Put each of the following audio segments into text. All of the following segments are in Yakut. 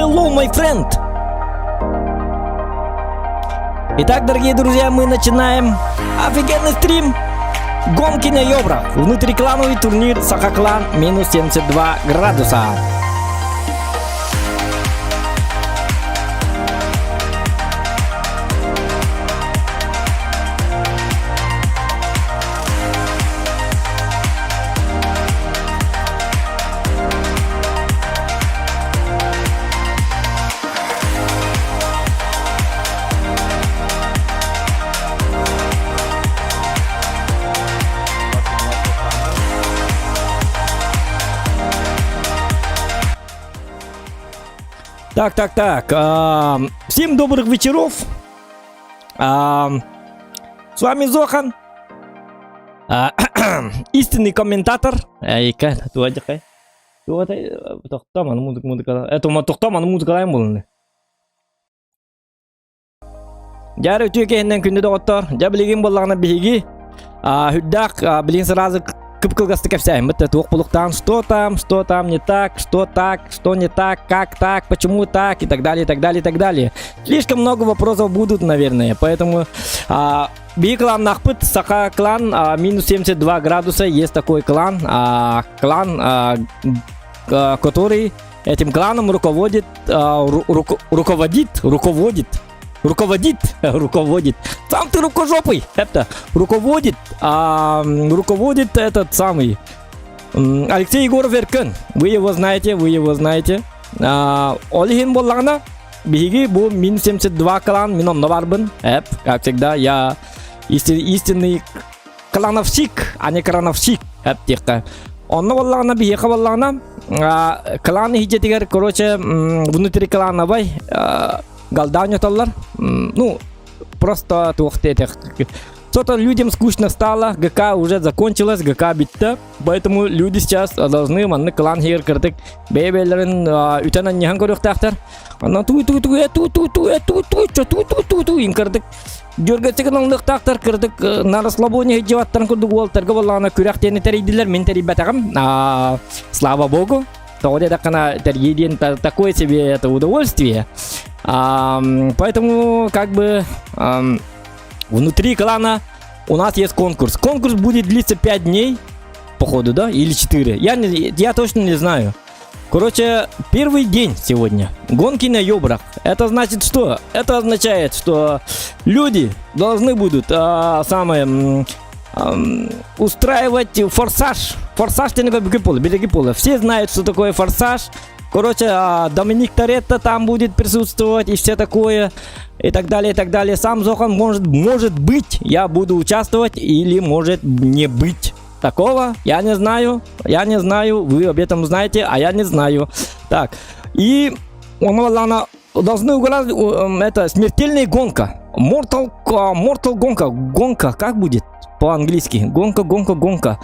Hello, my friend! Итак, дорогие друзья, мы начинаем офигенный стрим Гонки на Ёбрах. Внутриклановый турнир Сахаклан минус 72 градуса. Так, так, так. Всем добрых вечеров. С вами Зохан. Истинный комментатор. Эйка, туадьыкай. Тохтоо, музыка, музыка. Это тохтоо, музыкалайм булны. Дьэ үтүө киһинэн күндү доҕоттор, дьэ билигин буоллаҕына биһиги үрдээх билигин сразу кып-кылгастык кэпсээһиммит туох булуктаан что там, что там не так, что так, что не так, как так, почему так и так далее, и так далее, и так далее. Слишком много вопросов будут, наверное, поэтому биһи кланнаахпыт Саха клан минус 72 градуса, есть такой клан, клан, который этим кланом руководит, руководит, руководит, руководит, руководит. Сам ты рукожопый, это руководит, руководит этот самый Алексей Егоров Эркин. Вы его знаете, вы его знаете. Ол иһин буоллаҕына, биһиги бу мин 72 клан, мин онно барбын. Эп, как всегда, я истинный клановщик, а не крановщик, эп диэххэ. Онно буоллаҕына, биһиэхэ буоллаҕына, клан иһдьэтигэр, короче, внутри клановай голда ньотоллор. Ну, просто туох диэтэх. Что-то людям скучно стало, ГК уже закончилась, ГК бүттэ. Поэтому люди сейчас должны маннык клан иһигэр кырдык бэйэ-бэйэлэрин үтэн анньыһан көрүөхтээхтэр. Онон ту ту ту ту ту ту ту ту ту ту ту ту ту им кырдык дьөргөттик ылыныахтаахтар кырдык на расслабоне сылдьыбаттарын курдук уолтарга буоллаҕына күрэх диэни тэрийдилэр мин тэрийбэтэҕим. Слава богу. Тоҕо диэтэххинэ тэрийии диэн такое себе это удовольствие. Поэтому как бы внутри клана у нас есть конкурс. Конкурс будет длиться 5 дней, походу, да? Или 4. Я, не, я точно не знаю. Короче, первый день сегодня. Гонки на ёбрах. Это значит что? Это означает, что люди должны будут самое устраивать форсаж. Форсаж береги пола. Все знают, что такое форсаж. Короче, Доминик Торетто там будет присутствовать и все такое. И так далее, и так далее. Сам Зохан может быть, я буду участвовать или может не быть. Такого я не знаю, я не знаю, вы об этом знаете, а я не знаю. Так, и он должны угадать, это смертельная гонка. Mortal, Mortal гонка, гонка, как будет по-английски? Гонка, гонка, гонка.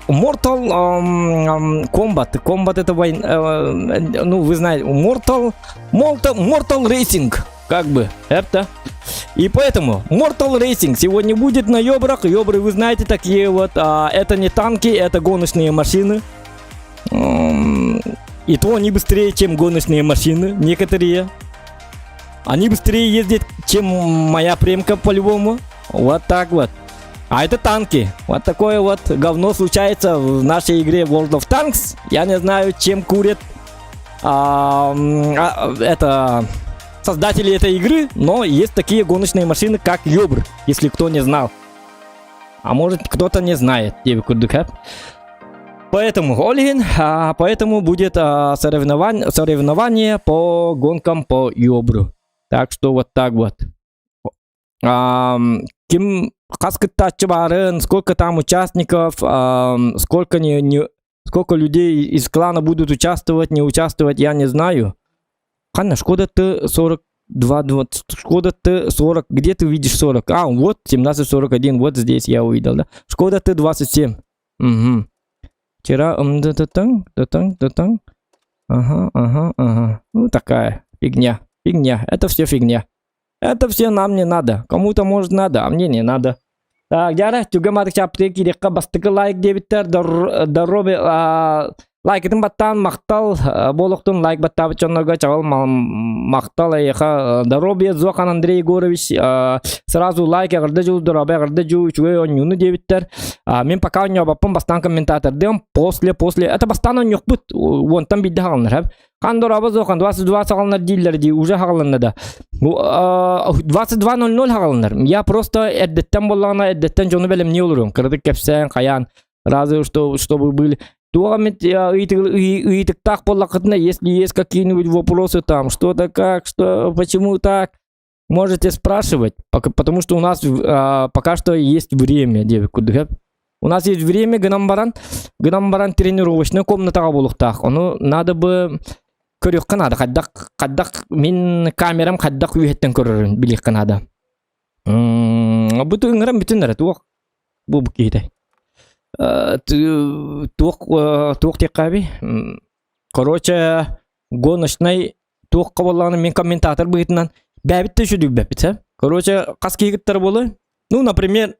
Mortal Kombat. Kombat это война, ну вы знаете, Mortal, Mortal, Mortal Racing, как бы, это. И поэтому Mortal Racing сегодня будет на Ёбрах. Ёбры, вы знаете, такие вот, это не танки, это гоночные машины. И то они быстрее, чем гоночные машины, некоторые. Они быстрее ездят, чем моя премка по-любому. Вот так вот. А это танки. Вот такое вот говно случается в нашей игре World of Tanks. Я не знаю, чем курят это создатели этой игры, но есть такие гоночные машины, как Ёбр, если кто не знал. А может, кто-то не знает. Поэтому, ол иһин, поэтому будет соревнование по гонкам по Ёбру. Так что вот так вот. Ким хас кыттааччы баарын, сколько там участников, сколько, не, не, сколько людей из клана будут участвовать, не участвовать, я не знаю. Ханна, Шкода Т-42, 20, Шкода Т-40, где ты видишь 40? А, вот 17.41, вот здесь я увидел, да? Шкода Т-27. Угу. Вчера, да да да да да Ага. Ну, такая фигня, фигня, это все фигня. Это все нам не надо. Кому-то может надо, а мне не надо. Так, дьэ, түргэн чаптыы киириэххэ бастакы лайк диэбиттэр, дорообо. Лайкытын баттаан махтал буолуохтун лайк баттаабыт дьоннорго чаҕыл махтал эйиэхэ здоровье Зохан Андрей Егорович сразу лайк эҕэрдэ дьул здоровье эҕэрдэ дьул үчүгэй оонньууну диэбиттэр мин пока оонньообоппун бастаан комментатордыам после после это бастаан оонньуохпут уонтан биирдэ хаалынар хан дорообо Зохан 22 саҕаланар дииллэр дии уже хаалынна да 22.00 хаалынар я просто эрдэттэн буоллаҕына эрдэттэн дьону бэлэмнии олоруом кыратык кэпсээн хайаан Разве что, чтобы были туох эмит ыйытыктаах буоллаххытына, если есть какие-нибудь вопросы там, что-то как, что, почему так, можете спрашивать, потому что у нас пока что есть время, диэбит У нас есть время гынан баран, гынан баран тренировочная комнатаҕа буолуохтаах. Ону надо бы көрүөххэ наада. Хайдах, хайдах мин камерам хайдах үөһэттэн көрөрүн билиэххэ наада. Бу ыҥыран бүтүн эрэ туох бу киһитэ. Туох туох диэххэ Короче, гоночнай туохха буоллаҕына мин комментатор быһыытынан бэйэбит да үчүгэй сэ. Короче, хас киһи кыттар буолуой? Ну, например,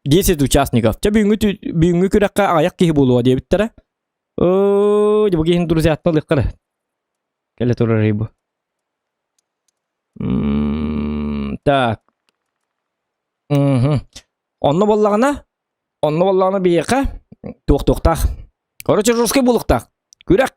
10 участников. Чэ бүгүҥҥү бүгүҥҥү күрэххэ аҕыйах киһи буолуо диэбиттэрэ. Оо, бу киһини друзьяттан ылыахха эрэ. Кэлэ турар бу. Так. Онно буоллаҕына, онно буоллаҕына биһиэхэ туох-туохтаах. Короче, жесткий буолуохтаах. Күрэх.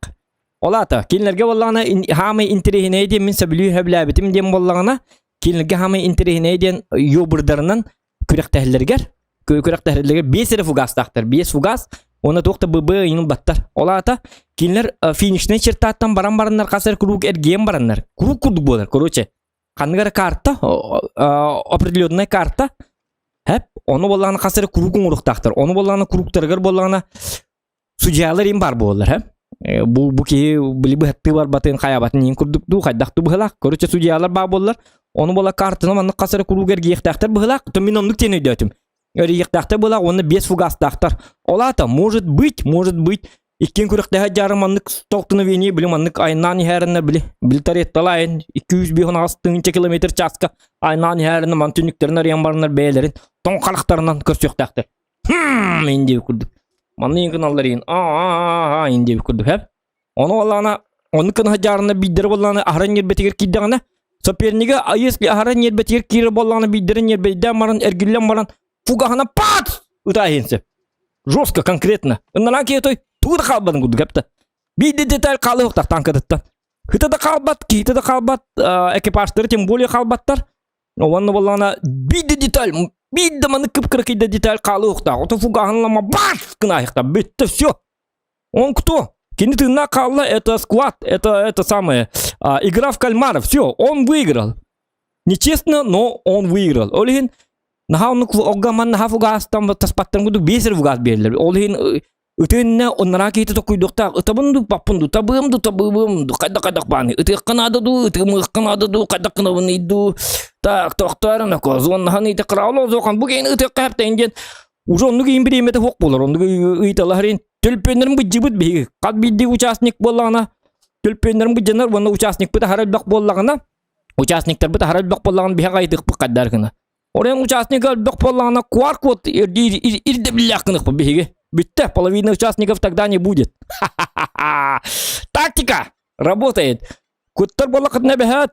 Ол аата, кинилэргэ буоллаҕына хаамай интэриэһинэй диэн мин сөбүлүү сөбүлээбитим диэн буоллаҕына, кинилэргэ хаамай интэриэһинэй диэн ёбурдарынан күрэхтэһэллэригэр күрэхтэһэллэригэр биэс эрэ фугастаахтар. Биэс фугас уонна туох да ББ ыйын ылбаттар. Ол аата, кинилэр финишнэй чертаттан баран бараннар хас эрэ куруук эргийэн бараннар. Куруук курдук буолар, короче. Ханнык эрэ карта, определенная карта, хэп, ону буоллаҕына хас эрэ куруук оҥоруохтаахтар. Ону буоллаҕына курууктарыгар буоллаҕына судьялар им бар буоллар, хэп. Бу бу киһи били быһаттыы барбатын, хайабатын иин курдук дуу, хайдах дуу быһылаах. Короче, судьялар баа буоллар, ону буола картаны маннык хас эрэ куруук эргийиэхтээхтэр быһылаах. То мин оннук диэн өйдөөтүм. Эргийиэхтээхтэр быһылаах уонна биэс фугастаахтар. Ол аата, может быть, может быть, Иккиэн күрэхтэһэ дьаары маннык столкновение били маннык айаннаан иһээриннэр били били таретталаайын 258 тыһыынча километр чааска айаннаан иһээринэ ман түннүктэрин арыйан бараннар бэйэлэрин тоҥ харахтарынан көрсүөхтээхтэр. Хм ин диэбит курдук. Манны иин гыналлар иин аа ин диэбит курдук хэп. Ону буоллаҕына оннук гына дьаарына биирдэрэ буоллаҕына аһара ньиэрбэтигэр киирдэҕинэ сопернига а если аһара ньиэрбэтигэр киирэр буоллаҕына биирдэрэ ньиэрбэйдээн баран эргиллэн баран фугаһына паат ытаа иһин сөп. Жестко, конкретно. Ыннаран киһи той тугу да хаалбатын курдук эптэ. Биирдэ деталь хаалыахтаах танкатыттан. Хыта да хаалбат, киһитэ да хаалбат, экипажтары тем более хаалбаттар. Уонна буоллаҕына биирдэ деталь, биирдэ маннык кып-кыракыйда деталь хаалыахтаах. Ото фугаһын лама баш гына Бүттэ все. Он кто? Кини тыыннаах хаалла, это склад, это, это самое, а, игра в кальмаров. Все, он выиграл. Нечестно, но он выиграл. Ол иһин наһаа оннук оггаман наһаа фугаастан таспаттан курдук биэс эрэ фугас биэрэллэр. Ол иһин ытыынна оннараа киһитэ токуйдуохтаах ытабын дуу паппын дуу табыам дуу табыыбым дуу хайдах хайдах бааны ытыахха наада дуу ытыамыахха наада дуу хайдах гынабыный дуу так тохтоорун око зоннаһан ыйта кыраал зохан бу киһини ытыахха хэптэйин диэн уже оннук иин бириэмэтэ суох буолар оннук ыйыталаһар төлпүөннэрин быдьыбыт биһиги хас биирдии участник буоллаҕына төлпүөннэрин быдьанар уонна участникпыт аһара элбэх буоллаҕына Участниктарбыт аһара элбэх буоллаҕына биһиэхэ хайдыахпыт хайдар гына. Оройуон участнига элбэх буоллаҕына QR-код ирдэбиллээх гыныахпыт биһиги. Бүттэ, половина участников тогда не будет. Тактика работает. Куттар буоллаххытына эбэһээт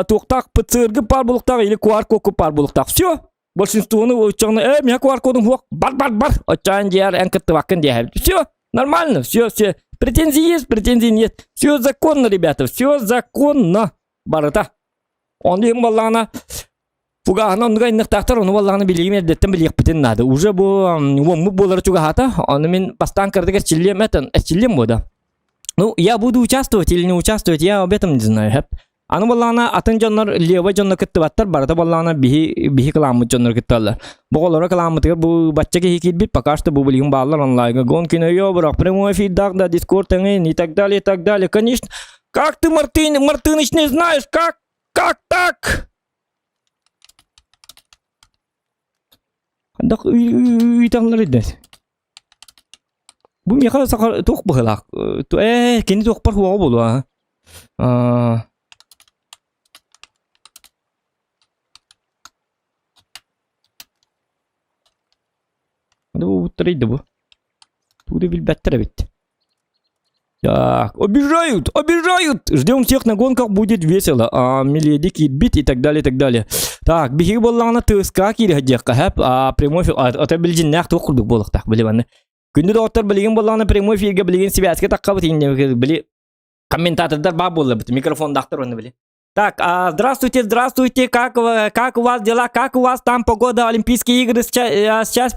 туохтаах ПЦР-гы паар буолуохтаах или QR-кодку паар буолуохтаах. Все, большинствону оччоҕуна э миэхэ QR-кодум суох бар бар бар оччоон дьиэр эн кыттыбаккын диэһэбит. Все, нормально, все, все. Претензии есть, претензий нет. Все законно, ребята, все законно. Барыта. Ону иһин буоллаҕына фугаһына оннуга инныктаахтар, ону буоллаҕына билигин эрдэттэн билиэхпитин наада. Уже бу уоммут буолара чугаһаата, ону мин бастаан кыратык эрчиллиэм этэн, эрчиллиэм буода. Ну, я буду участвовать или не участвовать, я об этом не знаю. Аны буоллаҕына атын дьоннор левый дьонно кыттыбаттар, барыта буоллаҕына биһи биһи кылааммыт дьоннор кытталлар. Бу оҕолоро кылааммытыгар бу бачча киһи киирбит, пока что бу билигин бааллар онлайнга гонкин өйө прямой эфирдаах да дискорд эҥин и так далее, и так далее. Конечно, как ты, Мартын, Мартыныч, не знаешь, как? Как так? Хайдах ыйталлар идэ. Бу миэхэ саха туох быһыылаах ээ кини туохпар суоҕа буолуо аа Бу буттарыйда бу. Тугу да билбэттэр эбит. Так, обижают, обижают! Ждем всех на гонках, будет весело. А, Миледи киирбит и так далее, и так далее. Так, биһиги буоллаҕына ТСК киириһэ диэххэ сөп. А, прямой эфир, ото билдьиннээх туох курдук буолуохтаах били манны. Күндү доҕоттор билигин буоллаҕына прямой эфиргэ билигин сибээскэ таххабыт инньэ били комментатордар баар буолларбыт микрофондаахтар уонна били. Так, а, здравствуйте, здравствуйте, как, как у вас дела, как у вас там погода, Олимпийские игры сейчас, сейчас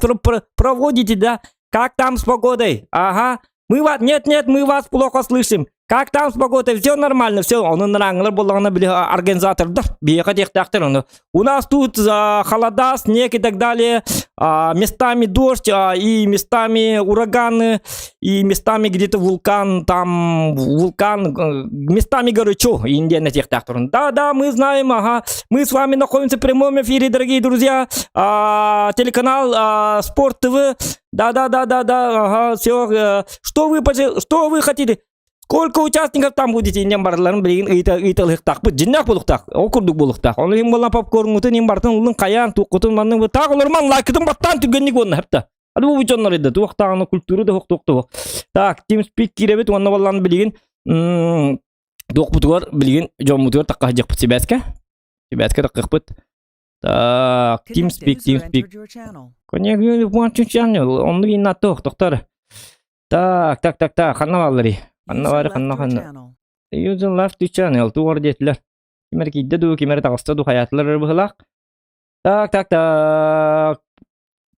проводите, да? Как там с погодой? Ага, мы вас, нет, нет, мы вас плохо слышим. Как там с погодой? Все нормально, все. Онун ранглар боллаҕына били организатордар биһиэхэ диэхтээхтэр ону. У нас тут а, холода, снег и так далее, а, местами дождь, а, и местами ураганы, и местами где-то вулкан, там вулкан, местами горячо, Индия на тех Да, да, мы знаем, ага, мы с вами находимся в прямом эфире, дорогие друзья, а, телеканал а, Спорт ТВ, да, да, да, да, да, ага, все, э, что вы, что вы хотите? Сколько участников там будете иннен барыларын билигин ыйыталыхтаахпыт дьиннээх буолуохтаах ол курдук буолуохтаах ону иһин буолла попкорнутун иһин бартын ыллын хайаан туоххутун маннык таах олорман лайкытын баттаан түргэнник уонна хапта ады бу дьоннор ида туохтааҕына культура да туох туох так TeamSpeak киирэбит уонна боллан билигин туохпутугар билигин дьоммутугар такка сылдьыахпыт сибээскэ сибээскэ таккыахпыт так TeamSpeak TeamSpeak оннук инна туох тохтор Так, так, так, так, ханна баалларый? Ханна баары, ханна, ханна? User left the channel, тугар диэтилэр. Ким эрэ киирдэ дуу, ким эрэ таҕыста дуу, хайаатылар эрэ быһыылаах. Так, так, так.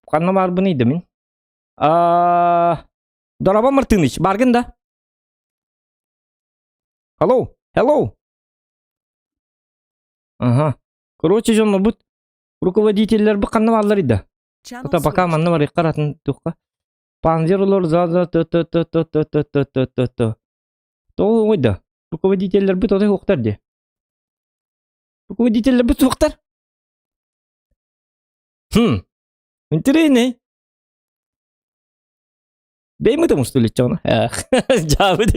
Ханна баарбыный да мин? А, Дороба Мартыныч, баргын да? Hello, hello. Ага. Короче, дьоннорбут руководителлэр бу ханна баалларый да? Ото пока манна барыахха атын туохха. Панзер олор за за т т т т т т т т т т. Тоҕо оҥойдо? Руководителлэрбит отой суохтар дии. Руководителлэрбит суохтар. Хм. Интересный. Бэйм ытым устуличчоҕуна. Дьаабыт.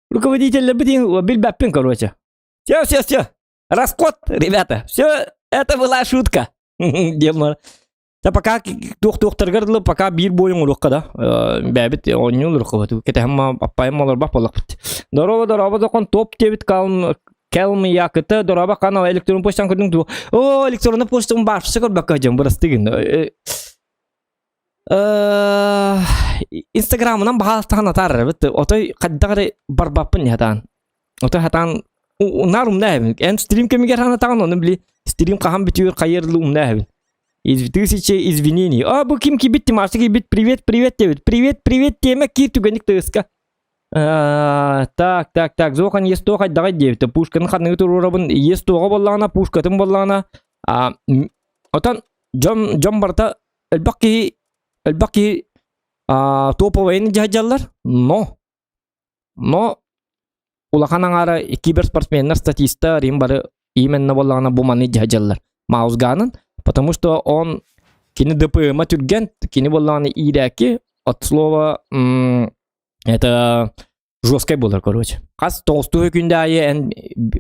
Руководителлэрбит билбэппин, короче. Все, все, все. Расход, ребята. Все, это была шутка. Диэн Та пока туох-туохтарыгар дылы пока биир буойун уруохха да. Бэбит оонньуул уруохха кэтэһэмма аппайым олорбах буоллахпыт. Дороба дороба докон топ диэбит калм кэлм якыта дороба канал электрон почтан көрдүҥ дуо? О, электронный почтам баарса көрбөккө дьон бырастыгын. Инстаграмынан баһаалтахан атаар эбит. Отой хайдах эрэ барбаппын хатаан. Отой хатаан наар умна эбин. Эн стрим кэмигэр ханатаҕын ону били стрим хаһан бүтүөр хайыр умна эбин. Из тысячи извинений. А, бу ким кибит Тимашты кибит, привет, привет дебит. Привет, привет тема кир түгенник тыска. Так, так, так, Зохан ес тоға давай дебит. Пушканы ханныгы туруурабын ес тоға боллаҕына, пушкатын боллаҕына. А, отон дьон дьон барыта элбэх киһи элбэх киһи топовайын дьаһдьаллар, но но улахан аҥаара киберспортсменнар, статистар, им бары именно буоллаҕына бу маны дьаһдьаллар. Маусганын, потому что он кини ДПМа түргэн, кини буоллаҕына иирээки, от слова это жесткай буолар, короче. Хас тоҕустуу күндэ аайы эн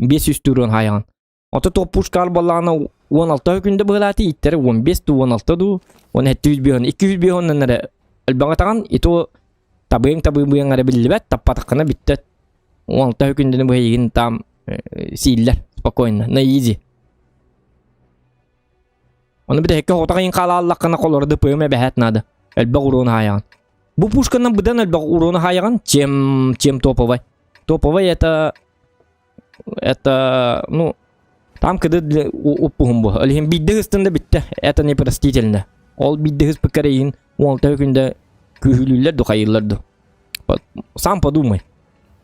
500 турун хайаҕын. Ото топ пушкар буоллаҕына 16 күндэ быһылааты иттэрэ 15 дуу 16 дуу 17 биһон 200 биһоннан эрэ элбэҕи таҕан и то табыаҥ табыыбыаҥ эрэ биллибэт таппатаххына бүттэ 16 күндэни быһыйгын там сииллэр спокойно на изи Ону бүтэһиккэ хотох ыйын хаалааллаххына холоро ДПМ эбэһээт наада. Элбэх урууну хаайаҕын. Бу пушканан быдан элбэх урууну хаайаҕын, чем, чем топовай. Топовай это это ну там кыды для уппуһум бу. Ол иһин биирдэ ыстын да бүттэ. Это непростительно. Ол биирдэ ыспыккар иһин 16 күндэ күүһүлүүллэр ду хайыыллар ду. Сам подумай.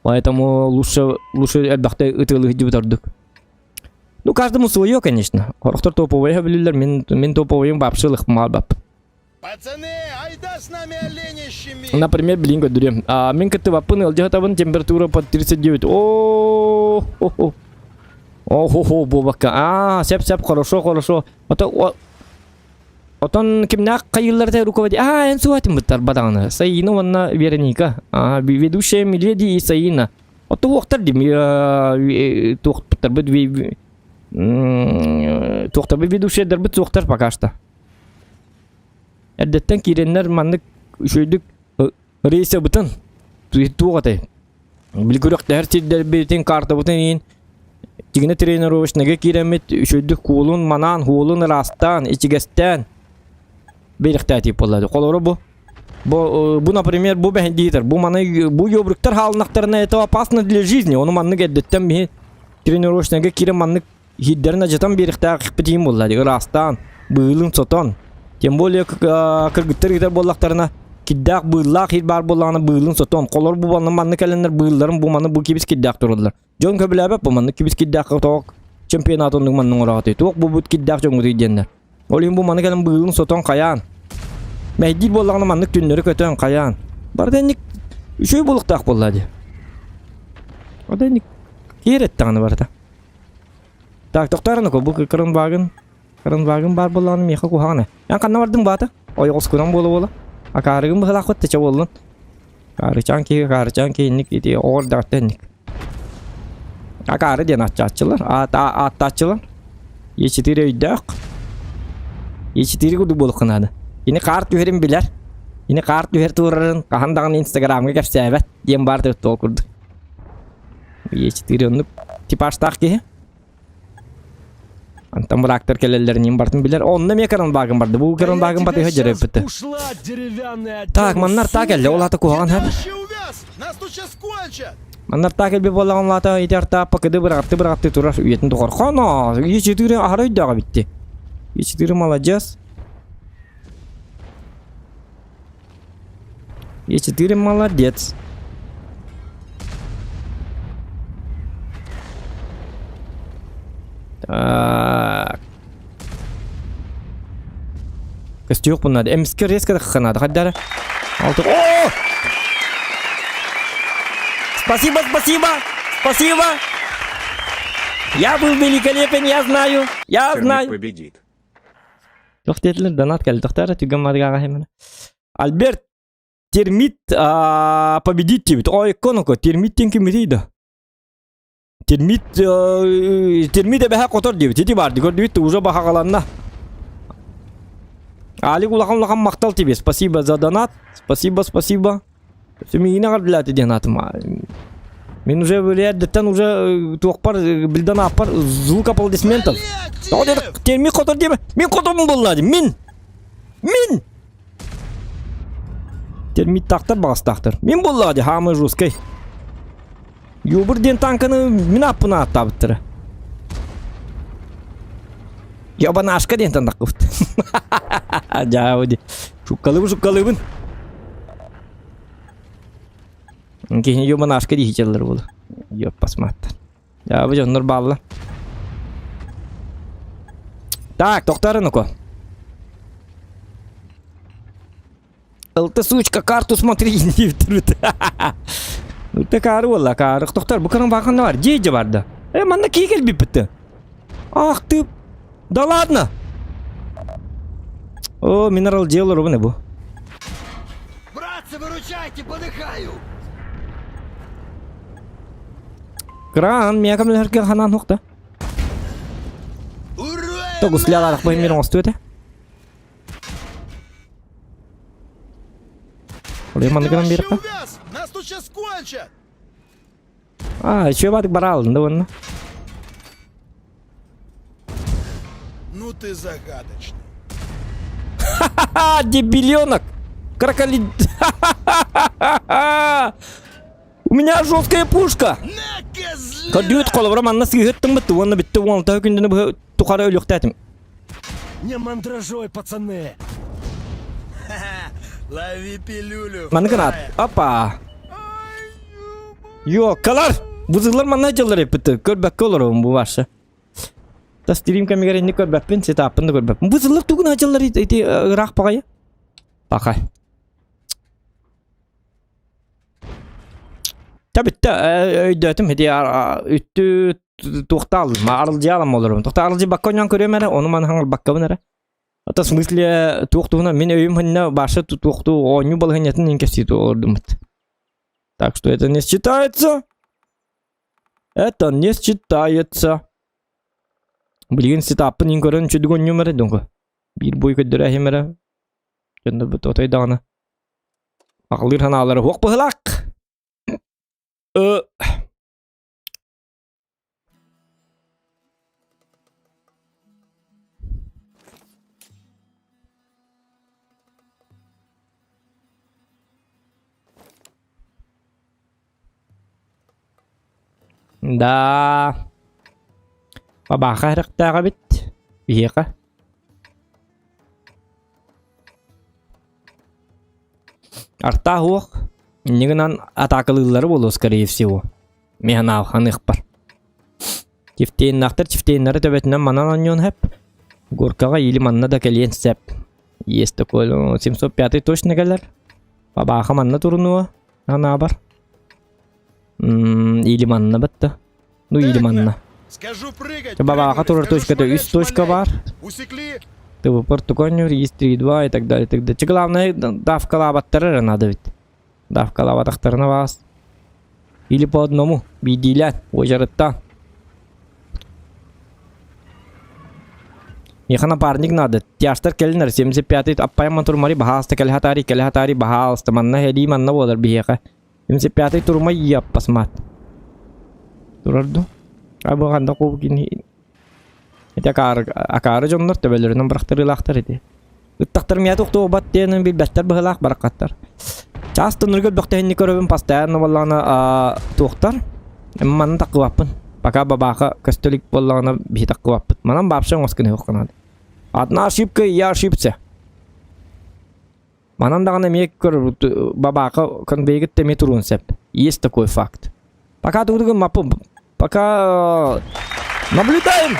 Поэтому лучше лучше элбэхтэ ытыалыһдьыбыт ордук. Ну, каждому свое, конечно. Хорохтор топовые билилер, мин, мин топовыйым вообще лыхмалбап. Пацаны, айда с нами оленящими! Например, билин көрдүрүм. А, мин кыттыбаппын ылдьаһытабын температура под 39. О, хо О, хо хо буолбакка. А, сеп сеп, хорошо, хорошо. Ото Отон кимнээх хайыылларыта руководи... А, эн суатым быттар бадаҕаны. Саина уонна Вероника. А, ведущая Миледи и Саина. Ото уохтар дим, туохтарбыт туохтарбыт ведущайдарбыт суохтар пока что. Эрдэттэн киирэннэр маннык үчүгэйдик рейсабытын туох этэй? Били күрэхтэһэр сирдэрбитин, картабытын иин Тигинэ тренировочныйга киирэммит үчүгдүк куулун манаан, хуолун ыраастаан, ичигэстээн биэриэхтээтиик буолла. Холобура бу бу, бу например, бу бэһин бу маны бу ёбруктар хаалынахтарына это опасно для жизни. Ону маннык эрдэттэн биһи тренировочныйга киирэн маннык Иһирдэрин адьатан биэриэхтээх тиим буолла ыраастаан, быылын сотон. Тем более кыргыттар ыытар буоллахтарына кирдээх быыллаах иһит баар буоллаҕына быылын сотон. Холор бу манна манна кэлэннэр быылларын бу маны бу кибис кирдээх тураллар. Дьон көбүлээбэт бу маннык кибис кирдээх тоҕо чемпионат оннук маннык оҥороҕутуй. Туох бу бут кирдээх дьоҥҥутуй диэннэр. Ол иһин бу маны кэлэн быылын сотон хайаан. Мэйдиир буоллаҕына маннык түннэри көтөн хайаан. Барыта инник үчүгэй буолуохтаах буолла дии. Барыта инник киэр эттэҕинэ барыта. Так, тохтоор бу кырынбаагын кырынбаагын баар буоллаҕына миэхэ куһаҕан ээ. Эн ханна бардыҥ баата? Ойоҕоскунан буола-буола. Акаарыгын быһалаахпыт тэчэ буоллун. Акаарычаан киһи, акаарычаан киһи инник ити оҕор даҕатта инник. Акаары диэн ааттааччылар, ааттааччылар. Е4 өйдөөх. Е4 курдук буолуохха наада. Кини хаар түһэрин билэр. Кини хаар түһэр туурарын хаһан даҕаны инстаграмҥа кэпсээбэт диэн баар туол курдук. Е4 оннук типажтаах киһи. Антон быраактар кэлэллэрин бартын билэр. Онно эмиэ каранбаагын барды. Бу каранбаагын батыһа дьарыппыты. Так, маннар таа кэллэ. Ол ата куһаҕан хэп. Маннар таа кэлби буоллаҕын лаата ити артаа пакыды быраҕатты быраҕатты турар үйэтин тухар. Хоно! Е4 аһара өйдөөҕө битти. Е4 маладьыас. Е4 молодец. Так. Костюк надо. Эмске резко надо. Хаддара. Алты. О! Спасибо, спасибо! Спасибо! Я был великолепен, я знаю. Я Термит знаю. победит. Туох диэтилэр донат кэлли тохторо түгэн маргаҕа хэмэнэ. Альберт термит победит диэбит. Ой, коноко термит диэн киммитий да? Термит термит эбэһэ хотор диэбит. Ити баар көрдүбүт уже баһаҕаланна. Алик улахан улахан махтал тебе. Спасибо за донат. Спасибо, спасибо. Миигин эҕэрдэлээтэ диэн аатым. Мин уже эрдэттэн уже туохпар билден ааппар звук аплодисментов. Тоҕо диэтэ мин хотор диэмэ. Мин хотобун буолла дии. Мин. Мин. Термиттаахтар баҕастаахтар. Мин буоллаҕа дии хаамый жесткай. Юбр диэн танканы мин ааппын ааттаабыттара. Ябанашка диэн тандаккыбыт. Дьаабы ди. Шуккалыбын, шуккалыбын. Киһини ебанашка дии дьаллар буолу. Ёппасмааттар. Дьаабы дьоннор баалла. Так, тохтоор ну-ка. Ылты сучка, карту смотри, диэбиттэр. Ылты каары буолла, каары. Тохтор, бу кырын бааханна бар, дьиэ дьэ барда. Э, манна кии кэлбиппит. Ах ты, да ладно. О, минерал дьиэ олоробун бу. Братцы, выручайте, подыхаю! Кран, миэхэ мөлөргө ханаан хуохта. Ура! Тогусляларах бу мир оҥостуо этэ. Ты Манныгынан вообще биэрэххэ. увяз! Нас тут сейчас кончат! А, еще баатык бараалын да уонна. Ну ты загадочный. Ха-ха, дебиленок! Крокодил... У меня жесткая пушка! На, козлина! Көрдүгүт холобура манна сыыһыттым бытты уонна бүтте уонта күндүнү быһа тухары өлүөхтээтим. Не мандражой, пацаны! Лови пилюлю. Маннык гынаат. Опа! Йоккалар! Бузылар манна дьыллар эппит. Көрбөккө олоробун бу барса. Тас стрим кэмигэр инник көрбөппүн, сетаппын да көрбөппүн. Бузылар тугун дьыллар ити ыраах баҕайы. Паха. Та бүттэ өйдөөтүм ити үттү туохтаалым арылдьыалам олорум. Тохта арылдьыбакка онньоон көрүөм эрэ, ону маны хаҥалбаккабын эрэ. Ата смысле туох туһунан мин өйүм ханна баша туохту оонньуу балаһыанньатын иин кэпсии олордуммут. Так что это не считается. Это не считается. Билигин сетаппын иин көрөн үчүдүк оонньуум эрэ донго. Биир бой көрдөрөөһүм эрэ. Дьоннорбут отой даҕаны. Аҕалыыр санаалара суох быһылаах. Э. Да. Бабааха эрэхтээх эбит. Биһиэхэ. Артаах уох. Инньэ гынан атаакалыыллара буолуо, скорее всего. Мин ханыахпар. Чифтейннахтар чифтейннары төбөтүнэн манан оонньуон сөп. Горкаҕа или манна да кэлиэн сөп. Есть такой, 705 точно кэлэр. Бабааха манна турунуо, анаабар. Или манна батта. Ну или манна. Скажу прыгать, Бабааха турар прыгнули, точката скажу үс шмалять, точка шмаляй. бар. Усекли? ТВП туконнюр, есть 3-2 и так далее, и так далее. Че главное, давкалаабаттара эрэ надо ведь. Давкалаабатахтарына баас. Или по одному, биирдиилээн, уочараттаан. Миэхэ напарник надо. Тяжтар кэлинэр 75-й аппайаман турмари баһаалыста кэлэ хатаари, кэлэ хатаари баһаалыста манна һэрии манна буолар биһиэхэ. 75-й турмай иаппасмаат. Турар дуу? А бу ханна кини ити акаары акаары дьоннор төбөлөрүнэн бырахтарыылаахтар ити. Ыттахтар миэхэ тохтуобат диэн билбэттэр быһыылаах бараххаттар. Чаас тоннорго өлбөхтөһүннүк көрөбүн постоянно буоллаҕына туохтар манна таккыбаппын. Пока бабааха көстө илик буоллаҕына биһи таккыбаппыт. Манан вообще оҥос гыныһыахха наада. Одна ошибка и я ошибся. Манан даҕаны эмиэ көр бабаака конвейгит эмиэ туруон сөп. Есть такой факт. Пока тугу маппым. Пока наблюдаем.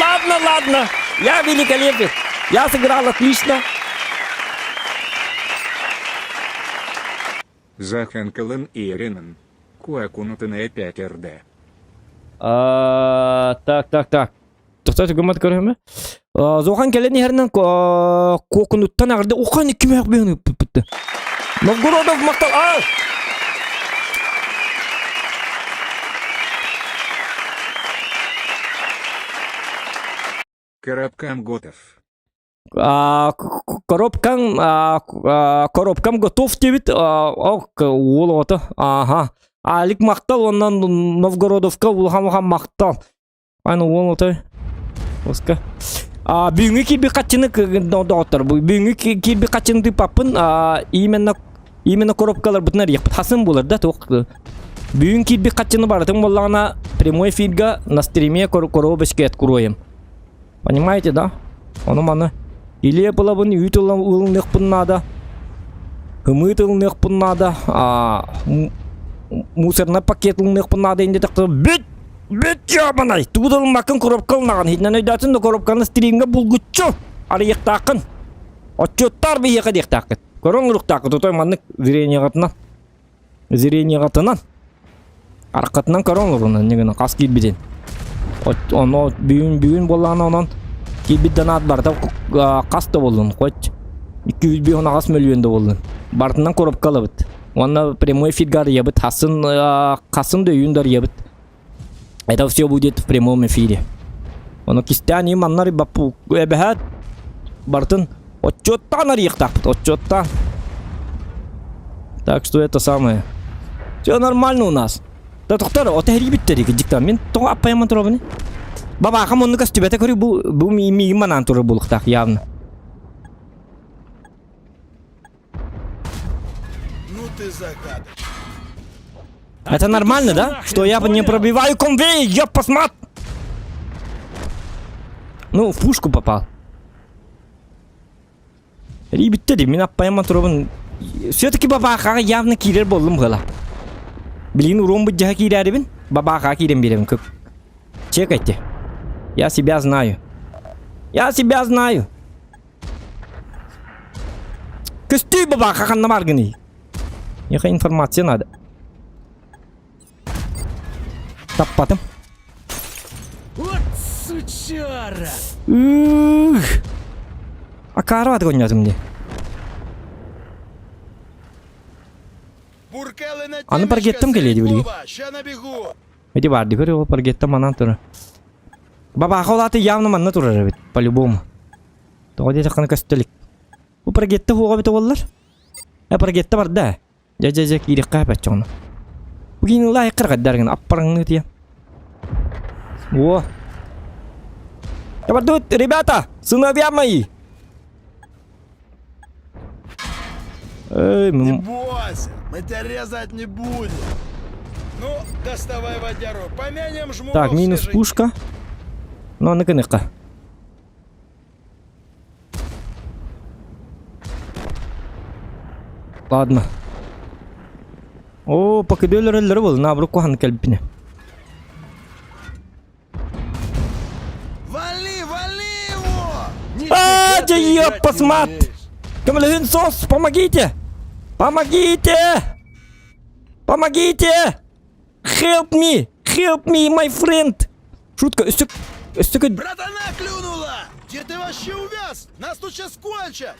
Ладно, ладно. Я великолепен. Я сыграл отлично. Заханкалын Иринан. Куакунутын 5 РД. А, так, так, так. Тохтоо гыммат көрөмө. Зохан кэлэн иһэринэн куокунуттан аҕырда ухан иккимээх быһыны ыппыппытты. Новгородов махтал аа! Коробкам готов. Коробкам коробкам готов диэбит уол оҕото ааха Алик махтал оннан Новгородовка улахан улахан махтал Аны уол отой. Оска. А бүгүҥҥү киирбит хаччыны доҕоттор бүгүҥҥү киирбит хаччыны тыыппаппын именно именно коробкаларбытын арыйахпыт хасын буолар да туох бүгүн киирбит хаччыны барытын буоллаҕына прямой эфирга на стриме коробочка откроем понимаете да ону маны или булабын үүт ылыныахпын наада ымыыт ылыныахпын наада мусорный пакет ылыныахпын наада инде бүт Бүт дьаабанай! Тугу да ылыммаккын коробка ылнаҕын. Итинэн өйдөөтүн да коробканы стримҥэ булгуччу арыйыахтааххын. Отчуоттаар биһиэхэ диэхтааххыт. Көрөн уруктааххыт отой маннык зрениеҕытынан. Зрениеҕытынан. Аркатынан көрөн олорун иннигин хас киирбитин. Ону бүгүн бүгүн буоллаҕына онон киирбит донат барыта хас да буоллун хоть 258 мөлүйүөн да буоллун. Барытынан коробка ылабыт. Уонна прямой эфирга арыйабыт. Хасын хасын да өйүн да арыйабыт. Это все будет в прямом эфире. Ону кистээн им маннар баппу эбэһээт бартын отчуоттаан арыйыахтаахпыт отчуоттаан. Так что это самое. Все нормально у нас. Да тохтор, ота хэрийбиттэр дьиктан. Мин тоҕо аппайаман туробуни? Бабаахам онну көстүбэтэ көрү бу бу миигин манаан турар буолуохтаах явно. Ну ты загадочный. Это нормально, да? Что я не пробиваю конвей, я посмат! Ну, в пушку попал. Ребята, мин аппайма турабын. Все-таки бабаахаҕа явно киирэр буоллум быһыла. Билигин уруом быдьаһа киирээрибин, бабаахаҕа киирэн биэрэбин көп. Чекайте. Я себя знаю. Я себя знаю. Көстүү бабаха ханна баргыный? Миэхэ информация надо. Таппатым. Вот сучара! Ух! Акаары гоннятым дии. Буркелы на Аны темечко, паргеттым кэлиэ билигин. Сырькова, Ща набегу. Эти баар дии көрү ол паргетта манан турар. Бабаха ол ааты явно манна турар эбит, по-любому. Тоҕо диэтэххинэ көстө илик. Бу паргетта уоҕа эбитэ буоллар. Э, паргетта барда. Дьэ, дьэ, дьэ, киириэххэ эпэччэ ону. Бүгін лайық қырғаддаргын аппарыңны тия. О. Тут, ребята, сыновья мои. Эй, Не бойся, мы тебя резать не будем. Ну, доставай водяру, помянем жмуров Так, минус свеженьких. пушка. Ну, аны-ка Ладно. О, покидөлөр был, на брук кухан кэлбине. Вали, вали его! А, Нифига ты ёп, играть не посмат! умеешь. Камалин сос, помогите! Помогите! Помогите! Help me! Help me, my friend! Шутка, өстүк... Өстүк... Братана клюнула! Где ты вообще увяз? Нас тут сейчас кончат!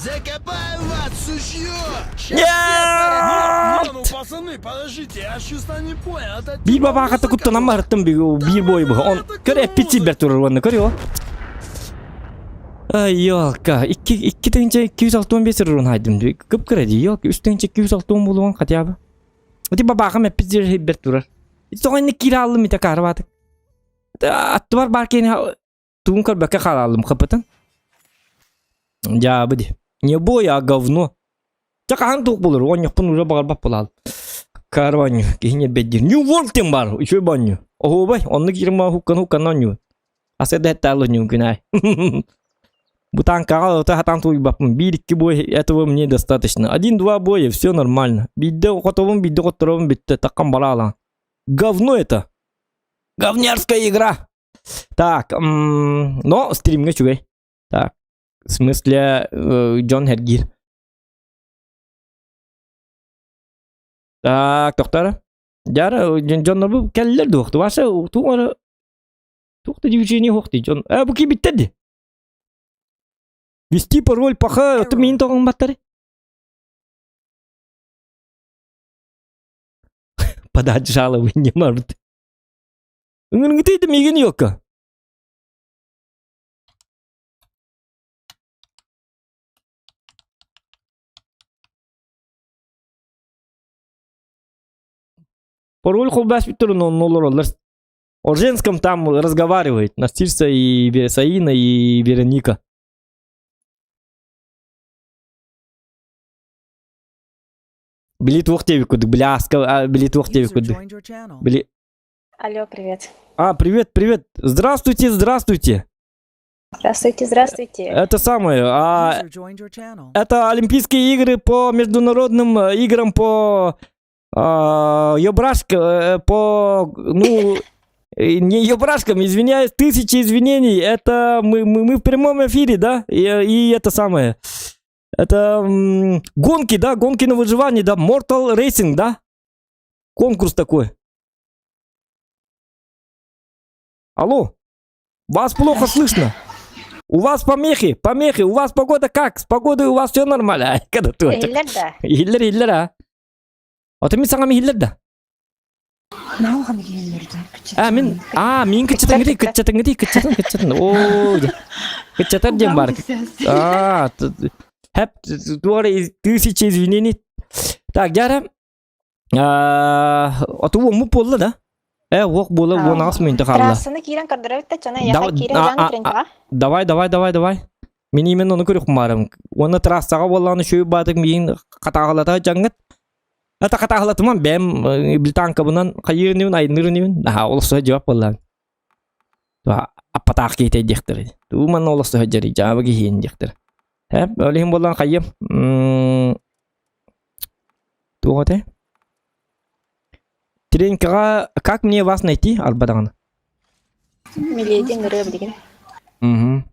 Закопаем вас, сучье! Щас Нет! всех порежем. Ну, пацаны, подождите, я честно не понял. Это Биир типа бабаахата музыка куттанан была? барыттым биир бой бу. Он көр эппит силбер турар уонна көрү Ай, елка, 2 тыһыынча 265 рун хайдым. Кып кыра ди, елка, 3 тыһыынча 260 булуон хотя бы. Ити бабаахам эппит силбер турар. Тоҕо киирэ аллым ите карабатык. Аттыбар бар кени туун көрбөккө хаалалым хапытын. Дьаабы ди. Не бой, а говно. Ча хаһан туох булur, онньохпун уже баҕарбат буолаал. Карваню, киһине беддир. New World тем бар, еще баню. Оһуобай, онну киирма хуккан хуккан онню. Аса дэттаалы нью күнай. Бутанкаға ота хатан туйбаппын. Биир икки бой этого мне достаточно. Один-два боя, все нормально. Бидде хотобун, бидде хотторобун битте. Таккан бара Говно это. Говнярская игра. Так, но стримҥэ үчүгэй. Так, в смысле, Джон Хергир. Так, доктор. Жара, Джон бу келлер дуохту. Ваша, тугара туохта движение хуохти. Джон, а бу кибиттерди. Ввести пароль паха, это мин тоҕон баттары. Подать жалобы не может. Ыңырыңытыйды миген ёлка. Пароль холбас биттер, но но О женском там разговаривает Настирса и Саина и Вероника. Били туох диэбит курдук, бля, били туох диэбит курдук. Били... Алло, привет. А, привет, привет. Здравствуйте, здравствуйте. Здравствуйте, здравствуйте. Это самое, а, это Олимпийские игры по международным играм по ёбрашка, по, ну, не ёбрашкам, извиняюсь, тысячи извинений. Это мы в прямом эфире, да? И это самое. Это гонки, да, гонки на выживание, да, Mortal Racing, да? Конкурс такой. Алло, вас плохо слышно. У вас помехи, помехи, у вас погода как? С погодой у вас все нормально. Когда ты Иһиллэр да. Иһиллэр, иһиллэр, а? А ты мин саҥам иһиллэр да? А, мин, а, мин кыччатан кыччатан кыччатан кыччатан. О, кыччатар диэн бар. А, хэп, тысячи извинений. Так, дьэ. А, то му буолла да? Э, уох буола, уон аҕыс мүнүүтэ хаалла. Трассаны киирэн көрдөрөбүт да чана яха киирэн жан тренчаға. Давай, давай, давай, давай. Мин именно ону көрүөх баарым. Уонна трассаҕа буоллаҕына үчүгэй баатык миин хатааҕалата дьаҥҥыт. Ата хатааҕалатыман бэм билтанкабынан хайыырныбын айнырныбын. Наха олоссо жавап буоллаан. Аппатаах киһитэ диэхтэр. Тууман олоссо дьари жаабы киһиин диэхтэр. Хэп, олиһин буоллаан хайым. Туох этэй? Тренкаҕа как мне вас найти арбадаҕына? Миледи ныры билигин. Угу.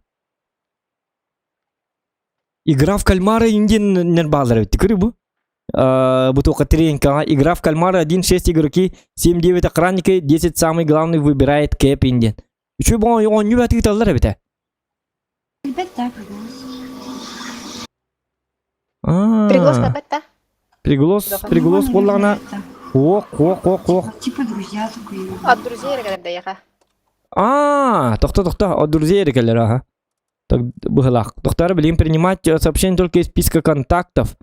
Игра в кальмара индин баалар эбит. Көрү бу. Бу только тренкаҕа игра в кальмара 1-6 игроки, 7-9 охранники, 10 самый главный выбирает кэп индин. Үчү бу оонньуу бәтигиталлар эбите. Приглас капетта. Приглас, приглас буоллаҕына. Ох, ох, ох, ох. Типа друзья такие. От друзей эрэ яха. А, тохто, тохто, от друзей эрэ ага. Так, быһылаах. Доктор, блин, принимать сообщение только из списка контактов.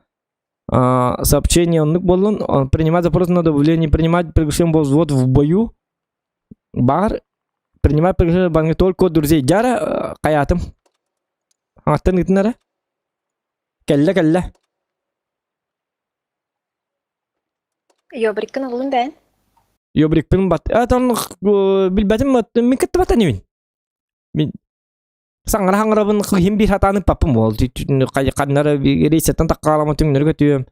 Сообщение оннук буоллун. Принимать запрос на добавление, принимать приглашение во взвод в бою. Бар принимать приглашение банга только друзей. Дьара хайаатым. Аттан ыытынара. Кэллэ кэллэ. Йобриккин улуун бэйэн. Йобрикпин бат. А там билбэтим мин кыттыбата нибин. Мин саҥара хаҥарабын кыһын биир хатааны паппым буол ханнара рейсеттан таккаалама түҥнөргө түөм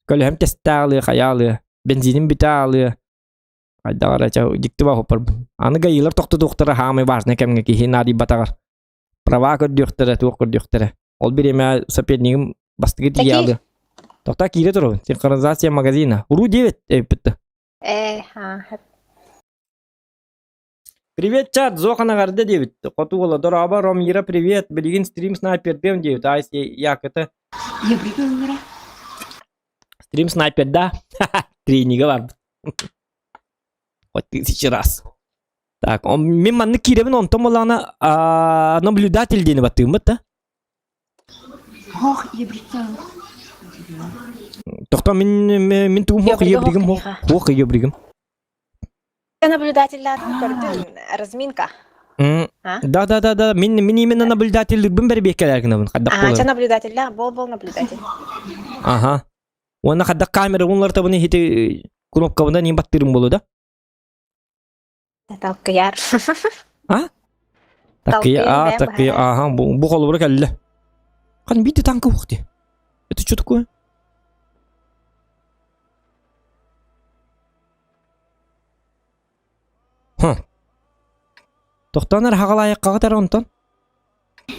көлөһөм тестаалыы хайаалыы бензиним бүтаалыы хайдаҕара ча дьикти баһуппарбын аны гаилар тохтотуохтара хаамай важный кэмҥэ киһи наадыйбатаҕар права көрдүөхтэрэ туох көрдүөхтэрэ ол бириэмэ сопернигим бастакы тиийаалыы тохтоо киирэ турабын синхронизация магазина уруу диэбит эппитте Э, аа, Привет, чат, Зохан эҕэрдэ диэбит. Хоту уола, дорообо, Ромира, привет, билигин стрим снайпердыам диэбит. Айс, як это? Стрим снайпер, да? Тренига барбыт. Хоть тысячи раз. Так, он, мин маннык киирэбин, онтон буоллаҕына наблюдатель диэни баттыыммыт да? Тохто мин мин тугум хоох ебригим хоох хоох ебригим. Наблюдателлаатын көрдүн, разминка. Да, да, да, да. Мин мин именно наблюдателлирбин бэрбиэккэлэр гынабын. Хайдах Аа, буолар? ча наблюдателлээх, бол-бол наблюдатель. Аха. Уонна хайдах камера унлар табыны хити кнопкабынан им баттырым болу да? Талкыяр. А? Такые, а, такие, ага, бу, бу холобура кэллэ. Хан биир танка уох дии. Это что такое? Хм. Тохтоон эрэ хаҕалаайаххаҕыт эрэ онтон.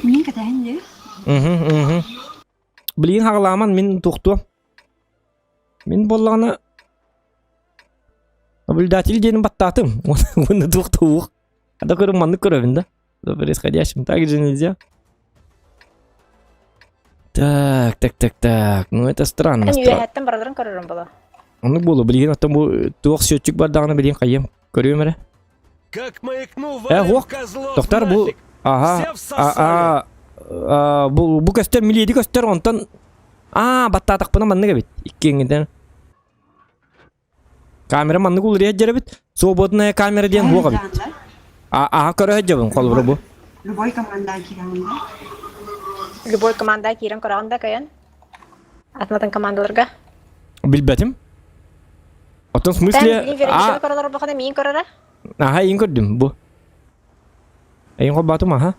Мин кэтэһэн дии. Мгм, мгм. Билигин хаҕалааман мин туохтуом. Мин буоллаҕына наблюдатель диэни баттаатым. Уонна туохтуух. Ада көрүм маннык көрөбүн да. За происходящим так же нельзя. Так, так, так, так. Ну это странно. Эн үөһэттэн бараларын көрөрүм буолуо. Оннук буолуо. Билигин оттон бу туох счетчик бардаҕына билигин хайыам. Көрүөм эрэ. Как маякну Э, валим ох, козлов Тоқтар бу нафиг! аха Все а, всосали! а, бу бу көстөр милиэди көстөр онтон аа баттаатахпына маннык эбит иккиэҥҥитэн камера маннык уларыйа дьэрэбит свободная камера диэн суох эбит а аха көрө сылдьабын холобура бу Любой команда киирэн да. Любой команда киирэн көрөҕүн да кыайан. Атматын командаларга. билбэтим оттон в смысле Тэн а көрөлөр бохона миин көрөрө. аха иин көрдүм бу эйин холбоотум аха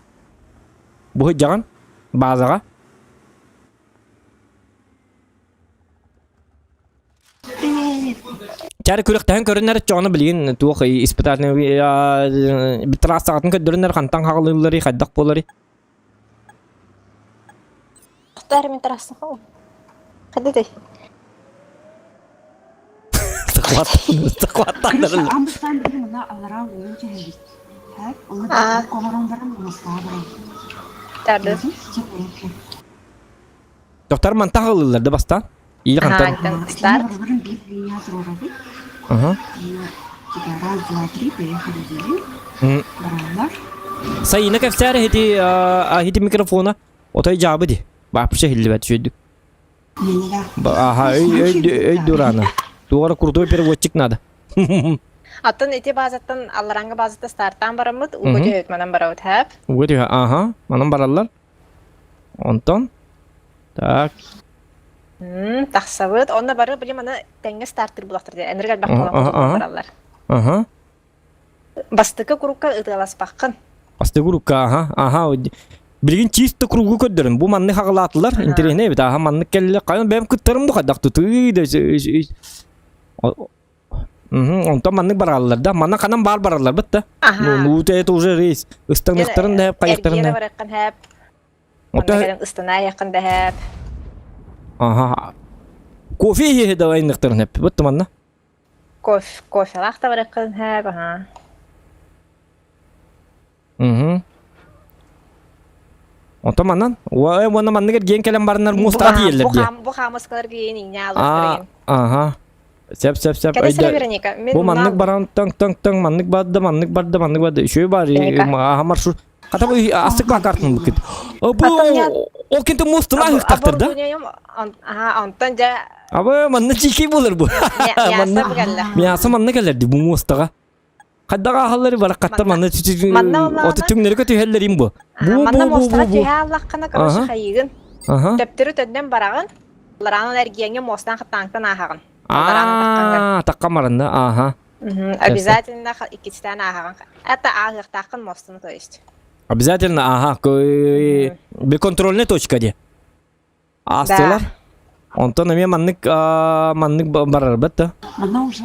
бу сылдьаҕын баазаҕа Чары күрэхтэһэн көрүнэр чоҕуна билигин туох испытательный трассаҕытын көрдөрүнэр хантан хаҕылыылларый хайдах буоларый Тохтоор мин трасса Хадытай. Захваттан Аан бастаан биһи мына аллараа уйун түһэбит. Һээт, онно Аа. оҥорон баран Москваҕа барабыт. Тарды. Доктор манта хаҕылыыллар да бастаан Или хантан Ага, старт. Барыбарын биир линия туруорабыт. Ага. Типа раз, два, три, поехали дии. Бараллар. Сайына кэпсээр хити хити микрофона отой жаабы ди. Вообще хиллибэт сүйдүк. Ага, өй өй өй дурана. Туора крутой переводчик надо. Аттан ити базаттан аллараңгы базатта стартан бараммыт, уго түһөт манан барабыт хэп. Уго түһэ, ага, манан бараллар. Онтон так. Тахсабыт. Онно бары били маны тэҥҥэ стартыр булахтар диэн. Энергия элбэх буолан бараллар. Аха. Бастакы курукка ытыаласпаккын. Бастакы курукка, аха, аха. Билигин чисто кругу көрдөрүм. Бу манны хаҕалаатылар. Интэриэһинэй эбит. Аха, маннык кэллэ. Хайан бэйэм кыттарым бу хайдах тутуу да Онтон маннык бараллар да. Манна ханан баар бараллар бит да. Ну, это уже рейс. Ыстаныктарын да хайыктарын да. бараккын хэп. Онно кэлэн ыстана да хэп. Ага. Кофе иһэ да айныктарын хэп. Бут манна. Кофе, кофелаах да бараккын хэп, аха. Угу. Онтон манан, уонна манныгар гиэн кэлэн бараннар муостаҕа тиийэллэр диэ. Бу хаамыскалар гиэн иҥнэ алыстар Ага. Сеп, сеп, сеп. Кэтэсэрэ Вероника. Бу маннык баран таң таң таң маннык барда, маннык барда, маннык барда. Үчүгэй бар. Аха маршрут. Хата бу астык бакартын букит. Бу ол кенте мостуна ыһыктахтыр да? Аха, онтон дьэ Абы манна чики болар бу. Манна кэллэ. Мясо манна кэлэрди бу мостаға. Хайдаға ахаллары бар катта манна оты түңнәргә түһәлләрим бу. Бу манна мостаға түһә аллахкана короче хайыгын. Төптөрү төндөн барагын. Ларанын эргиеңе мостан хаттааңтан ааһаҕын. Аа, такка марында, аха. Обязательно иккистэн ааһаҕын. Это ааһыахтааххын мостуну, то есть. Обязательно, ага. Беконтрольная точка де. Аастылар. Онтон эмиэ маннык маннык барарбат да. Манна уже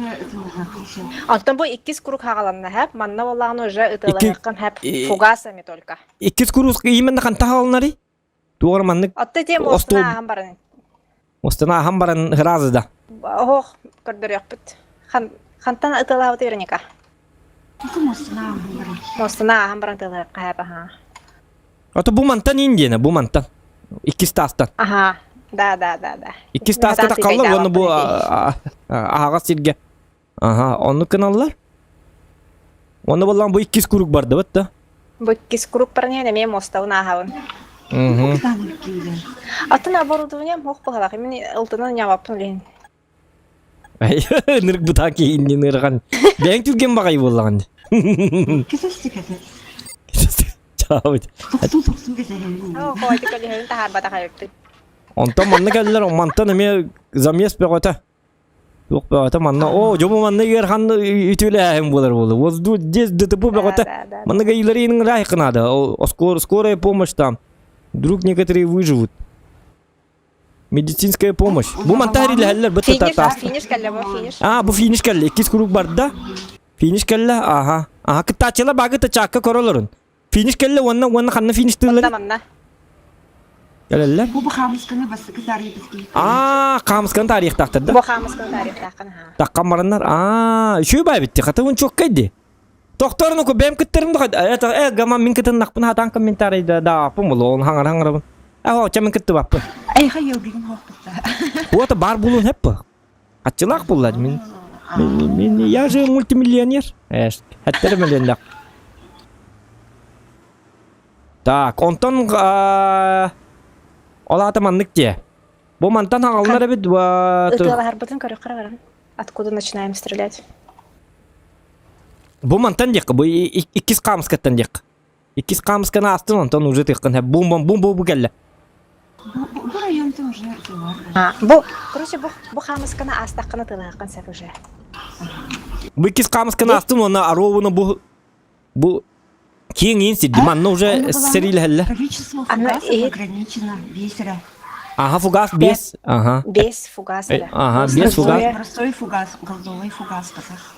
Онтон бу иккис круг хагаланна хэп, манна боллаҕына уже ытыалаһыаххын хэп, фугасами только. Иккис круг именно ханта хаалынарый? Тугар маннык Отто тем мостуна ааһан баран. Мостуна ааһан баран ыразы да. Оһох көрдөрүөхпүт. Хантан ытыалаабыт Вероника? Мостуна ааһан баран. Мостуна ааһан баран ытыалаһыахха хэп аха. Ото бу мантан индиэнэ, бу мантан. Иккис таастан. Аха. Да, да, да, да. Иккис тааска такаллар уонна бу аһаҕас сиргэ. Аха, оннук гыналлар. Онно боллаан бу иккис круг бардыбыт да. Бу иккис круг баран иһэн эмиэ муостабын ааһабын. Атын оборудованием ох быһалах. Мин ылтынан ньабаппын билин. Нырк бутаа киһиннин ырҕан. Бэйэҥ түргэн баҕайы буоллаҕын. Чаабыт. Хоойдук көлөһүн таһаарбатах эбиппин. Онтон манна кэллэр, мантан эмиэ замес бөҕөтө. Туох бөҕөтө манна, о, дьому манна ыархан үтүөлээһин буолар буолу. Возду здесь ДТП бөҕөтө. Манна гаиларин райхы надо. Скорая помощь там. Вдруг некоторые выживут. Медицинская помощь. Бу мантан илэһэллэр бу Финиш, финиш кэллэ бу финиш. А, бу финиш кэллэ. Иккис круг барда. Финиш кэллэ. Аха. Аха, кыттааччылар багы тачаакка көрөлөрүн. Финиш кэллэ уонна уонна ханна фиништыыллар? Манна манна. Кэлэллэр. Бу хаамысканы бастакы таарыйбыт киһи. Аа, хаамысканы таарыйахтаахтар да? Бу хаамысканы таарыйахтааххын аха. Таккан бараннар. Аа, үчүгэй баа битти. Хата un чоккай ди. Тохторну ку бэм кыттарым да это э гама мин кытыннахпын хатан комментарий да дааппын булуон хаңар хаңарабын. Э хо мин кыттыбаппын. Айха йылгыгын хохпутта. Вот бар булун хеппа. Аччылаах буллар мин. Мин я же мультимиллионер. Э, хаттер миллионер. Так, онтон ол ата маннык дие. Бу мантан хагаллар эбит Ытыалаһарбытын көрөххө баран. Откуда начинаем стрелять? Бу мантан диэххэ, бу иккис хаамыскаттан диэххэ. Иккис хаамысканы аастын, онтон уже тыаххын бум бум бум бу кэллэ. Бу районта уже А, бу, короче, бу, бу хаамысканы аастаххына тылааххын сөп уже. Бу иккис хаамысканы аастын уонна аруобуна бу бу киэҥ иин сирди манна уже сэриилэһэллэр. Количество фугасов ограничено бесера. Ага, фугас без. Ага. Без фугаса. Ага, без фугас. Простой фугас, голдовый фугас таках.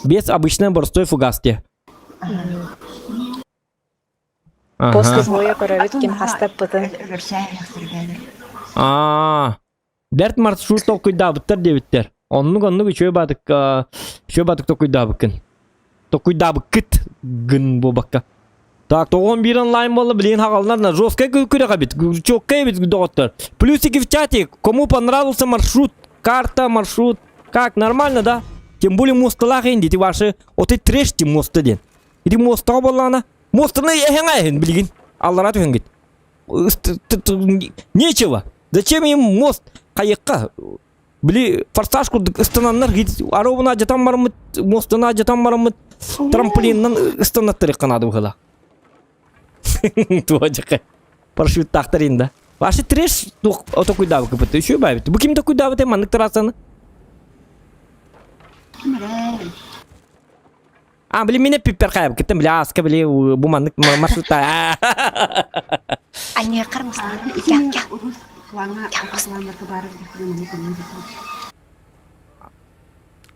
Без обычный простой фугас те. Ага. После боя көрөбүт ким хастаппытын. Аа. Бэрт маршрут толкуйдаабыттар диэбиттэр. Оннук оннук үчүгэй баатык үчүгэй баатык толкуйдаабыккын. Толкуйдаабыккыт гын буолбакка. Так, тоҕон биир онлайн буолла, блин, хагалнар на жесткая күрэх эбит, четкая эбит доҕоттор. Плюсики в чате, кому понравился маршрут, карта, маршрут, как, нормально, да? Тем более мосталаах инди, ти ваши, оты трэш ти моста диэн. Ити мостаҕа буоллаҕына, мостаны эһэҥ эһин билигин, аллара түһэҥгит. Нечего. Зачем им мост? Хайыкка. Били форсаж курдук ыстананнар аробуна жатан бараммыт, мостуна жатан бараммыт, трамплиннан ыстанаттырыкка наада быһыла. Туа жакка. Парашюттаахтар инда. Ваши трэш отокуйдаабыкпыт. Үчү баабит. Бу ким токуйдаабыт маннык трассаны? А, били мине пиппер хайаб киттем били ааска били бу маннык маршрутта. Аньыаккар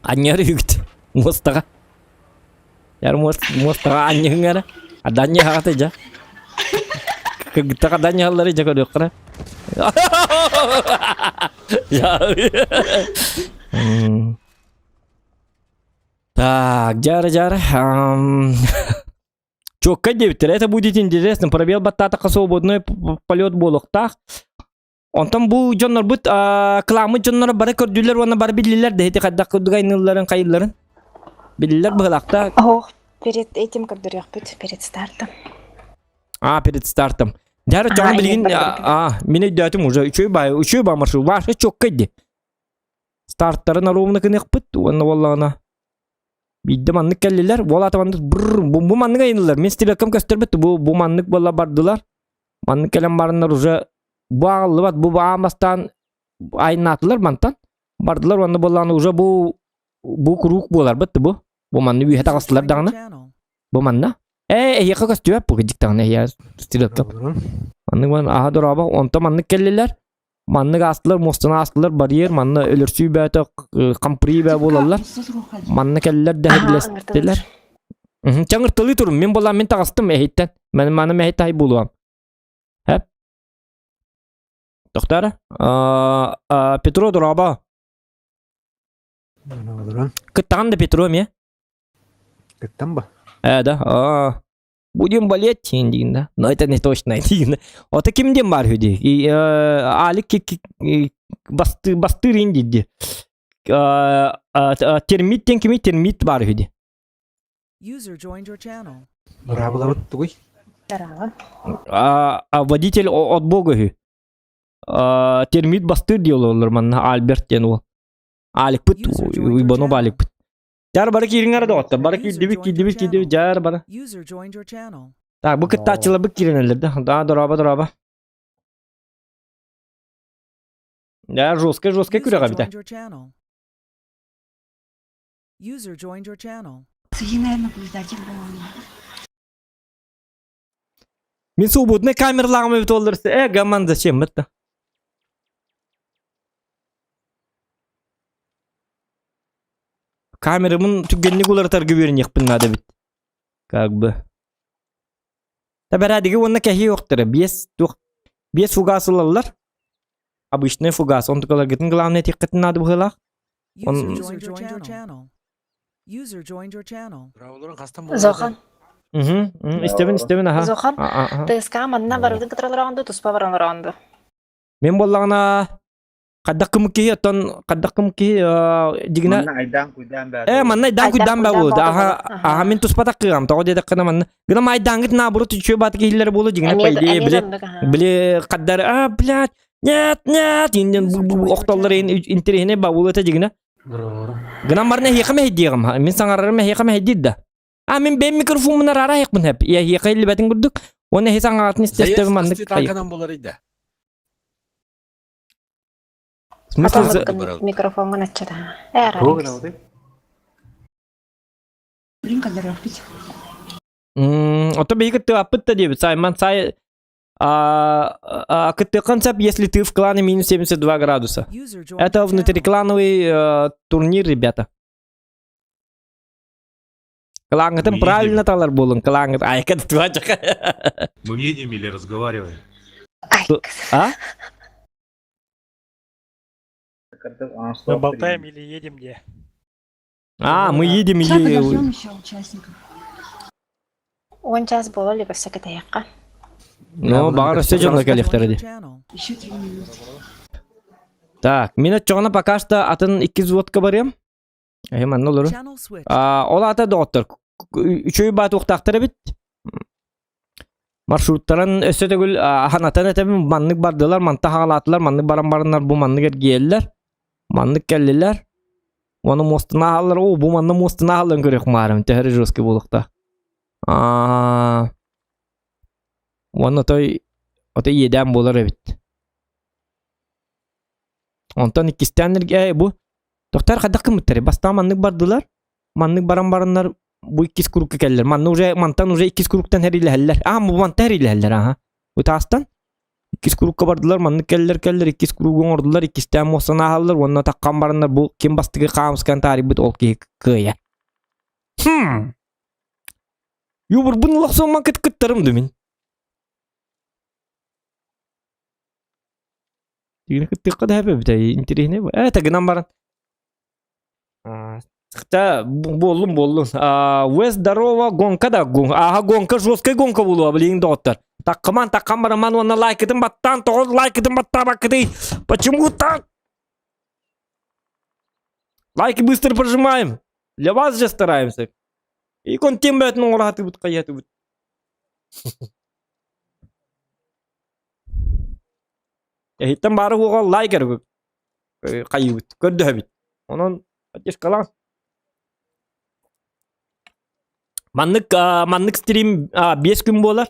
Анньар үгүт муостаҕа. Яр муостаҕа анньыһыҥ эрэ. Аданньы хаҕата дьа. Кыргыттар аданньыһаллары дьэ көрүөххэ. Так, жары-жары. Чуоккай диэбиттэр. Это будет интересно. Пробел баттаатахха свободной полет буолуохтаах. Онтон бу дьоннорбут кыламмыт дьонноро бары көрдүлэр уонна бары биллилэр да ити хайдах курдук айнылларын хайылларын биллилэр быһылаахта. Ох, перед этим көрдөрүөхпүт, перед стартом. А, перед стартом. Дьара Ага, чоҕон билигин инник барбыт. а, мин өйдөөтүм уже үчүгэй бай, үчүгэй ба маршрут. Ваше чокка ди. Старттарын ровно кыныхпыт уонна буоллаҕына биирдэ маннык кэллилэр. Буол аата маннык бррр бу, бу маннык айынылар. Мин стрелкам көстөрбүт бу бу маннык буолла бардылар. Маннык кэлэн бараннар уже бу аҕыллыбат бу аан бастаан айнаатылар мантан. Бардылар уонна буоллаҕына уже бу бу куруук буоларбыт бу. Бу манны үөһэ User таҕыстылар joined your даҕаны. channel. Бу манна. Ээ, эһиэхэ көстүбэт бу кыдьыктаҕына эһиэ стрелкам. Маннык ман аһа дорообо, онто маннык кэллилэр. Маннык аастылар, муостаны аастылар, барьер, манна өлөрсүү бөөтө, хампырыы бөө буолаллар. Манна кэллэр да Аһа, билэстилэр. Чаҥыртылыы турун, мин буолан мин таҕыстым эһиттэн. Мен маны мэһит таһай буолуом. Хэп. Тохтара. Петро дорообо. Кыттаҕын да Петро эмиэ. Кыттан ба? Э, да. А, будем болеть диин да. Но это не точно диин. Ото ким диэн бар үһү дии. Алик басты бастырын диди. Термит диэн кими термит бар үһү дии. User joined your channel. Быраабылабыт тугуй? Здорово. А водитель от бога үһү. Термит бастыр дии олороллор манна Альберт диэн уол. Аликпыт Уйбанов Аликпыт. Дьар бары киириҥ доҕоттор. Бары киирдибит, киирдибит, киирдибит, дьар бары. Так, бу кыттааччыларбыт киирэнэллэр да. Да, дорообо, дорообо. Да, жесткая, жесткая күрэх эбитэ. User joined your channel. Сиги, наверное, наблюдатель буолуон. Мин свободный камералааҕым эбит буоллар, э, гаман зачем это? Камерабын түргэнник уларытарга үөрэниэхпин наада эбит. Как бы. Табэрэдиги уонна кэһии уохтара. Биэс туох биэс фугас ылаллар. Обычный фугас. Онтукаларгытын главное этиэххитин наада быһыылаах. User joined your channel. User joined your channel. Зохан. Угу. Истэбин, истэбин, аха. Зохан. ТСК манна барыбытын кытаралараанду, туспа баралараанду. Мен боллаҕына хайдах кымык киһи оттон хайдах кымык киһи дигинэ Манна айдаан куйдаан баар. Э, манна айдаан куйдаан баа буолуо. Аха, аха мин туспатах кыгам. Тоҕо диэтэххинэ манна гына айдааҥҥыт наоборот үчүгэй бааты киһилэрэ буолуо дигинэ по идее били били хаддар а блядь нет нет инден охтоллор интэриэһинэй баа буолуо этэ дигинэ Гынан баран эһиэхэ мэһэйдиэҕим. Мин саҥарарым эһиэхэ мэһэйдиир да. А мин бэйэм микрофоммун араара айахпын хэп. Эһиэхэ иллибэтин курдук. Уонна эһи саҥаҕатын истэстэбин маннык. Танканан болар иде. Микрофоҥҥун аччата. Блин, кадырахпит. Ото биһиги тыаппыт да диэбит. Сайман сай кыттыаххын сөп, если ты в клане минус 72 градуса. Это внутриклановый э, турнир, ребята. Клаҥҥытын правильно талар буолун, клаҥҥыт айка Мы едем или разговариваем? А? Мы болтаем или едем где? А, мы едем Сейчас или... подождем еще участников. Уон час буола илик өссө кэтэһиэххэ. Ну, баҕар өссө дьоно кэлиэхтэрэ дии. Еще 3 минуты. Так, мин оччоҕуна пока что атын икки взводка барыам. Эһи манна олору. Ол аата доҕоттор, үчүгэй баатуохтаахтар эбит. Маршруттарын өссө төгүл ханатан этэбин маннык бардылар, манта хаалаатылар, маннык баран бараннар бу маннык эргийэллэр. Маннык кэллилэр. Уонна муостаны аһаллар, оо, бу манна муостаны аһалларын көрүөх маарым, төһө жесткий буолуохтаах. Аа, уонна той ото иэдээн буолар эбит. Онтон иккистээн э, бу тохтор хайдах гыммыттар бастаан маннык бардылар, маннык баран бараннар бу иккис курукка кэллэр. Манна уже мантан уже иккис куруктан хэрилэһэллэр. Аа, бу мантан хэрилэһэллэр, аха. Бу таастан иккис курукка бардылар, маннык кэллэр кэллэр, иккис куругу оҥордулар, иккистээн муостаны ааһаллар уонна таххан бараннар бу ким бастакы хаамыскан таарыйбыт ол киһи кыайар. Хм. Юбурбун лохсуомман кыт кыттарым да мин. Тигини кыттыахха да эбит интэриэһинэй бу. Э, гынан баран. Та буоллун буоллун. Вест здорово гонка да гон. Аха гонка жесткая гонка буолуо билигин доҕоттор. Таккаман таккам бараман уонна лайкытын баттаан тоҕо лайкытын баттаабаккытый? Почему так? Лайки быстро прожимаем. Для вас же стараемся. И контент бөтүн оҥоро сатыыбыт хайатыбыт. Эһиттэн баары уоҕа лайк эрэ хайыыбыт, көрдөһөбүт. Онон поддержкалаан. Маннык маннык стрим 5 күн буолар.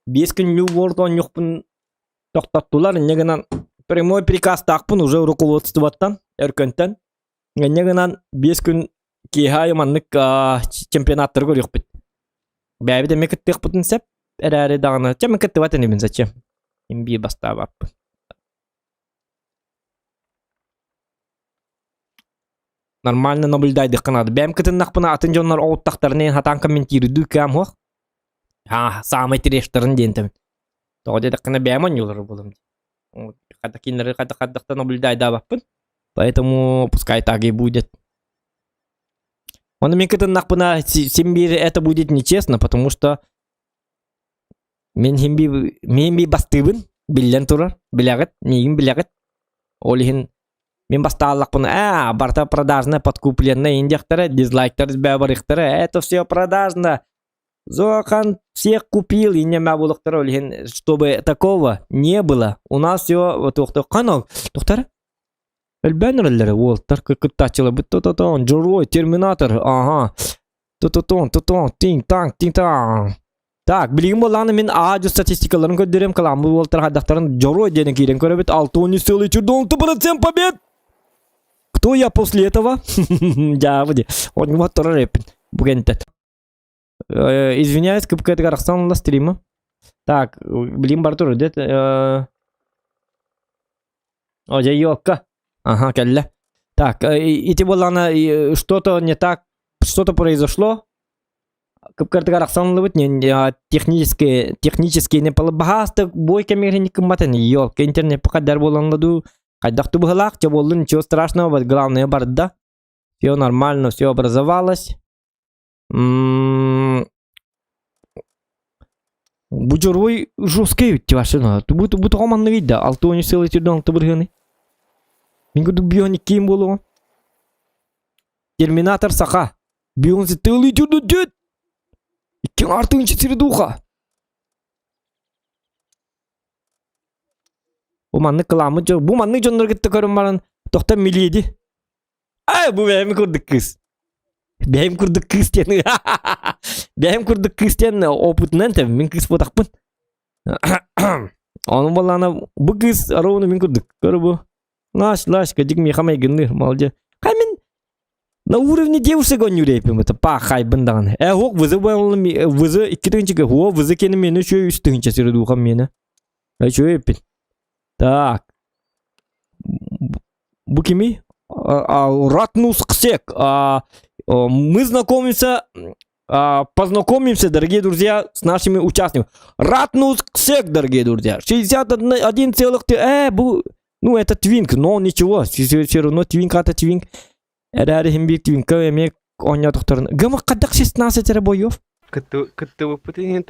5 күн New World оонньуохпун тохтоттулар. Инньэ гынан прямой приказтаахпын уже руководствоттан, Өркөнтөн. Инньэ гынан 5 күн киэһэ аайы маннык чемпионаттары көрүөхпүт. Бэйэбит эмиэ кыттыахпытын сөп эрээри даҕаны чэ мин кыттыбат инибин зачем? Мин биир бастаабаппын. Нормально наблюдайдыхха наада. Бэйэм кытыннахпына атын дьоннор оҕуттахтарына иһин хатаан комментируйдуу кыам суох. Аа, саамай тирештарын диэн тэбин. Тоҕо диэтэххинэ бэйэм оонньуулар буолам дии. Хата кинилэри хата хардахта наблюдайдаабаппын. Поэтому пускай так и будет. Оны мин кытыннахпына син биир это будет нечестно, потому что мин хим би мин би бастыыбын биллэн турар, билэҕит, миигин билэҕит. Ол иһин мин бастааллахпына аа барыта продажно подкупленная индиэхтэрэ, дизлайктар бээ барыахтара, это все продажно. Зохан всех купил, и не булыктар ол иһин, чтобы такого не было. У нас все туохтар Тохтар Өлбөөн эрэллэрэ уолтар кыттааччыларбыт то-то-тон, Дьоруой, Терминатор, ага. То-то-тон, то-тон, тиҥ-таҥ, тиҥ-таҥ. Так, билигин буоллаҕына мин аа статистикаларын көрдөрүөм, кылааммыт уолтар хайдахтарын Дьоруой диэни киирэн көрөбүт. 63,6% побед! Кто я после этого? Дьаабы ди. Онньума турар эппин. Бу кэнтэн. Извиняюсь, кыпкытыгар арахсан ылла стрима. Так, билим бар тур, дет. О, дьэ, елка. Ага, кэллэ. Так, ити буоллаҕына что-то не так, что-то произошло. Кыпкыртыгар арахсан ыллыбыт, технически, технически не баһаастык бой кэмигэр кымматын, елка интернет хайдар буолан ду, хайдах тубыһылаах, чэ буоллун, ничего страшного, главное барда. Все нормально, все образовалось. Бу дьоруой жесткий эбит машина. Бу бу тоҕо манныгый да? Алты сыалы түрдөн алты бырыһыаны. Мин курдук бион иккиин буолуоҕун. Терминатор саха. Бион сытыылыы түрдөн түт. Иккиң артыгынчы сири духа. Бу маннык кыламмыт дьон, бу маннык дьоннор кытта көрөн баран тохтон милиэди. Ай, бу бэйэм курдук кыыс. Бэйэм курдук кыыс диэн. Бэйэм курдук кыыс диэн опытынан тэбин мин кыыс буотахпын. Ону буоллаҕына бу кыыс ровно мин курдук. Көрө бу. Лаш, лаш, кадик миэхэ майгынныыр, молодец. Хай мин на уровне девушек оонньуур эппин это пахайбын даҕаны. Э, хуох вызы вызы икки тыһыынча хуо вызы кени мені үчүгэй үс тыһыынча сири дуухам мені. Үчүгэй эппин. Так. Бу кими? Ратнус Ксек. Мы знакомимся, познакомимся, дорогие друзья, с нашими участниками. Ратнус Ксек, дорогие друзья. 61 целых... Бу... Ну, это твинк, но ничего. Все равно твинк, это твинк. Эрээри иһин биир твинка эмиэ оонньоотохторун. Гыма хайдах 16 эрэ боев? Кыттыбыппыт иһин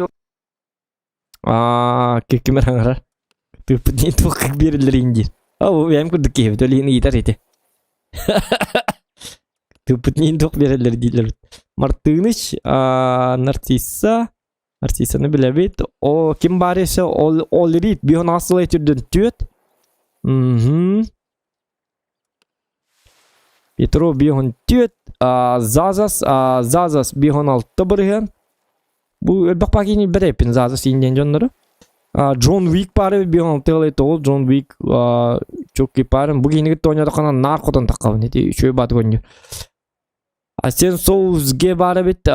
Аа, ким эрэ аҥарар. Тыыппыт диэн туох биэрэллэрин диир. Оо, бэйэм курдук киһибит, ол иһин ыйытар ити. Тыыппыт диэн туох биэрэллэр дииллэр. Мартыныч, аа, Нарцисса, Нарциссаны билэбит. О, ким баар есе ол Олрит, биһон асылай түрдөн түөт. Мгм. Петров биһон түөт, Зазас, Зазас биһон алта бырыһыан. Бу элбэх пакини бэрэппин Зазас индиэн дьоннору. Джон Уик пары биһон алтыгалай тоҕул Джон Уик чокки парын. Бу киинигит тооньодоххона наар хотон таххабын ити үчүгэй бааты конньу. Асен Соузге бар эбит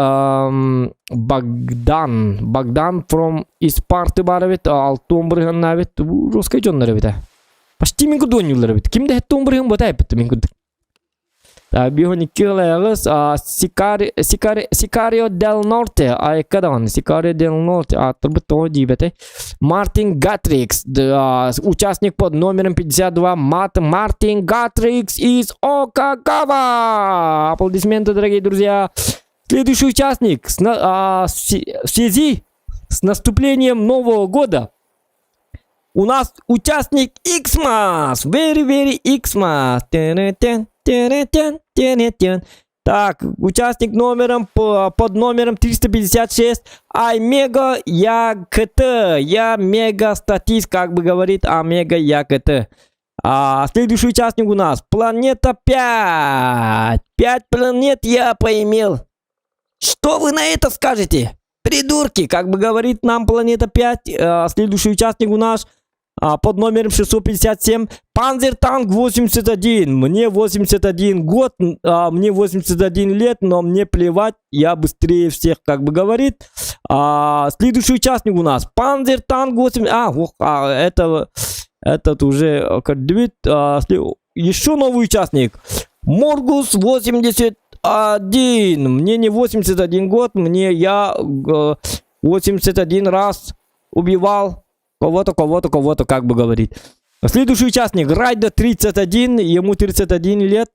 Богдан Богдан from Испарты бар эбит алтуон бырыһанна эбит русский дьоннор эбит почти мин курдук оонньууллар эбит ким да хэттуон бырыһан бота эппит мин курдук биһон икки ылаягыс Сикари Сикари Сикарио дел Норте айка даҕаны Сикарио дел Норте ааттырбыт тоҕо диибэтэй Мартин Гатрикс, участник под номером 52 Мат Мартин Гатрикс из Окагава. Аплодисменты, дорогие друзья. Следующий участник с, а, в связи с наступлением Нового года у нас участник Xmas. Very, very Xmas. Так, участник номером под номером 356 Омега ЯКТ. Я мега статист, как бы говорит Омега ЯКТ. А следующий участник у нас Планета 5. 5 планет я поимел. Что вы на это скажете? Придурки, как бы говорит нам Планета 5. А, следующий участник у нас под номером 657 Панзер Танк 81. Мне 81 год, мне 81 лет, но мне плевать, я быстрее всех, как бы говорит. Следующий участник у нас Панзер Танк 8. Ох, это этот уже еще новый участник. Моргус 81. Мне не 81 год, мне я 81 раз убивал кого-то, кого-то, кого-то, как бы говорит. Следующий участник Райда 31, ему 31 лет.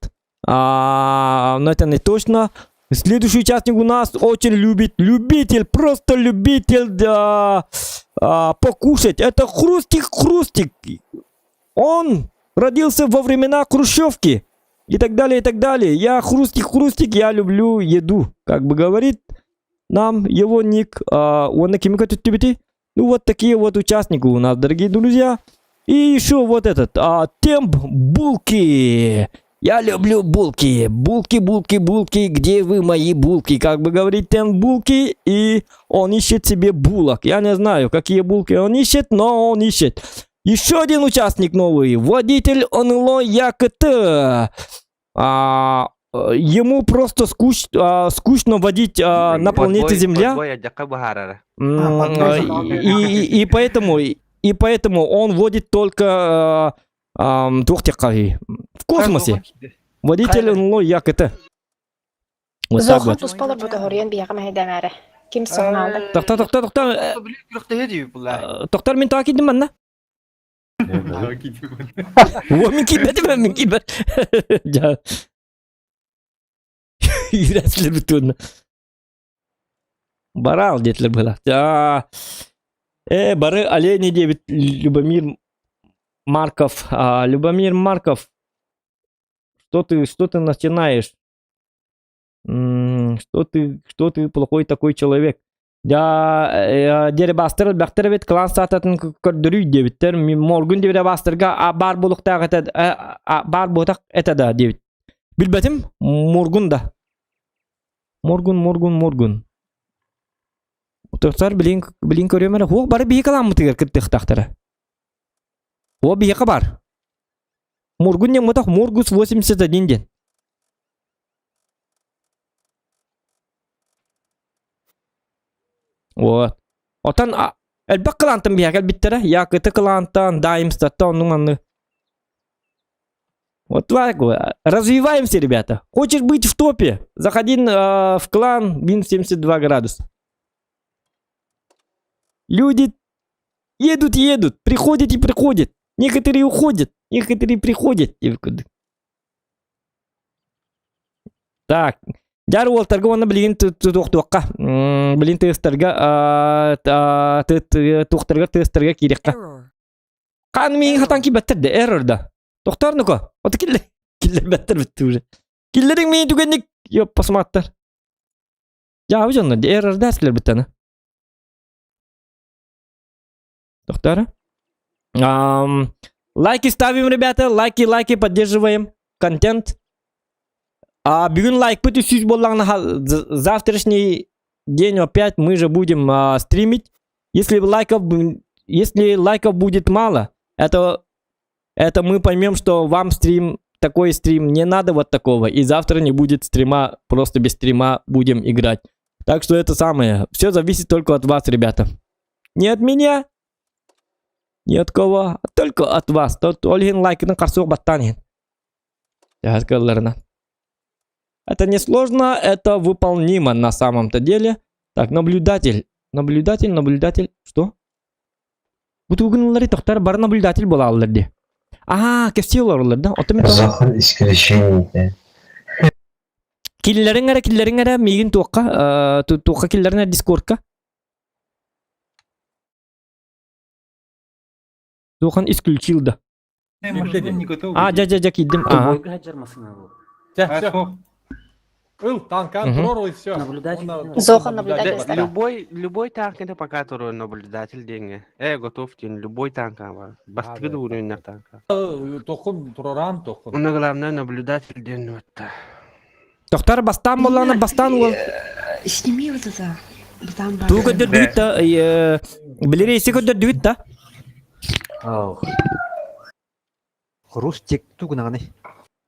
Но это не точно. Следующий участник у нас очень любит, любитель, просто любитель да, покушать. Это Хрустик-Хрустик. Он родился во времена Хрущевки. И так далее, и так далее. Я Хрустик-Хрустик, я люблю еду. Как бы говорит нам его ник. Он на Ну вот такие вот участники у нас, дорогие друзья. И еще вот этот, темп булки. Я люблю булки. Булки, булки, булки. Где вы, мои булки? Как бы говорит темп булки. И он ищет себе булок. Я не знаю, какие булки он ищет, но он ищет. Еще один участник новый. Водитель НЛО ЯКТ. Ему просто скучно водить на планете Земля. И поэтому он водит только в космосе. Водитель НЛО ЯКТ. Вот так вот. Тохтоо, тохтоо, тохтоо. Тохтор мин тоҕо киирдим манна. Мин киирбэтим, мин киирбэт. Үрэслер бүтүн. Барал диэтилэр была. Бары олени диэбит Любомир Марков. Любомир Марков, что ты начинаешь? Что ты плохой такой человек? Я деребастер бахтер клан саататын көрдөрүй диэбиттэр Моргун деребастерга бар буолуохтаах это баар буотах это да диэбит. Билбэтим Моргун да. Моргун, Моргун, Моргун. Тохтор билин билин көрүөм эрэ. Хуох бары биһи кыламмытыгар кыттыахтаахтара. О биһиэхэ бар. Моргун диэн мотох Моргус 81 диэн. Вот. Отон элбэх кылаантан биһиэхэ кэлбиттэрэ. Якыты кылаантан, Даймстаттан оннук манны. Вот так вот. Развиваемся, ребята. Хочешь быть в топе? Заходи в клан минус 72 градуса. Люди едут, едут, приходят и приходят. Некоторые уходят, некоторые приходят. Так, Дьэ уолаттарга уонна билигин туохтуохха. Билигин тыастарга туохтарга тыастарга киириэххэ. Хаан миигин хатан киирбэттэр да, error да. Тохтоор ну-ка. Ото киллер киллербэттэр бүттү уже. Киллериҥ миигин түгэнник ёппасымааттар. Дьаабы дьонно error да силер бүттаны. Тохтоор. Лайки ставим, ребята, лайки, лайки, поддерживаем контент. А бүгүн лайкпыт 300 буоллаҕына завтрашний день опять мы же будем стримить. Если лайков будет мало, это мы поймем, что вам стрим, такой стрим не надо вот такого. И завтра не будет стрима, просто без стрима будем играть. Так что это самое. Все зависит только от вас, ребята. Не от меня, ни от кого, а только от вас. Тот ол иһин лайкын харсуох баттан. Это не сложно, это выполнимо на самом-то деле. Так, наблюдатель. Наблюдатель, наблюдатель. Что? Бутугунлары тохтор бар наблюдатель буолаллар дии. А, кэпсии олороллор да? Ото мин Захар исключение. Киллэриҥ эрэ, киллэриҥ эрэ, миигин туохха, туохха киллэриҥ эрэ дискордка. Туохан исключил да. А, дьэ, дьэ, дьэ, киирдим. Ага. Ыл, танкан турор и все. Наблюдатель. Зоха наблюдатель. Любой, любой танк это пока турор наблюдатель деньги. Э, готов день, любой танк бар. Бастыгы да уровень танка. Тохун туроран тохун. Уна главное наблюдатель день вот. Тохтар бастаан буоллаҕына бастаан уол Сними вот это. Там бар. Тугу көрдөрдүгүт да били рейси көрдөрдүгүт да Рустик тугунаганы.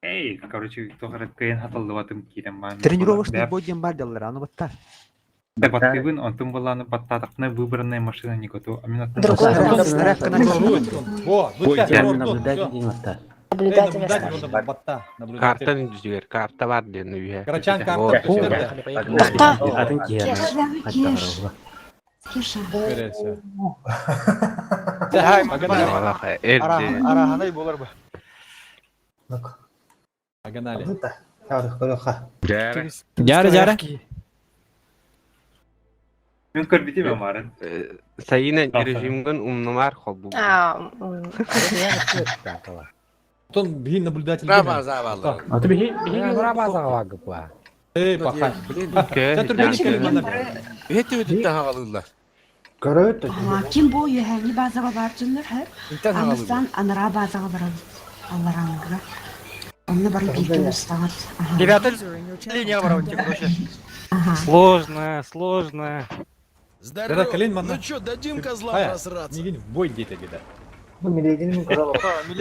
Эй, короче, тоҕо кыйын хатыллыбатым киирэн баан. Тренировочный бой диэн бар деллар, аны баттар. Да баттыыбын, онтун булааны баттаатахпына выбранная машина не готова. Другой Во, Наблюдатель. Карта жүзүгэр, карта бар диэн үйэ. Карачан карта. Тахта. Кеш. Кеша. Араханай болар ба. Погнали. Жары жары. Мен көрбүтүм амарын. Сайына режимгин умнумар холбу. Тон биһи наблюдатель. Браво, заваллар. А ты биһи биһи браво заваллар. Эй, паха. Бэти өтүттэн хагалылар. Көрөт. Ким бу үһәни базаға бар дьоннор хэр. Интен хагалылар. Андастан анара базаға барабыт. Аллараңга. Онно бары бииргэ устаҕыт. Девятый линия барабыт, короче. Сложная, сложная. Здорово. Колин манна. Ну чё, дадим козлам Хая, просраться? Нигин в бой где-то где-то. Миледини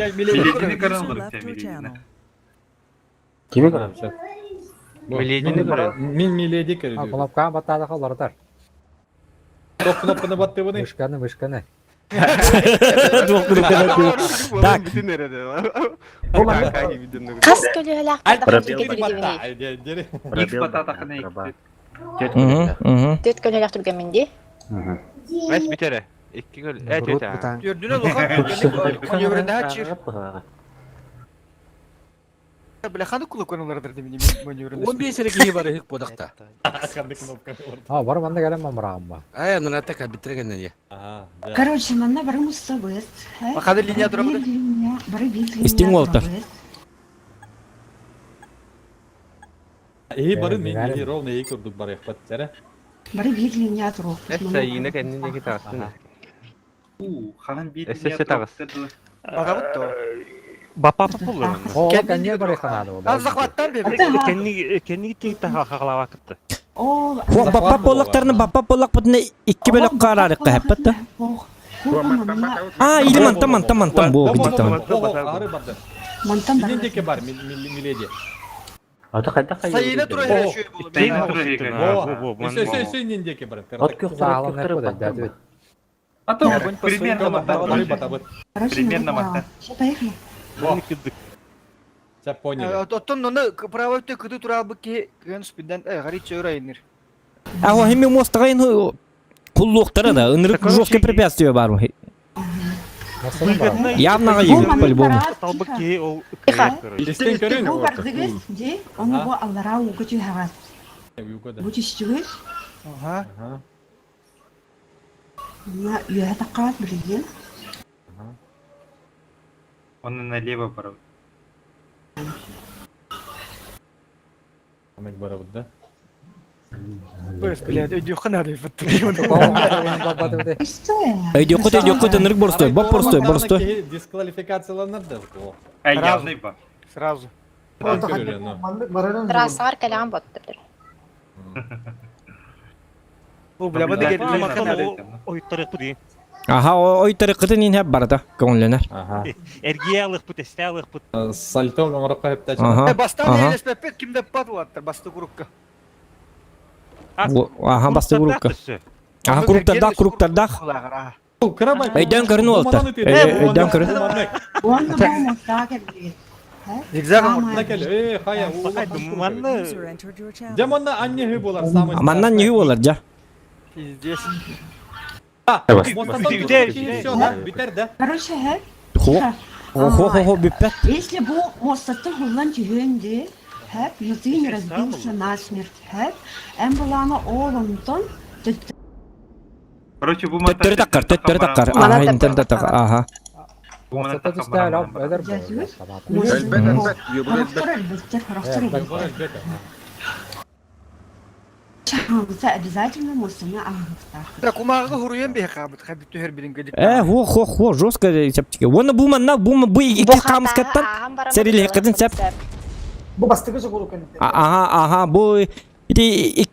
Миледини көрөн Кими көрөн? Миледини көрөн. Мин миледи көрөн. Кнопканы баттаада олордар. Тоқ кнопканы батты бұны. Вышканы, вышканы. Так. Қас көлөһөлөөх Төт көлөһөлөөх түргәмин ди. Бэс битере. Икки көл. Э, төт. Түрдүнө лухан маневренде Бляханы кулаконулар демини маневренде. 15 эрэ киһи бар ыһык бодақта. А, бар манна кэлэн мамыраамма. Ай, анарата кабитреген я. Короче, манна бары мустабыт. Бахады линия турабыт. Бары биир линия Истиң уолтар. Эй, бары мен миледи ровно эй көрдүк бар яқпат. Сәрі. Бары биир линия туруп. Эс сайына кэннин тагыстын. У, хахан бир Эссе тагыс. Багабыт то. Бапа папулар. О, кэнне бар ханады. Аз захваттан бе. Кэнни кэнни тигитте хахалава кытты. О, Хо бапа боллактарны бапа боллак бутына икки бөлөк карарык кахаппат. А, или мантан мантан мантан бу бидиктан. Ары барды. Мантан Синен деке бар миледи. Ата кайда Сайына тура хэ шөй Все, все, все, нен деке бар. А то примерно мантан. Примерно мантан. Все, поехали. Все поняли. Оттон ноны правой өттө кыты тура албык ки кыган спиден э гариче өрайныр. А о хими мостагайн куллуктары да ынырык жесткое препятствие бар. Явно гаи по-любому. Талбык ки ол Истен көрөн. Бу бардыгыз, де, оны бу аллара угы түһәгәт. Бу түстүгүз. Ага. Мына үһә таккат билген. Он налево барабыт. Амек барабыт, да? Блядь, өйдү ханады фатты. Өйдө өйдө ынырык борстой, боп борстой, борстой. Дисквалификацияланыр да. Ай, явный ба. Сразу. Трассар кэлэҕин боттыр. Бу бля, бу деген Ойттарык бу ди. Аха, ой тарыкытын ин хәп барда көңүллөнөр. Ага. Эргия алык бу, тесте алык бу. Сальто оңорокко хептач. Ага. Бастан Ага. элеспепет кимде патылаттыр басты курукка. Аха, басты группка. Аха, кругтардах, кругтардах. Өйдөн көрүн уолта. Өйдөн көрүн. Онно бу мостаа кэлбит. Зигзаг Э, хая, Манна Жаманна анне болар самый. Маннан нихи болар жа. Пиздец. Все, да, битер, да? Короче, хэ. Хо. Хо хо хо бүппэт. Если бу мостаттан хуллан түһүөн хэп, но ты не разбился насмерть, хэп. Эм буланы олонтон Короче, бу Төттөрү таккар, төттөрү таккар. Аха, интен таккар. Аха. Хамса обязательно муостаны ааһыахтаах. Да кумааҕыга хуруйан биһи хаабыт хабит түһэр билин кэлик. Э, хо хо хо жестко чэпчэки. Уонна бу манна бу бу Бу иккис хаамыскаттан ааһан баран сэрилиһиккитин сеп. Бу бастакы сокуру кэнниттэн. Аха, аха, бу ити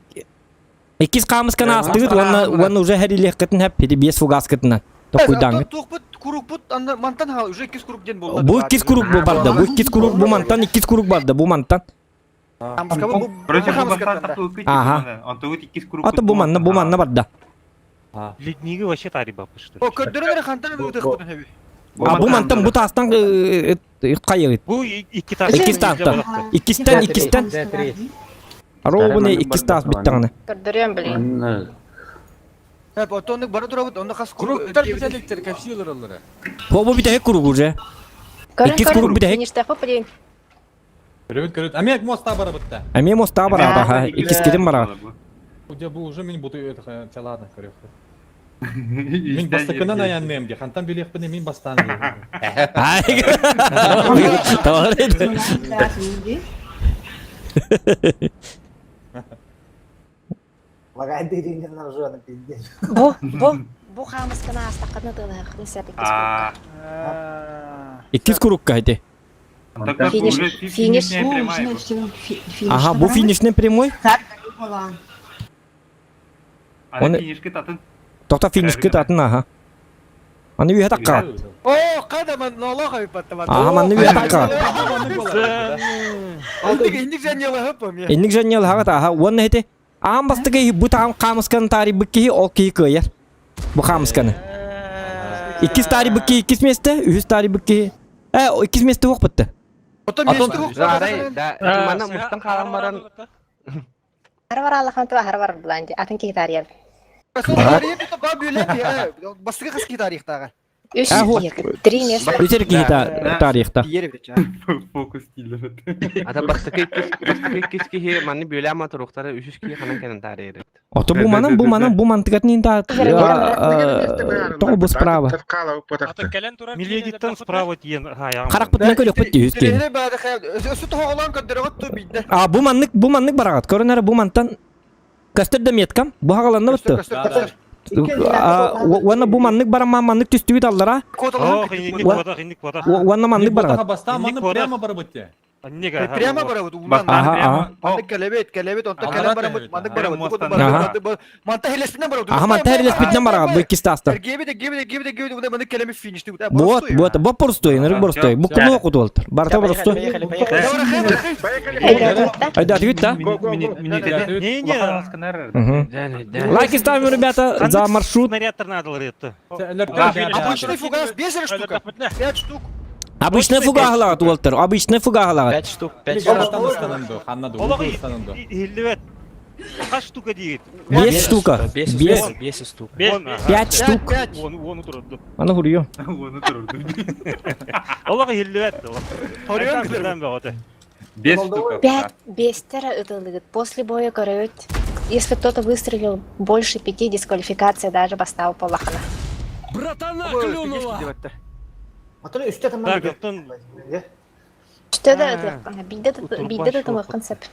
иккис хаамысканы аастыгыт уонна уонна уже сэрилиһиккитин хеп ити биэс фугаскытынан токуйдааҥҥыт. Туохпут курукпут анна мантан хаал уже иккис курук диэн буолла. Бу иккис курук бу барда, бу иккис курук бу мантан иккис курук барда, бу мантан. Короче, бу бастаан тахтылыкы Аха. Онтугут иккис курук. Ата бу манна, бу манна барда. Ледниги вообще тарибаппыт что ли? О, көрдөрөн эрэ хантан ытыахпытын хөбү. А бу мантан бу таастан хайыгыт. Бу икки таас. Иккис таастан. Иккистен, иккистен. Ровно иккис таас бүттэҕинэ. Көрдөрүөм билигин. Хөп, оттон бара турабыт, онно хас курук. Куруктар бүтэликтер кэпсиилер оллара. Бу бу бүтэһик курук уже. Көрүн Иккис курук көрүн бүтэһик. фиништехпит билигин. Көрөбүт көрөбүт. Амек моста барабытта. Эмиэ моста бараата, ха. Иккискитин бараат. Удя бу уже мин буту это ладно көрөк. Мин бастакынан аянныам ди. Хантан билиэхпин мин бастаан. Ай. Тавар Бу бу бу хаамысканы аастаххытына тыалаһыаххытын сөп иккис курукка. Иккис курукка ити. Финиш финиш. Ага, бу финишный прямой. Аны финишке татын. Тоқта финишке татын, ага. Аны үйе таққа. О, када ман нолох айпатта. Ага, манны үйе таққа. Инник инник жаньяла хөп мен. Инник жаньял хагат, аха, уонна хете. Аан бастыгы бу таам камысканы тари быкки ол кии кыйар. Бу камысканы. Иккис тари быкки иккис месте, үһүс тари быкки. Э, иккис месте жоқ бітті. Потом месте Арай, да, мана мустан хаалан баран Хара бар аллахан туа хара бар булан ди. Атын киһи тарыйар. Бастыгы қыз ки тарихтағы. Үс А, вот. киһи. Три места. Үтер киһи тарихта. Фокус стилі. Ата бастакы иккис бастакы иккис киһи манны бүлэ ама туруктары үсүс киһи ханан кэнэн таарыйрыт. Ото бу манан, бу манан, бу мантыгатын та тоҕо бу справа. Миледиттен справа тиен хаян. Харах бутuna көрөк бит үс киһи. Өсі тоғылан көддөрөҕөт ту бидде. А бу маннык, бу маннык барагат. Көрөнөр бу мантан Көстөр да меткам. Бу хагаланна бутты. Уонна бу маннык барамма маннык түстүбүт аллара. Ох, инник бода, инник бода. Уонна маннык барагат. Бастаан манны прямо барабытте. Прямо барабыт, умнан. Аха, аха. Мандык келебет, келебет, онта келем барабыт, мандык барабыт, Аха. Манта хелеспинен барабыт. Аха, манта хелеспинен барагат, бу иккис таастар. Гебеде, гебеде, гебеде, гебеде, мында мандык келеме финишти. Вот, вот, бу простой, нырык простой. Бу кулу окуту Барта простой. Айда, түгүт да? Не, не. Лайки ставим, ребята, за маршрут. Снаряд торнадо ретті. Обычный фугас, 5 штука. 5 штук. Обычный фугахалаат уолтер, обычный фугахалаат. 5 штук, 5 штук. Олох иһиллибэт. Хас штука диит. 5 штука. 5 5. 5 штук. 5 штук. Уону турду. Аны хурьё. Уону турду. Олох иһиллибэт. Хорьон кырдан бөҕөтө. 5 штука. Пять бестера ытылыгыт. После боя көрөбүт. Если кто-то выстрелил больше пяти, дисквалификация даже бастау полахана. Братана клюнула! Так, оттон Что да ытыаххана? Биде биде да тымыккын сеп.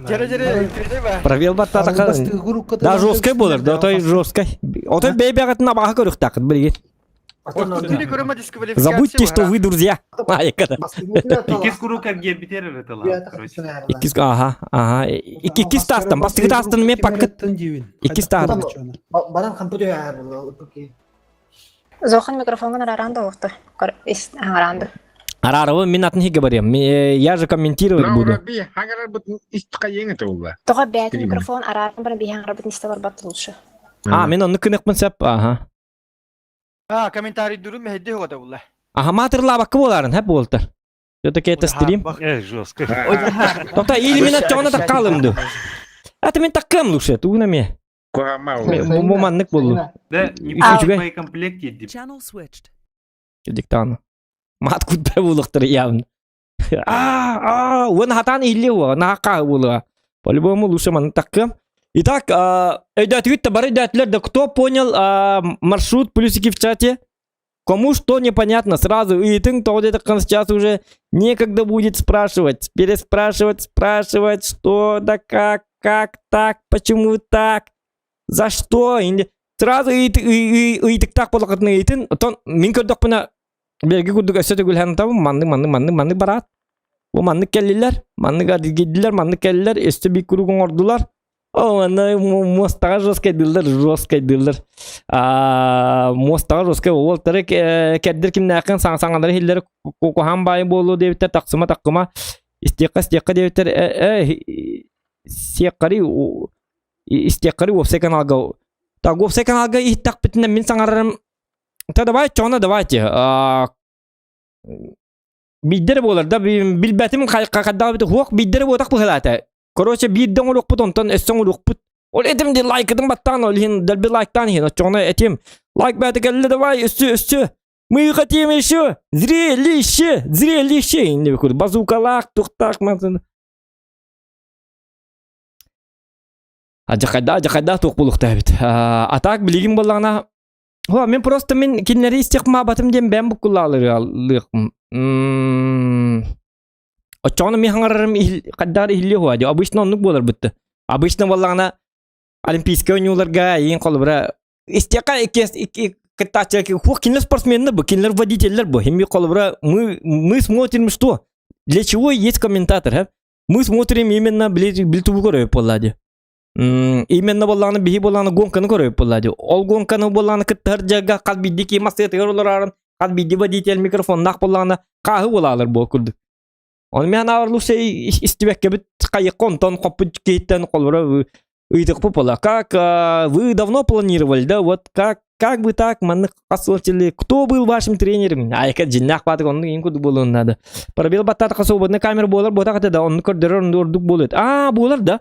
Жере жере, жере Провел баттатака. Да жесткой болар, да той жесткой. Отой бейбегатын абаха көрүктакыт билген. Забудьте, что вы друзья. Ай, когда. Иккис курук эрге битер это короче. Иккис, ага, ага. Иккис тастан, бастыгы тастан мен пакет. Иккис тастан. Баран компьютер Зохан микрофонга араранды оқты. Араранды. Арарова мен атын хиге барем. Я же комментировать буду. Тоға бәт микрофон арарын бір бихан рабыт не стал барбат лучше. А, мен оны кыныкпын сәп, ага. А, комментарий дурун мехедде хода булла. Ага, матырла бакы боларын, хәп болтар. Все-таки это стрим. Э, жестко. Тоқта, или мен аттығына таққалымды. Это мен таққам лучше, тугына ме. Бу маннык болду. Да, не Үчүгэй. по комплекте деп. Channel switched. Диктаны. Мат күтпе булыктыр явно. А, а, он хатан илли во, нака булыга. По-любому лучше маны таккым. Итак, өйдәтүгүт бары өйдәтүләр да кто понял маршрут плюсики в чате? Кому что непонятно, сразу ыйытыҥ, тоҕо диэтэххинэ сейчас уже некогда будет спрашивать, переспрашивать, спрашивать, что да как, как так, почему так, за что. Сразу ыйытыктаах буоллаххытына ыйытын, оттон мин көрдөхпүнэ Белги курдук өссө төгүл хантабын маннык маннык маннык маннык бараат. Бу маннык кэллилэр, маннык адилгийдилэр, маннык кэллилэр, өссө биир куруук оҥордулар. О, манна муостаҕа жесткайдыыллар, жесткайдыыллар. Муостаҕа жесткай уолтары кэрдэр кимнээххин саҥалары иһиллэр куһаан баайы буолуо диэбиттэр, тахсыма таххыма, истиэххэ истиэххэ диэбиттэр, э сиэххэри истиэххэри уопсай каналга. Так, уопсай каналга иһиттэхпитинэ мин саҥарарым Та давай, чоно давайте. Биирдэрэ буолар да билбэтим хайдах эбит хуох биирдэрэ буотах быһылаата. Короче, биирдэ оҥоруохпут онтон өссө оҥоруохпут. Ол этим ди лайкытын баттаан ол иһин дэлби лайктаан иһин оччоҕуна этим. Лайк бэйэтэ кэллэ давай өссө өссө. Мы хотим еще зрелище, зрелище. Инде базукалаах, тухтаах мантын. Адьахайда, адьахайда туох буолуохтаах эбит. А так билигин буоллаҕына О, мен просто мин кинилэри истиэх маабатым диэн бэйэм буккуллаалыахпын. Оччоҕуна мин хаҥарарым хайдах иһиллиэ уһуа дии. Обычно оннук буолар бытты. Обычно буоллаҕына олимпийскай оонньууларга иин холобура истиэххэ икки кыттааччы хуох кинилэр спортсменнар бу, кинилэр водителлэр бу. Химми холобура мы мы смотрим что? Для чего есть комментатор, а? Мы смотрим именно били тугу көрөбүт буолла дии. Именно буоллаҕына биһи буоллаҕына гонканы көрөбүт буолла дии. Ол гонканы буоллаҕына кыттыһар дьарга хас биирдии киһи массыынатыгар олорорун, хас биирдии водитель микрофоннаах буоллаҕына хааһы буолаалар буол курдук. Ону мен анаабар лучше истибэккэбит хайыкка онтон хоппут киһиттэн холобура ыйытыкпыт буолла. Как вы давно планировали, да? Вот как как бы так маннык хас кто был вашим тренером? Айка дьиннээх баатык оннук иин курдук буолуон надо. Пробел баттаатахха свободная камера буолар буотах этэ да оннук көрдөрөр ордук буолуо. Аа буолар да.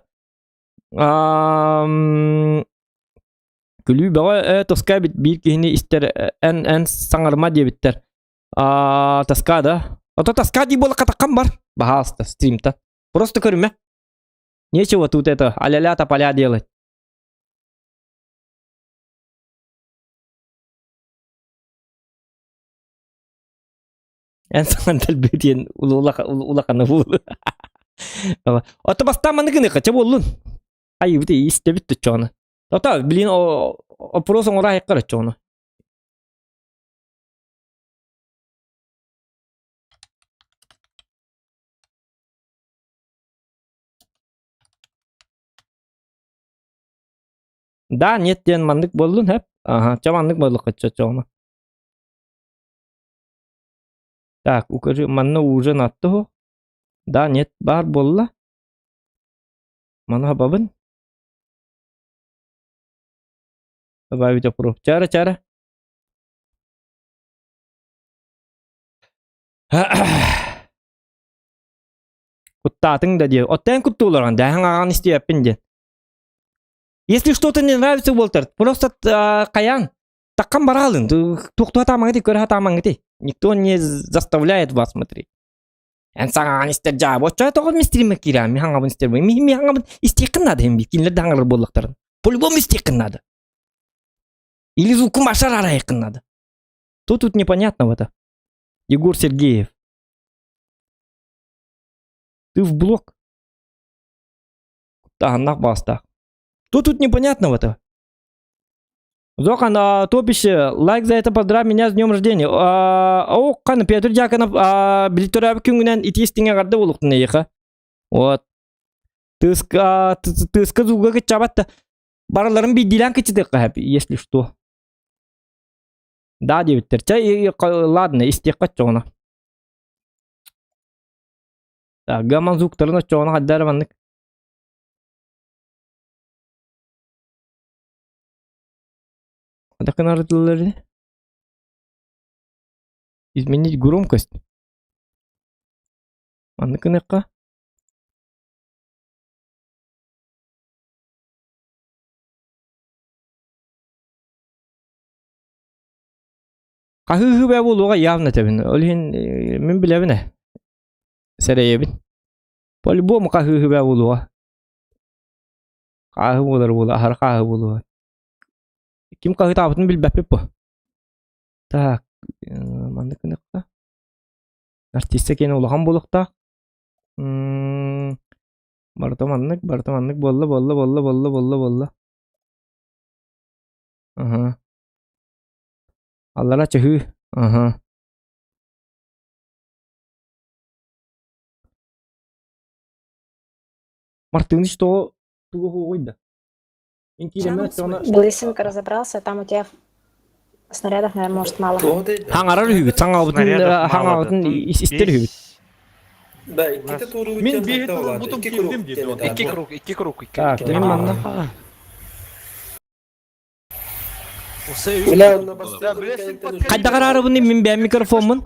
Күлүү бөҕө э, тоска биир киһини истэр эн эн саҥарыма диэбиттэр. Аа тоска да. Ото тоска дии буола катаккам бар. Баһаалыста стримта. Просто көрүмэ. Нечего тут это аля-ля тополя делать. Эн саҥан дэлби диэн улаханы буолу. Ото бастаан маннык гыныахха чэ буоллун. Айыбыт истэбит төччөҕүнэ. Ото блин опрос оҥоро айыккар өччөҕүнэ. Да, нет диэн маннык буоллун, хэп. Аха, чэ маннык буоллухха чочоҕуна. Так, укажи, манна ужин аттыһу. Да, нет, баар буолла. Маны хабабын. Добавить вопрос. Чара, чара. Куттаатыҥ да диэ. Оттон куттууларан, дэһэн аҕан истиэппин диэн. Если что-то не нравится, Уолтер, просто каян, таккан бараалын, туохтуха таамаҥыты, көрө таамаҥыты. Никто не заставляет вас смотреть. Эн саҥаҕын истэр дьаабы, оччо тоҕо мистримме киирэн, ми хаҥабын истэр, ми ми хаҥабын истиэххин надо им кинилэр да хаҥалар буоллахтарын. По-любому истиэххин надо. Или звукум ашар арайыққын надо. Тут тут непонятного-то. Егор Сергеев. Ты в блок. Таһаннах баастаах. Что тут непонятного-то? Зохан, а, топище, лайк за это поздравь меня с днем рождения. А, о, қан Петр Дьяконов, а, билиттөрөөбүт күҥҥүнэн итиистиҥэ эҕэрдэ буолуохтун эйиэхэ. Вот. Тыска, тыска зуга кыччабат да. Барыларын биирдиилээн кыччытыахха если что. Да диэбиттэр. Чэ, ладно, истиэххэ оччоҕуна. Так, гаман звуктарын оччоҕуна хайда эрэ маннык. Хайдах гынарытыллар Изменить громкость. Маннык гыныахха. Хаһыы бээ буолуоҕа явно тэбин. Ол иһин мин билэбин ээ. Сэрэйэбин. По-любому хаһыы бээ буолуоҕа. Хааһы буолар буолуо, аһара хааһы буолуо. Ким хаһыытаабытын билбэппит бу. Так. Маннык гыныахха. Артиста киэнэ улахан буолуохтаах. М, Барыта маннык, барыта маннык буолла, буолла, буолла, буолла, буолла, буолла. Аха. Аллара чаһыы. Аха. Мартыныч тоҕо тугу хуоҕуй да? Лысенко разобрался, там у тебя снарядов, наверное, может мало. Хаҥарар үһүбүт, саҥаабытын хаҥаабытын истэр үһүбүт. Да, иккитэ туоруугут Мин биэһи туруорбутум киирдим дии. Икки круг, икки круг, икки. Так, мин манна. Хайдах араарыбын мин бэйэм микрофоммун?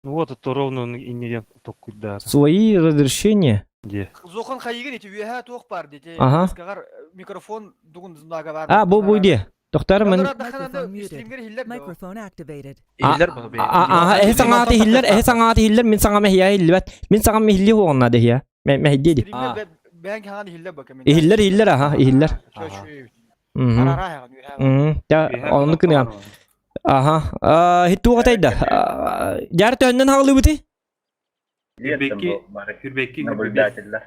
Ну вот, это ровно иннеден токкуйдаата. Свои разрешения. Де. Зохан хайыгын ити үөһэ туох бар дити. Ага. Скагар микрофон дугун знага бар. А, бу бу де. Тохтар мен Microphone muted. Microphone activated. Аха, эһи саҥааты иһиллэр, эһи саҥааты иһиллэр, мин саҥам эһиэ иһиллибэт. Мин саҥам иһилли хуоҕунна дэһиэ. Мэһидиэ ди. Бээн хаҥан иһиллэр бака мин. Иһиллэр, иһиллэр, аха, иһиллэр. Мгм. Мм. Оннук гыныам. Аха. Туох этэй да? Дьаар төһөннөн хааллыбытый? Хүрбекки, Хүрбекки, наблюдателлэр.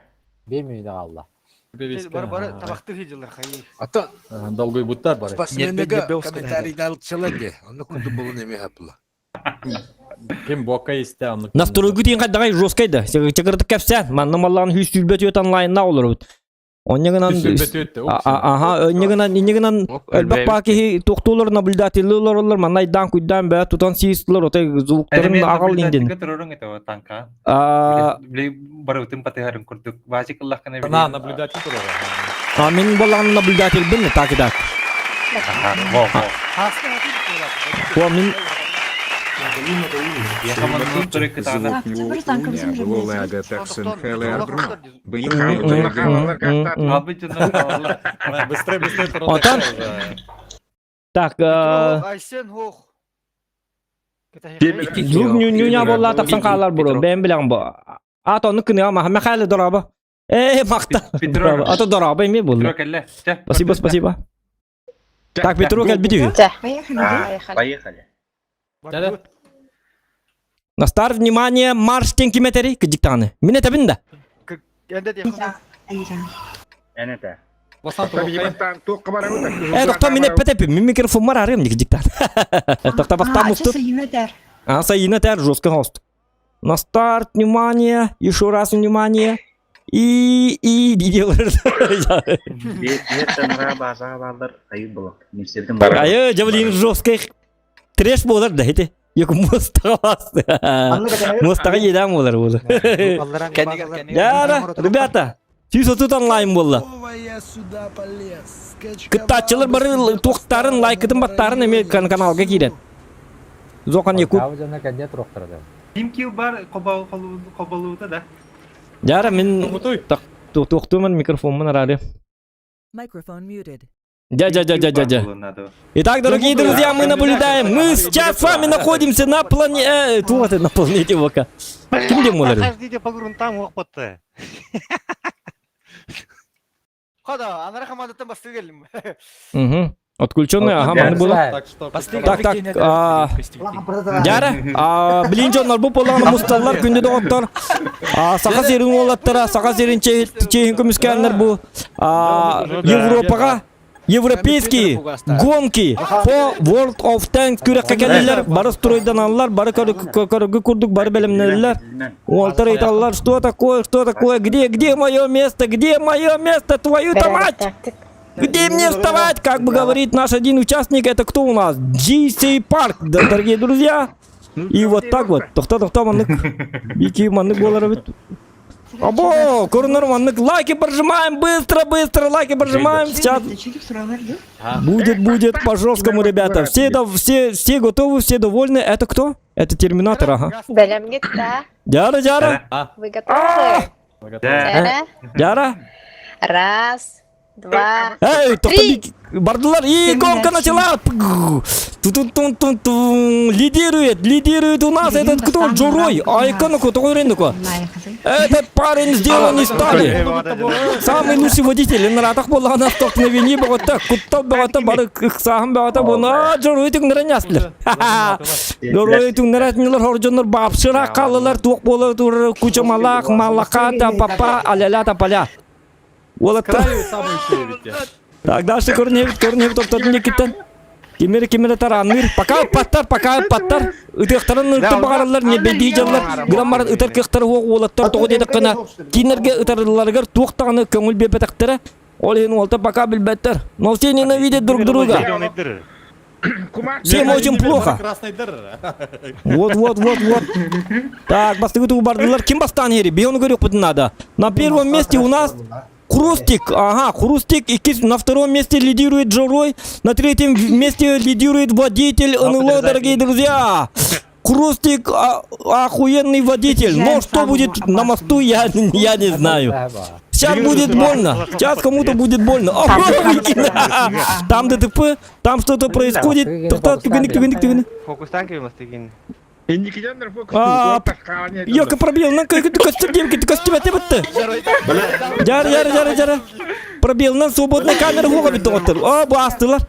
Бе мүнү хаалла. Бары бары табахты хидилер хайы. Ата долгуйбуттар бары. Спортсменнага комментарийдалчылар де. Онно курдук болун эме хапла. Ким буокка истэ оннук. Настройгу тиин хайдаҕай жесткай да. Чакырдык кэпсээн. Манна маллаан хүс сүүрбэ түөт онлайнна олоробут. Онньагынан аха онньагынан инньэгинэн элбэх баа киһи туохтуулар наблюдателлэр олороллор манна айдаан куйдаан бээ тутан сиистилэр отой звуктарын аҕал индин. Турорун это танка. Барыбытын патыһарын курдук. Баачык ыллаххына На наблюдатель турар. А мин боллаҕын наблюдательбин так и так. Во во. Во мин Быстрее, быстрее Отон Так, Айсен хох. Звук нюня болла тахсан хаалар буру. Бэм билэн бу. А то ныкны ама Михаил дораба. Э, махта. А то дораба эми булла. Спасибо, спасибо. Так, Петро кэлбит Поехали. На старт, внимание, марш тенкиметери, кыдьыктааны. Мин этэбин да. Энете. Э, тохто мин эппет мин микрофонмар арыам дикдиктан. Тохто бастан мустут. А, сайына тәр жестко хост. На старт, внимание, еще раз внимание. И, и, Айы, жабылин жесткий трэш болар да, эти. Yok мостаға Мостаға едам болар болды. Яра, ребята, сіз тут онлайн болды. Кыттааччылар бары туохтарын, лайкытын баттарын эме каналга киирен. Зоқан Якуб. Ким кил бар кобалуута да. Яра мин туохтууман микрофонмун арары. Microphone muted. Дя, дя, дя, дя, дя, дя. Итак, дорогие друзья, мы наблюдаем. Мы сейчас с вами находимся на планете... Туох на планете Вока. Ким дем олар? Подождите по грунтам опыты. Хада, анара командаттан бастыы келлим. Угу. Отключенный, ага, маны было. Так, так, а, Дьара, а, билин дьоннор бу буоллаҕына мусталлар күндү доҕоттор. А, Саха сирин уолаттара, Саха сирин чэһин көмүскээннэр бу а, Европаҕа Европейские гонки по World of Tanks күрэххэ кэлэллэр, бары стройданаллар, бары көргү курдук бары бэлэмнэнэллэр. Уолтар ыйыталлар, что такое, что такое, где, где мое место, где мое место, твою-то мать! Где мне вставать, как бы говорит наш один участник, это кто у нас? GC Park, дорогие друзья. И вот так вот. Тохта, тохта, маннык. Бики, маннык буолар эбит. Або, көрүнөр маннык. Лайки прожимаем, быстро, быстро, лайки прожимаем. Сейчас будет, будет по жесткому, ребята. Все, все, все готовы, все довольны. Это кто? Это Терминатор, ага. Дьара, дьара. Вы готовы? Дьара. Раз, два, Эй, три. Бардылар, и гонка начала! Ту-тун-тун-тун-тун. Лидирует, лидирует у нас этот кто? Джурой. Айкон, кто рынку. Этот парень сделан из стали. Самый лучший водитель. Наратах буоллаҕына столкновение бөҕөтө, куттал бөҕөтө, бары ыксааһын бөҕөтө буона дьоруой түҥнэрэн ястылар. Дьоруой түҥнэрэ атынылар хордьоннор баапсыра хааллылар туох буола турар куча малаах, малаха та папа, аляля та поля. Уолаттар. Так, дальше көрүнэбит, көрүнэбит ортотун диэкиттэн. Кимири кимири тараанныыр. Пока ыппаттар, пока ыппаттар. Ытыахтарын ырытан баҕараллар, ньэбэйдии дьаллар. Гынан баран ытар кыахтара суох уолаттар тоҕо диэтэххинэ, кинилэргэ ытарылларыгар туох даҕаны көҥүл биэрбэтэхтэрэ. Ол иһин уолтар пока билбэттэр. Но все ненавидят друг друга. Всем очень плохо. Вот, вот, вот, вот. Так, бастыгы тугу бардылар. Ким бастаан иһэри? Биһи ону көрүөхпүтүн надо. На первом месте у нас Хрустик, ага, Хрустик, и на втором месте лидирует Джорой, на третьем месте лидирует водитель НЛО, дорогие друзья. Хрустик а, охуенный водитель, но что будет на мосту, я, я не знаю. Сейчас будет больно, сейчас кому-то будет больно. Там ДТП, там что-то происходит. Фокустан кемастыгин. Йока пробил, на костюме бітті. Жар, жар, жар, жар. Пробил на свободная камера хуга бітті оттыр. О, бастылар.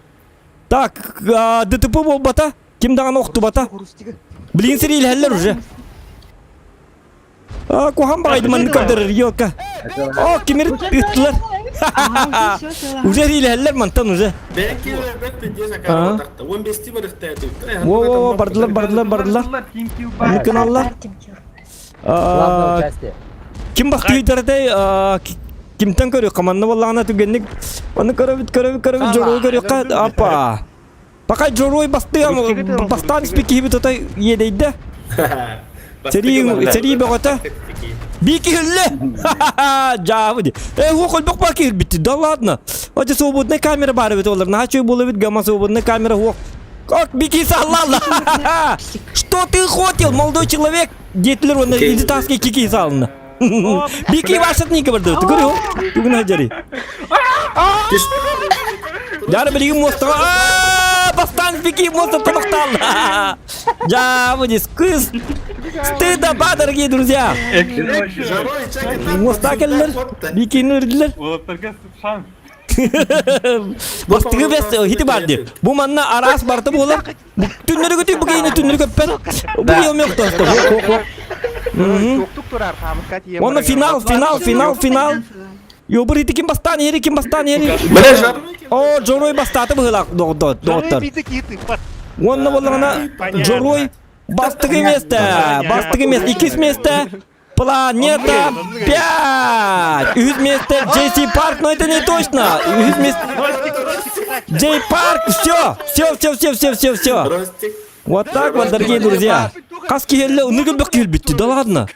Так, ДТП болбата. Ким даҕаны охтубата. Блин, сириилэһэллэр уже. А, куһаҕан баҕайы маннык көрдөрөр, елка. О, кимир ыттылар. Уже сириилэһэллэр мантан уже. Во, во, во, бардылар, бардылар, бардылар. Каналлар. Ким бастыйдардай кимтен көрүөххэ манна буоллаҕына түгэнник ону көрөбүт көрөбүт көрөбүт дьоруой көрүөххэ апа Пока дьоруой бастыам бастаан испит киһибит отой иэдэйдэ. Сэрии сэрии бөҕөтө. Бии киһиллэ. Дьаабы ди. Э хуох өлбөх баа киһирбитти. Да ладно. Оте свободная камера баар эбит олар. Наһаа чөй буола эбит гамма свободная камера хуох. Как бики саллалла. Что ты хотел, молодой человек? Диэтилер уонна иди кики салынна. Бики вашат не говорду. Ты говорил? Тугун хаджари. Жары билигин мостаға бастан бики моста тамақтал. Жа, кыз. Стыдоба, дорогие друзья. Моста келдер. Бикини үрдүлер. Уолаттарга шанс. Бастыгы бес хити бар ди. Бу манна араас барты буолар. Түннөрү көтүй бу кейини түннөрү көппөт. Бу ем yok достор. Хо хо. Туктук турар хамыкка тием. Онно финал, финал, финал, финал. Йо бир ити ким бастаан ери, ким бастаан ери. О, Джорой бастааты быһылаах доҕоттор. Уонна боллаҕына Джорой бастыгы место, бастыгы место, иккис место Планета 5! Үһүс место Джейси Парк, но это не точно. Үһүс место... Джей Парк, все, все, все, все, все, все, все. Вот так вот, дорогие друзья. Хас киһи ыныгы киһи да ладно.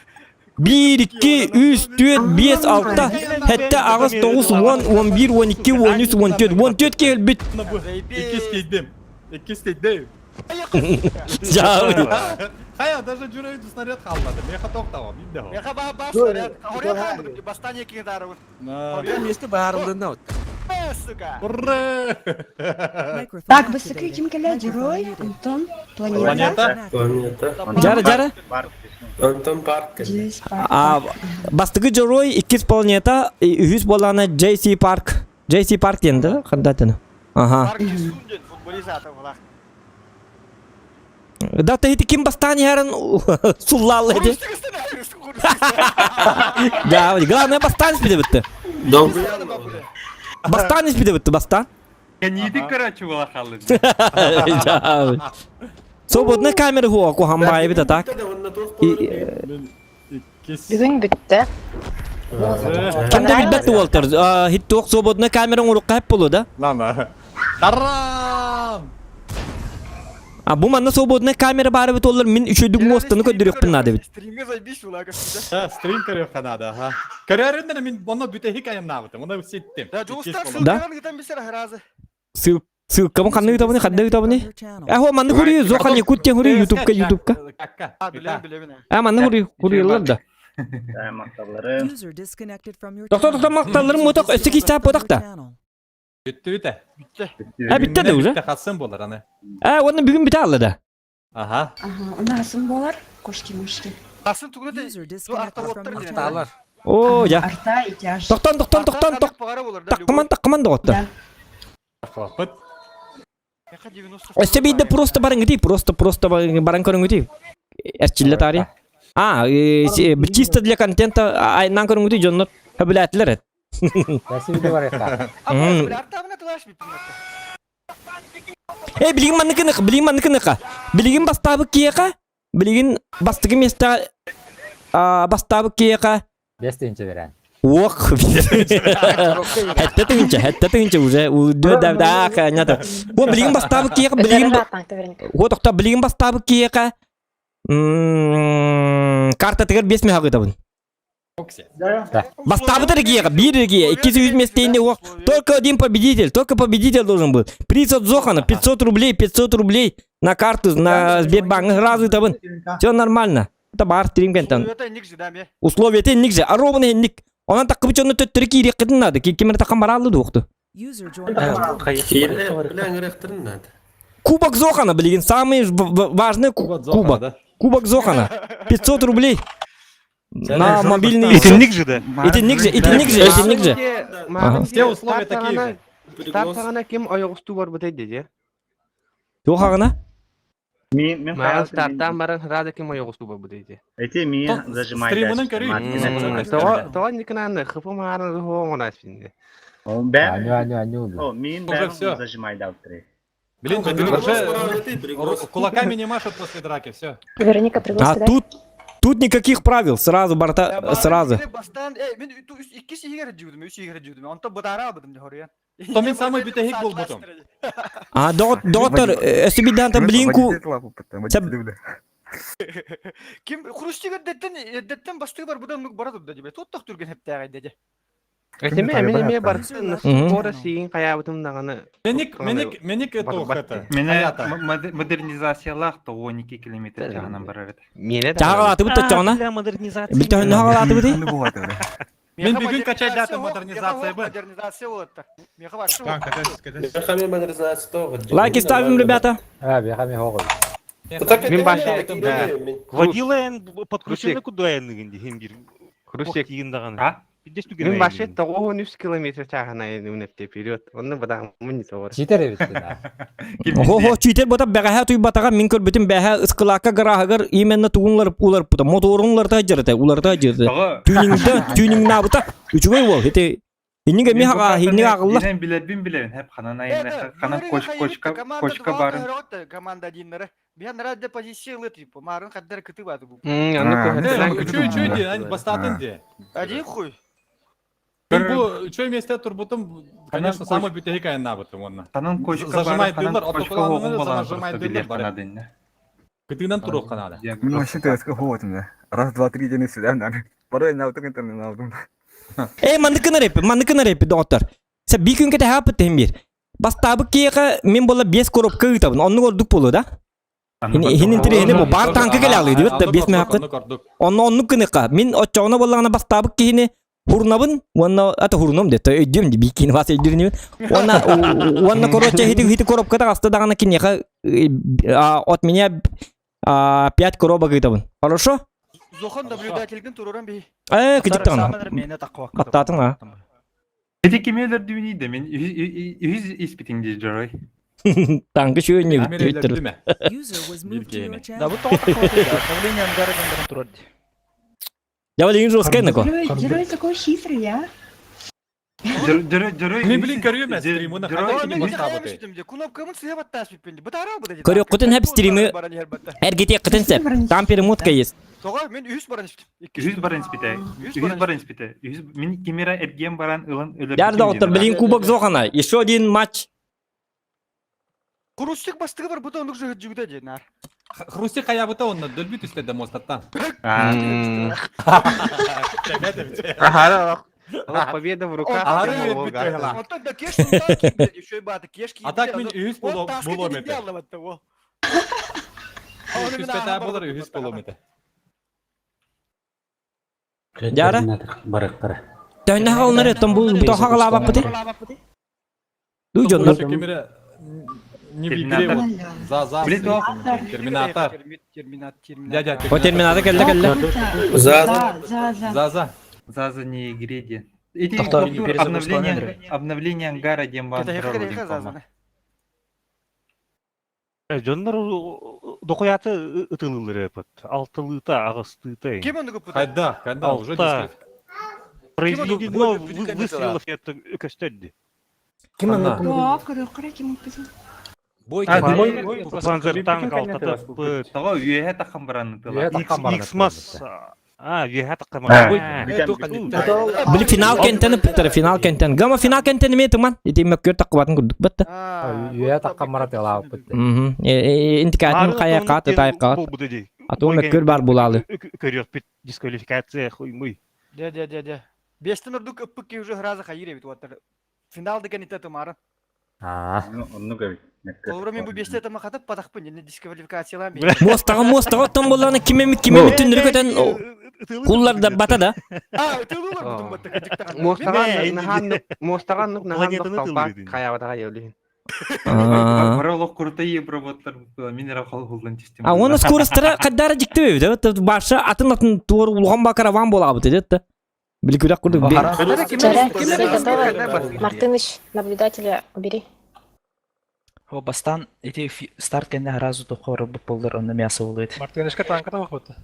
Биир, икки, үс, түөрт, биэс, алта, сэттэ, аҕыс, тоҕус, уон, 11, 12, 13, 14. 14 киһи Иккис киирдим. Иккис киирдим. Хайа, даже Джурович снаряд хааллады. Меха тоқтауа, бидде хо. Меха ба ба снаряд. Хория хаалбыт, бастан екиге дарыбыт. Месте баарылдын Сука. Ура! Так, высокий ким кэлэ Джерой, Антон, Планета. Планета. Жара, жара. Антон Парк. А, бастыгы Джорой, иккис планета, үһүс буоллаҕына JC Парк. JC Парк диэн да, хандатыны. Ага. Парк Сунден, футболист аты булах. Да, ты ким бастаан иһэрин суллаалла ити. Да, главное бастаан испите битти. Бастаан испите битти, бастаан. Кәниді короче була халды. Свободная камера хуа кухамбай бит так. Бүгүн бүттэ. Ким да билбэт уолтар. Хит свободная камера урукка хеп болу да? Лама. Тарам! А бу манна свободная камера бары бит олар мин үчөйдүк мостаны көддүрүкпүн надо бит. Стримге зайбиш улага. Стрим көрүөххэ надо, ага. Көрөрүннэр мин онно бүтэһик айаннаабытым, онно ситтим. Да, жуустар Да? ссылкадан гытан бисер харазы. Ссылкамы ханны ыытабыны, ханны ыытабыны? Э, манны хури, зохан якут тен хури, ютубка, ютубка. А, билем, билем. А, манны хури, хуриялар да. User disconnected from your Тоқта, тоқта, мақталарым отақ, өсі кистап отақ та. Бүттү бүтэ. А, бүтті да уже? Хассын болар аны. А, оны бүгін біте алды да. Ага. Ага, у нас болар, кошки-мышки. Асын тугуна да User disconnected from your channel. Арталар. О, я. Арта и тяж. Тоқтан, тоқтан, тоқтан, тоқ. Таққыман, таққыман доғыттар. Да. Хлопыт. Өссө биирдэ просто баран просто, просто баран көрүҥүтүй. Эрчиллэ тари. А, чисто для контента айнан көрүҥүтүй дьоннор хөбүлээтилэр. Спасибо барыха. Э, билигин манныкынык, билигин манныкыныка. Билигин бастаабыт киэхэ, билигин бастакы место бастаабыт киэхэ Бес тыһыынча берен. Уох, хэтте тыһыынча уже, да да канята. Бу билигин бастаабыт киэхэ, билигин Вот тохто билигин бастаабыт киэхэ картатыгар 5 меха гытабын. Бастаабыт эргиэҕэ, биир эргиэ, 200 местейни уох. Только один победитель, только победитель должен был. Приз от Зохана, 500 рублей, 500 рублей на карту, на Сбербанк, сразу табын. Все нормально. Это бар тримгентен. Условия тенник же, а ровно энник. Онан таккыбы чонно төттөрү киириэххитин надо. Кимер таккан барааллы дуохту. User joined your channel. Кубок Зохана, блин, самый важный кубок. Кубок Зохана. 500 рублей. На мобильный... Итинник же, да? Итинник же, итинник же, итинник же. Ага. Все условия такие же. Стартаҕына ким ойоҕостуу барбытай дии. Туохаҕына? Мин мин Маған стартан баран рада ким ойоҕостуу барбытай дии. Эти ми зажимай. Стримынан көрүй. Тоҕо никынан хыпы мааран хоңона спинде. Аню, аню, аню. О, мин Уже всё. зажимай дал три. Блин, уже кулаками не машут после драки, все. Вероника, А пригласи, да? тут, тут никаких правил, сразу, барта, сразу. Бастан, э, мен икки сигер жудум, үч сигер жудум. Онто бутара бутум хория. То мен самый бүтәһик был бутум. А, доктор, өссө биирдэн блинку... Ким хрустигер деттен, деттен бастыгы бар будан бара турда дебе. Тут тох түрген хептәгә деде. Этеме эми эми бартын скоро сиин хаябытым даганы. Меник, меник, меник это это. Мене модернизациялах то 12 километр чаһынан барар это. Мене Чаҕалааты бут точоҕуна. Для модернизации. Бүттөһүннө хаҕалааты бути. Мен бүгүн качай дата модернизация бы. Модернизация болот. Меха башы. Лайки ставим, ребята. А, бехами хоғой. Мен башы Водила эн подключена куда эн химбир. Хрустик. А? Мен башы 93 километр чаһынан үнепте вперед. Онны бадам не товар. Читер эбит да. Хо-хо, читер бота бәҕэһээ туйбатаҕа мин көрбүтүм бэҕэһээ ыскылаакка гарааһыгар именно тугунлар улар пута моторунларта жырыта уларта жырыта тюнингда тюнингнаабыта үчүгэй уол ити иннигэ ми хаға иннигэ аҕылла Динен билербин билебин хеп ханан айына ханан коч кочка кочка барын. Команда одиннары. Бен ради позиция лыт, типа, марын хаддар кыты бады бу. Чуй, чуй, ди, ань бастатын ди. Один хуй. Мен бу чуй месте турбутум, конечно, самый бүтәһик айна бутум онна. Ханан кочка Зажимай барын, дылар, ханан кочка хоғун балан зажимай просто дылар билер бар. ханадын. Кытынан турук канада. Мен вообще ТСК хоотум Раз, два, три, день сюда, наверное. Порой на утро интернет на утро. Э, манныкын рэп, манныкын рэп, доктор. Сэ би күн кете хапыт темир. Бастабы киэхэ мен бола бес коробка ыытабын, оннук ордук болу да? Хин интерехини бу бар танкы келе алый дибет да бес мехакыт. Онно оннук кыныка. Мин оччоҕуна боллаҕына бастаабыт киһини хурнабын, уонна ата хурном де, то өйдүм ди бикини бас өйдүрүнү. Уонна уонна короче хити хити коробка тагаста дагана кинеха от меня 5 коробок ыытабын. Хорошо? Зохан наблюдательдин туруран би. Э, кыжык тагана. Аттаатың а. Эти кемелер дүйүнүй да мен үз испитиңди жарай. Танкы шүйөнү User was moved to your Да channel. бу Давление ангара турар. Я блин жестко нако. Герой, герой такой хитрый, а? Мен блин көрүм стримуна хата кини бастабыты. Кнопкамын сыя баттас биппенди. Бутара бу деди. Көрөк кытын хеп стримы эргите кытын сеп. Там перемотка есть. Тога мен үс баран иштим. Үз баран испите. Үз баран испите. Үз мен кемера эрген баран ылан өлөр. Яр доктор, блин кубок Зохана. Еще один матч. Хрустик бастыгы бар бу да онук же жүгүдө же нар. Хрустик хаябыта онна дөлбү түстө да мостаттан. Ага, победа в руках. Онтон да кеш султан еще и баты кешки. А так мен үз боло метр. Үз пета болор үз боло метр. Яра? Төннө хаалнары тон бу тохагалаабаппыты. Ду жоннор. Кемера Не в игре вот. За, за. Терминатор. Дядя, О, Терминатор кэллэ кэллэ. За, за, за. За, за. За, за не игре де. Эти Тоқтар, обновление, обновление ангара дем бар. Дьоннор дохуяты ытылылыр эпот. Алтылыта, аҕыстыыта. Ким оны көппүт? Хайда, хайда, уже Алта. Произведено выстрелов это көстөрдү. Ким аны Да, көрө ким уппутун. Бой Панзертанк алтата пыт. Того үөһэ таххан баран Үөһэ ытыла. таххан баран Иксмас. А, үөһэ таххан Били финал кентен ыппыттара, финал кентен. Гама финал кентен эмиэ туман. Ити мөккүөр таххыбатын курдук бытта. Үөһэ таххан баран тыалаабыппыт. Мгм. Интикатын хайа каат, ытай каат. А то мөккүөр бар булаалы. Көрүөхпүт дисквалификация хуймуй. Де, де, де, де. Бестен ордук ыппык ки уже раза хайыр эбит уоттар. Финал деген ите тумары. Онну көбүт. Олор мен бу бесте тама хатып падахпын, енді дисквалификациялан бей. Мостаға мостаға оттон болланы ким эми ким эми түннүрү көтөн куллар да бата да. А, тылылар бутун батта кыдыктаган. Мостаганнык наһааннык мостаганнык наһааннык талпаак хаябатаға евлиһин. Бары олох курта евроботтар минерал холхулдан тистим. А оны скоростара каддара жикти бе. Баша атын атын туор улган ба караван болабыт деді. Били күрәк курдук. Вчера все готовы. Мартыныч, наблюдателя убери. О, бастан эти старт кэннэ сразу тоххор боллар онно мясо болует. Мартынышка танка там охота.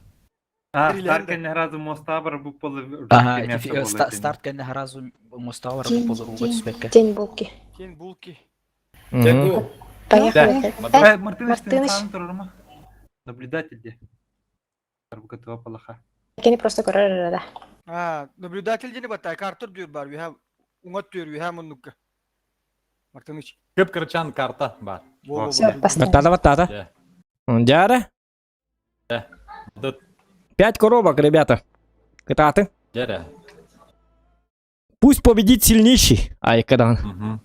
А, старт кэннэ сразу моста бар бу полы. Ага, эти старт кэннэ сразу моста бар боллар уга түспэккэ. Тень булки. Тень булки. Поехали. Мартыныч, Мартыныч. Наблюдатель де. Арбукатыва палаха. Кени просто көрөр да. А, наблюдатель дени батта, картыр дүйөр бар, үйә уңат дүйөр, үйә муннукка. Мартыныч. Көп кырчан карта бар. Все, поставь. Баттата баттата. Дяра. Пять коробок, ребята. Кытааты. Дяра. Пусть победит сильнейший. Ай, кадан.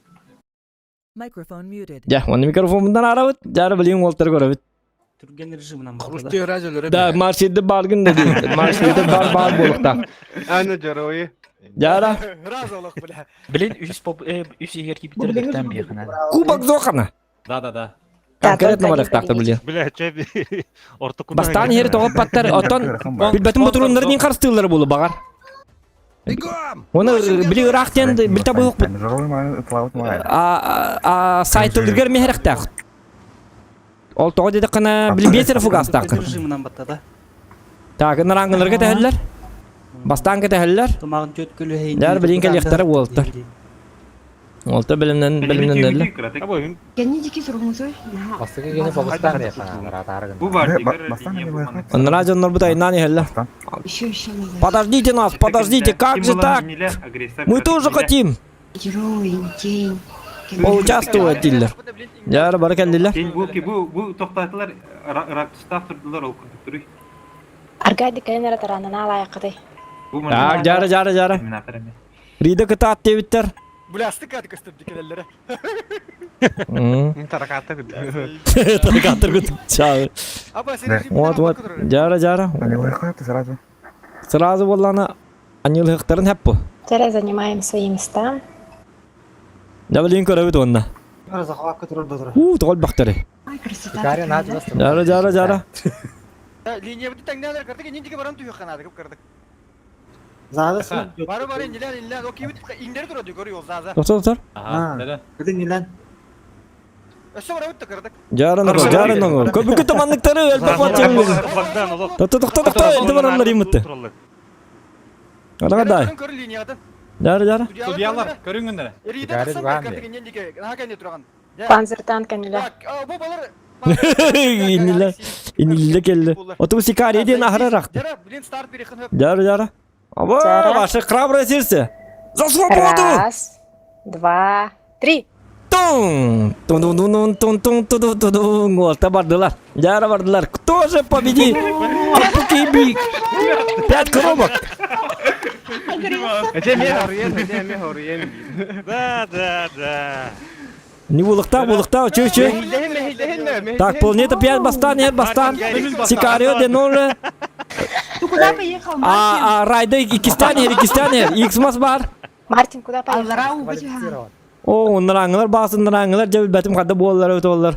Microphone muted. Дя, оны микрофонундан арабыт. Жары билин олтар көрөбүт. Түрген режимынан Хрустей радиолары. Да, маршилді баргын да дейді. Маршилді бар бар болуқта. Аны жарой. Жара. Разы олох бля. Блин, үс поп үс егер кипитер бектен бияхана. Кубок Зохана. Да, да, да. Конкретно барықтақты біле. Бля, чэ ортокунан. Бастан ері тоғып баттар, отон билбетін бұтырунлары нен қарыстылары болу бағар. Оны били ырақтен бил табы жоқ А сайтылдыргер мехерақтақ. Ол тоғы деді қана били бесер фугастақ. Режимынан баттада. Так, нараңгыларга тәһелләр. Бастан кәтәһелләр. Тумагын төт көлү хейин. Дәр билин кәлехтәре уолтар. Уолта билимнен билимнен Кенни дики сургунсой. Бастыгы кини фокустан ратаргын. Бу бар. Оннара жоннор бу тайнан ихелле. Еще еще надо. Подождите нас, подождите, как же так? Мы тоже хотим Герой, день. поучаствовать диллер. Яр бар кәллилер. Тень булки бу бу токтатылар рактыстав турдулар ол курдуктуруй. Аргайды кайнара таранана алайықытай. Так, жара жара жара. Рида кытаат дебиттер. Бля, астык аты көстөп дикелелere. Тараката күдү. Таракаттар күтүп чагы. Аба сен Вот вот, жара жара. сразу. Сразу боллана аньылыктарын хәп бу. Вчера занимаем свои места. Да билин көрөбүт онна. У, тогол бактары. Ай, красота. Икари какая, надо да? бастырып. Жара жара жара. Линия бит таңнанар кырдык, инди баран түйө канады кып кырдык. Зада Бары бары инилен инилен, о кибит иңдери турат көрү жол заза. Токтор токтор. Ага, дәле. Өссө бара бит кырдык. Жара ногол, жара ногол. Көбүкү томанныктары өлбөк батчын. Токто токто токто, элди баранлар имитти. Арага дай. Көрү линиядан. Жара жара. Судьялар, көрүңүндөр. Риде Икари кырсан дуган кырдык инди наха турган. Панзертанк кәниле. Бу балар Иниле, иниле келди. Оту сикари ден ахыры ракты. Жара, блин, старт берихин хөп. Жара жара. Аба, Жара. ваше храброе сердце. За свободу! Раз, два, три. Тун! Тун тун тун тун тун тун тун тун Орта бардылар. Жара бардылар. Кто же победит? Кипки Пять коробок. Эте ме хоруен, эте ме хоруен. Да, да, да. Не булыкта, булыкта, чөй чөй. Так, планета 5 бастан, нет бастан. Сикарио де ноль. Ты куда поехал, Мартин? А, а, Райда Икистан, Икистан, Иксмас бар. Мартин, куда поехал? Аллара убить. О, ынырааҥҥылар баас ынырааҥҥылар дьэ билбэтим хадда буоллар өтөллөр.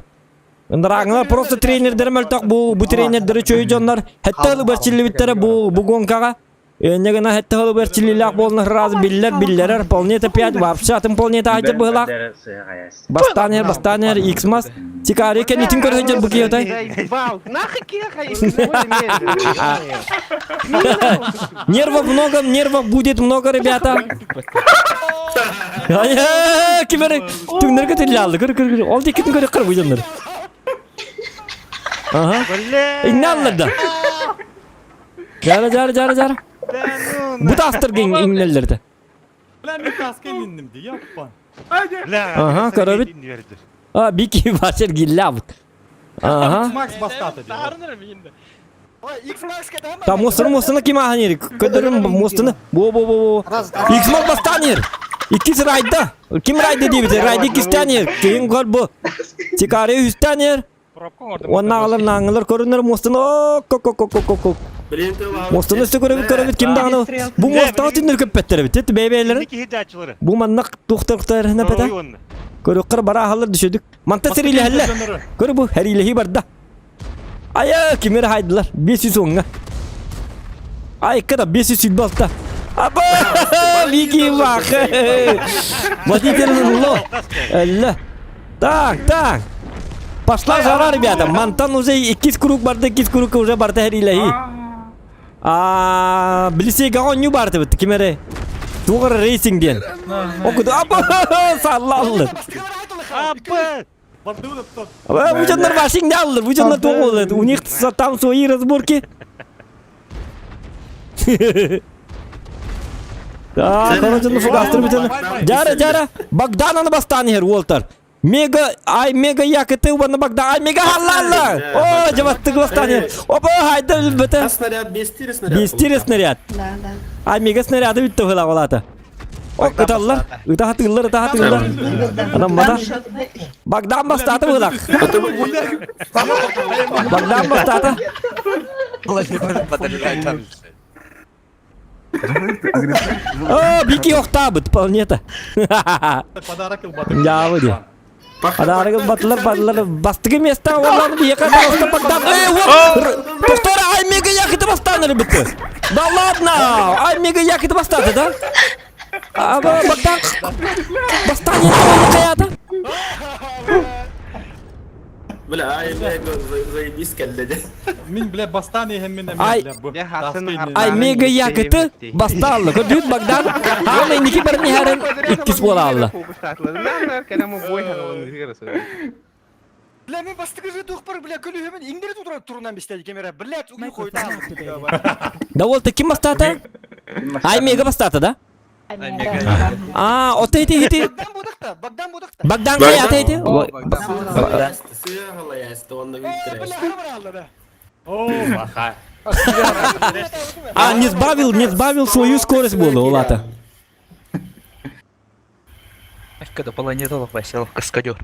Ынырааҥҥылар просто тренердэрэ мөлтөх бу бу тренердери чөй дьоннор хэтте ылыбар чиллибиттэрэ бу бу гонкаҕа. Энне гына хэтте ылыбар чиллилээх буолна сразу биллэр биллэрэр планета 5 вообще атын планета айдыр быһылаах. Бастаан эр бастаан эр X-мас Тикари кэннитин көрө сылдьар бу киһи Нервов много, нервов будет много, ребята. Кимери түҥнэргэ тиллалды. Көр көр көр. Ол диккитин көрө кыр бу Ага. Инне алларда. Жара жара жара жара. Бу тастыр иңнеллерде. Бля, мен таска минним ди, яппан. Ага, көрөбүт. А, Бики Васер гиллябыт. Ага. Макс бастаты ди. Там мостыны мостыны ким ахан ер? Көдөрүм мостыны. Бо бо бо бо. X-Max бастан ер. Иккис райда. Ким райда дейбит? Райда иккистен ер. Кийин көр бу. Тикари үстен ер. Оннааҕылар нааңылар көрүнэр муостаны ко ко ко ко ко ко Муостаны өссө көрөбүт көрөбүт ким даҕаны бу муостаҕа түннэр көппөттөр эбит эт бэйбээлэрин бу маннык туохтар нэпэтэ көрүөххэр бара аһаллар düşөдүк манта сэриилэһэллэр көрү бу хэриилэһии барда айа кимер хайдылар 500 оҥҥа Айка да 526. Аба! Вики вах! Водитель ло. Элле. Так, так. Пошла жара, ребята. Мантан уже иккис круг барды, иккис круг уже барда хәриләһи. А, билисега онню барды бит кимере. Тугыр рейсинг диэн. Окуду аба саллаллы. Апа! Бу дьоннор вообще не аллы, бу дьоннор туох У них там свои разборки. Да, короче, ну фугастыр бүтін. Жара, жара, Богдан аны бастан ехер, Уолтер. Мега, ай, мега якыты уаны Богдан, ай, мега халлалла. О, жабаттык бастан ехер. Опа, хайда бөтө. Снаряд, бестире снаряд. Бестире снаряд. Да, да. Ай, мега снаряды бүтті хыла олата. О, ыталлар, ыта хатыыллар, ыта хатыыллар. Адам мата. Богдан бастаты быһылах. Богдан бастаты. О, Бики охтаабыт, планета. Подарок ылбатым. Дьаабы ди. Подарок ылбатылар, бадылар. Бастыгы места олар биэхэ таҕыста Богдан. Эй, вот! Повтора, ай, мега якыты бастаан эрэ Да ладно! Ай, мега якыты бастааты, да? А, Богдан бастаан хайата? Бля, ай, заебись кэллэ Мин, бля, бастан иһэн мин Ай, ай, мега якыты бастаалла. Көрдүгүт Богдан? Аана инники баран иһэрин иккис буолаалла. Бля, мен бастыгы же тухпар, бля, көлүһүмүн иңдери туран турунан бистеди кемера. Блядь, угу койду. Да ол ким бастаата? Ай, мега бастаата, да? А, ота ити ити. Богдан будакта, Богдан будакта. Богдан каята ити? А, не сбавил, не сбавил свою скорость было, Улата. Когда планета лопасил, каскадер.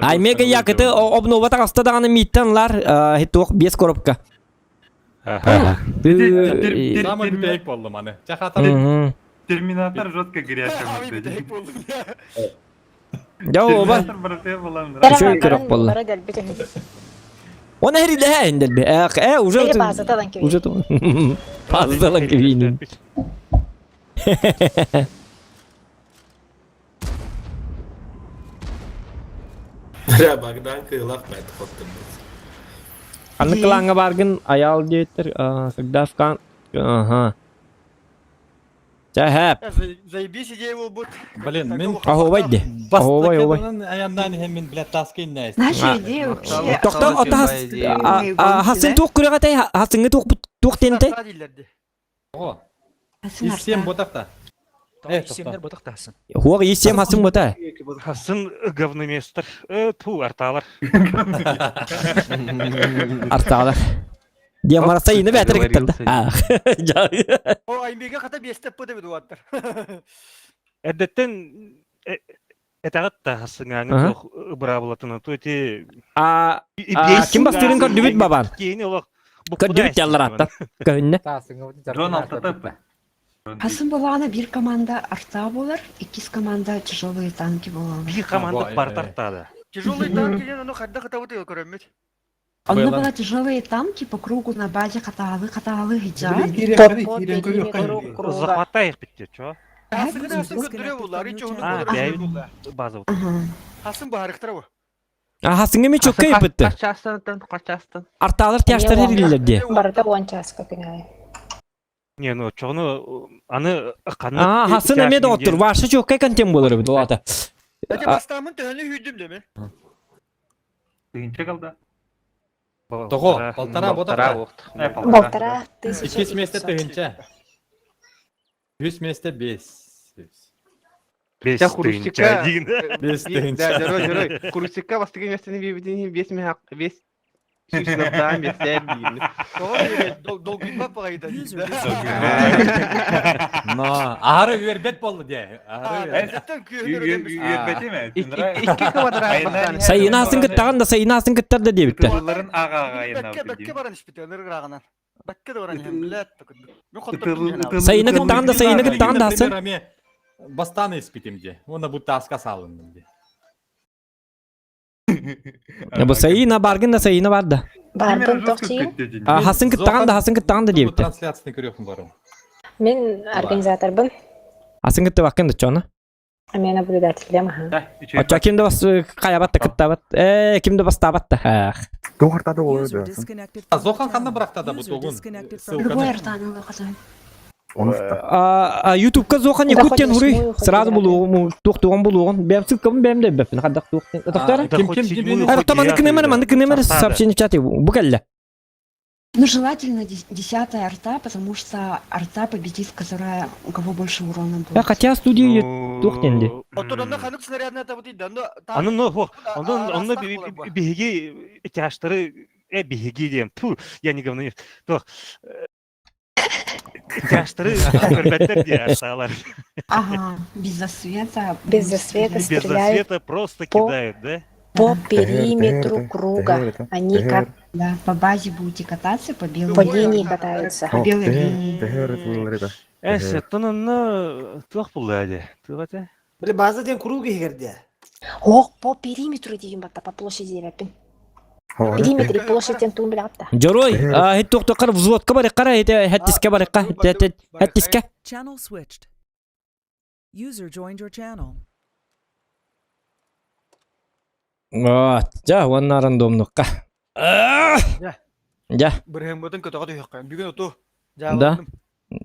Ай, мега якыты обнова таҕыста даҕаны мииттэн лар туох без коробка. Самый бүтэйик боллум аны. Чахата. Терминатор жестко грязь. Дьэ оба. Үчүгэй көрөх буолла. Оны хэрилэһэ индэлби. Э, уже уже базаталан кибиинин. Бля, Богдан кыылах бэт хоттурбут. Анны кылааҥҥа бааргын аял диэттэр, когда в кан... Ага. Чэ, Заебись идея буолбут. Блин, мин Аһуобай ди. Аһуобай, аһуобай. Аяннаан иһэн мин, блядь, таска иннээс. Наша идея вообще. Тоқтон ота хасын туох күрэҕэтэй хасыҥҥы туох туох тиэнтэй? Ого. Ис-сем ботахта. Э, Семнер ботах тахсын. Хуох ис-сем хасын бота. Хасын говноместер. Ту арталар. Арталар. Диэн мараса ины бээтэр кыттарда. О, аймега хата биэстеп бу дебит уаттар. Эрдеттен этэҕит да хасыҥааҥы туох быраабылатын ту ити А ким бастыырын көрдүбүт бабан. Киини олох Көрдүбүт яллар атта. Көһүннэ. Джон алтатып. Хасын былаана биир команда арта буолар, иккис команда тяжелые танки буолаллар. Биир команда бар тартаада. Тяжелые танки диэн ону хайдах ытабыт көрөммүт. Онно была тяжелые танки по кругу на базе хатаалы-хатаалы хиджат. Захватай их битте, чё? Хасын хасын көддүрэ буллар, ичи ону А, көддүрэ база. Хасын баарыктара бу. Ахасыңы ми чокка ипытты. Хачастан, хачастан. Арталар тяштар эриллер дии. Барыта уон чааска күнәй. Не, ну чону аны канны Аа, хасын эме доҕоттур. Ваша чокка контент болар эбит, улаата. Эти бастамын төһөнү хүйдүм деме. Тыынча калда. Того, полтора бота. Полтора тысяча Иккис месте тыһынча. Үс месте бес. Бес Ча хрустика. Бес Да, тыһынча. дорой, дорой. Хрустика бастыгы местени бибитини бес меха бес сүүснөптаан бестээр диин. Долгуйба пағайда User Но, ары үөрбет болду де. Ары Үөрбэти ме? Икки квадрат бастан. Сайына хасын кыттаган да сайына хасын кыттар да диэбиттэр. Ытылларын ага ага Бәкке бәкке баран испите, ыргырагынан. Бәкке да баран билет. Сайына кыттаган да сайына кыттаган да хасын. Бастан испитим де. Оны будто аска салындым де. Бу сайына баргын да сайына бар да. Бардын тохчиин. А, хасын кыттаган да хасын кыттаган да диэбиттэр. Трансляцияны көрөкүн барым. Мен организаторбын. Хасын кыттыбаккын да чону. Мен наблюдателем, аха. Оча ким да бас каябат да кыттабат. Э, ким да бастабат да. Туохартады ол User еді. disconnected from Зохан your ханна channel. бырактада бу User тогун. disconnected from your Любой channel. артаны лохазай. А ютубка зохан Да, якуттен хоть хури. восьмую, хоть Сразу девятую. булугун, туохтугун булугун. Бэм ссылкабын бэм да бэппин хаддак туохтен. Тохтара. Ким ким ким Ар таманы кынемер, маны кынемер сообщение в чате. Бу кэллэ. Ну, желательно десятая арта, потому что арта победит, которая у кого больше урона Э, будет. хотя студия туохтен ди. Оттон ханык снарядны табыт иди, анда Аны ну хо, онда онда биһиги тяштары э биһиги диэн. Ту, я не говно. Тох. Тяштары көрбәттер дии арталар. Ага, без засвета. Без будут засвета стрелять. Без стреляют засвета просто по- кидают, да? по периметру круга. Они как Да, по базе будете кататься, по белой по линии катаются. По белой линии. Э, сеттон онно туох булла ди. Туох эте. Били база ден куруу кихерде. Ох, по периметру дейм батта, по площади деппин. Периметр и площадь тен туун билатта. Жорой, а хит туохтокар взводка бар кара, хит хаттиске бар ка, хаттиске. Channel switched. User joined your channel. Вот, жа, уонна рандомнукка. Жа, Бирһен көтөҕө түһүөххэ. Бүгүн оту. Да.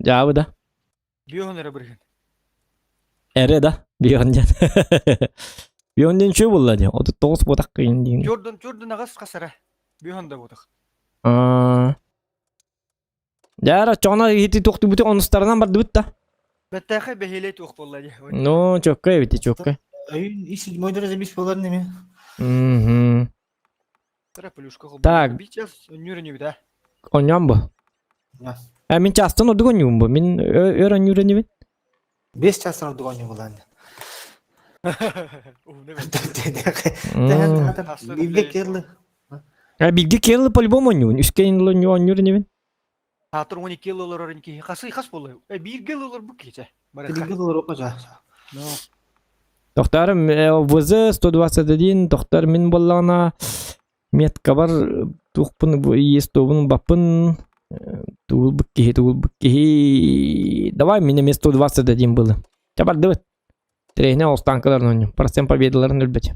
Жабы да. Биоһун эрэ бирһен. Эре да, бионден. Бионден чү булла ди. Оту тоғыз ботак кыйын дейін. Жордан жордан агас касара. Биоһун да ботах. Жара, чоңна хити тоқты бүті онустарынан барды бүт та. Бәттәхэ бэһилэй туох буолла дии. Ну, чөккө бити, чөккө. Үй и седьмой дәрәҗә биш болар неме? Мгм. Тара плюшка хол. Так. Бичас нүрүнү да. Оньон бу. Э, мин частын ордук оньюм бу. Мин өр оньюрен бин. Бес частан ордук оньюм булан. Бибге керлы. Э, билги келли по-любому оньюн. Үскен оньюрен бин. Хатыр 12 лолор орын ки хасы хас болла. Э бирге лолор бу киче. Бирге лолор окажа. Но. Тохтар ВЗ 121, тохтар мин боллана метка бар тухпын естобун бапын тугул буккихи тугул буккихи давай мине ме 121 было. Чабар дыбыт. Трехне останкаларын ойню. Процент победаларын өлбөт.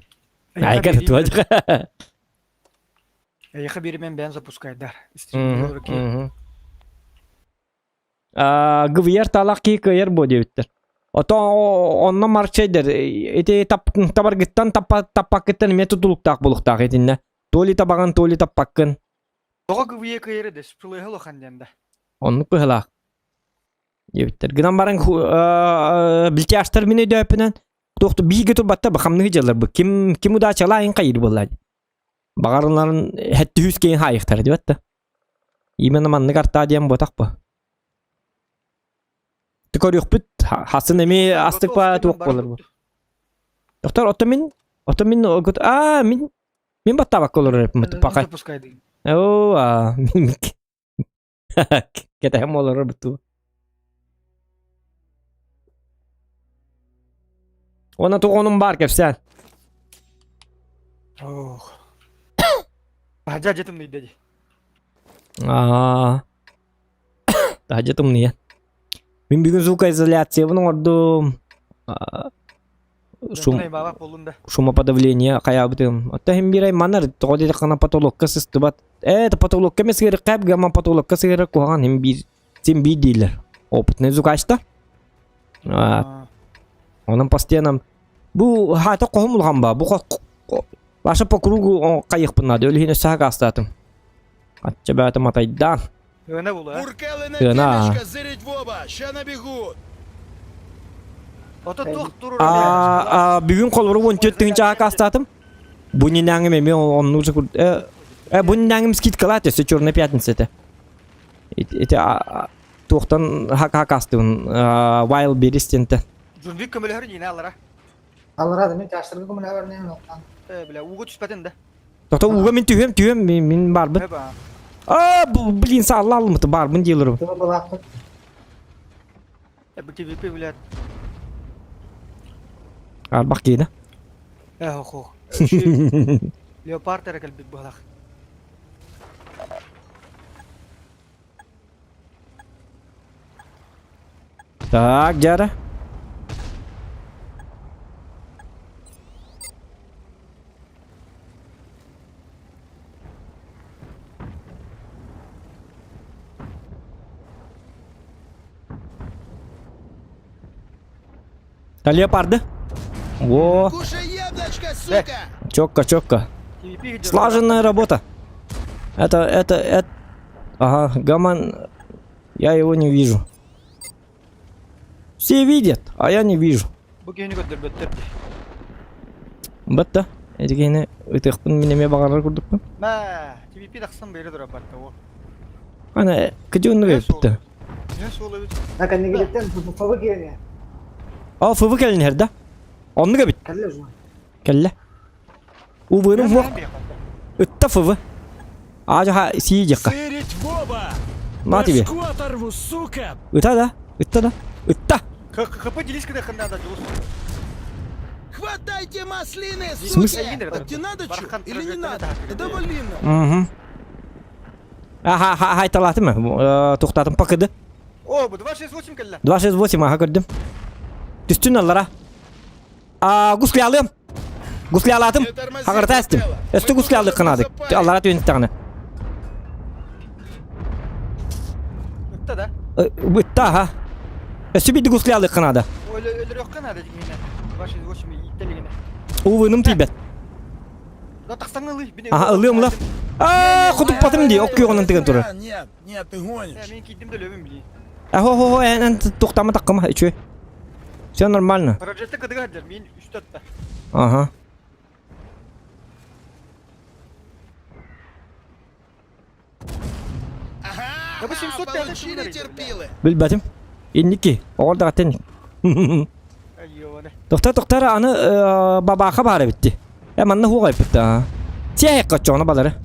Айка туажы. Эйха биримен бән запускайдар. ГВР талак ки кыйыр бу диэбиттер. Ото онно марчайдер. Эти табаргыттан таппакыттан эме тутулуктаах булуктаах этинне. Толи табаган толи таппаккын. Тоҕо гвие кыйыры дес пылыһы лохан дэнда. Онну кыһылаах. Диэбиттер. Гынан баран билтяштар мине дөпүнэн. Тохту биге турбатта бахамны жылар бу. Ким ким удачалайын кайыр буллар. Багарыларын хәтті хүс кейин хайыктар диэбитте. Именно маннык арта диэн ботак бу. Түкөр юкпут хасын эми астык па туок болар бу. Доктор, ото мин, ото мин огут, а мин мин баттабак болор эпим пакай. Запускайды. О, а мин кетем болор буту. Уонна туох бар кэпсээн. Ох. Баһдьа дьэ тымныйда дии. Аа. Таһдьа тымныйа. Мин бүгүн звукоизоляциябын оҥордум. Шум, шумоподавление хайаабытым. Оттон иһин биир айманар, тоҕо диэтэххинэ потолокка сыстыбат. Ээ, это потолокка эмэ сыгырыкка гамма потолокка сыгырар куһаҕан иһин биир син биир дииллэр. Опытный звукачта. Онон постоянно бу хаата хоһум улахан ба. Бу Ваша по кругу хайыхпын наада. Өлүһүн өссө хакаастаатым. Ачча бээтэ матайдаан. Тыына була. Буркелы на Тыына. темечко, зырить в оба, ща набегут. Ото туох турur А бүгүн холобур 14 тыһыынча хакаастаатым. Бу нинээҥим эмиэ оннук же э, э бу нинээҥим скидкалаат өссө черная пятница этэ. Ити туохтан хакаастыбын Wild Berries диэнтэн. Джунвик көмөлөһөр ньиинэ алара. Аллара да мен чаштырга көмөлөһөр нем оттан. Э, бля, ууга түспэтин да. Тоқта ууга мин түһүөм, түһүөм, мин, мин барбын. А, блин, саалла алымыты барбын диэлерим. Э, БТВП, блядь. Арбах киинэ. Э, ох, ох. Леопард эрэ кэлбит быһалах. Так, дьара. Та леопарды. Во. Кушай яблочко, сука! Четко, четко. Слаженная работа. Это, это, это... Ага, Гаман... Я его не вижу. Все видят, а я не вижу. Бу киһини көрдөрбөттөр дии. Батта. Этигини ытыахпын мин эмиэ баҕарар курдукпун. Мэ, TVP тахсан бэйре турар батта о. Ана, кыдьы оннук эбиппит Не суол эбит. Наканнигилеттен ффв киэне. А, ФВ кэлин иһэр да? Оннук эбит. Кэллэ уже. Кэллэ. Убыным хуох. Ытта ФВ. Аажа сии дьахха. Сырить в оба! На тебе. Башку оторву, сука! Ыта да? Ытта да? Ытта! КХП делись когда ханда дьулус. Хватайте маслины, В смысле? суки! А тебе надо чё? Или не надо? Да вали Угу. Аха, ха, хайталаатым. Тухтатым пакыды. О, бу 268 кэллэ. 268 аха көрдүм. Түстүн аллара. А, гуслялым. Гуслялатым. Хагарта эстим. Өстү гуслялы кынадык. Аллара түйін тағына. Ытта да. Ытта, ха. Өстү бидdi гуслялы кынады. Өлөрөх кынады дигине. 268 иттелигине. Увыным тибет. Да тахсаң ылый. Аха, ылыым ылап. А, кутуп батым ди, ок күйгөнөн тыгын турар. Нет, нет, ты гонишь. Мен кийдим да лөбүм били. Ахо, хо, хо, эн тухтама таккама, үчү. Все нормально. Прожекта кыдыга хаджар, мен үстө атта. Ага. Да бу 705 Получили терпилы. Билбэтим. Инники, оҕор даҕаттен. Тохтар тохтар аны бабаха баара битти. Э манна хуга эппит. Тиэ кочоно балары.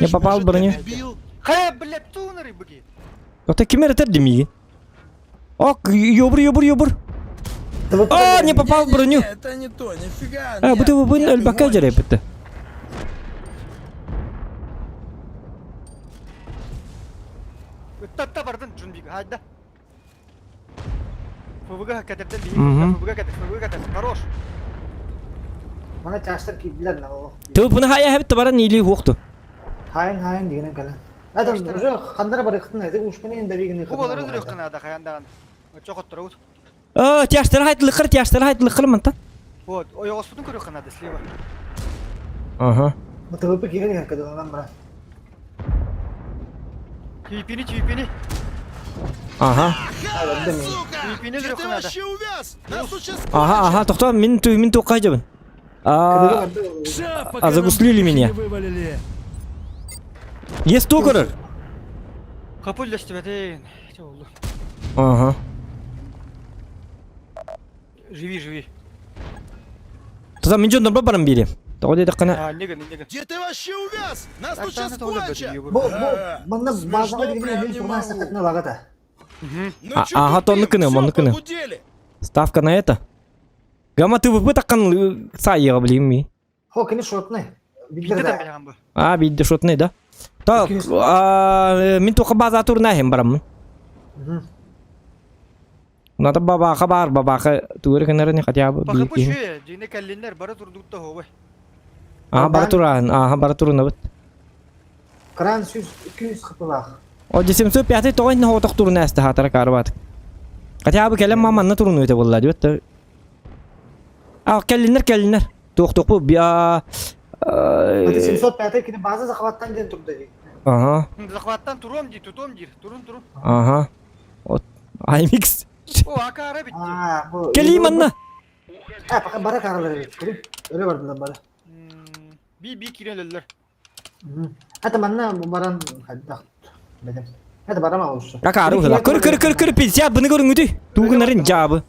Я попал в броню. Хэ, блядь, тунары быги. Тота ким эрэтэр димиги? Ок, ёбур, ёбур, ёбур. А, не попал в броню. Это не то, нифига. Э, бу бу өлбакка жарайпытты. Ытта бардын Джунбик, хайда. ФВГ катерден бии, ФВГ катер, ФВГ катер, хорош. Мана чаштар кийдилер на ол. Тыл буны хая хәбит баран или хукту. Хайын хайын дигенен кэлэн. Это уже хандара барыктын эти ушпенен дабигин. Бу болары жүрөк кынада хаяндаган. Чокотторобут. Э, тяштар хайтлыкыр, тяштар хайтлыкыр мынта. Вот, ойогоспутун көрөк кынада слева. Ага. ТВП кирен кадаланан бара. TVP'ни, TVP'ни. Ага. TVP'ни жүрөк Ты кынада. вообще увяз! Нас тут сейчас Ага, ага, тохто мин ту мин тукай жабын. А, а загуслили меня. Есть токарыр. Капыл лестибетин. Чоулу. Ага. Живи, живи. Тогда мин жондан барам бири. Того деди кана. А, неге, неге. Где ты вообще увяз? Нас тут сейчас кончат! Бу бу манна базага дигенен мен турган сакатына лагата. Ага, тонны кыны, монны кыны. Ставка на это. Гама ТВП таккан сайыга билим ми. Хо, кини шотный. Билде да билиган бу. А, бидде шотный да. Так, мин тоха база турна хем барамын. Надо бабаха бар, бабаха тугары кенерин хотя бы. Баха бу шуе, дьине кэллиннэр бары турдукта хобой. Ага, бара туран, ага, бара турун бит. Кран 100 200 хыпылах. О, 705 тоҕо инне хоотох турун әсті хатара карбат. Хотя бы кэлэн маманна турун өтө болла диэт. А, кэллиннер кэллиннер. Туох туох бу бия Это 705 кини база захваттан диэн турда дии. Ага, Захваттан туром дии, тутом диир, турун турун. ага. Вот IMX. О, акара битти. А, бу. Кэлии манна. А, пока бара каралар эбит. Көрүн. Өрө бардылар бары. Би би киирэн өллөр. Это манна бу баран хайдах. Бедем. Это барама олушу. Какары уһула. Көр көр көр көр 50 быны көрүҥүтүй. Тугунарын жаабы.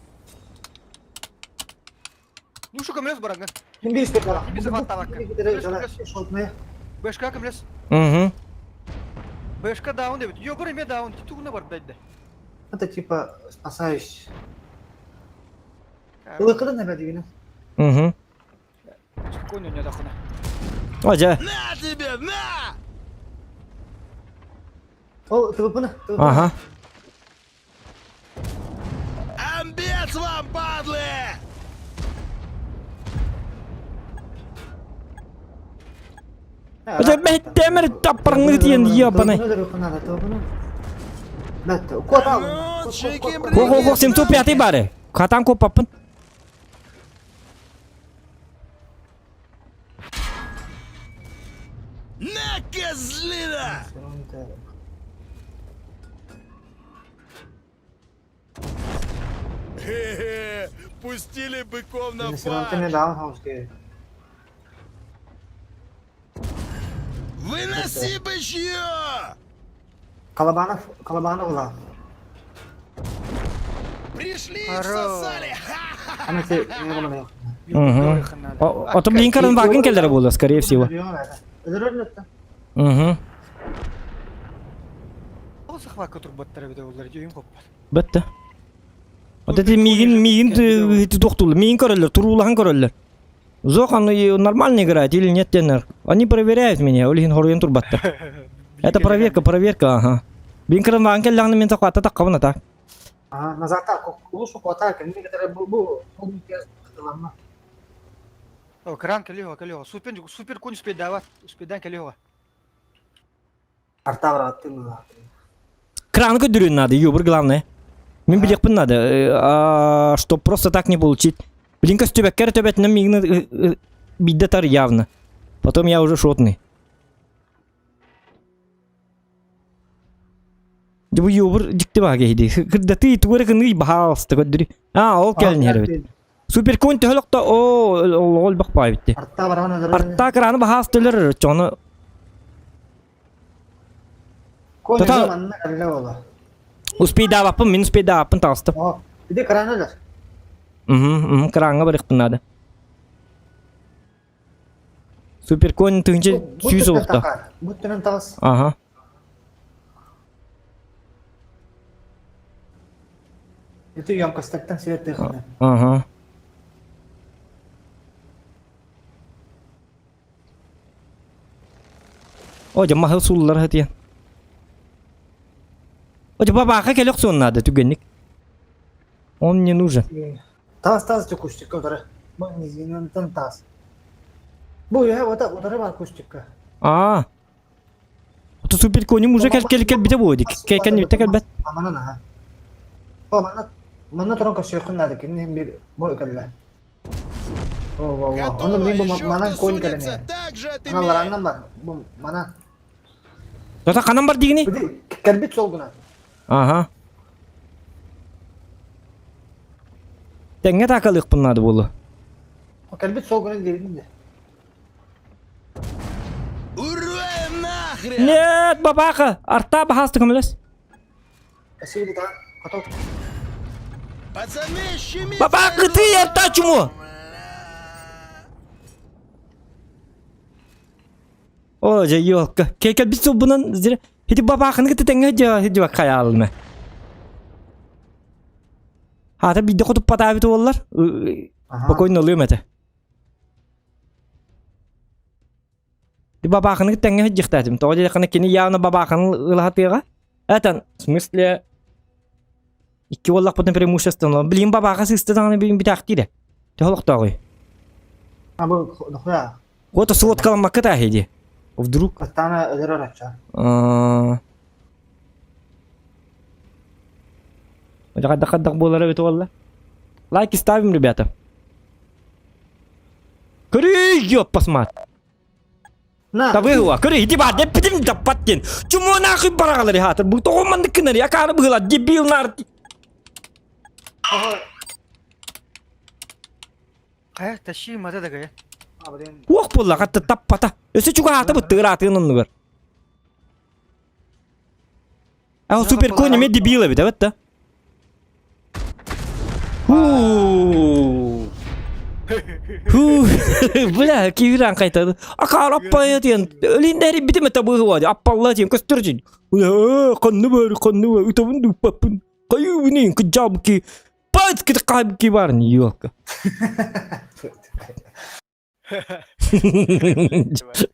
Ну шу көмөлөс барагын. Ким бир истек бара. Би захваттабакка. Шотный. Бэшка көмөлөс. Угу. Бэшка даун дебит. Йо, бар эме даун. Тугуна бар дайда. Это типа спасающий. Ылыкыдан небе дигини. Угу. Спокойно не дахына. Ожа. На тебе, на! Ол ТВПны. Ага. Амбец вам, падлы! Ожа бэттэмэр таппарыңы тиен ебаный. Ну, чики-брики! Хо хо хо 705 бары. Хатан копаппын. На, козлина! Хе-хе, пустили быков на фарш! Выноси бычье! Колобанов, Колобанов ла. Пришли и всосали! Ана те не булмай. Угу. Ото блинкерын вагын келдер болду, скорее всего. Угу. Ол захватка турбаттар бит олар дүйүм хоппат. Бітті. Вот это мигин, мигин тоқтулы, мигин көрөлөр, турулахан көрөлөр. Зох, он нормально играет или нет, тенер. Они проверяют меня, олихин хоруен турбатта. Это проверка, проверка, ага. Бинкерын вагын келдер мен захватта таққабын ата. А, назад так, лучше хватает, некоторые бу бу О, кран кэлио, кэлио. Супер супер конь успеть дават. Успедан кэлио. Артавра аттылы. Кран көдүрүн надо, юбр главное. Мен билекпин надо, что просто так не получить. Блин, костюбеккер төбетинен мигин биддетар явно. Потом я уже шотный. Бу юбр дикти бага хиди. Кырдаты тугары кыны бахалсты көдүрү. А, ол келин хербит. Супер конь төһөлөктө о ол бакпай битти. Арта краны бахалстылар чону. Коня манна калла ола. Успейдабаппын, мен успейдабаппын тагыстым. Иди краны Угу, угу, кранга барыхпын надо. Супер конь тыгынча сүүс олукта. Буттунан тагыс. Ага. Ити ямкастактан силер тыхына. Ага. О, жамма суллар хатия. О, бабаха келек сон надо түгенник. Он мне нужен. Тас тас кустикка удары. Бу тас. Бу я вот удары бар кустикка. А. Это супер конь уже кел кел кел бите будет. Кел кел бите кел бет. Амана на. О, мана мана туран кашыхын надо кини бир бу калла. О, о, о. Оны блин бу мана конь калне. Ана лараннан бар. Бу мана. Тота канан бар дигини? Келбит солгуна. Ага. Теңге такалык надо было. Келбит солгуна дедим де. Урваем нахрен! Нет, бабаха, арта бахасты көмөлөс. Спасибо, да. Готов. Пацаны, щемите! Бабаха, ты арта чему? О, же ёлка. Кекел бит субунан зире. Хити бабаханы кыты теңге жа хити бак хаялны. Хаата биирдэ хотуппатаабыт уоллар. Спокойно ылыам этэ. Бабаахыны тэҥҥэ сылдьыахтаатым. Тоҕо диэтэххинэ кини явно бабаахыны ылаһатыаҕа. Этэн, в смысле, икки уоллахпытын преимущество Билигин бабааха сыыста даҕаны билигин бүтээхтиирэ. Төһө олохтооҕуй? А бу дохуя. Вот сводкаламмакка тааһы дии. Вдруг? Астана өлөрөр ачча. Хайдах буолара эбит уолла. Лайки ставим, ребята. Көрүй, ёппасмат. Табыһыа, көрүй, ити баар, деппитим таппат диэн. Чуму нахуй барагалары хаатыр. Бу тоҕо маннык гынар, акаары быһыла, дебил нар. Хайа, тащи мата да гая. Уох буолла, хатта таппата. Өссө чугаһаата бу тыыраатын оннугар. А суперконь эмиэ дебил эбит, эбит да? Хуу. Хуу. Бля, киирэн кайтады. Акаар аппая диэн. Өлүннэри битим это быһыва. Аппалла диэн көстөр дьин. Ханны бар, ханны бар. Утабын дуппаппын. Кайыбын кыджабки. Пат кытыкабки бар, ёлка.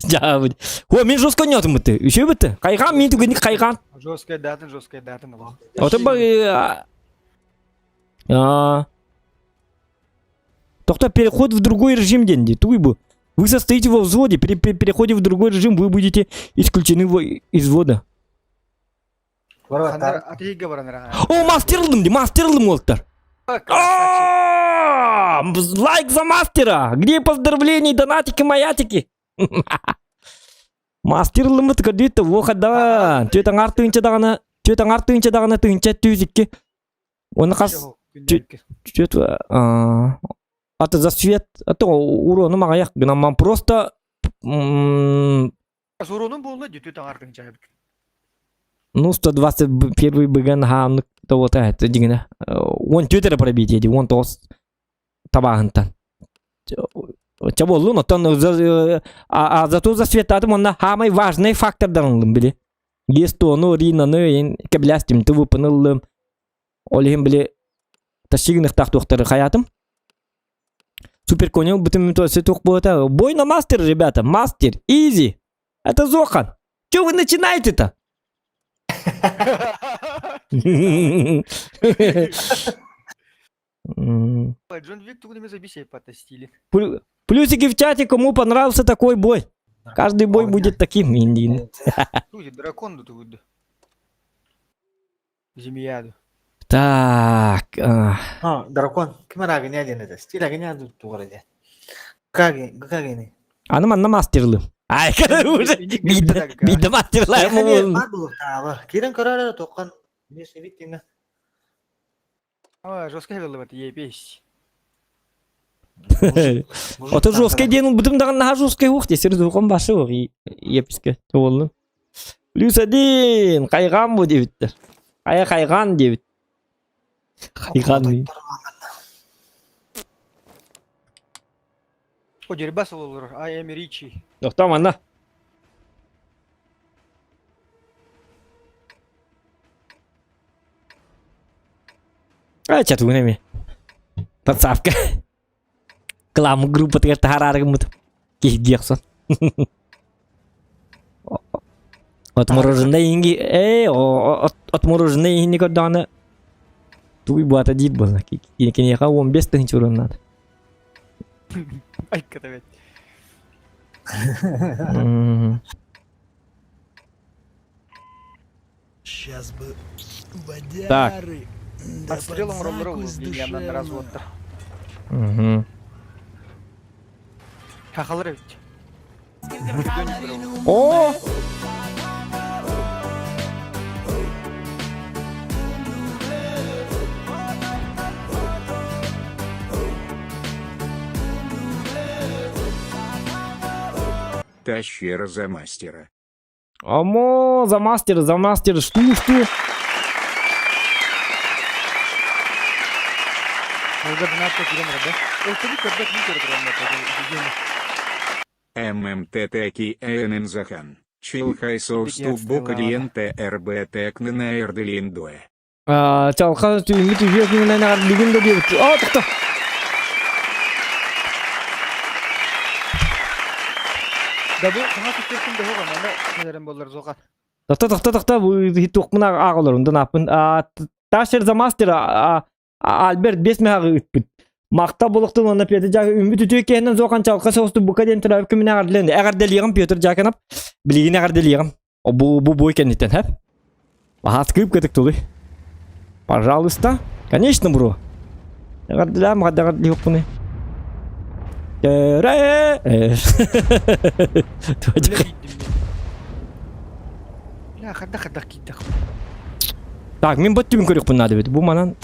Жабы. О, мен жестко нетім бітті. Үшеу бітті. Қайған, мен түгенік қайған. Жесткая датын, жесткая датын. Ото ба... Тоқта переход в другой режим деньги. Туй бы. Вы состоите во взводе. При переходе в другой режим вы будете исключены из взвода. О, мастерлым, мастерлым олтар. Лайк за мастера! Где поздравления, донатики, маятики? Мастерлымыт көрдүйті, оқада. Төт аңар тыынча дағаны, төт аңар тыынча дағаны тыынча түйзікке. Оны қас... Төт... Аты за свет, аты урону мағаяқ. Гынаман просто... Уронун болуна төт аңар тыынча. Ну, 121 БГ на того это дигіне. Он төтері пробитие, он тоғыз табағынтан. Чаболлун, оттон а зато за светатым онна самый важный фактордан били. Гестону, ринаны, кеблястим, тывы пынылым. Олихим били ташигных тахтуқтары хаятым. Супер конел бутым то все тух Бой на мастер, ребята, мастер, изи. Это Зохан. Че вы начинаете-то? Джон Вик тугу неме забисей по стиле. Плюсики в чате, кому понравился такой бой. Каждый бой будет таким, Индин. Дракон тут. Змеяду. Так. А, дракон. Ким рагыня это? Стиль агня тут тугры. Как Аны манна мастерлы. Ай, уже бидде мастерлар. Кирен көрөр тоққан не себит А, жестко вело это епесь. Ото жесткий ден бутым даган наха жесткий ух десер духом башы ух еписке болду. Плюс один кайган бу дебиттер. Кая кайган дебит. Кайган. О, дербас олор, I am Ричи. Токтом анда. А, чат унеми. Подсавка. Кламу группа тегер тахарарыгымыт. Кихгияксон. Отмороженный инги, эй, отмороженный инги көрдөҕүнэ туй буата диир буолла. Киниэхэ 15 тыһыынча уран надо. Ай, катавет. Сейчас бы Так. водяры. Да Отстрелом под роллеру закусь янан душевную. разводта. Мгм. Хахалар ведь. О! Тащера за мастера. Амо, за мастера, за мастера, что, что? ММТТК НН Захан. Чилхайсовсту Букадиен ТРБ Текнена Эрделиндуэ. Чалха түүҥҥү түһүө күнүнэн эҕэрдэлиигин да диэбит. Оо, тохто! Да бу саҥа түстүөхпүн да суох онно кэлэрим буоллар суоха. Тохто, тохто, тохто, бу туохпун ааҕа олорун дынааппын. Ташер за мастера Альберт бес меһаҕы ыыппыт. Махта булуктун уонна Петр Жак үммүт үтүө киһинэн суохан чалка соҕусту бука диэн төрөөбүт күмүнэ эҕэрдэлэн эҕэрдэлиэҕим Петр Жаканов билигин эҕэрдэлиэҕим. Бу бу бой кэнниттэн хэп. Аһаскыып кытык тулуй. Пожалуйста. Конечно, бро. Эҕэрдэлээн эҕэрдэлиэхпиний. Төрэ. Бля, хардах хардах киирдэх. Так, мин бот түбүн көрүөхпүн наада эбит. Бу манан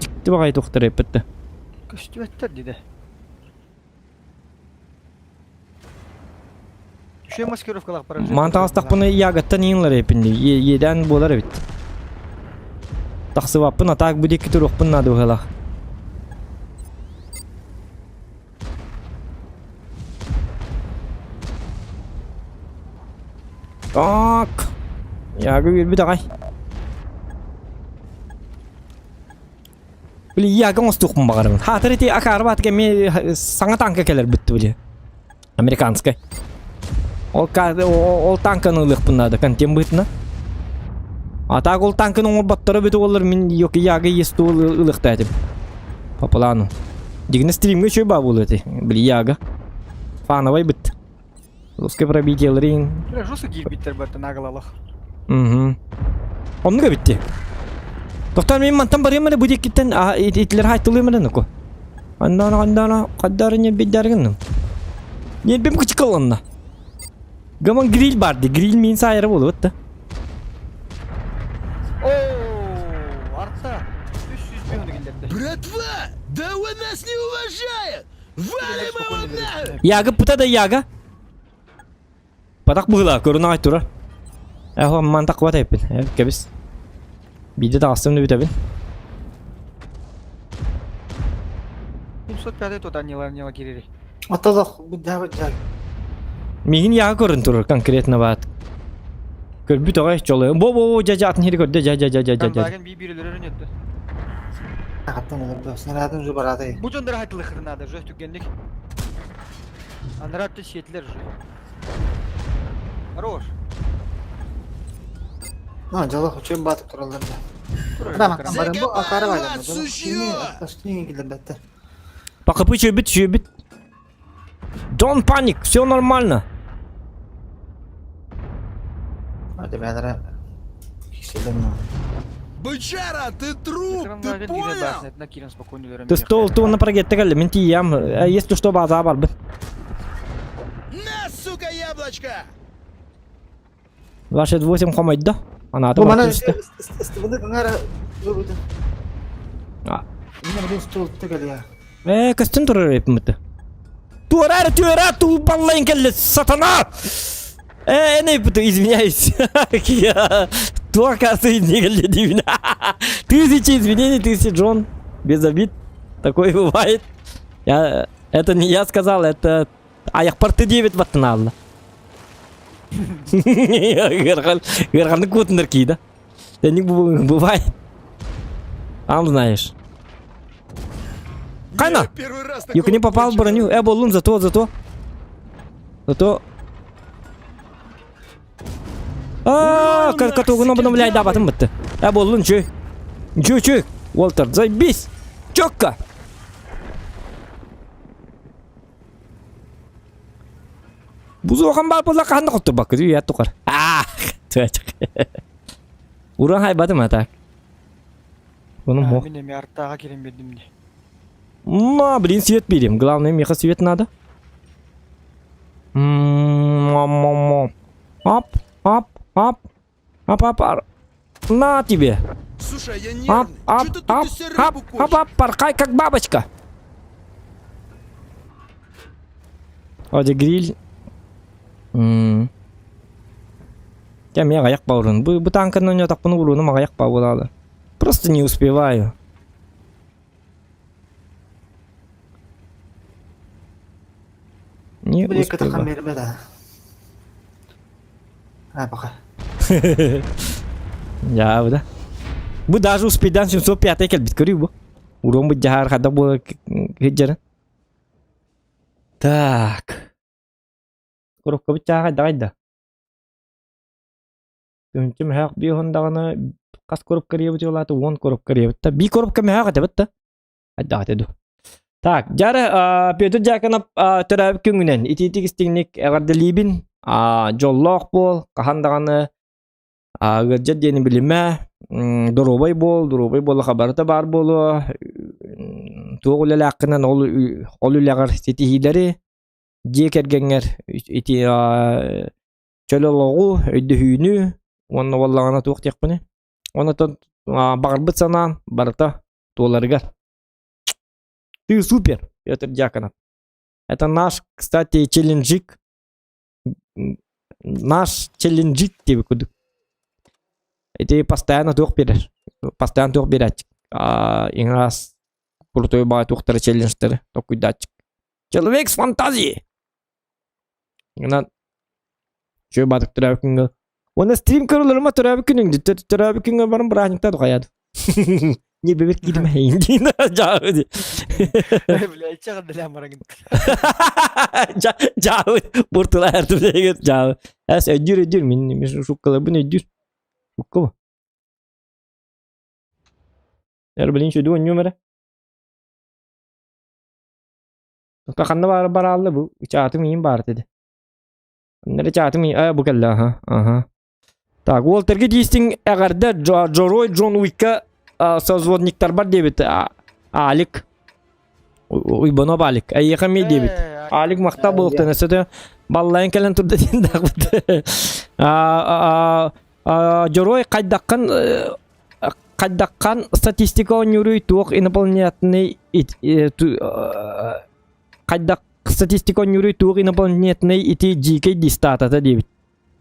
дьикти баҕайы туохтар эппит да. Көстүбэттэр диде. Үшө маскировкалаах барар. Ман таҕыстахпына ягаттан иинлар эппин иэдээн буолар эбит. Тахсыбаппын, а так бу диэки туруохпун наада быһыылаах. Так. Яга үөрбүт аҕай. Били яга оҥостуохпун баҕарабын. Хаатыр ити акаары баатык эмиэ саҥа танка кэлэр бүтті били. Американскай. Ол, ол танканы ылыахпын наада контент быһыытынан. А так ол танканы оҥорботторо бүтү олар мин йоки яга есту ылыахта этим. По плану. Дигини стримҥэ үчүгэй баа буолуо эти. Били яга. Фановай быт. Русский пробитиелерин. Бля, жестко киирбиттэр баттан нагалалах. Угу. Оннук эбитти. Тохтон мин мантан барыам эрэ бу диэкиттэн итилэр хайтылыам эрэ нуку. Андаана андаана хаддарыня биддаргынным. Ньиэрбим кычыкыланна. Гаман гриль бар ди, гриль мин сайара буолуот да. О, арта. 300 миллион киллэрдэ. Братва, да вы нас не уважают! Валим его нахуй! Яга пыта да яга. Патах быһыылаах көрүн аҕай турар. Эхо ман таххыбат эппин. Кэбис. Биирдэ таҕыстым да бүтэбин. 705 тот анньылар ньыла кирири. Отолох быдьаа быдьаа. Миигин яга көрөн турар конкретно баат. Көрбүт оҕой чолой. Бо бо бо жа жа атын хири көрдө жа жа жа жа жа жа. Кандаген би бирелер өнөттү. Аттан олорду. Снарядын уже баратай. Бу дьоннор хатылыхыр надо, же түгенник. Анарат сиэтилер же. Хорош. Ну, дьолох үчүн батып тураллар да. Да, мантан баран бу акары Закопаю бар. вас, сучье! Ташкентке килдербеттер. Пакапы чөбүт чөбүт. Don't panic, все нормально. Hadi бәдәрә. Киселдем. Бычара, ты труп, ты понял? Ты стол ту на прогетте кэллэ, мин тиийэм. Если что база барбын. На, сука, яблочко! 28 хомойдо. Анаата Бу мана түстэ. ыстыбыны кыңара бу. Мин бу стол тегелия. Э, көстөн турар эпиммит. Туорар, туора, тулбаллайн кэллэ, сатана! Э, не, извиняюсь. Туа касы не кэллэ дивин. Тысячи извинений, тысячи Джон. Без обид. Такое бывает. Я, это не я сказал, это Аяқпар Т9 баттынаалла. Ыарханнык куотунар киида. Тэнник бывает. Сам знаешь. Кайна! Первый раз Юк не попал в броню. Э, болун, зато, зато. Зато. А, катугун обновляй, да, батым бытты. Э, болун, чүй. Чүй, чүй. Уолтер, заебись. Четко. Бузуохан баар буолла хаһан да хотторбакка үйэ тухар. Аа, Уран хайбатым а так. Ону мо. Мин эми артааға кирен бердим не. Ма, блин, свет берем. Главное, меха свет надо. М-м-м. Оп, оп, оп. Оп, оп, оп. На тебе. Слушай, я Оп, нервный. оп, Чё ты тут оп, из себя оп, рыбу оп, кочешь? оп, порхай, как бабочка. Оде гриль. М. Я мен аяқ бауырын. Бу, бу танканы ойнатақпын уруным аяқ бауыралы. Просто не успеваю. Не Бу екі тақан успеваю. берме да. А, пока. Я да. Бу даже успейдан 705 кэлбит көрүү бу. Урон бу дьаһар хада бу хиджарын. Так. Коробка бу чааҕай дагайда. Түнчү мөһөөх биһон даҕаны хас коробка ребит улааты 10 коробка ребит та. Би коробка мөһөөх этебит та. Айдаҕа ду. Так, дьара Петр Дьяконов төрөөбүт күҥүнэн итиитик истиҥник эҕэрдэлиибин. Дьоллоох буол, хаһан даҕаны ыалдьар диэни билимэ, доруобай буол, доруобай буоллахха барыта баар буолуо. Туох үлэлээххинэн ол ол үлэҕэр ситиһиилэри дьиэ кэргэҥҥэр ити чөл олоҕу, өйдөһүүнү уонна буоллаҕына туох диэхпиний? Онтон баҕарбыт санаам барыта туоларыгар. Ты супер, Петр Дьяконов. Это наш, кстати, челленджик. Наш челленджик диэбит курдук. Ити постоянно туох биэрэр. Постоянно туох биэрээччик. Иҥаас крутой баҕа туохтары челленджтары токуйдааччык. Человек с фантазией. Гынан Үчүгэй баатык төрөөбүт күҥҥэ. Уонна стрим көрөлөрүмэ төрөөбүт күнүҥ төрөөбүт күҥҥэ баран бырааһынньыкта тухайаад. Не бэбит киирмэ диин жаабы ди. Бля, чаҕын барагын. Жаабы буртула эртүлээгер жаабы. Эс өйдүүр өйдүүр мин мин шуккаларбын өйдүүр. Шукка бу. Эр билин чөдү онньум эрэ. Ханна баар бараалла бу чаатым иин баар dedi. Нere чаатым аа бу кэллэ аха аха. Так, Уолтергэ диистиҥ эҕэрдэ Джорой Джон Уикка созвонниктарбар диэбит Алик. Уйбанов Алик. Эйиэхэ эмиэ диэбит. Алик махтал буолуохтан өссө баллайан кэлэн турда диэн даахпыт. Дьоруой хайдаххын хайдаххан статистика оонньууруй туох инопланетный хайдах статистика оонньууруй туох инопланетный ити дьиикэй дии статата диэбит.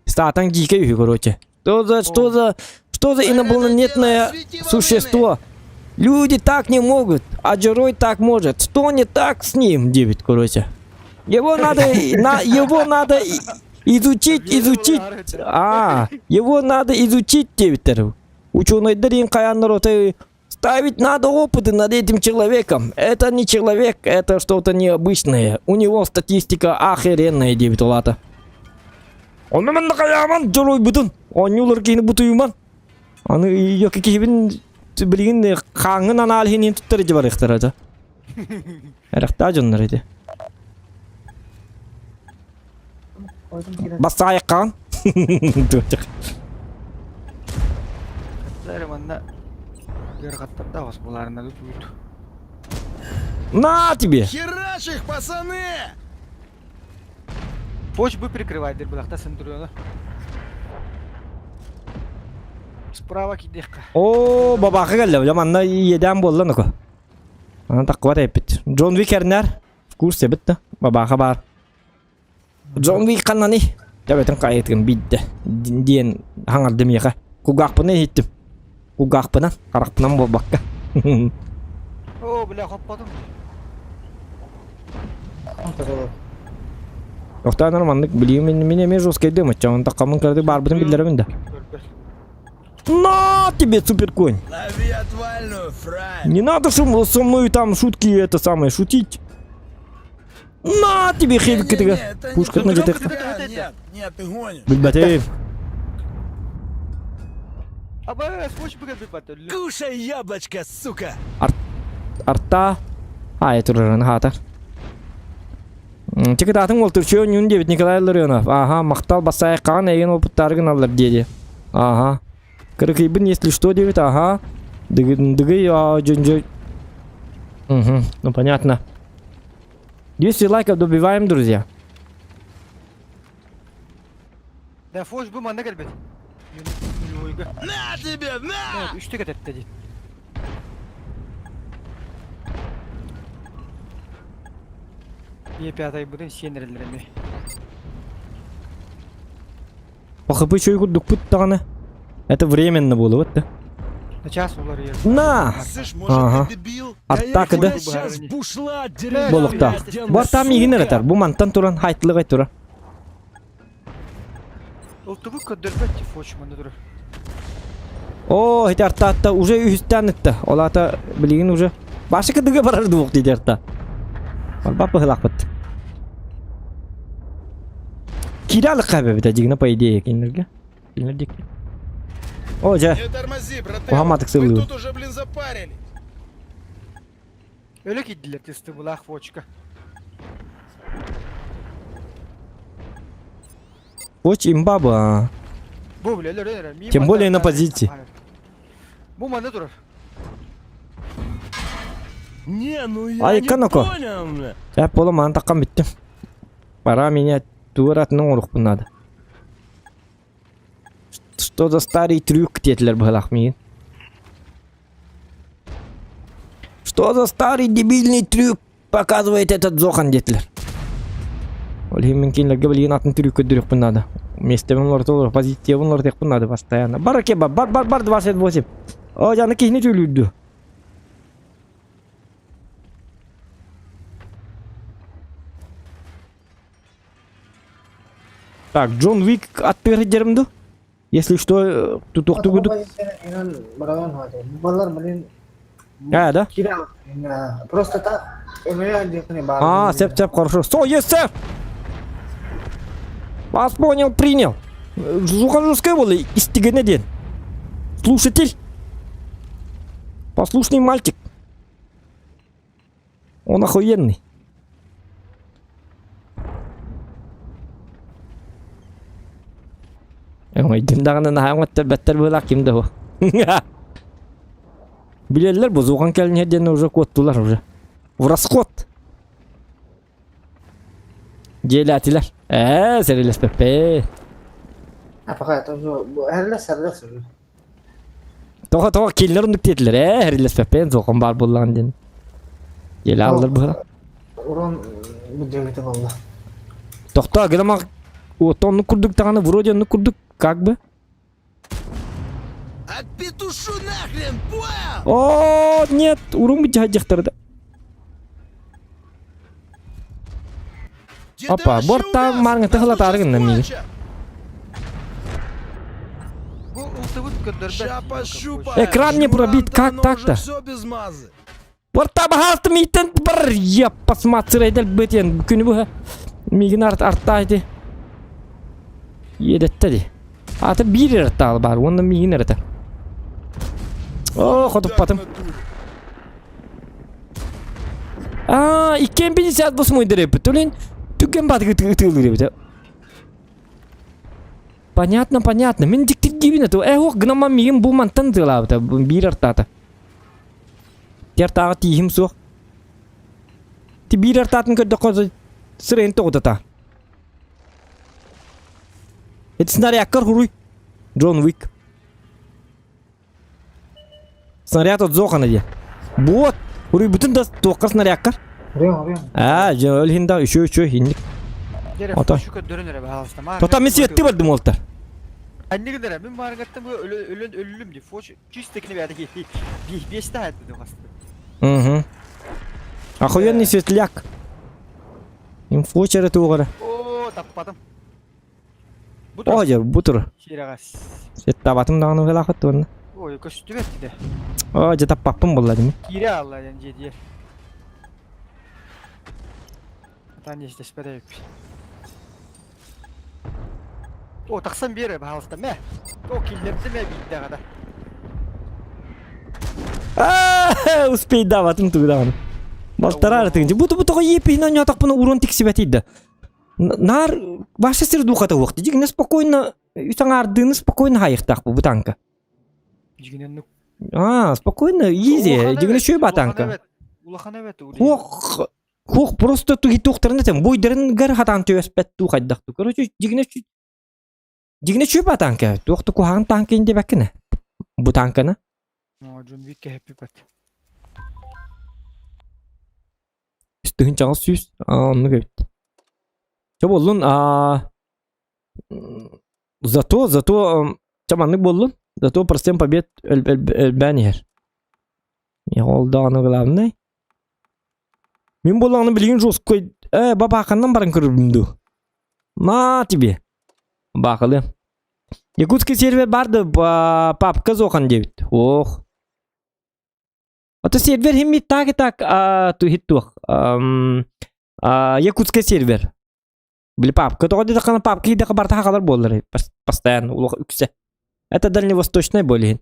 Статаҥ дьиикэй үһү короче. Что за что за что за инопланетное существо? Люди так не могут, а Джерой так может. Что не так с ним, диэбит короче. Его надо на его надо изучить, изучить. А, его надо изучить диэбиттэр. Ученыйдар иин хайааннар отой Ставить надо опыты над этим человеком. Это не человек, это что-то необычное. У него статистика охеренная, диэбит улаата. Онно манна хайааман дьоруойбутун, оонньуулар киһини бутуйуман. Аны йоки киһибин билигин хааҥҥын аналиһин туттар ити барыахтара это. Эрэхтаа дьоннор ити. Бассаайыккаҕын. Манна ыарахаттардаах ос булаарына тутуут. На тебе! Херачь их, пацаны! Почву прикрывай, дир былахта сындырыаны. Справа кидехка. О, бабахы кэллэ. Дьэ манна иэдээн буолла нука. Аны таккыбат эппит. Джон Вик эрнэр. В курсе эбит да. Бабаха баар. Джон Уик ханнаный? Төбөтүн хайытын бидде диэн хаҥардым миэхэ. Кулгаахпына иһиттим. Кулгаахпынан, харахпынан буолбакка. О, бля, хоппотум. Охтаанар маннык билиим мин мин эмиэ жесткайдым ычча таххаммын кыратык баарбытын биллэрэбин да. На тебе, суперконь! Лови отвальную, фрай! Не надо шум, со мной там шутки это самое шутить. На тебе хевик Пушка на Нет, нет, ты гонишь. Билбэтим. Кушай яблочко, сука! Арта. А, это уже хата. Тикытаатын ол түрчү ньун диэбит Николай Ларионов. Ага, махтал басай хаан эйген опыттаргын аллар диэди. Ага. Кырыкыйбын, если что, диэбит, ага. Дыгый, а, дьон Угу, ну понятно. 200 лайков добиваем, друзья. Да, фош бу манна кэлбит. На тебе, на! Үстэ кэтэтте дии. Е пятай бутын сиэн эрэллэр Пахапы чөй курдукпут даҕаны. Это временно было вот да. На час уларыйар. На! Слышь, может, Ага. ты дебил? Аттака да. Сейчас бушла деревянная Болуктаах. сделаю, Бар там игин сука! эретер. Бу мантан туран хайтылыгай тура. Ол тугу көрдөрбөт фоч манна турар. О, ити артаатта уже үһүстээн ытта. Ол аата билигин уже башы кыдыга барар дуох диди арта. Барбап быһылаахпыт. Киирэ алыкка эбэбитэ дьигинэ по идее кинилерге. Кинилер дикки. О, дьэ. Не тормози, брателло. Куһаматык Мы сыллыы. тут уже, блин, запарились. Өлө киирдилэр тыстыбылаах фочка. Очень имба ба. Бу бile өлөр өлөр. Мин Тем более на манна- позиции. Бу манна турар. Не, ну я Ай, не канако. понял, бля. Я пола маан таккан бүттүм. Пора менять туратның урукпун надо. Что за старый трюк диэтилэр быһылаах миигин. Что за старый дебильный трюк показывает этот Зохан диэтилэр. Ол иһин мин кинилэргэ билигин атын трюк көрдөрүөхпүн наада. Миэстэбин олорто позитивын олордуохпун наада постоянно. Бар кеба, бар бар бар 28. О, жаны киһини түүлүүрдү. Так, Джон Уик аттыгар дерим ду? Если что, тут Тоҕо кудук. позицияны барабан хватит. Баллар, блин, А, да? кирал. Просто так, у меня где-то не бар. А, сеп, сеп, хорошо. Сто, есть, сэр! Вас понял, принял. Зухажускай был истигене ден. Слушатель. Послушный мальчик. Он охуенный. Өҥөйдүм даҕаны наһаа оҥоттор быһыылаах ким да бу. Билэллэр бу зухан кэлин диэн уже куоттулар уже. В расход. Дьиэлээтилэр. Ээ, сэрилэспэппэ. А пока это уже эрлес эрлес уже. Тоҕо тоҕо киллер оннук диэтилэр ээ, эрилэспэппээн зухан баар буоллаҕын диэн. Дьиэлэ аллар быһа. Урон бүддүгүтэ буолла. Тохтоо, гынамах вот оннук курдук даҕаны вроде оннук курдук как бы. Отпетушу нахрен, понял? О, нет, урун быдьаһадьахтар да. Опа, борта марҥа тыһылатаары гынна миигин. Бу ылтыбыт көрдөрбөт. Ща пощупаем. Экран не пробит, как так-то? Все без мазы. Борта баһаалты мииттэн бар яппасматсырайдал бытен күнү быһа миигин арт артаайди иэдэттэ ди ата биир артаал бар уонна миигин эрэтэ о хотуппатым а иккиэн 58 дереппит төлен түгэн батыгы ытыылыр эбит понятно понятно мин диктирдиибин эту э ох гынаман миигин бу мантан ытыылаабыта биир артаата Тиартааҕа тииһим суох. Ти биир артаатын көрдөххө сырайын тоҕутата. Ити снарядкар хуруй. Джон Уик. Снаряд от Зохана дии. Вот. Хуруйбутун да туоххар снарядкар. Аа, дьэ ол иһин да үчү үчү инник. Ото. Көрдөрөн эрэ баһаалыста. Тота мен сиэтти бардым уолтар. Аннигин эрэ мин баарыгаттан бу өлөн өллүм ди. Фоч Чисто ребята, бестает Угу. Охуенный светляк. Инфочеры туғары. О, таппатым. О, жер, бутур. Сеттабатым даҕаны ыһылаахыт туонна. Ой, көстүбэт дии. О, дьэ таппаппын буолла дими. Киирэ алла диэн дьиэ Атан естеспэт эбиппит. О, тахсан биэрэ, баһаалыста, мэ. О, киллэрдим ээ биирдэҕэ да. Успейдаабатым тугу даҕаны. Балтараа тыгынчы. Бу бу тоҕо иэпиһин оонньоотохпуна урон тиксибэтий да. Наар ваша сир духата уохты. Дьигинэ спокойно үс аҥаардыыны спокойно хайыхтаах бу танка. Дьигинэ А, спокойно, изи. Дьигинэ үчүгэй ба танка. Улахан эбэт. Хуох Хуох просто туги туохтарын этем буйдарын хатаан түөспэт туу хайдах туу. Короче, дьигинэ дьигинэ чүөпа танка. Туох да куһаҕан танка диэбэккинэ. Бу танканы. Джон Вик кэһэппипэт. Үстүһүн чаҕыл сүүс. Оннук эбит. Чэ буоллун аа зато зато чэ маннык буоллун. Зато процент побед элбээн иһэр. Ол даҕаны главный. Мин буоллаҕына билигин жесткой ээ бабааханнан баран көрөрбүн дуу. На тебе. Баахылыам. Якутский сервер бар да папка зохан диэбит. Ох. Ото сервер химми так и так хит туох. Якутский сервер. Били папка тоҕо диэтэххинэ папка киирдэххэ барыта хахалар буоллар постоянно улах үксэ. Это дальневосточный более.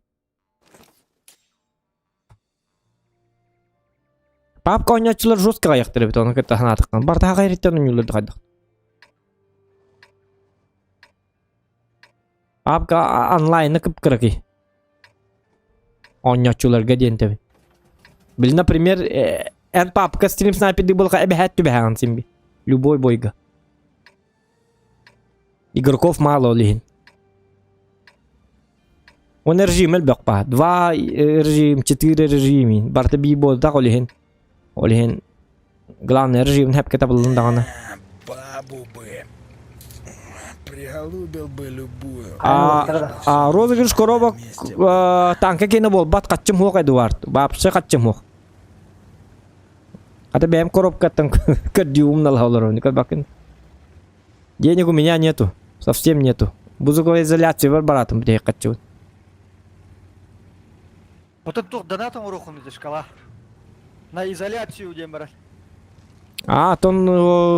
Папка оонньооччулар жестко аҕыйахтар эбит ону кытта санаатаххына барыта хаха ириттэн оонньууллар да хайдах. Папка онлайна кып-кыракый. Оонньооччуларга диэн тэбин. Били, например, эн папка стрим снайпердик буолха эбэһээт түбэһэҕин син Любой бойга. Игроков мало ол иһин. Он режим элбэх баа. Два режим, четыре режим. Барыта биир буолтах ол иһин. Ол иһин главный режим хэпке табыллын даҕаны. Бабу бы. Приголубил бы любую. А, розыгрыш коробок танка киэнэ буолбат хаччым хуох Эдуард. Вообще хаччым хуох. Ата бэйэм коробкаттан көрдүү умналаха олоробун. Көрбаккын. Денег у меня нету. Совсем нету. Звукоизоляция бар баратым битэ хаччыбын. Отон туох донат оҥоруоххун ити шкала. На изоляцию диэн барар. А, тон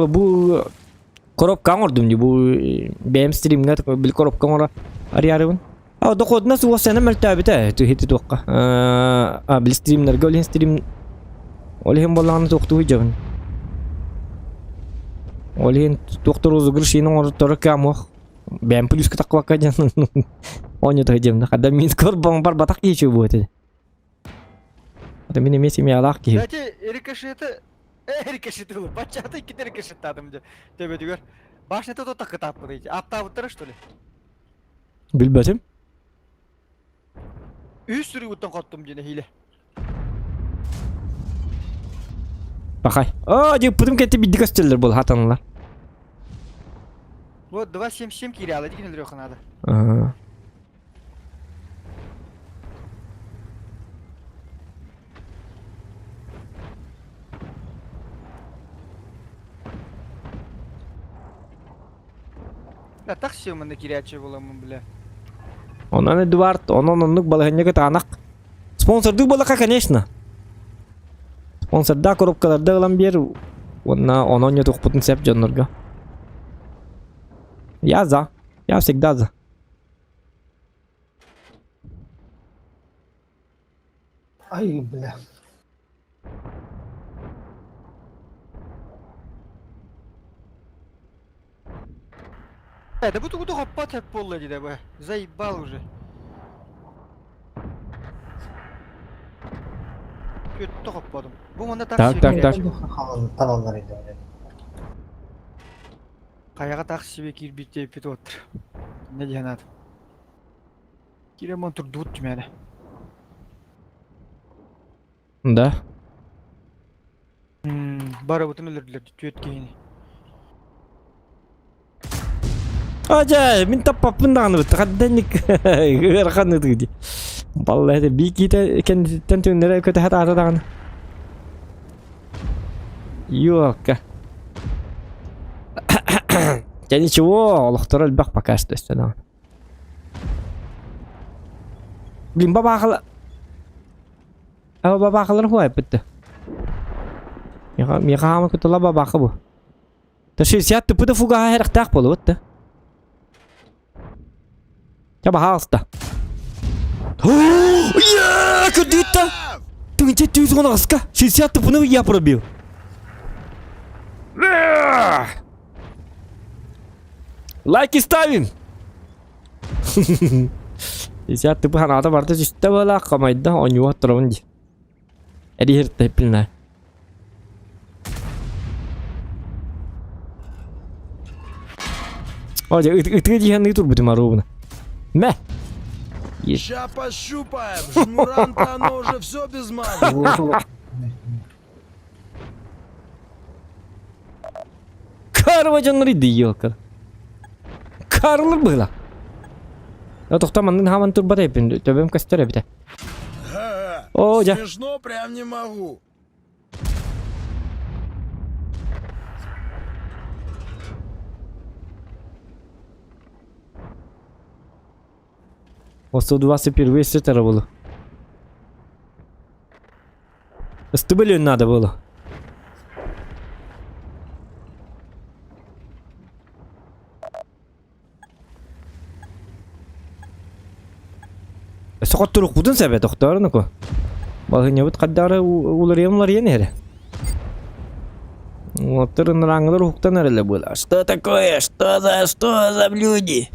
бу коробка оҥордум дии бу бэйэм стримҥэ били коробка оҥоро арыйарыбын. А доходна суох сена мөлтөөбүтэ түһити туохха. А били стримнерге ол иһин стрим ол иһин буоллаҕына туохтуу дьабын. Ол иһин туохтар розыгрыш иһин оҥорторо кыамуох. Бэйэм плюска таххыбакка диэн оонньото сылдьабын. Хада мин корбон барбатах киһи буо этэ. Это мин эмиэ семьялаах киһи. Кстати, рикошеты э рикошеты баччата иккитэ рикошеттаатым дьэ төбөтүгэр. Башнята то такытааппыт аттаабыттара что ли? Билбэтим. Үс сүрүгүттэн хоттум диэн эһиилэ. Пахай. Оо, дьыппытым кэтти бидди көстөллөр бол хатанылар. Вот 2.77 киирэ дикин өлөрүөххэ наада. Ага. Да так все манна киирээччи буоламмын бля. Онон Эдуард, онон оннук балаһынньыгы таанах. Спонсордуу буоллахха, конечно. Спонсордаа коробкаларда ылан биэр уонна онон ньотуохпутун сөп дьоннорго. Я за. Я всегда за. Ай, бля. Это бу тугу хоппот хэп буолла дии бу. Заебал уже. Күттө хопподум. Бу манна так Так, так, так. Талаллар иде. Хайаҕа тах себе киирбит диэппит уоттар. Не диэн аат. Киремон турдуут түмээнэ. Да. Барыбытын өлөрдүлэр түөрт киһини. Ажа, мин таппаппын даҕаны бытта хадданник ыарахан ытыы дии. Балла это бикиитэ кэнниттэн түҥнэрэ көтө хатаата даҕаны. Ёлка. Дьэ ничего, олохторо элбэх пока что өссө даҕаны. Блин, бабаахала... А бабаахалар хуайпыт да. Миха миха хаама кутула бабааха бу. Та 60 тыпыта фугаха хэрахтаах буолубут да. Ча баһаалыста. Я көрдүтта. Тыгынча түүс онаска. 60 тыпыны я пробил. Лайки ставим. 60 тыпы ханаата барда түстэ буолаах хамайда оонньууга турабын дии. Эриһиртэппинэ. О, дьэ, ытыы диһэн турбутум аруубуна. Мэ! Ща пощупаем. Жмурам-то оно уже все без мазы. Карва дьоннор идиотка. Карлы было. А тохтоо маннын хааман турбат эпин, төбөм көстөр эбитэ. О, дьэ. Смешно прям не могу. 121 сетера было. Ыстыбылын надо было. Соҕотторукпутун сэбэ тохтоорунуку. Балыһынньабыт хаддаары уларыйан-уларыйан иһэрэ. Уоттар ынырааҥҥылар уһуктан эрэллэр буолар. Что такое? Что за что за люди?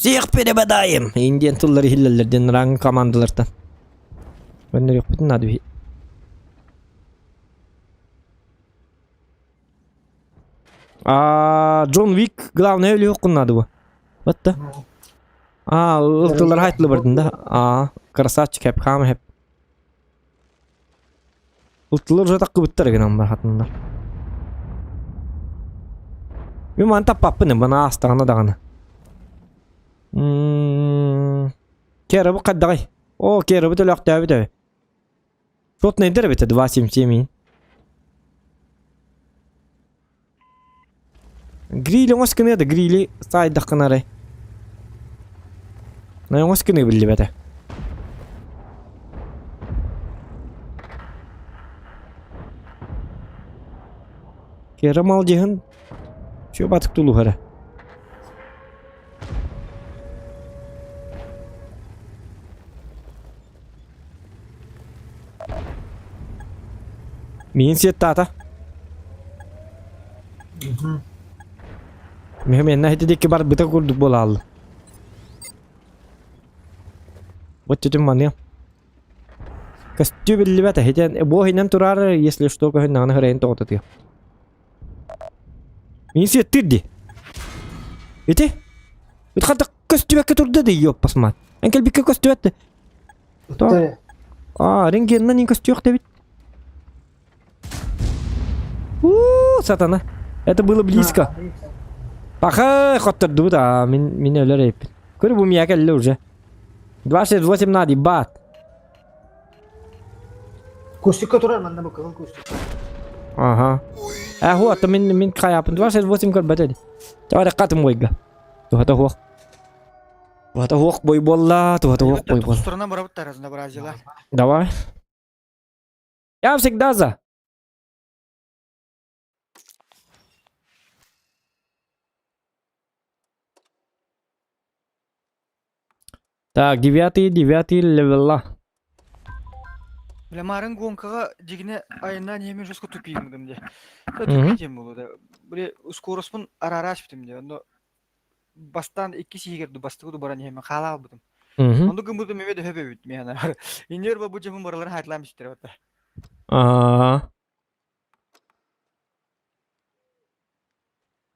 Всех перебодаем! Индиан тыллар иһиллэллэр диэн ырааҥҥы командалартан. Өннөрүөхпүтүн наада биһи. А Джон Вик главное өлүөххүн наада бу. Батта. А ылтылар хайтылы бардын да. А красавчик хеп хам хеп. Ылтылар уже таккыбыттар гынан бар хатыннар. Мен маны таппаппын бана астаҕына даҕаны. Керабы қаддағай. О, керабы төлөктөөбүт эбит. Шотнайдар эбит 2.77. Грили оҥос гыныа да грили саайдаххына эрэ. Оҥос гыныы биллибэтэ. Кера малдьыһын чуобатык тулуһара. Миин сиэттаата. Миһим эннэ хити дикки бар быта курдук буолааллы. Вот тетем маныам. Көстүү биллибэт хитен бу хинен турар, если что көһүн хырайын тоҕототуо. Миин сиэттир ди. Ити? Ит хата көстүбэккэ турда ди ёппасмат. Эн кэлбиккэ көстүбэт. А, рентгеннан ин көстүөх дебит. У, сатана. Это было близко. Паха, хоттордубут, а, мин, мин өлөр эппин. Көрү бу мия кэллэ уже. 268 надо, бат. Кустикка турар манна бу кыһыл кустик. Ага. Э, хуа, мин мин хайапын 268 көрбөт эди. Давай катым бойга. Туһата хуох. Туһата хуох бой буолла, туһата хуох бой буолла. Сторона барабыттар разнообразила. Давай. Я всегда за. Так, девятый, девятый левела. Бля, марын гонкаға дигіне айынан емен жестко тупиым де. Тупи тем болу да. Бля, скороспун арараш битим де. Но бастан икки сиигер бастыгы баран емен хаала албытым. Онду гымбытым эме де хөбөбүт мена. Инер бу жемин баралар хайтлам иштер бата. Аа.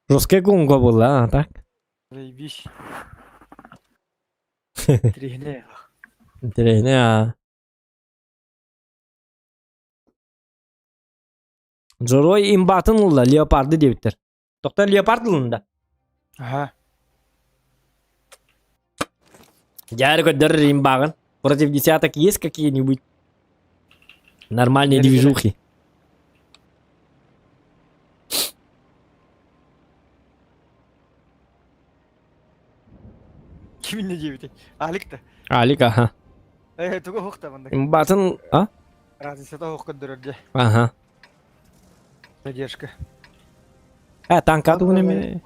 Жесткая гонка была, а так? Виш. Трехне. Трехне, а. Джорой имбатын ылла, леопарды диэбиттэр. Тоқтар леопард ылында. Ага. Дьэ көрдөр имбаҕын. Против десяток есть какие-нибудь нормальные движухи? Киминне диэбитий? Алик да. Алик, аха. Э, тугу хух та Имбатын, а? Разницата хух көрдөрөр дьэ. Ага. Задержка. Э, танка тугун эми.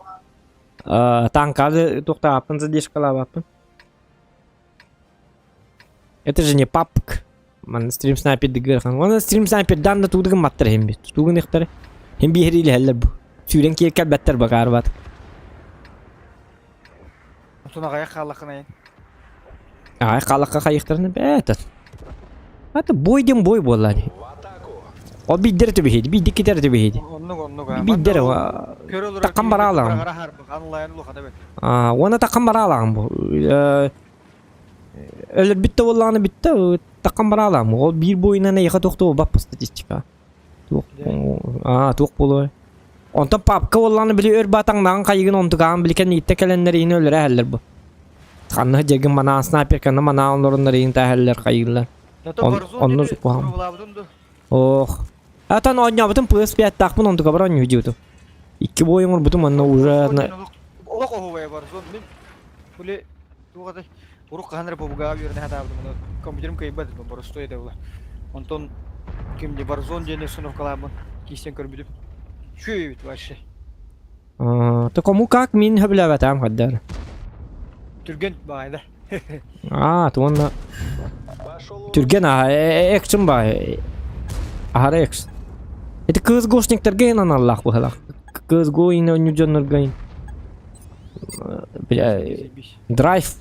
Танкады туохтааппын задержкалаабаппын. Это же не папк. Ман стрим снайпер дыгырхан. Оны стрим снайпер дан да туудыгын маттар хем бит. Туугун ихтары. Хем биһири илһэллэр бу. Сүүрэн киэр бэттэр бакаарбат. Отун аҕайах хааллаххына Ай халакка хайыктарны бэт. Аты бой дем бой буолла. Ол биддер төбүһейди, бидди китер төбүһейди. Оннук оннук. Биддер таккан бараалаҕым. Аа, уонна таккан бараалаҕым бу. Өлөр бүтте буоллаҕына бүтте, таккан бараалаҕым. Ол биир бойунан эйиэхэ туох да буолбат статистика. Туох аа, туох буолуой? Онтон папка буоллаҕына били өр баатаҥнаҕын хайыгын онтукаҕын били кэнниттэн кэлэннэр иһин өлөрө иһэллэр бу. Ханна дьэгин манаан снайперканы манаан олороннор иһин тааһэллэр хайыыллар. Онно куһаҕан. Ох. Атан оонньообутум PS5-таахпын онтукабар оонньуу дьиэбитим. Икки бой оҥорбутум онно уже Олох оһуобайа Warzone. Били туох этэй урук хаһан эрэ бобугаа үөрэнэ сатаабытым ону компьютерым кыайбат этэ боростуой этэ була. Онтон ким дии Warzone диэни установкалаабын киирсэн көрбүтүм. Үчүгэй эбит вообще. То кому как мин хөбүлээбэтээм хайдар. Түргэн баайда. Аа, туонна түргэн аа экшн баай. Аһара экшн. Ити кыз гошниктерге аналлаах быһалаах. Кыз го ин ойнуу дьоннорго бля драйв.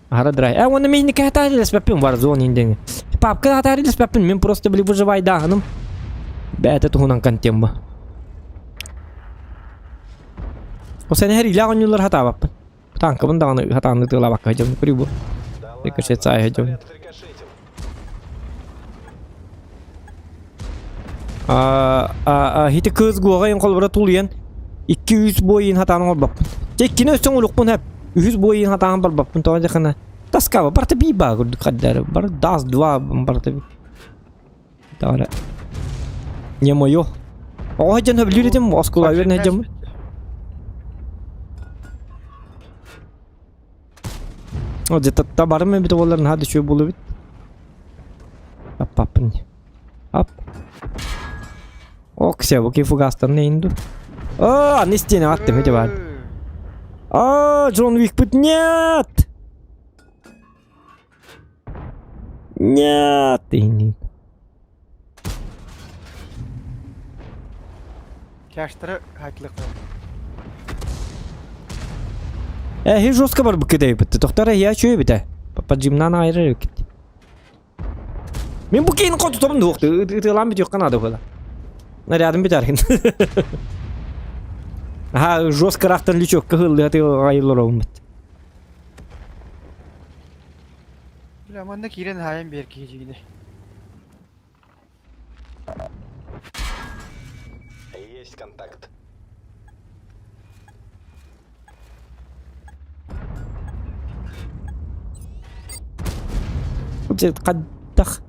Аһара драйв. Э, уонна мин кэһэтаһилеспэппин Warzone индеҥи. Папка хатаарилеспэппин, мин просто били выживайдааһыным. Бэйэтэ туһунан контемма. О сен эһэр илээх оонньуулар хатаабаппын. Танкабын даҕаны хатаанны тыалаабакка сылдьабын прибор. Рикошет саайа сылдьабын. Хити кыз гуоҕа ин холбура тулуйан 200 бойын хатаан оҥорбоппун. Дьэ иккини өссө оҥоруохпун сөп. Үһүс бойын хатаан барбаппын тоҕо дьахана таскаба барта бии баа курдук хаддары бар дас два барта би. Таара. Не мое. Оҕо дьон хөбүлүүр этим оскуола үөрэнэ сылдьаммын. О, где-то табарым эбит буоллар наһаа да үчүгэй буолуо эбит. Аппаппын. Ап. Ок, все, окей, фугастан инду. А, не стене аттым эти бар. А, Джон Уик пыт нет! Нет, ты не. Каштары хатлык. Э, жестко бар букедай битти. Тохтара я чөй бите. Поджимнан айрыр кит. Мин бу кейин кот тобун дуохты. Ытылан бит юккан ады хула. Нарядым бит архин. Аха, жестко рахтан лючок кыһыллы аты айыллар бит. Бля, манна киирэн хаайан биэр киһи дьигини. Есть контакт. Қаддах.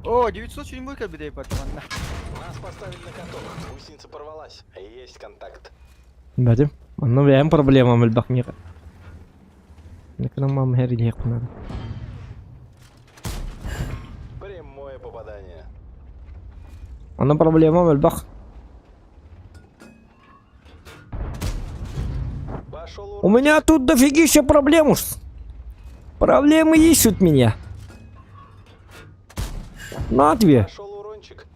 О, 907 кэлбит манна. Нас поставили на каток. Гусеница порвалась. Есть контакт. Бәдим. Манна бэйэм проблемам элбэх миэхэ. Мам хэрилиэхпин Прямое попадание. Онно проблемам элбэх. У меня тут дофигища проблем уж. Проблемы ищут меня. На тебе. Пошел урончик.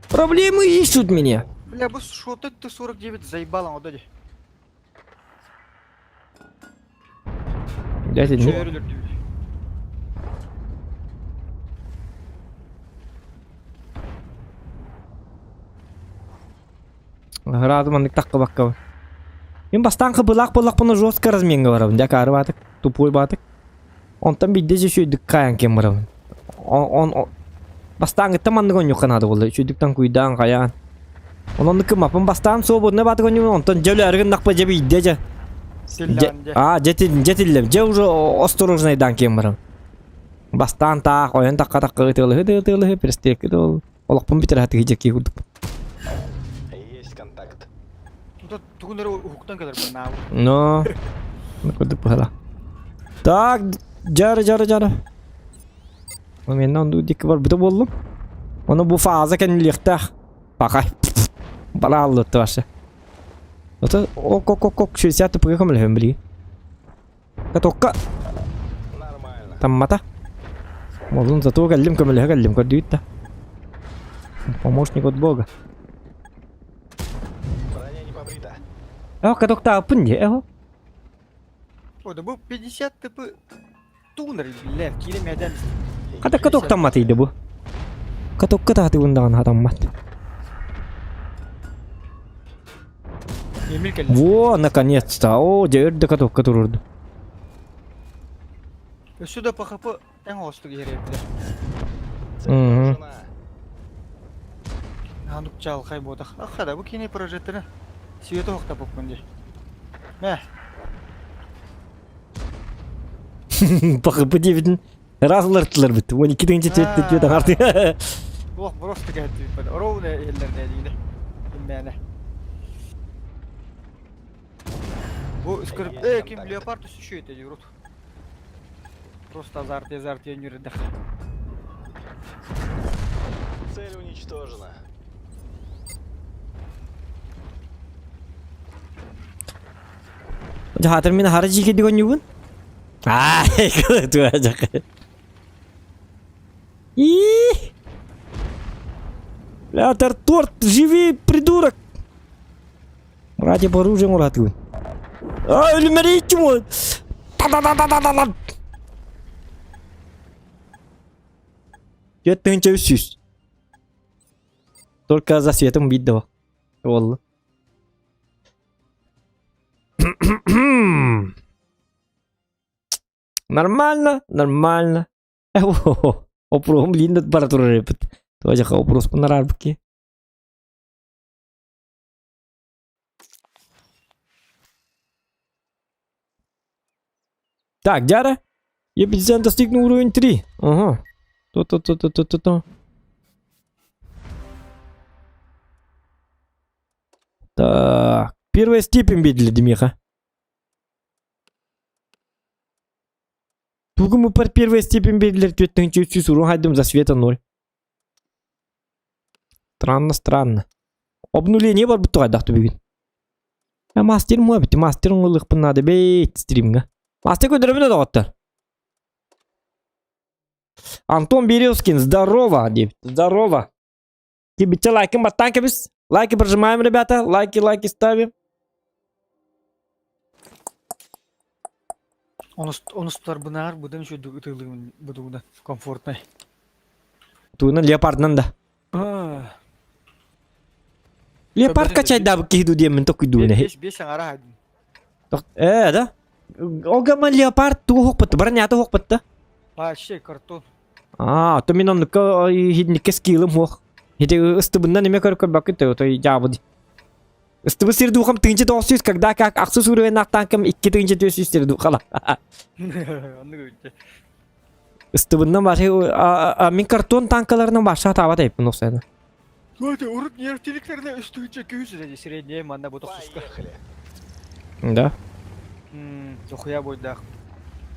Проблемы ищут меня. Бля, бу шоты Т-49 заебало, вот эти. Дядя, не... Радым маннык таххыбакка. Мин бастаан кыбылаах буоллахпына жестко разменга барабын. Дьэ акаары баатык, тупой баатык. Онтон биирдэ дьэ үчүгэйдик хаайан киэн барабын. Он, он, бастааҥҥыттан маннык оонньуохха наада буолла. Үчүгэйдиктэн куйдаан, хайаан. Онон кымаппын бастаан свободный баатык оонньуубун, онтон дьэ өлөөрү гыннахпа дьэ биирдэ дьэ. Дьэ, аа, дьэ, дьэ тиллэм. Дьэ уже осторожнайдаан киэн барабын. Бастаан таах, ойон тахха тахха ытыалыһы да ытыалыһы, перестрелка да ол. Олохпун бүтэр хатыгы дьэки курдук. Есть контакт. Тугун эрэ уһуктан кэлэр бу Но. Курдук быһала. Так, жары жары жары. Мен онду дикки бар быта боллум. Оны бу фаза кэннилиэхтээх. Пакай. Бара аллытты вообще. Это ок ок ок ок 60 тпг көмөлөһөн били. Катокка. Таммата. Молун зато кэллим көмөлөһө кэллим көрдүгүт да. Помощник от бога. Броня не побрита. Эho катоктааппын дии, эho. Ой, да бу 50 тп тунер, бля, киирэ мэдэм. Хата катоктаммат ыйды бу. Катокка таатыгын даҕаны хатаммат. Во, наконец-то. О, дьэ өрдө катокка турурду. Өссө да ПХП тэҥ оҕустук иһэр бля. Угу. Ханук чалхай буотах. Ахха да бу кини прожекторы света охтаппын дии. Мэ. Пахыпы диэбитин раз уларыттылар бит. 12 тыһыынча түөрт түөрт аҥарды. Туох просто кэһэттибит. Ровно иһиллэр дии Иммээнэ. Бу скрип... Э, ким леопард еще это юрут. Просто азарт, азарт, я не рыдах. Цель уничтожена. Дьаһатыр мин хара дьиики дигонньубун. Ай, туа жак. И. Бля, торт, живи, придурок. Ради по оружием уратыгын. А, өлүмэрийчим ол. Та-та-та-та-та-та. 4300. Только за светом видно. Ол. Нормально, нормально. Опроһум линдат бара турар эпит. Туажаха опрос пунарарбыки. Так, Дяра, я достигну уровень 3. Ага. То-то-то-то-то-то. Так, первая степень для Демиха. Тугу мы пар первая степень бердилер 4300 урон хайдым за света 0. Странно, странно. Обнуление бар буту кайдах бүгүн. Я мастер мой бит, мастер оңолук надо бейт стримга. Мастер көдөрөмүн доҕоттор. Антон Березкин, здорово, деп. Здорово. Кибитче лайкын баттан кебис. Лайки прожимаем, ребята. Лайки, лайки ставим. Онустар бынаар будан үшөдүк ытылыгын будугуна комфортный. Туунан леопардынан да. Леопард качайда киһиду диэммин токуйдууна. Бес бес аңара хайдын. Э, да? Огама леопард тугу хокпатты, бронята хокпатты. Вообще картон. А, то мин оннукка хидникке скиллым хуох. Хити ыстыбыннан эме көркөр бакы то то жабыды. Ыстыбы сирдухам тыынчы тоғыз когда как ахсыз уровень нақтанкам икки тыынчы төс сирдухала. Онны көйтте. Ыстыбыннан башы мин картон танкаларынан баша таба тайпын осайны. Өте урут нефтеликтерне үстүгүчө күүс деди средний манда бу токсуска. Да. Дохуя бойдах.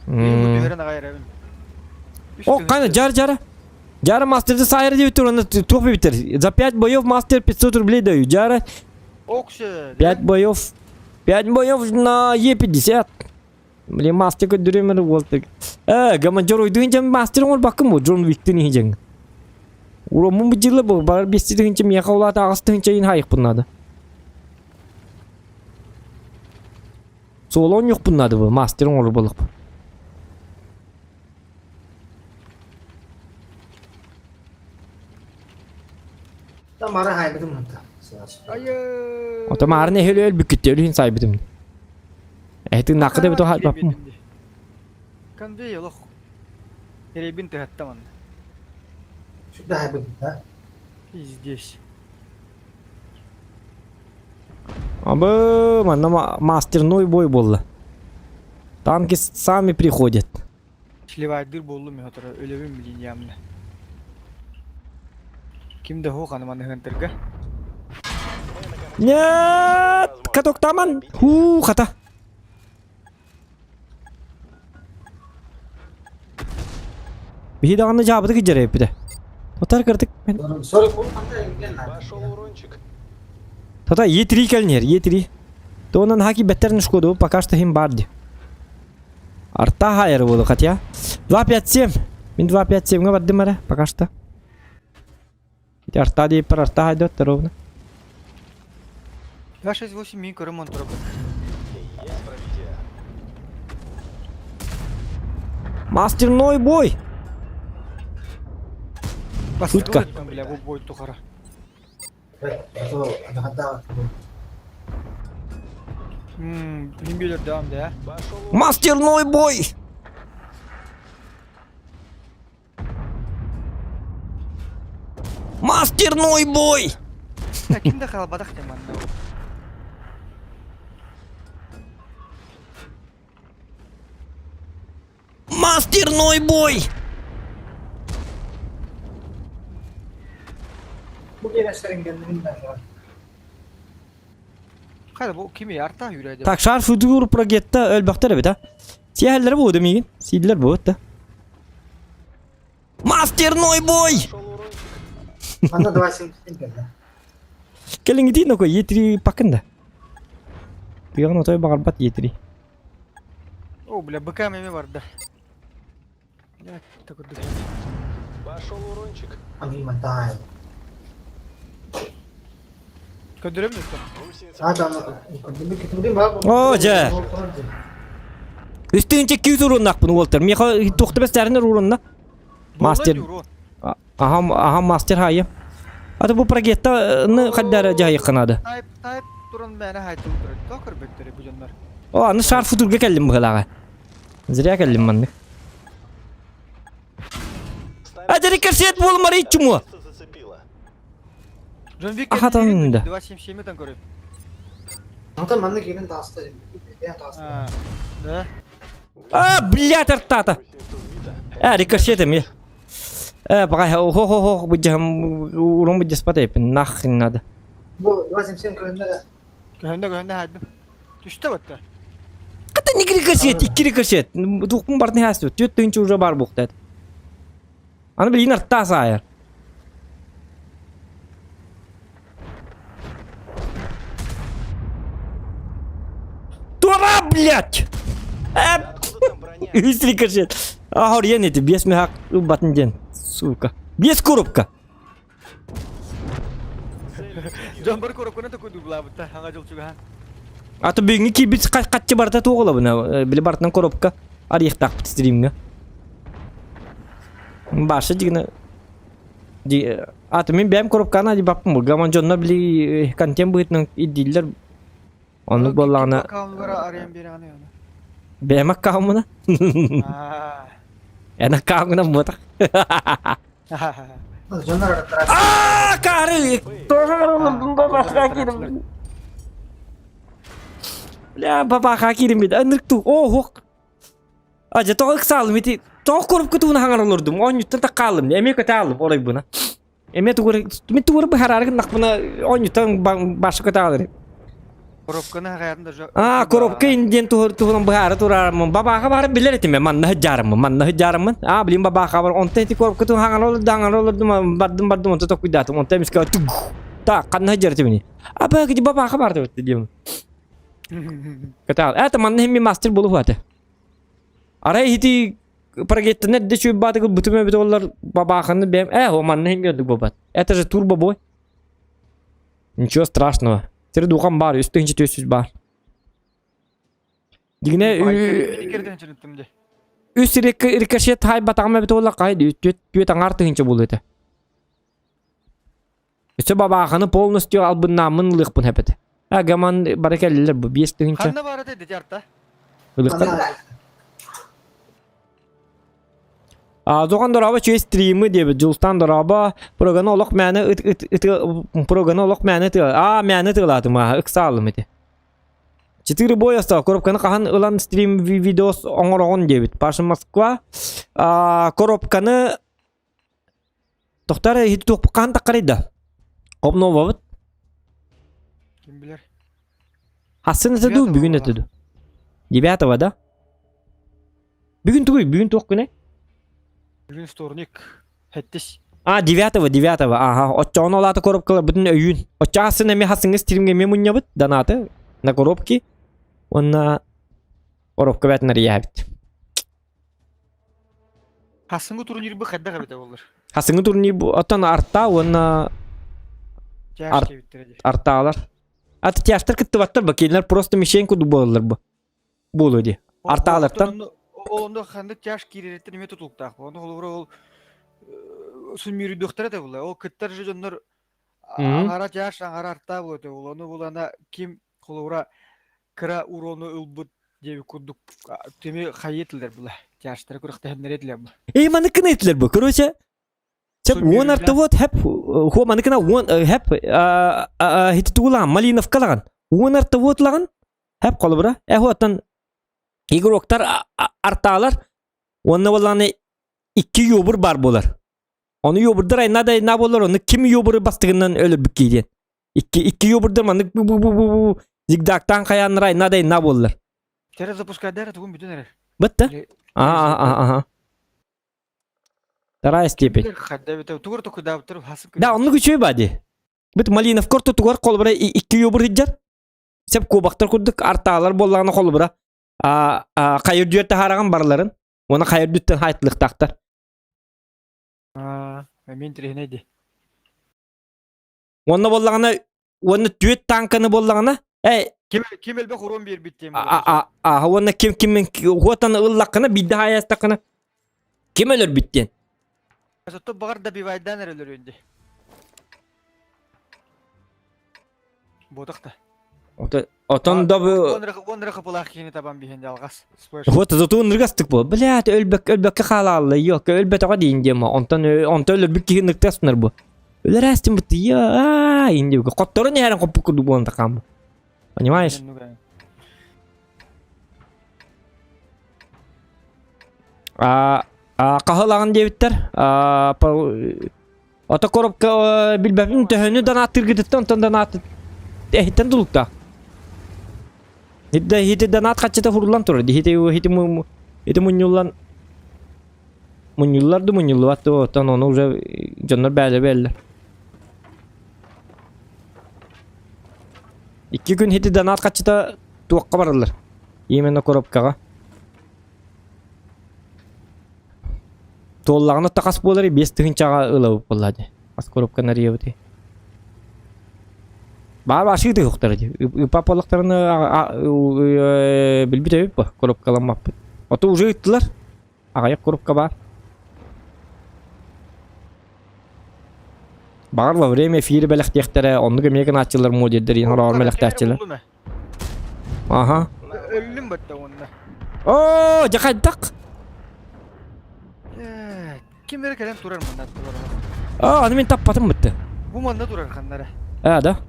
Бу түһөрөн агайрабын. О, кана жар жара. Жара мастерді сайры деп тұр, оны тух битер. За 5 боев мастер 500 рублей даю. Жара Окше. 5 боев. 5 боев на Е50. Блин, мастер көдүрөмөр болду. Э, гаманжор ойдугун жам мастер оңор бакым бу, Джон Уиктин хижең. Уромун бу жылы бу, бар 5 тыгынча мияка улат агыс тыгынча ин хайык буннады. Солон yok bunladı bu, мастер оңор болуп. Там ара хайбытым мында. Ота маарны хөлө өл бүкүттө өлүн сайбытым. Эхтин накы деп то бапым. Конвей олох. Теребин тыгаттаман. Сюда хайбытым, да? Здесь. Абы, манна мастерной бой болду. Танки сами приходят. Сливайдыр болду мен отора өлөбүм билин ямны. Кимде хо маны хынтырга? Нет, каток таман. Ху, хата. Биһи даҕаны жаабыты киджер эппите. Отар кырдык мен. Пошел урончик. Тата Е3 кэлнер, Е3. Тонан хаки беттерн шкоду, пока что хим барди. Арта хайыр буду хотя. 2-5-7. Мин 2-5-7 га бардым ара, пока что. Арта дейп бар, арта хайдот ровно. 268 мин көрөм онтура. Есть пробитие. Мастерной бой. Шутка. Бля, бу бой тухара. Мм, devam да. Мастерной бой. Мастерной бой. Кимде халбадах деман. Мастерной бой! Бу биэрэстэрин кэннин да Хайда бу кими арта хүрээдэ. Так, шар футур прогетта өлбөхтөр эбит а. Сиэһэллэр буолду миигин. Сииллэр буолут да. Мастерной бой! Манна 277 кэллэ. Кэлиҥитии нокой Е3 пакын да. Тыаҕын отой баҕарбат Е3. О, бля, быка эми барда. Я такой Пошел урончик. Амиматай. Көдөрөм деді. А, да, О, дьэ. Үстүн чеккүү уруннахпын уолтар. Миэхэ туохта бэстээринер урунна. Мастер. Ахам, ахам мастер хайы. Аты бу прогетта-ны хаддара жайыққа надо. Тайп, тайп туран мээнэ хайтыл турар. Тоқ көрбөттөрү бу дьоннор. О, аны шар футурга кэллим быһылааҕа. Зря кэллим маннык. А дерикерсет буолмар иччумо. Джон Вик Ахатан да. 277 тан көрөп. Антон манна киирэн тааста. Бэйэн тааста. Да. А, блядь, артата. А, рикошет ми. Э, пока хо-хо-хо, будем урон будем спать, нахрен надо. Бу 277 көрүндэ да. Көһүндэ көһүндэ хайдым. Түстэ батта. Ката не рикошет, икки рикошет. Тухпун бартын хасту. Түт тынчы уже бар буктат. Аны билин артта саайар. Тура, блядь! Үс рикошет. Ахор ен эти, бес мехак батын ден, сука. Бес коробка. Дьон бар коробканы такой дублаабытта, аңа жыл чугахан. А то бүгүҥҥү киирбит хаччы барыта туох олобуна, били барытынан коробка арыйахтаахпыт стримҥа. Баша дигина ди аты мин бэйэм коробканы адибаппын бу гаман дьонно били контент быһыытынан ирдииллэр оннук буоллаҕына Аккаунтгара арыйан биэрэҕин оны. бэйэм аккауммуна эн аккаунҥунан буотах Дьоннор араттара. Аа, кары! Бля, бабаха киирим Ынырык ту. О, хох. А, дьэ, тоҕо ыксаалым ити. Тоҕо коробка тугун хаҥар олордум. Оонньуттан таккаалым. Эмиэ көтө аалым оройбуна. Эмиэ тугур мин тугур быһараары гыннахпына оонньуттан баша көтө аалар. Коробканы хаҕаятын да Аа, коробка индиэн туһунан быһаара тураарыммын. Бабааха баарын билэр этим манна сыдьаарыммын, манна сыдьаарыммын. Аа, билин бабааха бар. Онтон ити коробка туһун хаҥар олорду, хаҥар олордум, бардым, бардым, онто токуйдаатым. Онтон эмискэ туг. Так, ханна сыдьар этим А, бага, бабааха бар деп дием. Кытаал. Это манна химми мастер болу хуаты. Арай ити прогеттен эрдэ чуйбаатыгыл бутум эбит оллар бабааханы бэм. Э, о манна химми ордук бабат. Это же турбо бой. Ничего страшного. Сир духан бар, үс тыһынча 400 бар. Дигне үс рикошет хай батаҕым эбит олла кай түөт аҥаар тыһынча буолуо этэ. Өссө бабааханы полностью албыннааммын ылыахпын эпет. А гаман бары кэллилэр бу 5 тыһынча. Ханна баар этэ дьарта? Ылыхтар. А Зохан дороба чуй стримы диэбит Дьулустан дороба проганы олох мээнэ ыт ыт ыт проганы олох мээнэ тыа а мээнэ тыалаатым аа ыксаалым ити. Четыре боя осталось. Коробканы хаһан ылан стрим видеос оҥороҕун диэбит. Паша Москва. А, коробканы тохтар иһит туох хаһан таххарый да. Обновабыт. Ким билэр? Хасын это ду, бүгүн это ду. Девятого, да? Бүгүн тугуй, бүгүн туох күнэ? Бүгүн вторник. Хэттис. А, девятого, девятого, ага. Оччоҕуна олаата коробкалар бүтүн өйүүн. Оччоҕо хасын эми хасыҥҥы стримҥэ эмиэ мунньабыт, донаты на коробки. Уонна коробка бээтин арыйаабыт. Хасыҥҥы турнир бу хайдах эбитэ буоллар? Хасыҥҥы турнир бу оттон арта уонна Тяж кэбиттэрэ дии. артаалар. Аты тяжтар кыттыбаттар ба, кинилэр просто мишень курдук буолаллар бу. Буолуо дии. Артаалартан Ол онно ханнык тяж киирэриттэн эмиэ тутулуктаах. Ону холобура ол сүммүүрүйдүөхтэрэ да була. Ол кыттар же дьоннор аҥара тяж, аҥара арта буолуо этэ була. Ону булана ким холобура кыра урону ылбыт диэбит курдук тими хайы этилэр була. Тяжтары күрэхтэһиннэри этилэр бу. Эй, маныккына этилэр бу. Короче, Чеп уон арта вот хэп хуо маныкына уон хэп хити тугулаан малиновкалаган уон арта вот лаган хэп холобура эхуоттан игроктар артаалар. Уонна буоллаҕына икки юбур баар буолар. Ону юбурдар айна да айна буолар, ону ким юбуру бастыгынан өлөрбүт кии диэн. Икки икки юбурдар маннык бу бу бу бу бу зигзагтаан хайааннара айна да айна буоллар. Тере запускайдар тугун бүтүн эрэр. Бытта? Аа аа аа. Вторая степень. Да, оннук үчүгэй баа дии. Бит Малиновка ортотугар холобура икки юбур сылдьар. Сеп кубактар курдук артаалар буоллаҕына холобура хайыр дүөр таһаараҕын барыларын уонна хайыр дүттэн хайтлыктаахтар. Аа, мен интэриэһинэй дии. Уонна буоллаҕына уонна түөт тааҥканы буоллаҕына э Ким ким элбэх урон биэрбит диэн а а уонна ким ким уотан ыллаххына биирдэ хаайастаххына ким өлөрбүт диэн. Зато баҕар добивайдаан эрэ өлөрүөн дии. Ботах да. Отон да бу Он рахапылаах киһини табан биһэн алҕас. Вот зато ыныргастык бу. Блядь, өлбөк өлбөккө хаалаалла. Yok, өлбөтөҕө диин диэм. Онтон онтон өлөрбүт киһи ыныртаснар бу. Өлөрөөстүн бу тыйа инди Хотторун иһэрин хоппук курдук буолан такаам. Понимаешь? А хаһылаҕын диэбиттэр. А Ото коробка билбэппин төһөнү донаттыыргытыттан онтон донат эһиттэн тулуктаах. Хитте хити донат хаччыта хуруллан турар. Хити хити хити мунньуллан мунньуллар да мунньуллубат да оттон ону уже дьоннор бээлэ бээллэр. Икки күн хити донат хаччыта туохха бараллар. Именно коробкаҕа. Туоллаҕына тахас буолар 5000-аҕа ылабыт буолла дии. Хас коробканы арыйабытый? Баар ашыы тыһыктара дии. Ыпа буоллахтарына билбит эбит бу коробкаламмаппыт. Ото уже ыттылар. Аҕыйах коробка баар. Баҕар во время эфира бэлэхтиэхтэрэ, оннук эмиэ гынааччылар модердер иһин хороҕор бэлэхтээччилэр. Аха. Өллүм бытта уонна. Оо, дьэ хайдах? Ким эрэ кэлэн турар манна турар. Аа, аны мин таппатым бытты. Бу манна турар ханнара. Аа, да.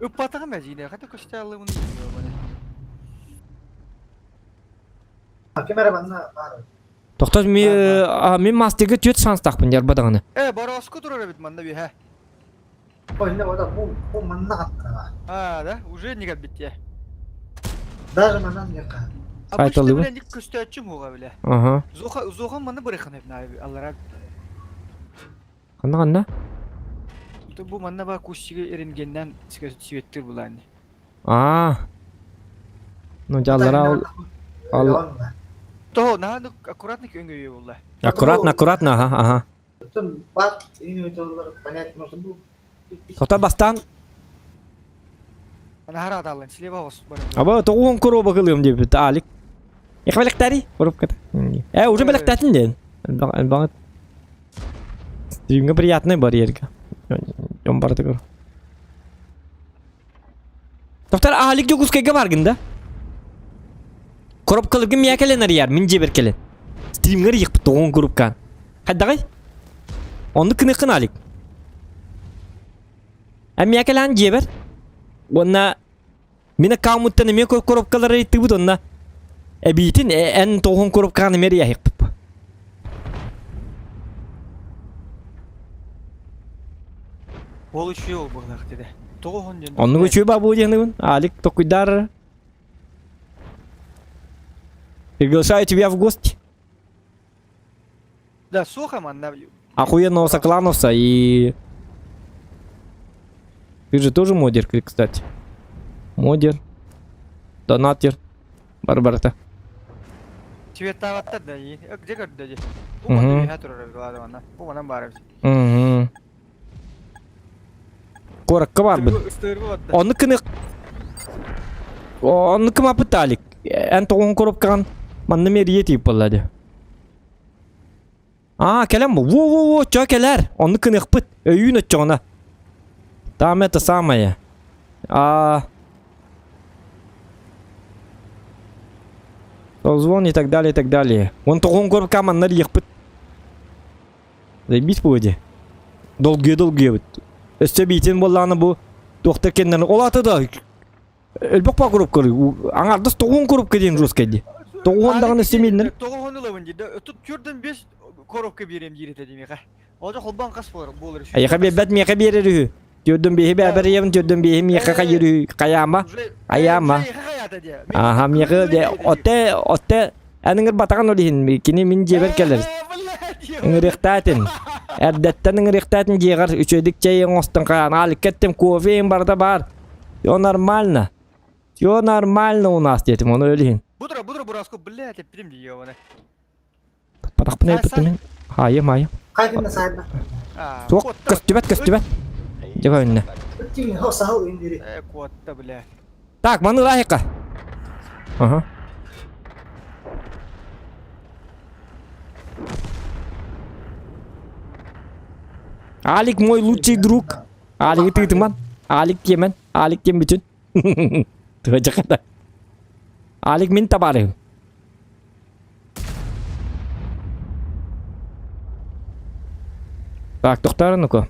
Ыппатаҕым эдьиинэ, хата көстө аллыбын. Ким эрэ манна баар. Тохтот ми мин мастерга түөрт шанстаахпын жарба даҕаны. Э, Бороску турар эбит манна биһэ. Ой, не, вот бу бу манна хаттара. А, да, уже не кэлбит Даже манан яка. Обычно бile ник көстөөччүм хуга биле. Ага. Зоха зоха манна бырыхын эбна аллара. Ханна ханна? Бу манна ба кустиге эрингеннен светтир булаани. Аа. Ну жаллара ал То, на аккуратно өңгөйө булла. Аккуратно, аккуратно, ага, ага. Тота бастан Аба тоҕуон коруоба кылыам диэбит Алик. Их бэлэхтээри коробката. Э, уже бэлэхтээтин диэн. Элбэҕит. Стримҥа приятный барьерга. Дьон барытыгар. Доктор Алик Дьокуускайга баргын да? Коробкаларгын миэхэ кэлэн арыйар, мин дьиэбэр кэлэн. Стримҥэр ыйыхпыт тоҕуон курупкаан. Хайдаҕый? Оннук гыныаххын Алик. Эн миэхэ кэлээн дьиэбэр. Уонна мин аккаунмуттан эмиэ коробкалары ыйыттыбыт онно эбиитин эн тоҕуон коробкаҕын эмиэ ыйыахпыт. Ол үчүгэй ол быһылаах дede. Тоҕо оһон диэн. Оннук үчүгэй баа буо диэхнибин. Алик токуйдар. Приглашаю тебя в гости. Да, суох манна. Охуенного соклановца и... Ты же тоже модер, кстати. Модер. Донатер. Барбарата. Цветаваттар да, где көрдө ди. Бу манна биһа турар эбит манна. Бу манан баар эбит. Угу. Куоракка барбыт. Оннук кыны Оннук кымаппыт Алик. Эн тоҕуһун коробкаҕын манна мерие тиийип буолла дии. Аа, кэлэн бу. Во-во-во, чё кэлэр? Оннук кыныахпыт. Өйүүн оччоҕуна. Там это самое. А Созвон и так далее, и так далее. Он тоҕуһун коробка манна иэхпит. Заебись буо дии. Долгуйа-долгуйабыт. Өссө биитин буоллаҕына бу туохтар кэннэрин ол аата да элбэх па коробкалар аҥаардас тоҕуон коробка диэн жесткай дии. Тоҕуһун даҕаны өссө мииннэр. Тоҕуһун ылабын дии. Тут төрдөн бес коробка биэриэм диир этэ димиэхэ. Ожо холбоон хас буолар буолар үһү. Айаха биэрбэт миэхэ биэрэр үһү. Төрдөн биэһи бэбэр ийэбин төрдөн биэһи миэхэ хайыр үһү. Хайаама. Айаама. Аха миэхэ де оте оте эн ыҥырбатаҕын ол иһин кини мин дьиэбэр кэлэр. Ыҥырыахтаатын. Эрдэттэн ыҥырыахтаатын дьиэҕэр үчүгэйдик чэй оҥостон хаан аликкеттим кофе им барыта баар. Все нормально. Все нормально у нас диэтим ону ол иһин. Будра будра бураску блядь эппитим дии ебаный. Патахпын эппитим мин. Хаайым хаайым. Хайдын сайда. Туох көстүбэт көстүбэт. Дьэ өннө. Сахал индири. Э куотта блядь. Так, маны ылаайыкка. Ага. Алик мой лучший друг. Алигы тыытыман. Алик тиэмэн. Алик тиэм бүтүн. Тыа Алик мин табаарыһым. Так, тохтоор ну-ка.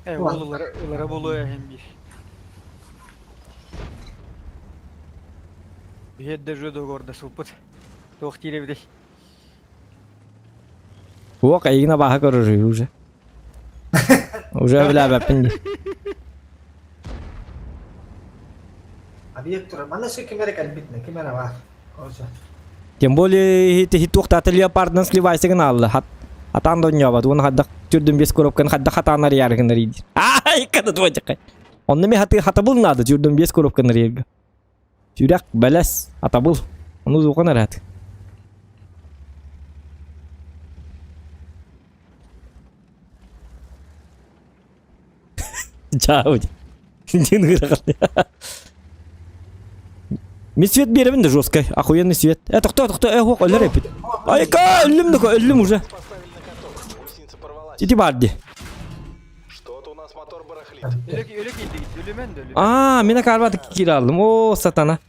Э, ол ылара ылара буолуо эһин биир. Биһиэт даже договорда сылпыт. Туох диир эбитий? Уох, эйигин абааһы көрөр уже. Уже билээбэппин дии. Объект турар. Манна сир ким эрэ кэлбит, ким эрэ баар. Короче. Тем более ити туохтаата леопардынан сливайся гынаалла. Хат атаан да онньообот. Уонна хайдах түрдүн бес коробканы хайдах хатаан арыйаары гынар диир. Ай, када твойдякай. Онно ми хаты хатабыл надо түрдүн бес коробканы арыйарга. Сүрэх, бэлэс, атабыл. Ону зухан эрээт. Чао. Дин Мен свет беремин да жесткой. Охуенный свет. Э, тохто, тохто, э, ох, өлөр эпит. Айка, өллүм да, өллүм уже. Ити бар ди. Аа, мен акарбаты кире алдым. О, сатана.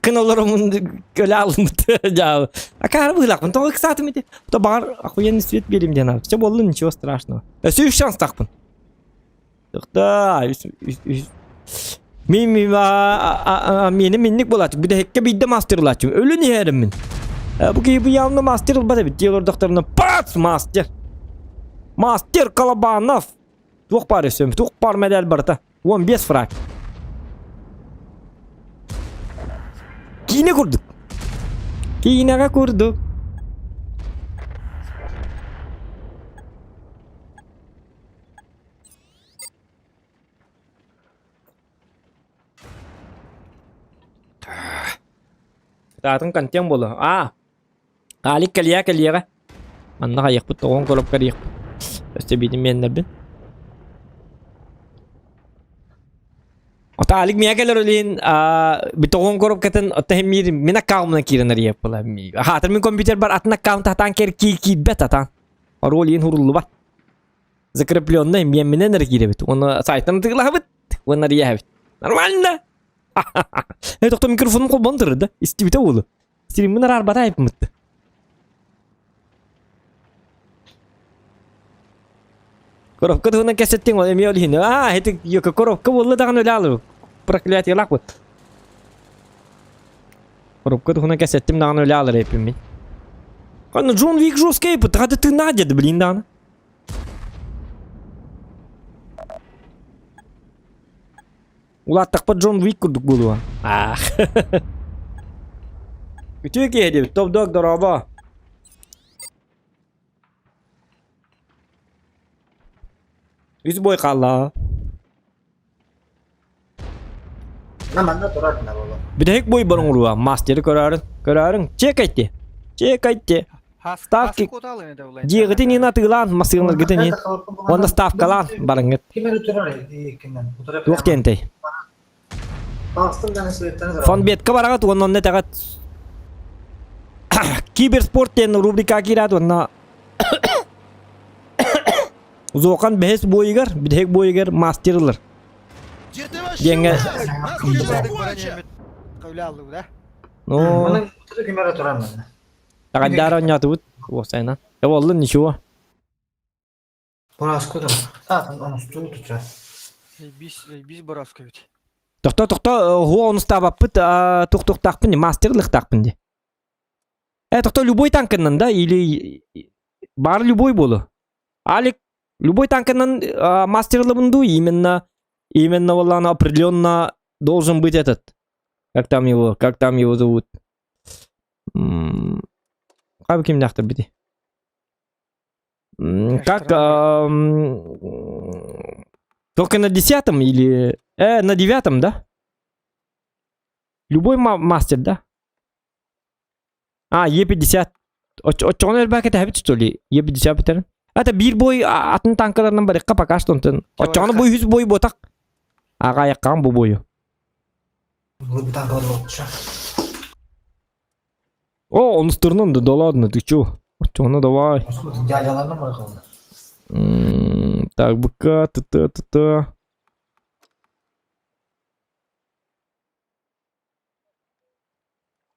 Кын олоромун көлө алыммыт. Жаа. Акаар быылакпын. Тоҕо ыксаатым ити. То баҕар охуенный свет берем диэн алып. Все боллун, ничего страшного. Өссө үс шанстаахпын. Тохта, Мин миэнэ минник буолааччы. Бүтэһиккэ биирдэ мастер ылааччым. Өлөн иһэрим мин. Бу киһи бу явно мастер ылбат эбит. Дии олордохторуна пац мастер. Мастер Колобанов. Туох баар өссө? Туох баар медаль барыта. 15 фраг. Киинэ курдук. Киинэҕэ курдук. Таатын контент буолуо. Аа, Алик кэлиэ кэлиэҕэ. Манна хайыахпыт тоҕон коробка диэхпит. Өссө биитин миэннэрбин. Ото Алик миэ кэлэр олин битоҕон коробкатын отто мир мин аккаунтынан киирэн арыйаппыла. Хаатыр мин компьютер бар атын аккаунт атаан кэр киирбэт атаан. Пароль иин хуруллубат. Закрепленный миэмминэн эрэ киирэбит. Уонна сайтан тыылаһабыт. Уонна арыйаһабыт. Нормально! Э, тохто микрофонум холбон турар да. Истибитэ уолу. Стриммин араарбата айыпмытты. Коробка туһунан кэсэттиҥ ол эмиэ ол иһин. Аа, ити коробка буолла даҕаны өлө алып. Проклятиелаах бу. Коробка туһунан кэсэттим даҕаны өлө алар эппин мин. Аны Джон Вик жесткий эппит, хата тыыннаах деді блин даҕаны. Улааттахпыт Джон Уик курдук буолуо. Аах. Үтүө киһи диэбит. Топ-дог дорообо. Үс бой хаалла. На манна турар на боло. Бүтэһик бой бар оҥоруа. Мастеры көрөөрүн. Көрөөрүн. Чекайте. Чекайте. Ставки. Дьиэҕитин иин атыылаан, массыыналаргытын иин. Уонна ставкалаан барыҥҥыт. Ким эрэ турар иккинэн. Туох диэнтэй? Фонбетка бараҕыт уонна онно этэҕит Киберспорт диэн рубрика киирээт уонна Зохан бэһис буойугар, бүтэһик буойугар мастер ылар. Диэҥҥэ Ну, Ким эрэ турар манна. Таҕайдаары оонньоотубут уопсайынан. Э буоллун ничего. Борооску да. Саатын оностуу туча. Бис, бис борооску эбит. Тохто, тохто, хуа онустаабаппыт, тух-тухтаахпын, мастер лыхтаахпын ди. Э, тохто любой танкынан, да, или бар любой болу. Алик, любой танкынан мастерлыбын ду, именно, именно волана определенно должен быть этот. Как там его, как там его зовут? Как ким нахтар бити? Как только на десятом или э, на девятом, да? Любой мастер, да? А, Е50. Оччоҕуна элбэхэ кэтэһэбит что ли? Е50 бүтэрин. Это биир бой атын танкаларынан барыахха пока что онтон. Оччоҕуна бу үһүс бой буотах. Аҕайаххаан бу бойу. О, он сторону да ладно, ты чё? Оччоҕуна давай. Так, БК, ТТ, ТТ.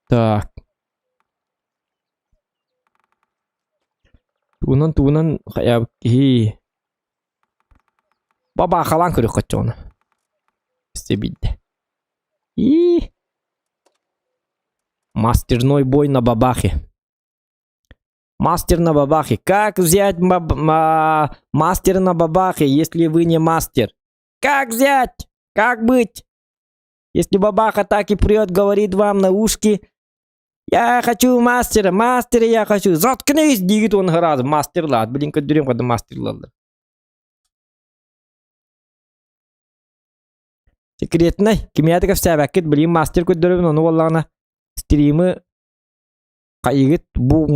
Так. Тугунан тугунан хайаабыт киһи. Бабаахалаан көрүөх хоччоҕуна. Истэ И Мастерной бой на бабахе. Мастер на бабахе. Как взять мастер на бабахе, если вы не мастер? Как взять? Как быть? Если бабаха так и прет, говорит вам на ушки, я хочу мастера, мастера я хочу. Заткнись, диит он раз, мастер лад. Блин, көрдөрүм когда мастер лад. Секретный. Кимиятык кэпсээбэккит, блин, мастер көрдөрөбүн, ону буоллаҕына стримы хайыгыт бу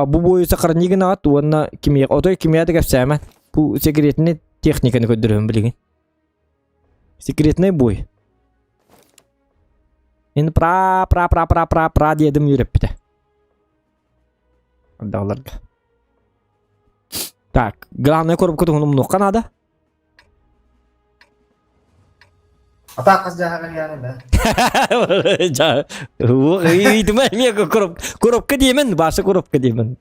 бу буойу сохранигын аҕат уонна кимиэ отой кимиятык кэпсээмэн. Бу секретный техниканы көрдөрөбүн билигин. Секретный бой. Мин пра пра пра пра пра пра диэдим үөрэппитэ. Ардаларга. Так, главное коробка туһун умнуохха наада. Ата хас дьаһаҕын яаны да. Ыйдыма эмиэ коробка диэмэн, баша коробка диэмэн.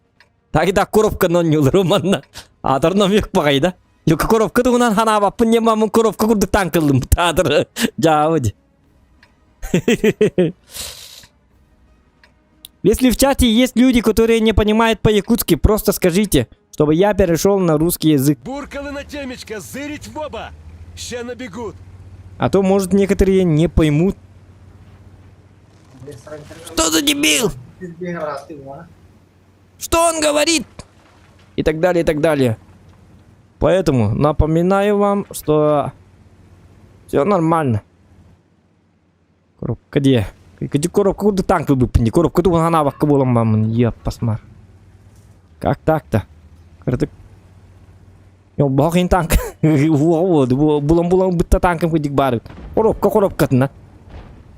Так так коробка нонньулару манна. Атар номик баҕайда. Юка коробка туһунан ханаабаппын диэн мамын коробка курдук таҥкыллым. Таатыр жаабы ди. Если в чате есть люди, которые не понимают по-якутски, просто скажите, чтобы я перешел на русский язык. Буркалы на темечко, зырить в оба! Ща набегут! А то, может, некоторые не поймут. Что за дебил? Что он говорит? И так далее, и так далее. Поэтому напоминаю вам, что все нормально. Коробка где? Где коробка курдук танк выбыппын Коробка тугун ханаабакка буолан баммын. Еп, Как так-то? Кырдык. Бох ин танк. Булан булан бытта танкым кудик бары. Коробка коробкатына.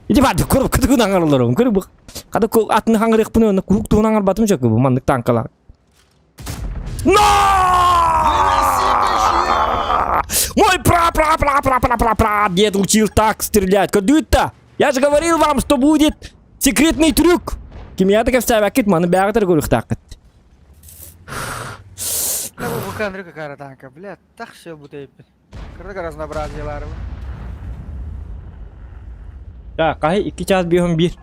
Иди барды коробка тугун аңарларым. Көрү бу. Када атын хаңырыкпын оны курук тугун аңарбатым жок бу мандык танкалар. Но! Мой пра-пра-пра-пра-пра-пра-пра дед учил так стрелять. Кадыта! Я же говорил вам, что будет секретный трюк. Кимията кэпсээбэккит маны бэҕэтэр көрүхтааххыт. Бу танка, бля, так все будет. Кырдык разнообразиялары. Так, хаһы 2 час 5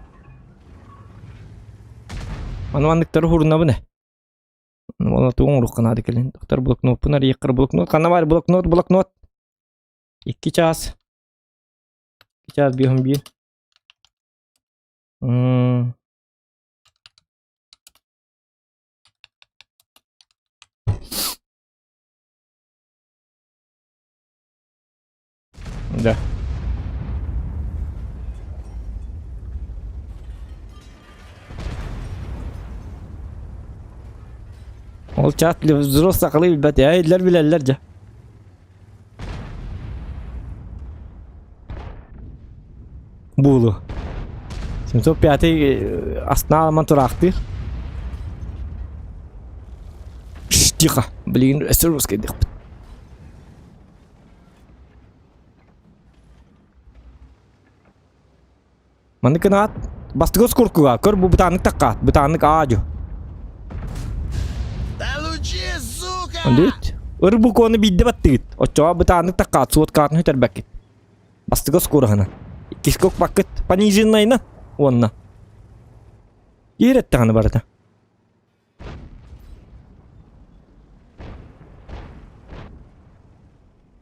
Маны манныктары хурунабын э. Оны тугун урукка наада кэлин. Доктор блокнотпун арыйыккар блокнот. Ханна бар блокнот, блокнот. 2 час. 2 час 5 М. Да. Ол чат взрослый сахалыы билбэт, эйдлэр билэллэр дьэ. Буолу. 705 астына тураахтыыр. Тихо. Блин, өссө русский диэхпит. Маннык гынаат бастыгы оскуркуга көр бу бытааннык таккаат бытааннык аадьу. Получи, сука! Ондуйт. Ыр бу коны биирдэ баттыгыт. Оччоҕо бытааннык таккаат суоткаатын сүтэрбэккит. Бастыгы оскураһына. Иккискэ укпаккыт. Пониженнайна уонна. Иирэттэҕинэ барыта.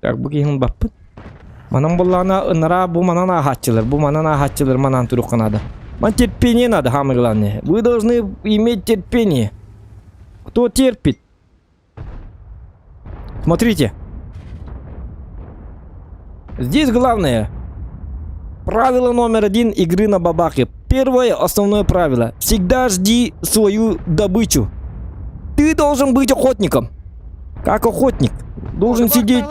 Так, бу киһин баппыт. Манан буоллаҕына ынараа бу манан ааһааччылар, бу манан ааһааччылар манаан туруохха наада. Ман терпение надо, самое главное. Вы должны иметь терпение. Кто терпит? Смотрите. Здесь главное. Правило номер один игры на бабахе. Первое основное правило. Всегда жди свою добычу. Ты должен быть охотником. Как охотник. Должен сидеть.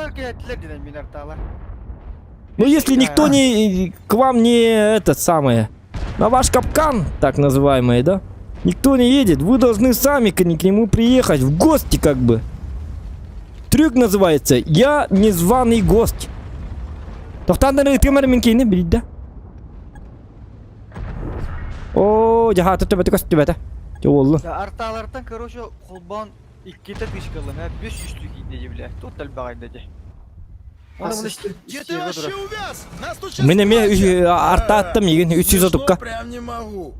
Ну если никто не к вам не этот самое, на ваш капкан, так называемый, да? Никто не едет, вы должны сами к, к нему приехать, в гости как бы. Трюк называется «Я незваный гость». Тохтаан ытымар мин киини билдэ. О, жаһаата төбөтө көстүбэтэ. Дьэ уоллун. Артаалартан, короче, холбоон иккитэ тыычкаллым, э, 500 киирдэ дии бile. Тут элбэҕэй дии. Где ты вообще увяз? Нас тут сейчас Мин эмиэ артааттым игин 300 тукка. Прям не могу.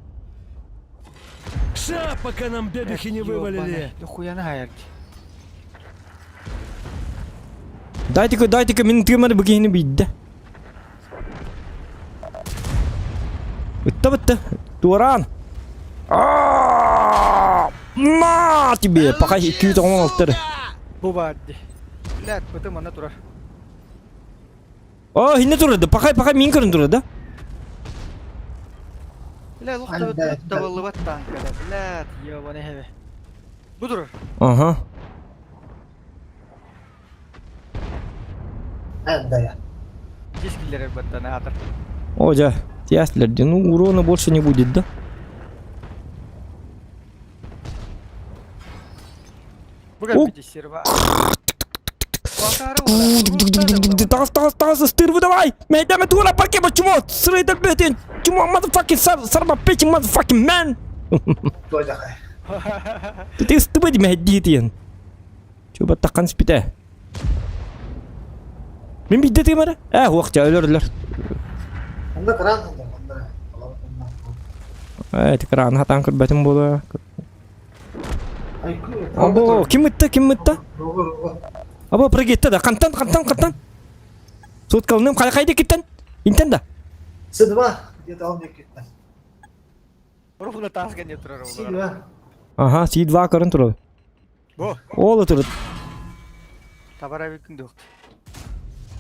Ша, пока нам бебехи не вывалили. Дохуяны хайард. Дайте-ка, дайте-ка, мин тыымары бу киһини бидде. Ытта бытта. Туораан. На тебе! Пока 216 Бу баар дии. Блядь, бытым манна турар. О, хинне турар Пахай, пахай мин көрөн турар да? Бля, лох табыллыбат танкада. Блядь, ебаный хэве. Бу турар. Ага. Дискиллер баттан аатар. О, дьэ, тиэслэр ну урона больше не будет, да? Тас, тас, тас, стырвы давай! Мэйдаме тура парке, почему? Срыйдар бетин! Чмо, motherfucking сар, сарба печи, motherfucking man! Ты стыбыди мэйдитин. Чуба таққан спите. Мен бидде тымары? Ә, уақытша өлөрлөр. Онда кран онда. Э, кран хатан көрбөтүм була. Або, ким ытта, ким ытта? Або, прыгетті да, қантан, қантан, қантан. Соткалыным қай қайда кеттен? Интен да. С2, где-то он кеттен. Ровно тас кәне турар. С2. Ага, С2 көрін турар. Бо. Ол турар. Табара бекін доқты.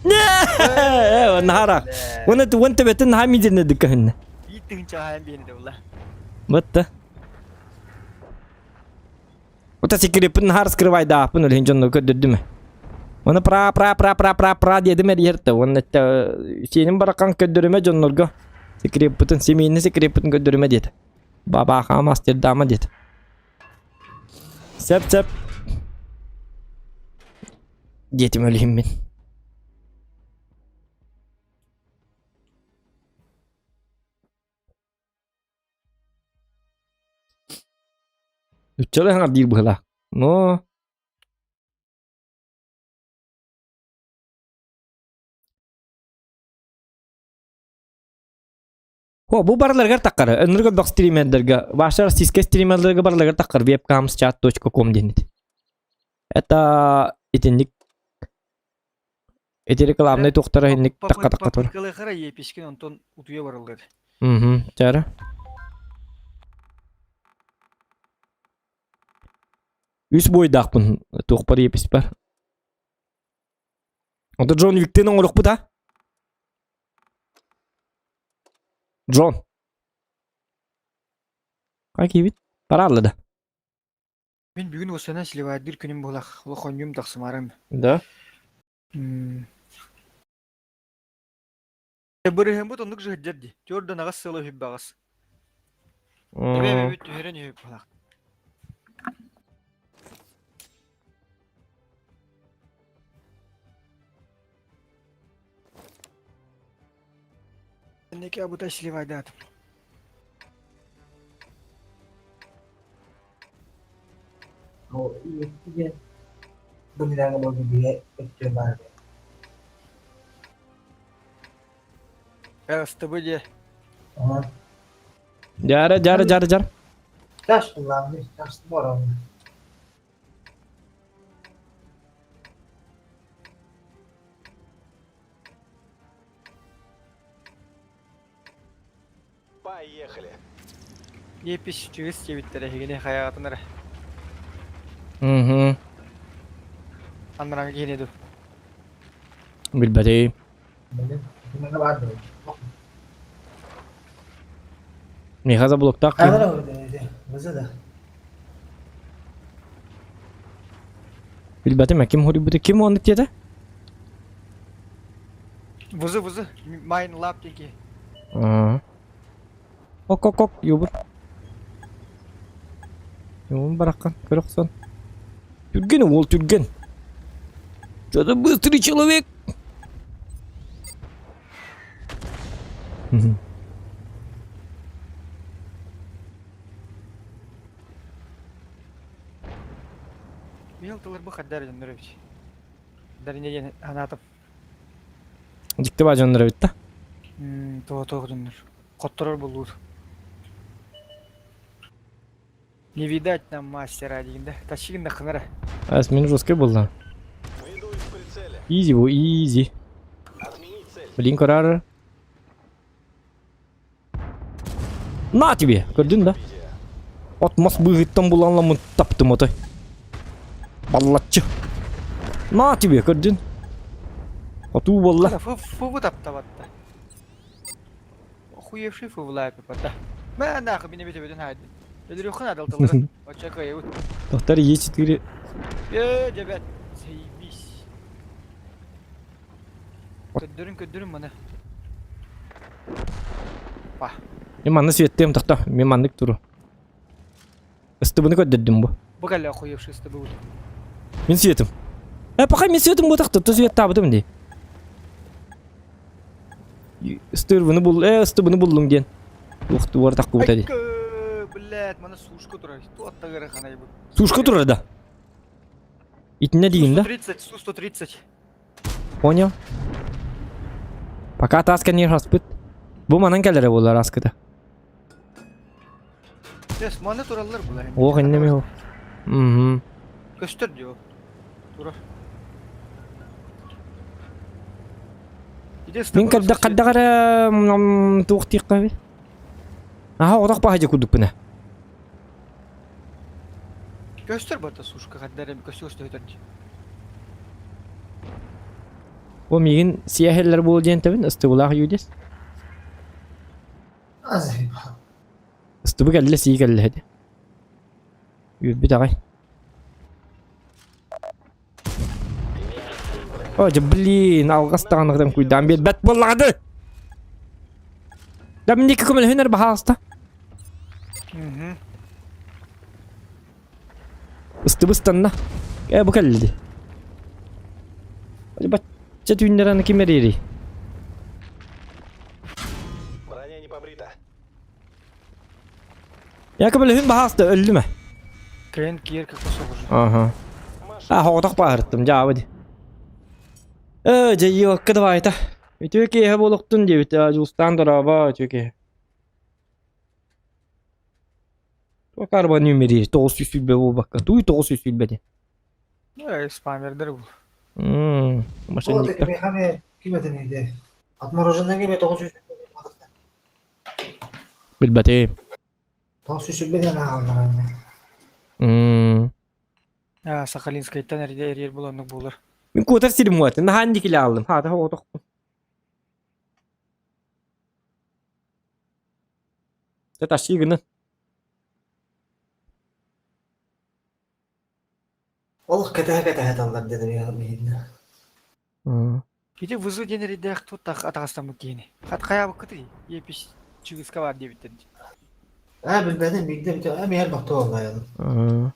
Не, нахара. Оны он тебетін хамидерне дүккәһінне. Иттігін чағайын бейні де бұла. Бытты. Ота секрепін хар скрывай да, апын өлген жонно көдүрдүмө. Оны пра пра пра пра пра пра дедим эрьерте. Оны сенин баракан көдүрүмө жоннорго. Секреппитин семейный секреппитин көдүрүмө деді. Баба мастер дама деді. Сеп сеп. Детим өлүм мен. Үччөлө хаңар диир быһыла. Но О, бу барларгар таққар. Өнүргө бак стримердерге, ваша российский стримерлерге барларгар таққар webcamschat.com денит. Это итинник эти рекламный тухтара инник таққа таққа тур. Попыткалыхара епишкен онтон утуя барылды. Угу, чара. Үс бойдақпын, тух бар епис бар. Онда Джон Виктен оңорох а? Джон. Как бит? Параллы да. Мен бүгін осына сливайдыр күнім болақ. Ол хонюм тақсымарым. Да. Бырыһым бут оннук жыһдерди. Төрдөн ағас сылы хүп бағас. Эбе бүт түһэрен үһүп болақ. Неке абута сливайдат. Бу ниләңе булды бие өттө бар. СТБ дии. Дьара, дьара, дьара, дьара. Чаш главный, чаш здорово. Поехали. Епис чыгыс диэбиттэрэ эһигини хайаҕытын эрэ. Угу. Анарааҥы киһини дуу. Билбэтим. Миэхэ заблоктаах Билбэтим ким хоруйбута ким оннук диэтэ? Вызы вызы майн лап диэки. Ок ок ок юбур. Юбун бараххан көрө охсон. Түргэн уол түргэн. Что-то быстрый человек. Михаил тылыр бу хаддар дьоннорович. Дарине диэн анаатым. Дьикти баа дьоннор эбит да. Тоҕо тоҕо дьоннор. Хотторор буллуур. Не видать нам мастера диин да. Тащигин да хынара. Ас мин жесткий буолла. Изи бу, изи. Блин, көрөр. На тебе! Көрдүн да? От мас быыһыттан булан таптым отой. Баллаччы. На тебе, көрдүн? Отуу буолла. Фу таптабатта. Охуевший фу влапи пота. Мэ нахуй меня бите битен хайды. Өлүрүөххүн адалтыларын. Оччо кыайыбыт. Доктор Е4. Э, дебет. Заебись. Көрдөрүн көрдөрүн маны. Па. Мен манна светтем тохто. Мен маннык туру. Ыстыбыны көрдөрдүм бу. Бу кэллэ охуевший ыстыбы. Мин светим. Э, пока мин светим бу тахта, то свет табытым ди. Ыстырбыны бул, э, ыстыбыны буллум диэн. Ух, туар таккубута ди. Блядь, мана сушка турар. Туатта гыраханай бу. Сушка турар да. Итинне диин да? 130, Су-130. Понял. Пока таас кэннигэр хаспыт. Бу манан кэлэрэ буолар аскыта. Эс, маны тураллар булар. Ох, иннеме ол. Мгм. Көстөр дио. Турар. Мин кадда каддагара туох тиэххэ Аха, отох баһа курдукпуна. Көстөр барта сушка хаддар эми көстөр көстөр дии. Бу миигин сиэһэллэр буол диэн тэбин ыстыбылаах юдис. Ыстыбы кэллэ сии кэллэ этэ. Үөрбүт аҕай. О, дьэ, блин, алҕас даҕаны куйдаан биэрбэт буоллаҕа Да минники көмөлөһүнэр баһаалыста. Ыстыбыстанна. Э, бу кэллиди. Бачча түүннэраны ким эриэрий? Броня не побрита. Я көмөлөһүн баһаалыста өллүмэ. Крен киэр как посоҕужу. Ага. А, хоҕотох бааһырттым, дьаабы ди. Э, дьайыакка давайта. Үтүө киэһэ буолуохтун диэбит, Дьулустаан дорообо, үтүө киэһэ. Туох арба нүмери 920 буолбакка, туй 920 диэн. Э, спамердер бул. Мм, мошенниктар. Ким этин Отмороженный кеме 900 Билбэтим. 920 диэн ааҕаллар. Мм. А, Сахалинскайтан эрдэ эрийэр була оннук буолар. Мин куотар сирим уот, наһаан дикиле ааллым. Хаата оҕотохпун. Дьэ тащи гынан. Ол кэтэһэ-кэтэһэ таллар диэн биһиэнэ. Ити вызов диэн эрэйдээх тут атаҕастаммыт киһини. Хат хайаабыккытый? Епис чыгыска баар диэбиттэр дии. Аа билбэтим биирдэ бүтэ аа миһэр бохто буолла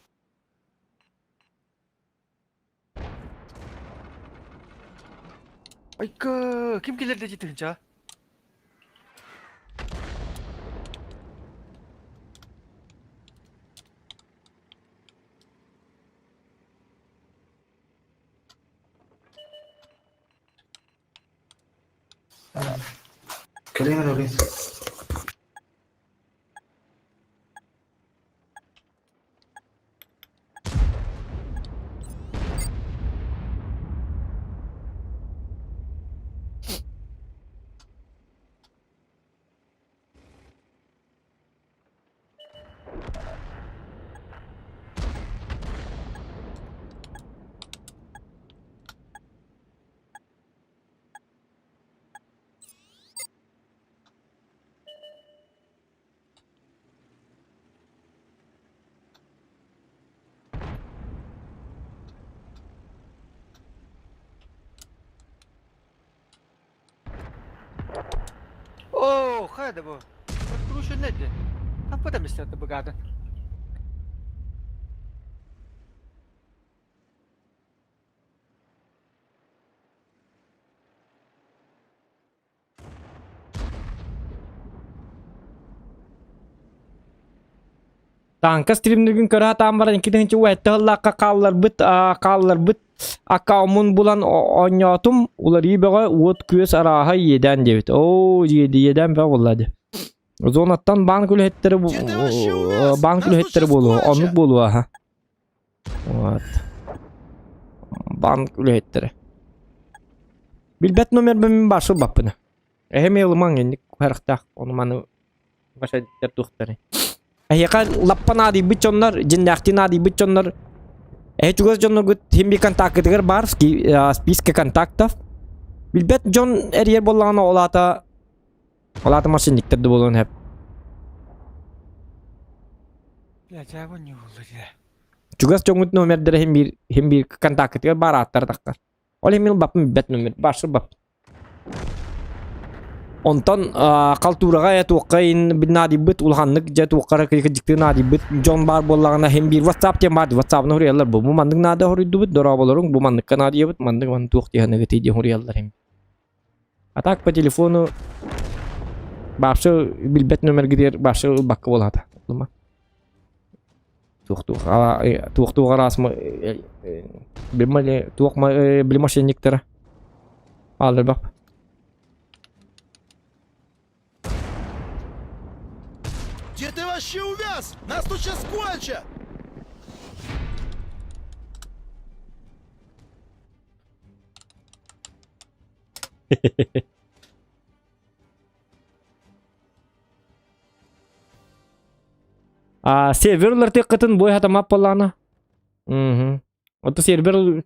Айка, ким кэлэр дии тыһынча? Кэлиҥ эрэ Оо, хайа да бу? Откручен эти. А потом это богато. Тааҥка стримнигин көрө сатаан баран икки тыһыынча уһэтте сыллаахха хаалларбыт хаалларбыт аккауммун булан оонньоотум уларыы бөҕө уот-күөс арааһа иэдээн диэбит. Оо иэдээн бөҕө буолла дии. Зонаттан банк үлэһиттэрэ банк үлэһиттэрэ буолуо оннук буолуо аха. Вот. Банк үлэһиттэрэ. Билбэт номербин мин баар сылбаппына. Эһэм ылымаҥ инник харахтаах ону маны вашадиттар туохтары. Эһиэхэ лаппа наадыйбыт дьоннор, дьиннээхтии наадыйбыт дьоннор эһи чугас дьонноргут хим бир контаккытыгар баар списка контактов. Билбэт дьон эрийэр буоллаҕына ол аата ол аата мошенниктар да буолуон сөп. Чугас дьоҥҥут номердара хим биир хим биир контаккытыгар баар ааттара таххар. Ол иһин мин баппын билбэт номер баар бап. Онтон халтуураҕа э туохха ин наадыйбыт улаханнык дьэ туохха кыйкыдьыктыы наадыйбыт дьон баар буоллаҕына иһин биир WhatsApp диэн баар WhatsApp-ны суруйаллар бу бу маннык наада хоруйдубут дорооболоруҥ бу манныкка наадыйабыт маннык маннык туох диэхыныгытый диэн суруйаллар иһин. А так по телефону баапшы билбэт номергитигэр баапшы ылбакка буолаата. Туох-туох араас туох били мошенниктара аалларбап. Где ты вообще увяз? Нас тут сейчас кончат! А серверлар тыаккытын бой хатамап буоллаҕына. Мгм. Ото сервер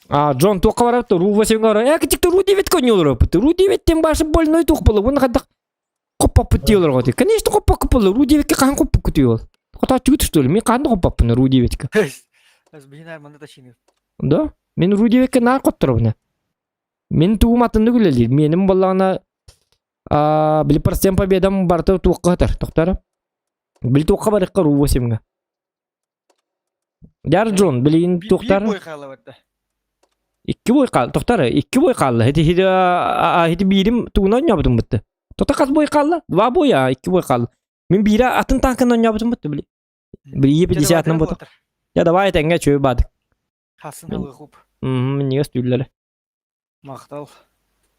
А Джон туохха барар ру 8 барар. Э кичик ру 9 коньолор ру 9 тем башы больной туох буолла. Уну хайдах хоппаппыт диэлэр готи. Конечно хоппакка буолла. Ру 9 хаан хоппакка диэл. Хотааччыгыт что ли? Мен хаан да хоппаппын ру 9 Бинар манна ташины. Да? Мен ру 9 наар хотторобуна. Мин тугум атыннык үлэлиир. Миэним буоллаҕына аа били процент победам барыта туохха сытар, тохтор. Били туохха барыахха ру 8-ҥа. Дяр Джон, билигин туохтар? Биир бой хаалла Икки бой хаал, тохтор, икки бой хаалла. Ити хити хити биирим тугунан оонньообутум бытты. Тота хас бой хаалла? Два боя, икки бой хаалла. Мин биирэ атын танкын оонньообутум бытты били. Били 50 боту. Я давай тэҥҥэ чөй баадык. Хасын алыхуп. Мм, минньигэс түүллэрэ. Махтал.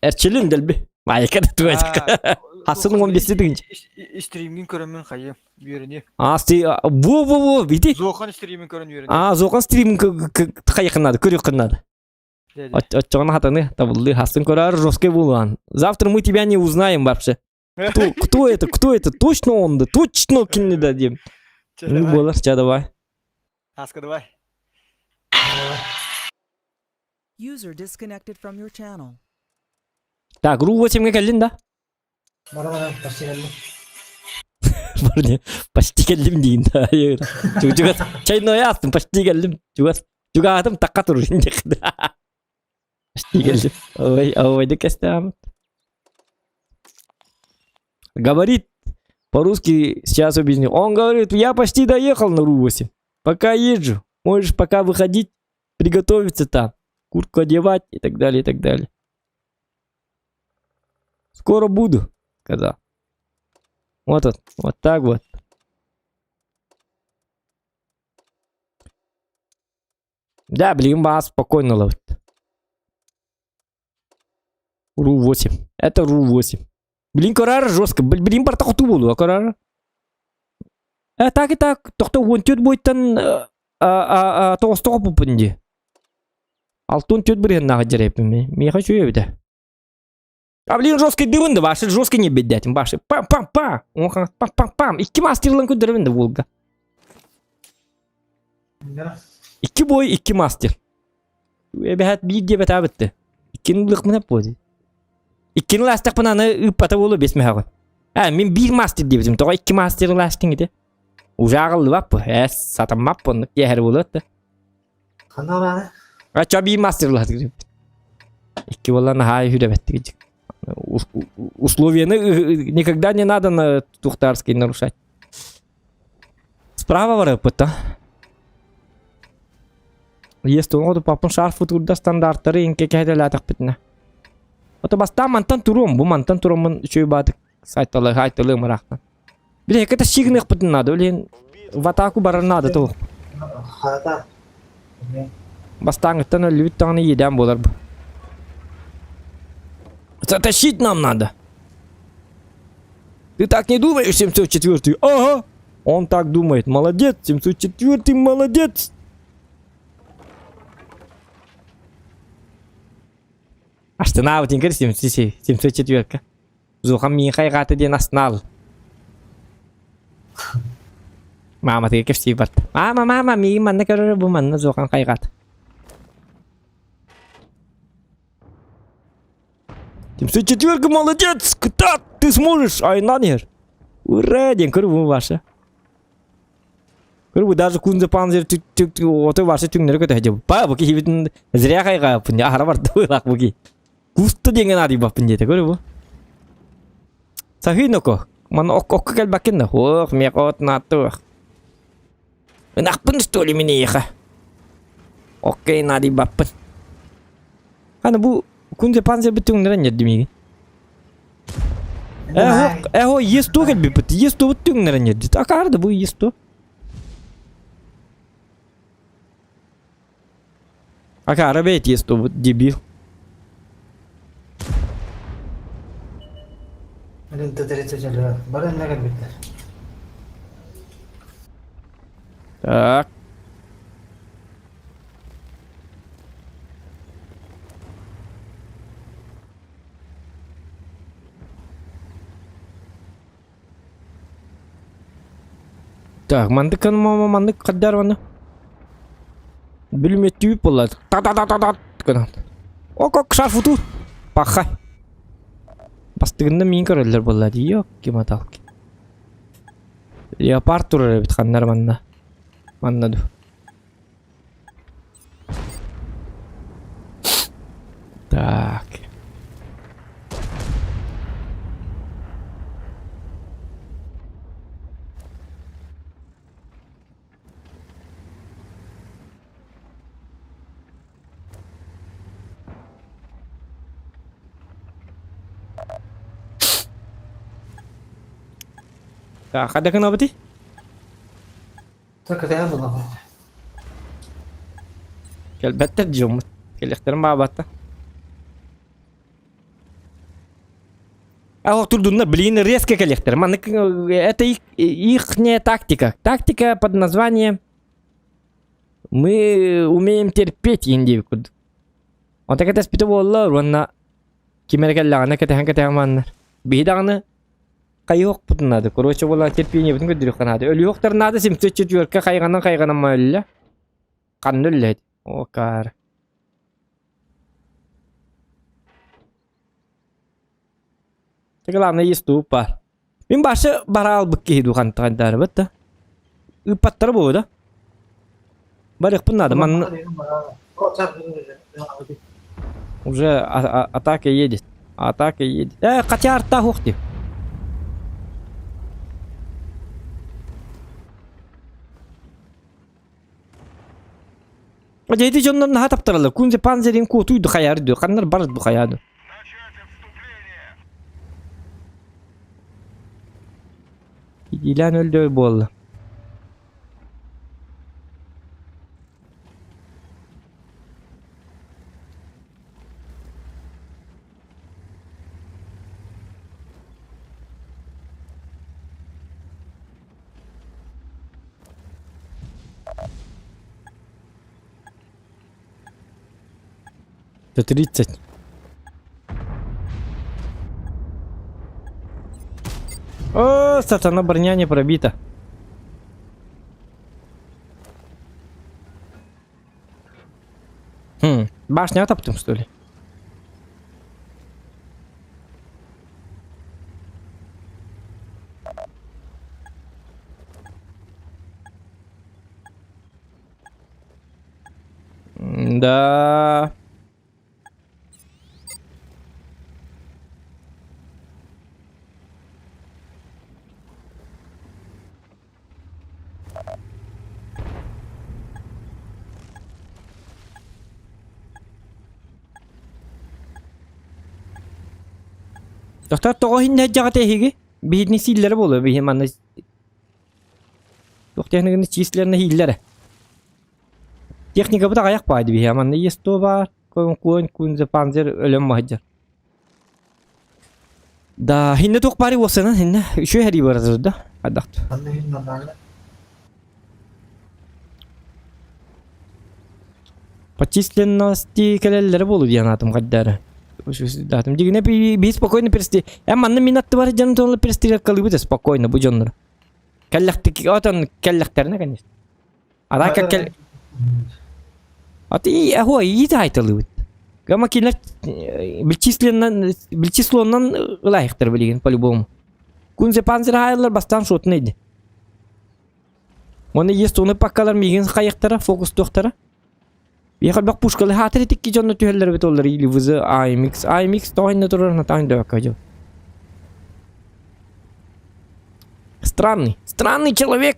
Эрчилин дэлби. Майка да туайка. Хасын он бести тыгынч. Стримин көрөммүн хайы үөрени. А, во во во, види. Зохан стримин көрөн үөрени. А, Зохан стримин хайыкынады, көрүкынады. Отчоҕун хатаны табыллы хасын көрөр жесткий булган. Завтра мы тебя не узнаем вообще. Кто, кто это, кто это? Точно он да, точно кинни да дем. Ну, болар, ча давай. Аска давай. User disconnected from your channel. Так, ру 8-ге кэллин да? Бара бара, почти кэллим. Парни, почти кэллим диин да. Чугас, чайной астым, почти кэллим. Чугас, чугаатым такка турur Почти кэллим. Ой, ой, да кэстам. Говорит по-русски, сейчас объясню. Он говорит, я почти доехал на Ру-8. Пока езжу, можешь пока выходить, приготовиться там, куртку одевать и так далее, и так далее. Скоро буду, сказал. Вот он, вот так вот. Да, блин, бас спокойно ловит. Ру-8. Это Ру-8. Блин, көрөр жестко. Блин, барта хоту болуа көрөр. Э, так и так, тохто 14 бойтан тоғыстоға пуппун ди. 64 бырыһыннааҕы дьэрэппин миэхэ үчүгэй эбитэ. А блин, жесткий дыбын да, башы жесткий не беддэтим, башы пам-пам-пам, пам-пам-пам, икки мастерлан көрдөрөбүн да Волга. Икки бой, икки мастер. Эбэһэт биир диэбэтаабытты. Иккини ылыахпын эп Иккини ылаастахпына аны ыыппата буолуо бес мөһөҕө. А, мин биир мастер диэбитим, тоҕо икки мастер ылаастыҥ ити? Уже аҕыллыбаппы, ээ, сатаммаппы, оннук киэһэр буолуо да. Ханна барааны? А чо биир мастер ылаатык Икки буолла наһаа үһүрэбэттик. Условияны никогда не надо на тухтарский нарушать. Справа барыппыт Есть оҕо папын шарфы турда стандарттары инке кэһэтэлээтэхпитинэ. Ото бастаан мантан туруом, бу мантан туроммун үчүгэй баатык сайталы хайталы мыраахтан. Били это сигныхпытын надо, блин, в атаку барар надо то. Хата. Бастааҥыттан өллүбүт даҕаны иэдээн буолар бу. Затащить нам надо. Ты так не думаешь, 704 Ага. Он так думает. Молодец, 704 молодец. Астынаабытын көр 704 Зухан миин хайҕаата диэн астынаал. Мааматыгар кэпсии барда. Маама, маама, миигин манна көрөрө бу манна Зухан хайҕаата. 704 молодец! Кытаат, ты сможешь! Айынан иһэр. Ура! диэн көр бу Ваша. Көр бу даже кунзе панзер отой Ваша түҥнэри көтө сылдьыбыт. Па, бу киһибитин зря хайҕааппын, аһара барда быһыылаах бу киһи. Куста диэҥҥэ наадыйбаппын диэтэ, көр бу. Саһыы ноко, маны окко кэлбэккин да. Ох, миэхэ от нааттыах. Ынахпын что ли мин эйиэхэ? Окей, наадыйбаппын. Аны бу кунзе панзер бүтүҥнэрэн ньэрди миигин. Эхо, эхо, ес-ту кэлбиппит, ес-ту бүтүҥнэрэн ньэрди. Акаар да бу ес-ту. Акаара бэйт ес-ту дебил. Блин, Т-34 бары иннэ кэлбиттэр. Так. Так, маннык маннык хаддар оны. Бүлүмөттүүп буолла. Та-та-та-та-та гынан. Ок-ок шарфуту. Паха. Бастыгында миин көрөллөр буолла дии, ёкки-маталки. Леопард турар эбит ханнар манна. Манна ду. Так. Так, хайда гынабытый? Кэтэһэн булаҕын. Кэлбэттэр дьоммут. Кэлиэхтэрин баабатта. А вот турдунна, блин, резко кэлиэхтэр. Маннык это их, ихняя тактика. Тактика под названием Мы умеем терпеть индии курдук. Онто кэтэспитэ буолла уонна ким эрэ кэллэҕинэ кэтэһэн кэтэһэн маннар. Биһи даҕаны хайыһыахпытын наада. Короче буолан терпениебытын көрдөрүөххэ наада. Өлүөхтэр наада 74 хайҕанан хайҕанан өллө. Ханна өллө О, каар. Главное есть тупа. Мин башы бара албыт киһи дуу хантаҕайдаары да. Ыыппаттара буолуо да. Барыахпын наада. Манна уже атака едет. Атака едет. Э, хотя арта хух дии. Дьэ дьоннор наһаа таптараллар. Кунзе панзерин куотуйду хайаар дуу, ханнар бар бу хайаа дуу. Илээн өлдөө буолла. 130. О, сатана броня не пробита. Хм, башня таптым, что ли? Да. Доктор тоҕо иһиннэ дьаҕата эһиги? Биһини сииллэрэ буолуо биһи манна Туох техниканы численно иһиллэрэ. Техникабыт аҕыйах баайды биһи манна ЕСТО баар, куон кунзе панзер өлөм маһдьар. Да, хинне туох баары уосанан хинне үчүгэй хэрии барар да хайдахт. Манна иһин нормально. По численности кэлэллэрэ буолу диэн аатым хайдары. Датым дигине би спокойно персти. Эм манна мин аттыбар дьон тонла перстрелкалыыбыт спокойно бу дьоннор. Кэллэхтик отон кэллэхтэринэ конечно. Ара кэл Аты ахуа иит айтылыбыт. Гама кинилэр бесчисленнан бесчислоннан ылайыктар билигин по-любому. Кунзе панзер хайылар бастан шотун эйди. Оны есть оны паккалар мигин хайыктара фокустуохтара. Биэхэлбэх пушкалы хаатыр итикки дьонно түһэллэр эбит оллар или ВЗ AMX AMX тоҕойно турар натаан дөбөккө дьыл. Странный, странный человек.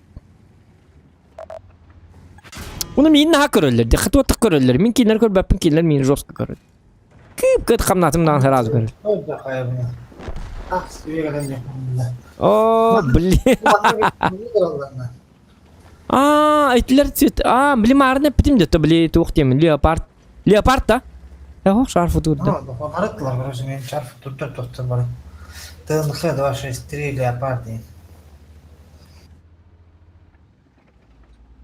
Уну миин наһаа көрөллөр, дехатуоттах көрөллөр. Мин кинилэр көрбөппүн, кинилэр миин жестко көрөл. Кыып кыт хамнатым даҕан сразу көрөл. О, блин. Аа, этилер цвет. Аа, блин, маарны эппитим де, то били туох диэмин, леопард. Леопард да? Эхо, шарфы турда. Барыттылар, короче, мен шарф турда тоқтор бар. ТНХ 263 леопард дейін.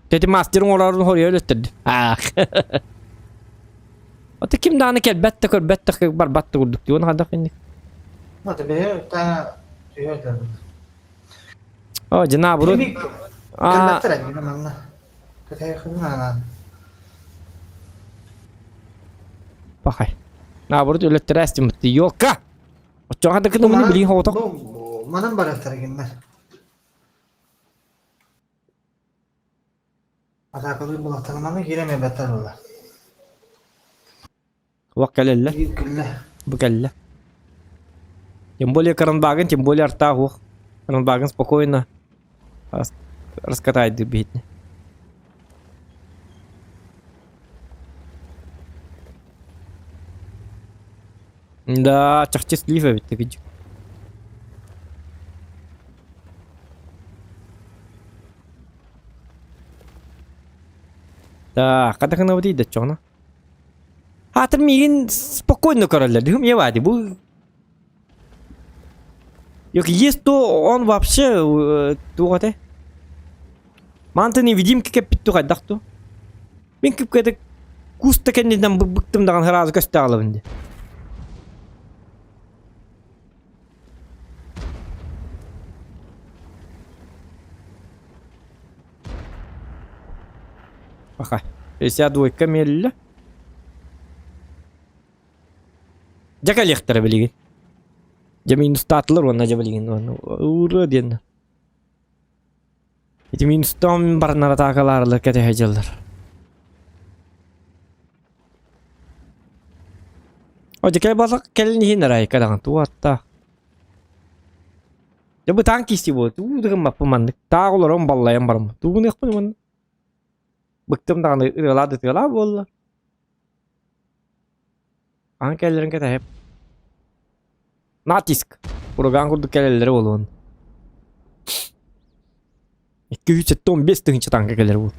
Тети мастерын олорун хоруйа өлөттөрдү. Аах. Ата ким дааны кэлбэт да көрбөт да барбат да курдук дии. Оны хайдах инник. Ну, тебе та түһэрдэр. О, дьэ наоборот. Аа, Кэлбэттэр эбит манна. Кэтэйхин пахай. Наоборот өлөттөрө эстиммит. Ёлка! Оччоҕо да кынымыны билигин хоҕотох. Манан бараттар гиннер. Атаакалыыр булахтарыманы киирэн эбэттэр буолла. Уох кэлэллэр. Биир күллэ. Бу кэллэ. Тем более Каранбагын, тем более артаах уох. Каранбагын спокойно раскатайды биһитне. Да, чахчы слив эбит кыдьык. Так, хата гынабыт да чоҕуна. Хаатыр миигин спокойно көрөллөр. Дыхым ебади бу Yok есть то он вообще туох этэ? Манта невидимка кэппит ту хайдах ту? Мин кып кус да кэннинэн быктым даҕаны сразу көстө аҕалабын дии. Пока. 52 миэллэ. Дьэ кэлиэхтэрэ билигин. Дьэ минустаатылар уонна дьэ билигин уонна ура диэн. Ити минустаан баранар атаакалаарылар кэтэһэ дьыллар. О, дьэ кэл балак кэлин иһин арай кадаҕан туаттаах. Дьэ бытаан киисти буо туу да гыммаппын маннык. Таах олорон баллайан бараммын. Туугуныахпын уонна. Быктым даҕаны ырыалаа да ытыалаа буолла. Аан кэллэрин кэтэһэп. Натиск! Ураган курдук кэлэллэрэ буолуон. 275 тыһыынча танка кэлэр буол.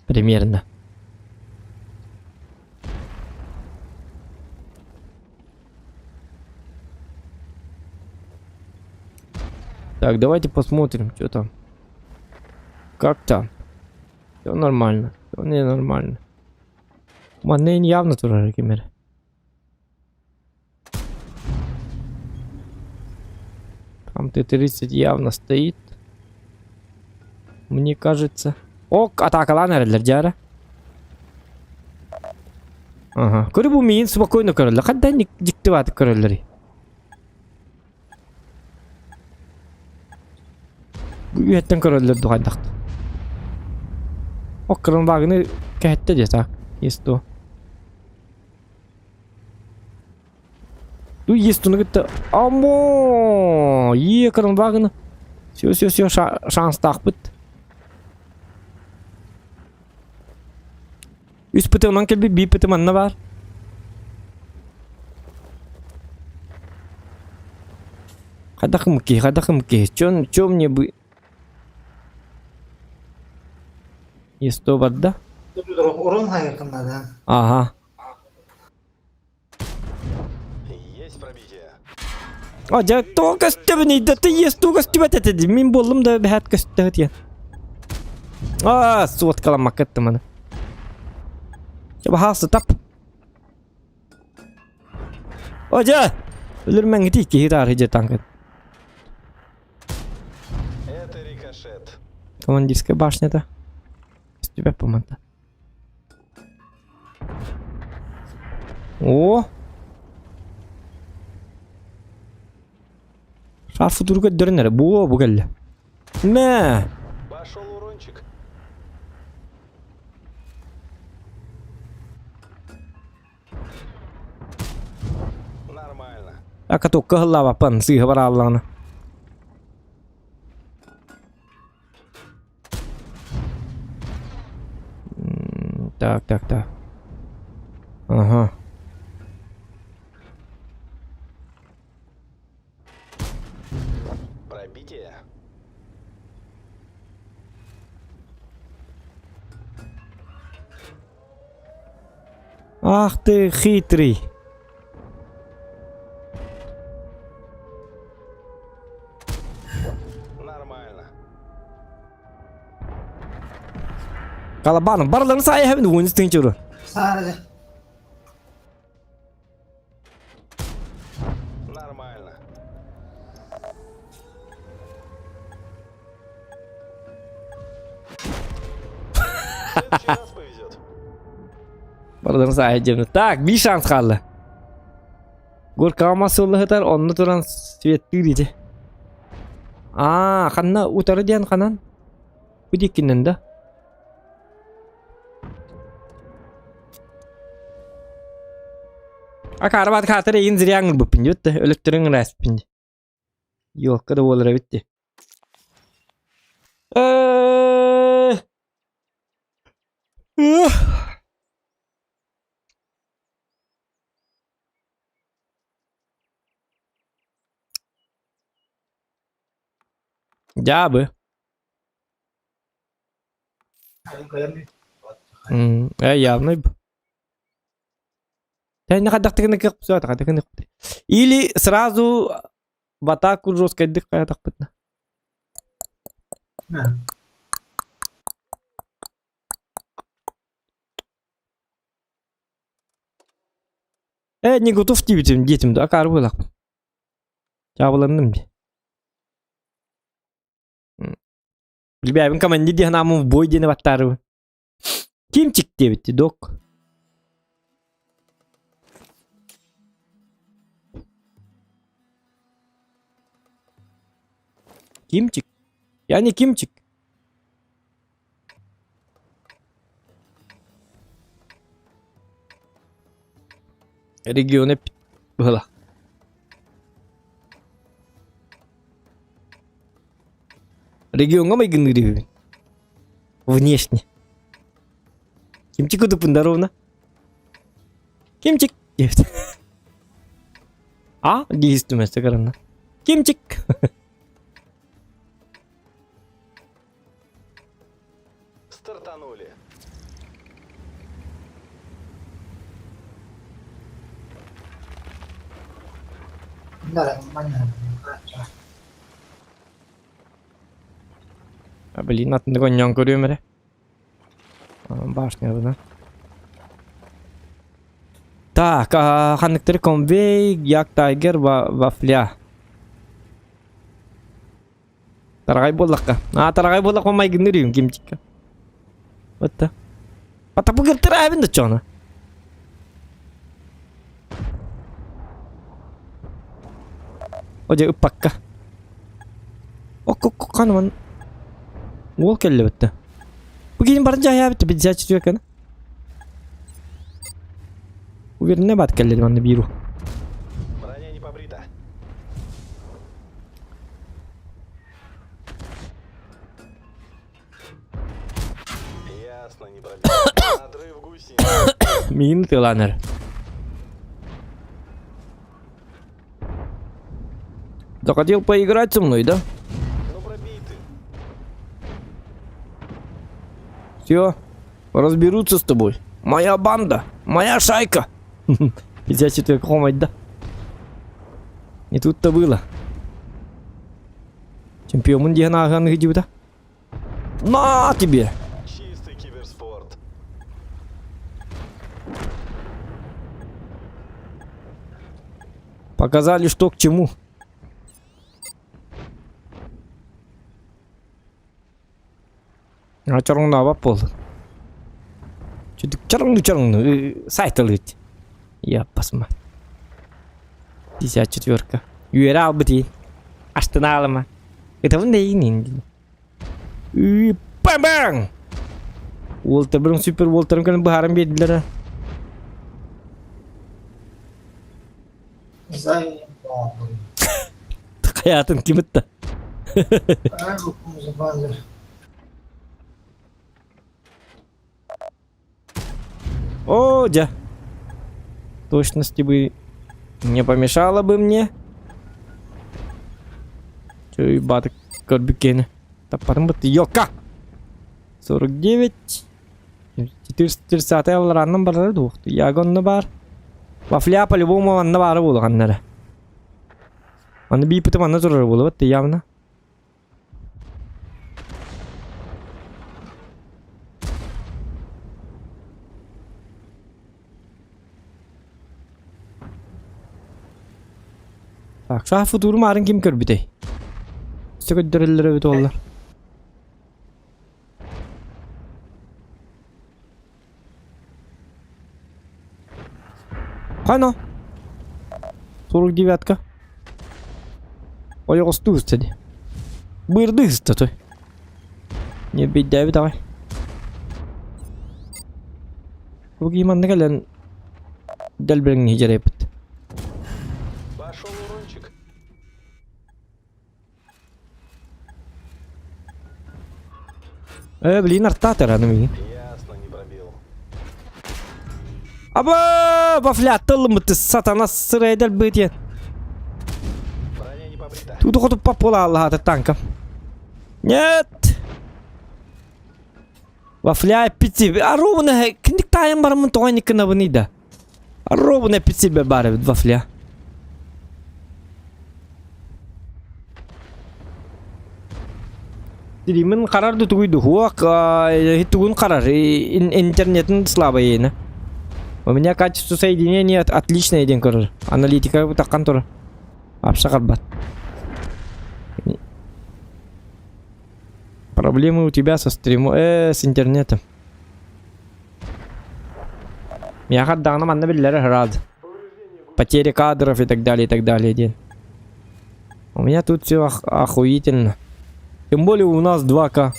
Примерно. Так, давайте посмотрим, что там. Как там? Все нормально. Все ненормально. Манна ин явно турар ким эрэ. Там Т-30 явно стоит. Мне кажется. О, атакалаан эрэллэр дьаара. Ага. Көрү бу миин спокойно көрөллөр. Хандан дьикти баатык көрөллөр. Бу үйэттэн көрөллөр ду хайдах. Оккырын багыны кэһэттэ дии так. Есть то. Ну, есть туну кытта. Амо! Е, кырын багыны. Все, все, все, шанстаахпыт. Үс пыты онон кэлбит, биир пыты манна баар. Хайдах кымыкки, хайдах кымыкки. Чё, чё мне бы... Есто барда? Урон хайыркын да. Ага. Есть пробитие. А, дьэ, тоҕо көстөбүнүй да, ты есть туу көстүбэт этэ дии. Мин буоллум да бэһээт көстө диэн. А, суоткаламмакка эттим аны. Дьэ, баһаалыста тап. О, дьэ! Өлөрмөҥҥүтүй киһи таарый дьэ танка. Это рикошет. Командирская башня-то. Көстүбэт бу манта. О! Шар футуру көрдөрөн эрэ. Буо, бу кэллэ. Мэ! Пошел урончик. Нормально. А катокка ыһыллаабаппын, сыыһа барааллаҕына. Так, так, так. Ага. Пробитие. Ах ты хитрый. Нормально. Калабаным барыларын саайа хэбин уон тыынчуру. Саарады. Нормально. В следующий раз повезет. Барыларын саайа дьэбин. Так, биир шанс хаалла. Горкаҕа мас ыллаһытар, онно туран светтыыр ити. Аа, ханна утары диэн ханан? Бу диэкинэн да? Акаарбат хаатыр эйин зря ыңырбыппын диэбит да, өлөттөрүн ыҥырааспын дии. Елка да буолар эбит дии. Дьаабы. Явно. Или сразу в атаку жесткайдык хайатахпытына. Э, не готов диэбитим диэтим да акаары буолахпын. Чаабыланным дии. Билбээбин командир диэн ааммын в бой диэни баттаарыбын. Кимчик диэбитти док. Кимчик? Я не Кимчик. Регионы было. Региоҥҥа майгынныыр үһүбүн. Внешне. Кимчик кутуппун да ровно. Кимчик диэбит. А дии истимэстэ каранна. Кимчик. Стартанули. А, блин, атын гонньон көрүөм эрэ. Башня да. Так, ханныктары конвей, як тайгер, вафля. Тараҕай буоллахха. А, тараҕай буоллахха майгынныыр үһүм кимчикка. Вот да. Потапы кыртыраабын да чоно. Одьэ ыппакка. Окко канман. Уол кэллэ битте. Бу киһин барын дьаһайаабыт 54 кана. Уверенно бат кэллэ манна бииру. Броня не побрита. Ясно, не пробил. Надрыв гусениц. Миин тыланар. Захотел поиграть со мной, да? Ну пробей ты. Все, разберутся с тобой. Моя банда, моя шайка. 54 хомать, да? Не тут-то было. Чемпион диэн ааһан ыһдьыбыта. На тебе! Чистый киберспорт. Показали, что к чему. Чороҥнообот буоллун. Чороҥну чороҥну сайт ылыт. Я посма. 54-ка. Үөрэ албыт иин. Астына алама. Ытабын да иин иин. Бам-бам! Уолтарбын супер уолтарым кэлэн быһааран биэрдилэр. Заебал. Хайаатын ким ытта? О, дя. Точности бы не помешало бы мне. Чөй батык көрбүккені. Таппатым бытты. Йока! 49. 430 аллараннан барара дуохту. Ягонна бар. Вафля по-любому анна баара буолуганнара. Аны бииппитим анна турар буолубат явно. Так, шаа футурум арын ким көрбүтэй? Өссө көрдөрөллөр эбит уоллар. Хано? 49-ка. Ойоҕостуу сыста дии. Быырдыы сыста той. Не бейдээбит аҕай. Бу киһи манна кэлэн дэлбэҥнии дьарайбыт. Пошел урончик. Э, блин, артаатар аны миигин. Ясно, не пробил. Аба, вафля тылымыты сатана сырайдал бытен. Броня не побрита. Тут хоту попула Аллаха танка. Нет! Вафля пити. А ровно киндик тайым барымын тоҕо кынабыный да. Ровно пити бар эбит вафля. Дилимин харар да тугуй дуhuak тугун харар интернетин слабый ена. У меня качество соединения отличное диэн көрөр. Аналитика таккан турар. Апша карбат. Проблемы у тебя со стриму, э, с интернетом. Миэхэ даҕаны манна биллэрэ рад. Потери кадров и так далее, и так далее диэн. У меня тут все охуительно. Тем более у нас 2К.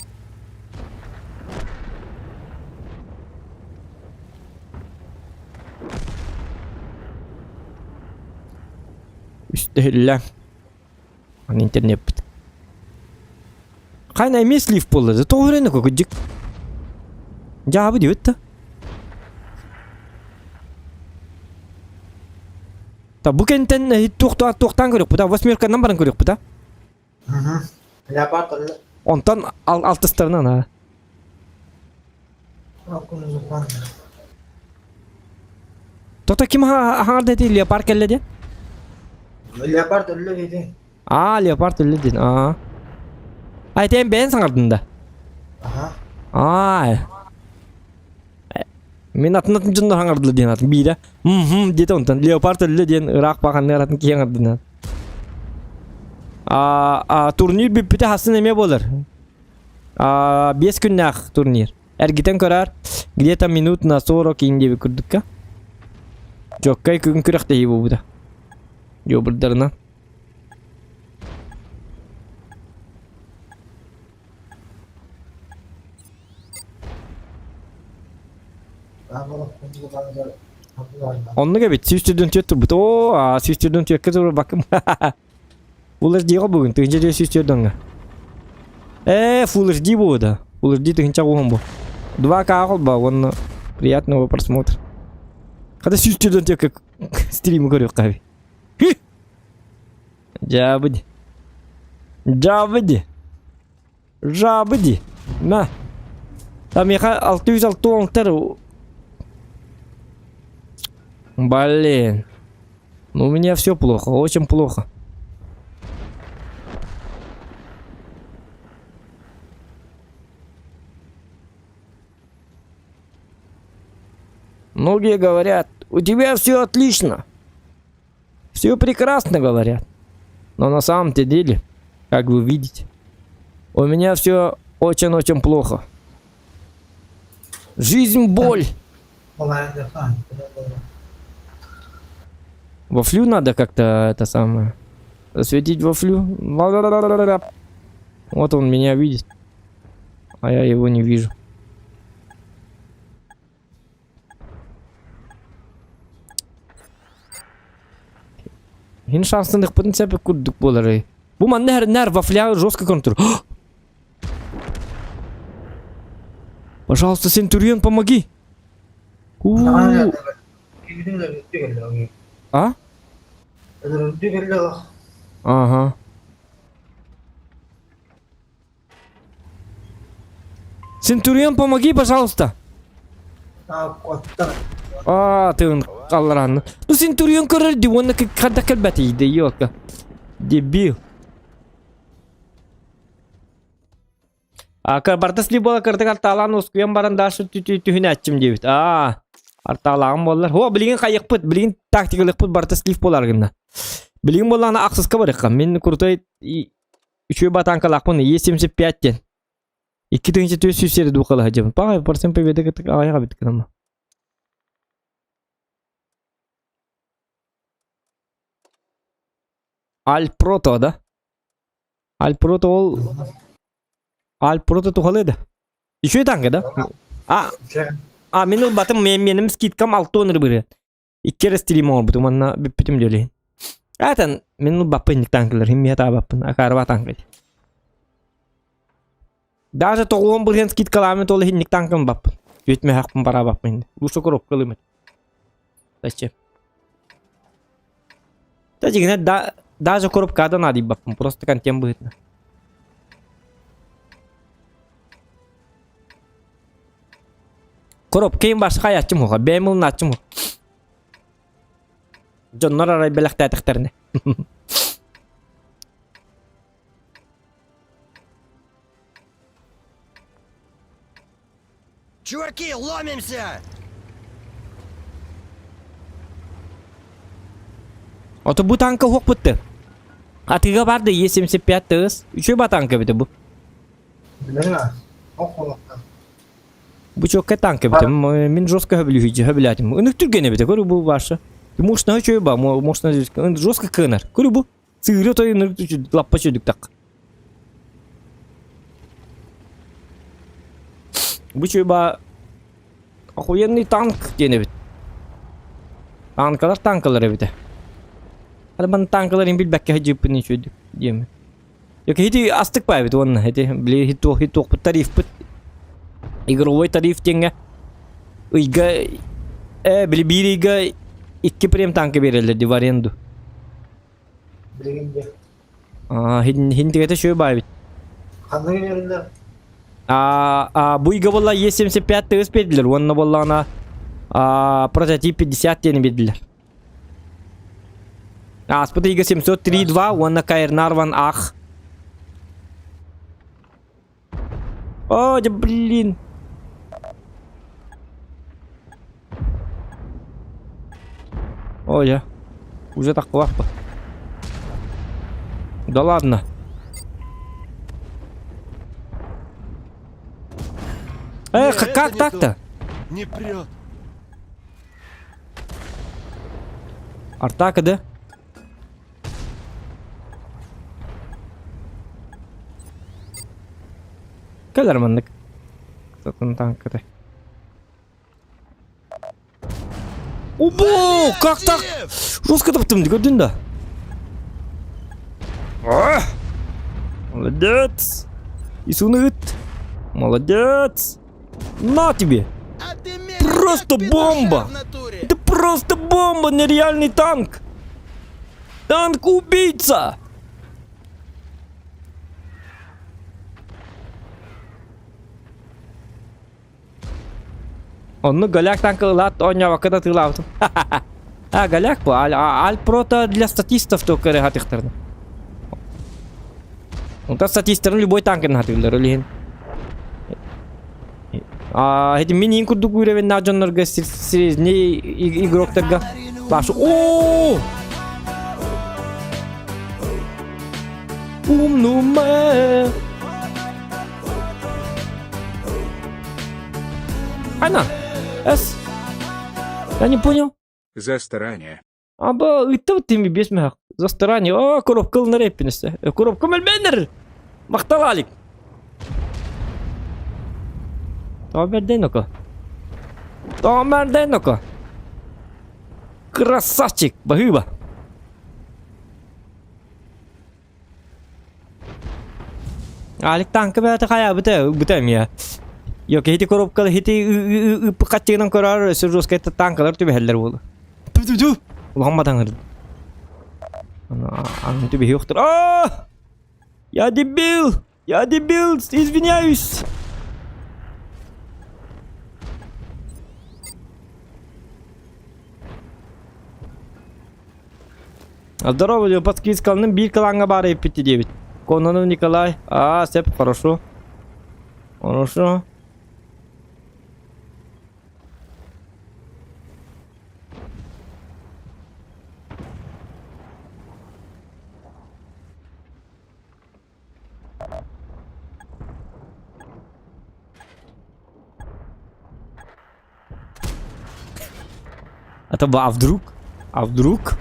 Үстүһүллэ. Аны интернеппит. Хайна эмиэ слив буолла да тоҕо эрэ кыдьык. Дьаабы диэбит да. Та бу кэнтэн туохтаан көрүөхпүт а восьмерканан баран көрүөхпүт а. Леопард өллө. Онтон алтыстарынан а. Тото ким хаҥарда эти леопард кэллэ диэн? Леопард өллө диэтиҥ. Аа, леопард өллө диэн. Аа. А итиэн бэйэн саҥардын да? Аха. Аа. Мин атын атын дьоннор хаҥардылар диэн атын биирэ. Мм диэтэ онтон леопард өллө диэн ыраах баҕанныар атын киһи хаҥардынан. А, а турнир бүппүтэ хасын эмиэ буолар. А, 5 күннээх турнир. Эргитэн көрөр, где-то минут на 40 иин диэбит курдукка. Дьоккай күн күрэхтэһии буолбута. Дьобурдарынан. Оннук эбит, 144 турбут. Оо, 144-кэ турбаккым. Full HD-ҕа бүгүн, 1404 донга. Ээ, Full HD буолда. Full HD тыһынча уһун бу. 2К холба, уонна приятного просмотра. Хата 144-кэ стримы көрүөххэ эби. Дьаабыди. Дьаабыди. Жабыди. На. Там миэхэ 660 Блин. Ну у меня все плохо, очень плохо. Многие говорят, у тебя все отлично. Все прекрасно говорят. Но на самом-то деле, как вы видите, у меня все очень-очень плохо. Жизнь боль. Вафлю надо как-то это самое. Засветить вафлю. Вот он меня видит. А я его не вижу. Хин шансыныхпытын сөп курдук буоларый. Бу манна нэр вафля жестко контур. Пожалуйста, Сентурион, помоги. У-у-у. А? Ага. Центурион, помоги, пожалуйста. А, ты алларан. Ну, Центурион көрөр ди, уонна хадда кэлбэт иде, ёлка. Дебил. А бардас ли буола кырдык артаалаан ускуйан баран дальше түһүнээччим диэбит. Аа, артаалааҕым буоллар. О, билигин хайыхпыт, билигин тактикалыхпыт барта слив буолар гынна. Билигин буоллаҕына ахсыска барыахха. Мин крутой Үчүгэй батаанкалаахпын Е75 диэн. 2400 сири дуукалаһа дьабын. Паҕай процент победы кытык аҕайах эбит гынама. Альпрото да? Альпрото ол Альпрото тухалы да? Үчүгэй танка да? А, а мин ылбатым, меним скидкам 6 оныр быры. Икки эрэ стрим оҥорбутум уонна бүппүтүм дьөлүһүн. Аатан мин ылбаппын инник танкалар, химмиэ таабаппын, акаарба танка. Даже тоҕуон бырыһан скидкалааммыт ол иһин танкам баппын. Үөтмэһэхпин бараабаппын. Лучше коробка ылымыт. Зачем? Да дьиҥинэ да даже коробкада наадыйбаппын, просто контент быһыытынан. Коробка им башка хаяччым уха, бэйэм ылынааччым уха. Дьоннор арай бэлэхтээтэхтэринэ. Чуваки, ломимся! Ото бу танка уһукпутты. Атыыга бар да Е75 тыыс. Үчүгэй ба танка эбитэ бу. Бу чокка танка эбитэ. Мин жестко хөбүлүүһү хөбүлээтим. Ынык түргэн эбитэ. Көрү бу ваша. Мощно үчүгэй ба, мощно жестко кыынар. Көрү бу. Сыыры той ынык лаппа чөдүк так. Бу үчүгэй ба охуенный танк диэн эбит. Танкалар танкалар эбитэ. Арбан танкаларын билбэккэ сылдьыппын үчүгэй диэмин. Ити астык баайбыт уонна ити били туох туохпут тарифпыт игровой тариф диэҥҥэ ыйга э били биир ыйга икки прем танка биэрэллэр ди в аренду. Билигин дьэ. Аа хин хинтигэтэ үчүгэй баайбыт. Ханныгы биэрэллэр? А, а бу ыйга буолла Е75 тыгыс биэрдилэр уонна буоллаҕына а прототип 50 диэни биэрдилэр. Ааспыт ыйга 703-2 уонна Кайрнарван Ах. О, да блин. О, я. Уже так лаппа. Да ладно. Эх, Не, как это не так-то? то. Не прет. Артака, да? Кэлэр маннык. Сатын танката. Убо! Как так? Жестко таптым, көрдүн да? А! Молодец! Исуны ыт. Молодец! На тебе! Просто бомба! Это просто бомба, нереальный танк! Танк-убийца! Онну голяк танка ылаат оонньообокко да тыылаабытым. А, голяк бу, Альпрота для статистов только эрэ хатыхтарна. Онтон статистарын любой танкын хатыыллар ол иһин. А, эти мин иин курдук уровеннаах дьоннорго средний игроктарга башы о Умнума. Она. С. Я не понял. За старание. Аба ыттыбыт тими бес мехак. За старание. О, коробка ылынар эппинесте. Коробка мөлбенер. Мактал Алик. Тоомерден око. Тоомерден око. Красавчик, баһыыба. Алик танка бэйэтэ хайаабыта быта эмиэ. Йок ити коробкалы ити ыппы хаччыгынан көрөр өссө жесткай танкалар түбэһэллэр буолу. Ту-ту-ту! Улахан батаҥыр. Аны түбэһиэхтэр. А! Я дебил! Я дебил! Извиняюсь! Здорово, подскидкалным биир кылааҥҥа баар эппитти диэбит. Кононов Николай. А, сеп, хорошо. Хорошо. А то а вдруг? А вдруг?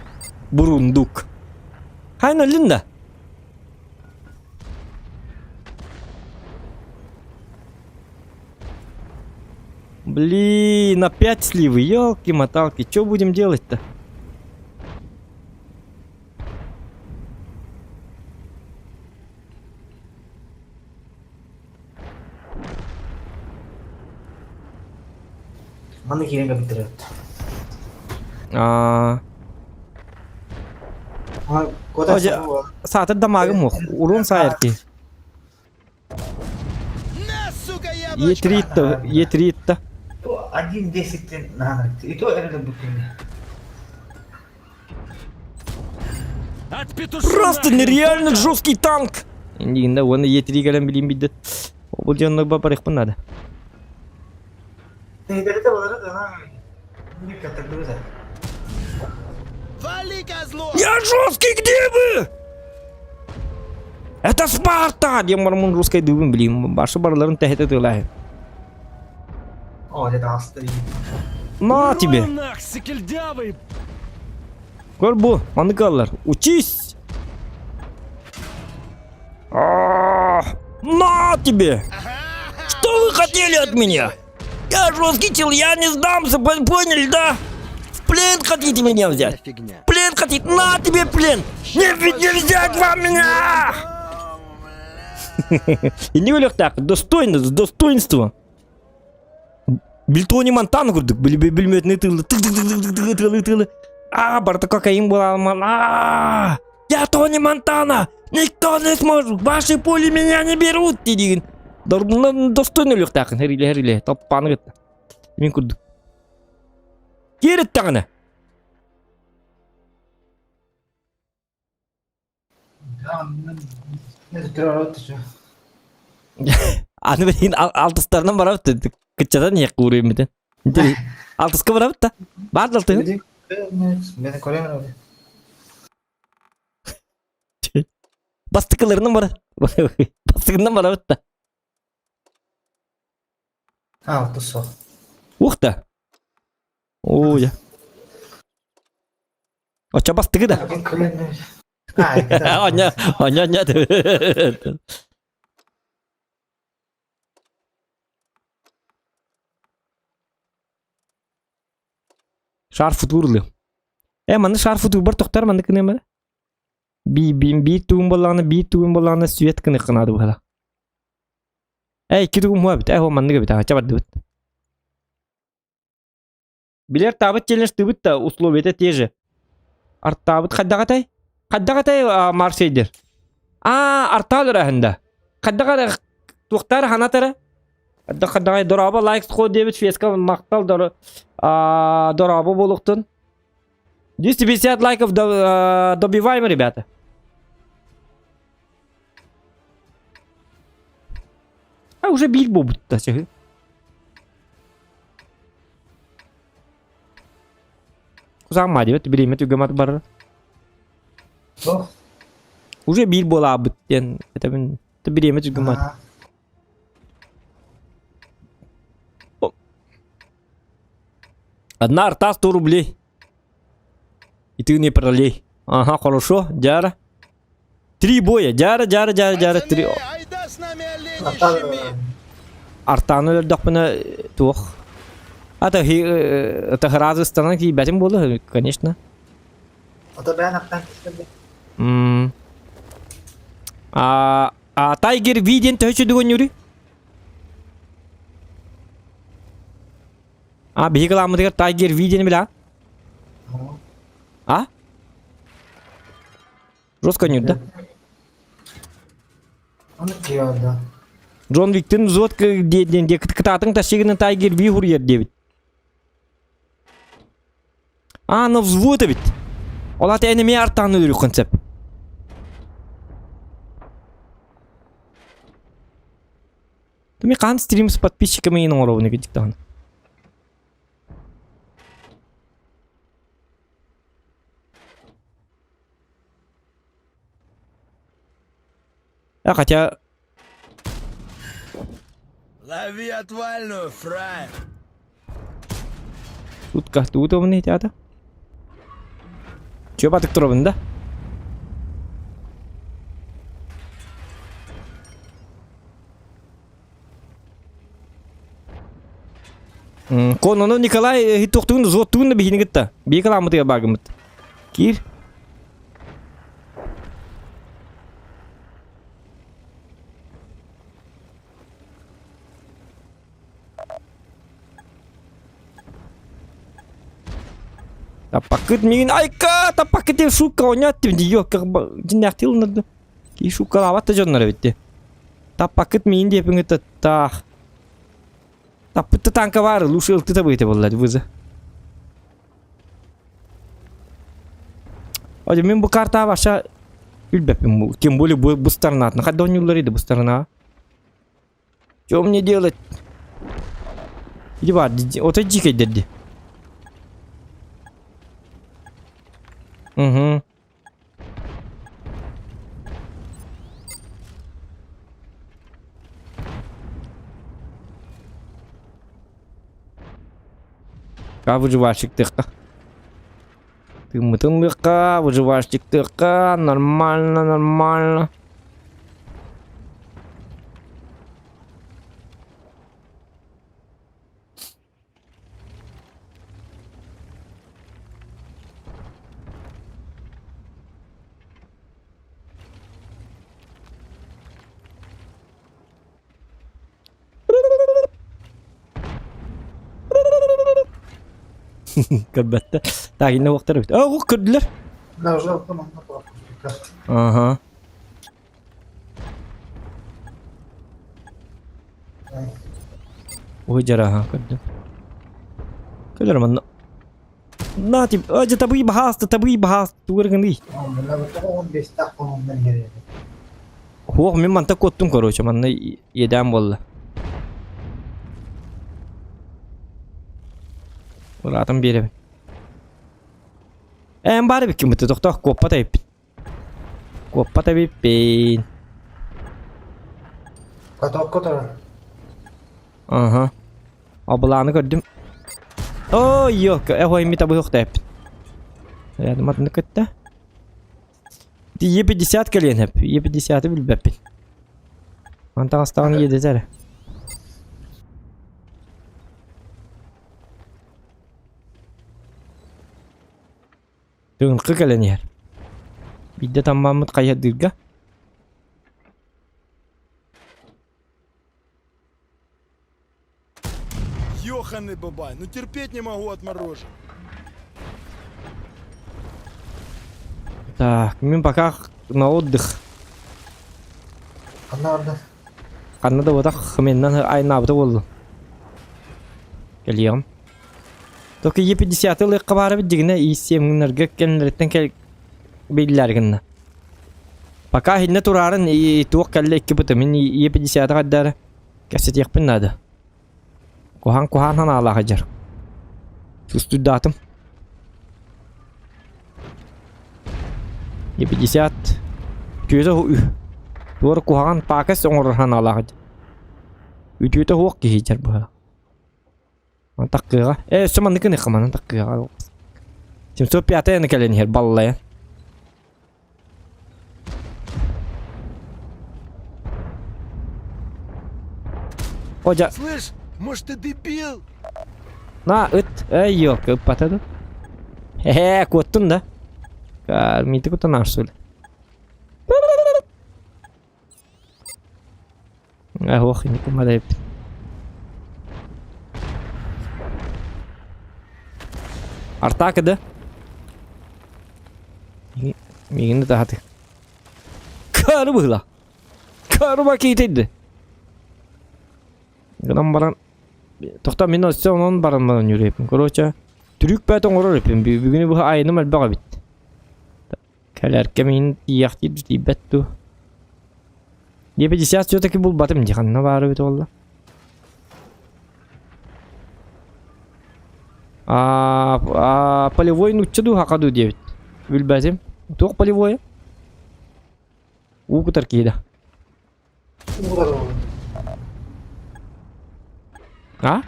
Бурундук. Хайна Линда. Блин, опять сливы, елки-моталки, что будем делать-то? Манна киирэн кэбиттэрэ. Аа. Саатыр дамагым мух. Урон сайар ки. Етритта, етритта. Один десять на И то это будет. Просто нереально жесткий танк. Инде оны етри кэлэн билим бидет. Ол дьонно барыхпын надо. Я жесткий, где вы? Это Спарта! Диэн бараммын русскай дыыбын билим. Башы барыларын тэһитэ тыылаһы. О, это астри. На тебе! Көр бу, маннык аллар. Учись! На тебе! Что вы хотели от меня? Я жесткий чел, я не сдамся, поняли, да? В плен хотите меня взять? В плен хотите? На тебе плен! Не, не взять вам меня! И не так, достойно, с достоинством. Бил Тони Монтана курдук, билметini тылы, тык тык тык тык тылы тылы. А, барта кокаин была, а, я Тони Монтана, никто не сможет, ваши пули меня не берут, диигин. Достойно өлүөхтээххин, хэриле хэриле, топпааны кытта. Мин курдук. Киэрэттэҕинэ. Аны билигин алтыстарынан барабыт кыччатан иһиэх кууруймутун. Алтыска барабыт да. Баар да алтыһын. Мен көрөмүн öyle. Бастыкыларынан бара. Бастыкынан барабыт да. А, вот сол. Ух да. Оо, я. Оча бастыгы да. Аня, аня, аня. Шар футурлы. Э, манны шар футур бар тохтар манны кынема. Би би би туун боллаҕына би туун боллаҕына свет кыны кынаады буһала. Э, икки тугум хуа бит. Э, манныга бит. Ача бардыбыт. Билер таабыт челлендж тыбыт да условията те же. Артаабыт хайдаҕатай? Хайдаҕатай Марсейдер? А, артаал ыраһында. Хайдаҕа туохтар ханатара? Хайдаҕай дорообо лайк схо диэбит феска махтал дорообо буолуохтун. 250 лайков добиваем, ребята. А уже биир буолбут да Кусаама диэбит бириэмэ түгэмат барар. Уже биир буолаабыт диэн этэбин бириэмэ түгэмат. Одна арта 100 рублей. И ты не пролей. Ага, хорошо, Дяра. Три боя. Дяра, Дяра, Дяра, Дяра, три. Артаны өлөрдөхпүнэ туох. Ата это разы станан киибэтим буолла, конечно. Ото бэйэн артан түстэрбит. М. А а Тайгер Ви диэн төһө чүдүгөн юри? А биһиги кылааммытыгар Тайгер Ви диэни билэҕин? А? Жестко да? Оны киһи Джон Виктин взвод диэн кытаатыҥ тащигынан Тайгер Ви хуруйар диэбит. А, на взвод эбит. Ол ата эн эмиэ артааны өлөрүөххүн сөп. Ми хаан стрим с подписчиками оҥоробун эгидик даҕаны. А хотя... Лови отвальную, фраер! Утка туутовны театр. Чё батык туробун да? Конону Николай туохтугун взводтугун да биһини кытта. Бии кыламмытыгар баагыммыт. Киир. Таппакыт миигин айка таппакыт диэн шутка оонньоот дии дьиннээхтии ылыннарда. Кии шуткалаабат да дьоннор эбит дии. Таппакыт миигин диэпиҥ таах. Таппыт да танка баар, лучше ылтыта быйта буолла вызы. Ой, мин бу картаҕа вообще билбэппин тем более бу бу сторонатын. Хайда оонньууллар edi бу сторонаҕа? Что мне делать? Иди бар, ото дьиикэйдэр дии. Угу. А выживальщиктыахха. Тыыммытын ылыахха, выживальщиктыахха, нормально, нормально. Көрбөттө. Так, инне уохтар эбит. Оо, көрдүлэр. Да, уже манна пропустика. Ага. Ой, дьараха, көрдүм. Кэлэр манна. На тип, а табый баһааста, табый баһааста, тугар гыный. Хуох, мин манта куоттум, короче, манна иэдээн буолла. Ыраатан биэрэбин. Эн баар эбиккин бытты тохтоо куоппат эбиппин. Куоппат эбиппин. Катокка турар. Ага. Обылааны көрдүм. Ой, ёлка, эх, ми табы хуктайппын. Рядом атыны кытта. Е50 кэлиэн хөп. Е50-ы билбэппин. Мантан астаҕын иэдэтэр. Тыынкы кэлэн иһэр. Биирдэ таммааммыт хайыһардыырга. Ёханый бабай, ну терпеть не могу отморожен. Так, мен пока на отдых. Ханна барда? Ханна да буотах меннан айнаабыта буоллум. Кэлиэҕим. Только Е50 ылыахха баара эбит дьигинэ И7-лэргэ кэннилэриттэн кэл биллэр гынна. Пока иһиннэ тураарын и туох кэллэ икки быты мин Е50 хайдары кэпсэтиэхпин наада. Куһаан куһаан санаалаах дьар. Сустуйдаатым. Е50 Түөтэ туор куһаҕан паакас оҥорор санаалаах Үтүөтэ суох киһи дьар быһа. Таккыаҕа. Э, өссө маннык гыныахха манан таккыаҕа. 705 яны кэлэн иһэр баллайан. Одя. Слышь, может ты дебил? На, ыт. Эй, ёлка, ыппата да. Хе-хе, куоттун да. Кармиты кутан арсул. Ох, не помогает. Артака да? Мигин да хаты. Кары быһыла. Карыба киитейди. Гынан баран Тохто мин өссө онон баран баран юрепин. Короче, түрүк бәт оҥорор эпин. Бүгүнү бу айыным элбэх эбит. Кэлэркэ мин тиийэхтиир тиийбэт дуу. Е50 все-таки булбатым дии ханна баара эбит буолла. А, а полевой нучча дуу хака дуу диэбит. Билбэтим. Туох полевое? Уу кутар киһи да. Уу кутар А?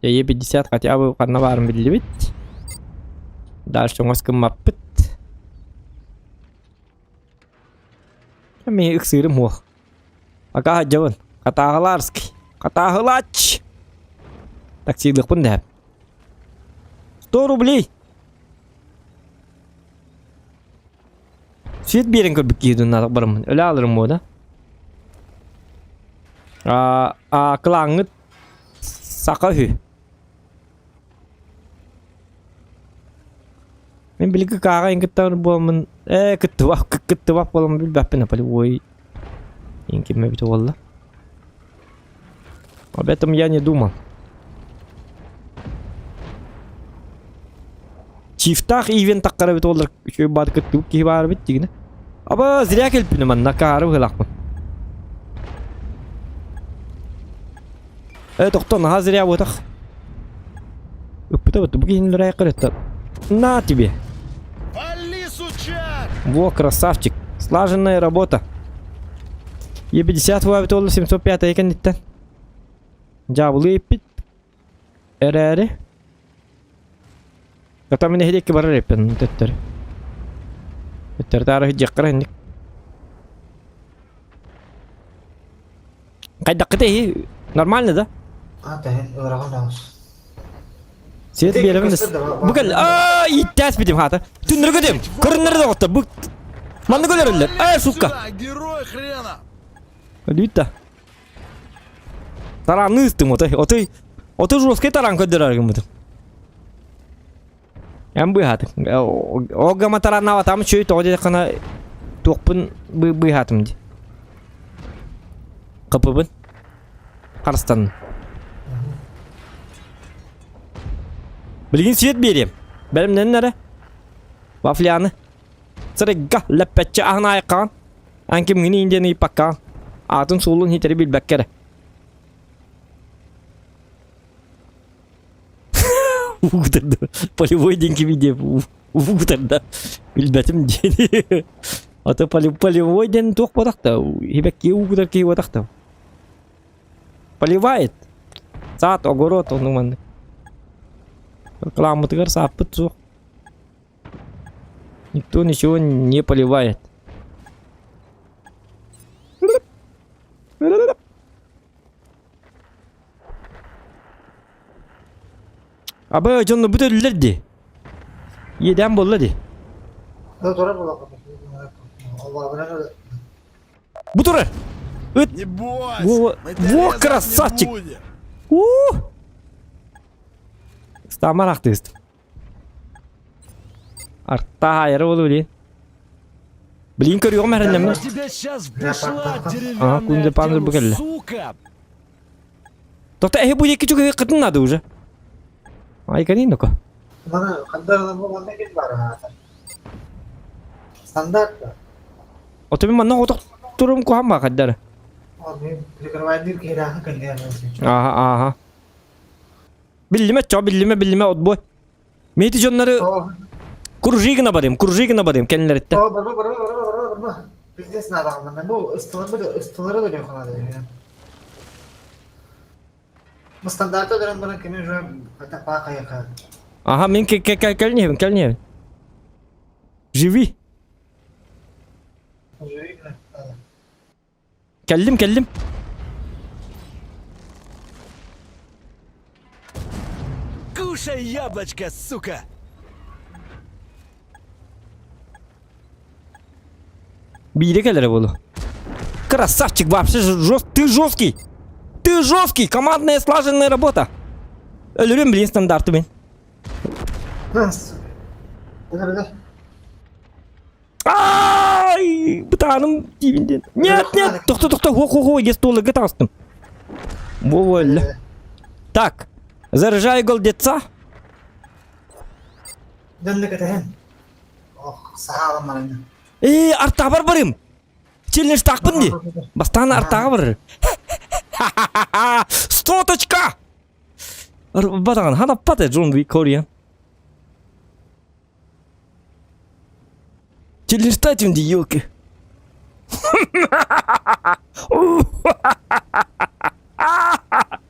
Е50 хотя бы ханна баарын биллибит. Дальше оҥос гыммаппыт. Мин ыксыырым суох. Пока сылдьабын. Хатааһылаарский. Хатааһылаач! Таксилыахпын дэһэм. 100 рублей! Свет биэрэн көрбүт киһи дуннаатах бараммын. Өлө ааларым буо да. А, а кылааҥҥыт саха үһү. Мин билиги кааҕа ин кытта буоламмын ээ кыттыбах кыттыбах буоламмын билбэппин полевой ин ким эбит буолла. Об этом я не думал. Чифтаах ивент таххара эбит буоллар үчүгэй баат кыттыбыт киһи баар эбит дигинэ. Аба зря кэлпиним манна каары быһылаахпын. Э тохто наһаа зря буотах. Ыппыта бу бу киһини ырайыккар На тебе. Вали, сучар! Во, красавчик. Слаженная работа. Е50 вабит ол 705 екенниттен. Дьаабылы иппит. Эрээри. Ката мин нэһилиэккэ барар эппин төттөрү. Төттөрү таары сылдьыаххара инник. Хайдаххыт эһи? Нормально да? А, тэһин ыарахан аҕыс. Свет биэрэбин да. Бу кэл аа ииттээс битим хаата. Түннөргө көтүм. Көрүннөрө доҕоттор. Бу манна көлөрөллөр. Ээ сука. Герой хрена! Өлүүт да. Тараанныы ыстым отой. Отой отой жесткий тараан көрдөрөр гыммытым. Эн быыһаатыҥ. Ол гама тарааннаабатаҕым үчүгэй тоҕо диэтэххинэ туохпун быыһаатым дии. Капыбын. Харыстанным. Билигин свет биэриэм. Бэлэмнэнин эрэ. Вафляны. Сырыгга лэппэччи аһын айыккаҕын. Ан кимҥини индиэн ыйыппаккаҕын. Аатын суолун хитэри билбэккэ эрэ. Угутарда. Полевой диэн кими диэ угутарда. Билбэтим диэн. Ата полевой диэн туох буолахта? Хибэкки угутар киһи буолахта. Поливает. Саат, огород, ону маннык. Рекламатыгар сааппыт суох. Никто ничего не поливает. Абы дьонно бут өллөр ди. Иэдээн буолла ди. Бу турар. Ыт. Не бойся, Во, мы тебя во резать не красавчик. будем. У! Стамар ахтыст. Артаайара болу блин. Блин көрүөҕүм эрэннэммин. Тебя сейчас бушла Ага, деревянная кунде паныр тему, бу кэллэ. сука! Тоқта эһи бу диэки чугаһы кытын надо уже. Айканин ну-ка. Маны хандар бу манна ким бар аата. Стандарт. Ото мен манна отох турум куһам ба хаддара. Ол мен прикрывайдыр киһирээхи кэллиэн Ага, ага. Биллиме, чо, биллиме, биллиме, отбой. Мейти дьоннору кружигына барым, кружигына барым кэннилэриттэн. О, барба, барба, барба, барба, барба. Пиздец надо ғалман. Бу ыстылары ыстылары да жоқ надо. Бу стандарты дөрөн баран кеми уже хотя пака яка. Ага, мин кэлнебин, кэлнебин. Живи. Живи. Кэллим, кэллим. Кушай яблочко, сука! Биирэ кэлэрэ буолу. Красавчик, вообще жест, ты жесткий! Ты жесткий! Командная слаженная работа! Өлөрүм блин стандарты мин. Ай, бытааным диибин диэн. Нет, нет, тохто, тохто, хо, хо, хо, есть туоларга таҕыстым. Бу Так, заряжай голдеца. Дönлүк этehen. Ох, саалам барайын. Э, артаҕар барым. Челленджтаахпын дии. Бастаан артаҕа барар. Стоточка! Батаҕан, ханаппат Джон Уик Кориан. Челленджтаатым дии, елки.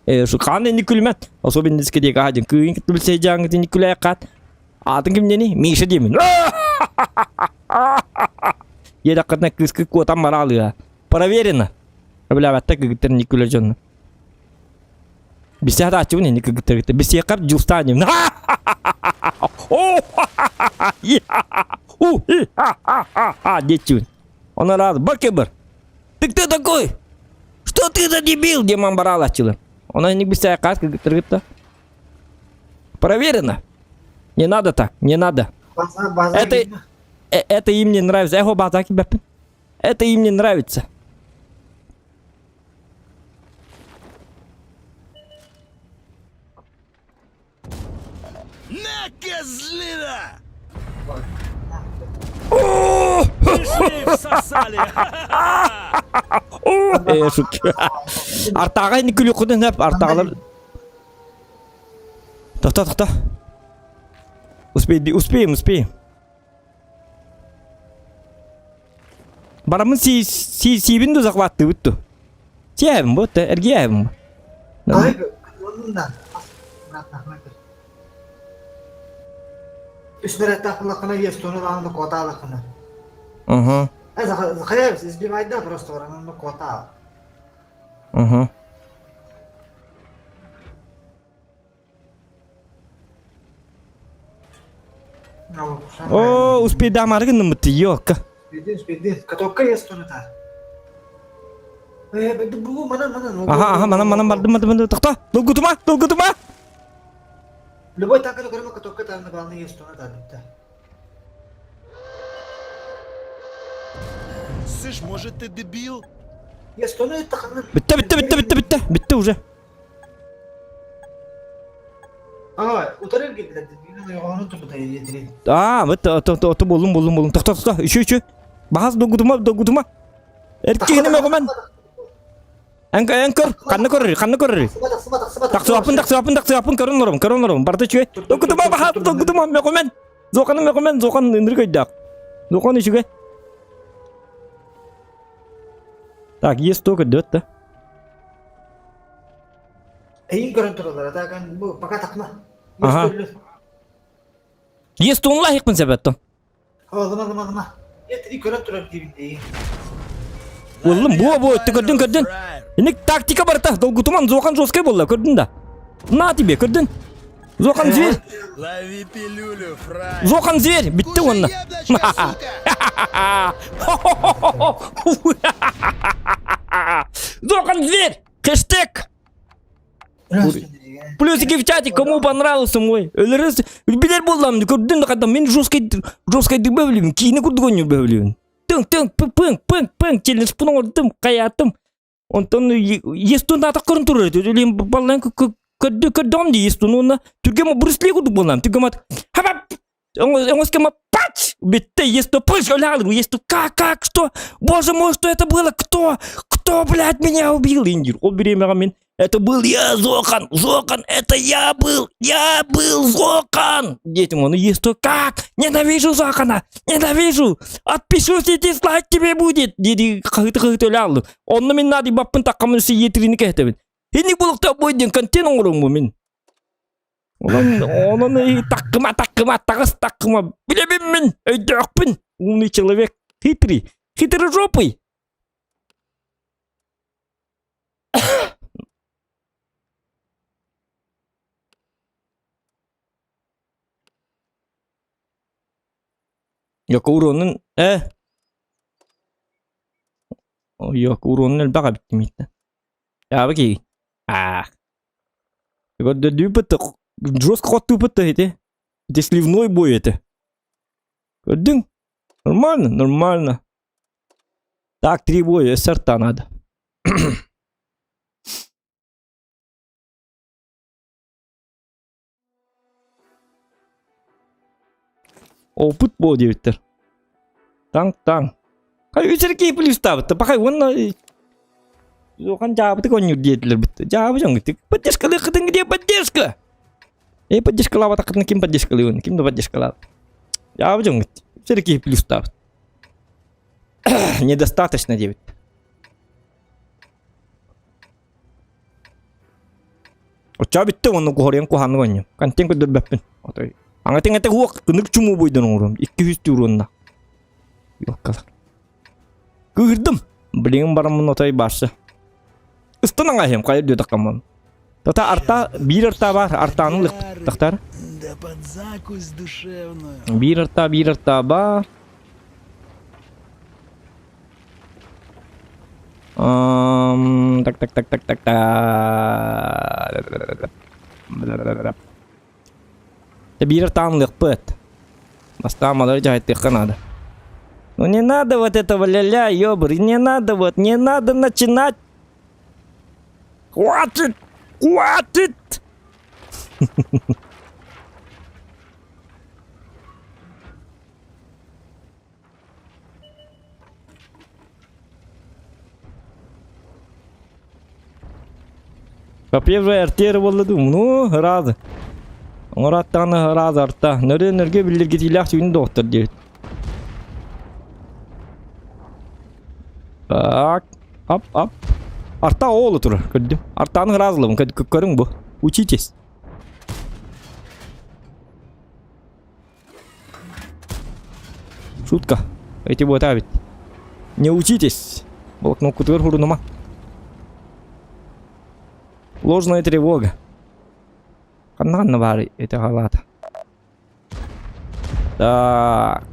Э, шу хаан инник күлүмэн. Особенно дискотека хаадьын кыыһын кытта билсэйдьааҥҥыт инник күлээххаат. Аатын кимнэний? Миша диэмин. Иэдэххитинэ кыыскы куотан бараалыа. Проверено. Өбүлээбэттэр кыргыттар инник күлэр дьонно. Билсэ сатааччыбын инник кыргыттар кытта. Билсиэххэр дьулустаан диэмин. Диэччибин. Онон раз бакыбыр. Ты кто такой? Что ты за дебил? Диэман бараалааччылар. Онон инник билсэ хаас кыргыттар кытта. Проверено. Не надо так, не надо. База, база. Это, э, это им не нравится. Эхо база киберпин. Это им не нравится. На, козлина! Пришли, всосали! Э, шутка. Артаҕа ини күлүккүтүн хөп, артаҕалар Тохто, тохто. Успей, успеем, успеем. Барамын си, си, сиибин ду захваттыбыт ду. Сиэбин бу, эргиэбин бу. Ай, оннунда. Үс нэрэттээх есть, оны лааны куотаалахына. Ага. Захаев, избивай да просто, оны куотаал. Ага. О, успейдамары гынныммыт, ёлка. Успейдин, успейдин. Катокка есть оны та. Э, бу манан, манан. Ага, ага, манан, манан бардым, бардым, бардым. Тохто, долгутума, долгутума. Любой танк, который катокка там на главный есть оны та, да. Слышь, может ты дебил? Есть оны таханын. Бүттэ, бүттэ, бүттэ, бүттэ, бүттэ, бүттэ уже. А, утарыр килдер. Оны тупута едири. А, вот, то, то, то, буллум, буллум, буллум. Тохто, тохто, еще, еще. Бахас долгутума, долгутума. Эркиһини мөҕүмэн. Эн эн көр, ханна көрөр, ханна көрөр. Тахсыбаппын, тахсыбаппын, тахсыбаппын, көрөн олорум, көрөн олорум. Барыта үчүгэй. Токутума баха, токутума, мөкүмэн. Зоқаны мөкүмэн, зоқан ынырык өйдөөх. Зоқан үчүгэй. Так, есть только дөт да. Эйин көрөн тураллар, а бу пока тахма. Ага. Есть он лайкпын себеттон. Алыма, алыма, алыма. Етри көрөн турар диибин дии. Уллум бу бу өттө көрдүн көрдүн. Иник тактика барта долгутуман зохан жесткий болла көрдүн да. На тебе көрдүн. Зохан зверь. Лови пилюлю, фраер. Зохан зверь битти онна. Зохан зверь. Хэштег. Плюсики в чате, кому понравился мой. Өлөрөс билер боллам, көрдүн да кадам мен жесткий жесткий бөвлүм, кийини курдугон бөвлүм. Тың тың пың пың пың пың челлендж пуну ордум, каятым. Онтон естун ата көрүн турар. Өлем баллан көрдү көрдөм ди естун онна түргөм Брюс Ли курдук боллам. Түргөм ат. Хаба Оңоскема пач! Битте есто пыш өлялым, есто как, как, что? Боже мой, что это было? Кто? Кто, блядь, меня убил? Индир, ол беремеға мен. Это был я, Зохан, Зохан, это я был, я был Зохан! Детям он есто как? Ненавижу Зохана, ненавижу! Отпишусь и дизлайк тебе будет! Диди хыты-хыты өлялым. Онны мен нади баппын таққамын үсі етрини кәтебін. Хинник булықта бойден контент оңырың мен. Онон, онон таккыма, таккыма, тагыс таккыма. Билебин өйдөөхпүн. Умный человек, хитрый, хитрожопый. Yok уронун, э? Yok уронун элбэх эбит миттен. Яабы кии. Аах. Көрдөрдүү жестко хоттуупут ити. Ити сливной бой это. Көрдүң? Нормально, нормально. Так, три боя, сорта надо. Опыт боо диэбиттэр. Таҥ-таҥ. Хай үсэркии плюстаабыт. Пахай уонна Улахан дьаабытык оонньуур диэтилэр бытта. Дьаабы дьоҥ поддержкалыаххытын где поддержка? Э поддержкалаабатаххытына ким поддержкалыыбын? Ким да поддержкалаабыт. Дьаабы дьоҥ үсэркии плюстаабыт. Недостаточно диэбит. Оччоо бүттэ уонна куһарыйан куһааннык оонньуу. Контент көрдөрбөппүн. Отой. Аңатын этэ уох кынык чумуу буйдан оҥоруом. 200 туруонна. Ёккалар. Кыырдым. Билигин бараммын отой барсы. Ыстан аҥаһым хайа дүөтэххаммын. Тата арта биир арта бар, артааны лыхтахтар. Да под закусь душевную. Биир арта, биир арта бар. Так, так, так, так, так, так. Биир таанлыахпыт. Бастаан малары дьаһайтыахха наада. Ну не надо вот этого ля-ля, ёбр, не надо вот, не надо начинать. Хватит! Хватит! Папьеве РТР буолла дуу? Ну, ыраазы. Оҥороттаҕына ыраазы арта. Нөрү нөргө биллиргитиилээх сүүнү доҕоттор диэбит. Так, ап, ап. Арта оолу турар, көрдүм. Артааны ыраазылабын, көрүҥ бу. Учитесь. Шутка. Эти буотаа эбит. Не учитесь. Блокноткутугар хурунума. Ложная тревога. Ханна ханна баар ити халаата. Так.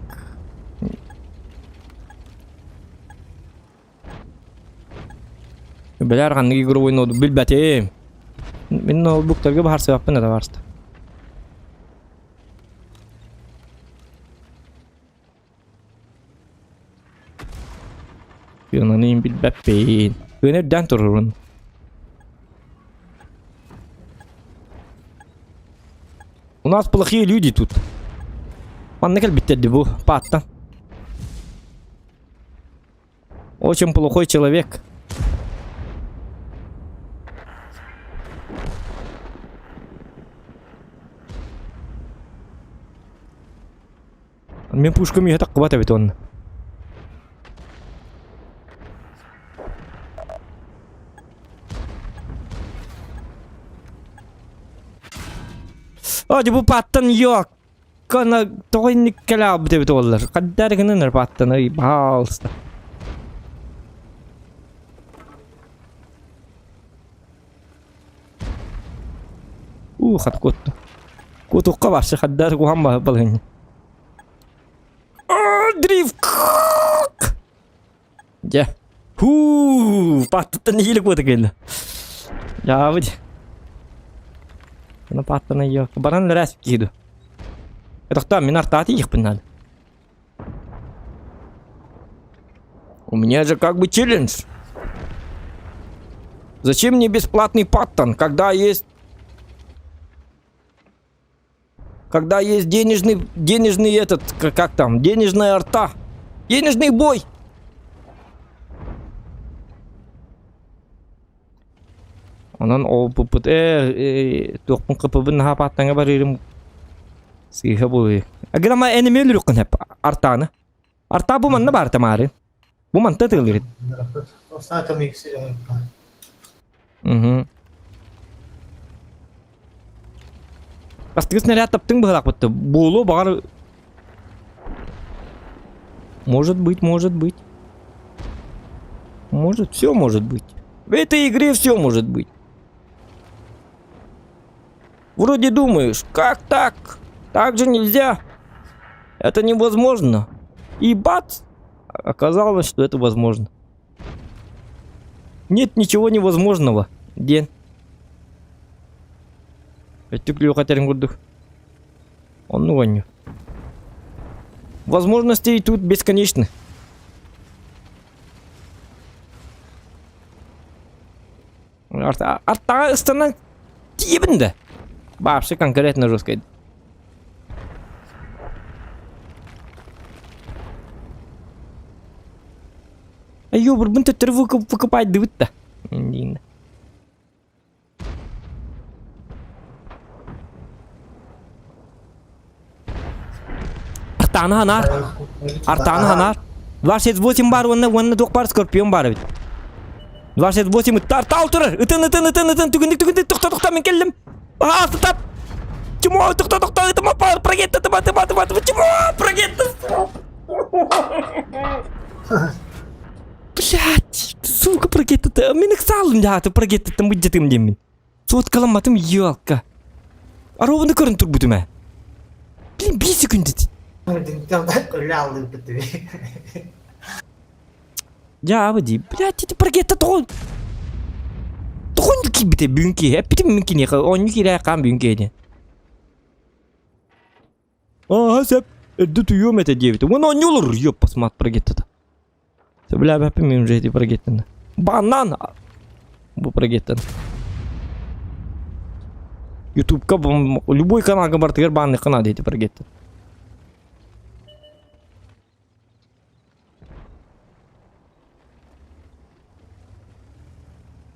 Билэр ханнык игровой ноду билбэтим. Мин ноутбуктарга баһарсыбаппын это барста. Юнанын билбэппин. Өнөрдөн турурун. У нас плохие люди тут. Манна кэлбиттэр бу пааттан. Очень плохой человек. Мен пушкам иһэ таххыбат эбит онно. О, бу паттан yok. Кана тоҕо инник кэлэ аалбыт эбит уоллар. Хаддар гынан паттан ый, пожалуйста. Уу, хат куотту. Куотукка барсы хаддар куһан балыһынньа. Дрифт! Дьэ. Хуу, паттыттан нэһиилэ куота кэллэ. Дьаабыт. Аны паттан айыа. Баран лэрээс киһи Этохтоо мин артааты иихпин надо. У меня же как бы челлендж. Зачем мне бесплатный паттон, когда есть Когда есть денежный, денежный этот, как там, денежная арта. Денежный бой. Онон ол пуппут э туохпун кыпыбын наһаа пааттаҥа барыырым сыыһа буолуй. Аграма энеми өлүрүккүн хэп артааны. Арта бу манна баар тамаары. Бу манта тыылырыт. Угу. Бастыгы снаряд таптың быһылаах Буолуо баҕар Может быть, может быть. Может, все может быть. В этой игре все может быть. Вроде думаешь, как так? Так же нельзя. Это невозможно. И бац! Оказалось, что это возможно. Нет ничего невозможного. Ден. Өттүк лүөхэтэрин курдук. Оннук онньу. Возможности тут бесконечны. Артаға ыстанан тиебін да. Вообще конкретно жестко. Айо, бурбун төттөрү выкупайдыбыт да. Дейін. Артааны ханаар. Артааны ханаар. 268 бар уонна уонна туох бар Скорпион бар эбит. 268 ытта артаал турар. Ытын ытын ытын ытын түгүндүк түгүндүк тохто тохто мин келлим. Аа тап. Чмо тохто тохто ытыма пар прогетта тыма тыма тыма тыма чмо прогетта. Блять, сука, прогетта. Мин ыксаалым дьааты прогеттаттан быдьатым диэммин. Суоткаламматым елка. Аробаны көрөн турбутум ээ. Блин, биир секунд Дьаабы дии. Блядь, ити прогетта тоҕо тоҕо киирбитэ бүгүн киһи. Эппитим мин киниэхэ оонньуу киирээ хаан бүгүн киһи диэн. Ааһа сөп. Эрдэ туйуом этэ диэбитэ. Уонна оонньуу олорор. Ёппас мат прогеттата. Сөбүлээбэппин мин уже ити прогеттаны. Банан! Бу прогеттан. Ютубка любой каналга бартыгар банныхха наада ити прогеттан.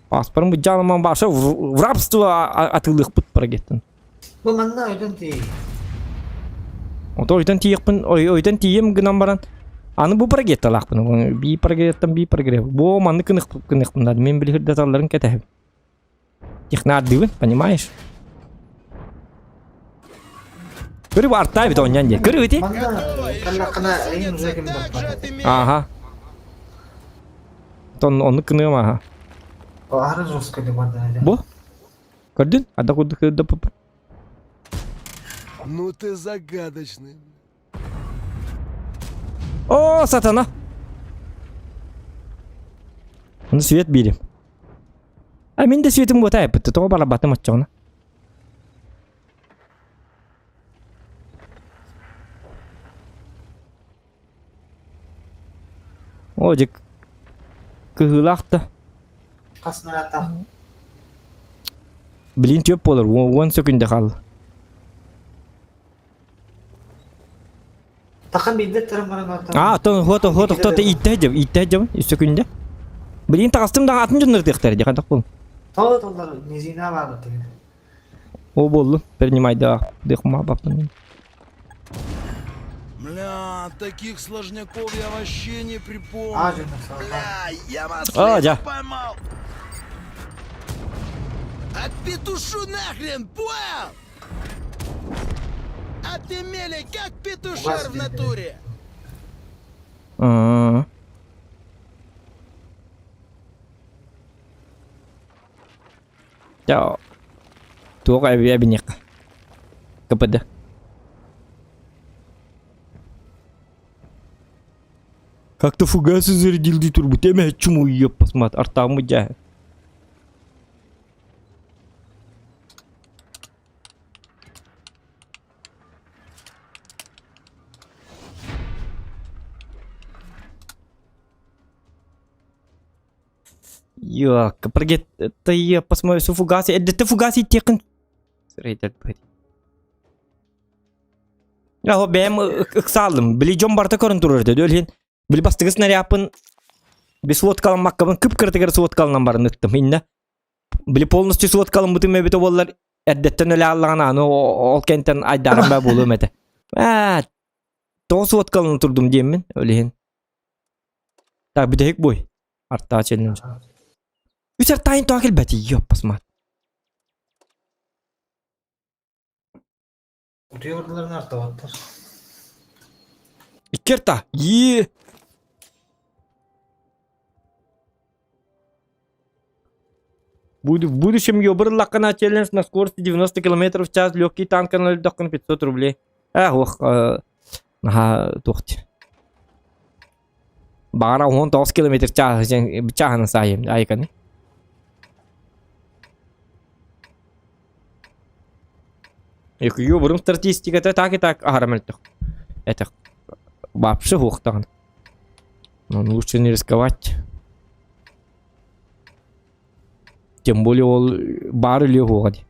Паспорым быдьааныман баша в рабство атыылыахпыт прогеттан. Бу манна өтөн тиий. Ото өйтөн тиийэхпин, өйтөн тиийэм гынан баран аны бу прогетталаахпын. Би прогреттан би прогрев. Бу манны кыныхпын да мен билихир даталларын кэтэһэбин. Технардыыбын, понимаешь? Көрү артай бит онньан дии. Көрү ити. Манна каллаххына эйин уже ким баппат. Ага. Тон онну кыныам аха. Аһары жестко деп бардан Бу? Көрдүн? Ада курдук да пап. Ну ты загадочный. О, сатана! Оны свет биэрим. А мин да светим буота эппит, тоҕо барабатым оччоҕуна. О, дьик кыһыылаах да. Хас наата. Блин, төп буолар, уон сөкүндэ хаалла. Тахан биирдэ туран баран А, то хото хото хото иттэ дьэ, иттэ дьэ, үс сөкүндэ. Блин, таҕыстым да атын дьоннор тыахтар дьэ, хантах буолун. Тоҕо толлар низина баар тигин. О буоллун, принимай да, дыхма баппын. Бля, таких сложняков я вообще не припомню. Аа дьоннор салҕаан. Бля, я А, маслину дьэ. поймал. Отпетушу нахрен, понял? А ты мели как петушар в натуре. Аа. Дьэ, туох эбиниэххэ. КПД. Как-то фугасы зарядил дии турбут эмэһэччим уйуоппасмаат артааммыт дьээ. Йок, прогет, ты посмотри, фугасы, это фугасы техн. Рейдер Аһо бэйэм ыксаалым. Били дьон барыта көрөн турар этэ. Ол иһин били бастакы снарядпын били сводкаламмаккабын кып-кыратыгар сводкаланан баран ыттым. Иннэ били полностью сводкаламмытым эбитэ буоллар эрдэттэн өлө аллаҕына аны ол кэнтэн айдааран баа буолуом этэ. Аа, тоҕо сводкалана турдум диэммин ол иһин. Так, бүтэһик бой. Артаа челлендж. Үс артаайын тоҕо кэлбэти, ёппасмаат. Утуйа бардыларын артабаттар. Икки арта. Е. Буду в будущем ёбырлаккана челлендж на скорости 90 км в час легкий танк на 500 рублей. Эх, ох, наха тухти. Баара 19 километр чааһынан саайым айканы. Екүйү бурун статистиката так и так аһара мөлтөх. Это вообще хуохтаҕын. Но лучше не рисковать. Тем более ол баар үлүө хуоҕа дии.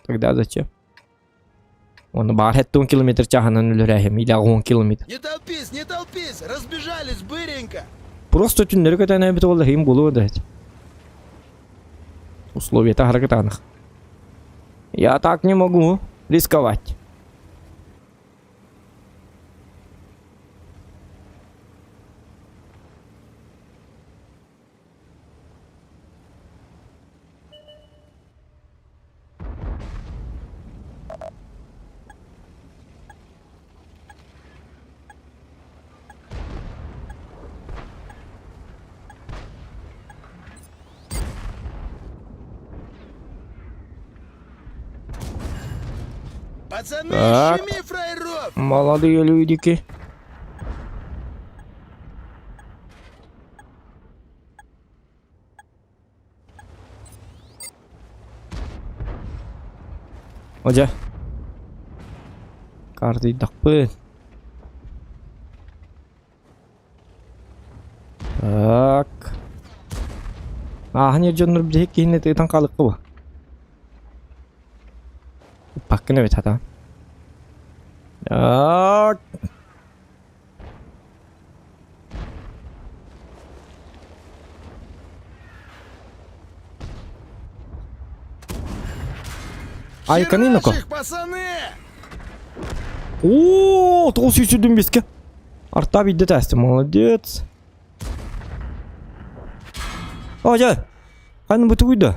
Тогда зачем? Оны баар 70 километр чааһынан үлэрээһим, или 10 километр. Не толпись, не толпись, разбежались быренько. Просто түннэри көтөн эбит ол иһин булуо да Условия-то харакытаанах. Я так не могу рисковать. Пацаны, Так. щеми фраеров! Молодые людики. Одя. Кардыйдахпын. Так. Ааһан дьоннор биһик киһини тыытан хаалыкка бу. Паккын эбит хатаан. Так. Айканы ну-ка. Херачь их, пацаны! О, 925-ке. Арта бидде тәсті, молодец. О, жа. Қайны бұты күйді?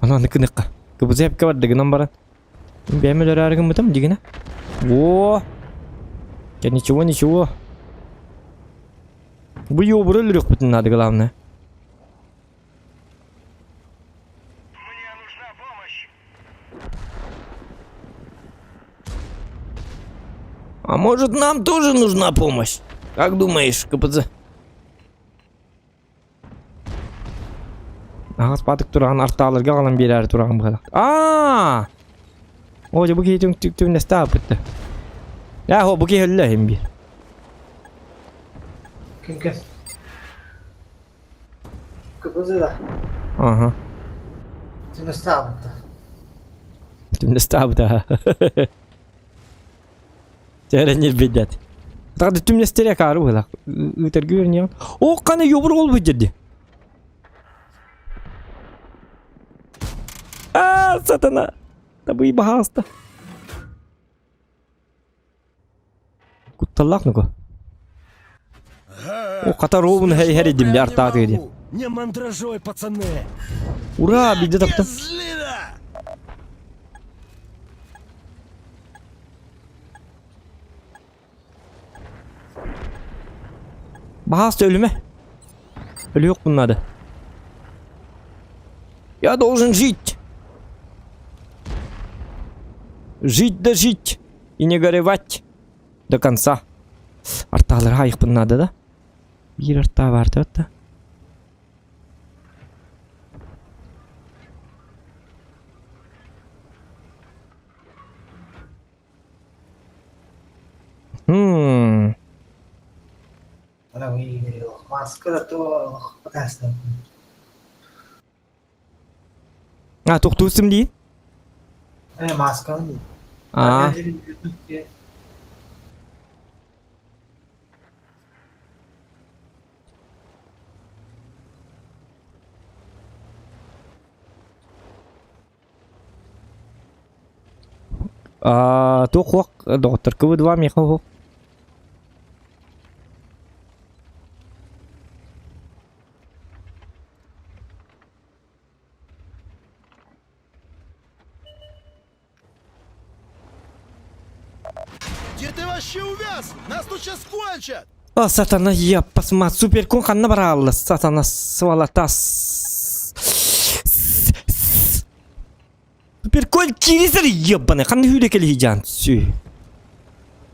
Ана ныкы-ныкы. Кыбызы хепке бар дыгынан баран. Бәмел өрәргін бытым дигіне. О! Я ничего, ничего. Бу ёбуры өлөрүөх бүтүн надо главное. А может нам тоже нужна помощь? Как думаешь, КПЗ? Аҕас паатык тураҕын артааларга аҕалан биэрээри тураҕын быһалаах. Аа! Оо, дьэ бу киһи түҥ түҥнэстэ ааппытта. Ээ, хо, бу киһи өллө иһин биир. Ким ким? КПЗ да. Ага. Түҥнэстэ ааппытта. Түҥнэстэ ааппыта. Тәрен нербедят. Тагы түмнестере кары була. Үтәргә вернем. О, каны ёбур ул бу җирде. А, сатана. Табый баһаста. Кутталлах нука. О, катар обун хей хери дим артаат диye. Не мандражой, пацаны. Ура, биде таптым. Баһаста өлүмэ. Өлүөх bunları. Я должен жить. Жить да жить. И не горевать до конца. Арталар айықпын надо да? Бір арта бар да. Хм. А, тохтуусум дии? Э, масканы. А. А, туох доҕоттор КВ-2 миэхэ оһох. Где ты вообще увяз? Нас тут сейчас кончат! О, сатана, я посма, суперкон ханна баралла, сатана, сволота. Суперкон кирисер ебаный, ханна хүле кели жан, сүй.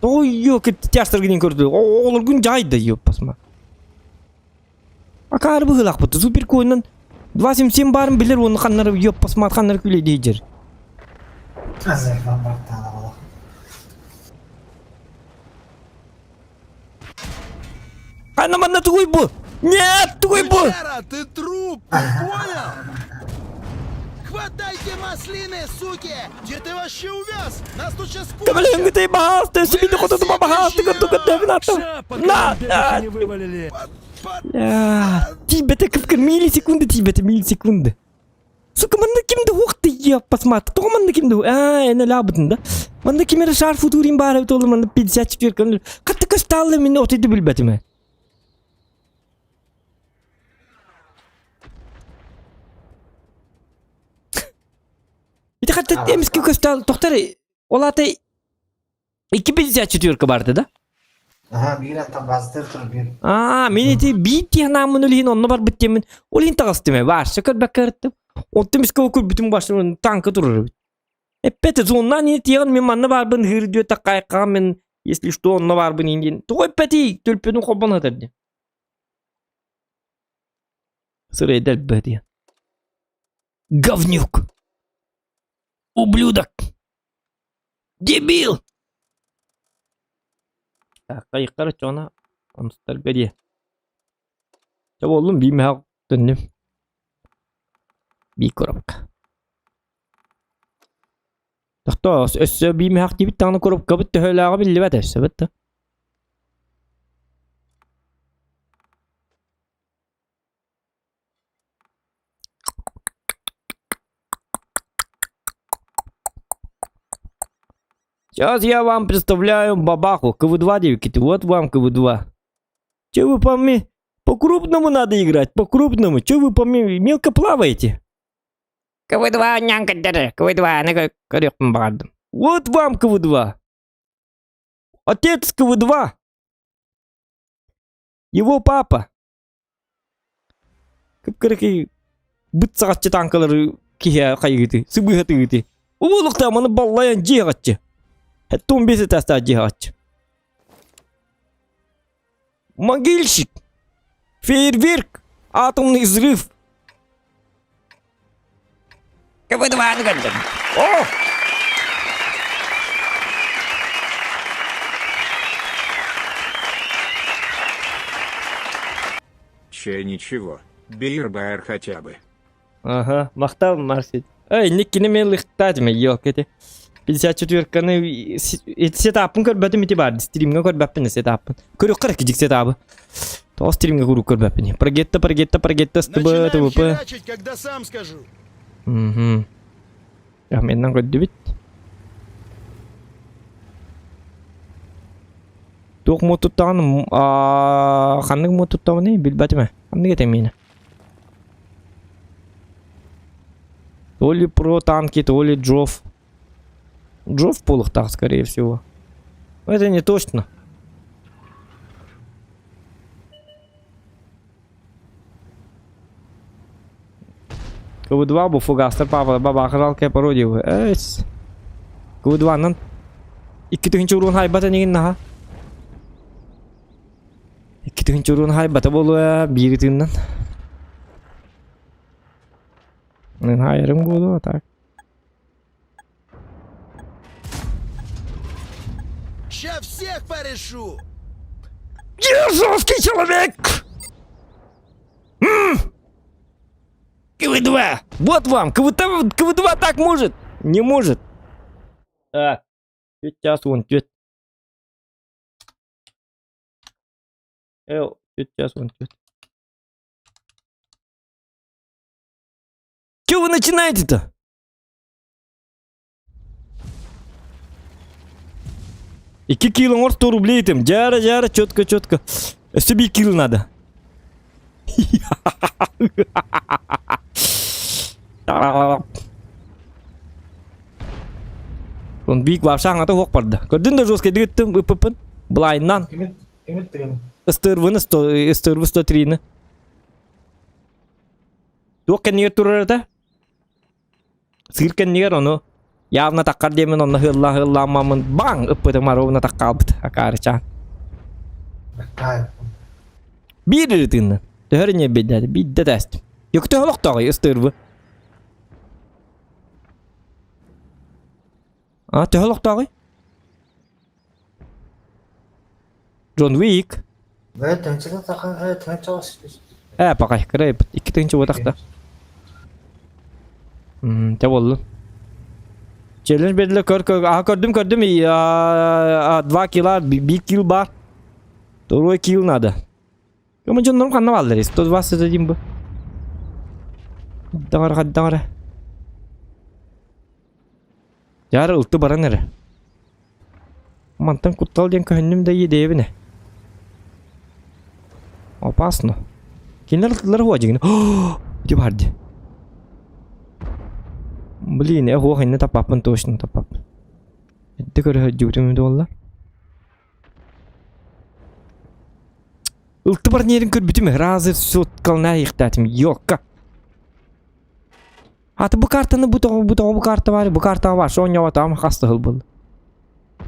Ой, ё, тяштыр гинен көрдү. Олар күн жайды, ё, посма. Акары быһылах буту, суперконнан 2.77 барын билер, оны ханнары, ё, посма, ханнары күле дейжер. Ханна манна тугуй бу! Нет, тугуй бу! Вера, ты труп, ты понял? Хватайте маслины, суки! Где ты вообще увяз? Нас тут сейчас Көмөлөңгү тей баһаас, сибиди хототу баһаас, тыгын тугын дэвинатым. На, на. Не вывалили. Тибете кыпкыр миллисекунды, тибете миллисекунды. Сука, манна кимди уқты я посмотри. Тоғы манна кимди? А, эне лабытын да. Манна кимери шар футурин бар толы манна 54 Катты көсталды мен отыды билбетиме. Ити хатта эмиски көстал тоқтар олаты 254 барды да. Аха, биир аттан баздыр тур бир. Аа, мен ити биит тиһанааммын үлиһин онно барбыт диэммин, ол иһин таҕыстым ээ, баарса көрбөккө ырыттым. Онтум искэ көрбүтүм башым танка турар эбит. Эппэт зоннан ини тиэҕин мин манна баарбын ыһыыр диэт таккайыккаҕа мин если что онно баарбын иин диэн. Тоҕо эппэтий төлпөнүн холбон сытар диэн. Сырайда элбэ диэн. Говнюк! Ублюдок! Дебил! Так, хайыккар очоҕуна онустарга диэ. Чэ буоллум биир мөһөөх төннүм. Биир коробка. Тохтоо, өссө биир мөһөөх диэбит даҕаны коробкабыт төһөлөөҕө биллибэт өссө бытта. Сейчас я вам представляю бабаху КВ-2 девки, вот вам КВ-2. Че вы по мне? По-крупному надо играть, по-крупному. Че вы по мне мелко плаваете? КВ-2, нянка, держи, КВ-2, на корёкпун баҕардым. Вот вам КВ-2. Отец КВ-2. Его папа. Кып-кыракый быт саҕаччы танкалары киһи хайыгыты, сыбыһатыгыты. Улуктаа маны баллайан дьиэҕаччы. Хеттун бес этаастаах дьиэҕаччы. Могильщик! Фейерверк! Атомный взрыв! КВ-2 көрдүм. О! Че ничего. Бирбайр хотя бы. Ага, махтал Марсит. Эй, никкини мен лыхтаатым, ёк эти. 54-каны сетаппын көрбөтүм ити бар. Стримҥа көрбөппүн сетаппын. Көрүөххэ эрэ кидик сетабы. Тоҕо стримҥа куруук көрбөппүн. Прогетта, прогетта, прогетта, СТБ, Начинаем ТВП. херачить, когда сам скажу. Угу. Менен көрдүбүт. Туох муотуттаҕын ханнык муотуттаҕыный билбэтим ээ. Ханнык этэ миэнэ? То ли про танки, то ли Джов. Джов буолуохтаах, скорее всего. Но это не точно. КВ-2 бу фугастар папа баба жалкая пародия Эс. КВ-2-нан 2000 урун хайбата нигин наха. 2000 урун хайбата болуа биир тыыннан. Мен хайырым буолуо так. Ща всех порешу! Я жесткий человек! М! КВ-2! Вот вам! КВ-2, КВ-2 так может! Не может! Так, сейчас он, тет. Эл, сейчас он, тет. Чего вы начинаете-то? 2 кило, может, 100 рублей там. Жара, жара, четко, четко. Өссө кило надо. Он бик вообще аңата хоқ барды. Көрдүн да жестко дигиттим ыппын. Былайынан. Ыстырвыны ыстырвы 103-ни. Туох кэннигэр турар этэ? Сыыр кэннигэр ону явно таккар диэмин онно хылла хылламмамын баң ыппытым ровно таккаалбыт акаарычаан. Биир ырытыынна. Төһөр не бейдәді, бидде тәстім. Юкты холоқтағы ыстырбы. А, төһө олохтооҕуй? Джон Уик. Ээ, пакай, кыра 2 тыһыынча буотахта. Те боллун. Челлендж бердилер көр көр. Аха көрдүм көрдүм. 2 килла, 1 килл бар. Второй килл надо. Кому дьоннорум ханна бааллар 121 бу. Хаддаҕар хаддаҕар. Дьаары ылты баран эрэ. Мантан куттал диэн көһүннүм да иэдэйэбин ээ. Опасно. Кинилэр ылтылар хуа дьигин. Ити баар дии. Блин, э хуох инне таппаппын точно таппаппын. Эрдэ көрө сылдьыбытым эбитэ буолла. Ылты барнерин көрбүтүм разы соткална иихтээтим ёкка. Аты бу картаны бу тоҕо бу тоҕо бу карта бар бу картаҕа бар оонньооботоҕум хас да сыл буолла.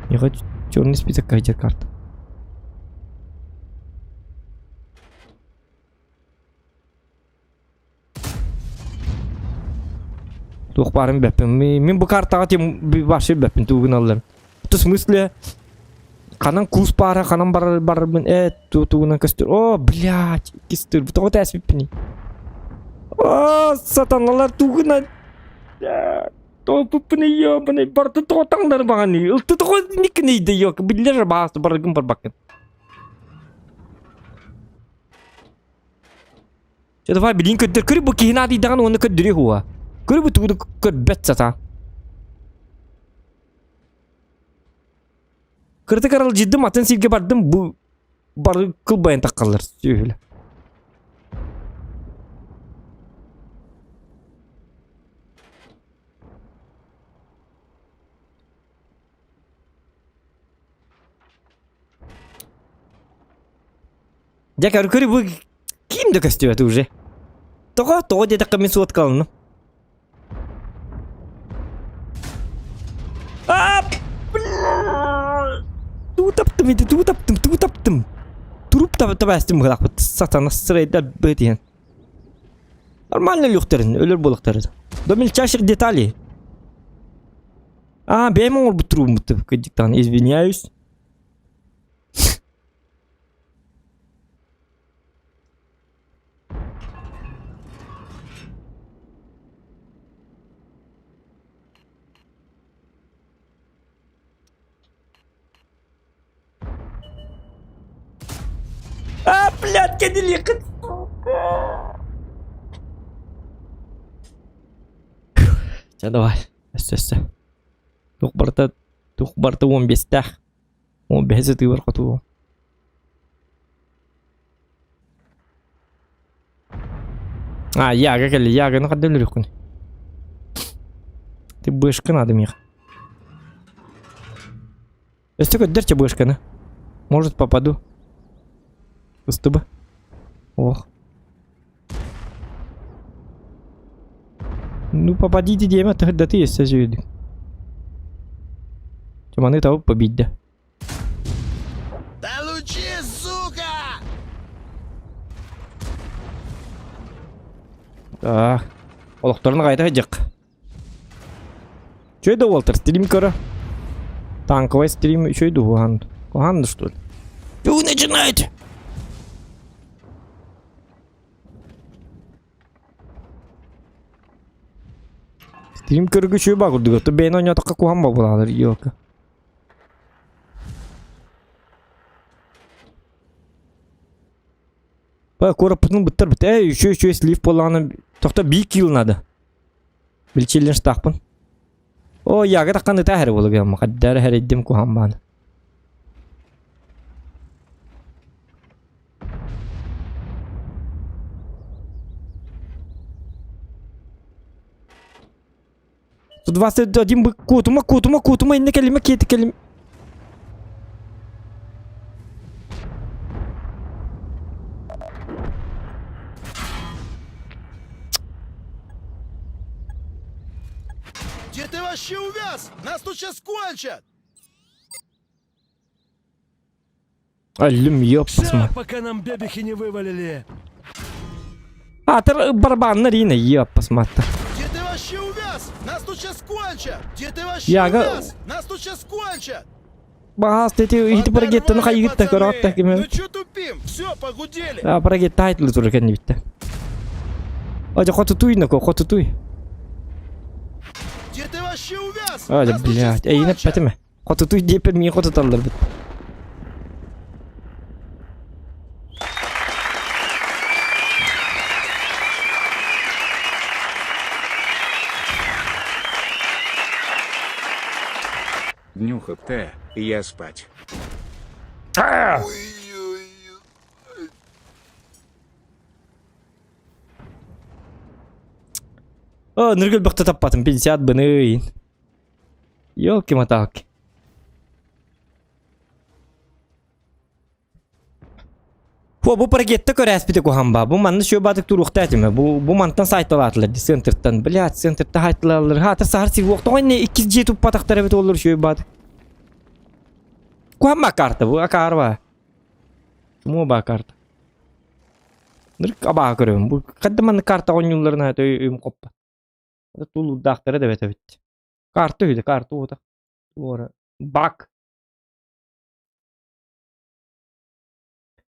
Я хочу черный список кайдер карта. Туох баарын бэппин. Мин бу картаҕа тем вообще бэппин тугун алларым. В смысле ханан кус баара ханан барар барарбын э тугунан көстөр. О, блядь, кистыр. Тоҕо тээспиппиний? О, сатаналар тугунан Тооппуппун ёбаный барда тоҕо таҥнары баҕаны ылты тоҕо никнейде ёк биллер баас баргын барбаккын. Чэ давай билин көрдөр көрү бу киһини аадыйдаҕын уонна көрдөрүө хуа. Көрү бу тугу көрбөт сатаан. Кырытык аралдьыйдым атын сиргэ бардым бу бары кылбайан таххаллар сүөһүлэ. Дьэ көрү бу ким да көстүбэт уже. Тоҕо тоҕо диэтэххэ мин суоткаланным. А, Тугу таптым ити, тугу таптым, тугу таптым. Туруп табастым быһылаахпыт. Сатана сырайдар быһытыйан. Нормально өлүөхтэрин, өлөр буолуохтарын. До мельчайших деталей. А, бэйэм оҥорбут турууммут кырдьыктаан, извиняюсь. Блядь, кэдилиэххит. Чэ, давай. Өссө, өссө. Тух барыта, тух барыта 15-тээх. 15 сытыыбар хоту. А, яга кэлли, яганы хадда өлөрүөххүн. Ты бышка надо миэхэ. Өссө көрдөрчө бышканы. Может попаду. Ыстыба. Ох. Ну попадите диэмэ, тыһырдаты өссө сүйдүк. Маны табып победда. Получи, сука! Так. Олохторун қайта жық. Чё это Уолтер? Стрим көрө. Танковый стрим еще иду. Кухан. Кухан что ли? Чё вы начинаете? Стрим көргө чөй ба курдук. То бэйн ойнотокко кухан ба булалар ёлка. Ба куораппытын быттар бит. Эй, еще еще слив буоллаҕына тохто би килл надо. Билчиллин штахпын. О, яга таххан ыта хэр буолугам. Хаддар хэриддим кухан баан. 121 бы куутума куутума куутума инне кэлимэ киэти кэлим. Где ты вообще увяз? Нас тут сейчас кончат! Өллүм ёппасма. Все, пока нам бебехи не вывалили. Атыр барабаннар ине ёппасматта. Где ты вообще увяз? Нас тут сейчас кончат! Где ты вообще Яга- увяз? Нас тут сейчас кончат! Баас тети ити парагеттаны хайыгытта көрөттө ким. Ну чё тупим? Все, погудели! А парагет тайтлы тур экен битте. Ажа хотутуй нако хотутуй. Где ты вообще увяз? Ажа Нас тут сейчас блядь, эйне кончат! петиме. Хотутуй диэппин миин хотуталлар бит. Днюха Т, я спать. О, ныргыл бөхтө таппатым, 50 быны. Ёлки-моталки. Бу бу парагетте көрәспите куһан ба. Бу манны шөй батык туруохта этиме. Бу бу мантан сайталаатылар ди центртан. Блядь, центрта хайтылалар. Хата сахар сир уохтоҕой не иккис дьиэ туппатахтар эбит олор шөй батык. Куһан ба карта бу акаарба. Чумуо ба карта. Нырк абаа көрөбүн. Бу хадда манны карта оонньуулларын өй өйүм хоппат. Тулуурдаахтара да эбит эбит. Карта үһү карта уота. Туора. Бак.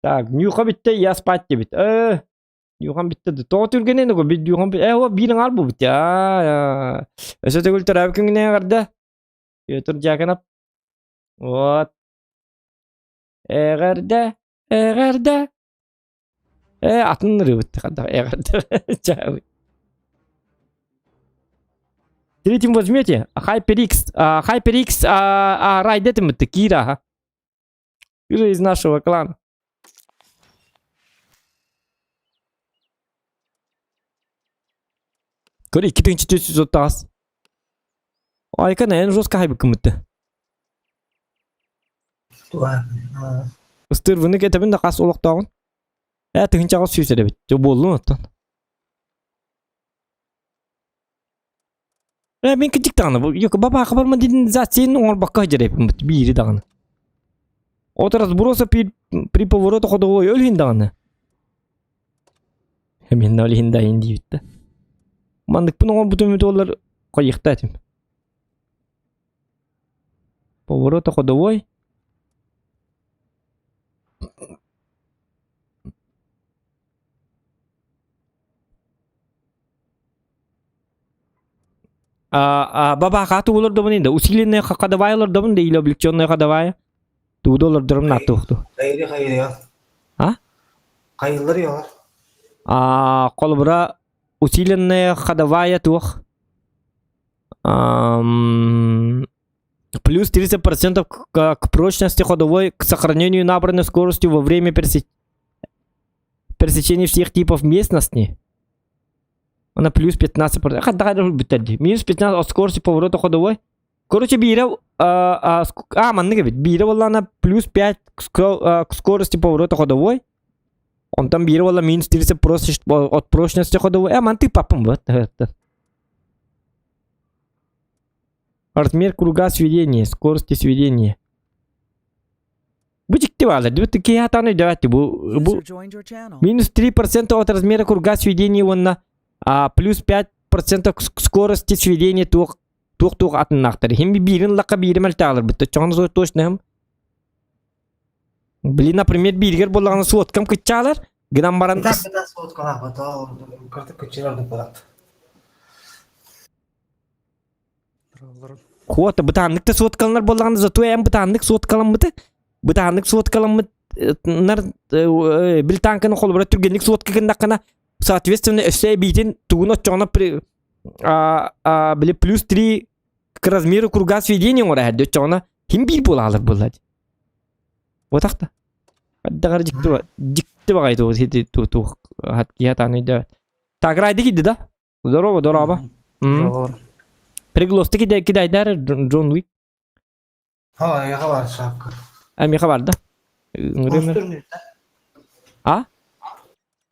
Так, Нюха бүттэ, я спать диэбит. Э, Нюхам бүттэ да. Тоҕо түргэнин угу, би Нюхам э, о, биир аҥаар буолбут аа. Өссө төгүл төрөөбүт күҥҥүнэн эҕэрдэ. Петр Дьяконов. Вот. Эҕэрдэ, эҕэрдэ. Э, атын ырыабыт хадда эҕэрдэ. Чаабы. Третьим возьмете HyperX, HyperX, а, Райдетим это Кира, ага. Ты же из нашего клана. Көр 2430. Айка наверное жестко хайбы кымытты. Ыстырвыны кетебин да хас олохтооҕун. Ээ тыһыынчаҕа сүүс эрэбит. Дьэ буоллун оттон. Ээ мин кырдьык даҕаны бу бабаха барма модернизацияны оҥорбокко сылдьар биири даҕаны. От разброса при, при повороте ходовой өлүһүн даҕаны. Мин өлүһүн да иһин диэбит да. Манныкпын оҥорбутум буоллар хайыахта этим. Поворота ходовой. А, а баба тугу олордобун да усиленная ходовая олордобун да или облегченная ходовая тугу олордорум нааттуохту Хайри хайри а? Хайыллар йолар. А, холобура, усиленная ходовая туох. Ам, плюс 30% к, к прочности ходовой, к сохранению набранной скорости во время пересечения пересечения всех типов местности. Она плюс 15%. Хадда Минус 15 от скорости поворота ходовой. Короче, биирэ а, а, маннык эбит. Биирэ буоллаҕына плюс 5 к скорости поворота ходовой. Онтон биирэ буолла минус 30 от прочности ходовой. Э, мантык паппым вот. Размер круга сведения, скорости сведения. Бу дьикти баалар. Бу киһи атаан өйдөөбөт бу бу минус 3% от размера круга сведения уонна а, плюс 5% к скорости сведения туох туох-туох атыннаахтар. Хим биирин лакка биири мэлтаалар бытта. Чоҕон точно Блин, например, бииргэр буоллаҕына суоткам кыччаалар, гынан баран... Итак, быта суоткалаах быта, кыртык кыччылар дуппалат. Хуота бытааннык да суоткаланар буоллаҕына, зато эн бытааннык суоткаламмыты, бытааннык суоткаламмыт нар бил танканы холобура түргэнник суотка гыннаххына, соответственно, өссө эбиитин тугун оччоҕуна а, били плюс 3 к размеру круга сведения оҥоро эһэрдэ оччоҕуна ким биир буолаалар буолла Уотахта. Даҕар дьикти дьикти баҕайы туох сити туох хат киһи атаан өйдөөбөт. Таграйды киирди да? Здорово, здорово. Приглосты кидай кидайдар Джон Уик. Ха, я бар шапка. А миха бар да? А?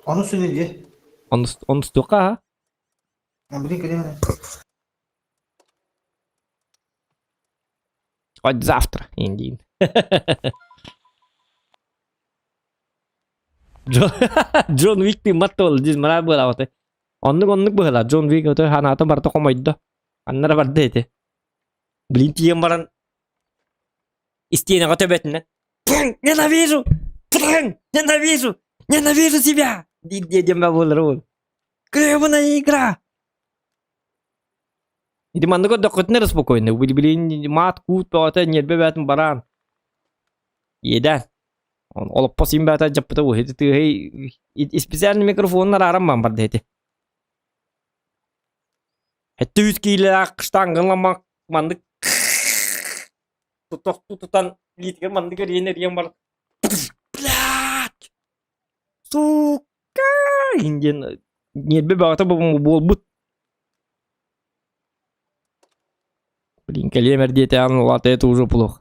Onu söyledi. Onu onu стока а? Хоть завтра, индин. Джон Уик тыыммат да буолла, дизмараа буолаабыта. Оннук оннук быһыылаах Джон Уик ото ханаата барыта хомойдо. Аннара барда ити. Блин тиийэн баран истиэнэҕэ төбөтүнэн Ненавижу! Ненавижу! Ненавижу себя! диир диэн буолара буолла. Гребаная игра! Ити маннык көрдөххүтүнэ эрэ спокойно. Билигин маат-куут бөҕөтө ньиэрбэ бээтин бараан. Иэдээн. Олоппос им бээтэ дьаппыта уһити тыаһый специальный микрофонун арааран баан барда ити. Хэттэ үс киилээх штанганламмак маннык тохтуу тутан илиитигэр маннык эрийэн эрийэн баран блядь сука диэн ньиэрбэ бөҕөтө буолбут Блин, кэлиэм эрдиэтэҕин улаата это уже плохо.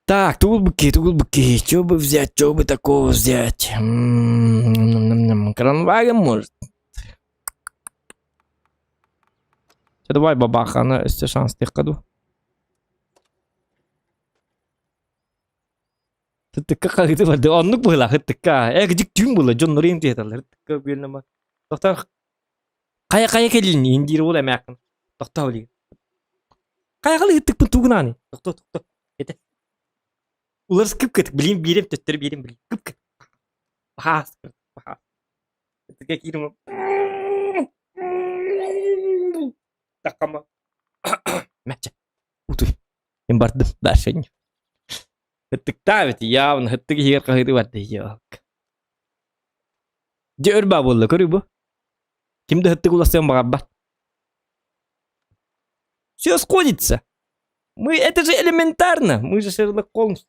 Так, тулбуки, тулбуки, что бы взять, что бы такого взять? М-м-м, Кранваген, может? Чэ, давай бабаханы өссө шанстыахха дуу. Тыттыкка хаһыты барды. Оннук быһыылаах ыттыкка. Э, дьик түүн буолла, дьоннору им тиэталлар. Ыттыкка бүөлнэма. Тохтоо. Хайа хайа кэлин индиир уол эмээххин. Тохтоо билигин. Хайа ыттыкпын тугунааны. Тохтоо, тохтоо. Этэ. Уларыс кып-кытык. Билин биирем төттөрү биирем билин. Кып-кытык. Бахаас. Бахаас. Ыттыкка киирим. Таккама. Мәччэ. Утуй. Мин бардым. Дальше не. Ыттыктаабыт явно ыттык иһигэр хаһыытыы барда ёлка. Дьэ өр баа буолла көрүй бу. Ким да ыттык уларсыан баҕарбат. Все сходится. Мы это же элементарно. Мы же Шерлок Холмс.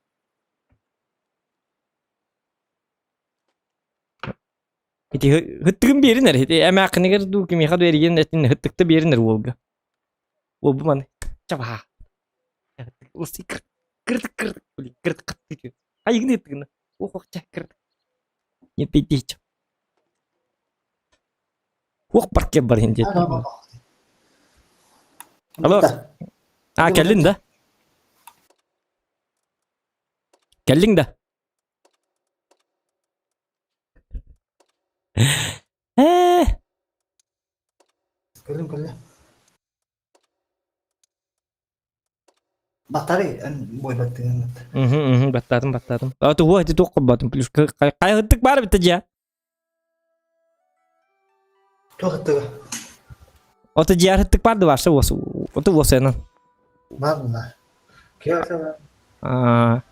Ити ыттыгын биэринэр. Ити эмээххинигэр дуу кимиэхэ дуу эрийэн этин ыттыкта биэринэр уолга. Уол бу маны чабаа. Кырдык кырдык блин кырдык кырдык. Айыгын ыттыгына. Ох ох ча кырдык. Не пиздить. Ох парке бар инде. Алло. А, кэллин да? Кэллиҥ да? Ээ. Кэллим кэллим. Батарей эн буойбаттыгын. Мгм, баттаатым, баттаатым. А тугу эти туох курбатым плюс хайыттык баар битте дьэ. Туох ыттыга? Ото дьиэ ыттык баар да барса уос ото уосайынан. Баар була. Аа.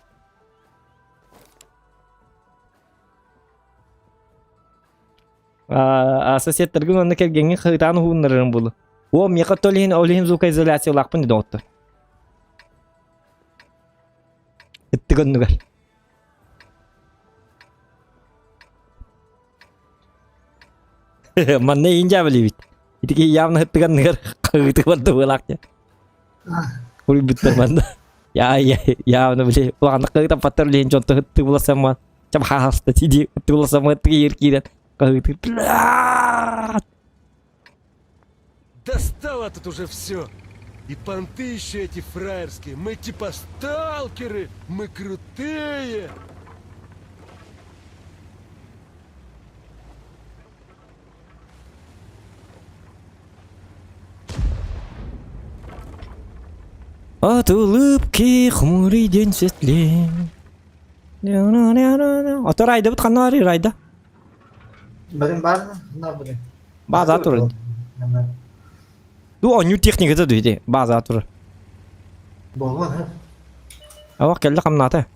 Аа, соседтаргын онно кэргэҥҥин хаһыытаан уһууннарарым буолуо. О, миэхэ ол иһин ол иһин звукоизоляциялаахпын доҕоттор. Ыттык оннугар. Манна иин дьаабылыыбыт. Ити киһи явно ыттык анныгар хаһыытыы барда быалаах диэн. Уруйбуттар манна. Я я явно били улаханнык хаһыытаппаттар билиһин дьонто ыттыы була самман. Чам хааста тиди ыттыы була самман ыттык иир киирэн хаһыытыы. Достало тут уже все. И понты еще эти фраерские. Мы типа сталкеры, мы крутые. От улыбки хмурый день светлее. Ото райдабыт ханна барый райда? Барын бар, на бары. База турар. Ду оонньуур техниката ду ити база турар. Болуон ха. Авах кэллэ хамнаата.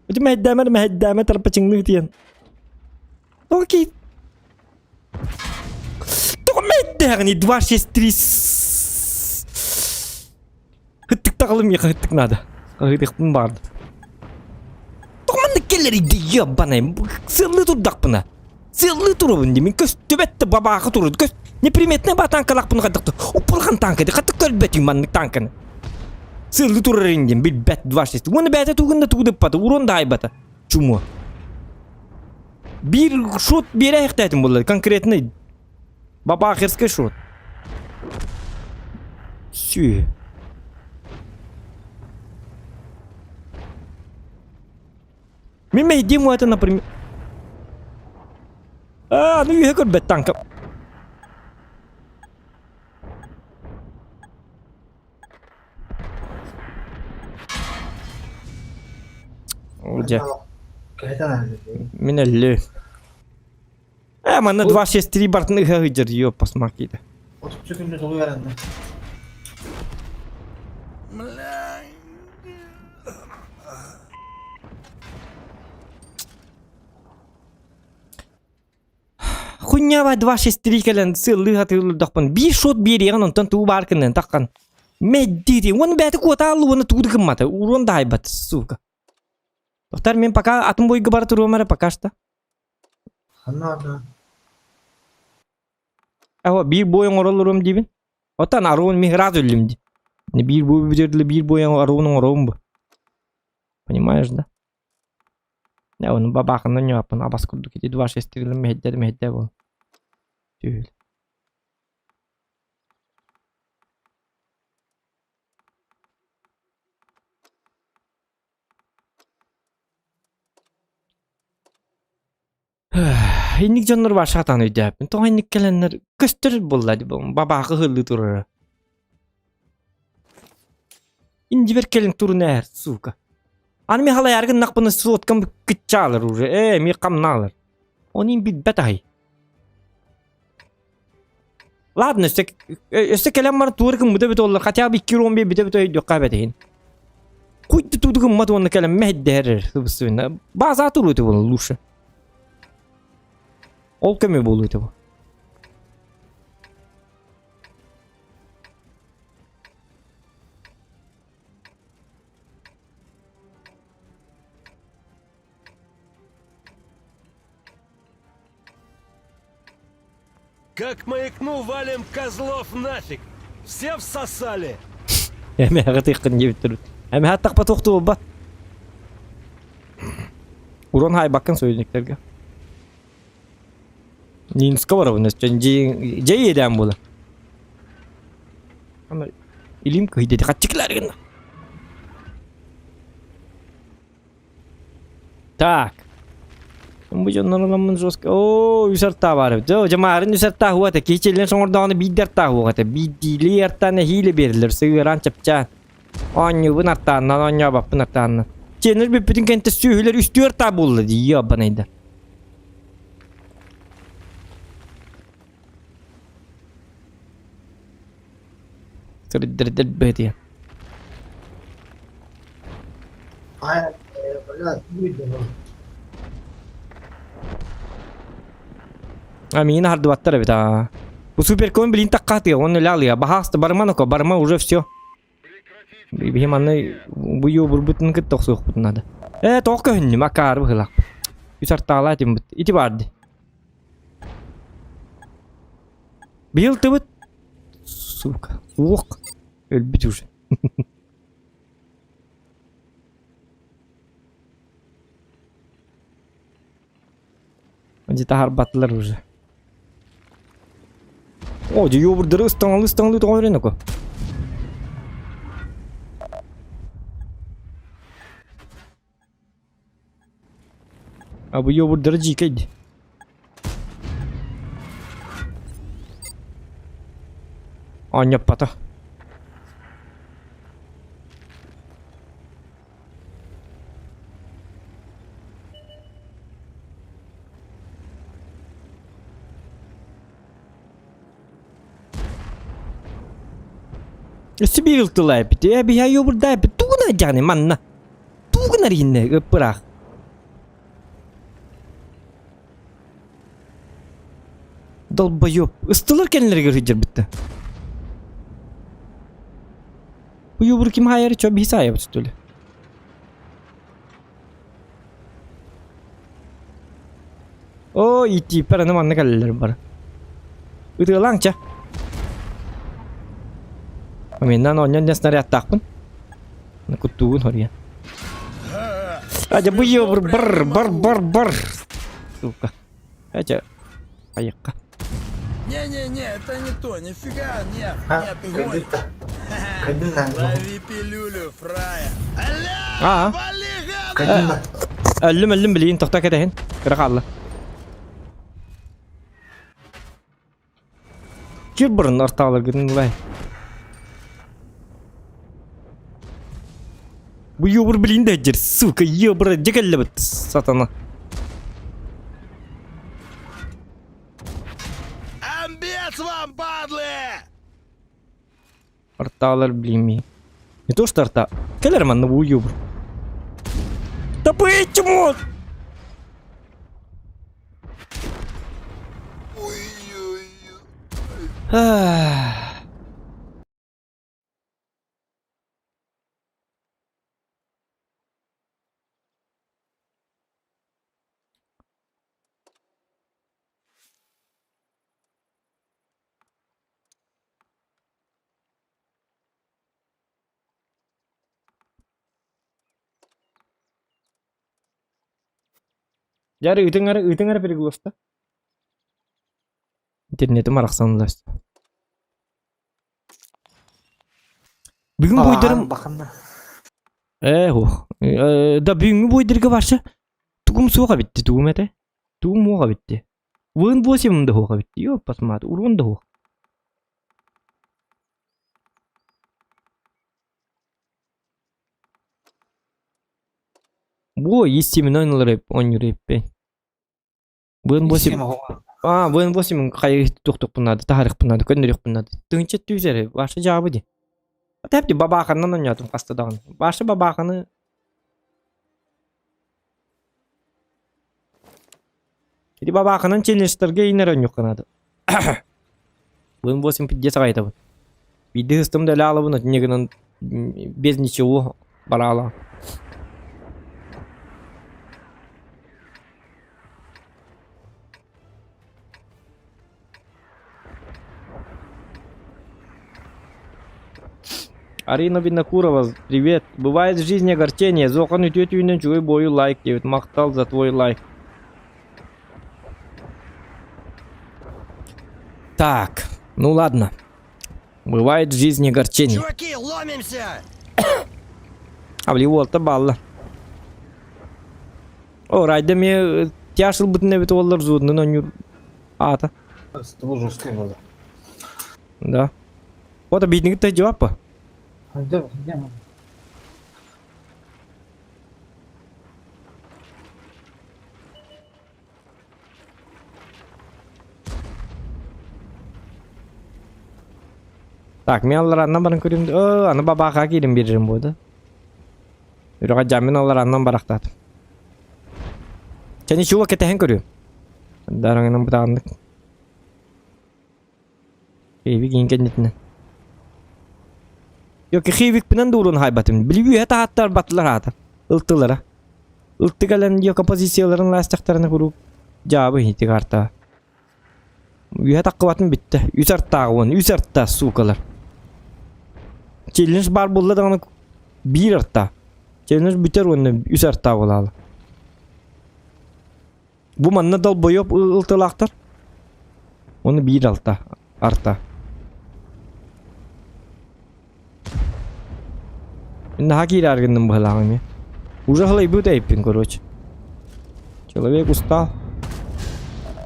Ити мэһэйдээмэр мэһэйдээмэ тарпачыҥныы тиэн. Окей. Тоҕо мэһэйдээҕиний 2 6 3 Хыттык таҕылым миэхэ хыттык наада. Хаһыытыахпын баҕардым. Тоҕо маннык кэлэрий дии ебаный. Сыаллыы турдахпына. Сыаллыы турабын дии. Мин көстүбэт да бабаахы турар. Көс неприметный ба танкалаахпын хайдах уппулхан танка дии. Хатык көрбөтүм маннык танканы. Сыаллыы турар диэн билбэт 2 6. Уонна бэйэтэ тугун да тугу да ыппата, урон да айбата. Чумуо. Биир шот биэрэ иһэхтээтим буолла конкретный бабахерский шот. Сүү. Мин мэйдиим это, например. А, ну үһэ көрбөт танка. Дьэ. Мин өллү. Э, манна 2-6-3 бартын ыһа ыдьар, ёппас макида. 30 күндө толуй аранна. Хуйнява 2-6-3 кэлэн сыаллыы сатыыллардахпын биир шот биэриэҕин онтон тугу баар гыннын таххан. Мэддири уонна бэйэтэ куотааллы уонна тугу да гыммата уруон да айбат сука. Доктор мен пока атын бойга бара туруом эрэ пока что. Ханна Аха биир бой оҥороллорум диибин. Оттон аруун мин ыраас өллүм дии. Биир бой бүтэрдилэ биир бой аруун оҥоробун бу. Понимаешь, да? Э, ону бабаахынан ньуаппын абас курдук ити 2-6 мэһэйдэ мэһэйдэ буол. Түүл. Инник дьоннор баар сатаан өйдөөппүн. Тоҕо инник кэлэннэр көстөр буолла дии бабаахы ыһыллыы турара. Индибер кэлин турун ээр, сука. Аны ми халайар гыннахпына соткам кыччаалар уже. Ээ, ми хамнаалар. Оны билбэт аһай. Ладно, өссө өссө кэлэн баран туор гыммыта бит оллар, хотя бы 2 ромбе бите бите өйдүөххэ эбэтиһин. Куйды туду гыммат уонна кэлэн мэһэйдэһэр сыбысыбына. База турууту буолан лучше. Ол көмө буолуо этэ бу. Как маякну, валим козлов нафиг! Все всосали! Эмэҕэ тыххын диэбиттэр. Эмэҕэ тахпа тохтуубат. Урон хайбаккын союзниктарга. Нинска барабын өстөн дьэ иэдээн буолар. Илим кыйдети хатчыклар гына. Так. Бу дьоннор ыламмын жестко. Оо, үс артаа баар эбит. Дьэ, дьамаарын үс артаа уот этэ. Киһи соҥордоҕуна биирдэ артаа уох этэ. Биирдиилии артаан эһиилэ биэрэллэр. Сыгыраан чэпчээн. Оонньуубун артааннан, оонньообоппун артааннан. Чиэннэр бүппүтүн кэнтэ сүөһүлэр үстүү артаа буолла дии, ёбанайда. Сырдырдыр быһытыйан. А миин хардыбаттар эбит аа. Бу суперкон билин таккаатыга онно лялыга баһааста барма ноко барма уже все. Биһи манна бу юобурбутун кытта охсуохпутун надо. Э тоох көһүннүм акаары быһылаахпыт. Үс артаалаа этим бут. Ити барды. Быйыл тыбыт. Сука. Уох. Өлбүт уже. Где-то харбатылар уже. О, дьэ юобурдары ыстаҥалыы ыстаҥалыы тоҕо эрэн око. А бу юобурдары дьиикэй Оонньоппото. Өссө биир тыла эпит. Э, биһа юбурда эпит. Тугуна дьаны манна. Тугуна ринне ыппыраах. Долбоёб. Ыстылар кэннилэригэр сылдьарбытта. Бу юбур ким хаайары чо биһи саайабыт что ли? О, итииппэр аны манна кэллилэр бары. Ытыалааҥ чэ. Миннан оонньоон диэн снарядтаахпын. Куттуугун хоруйан. Адя бу ёбр бар бар бар бар. Сука. Хотя, поехали. Не-не-не, это не то, нифига, нет, нет, ты гонишь. Лови пилюлю, фрая. Аа. Өллүм өллүм билигин тохто кэтэһин. Кыра хаалла. Кир бұрын орталаргын ылай. Бу ёбур билин да дер, сука, ёбур декеллебит сатана. Амбец вам, падлы! Орталар билими. Не то что орта. Келер манна бу ёбур. Да почему? Дьэ ыытыҥ эрэ, ыытыҥ эрэ переглоста. Интернетим арахсан ылласта. Бүгүн буйдарым... Ээ, ух. Да бүгүҥҥү буйдарга барса тугум суох эбитти, тугум этэ? Тугум уох эбитти. Вын восемь да суох эбитти. Ёп, посмотри, урун да суох. Бу истимин ойнулар оонньуур эппин. Бын восемь А, бын восемь хайы туохтукпун наада, таһарыхпын наада, көннөрүөхпүн наада. Тыынча түс эрэ, баша дьаабы ди. Тэпти бабааханнан оонньоотум хаста даҕаны. Баша бабааханы Ити бабааханан челленджтарга иинэр оонньуохха наада. Бын восемь пиздец аҕайтабын. Биирдэ ыстым да элэ аалабын, отинньэ гынан без ничего бараала. Арина Винокурова, привет. Бывает в жизни огорчение. Зохан үтүө түүнүн чугай бою лайк диэбит. Махтал за твой лайк. Так, ну ладно. Бывает в жизни огорчение. Чуваки, ломимся! А били уолта баалла. О, райда эмиэ тяж ылбытын эбит уоллар зуодунан оонньуур аата. Это жесткий было. Да. Вот обидник ты жаваппа. Где, где? Так, мен аллараннан баран көрүм. Оо, аны бабаха киирин биэрэрим буолда. Үрөҕө дьаммин аллараннан барахтаатым. Чэ, ничего, кэтэһэн көрүөм. Дараҥынан бытааннык. Хиви киин кэннитинэн. Йоки хивикпинэн дуурун хайбатым. Били үөһэ таһааттар батылар аата. Ылтылара. Ылты кэлэн йока позицияларын лаастахтарына куруук дьаабы иһити карта. Үөһэ таххыбатын бүттэ. Үс артааҕы уон, үс арта, суукалар. Челлендж баар буолла даҕаны биир арта. Челлендж бүтэр уонна үс артаа буолаалы. Бу манна долбоёб ылтылаахтар. Уонна биир алта арта. Наһаа киирээр гынным быһылааҕым эмиэ. Уже халайбыт эйпин, короче. Человек устал.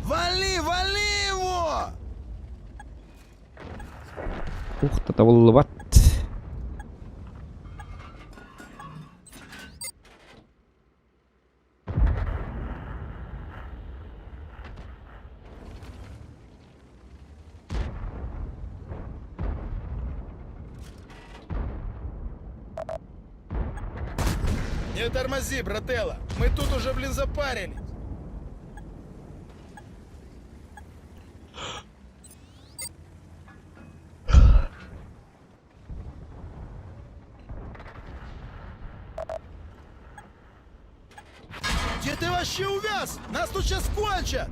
Вали, вали его! Ух, табыллыбат. Не тормози, брателло. Мы тут уже, блин, запарились. Где ты вообще увяз? Нас тут сейчас кончат!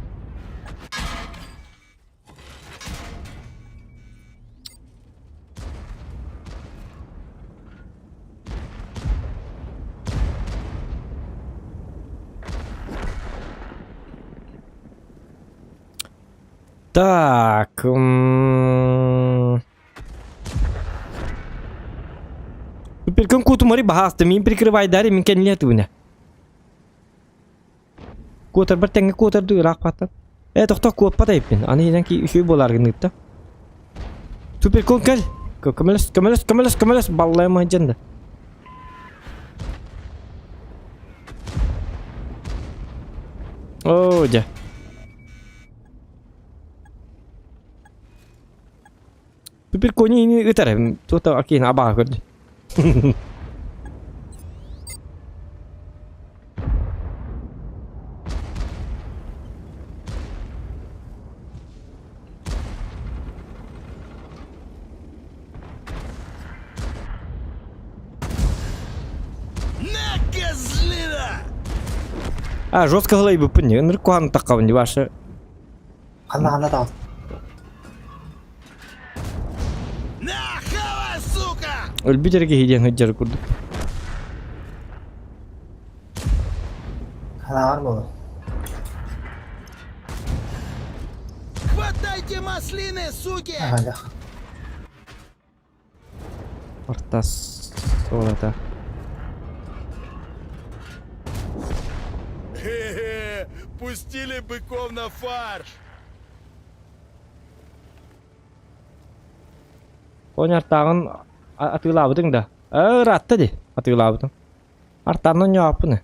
Так. м, Суперкөн куутумари баһааста мин прикрывайдари мин кэннилэ тыбына. Куотарбар тэҥҥэ куотардыы ыраах бааттан. Э тохтоо куоппат эбиппин. Аны иһинэн ки үчүгэй буолаар гыныытта. Суперкон кэл. Көмөлөс, көмөлөс, көмөлөс, көмөлөс. Баллайым сылдьан да. Оо, дьэ. Суперкони ини ытар. Тута окей, абаҕа көрдү. На, козлина! А, жестко ылайбыппын не, ынырык куһаҕан таххабын дии Ваша. Ханна ханна таҕыс. На, хавай, сука! Өлбүт эрэ киһи диэн сылдьар курдук. Ханаҕар буолар. Хватайте маслины, суки! Аҕадах. Ортас суолата. Хе-хе, пустили быков на фарш! Коньяктааҕын атыылаабытыҥ да? Ээ, ыраатта дии атыылаабытым. Артааннан ньооппун ээ.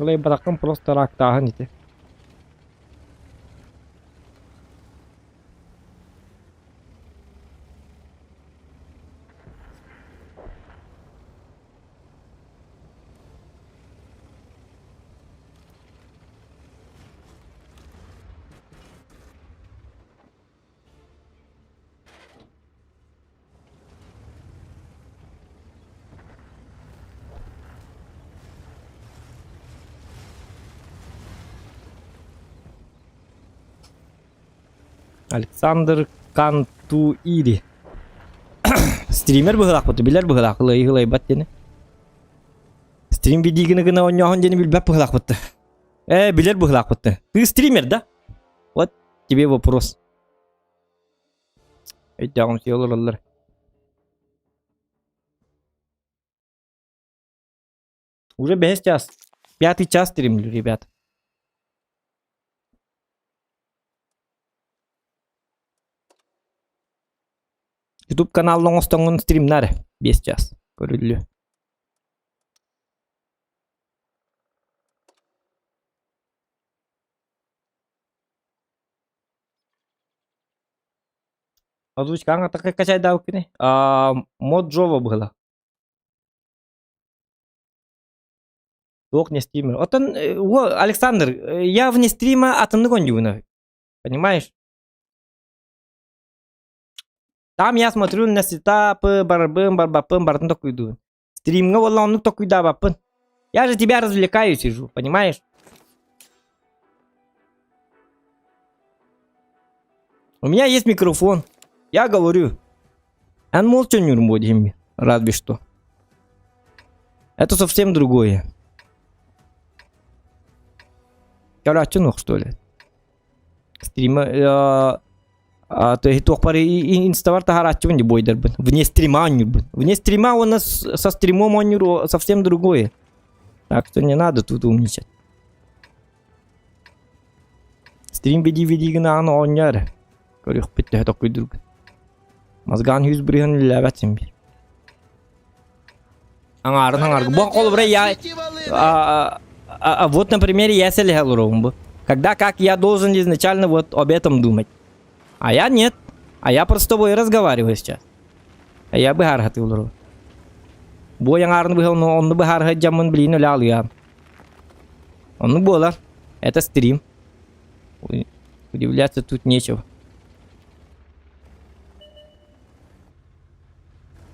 Ылайбатаххын просто рактааһын ити. Александр Кантуири. Стример быһылаахпыт, билэр быһылаах, ылай ылайбат диэни. Стрим видигини гына оонньооһун диэни билбэт быһылаахпыт. Э, билэр быһылаахпыт. Ты стример, да? Вот тебе вопрос. Өйдөөҕүм олороллор. Уже бэһис час. Пятый час стримлю, ребят. Ютуб каналын оҥостоҥҥун стримнар 5 час көрүллүө. Озвучкаҕын атахха качайдаабыккыный? Мод Джова быһыла. Туох не стример. Оттон, Александр, я вне стрима атыннык оонньуубун. Понимаешь? Там я смотрю на сетапы, барбын, барбаппын, барытын токуйдуун. Стримҥа буолла оннук токуйдаабаппын. Я же тебя развлекаю сижу, понимаешь? У меня есть микрофон. Я говорю. Эн молча будем, разве что. Это совсем другое. Короче, ну что ли? Стрима то есть туохпар инставар таһарааччыбын ди бойдарбын. Вне стрима оонньуурбун. Вне стрима у нас со стримом оонньуур совсем другое. Так что не надо тут умничать. Стрим веди-веди гынаан оонньоор. Көрүөхпүт төһө токуйдургун. Мазгаан хүс бырыһын үллээбэт син биир. Аҥаарын аҥаарга. Бу холобура я а, а, а, вот на примере я сэлэһэ бу. Когда как я должен изначально вот об этом думать. А я нет. А я просто с тобой разговариваю сейчас. А я быһаарһаты олору. Бу аҥаарын быһа онну быһаарһа дьаммын билин өлө алыам. Онну буолар. Это стрим. Удивляться тут нечего.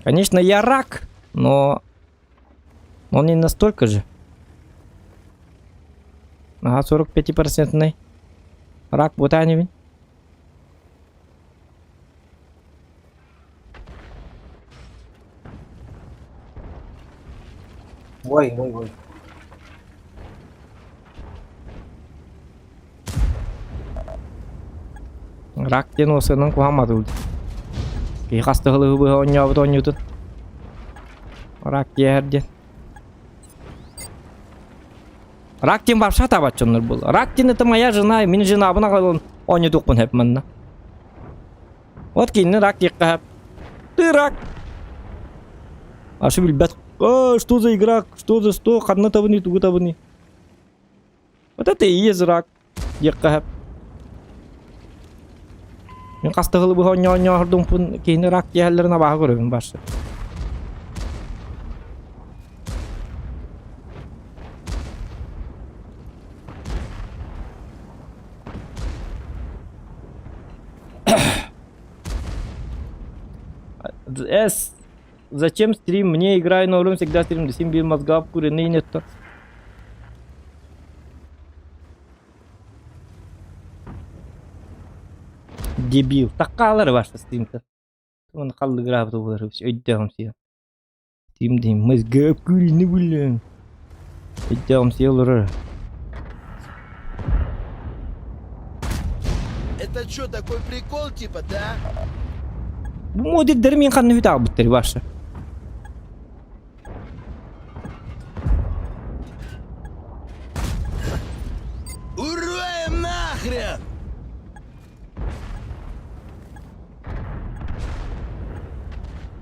Конечно, я рак, но он не настолько же. Ага, 45-процентный. Рак вот они. Ой, ой, ой. Рак диэн уосанан куһаамматыбыт. Киһи хас да сылы быһа оонньообут оонньуутун. Рак диэһэр диэн. Рак диэн вообще табат дьоннор буолла. Рак диэн это моя жена, мин женабын аҕалан оонньотуохпун сөп манна. Вот кинини рак диэххэ сөп. Ты рак! Ашы билбэт. О, что за игра, что за что, ханна табыный, тугу табыный. Вот это и есть рак. Диэххэ сөп. Мин хас да сылы быһа оонньоон киһини рак диэһэллэрин абааһы көрөбүн барсы. С. Зачем стрим? Мне играю на рум всегда стрим. Сим бил мозга обкуренный нет. Дебил. Таккалар ваша стримка. Он халлыграб болар өйдөм сия. Стрим дейм мозга обкуренный блин. Өйдөм сия олорор. Это что, такой прикол типа, да? Бу модердер мин ханна үтаабыттар ваша. Ура им нахрен!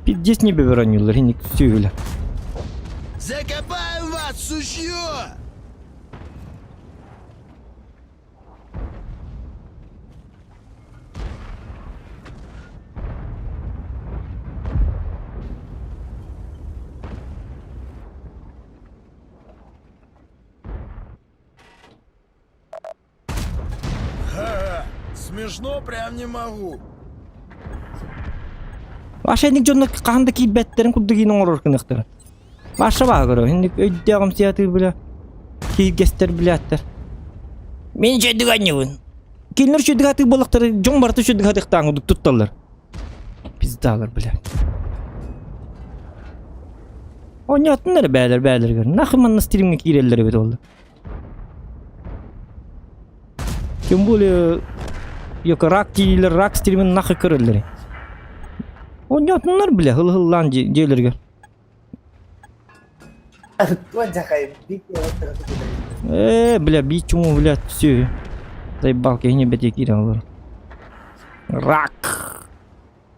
Пиздец не бөбөр хинник сүүһүлэ. Закопаем вас, сучье! Ха-ха, смешно прям не могу. Ваша инник дьонно хаһан да киирбэттэрин курдук иин оҥорор гыныахтара. Ваша баа көрө, инник өйдөөҕүм сиатыы бля. Кииргэстэр билээттэр. Мин үчүгдүк анньыбын. Кинилэр үчүгдүк атыы буоллахтара, дьон барыта үчүгдүк атыахтаан курдук тутталлар. Пиздалар, бля. Оонньоотуннар бээлэр бээлэригэр. Нахуй манна стримҥэ киирэллэр эбит ол. Тем более, ёка рак диилэр, рак стримин нахуй көрөллөр. Оонньоотуннар, бля, хыл-хыллаан дьиэлэригэр. Э, бля, бить чуму, блядь, все. Заебал, киһини бэтиэ киирэн олорор. Рак!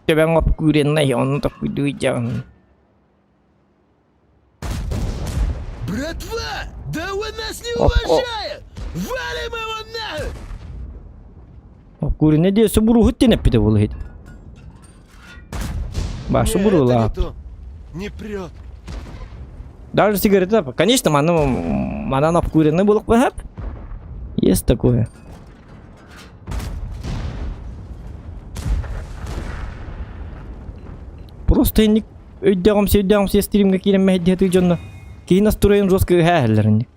Төбөҥ оп күүрэннэй, онну токуйдуу дьаҕын. Братва, да он нас не Оп, оп. уважает! Валим его нахуй! Күүрэнэ диэ субуруһут диэн эппитэ буолуо иһит. Башы Не, это не буруулаах. то. Не прет. Даже сигарета, конечно, маны манан обкуренный булук быһап. Есть такое. Просто инник өйдөҕүм сөйдөҕүм стримҥэ киирэн мэһэйдиһэ дьонно киһи настроен жестко ыһээһэллэр инник.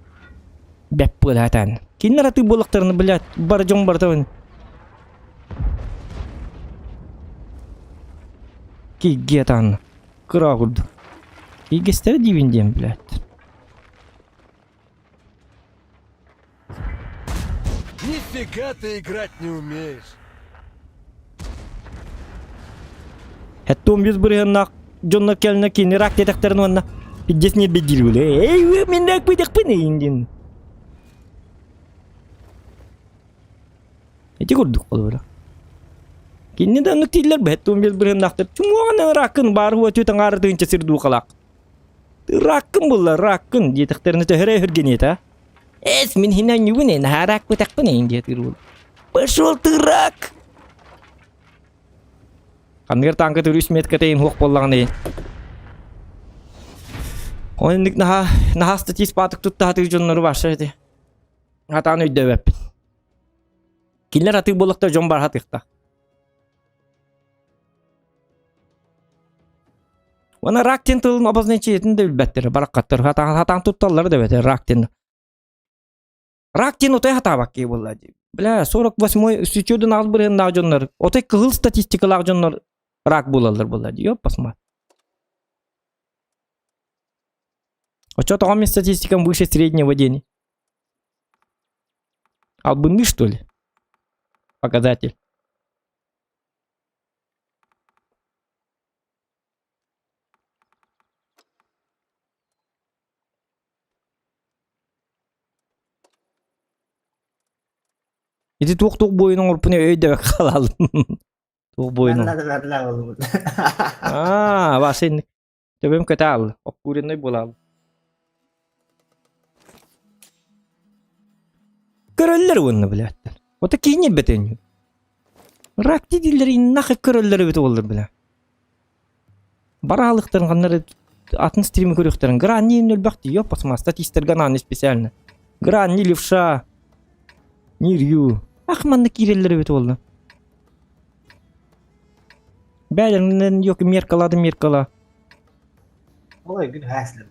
Бэп буолаатаан. Кинилэр атыы буоллахтарына, блядь, бары дьон барыта Киггиэтаан кыра курдук. Киггистэрэ диибин диэн, блядь. Нифига ты играть не умеешь. Хэттуом жүз бырыһыннаах дьоннор кэлнэ кини рак диэтэхтэрин уонна пиздец не бедил Эй, мин рак быдахпын эйин Ити курдук холобура. Кинини да оннук дииллэр бэт 11 бырыһыннаахтар. Чумуоҕан раккын баар уо түөт аҥаары тыынча сир дуукалаах. Раккын булла, раккын диэтэхтэринэ төһөрө өһүргэниэтэ. Эс, мин хинэ ньүгүн эн рак бытахпын эйин диэтир уол. Пошел ты рак! Ханныгар танка түрүс метката хуох буоллаҕына ин. Оннук наһаа наһаа статист баатык туттаһатыыр дьоннору барсар ити. Хатаан өйдөбөппүн. Кинилэр атыы буоллахтар дьон бар хатыахтаах. Уонна рак диэн тылын обозначениетын да билбэттэр, бараккаттар. Хатаан, хатаан тутталлар да эбэтэр рак диэн. Рак диэн отой хатаабак киһи буолла дии. Бля, 48-й сүчүөдүн аҕыс бырыһыннаах дьоннор, отой кыһыл статистикалаах дьоннор рак буолаллар буолла дии. Ёппасма. Оччотоҕо мин статистикам выше среднего день. Албынный, что ли? Показатель. Ити туох-туох буойун оҥорпун өйдөбөк халалым. Туох буойун Аа, Вася Төбөм көтө аалла, обкуренный буолаалла. Көрөллөр уонна блядь. Ото киһини бэтен. Рак дииллэр нахы көрөллөр эбит уоллар бля. Бараалыктарын ханнары атын стримы көрүөхтэрин гранни өлбөх дии ёппасма статисттерга анаан специально. Гранни левша Нирью. Ах манна киирэллэр эбит уолла. Бээлэринэн yok меркалады меркала. Ой, күн хәслеп.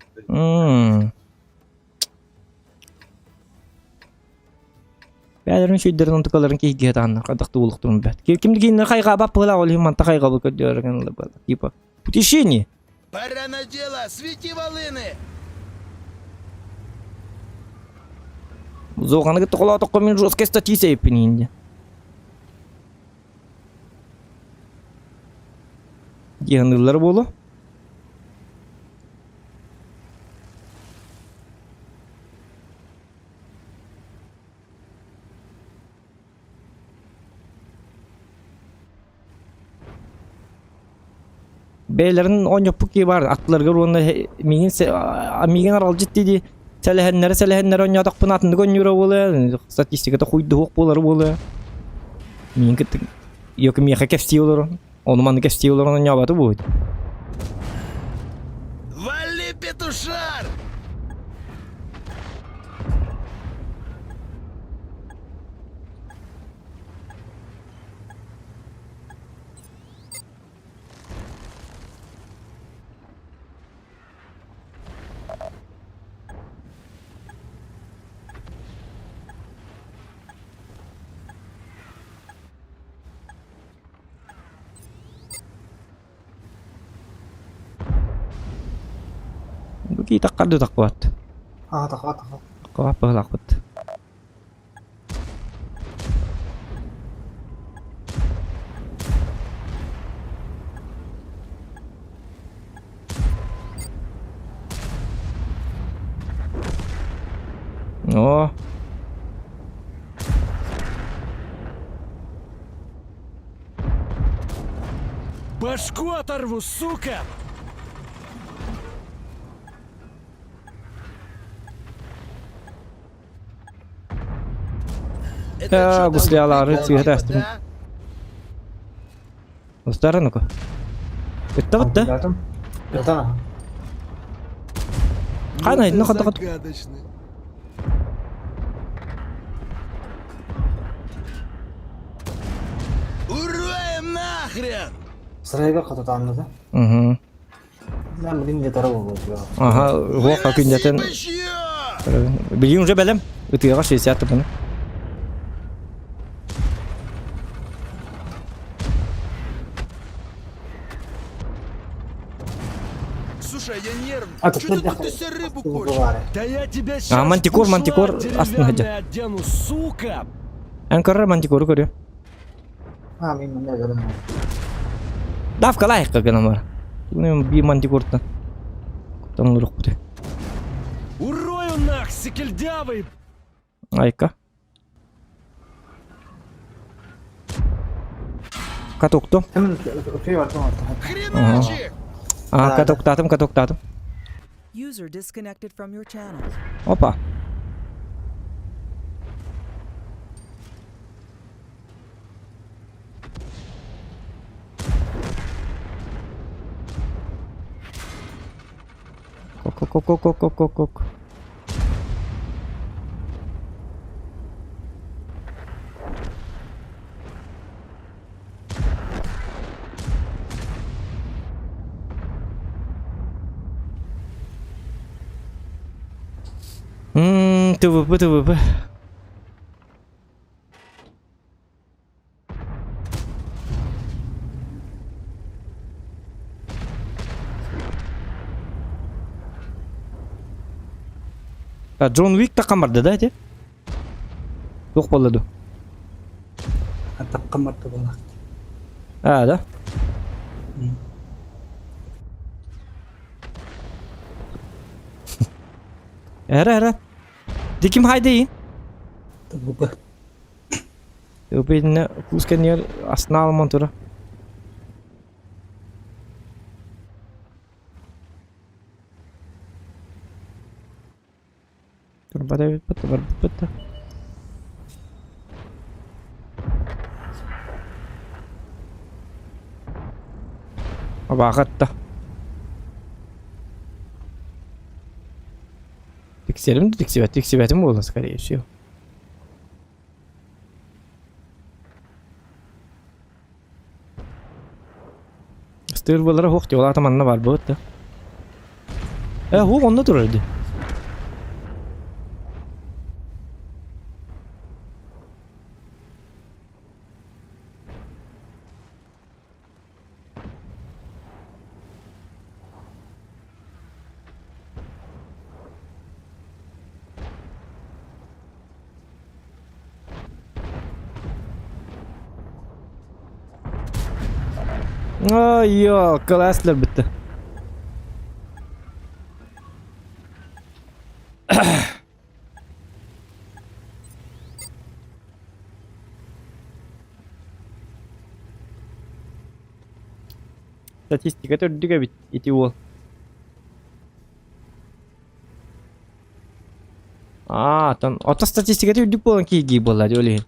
Бээлэрин сүйдэрин онтукаларын киһигэ таанна хадах туулуктурун бэт. Ким кииннер хайгаабап була ол манта хайгабы көрдөргөн типа утешение. Пора на дело, свети волыны! Зоғаны кытта холоотоххо мин жесткая статья эппин Дианыыллар буолуо. Бэйэлэрин оонньоппут киһи баар аттыларыгар уонна миигин миигин аралдьыт дии сэлэһэннэрэ сэлэһэннэрэ оонньоотохпуна атыннык оонньуура буолуо статистиката хуйдуһуох буолара буолуо миигин кытта Йоки миэхэ кэпсии олорон ону маны кэпсии олорон оонньообото буолуо Вали, петушар! Бу кии таххар тахпат. Аа, тахва, тахва. Тахпат быһылаахпыт. О. Башку оторву, сука! Э, гуслялары цвета. Устара ну-ка. Ыттабыт да? Да. Хана, ну хата хата. Уроем нахрен! Сырайга хататаанна да. Угу. Мен билин де тара болду. Ага, вот как күндетен. Билин уже бэлэм. Ытыаҕа 60 тыпыны. Слушай, я нервный. А Чё ты тут из себя рыбу корчишь? Да я тебя сейчас А, мантикор, мантикор, астын хадя. одену, сука! Эн көрөр мантикору көрүө. А, мен мында көрөм. Давка лайыққа гына бар. Мен би мантикортан. Куттан олорук бute. Урою нах, секельдявый! Айка. Катокту. А, катоктатым, катоктатым. User disconnected from your channel. Опа. Кок-кок-кок-кок-кок-кок. Ммм, ТВП, ТВП. А, Джон Уик таққан барды да, эти? Жоқ болады. Таққан барды бола. А, да? Эра, эра. Диким хайдейин. ТВП. Өпейдіне кускенер астына алман тура. Турбада бит бар бит. Абағатта. Тексерім тексебет, тексебетім болды, скорее всего. Стыр болара хоқ деп олар манна бар бұд да. Э, хоқ онда тұрар еді. Ай, ёлка, бітті. Статистика төрдүгө бит ити уол. А, там, ото статистика үрдүк болан киги болла диолин.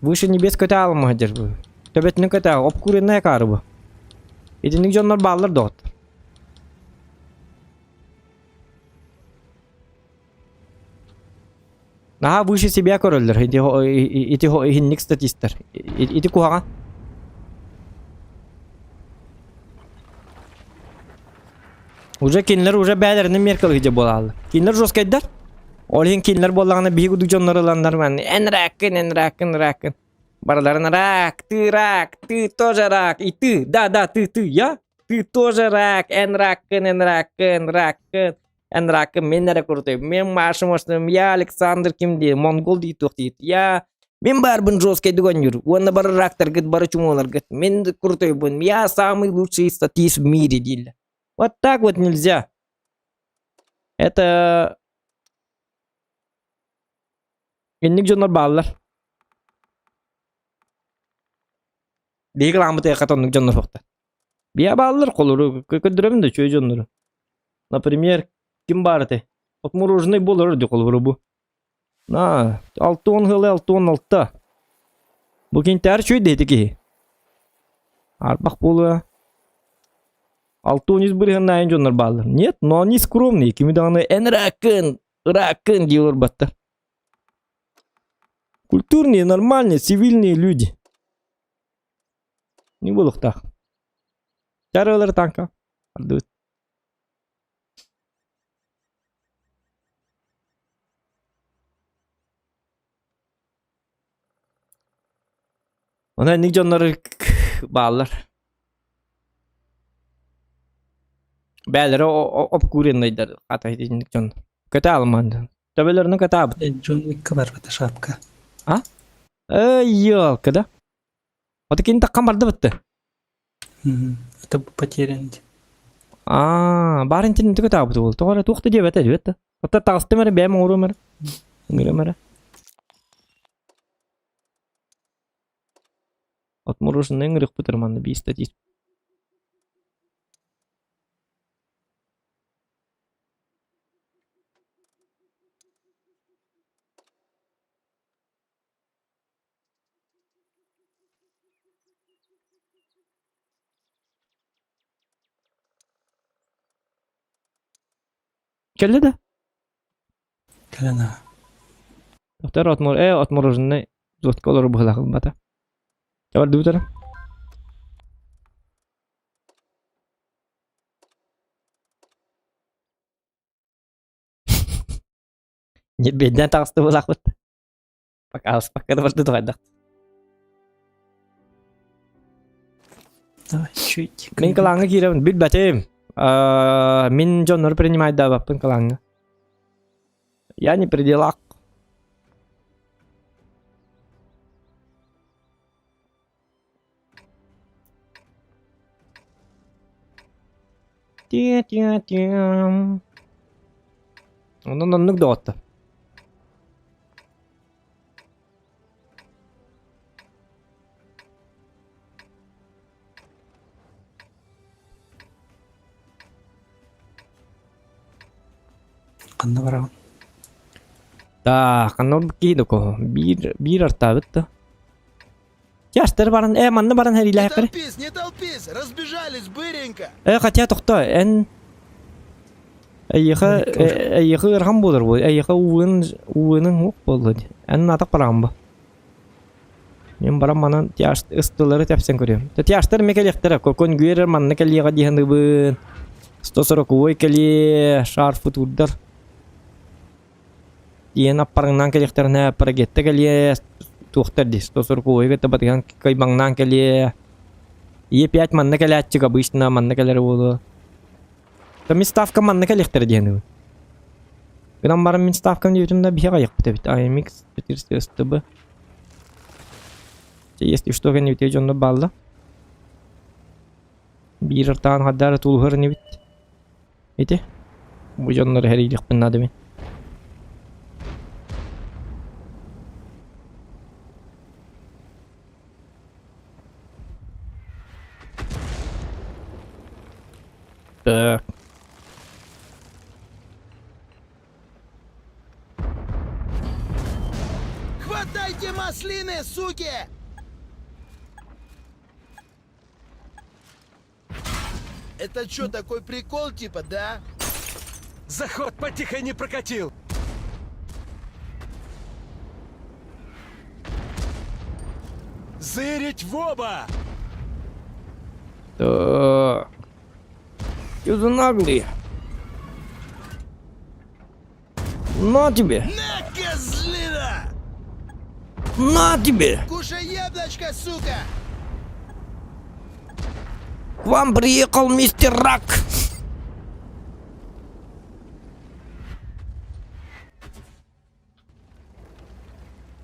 Выше небес көтә алмадыр бу. Төбетini көтә, обкуренная кары бу. Итинник дьоннор бааллар доҕот. Наһаа выше себя көрөллөр. Ити ити хинник статистер. Ити куһаҕан. Уже кинилер уже бээлэринэн меркалыһыдьа буолааллар. Кинилэр жесткайдар. Ол иһин кинилэр буоллаҕына биһиги курдук дьоннор ыланнар маны эн раккын, эн раккын, раккын. Барыларын рак, ты рак, ты тоже рак, и ты, да, да, ты, ты, я, ты тоже рак, эн раккын, эн раккын, раккын, эн раккын, мен эрэ крутой, мен Маша мощным, я Александр ким дии, монгол дии туох диит, я Мин баарбын жесткайдык оонньуур, уонна бары рактаргыт, бары чумуоларгыт, мин крутойбун, я самый лучший статист в мире дииллэр. Вот так вот нельзя. Это инник дьоннор бааллар. Биһиги лааммыт оннук дьоннор суохтар. Бия бааллар холору, көрдөрөмүн да үчүгэй дьоннору. Например, ким баар этэй? Отмороженный буолар дии холобура бу. На, 60 ыла 66. Бу кинтээр үчүгэй да ити киһи. Арбах буолуо. 63 бырыһаннаайын дьоннор бааллар. Нет, но они скромные, кими даҕаны эн ыраккын, ыраккын дии олорбаттар. Культурные, нормальные, цивильные люди. Не буолуохтаах. Чарыалар танка. Ардыбыт. Онон инник дьоннор бааллар. Бээлэрэ обкуренныйдар хата итинник дьон. Көтө алмаан. Төбөлөрүнэн көтаабыт. Джон Уикка барбата шапка. А? Эй, елка, да? Вот кини таккан барды бытты. Это потерян. Аа, баар интернетте көтаабыт уол. Тоҕо эрэ туох да диэбэтэ диэбэт да. Оттон таҕыстым эрэ бэйэм оҥоруом эрэ. Ыҥырыам эрэ. Отмороженный ыҥырыахпыт эрэ манна биир статист. Кэллэ да? Кэлэн аа. Доктор отмор э отмороженный водка олору быһылаах ылбата. Бардыбыт эрэ. Бэйдэн таҕысты буолаахпыт. Пока пока да барды туһайдах. Давай, чуть. Мин кылааҥҥа киирэбин, билбэтим. Мин дьоннору принимайдаабаппын кылааҥҥа. Я не при делах. Тиа-тиа-тиа. Онон оннук доҕотто. Ханна бараҕын? Да, ханна киһи доко. Биир биир артаабыт да. Тяштар баран, э, манна баран Не хэрилээхпэр. толпись, не толпись! Разбежались быренько! Э, хотя тохто, эн эйиэхэ эйиэхэ ыарахан буолар буол. Эйиэхэ ууын ууынын уох буолла дии. Эн атах бараҕын ба. Мен баран манан тяж ыстылары тэпсэн көрүөм. Тяжтар ме кэлиэхтэрэ, кокон гүерер манна кэлиэҕэ дии саныыбын. 140 кэлиэ, шарфы турдар. Тиийэн аппарыҥнаан кэлиэхтэринэ парагетта кэлиэ, туохтар дии, 140 кытта батыһан кыйбаҥнаан кэлиэ. Е5 манна кэлээччик обычно манна кэлэр буолуо. Мин ставка манна кэлиэхтэрэ диэн Гынан баран мин ставкам диэбитим да биһиэхэ айахпыт эбит. AMX 4 СТБ. Если что кэннибитигэр дьоннор баалла. Биир артаан хардары тулуһар инибит. Ити. Бу дьоннору хэрийдиэхпин наада мин. Так. Хватайте маслины, суки! Это что, такой прикол типа, да? Заход потихо не прокатил. Зырить в оба! Так. Что за наглые? На тебе! На, козлина! На тебе! Кушай яблочко, сука! К вам приехал мистер Рак!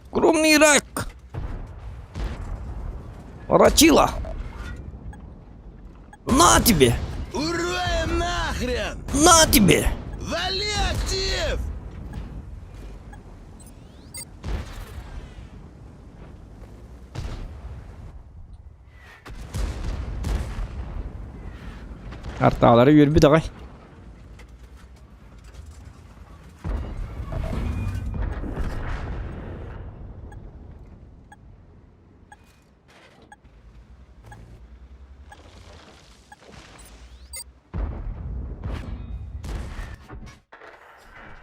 Скромный рак! Рачила! На тебе! Уроем нахрен! На тебе! Вали актив! Артаалары үөрбүт аҕай.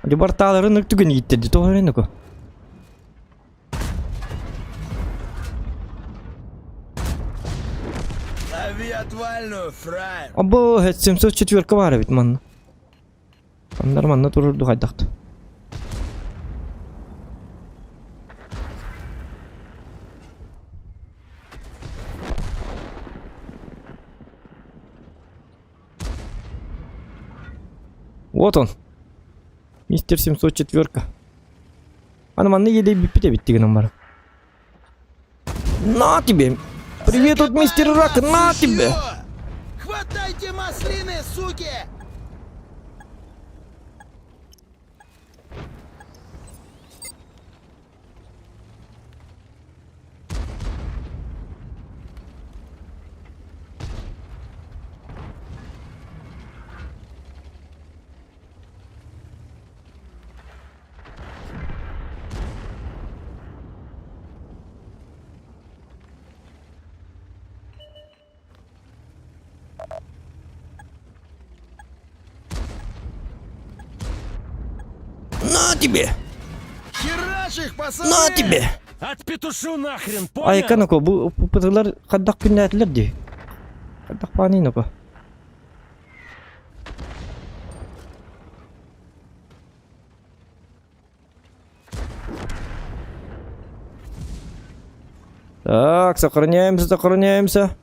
Дебартааларын түгэн ииттерди тоҕо эрэ нөкө. Лови отвальную, фраер! Або, 704 баар эбит манна. Аннар манна турурду хайдахты. Вот он. Мистер 704. Аны манна иэдэйбиппит эбит гынан баран. На тебе! Привет от мистера Рака, на тебе! Хватайте маслины, суки! На тебе! Херачь их, пацаны! На тебе! Отпетушу нахрен, понял? Айка ну-ка, бу пытылар хаддах күннээтилэр дии. Хаддах пааны ну-ка. Так, сохраняемся, сохраняемся.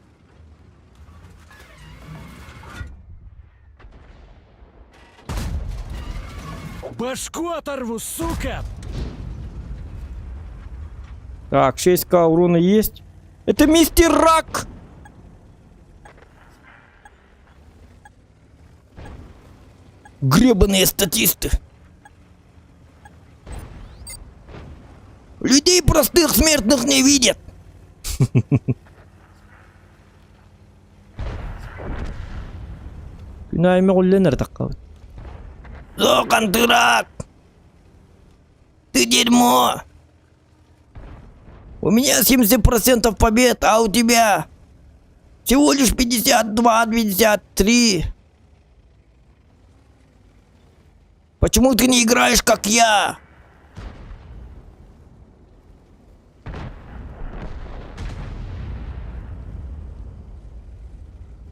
Башку оторву, сука! Так, 6к урона есть. Это мистер Рак! Гребаные статисты! Людей простых смертных не видят! Күнайма улленер таккабыт. Зохан ты рак! Ты дерьмо! У меня 70% побед, а у тебя всего лишь 52, 53. Почему ты не играешь, как я?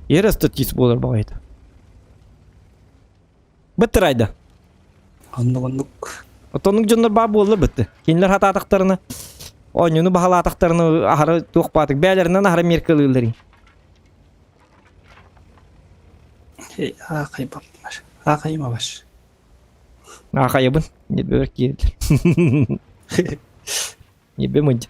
Era статист буолар баҕайыта. Быттырайда. Оннук оннук. Отоннук дьоннор баар буолла бытты. Кинилэр хатаатахтарына оонньууну баһалаатахтарына аһара туох баатык бээлэринэн аһара меркалыыллар. Аахайбаппар. Аахайымабаш. Аахайабын. Ньирбэбэр киирдилэр. Ньирбэ мындь.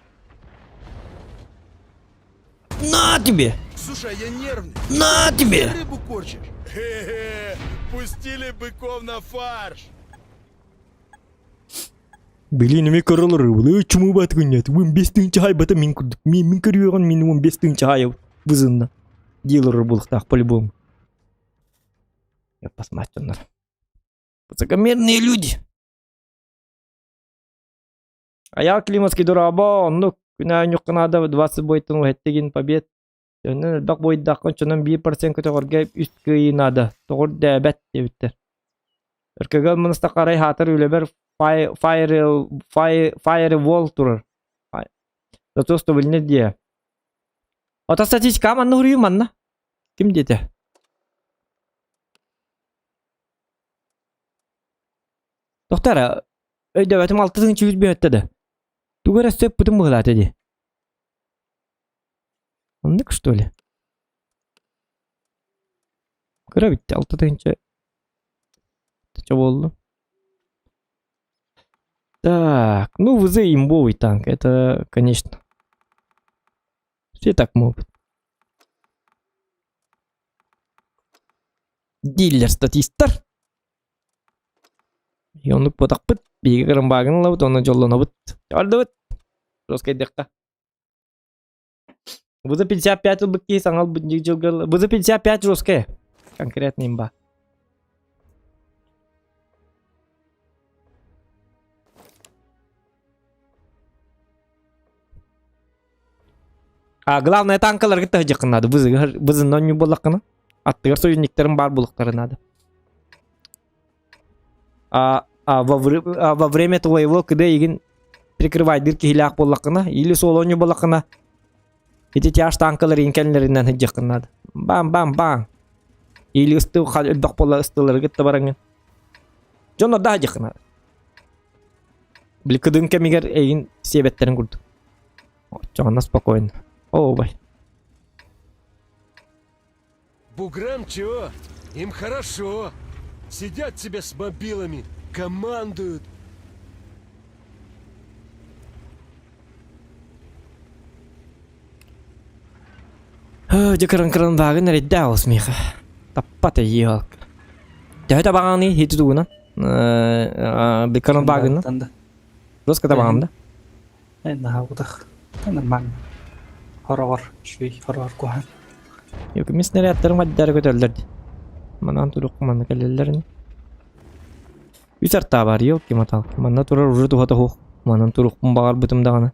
На тебе! Слушай, я нервный. На тебе! Ты рыбу корчишь. Хе-хе, пустили быков на фарш. Блин, эми көрөлөр ылы чуму батгыннят. 15 тыһынча хайбата мин курдук. Мин мин көрүөҕүн мин 15 тыһынча хайа бызынна. Диэлэр булуктаах по-любому. Я посмотрю. Высокомерные люди. Аял климатский дораба, оннук күнә нюкканада 20 бойтын уһеттигин побед. Өнөн элбэх бойдаххын чонон 1% көтөҕөргө үс кыайыы наада. Тоҕур дээбэт диэбиттэр. Өркөгөл мыныстақарай хаатар үлэбэр firewall турар. Зато что билинэ диэ. Ото статистика манна уруйу манна. Ким диэтэ? Тохтара, өйдөбөтүм алты тыһыынча үс бүһөттө да. Тугу эрэ сөп бутун быһылаата дии. Оннук что ли? Кыра битте 6 тыһыынча Чо буолла? Так, ну ВЗ имбовый танк, это, конечно. Все так могут. Диллер статистар. Оннук буотахпыт, биһиги кырымбаагын ылабыт, онно дьоллонобут. Чабардыбыт. Роскайдыахха. ВЗ 55 ылбыт киһи саҥа ылбыт дьылга ВЗ 55 жесткая. Конкретно имба. А главное танкаларга таһдьаххын надо. Бызыгар бызынна онньуу буоллаххына. Аттыгар союзниктарым баар буолуохтара надо. А. А во, а во время твоего, когда игин прикрывайдыр киһилээх буоллаххына, или солонньу буоллаххына, ити тяж танкалар инкенлеринэн сылдьыаххын наада. Бам-бам-бам. Или ыстыы элбэх буолла ыстыыларгыт да бараҥҥын. Дьон орда сылдьыаххын наада. Били кыдын кэмигэр эйин сиэбэттэрин курдук. Оччоҕуна спокойно. Оо, бай. Буграм чего? Им хорошо. Сидят себе с мобилами, командуют. Дьэ кыран-кыран баагын эрэйдээх олус миэхэ. Таппат эйиэҕэ. Төһө табаҕаный ити тугунан? Бикаран баагынан? Жестко табаҕан да? Наһаа утах. Нормально. Хороҕор, үчүгэй, хороҕор куһаҕан. Юкмис снарядтарын маддары көтөллөр дии. Манан турук манна кэлэллэр ини. Үс артаа бар, елки-моталки. Манна турар уже туһата суох. Манан турукпун баҕарбытым даҕаны.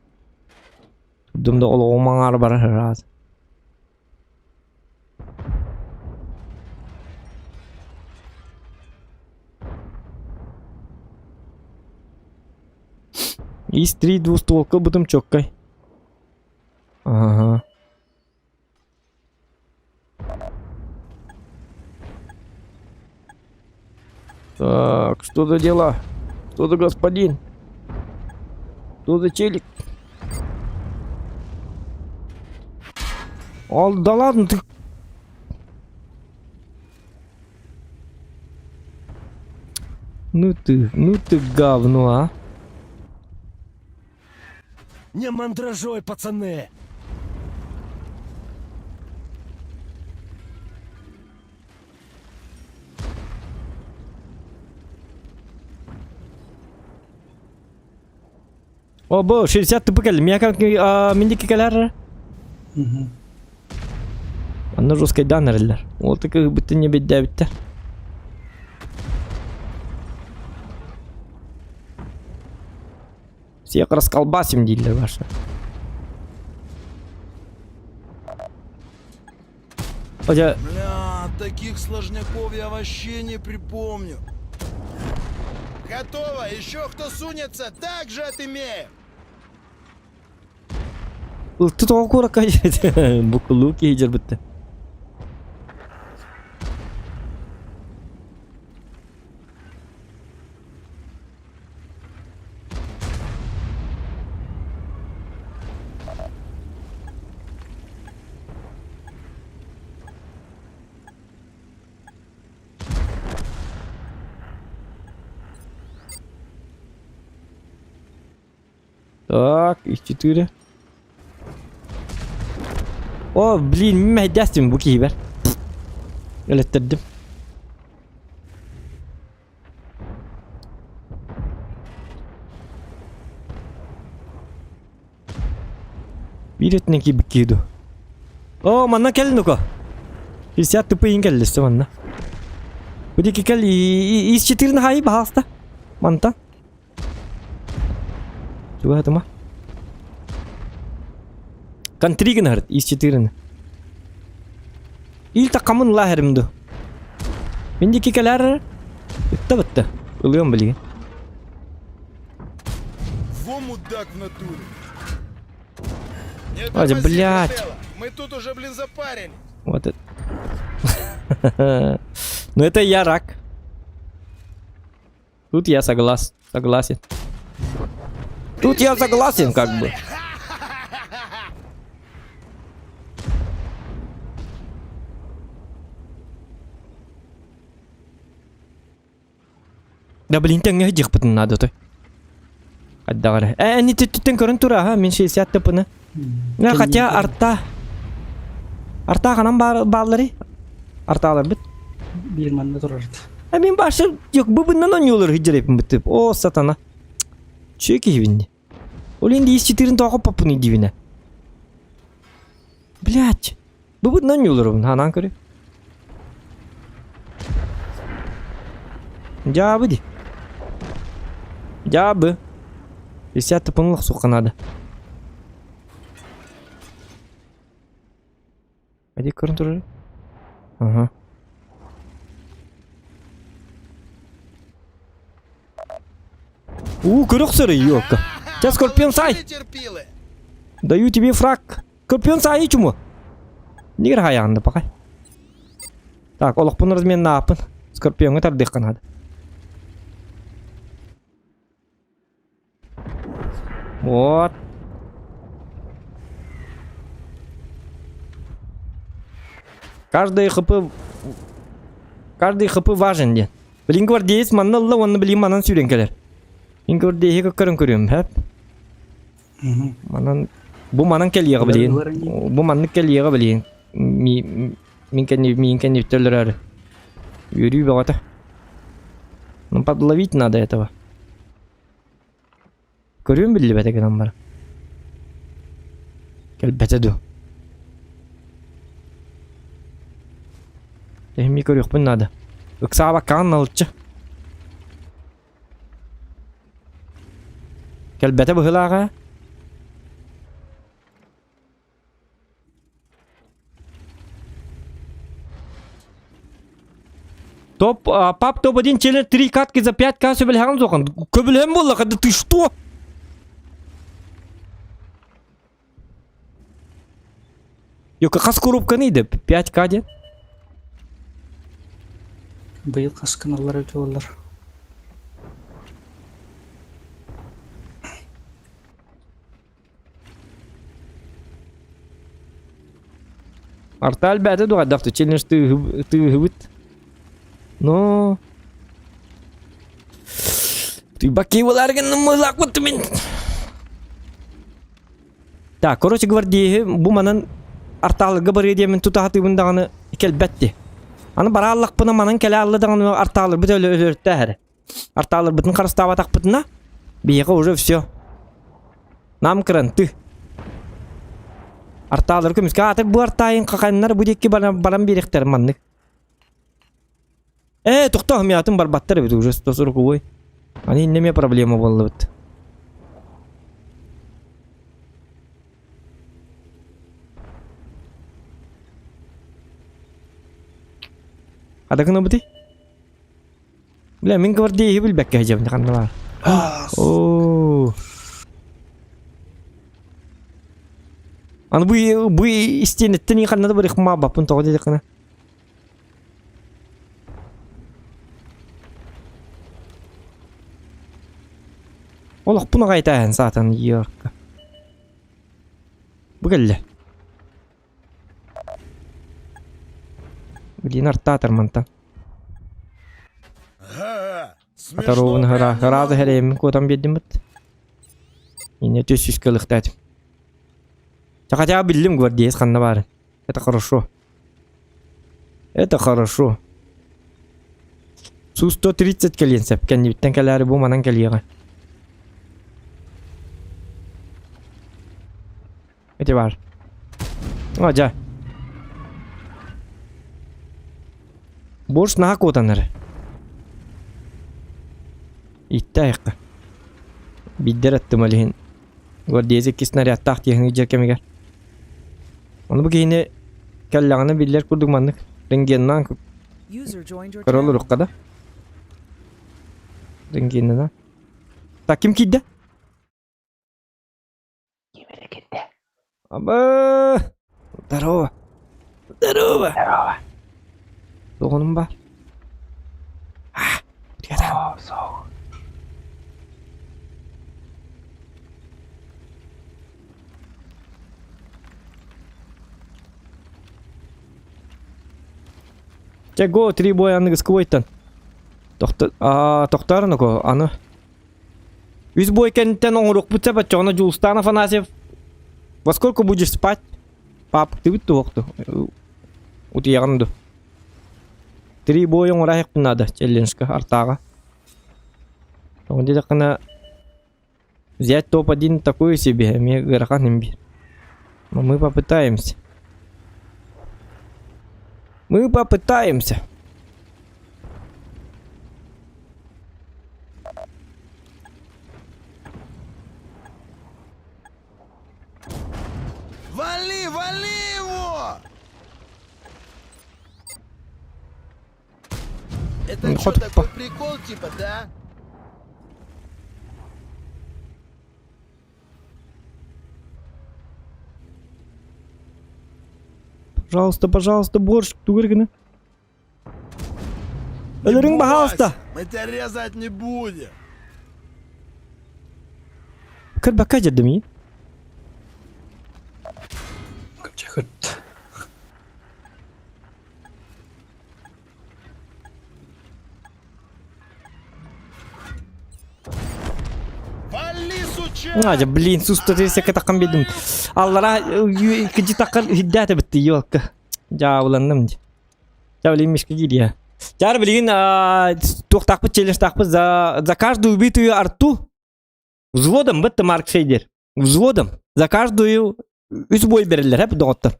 Турдум да олоҕум аҥаара барар ыраас. Из три двустволка бутум чоккай. Ага. Так, что за дела? Что за господин? Что за челик? О, да ладно ты. Ну ты, ну ты говно, а. Не мандражой, пацаны! О, бу 60 тупы кэлли. Миэхэ миндики кэлэр. Анна жесткайдаан эрэллэр. Ол такы быттын не бэйдээбиттэр. Всех расколбасим дииллэр ваша. Хотя... Бля, таких сложняков я вообще не припомню. Готово! Еще кто сунется, так же отымеем! Ылты тоҕо куоракка букулуу киһи дьарбытты. Так, их четыре. О, блин, мэһэйдээстим бу киһибэр. Өлөттөрдүм. Биир өттүнэн киирбит киһи дуу. О, манна кэл ну-ка. 50 тупыйын кэллиссэ манна. Бу диэки кэл ис четырын хаайы баһаалыста. Мантан. Чугаһатыма. Контри гынарыт ис четырын. Ил такамын лаһерим ду. Мин диэки кэлэр. Ытта бытта. Ылыам билигин. Во мудак в натуре. Не Ой, тормози, блядь. брателло. Мы тут уже, блин, запарились. Вот это. Ну это я рак. Тут я соглас, согласен. Тут я согласен, как бы. Да блин, тэҥҥэ диэхпитин наада той. Хайдаҕар. Э, ини түттүттэн көрөн тура, ха, мин 60 тыпыны. Не, хотя арта. Арта ханан бааллары? Артаалар бит. Биир манна турарт. А мин башы yok быбыннан ойнуулар хиджерепин битип. О, сатана. Чү киһибинни. Ол инди ис четырын тоҕо поппуну дибинэ. Блять. Быбытынан ньулурубун, ханаан көрү. Дьаабы ди. Дьаабы. Висят тупунлах суха надо. Ади көрін турар. Ага. У, көрөх сыры, ёлка. Сейчас Скорпион сай! Даю тебе фраг. Скорпион сай чуму. Нигер хаягында пока. Так, олохпун разменнааппын. Скорпионга тардыахха наада. Вот. Каждый хп... Каждый хп важен диэн. Билин гвардеец манна ылла уонна билин манан сүүрэн кэлэр. Мин гвардееһи көрөн көрүөм, хэп. Манан бу манан кэлиэҕэ билин. Бу маннык кэлиэҕэ билин. Мин кэнни миин кэнниттэн өлөрөөрү. Үөрүү бөҕөтө. Ну подловить надо этого. Көрүөм биллибэтэ гынан баран. Кэлбэтэ дуу. Эми көрүөхпүн наада. Ыксаабаккаҕын налыччы. Кэлбэтэ быһыылааҕа. Топ, а, пап топ-1 челлендж 3 катки за 5к сөбүлэһэҕин суохан. Көбүлэһэн буоллаха, да ты что? Йока хас коробканы иде? 5к диэн? Быйыл хас гыналлар эбитэ буоллар. Арталь бэйэтэ дуҕайдах челлендж тыыһыбыт. Но... Ты баки мин. Так, короче, гвардееһи бу манан артаалырга барыа диэмин тутаһатыыбын даҕаны кэлбэт Аны барааллахпына манан кэлэ алла даҕаны артаалырбыт өлөртөөһөрө. Артааларбытын харыстаабатахпытына, биһиэхэ уже все. Нам кыранты. Артаалары көмүскэ аатыр бу артаайын хаханнар бу диэки баран, баран биэриэхтэр маннык. Э, тохтоо, миатын барбаттар эбит уже 140 Аны иннеме проблема буоллубут. Адакына бути? Бля, мин гвардеиһи билбэккэ сылдьабын ханна баар. Оо. Аны бу бу истиэнэттэн ханна да барыах маабаппын тоҕо диэтэххинэ. Олохпун аҕай этээһин саатан Йорка. Бу кэллэ. Блин, артаатар мантан. Атаруубун ыраазы хэрэйэммин куотан биэрдим быт. Инне түс сүүскэ ылыхтаатым. Хотя биллим гвардеец ханна баарын. Это хорошо. Это хорошо. Су-130 кэлиэн сөп. Кэннибиттэн кэлээри бу манан кэлиэҕэ. Ити баар. О, дьэ. Борщ наһаа куотан эрэ. Иттэ айыкка. Биирдэр эттим ол иһин. Гвардеец икки снарядтаах тиэхиньик дьиэ кэмигэр. Ону бу киһини кэллэҕинэ биллэр курдук маннык рентгеннаан User joined your көрө channel. олоруохха да. Рентгеннана. Так ким киирдэ? Ким эрэ кирдэ. Аба! Здорово! Здорово! Здорово. Доҕонум бар. А, привет. Оо, суох. Чэ, го, три боя аныгыскы бойтан. Тохтоор ноко, аны. Үс бой кэнниттэн оҥоруохпут сөп оччоҕуна Дьулустаан Афанасьев во сколько будешь спать? Паапыктыбыт туохту? Утуйаҕын ду? Три боя оҥорайыахпын наада челленджка артааҕа. Тоҕо диэтэххинэ взять топ-1 такое себе эмиэ ыарахан иһин биир. Но мы попытаемся. Мы попытаемся. Вали, вали его! Это что, такой прикол, типа, да? Пожалуйста, пожалуйста, борщ тугар гына. Өлөрүҥ, пожалуйста. Мы тебя резать не будем. Көрбөккө дьэрдим Чехыт. Надя, блин, суста тирсекке таққан бедім. Аллара кыжы таққан хиддәті бітті, елка. Жабыланным. Жабылын мишка киирия. Жар билигин туохтаахпыт челленджтаахпыт за, за каждую убитую арту взводом бытты Марк Шейдер. Взводом за каждую үс бой бериллер, хеп доҕоттор.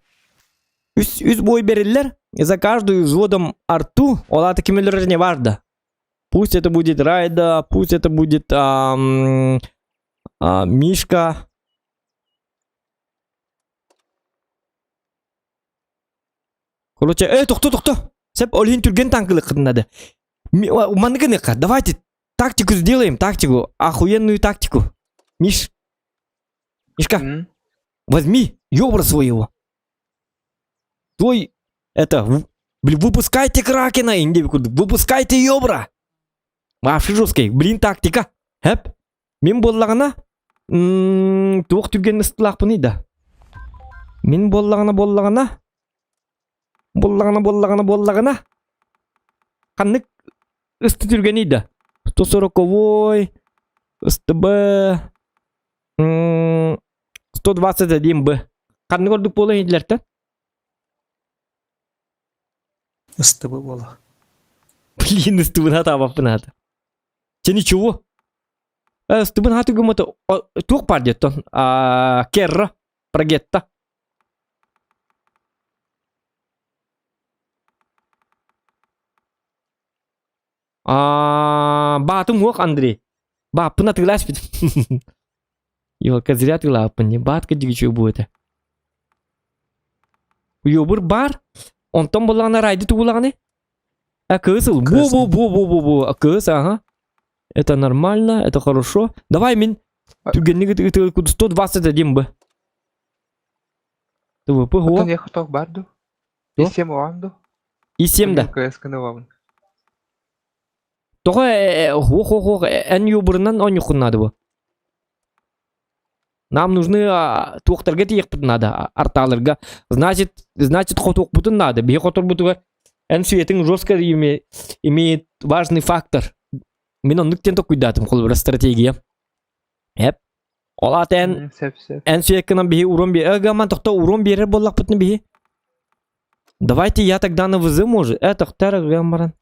Үс, үс бой бериллер, за каждую взводом арту, ол аты ким өлөрөр не бар Пусть это будет Райда, пусть это будет а, а, Мишка. Короче, э, тохто, тохто. Сеп олин түрген танкылык надо. Манныгыныка, давайте тактику сделаем, тактику, охуенную тактику. Миш, Мишка, mm? возьми ёбра своего. Твой, это, блин, выпускайте Кракена, выпускайте ёбра. Вообще жесткий, блин, тактика. Хэп, мин буоллаҕына туох түргэн ыстылаахпыный да. Мин буоллаҕына буоллаҕына буоллаҕына буоллаҕына буоллаҕына ханнык ысты түргэний да 140 СТБ 121 Б ханнык ордук буола иһиллэртэн СТБ буола блин СТБ таабаппын аата Че ничего СТБ хааты гыммата туох баар диэттон Керра Прогетта Баатым уох Андрей. Бааппын атыыласпыт. Елка зря атыылааппын не баатка дигичүү бу этэ. Уйобур бар. Онтон буллаҕына райды тугулаҕыны? А кысыл. Бу бу бу бу бу бу. Кыс, ага. Это нормально, это хорошо. Давай мин түргэнник 121 б. ТВП Оттон я хоток бар ду? И 7 улам ду? И 7 да. КСК-ны улабын. Тоҕо хуох-хуох эн юбурунан онньуккун наада бу. Нам нужны туохтарга тиийиэхпит надо, артааларга. Значит, значит хотуохпутун надо. Биһи хоторбутугар эн сүйэтиҥ жестко имеет важный фактор. Мин оннук диэн токуйдаатым холобура стратегия. Эп. Ол аата эн эн сүйэккинэн биһи урон биэр гаман тохто урон биэрэр буоллахпытына биһи. Давайте я тогда на ВЗ может. Э, тохтар гамбаран.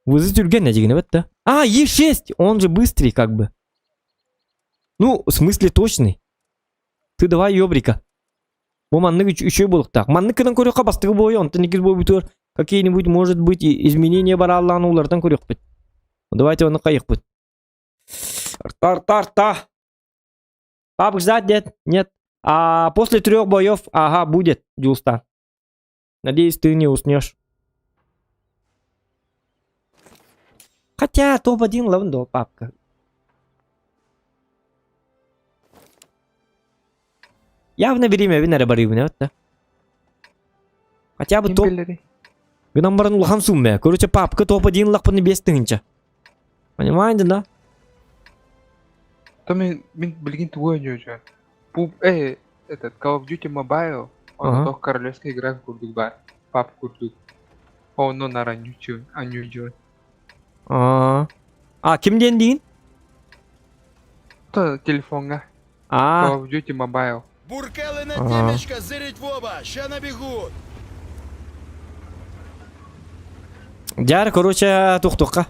ВЗ түргэн эдигинэ да. А, Е6! Он же быстрый как бы. Ну, в смысле точный. Ты давай ёбрика. Бу маннык үчүгэй буолуохтаах. Маннык гынан көрүөххэ бастакы буойу, онтон иккис буойбутугар какие-нибудь, может быть, изменения барааллаан уулартан көрүөхпүт. Давайте ону хайыхпыт. Арта, арта, арта. Папа ждать нет? Нет. А после трех боев, ага, будет, Дюлстан. Надеюсь, ты не уснешь. Хотя топ-1 лавндо, папка. Явно время вин эрэ барыыбын эбит да. Хотя бы топ... Гынан баран улахан сумме. Короче, папка топ-1 лахпыны 5000. Понимаете, да? То мин мин билигин тугу ойнуучу. Пуб э этот Call of Duty Mobile онно королевская игра курдук баар. Пап курдук. Онно нар анньуучу анньуучу. А, а ким диэн диин? То телефоҥҥа. А. Call of Duty Mobile. Буркелы на темечко, зырить в оба, ща набегут. Дьар, короче, тухтухха.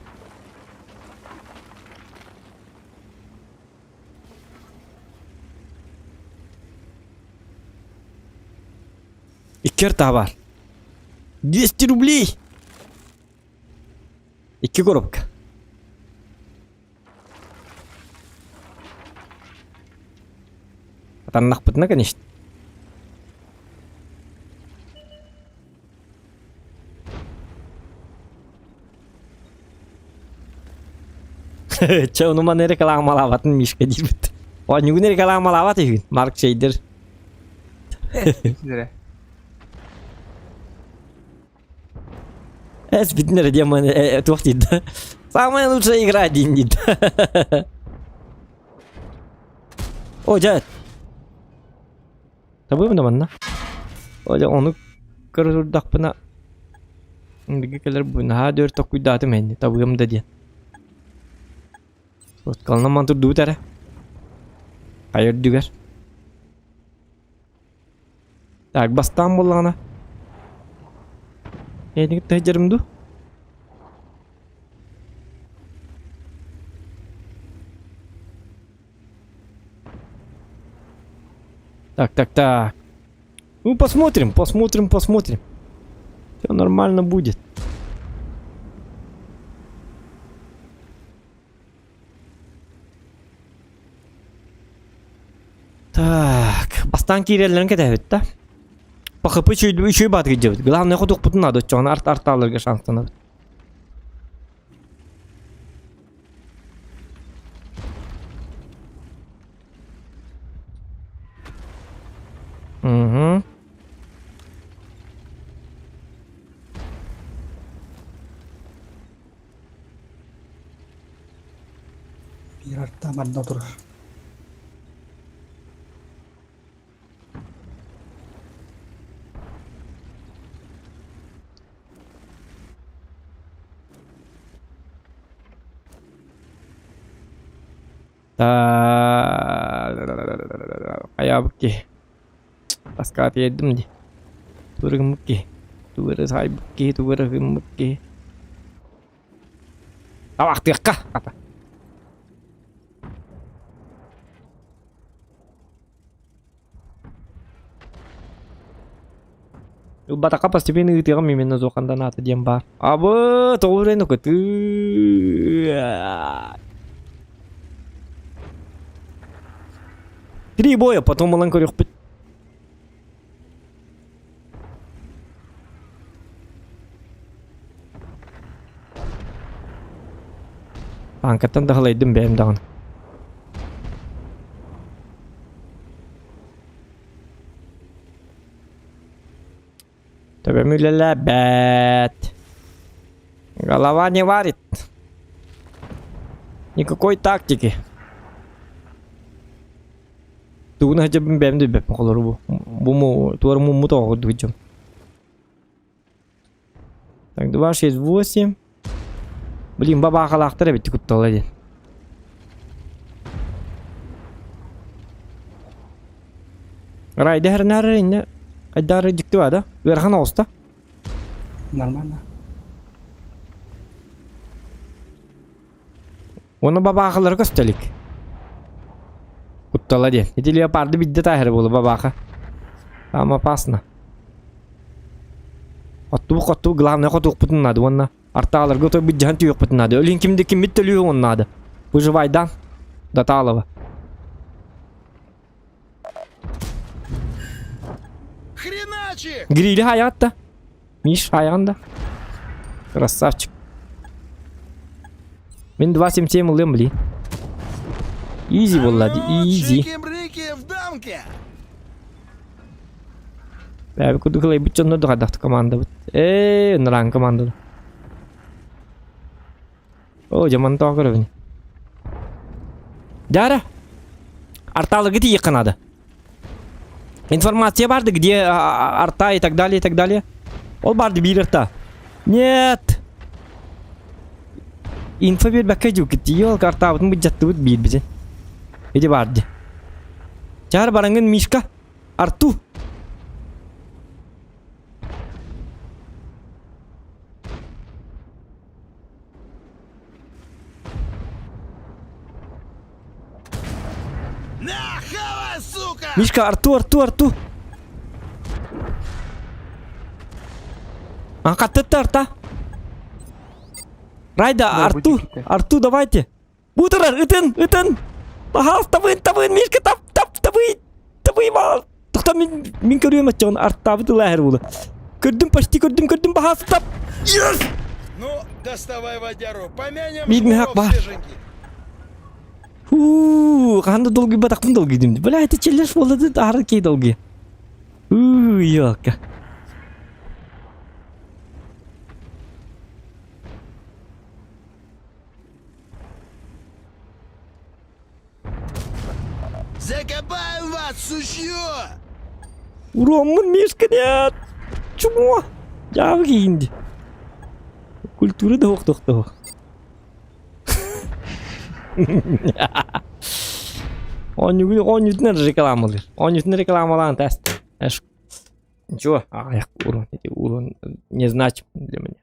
Иккер бар. 200 рублей! Икки коробка. Атаннахпытына, конечно. Чэ, ону маны рекламалаабатын Мишка диирбит. Оонньуугун рекламалаабат үһүн, Марк Шейдер. Эс бүтүн эрэ диэн туох диир да. Самая лучшая игра диин диир. О, дьэ. Табыым да манна. О, дьэ, ону көрө турдахпына биги кэлэр бу наһаа дөр токуйдаатым энни табыам да диэн. Вот кална ман турдубут эрэ. Хайа үрдүгэр. Так, бастаан буоллаҕына. Эйигин тыһдьарым дуу? Так, так, так. Ну, посмотрим, посмотрим, посмотрим. Все нормально будет. Так, бастаан киирэллэрин кэтэһэбит да. ПХП үчүгэй үчүгэй баатыгы дьэбит. Главное хотуохпутун наада, оччоҕуна арт артааларга шанстанабыт. Угу. Биир арта манна турар. Хайаабыт киһи. Таскаат иэрдим дии. Тугу эрэ гыммыт киһи. Тугу эрэ саайбыт киһи, тугу эрэ гыммыт киһи. Табахтыахха хата. Ылбатахха постепенно ыытыаҕым именно Зохандан аата диэн баар. Абы, тоҕо үрэн укытыы. Три боя, потом ылан көрүөхпүт. Танкаттан да халайдым бэйэм даҕаны. Төбөм үлэлээбэт. Голова не варит. Никакой тактики. Тугун хадьабын бэйэм да билбэппин холору бу. Бу му туора муммут оҕо курдук дьон. Так, 2, 6, 8. Блин, бабаахалаахтар эбит куттала диэн. Райда хэрнаар инне айдары дьикти баа да? Ыарахан оҕуста. Нормально. Уонна бабаахалары көстө илик. Куттала диэн. Ити леопарды бидде тааһара буолу бабааха. Там опасно. Хоттубу хоттубу главное хотуохпутун наада уонна артааларга той быдьаһан түһүөхпүтүн наада. Өлүн кимди киммит төлүө наада. Выживайдан. Даталова. Хреначи! Грили хаятта. Миш хайаҕын да. Красавчик. Мин 2.77 ылыам блин. Изи буолла дии, изи. Чики-брики в дамке! Бэби курдук ылайбыт дьоннор да хайдахты командабыт. Ээ, ныран команданы. О, жаман тоҕо көрөбүн. Дара! Арталыгы тиийиэххэ наада. Информация барды, где арта и так далее, и так далее. Ол барды биир арта. Нет! Инфо биэрбэккэ дьуккут ол артаабытын быдьаттыбыт биирбитин. Ити барды. Чаар бараҥын Мишка, Арту! На, хавай, сука! Мишка, Арту, Арту, Арту! А, хаттытта арта. Райда, Арту, Арту, давайте. Бутырар, ытын, ытын! Пожалуйста, табын, табын, Мишка, тап, тап, табын, табын, мал. Тоқта мин, мин көрүөм оччоҕун артаабыт ылааһыр буолу. Көрдүм, почти көрдүм, көрдүм, пожалуйста, тап. Yes! Ну, доставай водяру, помянем Мир мехак жмуров бар. свеженьких. Фу, ханда долгуйбатахпын долгуйдум. Бля, это челлендж буолла да, ары кей долгуй. Уу, елка. Закопаем вас, сучье! Уруоммун Мишка нет! Чмо? Дьаабы киинди. Культура да охтохто. Оонньугун оонньуутунан рекламалыыр. Оонньуутунан рекламалаан тест. Ничего, а, урон, эти урон не значим для меня.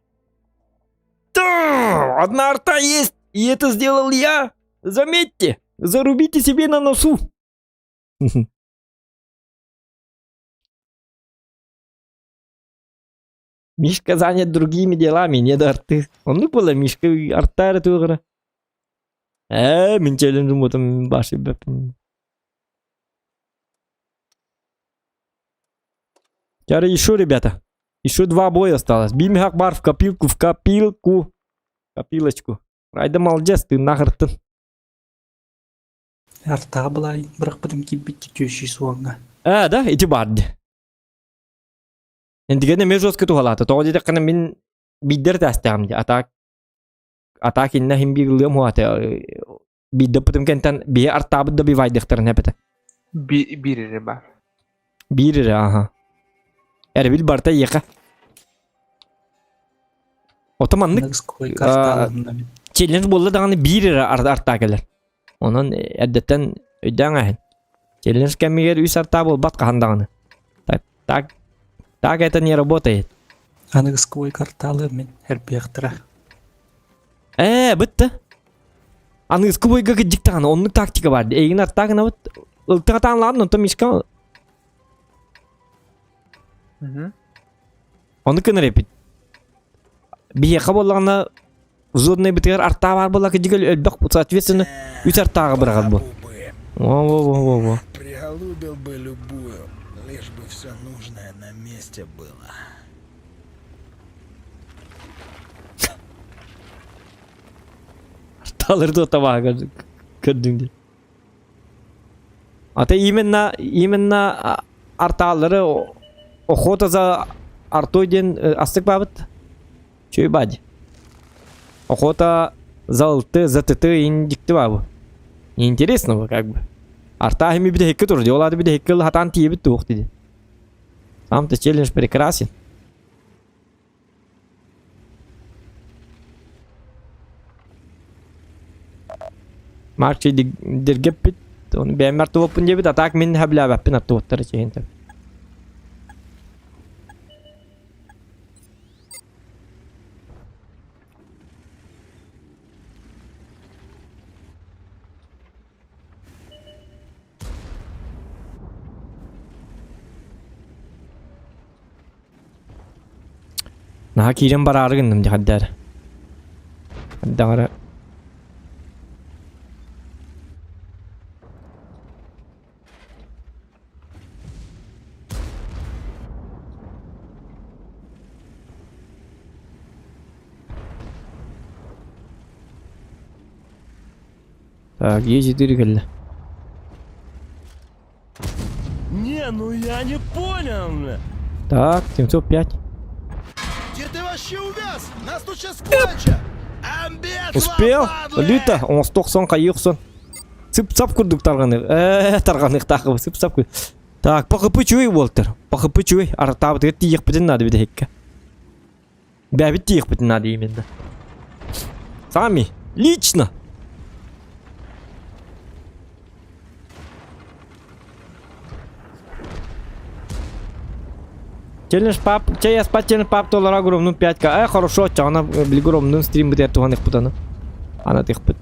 Да, одна арта есть, и это сделал я. Заметьте, зарубите себе на носу. Мишка занят другими делами, не до арты. Оннук буолла Мишка арта эрэ туох Ээ, мин челленджим отом баши бэппин. Теперь еще, ребята. Еще два боя осталось. Бимхак бар в копилку, в копилку. Копилочку. Райда молодец, ты нахартын. Артаға былай бырақпытым киирбит түөшүй суоҥҥа. Ээ, да, ити баар дии. Эндигэнэ эмиэ жестко туһалаата. Тоҕо диэтэххинэ мин биирдэр тээстэҕим дии. Атаак атаак иннэ иһин биир ылыам уһаата. Биирдэ ыппытым кэнтэн биһи артаабыт да бивайдыахтарын эпэтэ. Би биир эрэ баар. Биир эрэ, аха. Эрэбил барыта эйиэхэ. Ото маннык челлендж буолла даҕаны биир эрэ артаа кэлэр. Онон эрдэттэн өйдөөн ааһын. Челлендж кэмигэр үс артаа буолбат хаһан даҕаны. Так, так, так это не работает. Аныгыскыбой карталы мин эрбиэхтэрэ. Ээ, бытта. Аныгыскы бойга кыдьык даҕаны оннук тактика бар. Эйигин артаа гынабыт. Ылтык атаан лаан, онтон мишка Ону кынар эпит. Биһиэхэ буоллаҕына взводнай бытыгар артаа баар буолла кыдьык өлбөх соответственно үс артааҕа быраҕар бу. Во-во-во-во-во. Приголубил бы любую, лишь бы все нужное на месте было. Артаалар да табааҕа көрдүҥ дии. А ты именно именно артаалары охота за артой диэн астык баабыт. Чүй бади. Охота за ылты, за тыты индикти баабы. Неинтересно как бы. Арта хими бите хекке тур, диолады бите хекке хатан тиебит туох диди. Сам-то челлендж прекрасен. Марчи диргеппит, оны бэйэммэр туоппун диэбит, а так мин хэблээбэппин аттыбыттар ичиһин Наһаа киирэн бараары гынным дии хайда эрэ. Хайдах эрэ Так, Е4 кэллэ. Не, ну я не понял. Так, 705. Где ты вообще увяз? Нас тут сейчас кончат! Успел? Люта, оҥостуохсон хайыахсон. Сып-сап курдук тарҕанык. Ээ, тарҕаныктаах сып-сап Так, пахыпы чуй буолтар. Пахыпы чуй. Артаабытыгар тиийиэхпитин наада бүтэһиккэ. Бэбит тиийиэхпитин наада именно. Сами, лично. Челлендж пап, чай я спать челлендж пап доллара огромным 5к. Э, хорошо, чана билгромнун стрим битер тухан ихпутаны. Ана тихпит.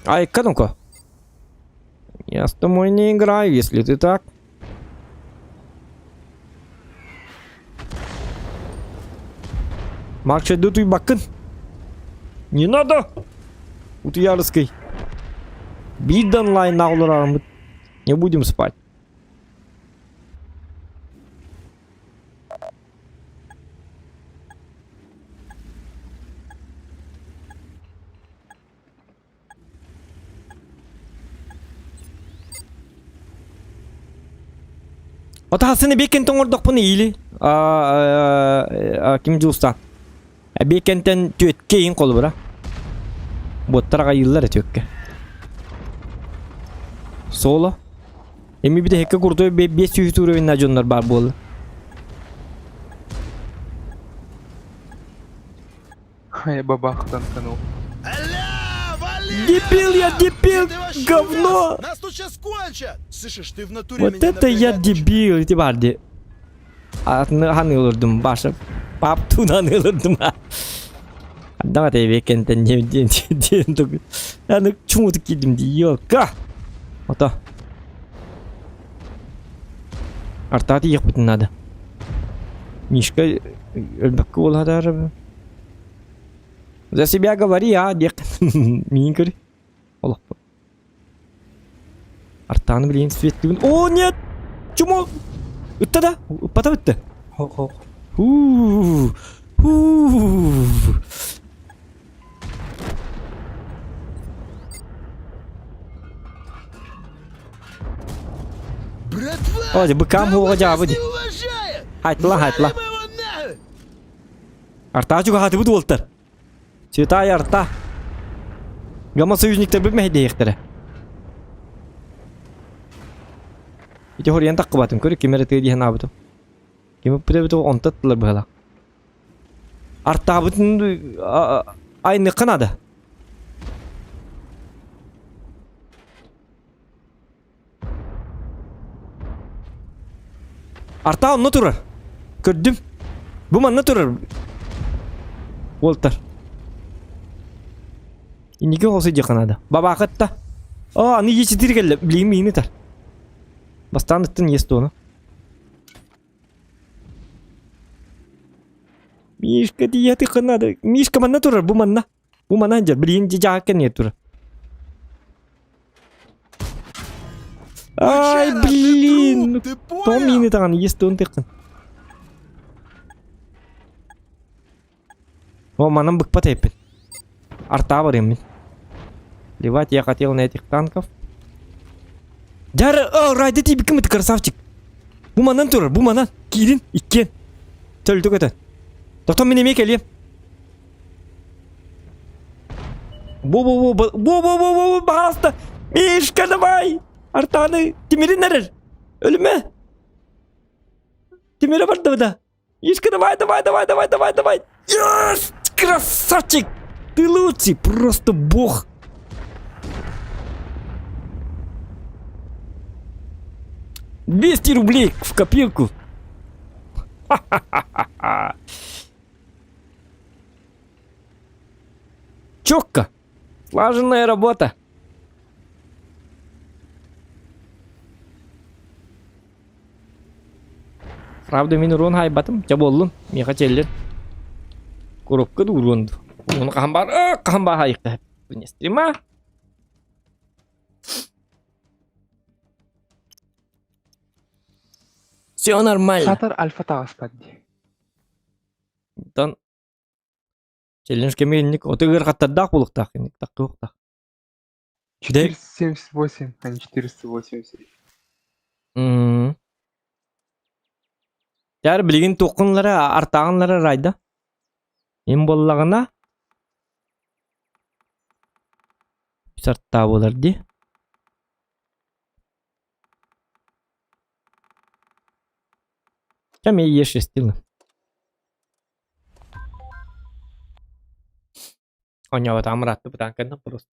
Ай, ну-ка. Я с тобой не играю, если ты так. Марк, иду бакын. Не надо! Утуярский. Бид онлайн мы не будем спать. Отахасыны беккен тоңордохпуна или ким Дьулустаан. Эбиэкэнтэн түөткэ иин холобура. Буоттар аҕайыыллар түөккэ. Соло. Эми бүтэһиккэ курдук 500 уровенна дьоннор баар буолла. Я бабахтан тонул. Дебил я, дебил, говно! Нас тут сейчас кончат! Слышишь, ты в натуре Вот меня это я напрягать дебил, ити бар ди. Атын ханылырдым, башы. Пап тунан ылырдым. Давай ты векентен дем дем дем тук. Аны чумутук кидим ди, ёлка. Ото. Артааты ехпитин надо. Мишка өлбөккө буоладар. За себя говори, а, диэх. Миин көр. Олохпут. Артааны билигин светлибин. О, нет! Чумо! Ытта да? Ыппата бытты. Хо-хо. Ху. Ху. Братва! О, быкам хуга жаабы ди. Хайтла, хайтла. Артаа чугаһаатыбыт уолтар. Святая арта. Гама союзниктар бит мэһэйдэһиэхтэрэ. Ити хоруйан таххыбатым көрү ким эрэ тыа диэн аабытым. Ким ыппыта онто аттылар быһалаах. Артаабытын айныхха наада. Артаа онно турар. Көрдүм. Бу манна турар. Уолтар. Инники оҕосу диэххэ наада. Бабаахытта. Оо, аны Е4 кэллэ. Билигин миигин ытар. Бастаан ыттын ес туону. Мишка тиийэ надо. Мишка манна турар, бу манна. Бу манна дьэ, билигин дьэ кэннигэ турар. Ай, блин! Том миини таҕан ес туон тыххын. О, манан быкпат эппин. Артаа барыам мин. Плевать я хотел на этих танков. Дьары, о, райда тиийбиккин бит, красавчик. Бу манан турар, бу манан. Киирин, иккиэн. Төлдүк өтөн. Тохтон мин эмиэ кэлиэм. Бу-бу-бу, бу-бу-бу-бу, пожалуйста. Мишка, давай! Артаны, тимирин эрэр. Өлүмэ. Тимире барды да. Мишка, давай, давай, давай, давай, давай, давай. Есть! Красавчик! Ты лучший, просто бог. 200 рублей в копилку. Ха-ха-ха-ха. Четко. Слаженная работа. Правда, мин урон хайбатым. Ча боллун. Миха челлен. Коробка да урон. Оны хаһан бар, хаһан бар хайыкта. Не стрима. Все нормально. Сатар альфа таҕыспат дии. Онтон челлендж кэмигэр инник оту ыарахаттардаах буолуохтаах инник таххыахтаах. 478, а не 480. М. Дьэ билигин туоххунлара артааҕынлара ырайда. Им буоллаҕына сартаа буолар дии. Кэм Е6 Оонньооботоҕум ыраатта бытаан просто.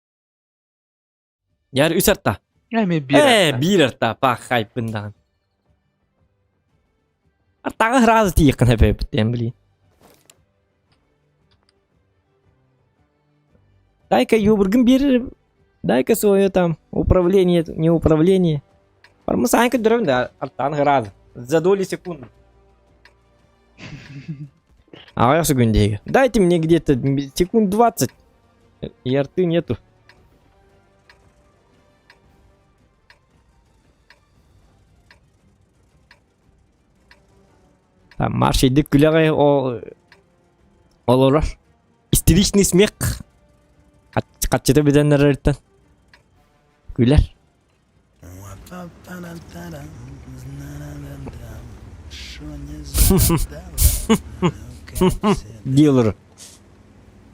Яр үс арта. Эми биир Ээ, арта. биир арта паахайпын даҕаны. Артаҕа сразу тиийиэххин эппиттиэн блин. Дай-ка юбыргын биэр, дай-ка свое там управление, не управление. Бармы саан көрдөрөбүн да артаан сразу. За доли секунды. Аҕыйах секунд Дайте мне где-то секунд 20. И арты нету. Там марш иди күлэҕэ олорор. Истеричный смех. Хаччыта бүтэн эрэртэн. Күлэр. Дилер.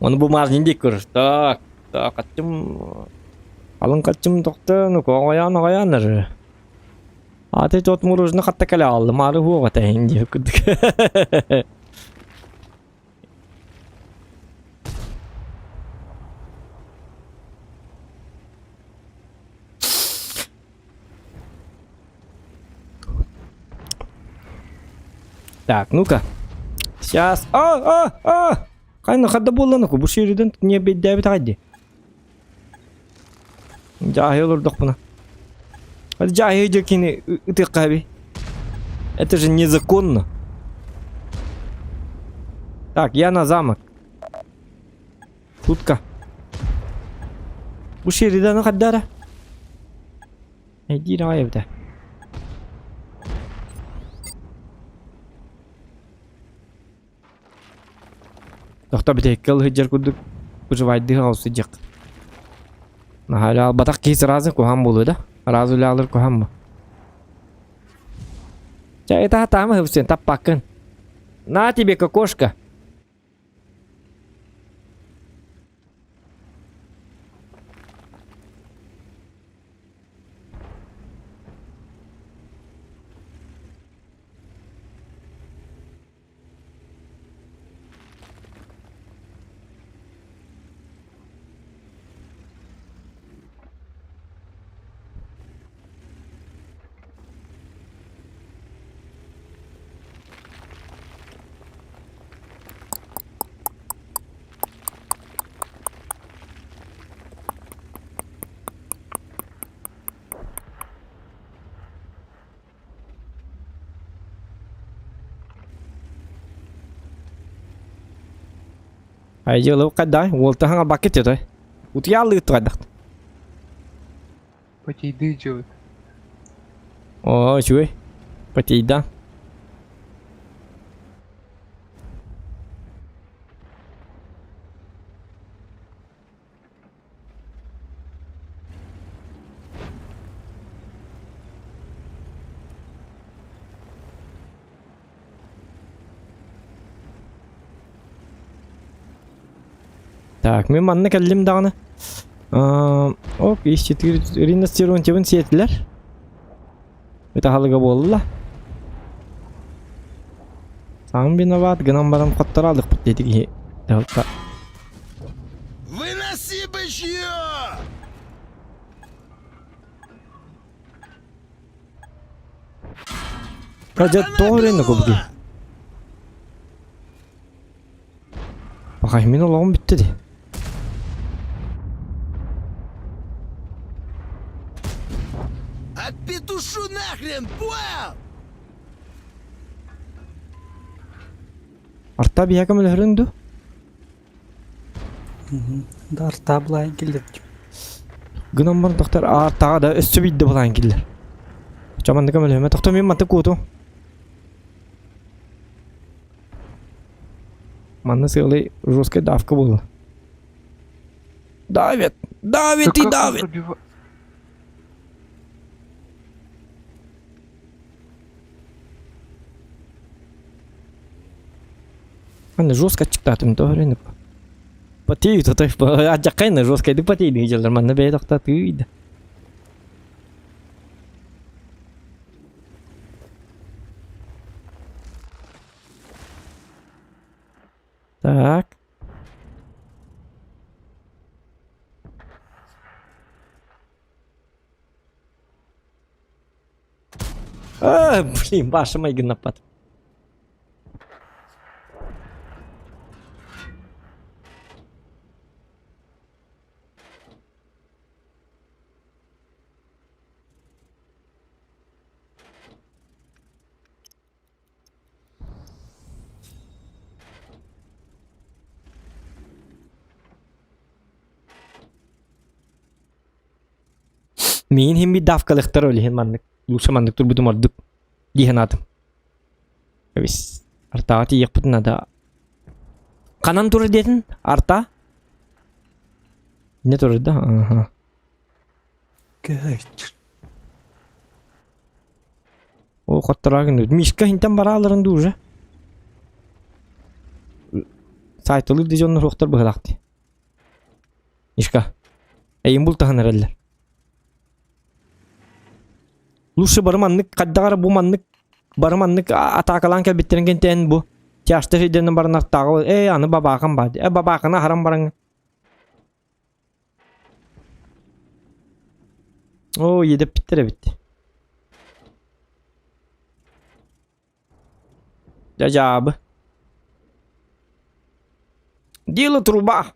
Оны бумажный дик көрөр. Так, так, хаччым... Алын хаччым тоқтын, коғаян оғаяныр. Аты тот муружны хатта кәле алды, мары хуға тәйін деп күдік. Так, ну-ка. Сейчас. А, а, а! Хайна хадда буолланыку бу сириден не бейдээбит аҕай Дьааһый олордохпуна. Дьааһый дьэ кини ытыахха эби. Это же незаконно. Так, я на замок. Тутка. Бу сириден хаддара. Эдиир аҕай эбитэ. Тохто бүтэһиккэ ылыһыдьар курдук выживайдыы аҕалсыдьах. Наһаа үлэ албатах киһи сразу куһаҕан буолуо да? Сразу үлэ алыр куһаҕан бу. Чэ, это таама хыпсын, таппаккын. На тебе, кокошка. Айдьылы хайдай, уолтаһаҥа баккыт той. Утуйааллыы тугайдахт. Потейды делают. О, үчүгэй. Потейда. Так, мин манна кэллим даҕаны. Оп, ис Ирина Стеронтьевын сиэтилэр. Ытаһалыга буолла. Сам виноват, гынан баран хоттораалыкпыт диэти киһи. Выноси бычье! Дьэ, тоҕо эрэ кубги. Пахай, мин олоҕум бүттэ дии. Отпетушу нахрен, понял? Арта биһиэхэ көмөлөһөрүн дуу? Арта былаан киллэр. Гынан баран тохтор артаҕа да өссө биирдэ былаан киллэр. Чаманды көмөлөһүмэ тохто мин манты куоту. Манна сыалый жесткая давка буолла. Давит! Давит и давит! Аны жестко ачыктаатым тоһөрөнүп. Потеют, а то адьаккайна жестко иди потейды дьаллар манна бэйэ тохтатыйда. Так. А, блин, ваша майгыннаппат. Миин иһин биир давкалыахтар ол иһин маннык лучше маннык турбутум ордук дии санаатым. Эбис артаҕа тиийиэхпитин наада. Ханан турар диэтин? Арта? Не турар да? Аха. О, хоттораа гынныбыт. Мишка хинтэн барааларын дуу уже? Саайтылыыр да дьоннор суохтар быһыылаах дии. Мишка, эйин бултаһан эрэллэр. Лучше бары маннык хайдах эрэ бу маннык бары маннык атаакалаан кэлбиттэрин кэнтээн бу тяжта сирдэринэн баран артааҕы ээ аны бабаакам баар э бабааканы аһаран баран Оо иэдэппиттэр эбит. Дьэ дьаабы. Дело труба.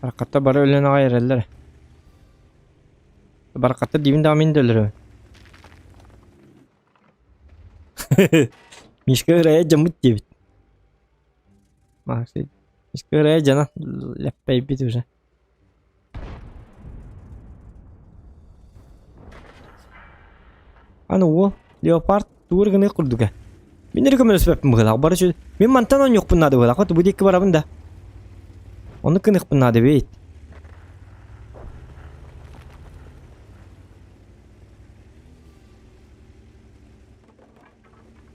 Баракатта бары өлөн аҕай эрэллэр. Баракатта диибин даҕа мин да өлөрөбүн. Мишка ырайа дьаммыт диэбит. Мишка ырайа дьана лэппэйбит уже. Аны уол, леопард тугу гыныах курдуга. Мин эрэ көмөлөспөппүн быһыылаах. Бары үчүгэй. Мин мантан оонньуохпун наада быһыылаах. Вот бу диэки барабын да. Оннук гыныахпын наада эбит.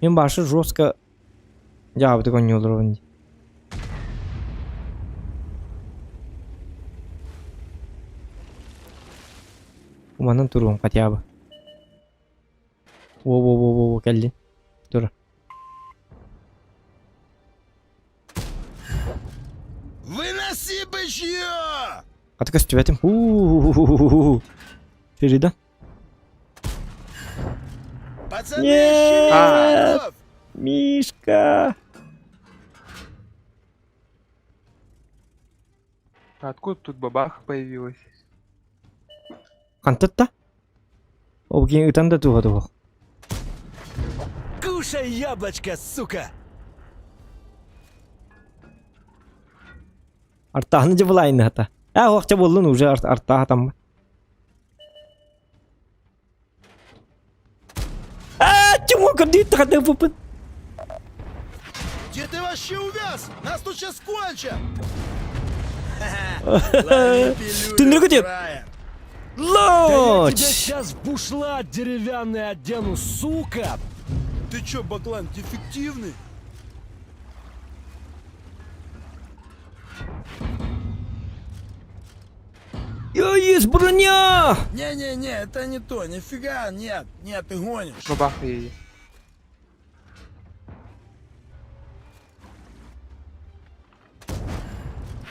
Мин башы жестко дьаабытык оонньууллар дии. Уманан туруом хотя бы. Во-во-во-во кэллин. Тур. Выноси бычье! Хата көстүбэтим. У-у-у-у-у-у. Ферида. Пацаны, Нет! Мишка! Откуда тут бабаха появилась? Хантатта? Ол киһи ытан да туһа туһах. Кушай яблочко, сука! Артаһыны дьыбылайын хата. Ээ уохча буоллун уже артаах атамма. Аа, чему көрдүйт хата пупын. Где ты вообще увяз? Нас тут сейчас кончат! Түннүргү дип. Да я тебя Лоч! сейчас в бушлат деревянный одену, сука! Ты чё, баклан, дефективный? Я есть броня! Не-не-не, это не то, нифига, нет, нет, ты гонишь. Бабаха ей.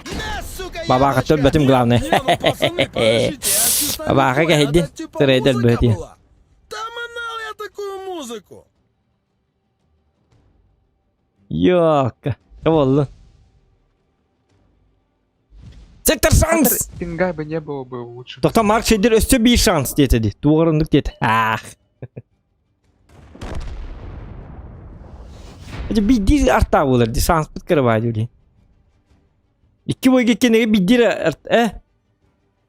На, сука, Бабаха яблочко! өлбөтүм главное. Не, ну, пацаны, подождите, я чисто не Бабаха понял, кэһэйдин, это типа сырайдар музыка быһытыйа. была? Там анал я такую музыку! Йока. Буоллун. Сектор шанс! Пинга бы не было бы лучше. Тоқта Марк Шейдер өссө биир шанс диэтэ дии. Туоҕар оннук диэтэ. Ах. Это биирдии артаа буолар дии. Шанспыт кырабаа дии. Икки бойга иккиэнэгэ биирдии э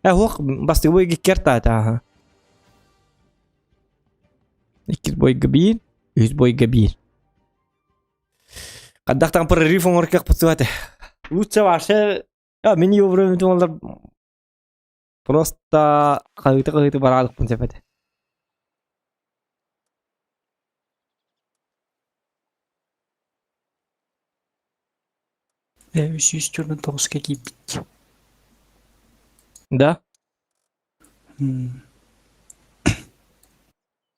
э уох бастакы бойга икки артаата аха. Иккис бойга биир, үһүс бойга биир. Хайдахтан прорыв оҥорор кыахпыт суох этэ. Лучше вообще а, мин его олар просто хаһыыта-хаһыыта бараалыкпын сөп этэ. Э, 349-ка киирбит. Да? М,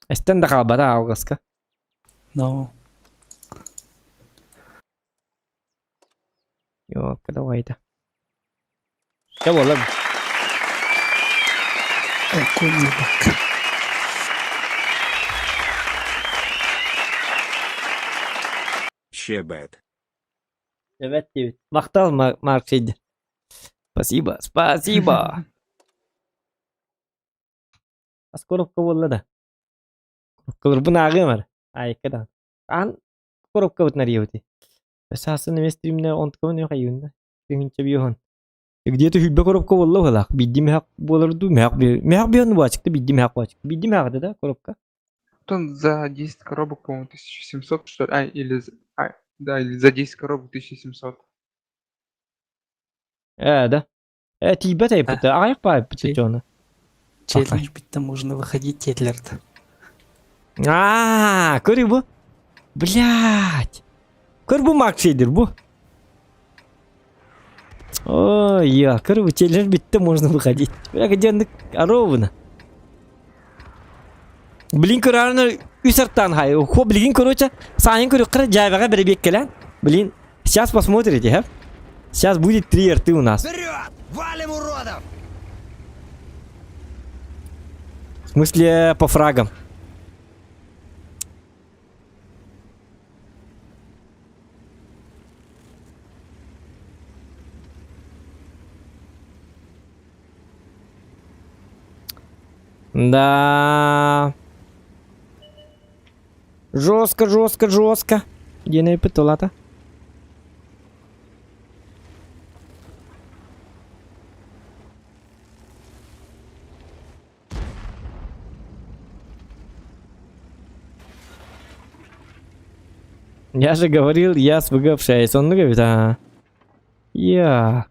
Эстэн да хаалбата алҕаска. No. Ёлка давай-то. Чэ буолла. Окуньбак. Щебет. Эбэт диэбит. Махтал Марк Шейдер. Спасибо, спасибо. Ас коробка буолла да. Коробкаларбын ааҕыам эрэ. Айыкка да. Аан коробкабытын арыйабыт. Өссө аасын эмиэ стримнэ онтукабын үөх айыынна. Тыһыынча биоһун. Где-то хүлбэ коробка буолла быһылаах. Биирдии мөһөх буолар дуу, мөһөх мөһөх биһэн буачыкта биирдии мөһөх буачык. Биирдии мөһөх этэ да коробка? Потом за 10 коробок, по-моему, 1700, что ли? А, или, а, да, или за 10 коробок 1700. Э, да. Э, тиийбэт айыппыт. Аҕыйах баайыппыт дьону. Челлендж биттэ можно выходить тетлерді. Аа, көрүй бу. Блядь. Көр бу Максидер бу. Ой, я, көр бу челлендж битте можно выходить. Бля, где ровно. Блин, көрөрүн үс артан хай. Хо, блин, короче, сайын көрүккара жайбаға биребеккелен. Блин, сейчас посмотрите, ха? Сейчас будет три рты у нас. Вперед! Валим уродов! В смысле, по фрагам. Да. Жестко, жестко, жестко. Диэн пытылата. Я же говорил, я с ВГ общаюсь. Он говорит, а. Я.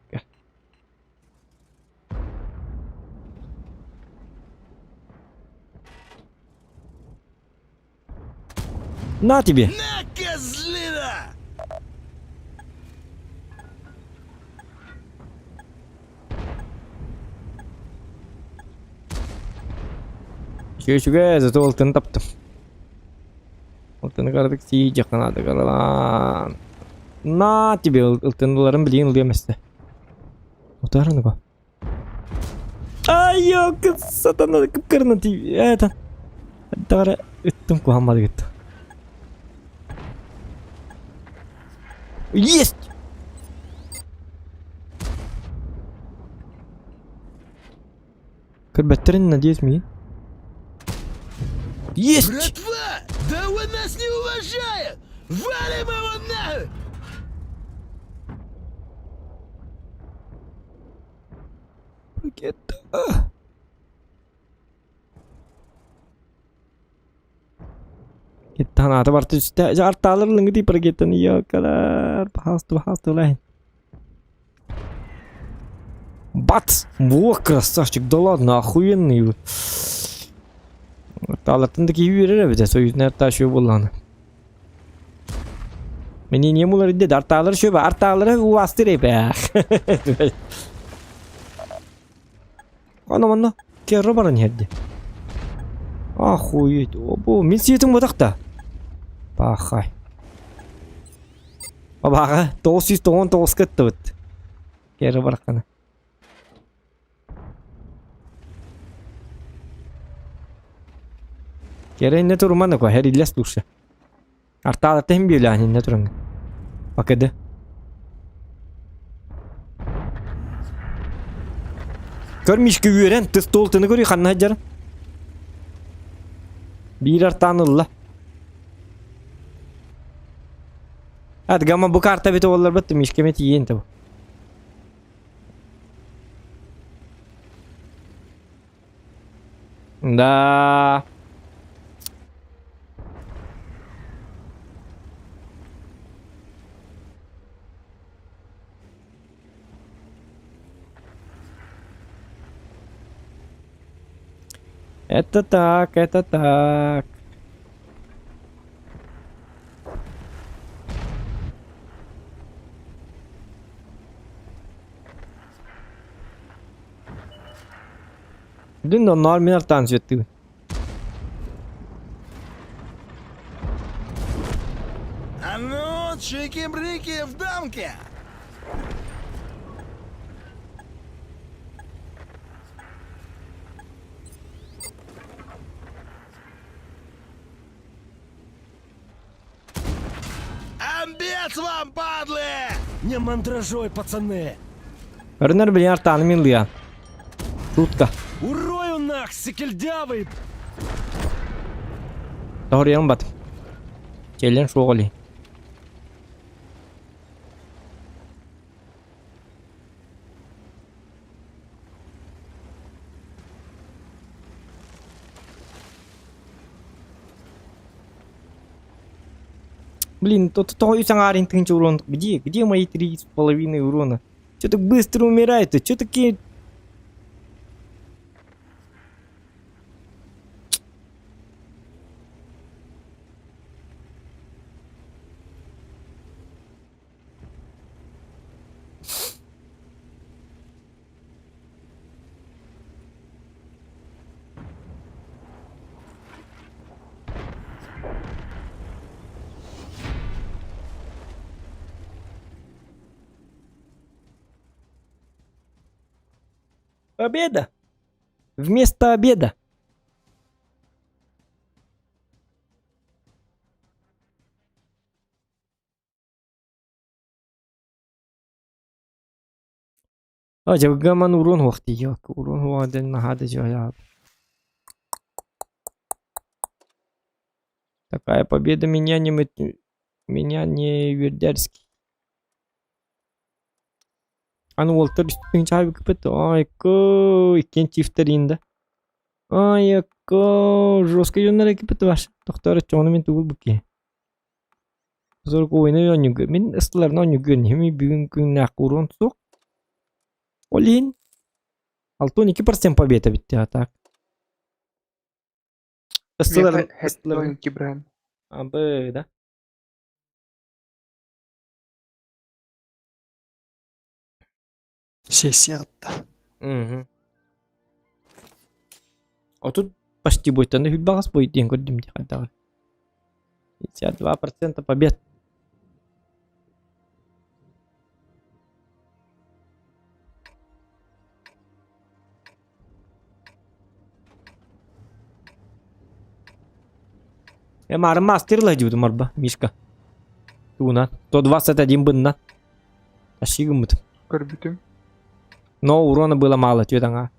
На тебе! На, козлина! Үчүгэй, зато алтын таптым. Алтыны карадык сии жакынады каралан. На тебе ылтыныларын билигин ылыам эсте. Утарыны ба. Ай, ёк, сатана кыпкырына ти. Это. Дагара ыттым кухаммады гытты. Есть! Көрбөттөрүн, надеюсь, миин. Есть! Братва! Да он нас не уважает! Валим его нахуй! Ракета. Кеттанаата барты үстэ артаалар лыҥы ракетаны ёкалар пахасту пахасту лайн. Бац! Во, красавчик, да ладно, охуенный вы. Артаалартан да киһи үөрэр эбитэ, союзнай артаа үчүгэй буоллаҕына. Мени не мулар идде артаалар үчүгэй артаалары уастыр эбэ. Ана манна керро баран иһэрди. Охуеть, обо, мин сиэтим ботах да. Пахай. Бабаға 999 кыттыбыт. Керро бараххана. Кере инне туруман ко, хериллес душа. Артааларта иһин бүөлээн иннэ тураҥҥын. Бакыды. Көр Мишка үөрэн, тыс туолтаны көрүй ханна сылдьарын. Биир артаан ылла. Ат гамма бу карта бит олларбыт Мишкеме тиийэн табы. Да. Это так, это так. Дүн онноор мин артаан сүөттүгүн. А ну, чики-брики в дамке! Амбец вам, падлы! Не мандражой, пацаны! Өрнөр билин артааны мин лыа. Тутка. Урою нах, секельдявый! Тоһоруйан бат. Челлен суоҕули. Блин, то то үс аҥаарын тыынча урон. Где? Где мои 3,5 урона? Че так быстро умирает-то? Че такие... Победа! Вместо обеда. А, дьылгаман уруон уох дии, уруон уоҕа диэн наһаа да дьиэлээх. Такая победа меня не меня не үөрдэрский. Аны уолтар үстүн чаабыкпыт. Ой, иккиэн чифтэрин да. Ай, жестко дьоннор экипит ваш. Тохтор чону мин тугул буки. Сорок ойны оонньууга мин ыстыларына оонньууга үөрэнэһим бүгүн күннээх уруон суох. Ол иһин 62% победа бүттэ а так. Ыстыларын ыстыларын Абы, да? Сессия атта. Мгм. Отут почти будет, аны хүлбаҕас будет диэн көрдүм дии хайдаҕый. 52% побед. Э, марын мастер диибитим арба, Мишка. Тугунан. 121 бынна. Тащи гыммытым. Көрбүтүм. Но урона было мало, түөт аҥаа.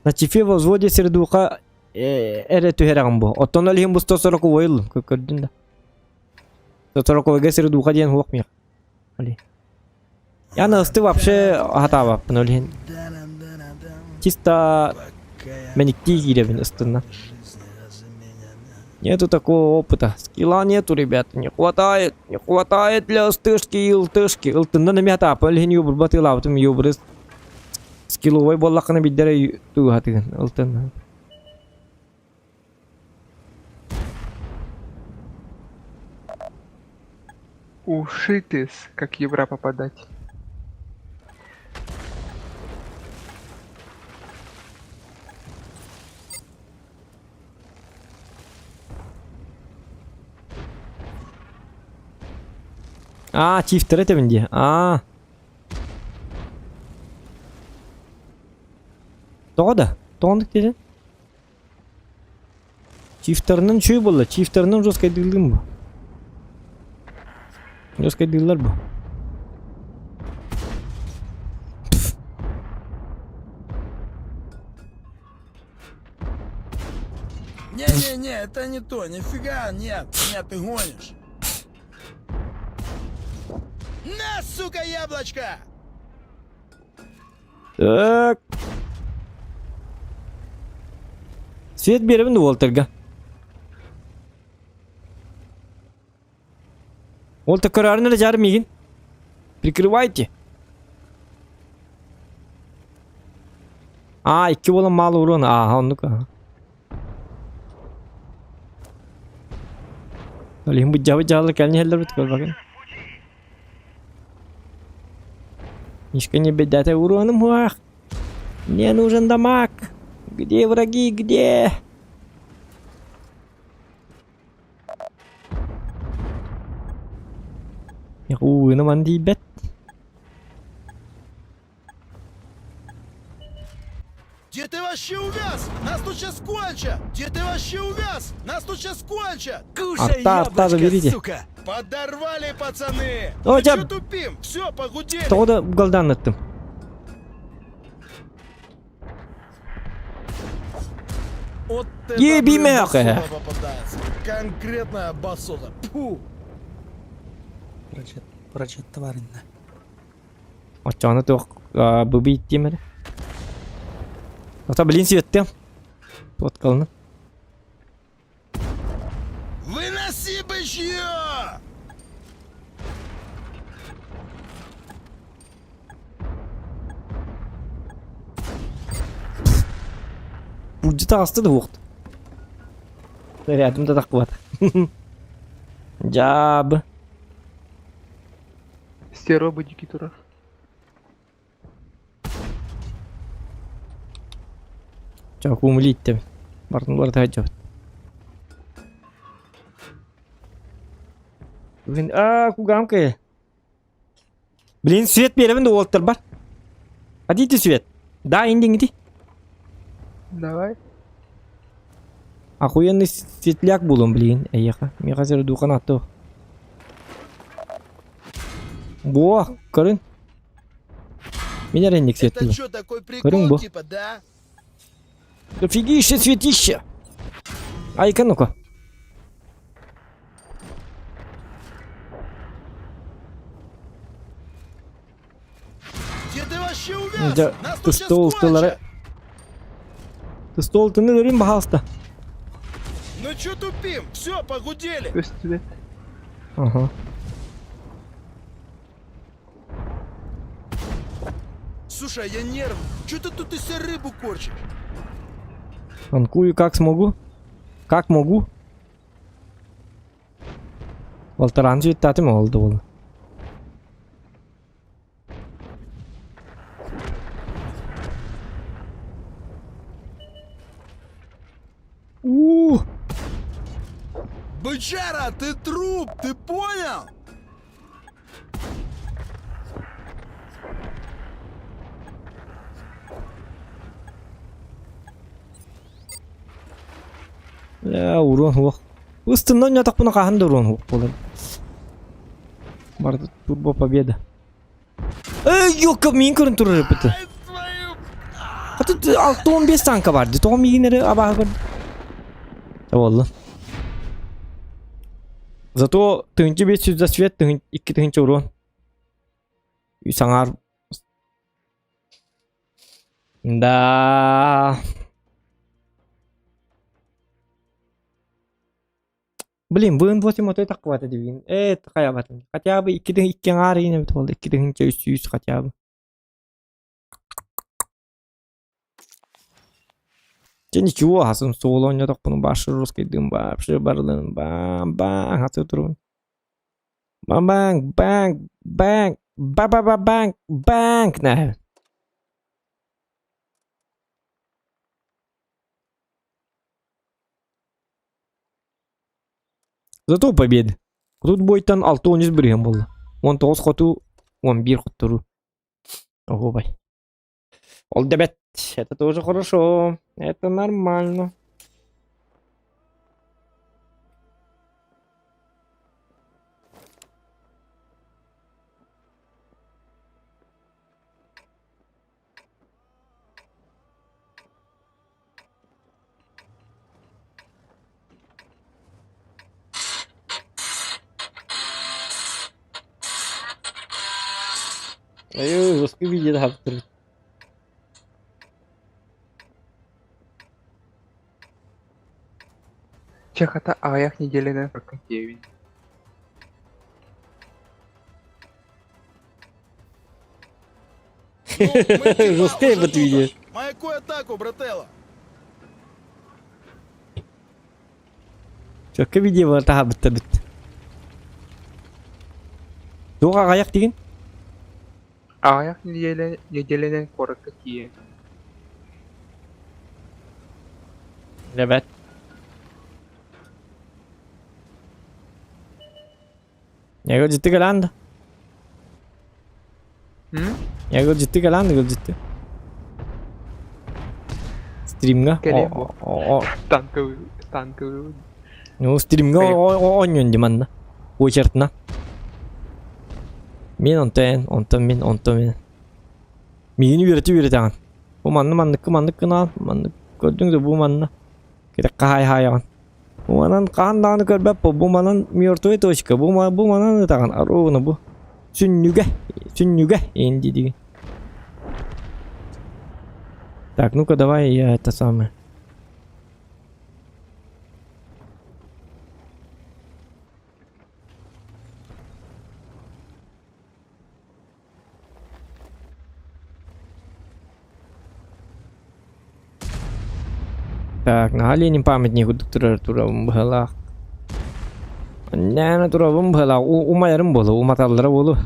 На чифе во взводе сердуха эрэ түһэрэҕин бу. Оттон ол иһин бу 140 ыллым, көрдүн да. 140 сердуха диэн хуох миэх. Али. Я на ысты вообще хатаабаппын ол иһин. Чисто мэниктии киирэбин ыстынна. Нету такого опыта. Скилла нету, ребята. Не хватает. Не хватает для ыстышки и ылтышки. Ылтыннан эмиэ хатааппын ол иһин юбурба тыылаабытым юбуры скилловой буоллаххына биддэрэ тууһатыгын ылтыннан. Ушитыс, как евро попадать. Аа, чифтер этэбин дии. Аа. Тоҕо да? Тоҕо диэтин? Чифтерынан үчүгэй буолла. Чифтерынан жесткайдыыллыым бу. Жесткайдыыллар бу. Не-не-не, это не то, нифига, нет, нет, ты гонишь. На, сука, яблочко! Так. Свет биэрэбин Уолтерга. Уолтер көрөөрүн эрэ дьаар миигин. Прикрывайте. А, икки буолан мало урон. Ааха, оннук. Аха. Ол иһин быдьаабыт дьаһаллар кэлэн иһэллэр эбит көрбөкүн. Мишка не беда, уроном уах. Мне нужен дамаг. Где враги, где? Ууну тиийбэт. Где ты вообще увяз? Нас тут сейчас кончат! Где ты вообще увяз? Нас тут сейчас кончат! Кушай Арта, арта яблочко, заберите. сука! Подорвали, пацаны! О, Мы дьэ. чё тупим? Все, погудели! Тоҕо да угалдааннаттым. Вот это, Еби блин, мяхэ. басота попадается. Конкретная басота. Пу! Прочет барынна. Оччоҕуна туох быбый диэм эрэ. Ото блин сүөттүм. Туоткалына. Вы на... Пудьу таҕыста да уохт. Зарядым да тахпат. Дьаабы. Стеро быдики турар. Чокуум илииттим. Бартын барыта сылдьабыт. Блин, аа, кугам кэ. Блин, свет биэрэбин да уолтар бар. Хотите свет? Да, индиңити. Давай. Охуенный светляк булун, блин, эйеха. Миха сер духан атту. Во, көрүн. Мин эрэнник Это светтим. что, такой Көрүн прикол, бу. типа, да? Дофигища светище. Айка, ну-ка. Где ты вообще увяз? Дьэ, Нас тут сейчас стол тылары. кончат! Стол тыны өрүн баһаалыста. Ну чё тупим? Все, погудели! Көстүбэт. Ага. Слушай, а я нервный. Чё ты тут из себя рыбу корчишь? Танкую как смогу. Как могу. Балтараан сүөттаатым ол да буолла. У Бычара, ты труп, ты понял? Э, урон хуох. Ыстынна нятахпына хаһан да урон хуох буолар. Барда турбо победа. Эй, ёка, мин көрөн турар эппит. Ай, твою... Хата 6-15 танка бар. Тоҕо миигин эрэ абааһы көрдө. Буолла. Зато 1500 за свет, 2000 урон. Үс аҥаар. Да. Блин, ВН8 отой таххыбата дибин. Э, хайабатын. Хотя бы 2 аҥаар иин эбит буолла. 2300 хотя бы. Дьэ ничего, хасын суол оонньотохпуну башы русскайдыын вообще барылын бам баҥ хасы турун. Бам баҥ баҥ баҥ ба ба ба баҥ баҥ нэ. Зато победа. Тут бойтан 6-13 бырыһыан буолла. 19 хоту, 11 хотторуу. Оһуобай. Ол да бэт. Это тоже хорошо. Это нормально. Айыы, жестко видео хаптыр. Чахата аҕыйах нэдиэлэнэн прокатиэбин. Ну, мы типа Жесткое уже вот тут видео. аж. Маякуй атаку, брателло. Чөккө видео бар таһабытта бит. Туох аҕыйах дигин? Аҕыйах нэдиэлэ нэдиэлэнэн куоракка тиийэн. Ребят. Я говорю, ты галанда. М? Я говорю, ты галанда, говорю, ты. Стримҥа. Кэлиэм буо. Танковый, танковый. Ну, стримҥа оонньуон ди манна. Очередна. Мин онтон, онтон мин, онтон мин. Миигин үөрэтэ үөрэтэҕин. Бу манна манныкка маннык гынаҕын, маннык көрдүҥ да бу манна. Кэтэххэ хаай-хаайаҕын. Бу манан хаһан даҕаны көрбөт бу манан мертвая точка, бу, бу манан ытаҕын, ровно бу. Сүнньүгэ, сүнньүгэ, ин диидигин. Так, ну-ка давай я это самое. Так, наһаа Ленин памятник курдук турар турабын быһалаах. Нээнэ турабын быһалаах. Умайарым буолуо, уматаллара буолуо.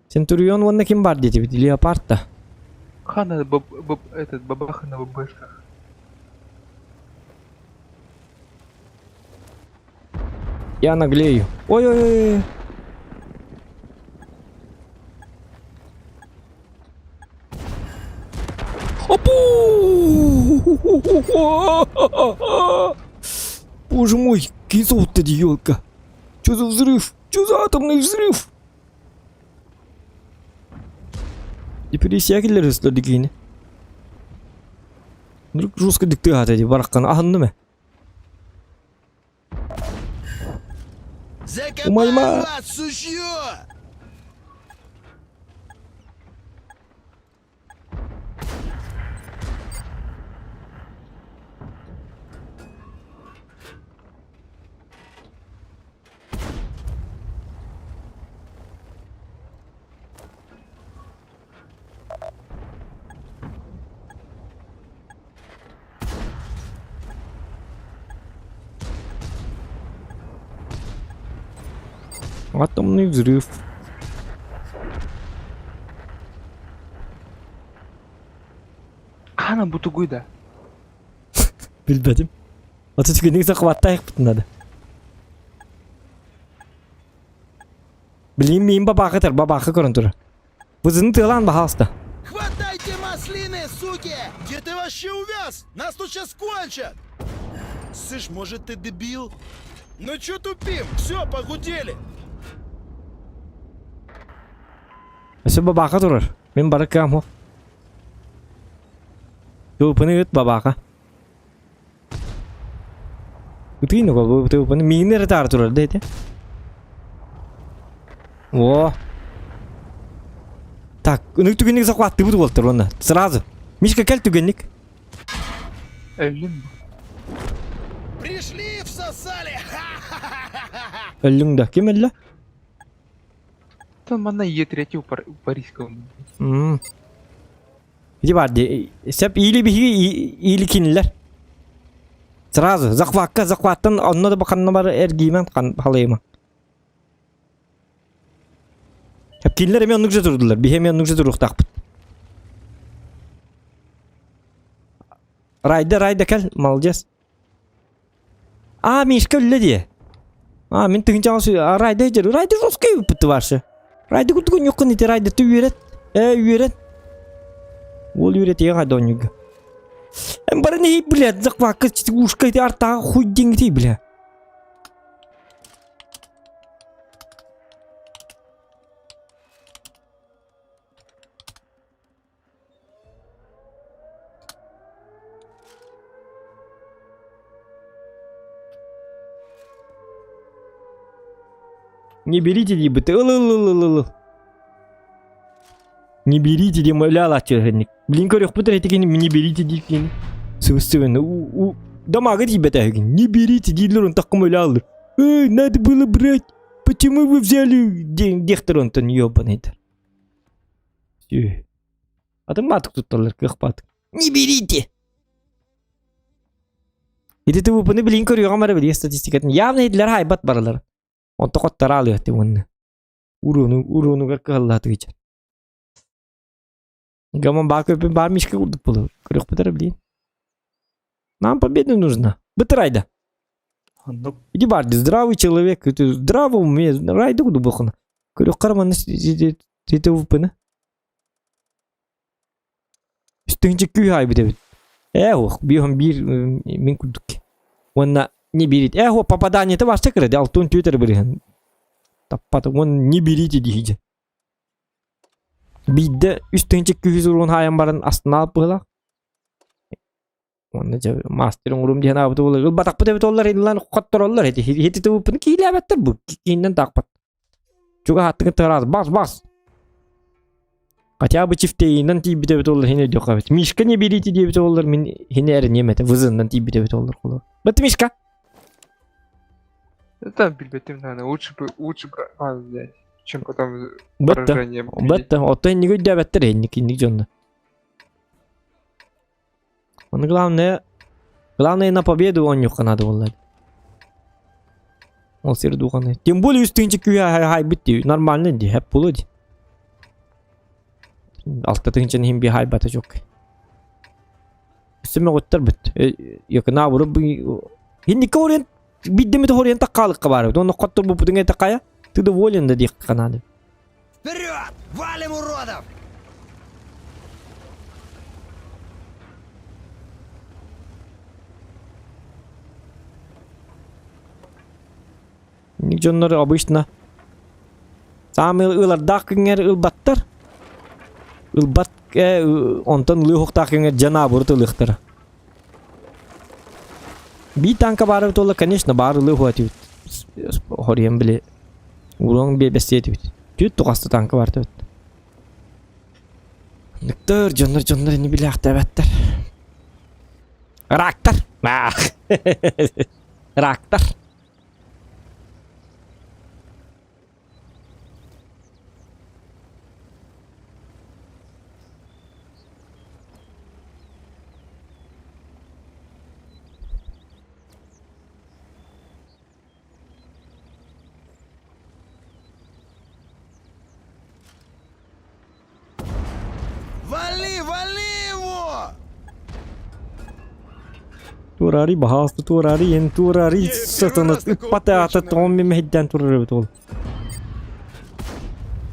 Центурион уонна ким бар диэтибит? Леопард да? Хана баб, баб, этот бабаха на ББшках. Я наглею. Ой-ой-ой. Опу! Боже мой, кизот елка. Что за взрыв? Что за атомный взрыв? Депрессия киллер дикини. Вдруг жестко диктыгата ди бараккан аһынны ме? Закопаю Умайма! вас, сучье! Атомный взрыв. Хана бутугуй да. Билбэтим. Аты түгенник захваттайықпытын надо. Билим миин бабаахы тар, бабаахы көрөн турар. Бызыны тыалаан баһаалыста. Хватайте маслины, суки! Где ты вообще увяз? Нас тут сейчас кончат! Слышь, может ты дебил? Ну чё тупим? Все, погудели! Өссө бабаахы турар. Мин бары кыам суох. Тыыпыны ыт бабааха. Ытыйын бу тыыпыны миигин эрэ таары турар да ити. О. Так, ынык түгэнник захваттыыбыт уолтар уонна. Сразу. Мишка кэл түгэнник. Өллүм. Пришли, всосали! Өллүҥ да. Ким өллө? Там манна Е третий у Парижского. М. Ити бар дии. Сөп иили биһиги иили кинилэр. Сразу захватка захваттан онно да баканна бар эргиимэн халыйма. Кинилэр эмиэ оннук же турдулар. Биһи эмиэ оннук же туруохтаахпыт. Райда, Райда кэл, молодец. А, Мишка өллө дии. А, мин тыһыынчаҕа Райда дьэр. Райда жесткий ыппыты баршы. Райда курдук ньуккун ити Райда ты үөрэт. Э, үөрэт. Ол үөрэтигэ хайда онньуга. Эм бары не блядь, захватка ушка ити артаға хуй диңити, бля. Не берите диэбит ыл ыл ыл ыл ыл Не берите диэн өлө Блин көрүөхпүт эрэ итигини не берите дииккин Сыбыстыбын у дамага тиийбэтэ үһүгүн Не берите дииллэр онтон өлө аллыр Эй, надо было брать Почему вы взяли диэхтэр онтон ёбаныйдар Атын маатык тутталлар кыах баатык. Не берите! Ити ТВП-ны билин көрүөҕүм эрэ билигин статистикатын явно иһиллэр хайбат баралар. Онто хоттара алыахты уонна. Уруну урунугар кыһаллаатыгыча. Гаман баа көппүн баар мишка курдук болу. Көрүөхпүт эрэ билин. Нам победа нужна. Бытырайда. Иди бар, здравый человек, ты здравый уме, райда куду бохуна. Көрүөх карманы ТВП-ны. Үстүнчэ күүһ айбыт эбит. Ээ уох, биэһон биир мин курдук. Уонна не берите. Ээ уох, попадание-то барса кыра, алтын түөтэр бырыһын. Таппата, уон не берите диһиже. Биирдэ үс тыһыынча күүһү уруун хаайан баран астына алып Уонна дьэ мастер оҥоруум диэн аабыта буолар. Ылбатахпыт эбит оллар иннилэн хоттороллор эти хити тыбыппын киилээбэттэр бу кииннэн таахпат. Чугаһааттыгын тыраас бас бас. Хотя бы чифтейинэн тиийбит эбит оллар хин өйдүөххэ эбит. Мишка не берите диэбит оллар мин хин эрэниэм этэ вызыннан тиийбит эбит оллар холор. Бат Мишка. Это билбэтим наверное, лучше бы лучше бы взять, чем потом Бытта. поражение. Бытта. Оттон инниги өйдөөбөттөр инник инник дьонно. Ону главное, главное на победу оонньуохха наада буолла. Ол сир духаны. Тем более үс тыынча күүһэ хайбыт дии. Нормально дии, хэп буолуо дии. Алта тыынчаны иһин би хайбата чук. Өссө мөҕүттэр бит. Якына буру Хинники орен биддемит хорен таккалыкка бар. Оны коттор бупутуң эте кая. Ты доволен да диэх канады. Вперед! Валим уродов! Дьоннор обычно саамай ылардаах күҥҥэр ылбаттар. Ылбат э, онтон ылыы уһуктаах күҥҥэр дьанаабурут ылыахтара. Бии танка баара буолла, конечно, баар ылыы уһуа этибит. Хоруйан били уруон биэбэстиэ этибит. Түт тухаста танка бар этибит. Ныктыр, дьоннор, дьоннор ини билээхтээбэттэр. Рактар! Рактар! Вали, вали его! Туорари баһаалыста туорари эн туорари сатана ыппата тоҕом мэмэһийдээн турар эбит ол.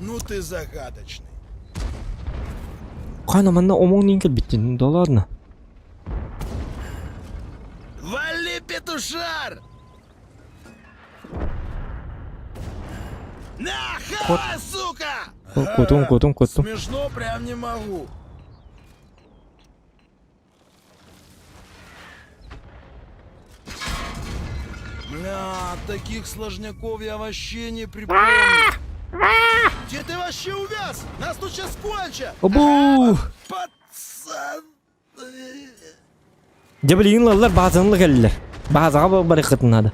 Ну ты загадочный. Хана манна омоҥ кэлбиттин, да ладно. Вали, петушар! На, хавай, сука! Кутум, кутум, кутум. Смешно прям не могу. Бля, таких сложняков я вообще не припомню. Где ты вообще увяз? Нас тут сейчас кончат! Обу! Пацан! Дьэ билигин ылаллар баазанлы кэллилэр. Баазаҕа барыаххытын наада.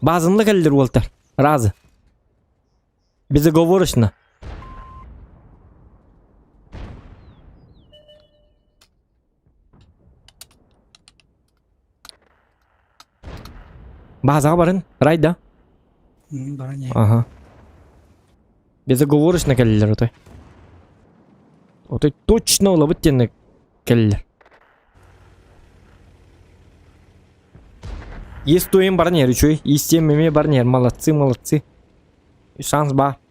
Баазанлы кэллилэр уолтар. Разы. Безоговорочно. Баазаҕа барын. Райда. Баран Ага. Безоговорочно кэллилэр отой. Отой точно ылабыт диэн кэллилэр. Есть туйын баран иһэр үчүгэй. Истиэм эмиэ баран иһэр. Молодцы, молодцы. Шанс баар.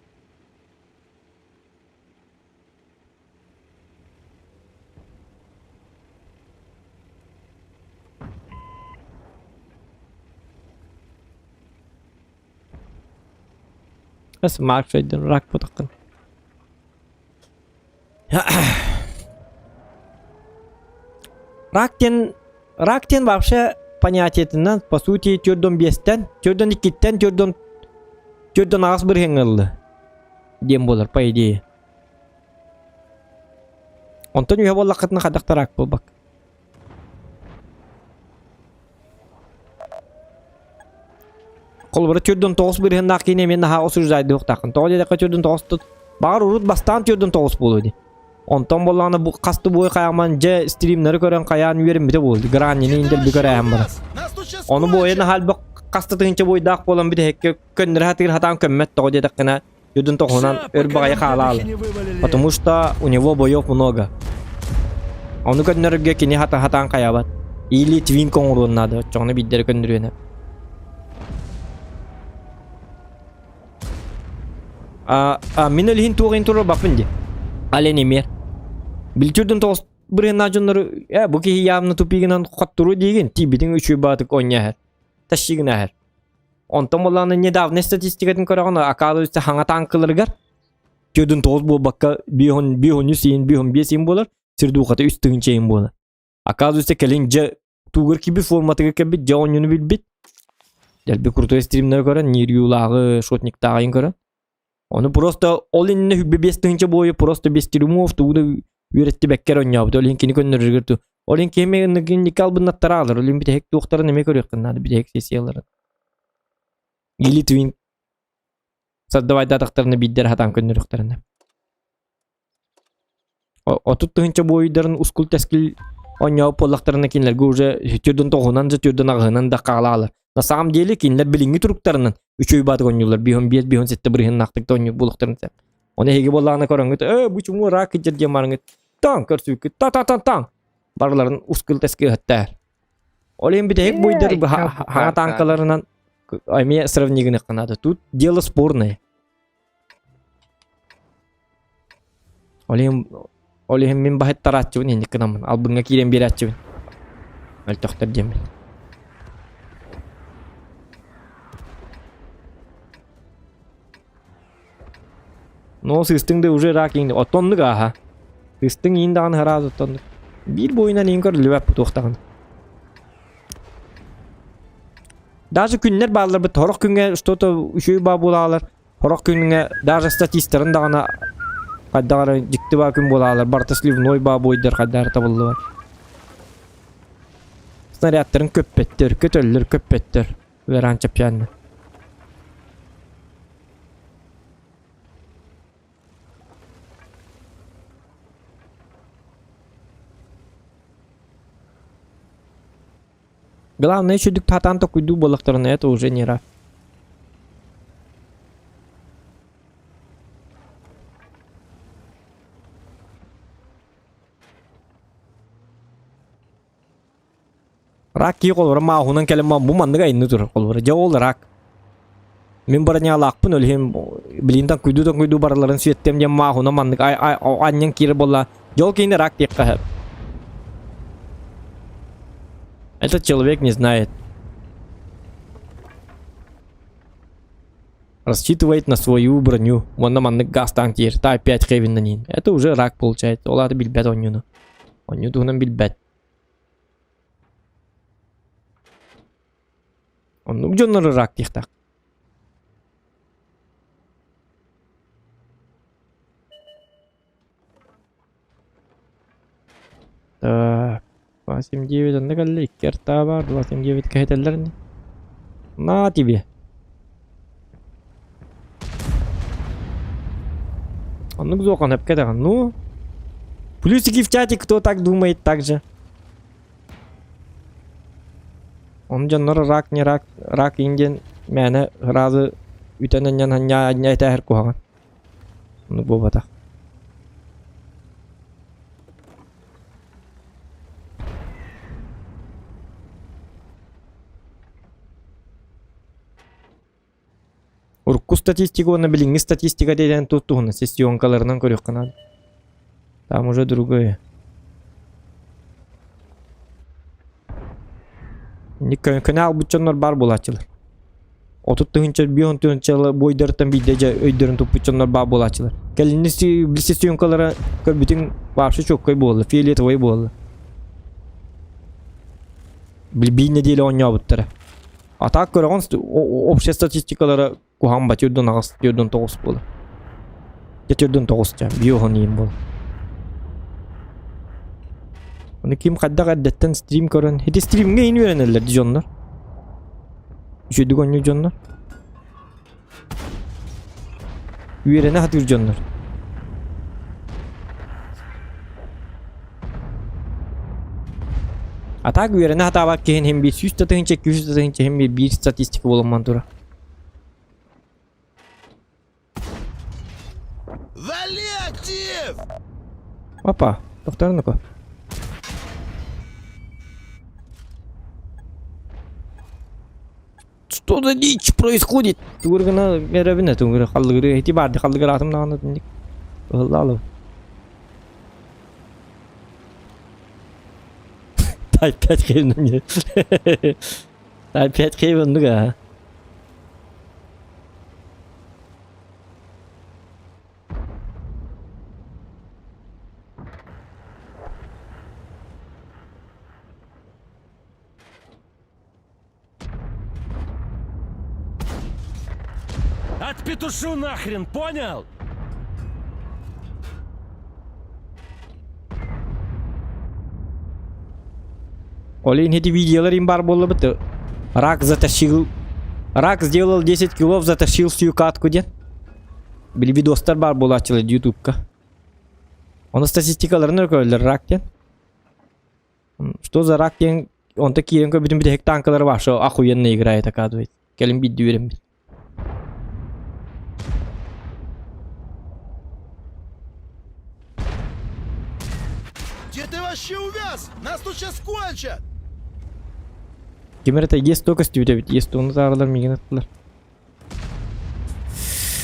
Эс Марк Фейден рак путаккын. Рак диэн рак диэн вообще понятиетынан по сути төрдөн биэстэн, төрдөн иккиттэн, төрдөн төрдөн аҕыс бырыһыаҥҥа ылла диэн буолар по идее. Онтон үһэ буоллаххытына хайдах да рак буолбак. Холобура 49 бырыһыннаах киинэ эмиэ наһаа осуждайдыахтааххын. Тоҕо диэтэххэ 49 тут баҕар урут бастаан 49 буолуо дии. Онтон буоллаҕына бу хас да буой хайааман дьэ стримнары көрөн хайаан үөрэммитэ буолуо. Граннины индэлби көрөөһөн баран. Ону буойа наһаа элбэх хас да тыһыынча буойдаах буолан бүтэһиккэ көннөрө сатыыр хатаан көммөт тоҕо диэтэххинэ Юдун тоҕуһунан өр баҕайы хаалаалы. Потому что у него боев много. Ону көннөрөргө кини хата хатаан хайабат. Или твинк оҥоруон наада, оччоҕуна биирдэрэ көннөрүөнэ. А, а мин өлүһүн туох турар баппын ди. Ален эмиэр. Билтүрдүн тоҕус бырыһыннаах дьоннору э бу киһи явно тупигынан хоттуру диигин тиийбитиҥ үчүгэй баатык оонньоһор. Тащигын аһар. Онтон буоллаҕына недавно статистикатын көрөҕүн, оказывается, хаҥа танкаларыгар 49 буолбакка 53 иин, 55 иин буолар, сирдуухата 3 тыһыынча иин буолар. Оказывается, кэлин дьэ туугар киби форматыгар кэлбит, дьэ оонньууну билбит. Дэлби крутой стримнары көрөн, Нирюлааҕы, Шотниктааҕын көрөн. Ону просто ол иннинэ хүббэ 5000 буойу просто без трюмов тугу да үөрэттибэккэ эрэ оонньообут. Ол иһин кини көннөрөрүгэр ту. Ол иһин киһи эмиэ албыннаттара аалар. Ол иһин бүтэһик туохтарын эмиэ көрүөххүн наада бүтэһик сессияларын. Или твин создавайдаатахтарына биирдэрэ хатаан көннөрүөхтэринэ. 30 тыһыынча буойдарын ускул-тэскил оонньообут буоллахтарына кинилэргэ уже түрдөн тоҕуһунан да түрдөн аҕыһынан да хаалаалар. На самом деле кинилэр билиҥҥи туруктарынан үчүгэй баатык оонньууллар 5 5 7 бырыһыннаахтык да оонньуур буолуохтарын сөп. Оны эһиги буоллаҕына көрөҥҥүт ээ бу чуму рак кыдьыр диэн бараҥҥыт таҥ көрсүүккүт та-та-та-таҥ барыларын ускул-тэскил ыһыттаар. Ол иһин бүтэһик буйдар хаҥа танкаларынан эмиэ сравнигыныахха наада. Тут дело спорное. Ол иһин ол иһин мин баһыттарааччыбын инник гынаммын. Албыҥҥа киирэн биэрээччибин. Мөлтөхтөр диэммин. Но сыыстыҥ да уже рак иҥ оттоннук ааһа. Сыыстыҥ иин даҕаны хараас оттоннук. Биир буойунан иин көрүллүбэт бутуохтаҕын. Даже күннэр баалларбыт сорох күҥҥэ что-то үчүгэй баа буолаалар, сорох күҥҥэ даже статистарын даҕаны хайдах эрэ дьикти баа күн буолаалар, барыта сливной баа буойдар хайдах эрэ табыллыбат. Снарядтарын көппөттөр, көтөллөр, көппөттөр. Ыараан чэпчээннэ. Главное, үчүгдүк татаан токуйдуу буоллахтарына, это уже не рак. Рак кии холобура мааһынан кэлэн бу маннык айынны турар холобура. Дьэ ол рак. Мин бронялаахпын ол иһин билинтан куйду куйду барыларын сүөттем диэн мааһына маннык анньан киирэр буолла. Дьэ ол киһини рак диэххэ сөп. Этот человек не знает. Рассчитывает на свою броню. Уонна маннык газтаан киир. Та опять хевиннанин. Это уже рак получается. Ол аата билбэт онньуну. Онньу туһунан билбэт. Оннук дьоннору рак диэхтээх. Так, 279 онно кэллэ, икки артаа баар, 279 кэһэтэллэр ини. На тебе. Оннук зохан эпкэ даҕаны. Ну, плюсики в чате, кто так думает так же. Ону дьоннор рак не рак, рак иин диэн мээнэ сразу үтэн анньан анньаа анньаа этээһэр куһаҕан. Оннук буолбатах. Урукку статистика уонна билиҥҥи статистика диэн туох туһунан сессионкаларынан көрүөххэ наада. Там уже другое. Көнө албыт дьоннор баар буолааччылар. 30 тыһыынча, 50 тыһыынча буойдарыттан биирдэ дьэ өйдөрүн туппут дьоннор баар буолааччылар. Кэлинни билси съемкалара көрбүтүҥ вообще чоккай буолла, фиолетовый буолла. Биир нэдиэлэ оонньообуттара. А так көрөҕүн общая статистикалара куһаҕан ба 48 49 буолар. Дьэ 49 дьэ биоһон иин буол. Оны ким хайдах эрдэттэн стрим көрөн, ити стримҥэ иин үөрэнэллэр ди дьоннор. Үчүгдүк оонньуур дьоннор. Үөрэнэ сатыыр дьоннор. А так үөрэнэ сатаабат киһин иһин биир 100 тыһыынча, 200 тыһыынча иһин биир биир статистика буолумман тура. Вали актив! Опа, тохтор ну-ка. Что за дичь происходит? Тугур гына эрэбинэ тугур халлыгыры ити барды халлыгыраатым даҕаны итинник. Ыһыллаалым. Type 5 киһи Type 5 киһи оннук аа. Отпетушу нахрен, понял? Ол иһин ити видеолар им бар буоллабыт. Рак затащил. Рак сделал 10 килов, затащил всю катку диэн. Били видостар бар буолааччылар ютубка. Оны статистикаларын көрөллөр рак диэн. Что за рак диэн онто киирэн көрбүтүм бүтэһик танкалары вообще охуенно играет оказывается. Кэлин биирдии үөрэммит. Где ты вообще увяз? Нас тут сейчас кончат! Ким эрэ есть то көстүбүт эбит, есть оны таарылар миигин аттылар.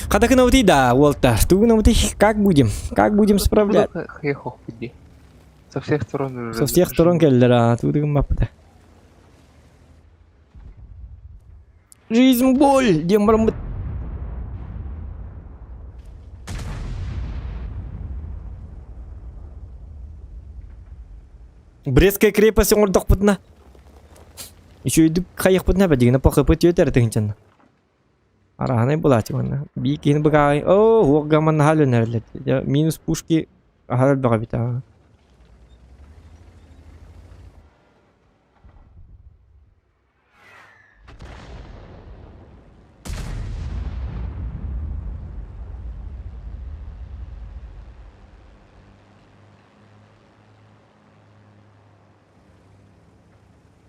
Хатакынабытый да, уолтар. Тугунабытый, как будем? Как будем справлять? Со всех сторон Со всех сторон келлер, а, тудыгым баппыта. Жизнь боль, диэн бараммыт. Брестская крепость оҥордохпутуна үчүгэйдик хайыахпытына бэдигинэ пахыпыт үөтэр тыһынчанна. Араһанай булаачы манна. Бии киһини быгааҕай оо уох гаман наһаа өлөнөрөллөр. Минус пушки аһар элбэх эбит аа.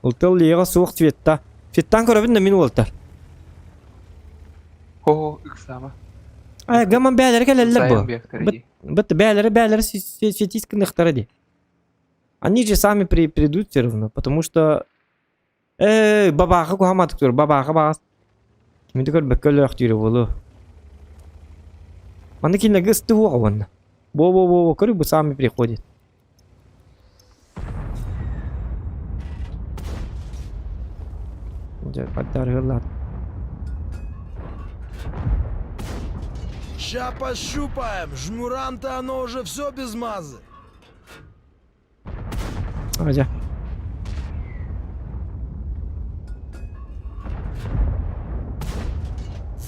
Ылтыл лиэҕэ суох цвета. Цветтаан көрөбүн да мин уолтар. О, ыксама. Ай, гаман бээлэри кэлэллэр бу. Быт бээлэри бээлэри светить гыныхтара ди. Они же сами при, придут все равно, потому что Ээ, бабааха куһаматык тур, бабааха баҕас. Кими да көрбөккө өлөөхтүүрэ буолуо. Манна кинилэргэ ыстыһуоҕа уонна. Во-во-во, көрү бу сами приходит. Дьэ, поддарыаллаат. Ща пощупаем, жмурам-то оно уже все без мазы. Адя.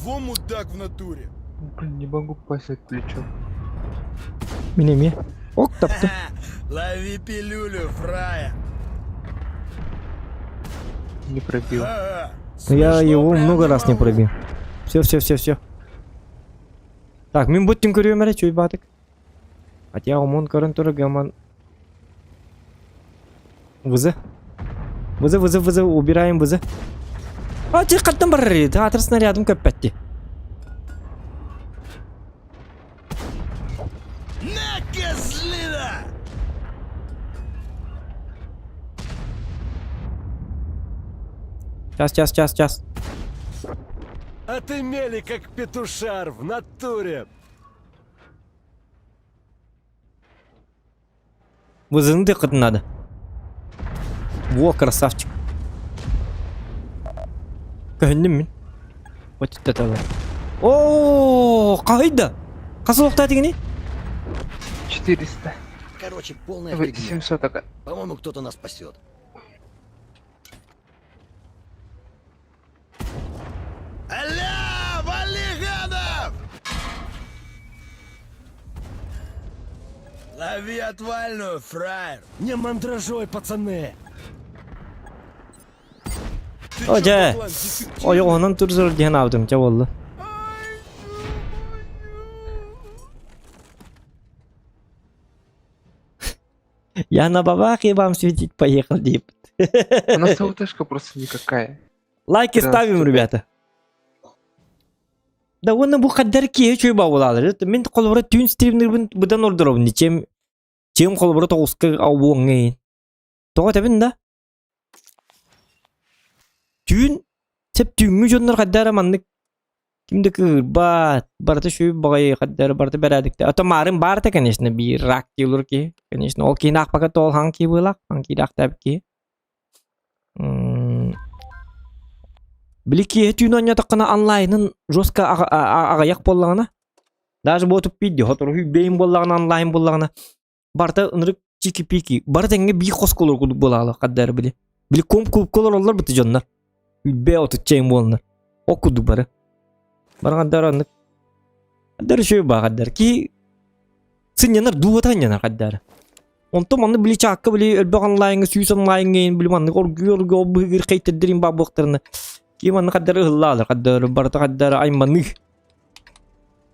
Во мудак в натуре. Блин, не могу попасть от плечо. Мин эмиэ. Ок тапты. Лови пилюлю, фрая. Не пробил. Я его много раз не пробил. Все, все, все, все. Так, мин буттин көрүөм эрэ чуй баатык. Хотя омун көрөн турар гаман Вызы. Вызы, вызы, вызы, убираем вызы. А, ти қаттан барар Театр снарядом көппәтти. На, козлина! Час, час, час, час. А ты мели как петушар в натуре. Вызывны тыккытын надо. Во, красавчик. Көһүннүм мин. Вот это того. О, кайда? Хас олохтаа тигини? 400. Короче, полная Ой, фигня. 700 ага. По-моему, кто-то нас спасет. Аля, вали гадов! Лови отвальную, фраер! Не мандражой, пацаны. О, дьэ. Ойоҕоһунан турзор диэн аабытым чэ буолла. Я на бабах и вам светить поехал, дип. У нас ЛТшка просто никакая. Лайки ставим, ребята. Да уонна бу хаддар киһи үчүгэй баҕалаалар. Мин холобура түүн стримнербин быдан ордоробун чем чем холобура тоҕуска ауоҥҥайын. Тоҕо этэбин да? Түүн сеп түүҥҥү дьоннор хайдара маннык ким да кыырбат, барыта үчүгэй баҕайы хайдара барыта бэрээдэктэй. А то маарын баар этэ, конечно, биир рак диир киһи. Конечно, ол киһини аахпакка тоол хаҥ киһи быылаах, хаҥ киирэхтээбит киһи. Били киэһэ түүн оонньоотоххуна онлайнын жестко аҕыйах буоллаҕына, даже буотуп видео сотору бэйим буоллаҕына онлайн буоллаҕына барыта ынырык чики-пики бары тэҥҥэ биир хоско олорор курдук буолаалар хардары били. Били комп клубка олороллор быты дьоннор. Үлбэ отучча буоланнар. Ол курдук бары. Бары хардары оннук. Хардары үчүгэй баа хардары. Киһи сынньанар дууһата сынньанар хардары. Онтон маннык били чаакка били элбэх онлайҥҥа сүүс онлайҥҥа иһин били маннык оргуй оргуй ол быһыгыр хейтэрдэрин баар буолуохтарына киһи маннык хардары ыһыллаалар хардары барыта хардары айманыы.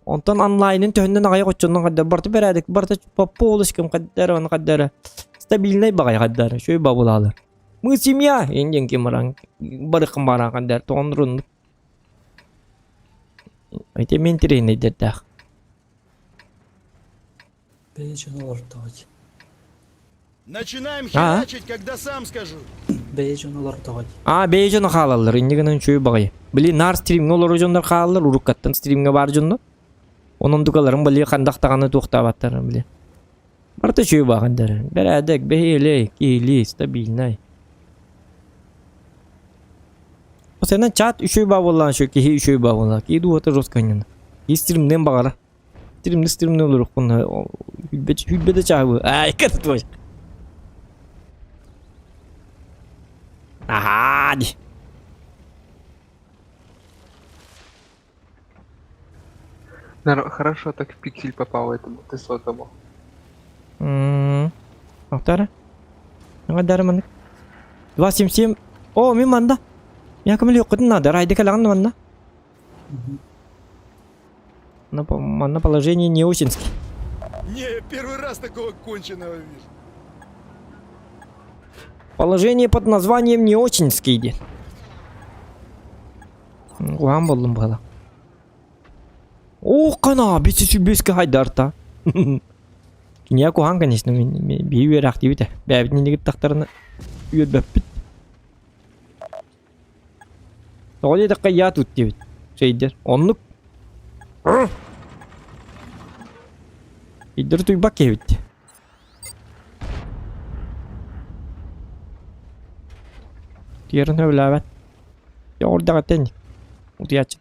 Онтон онлайнын төһөннөн аҕайах оччоннон хайдар барыта бэрээдэк барыта по полочкам хайдар оны хайдар стабильнай баҕайы хайдар үчүгэй бабылаалар. Мы семья индиэн ким баран барыххын баран хайдар тоҕоннорун Ити мин тиринэйдэрдээх. Бэйэ дьоно олордоҕут. Начинаем А? херачить, когда сам скажу. Бэйэ дьоно олордоҕут. А, бэйэ дьоно хаалаллар, инньэ гынан үчүгэй баҕайы. Били наар стримҥэ олорор дьоннор хаалаллар, уруккаттан стримҥэ баар дьоннор. Онон дукаларын били хандах даҕаны туохтаабаттар били. Барыта үчүгэй баҕайдар. Бэрээдэк, бэһиэлэй, киһилии, стабильнай. Сенен чат үчүгэй баа буоллаҕына үчүгэй, киһи үчүгэй баа буоллаҕына. Киһи дууһата жестко анньына. Киһи стримныан баҕарар. Стримны стримны олоруохпун сүүрбэ да чааһы Ай, как твой. Ага, ди. Хорошо так в пиксель попал этому Т-сотому. М, Ахтара. Аңа маннык. 277. О, мин манда. Я көмөл йоккутун надо. Райды калаган манна. На, манна положение не очень. Не, я первый раз такого конченого вижу. Положение под названием не очень диэн. Куһаан боллум быһала. О, кана, бisi биске хайдарта. Киниэ куһаан, конечно, биһи үөрэхтиибит бэйэбитин иннигит тахтарына үөрбэппит. Тоҕо диэтэххэ я тут диэбит. Шейдер. Оннук. Иддер туйбак киһибит. Тиэрин сөбүлээбэт. Дьоҕурдаҕа тэн. Утуйааччы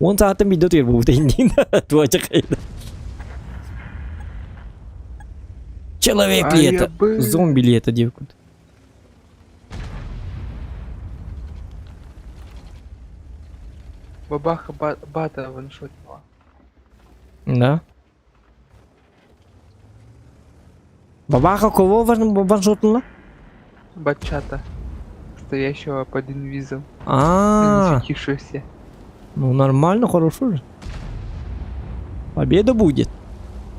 Он саатын видео туйар буолбута индин. Туоча хайда. Человек ли это? Зомби ли это девку? Бабаха бата ваншотила. Да. Бабаха кого ваншотнула? Бачата. Стоящего под инвизом. А, Засветившегося. Ну нормально, хорошо же. Победа будет.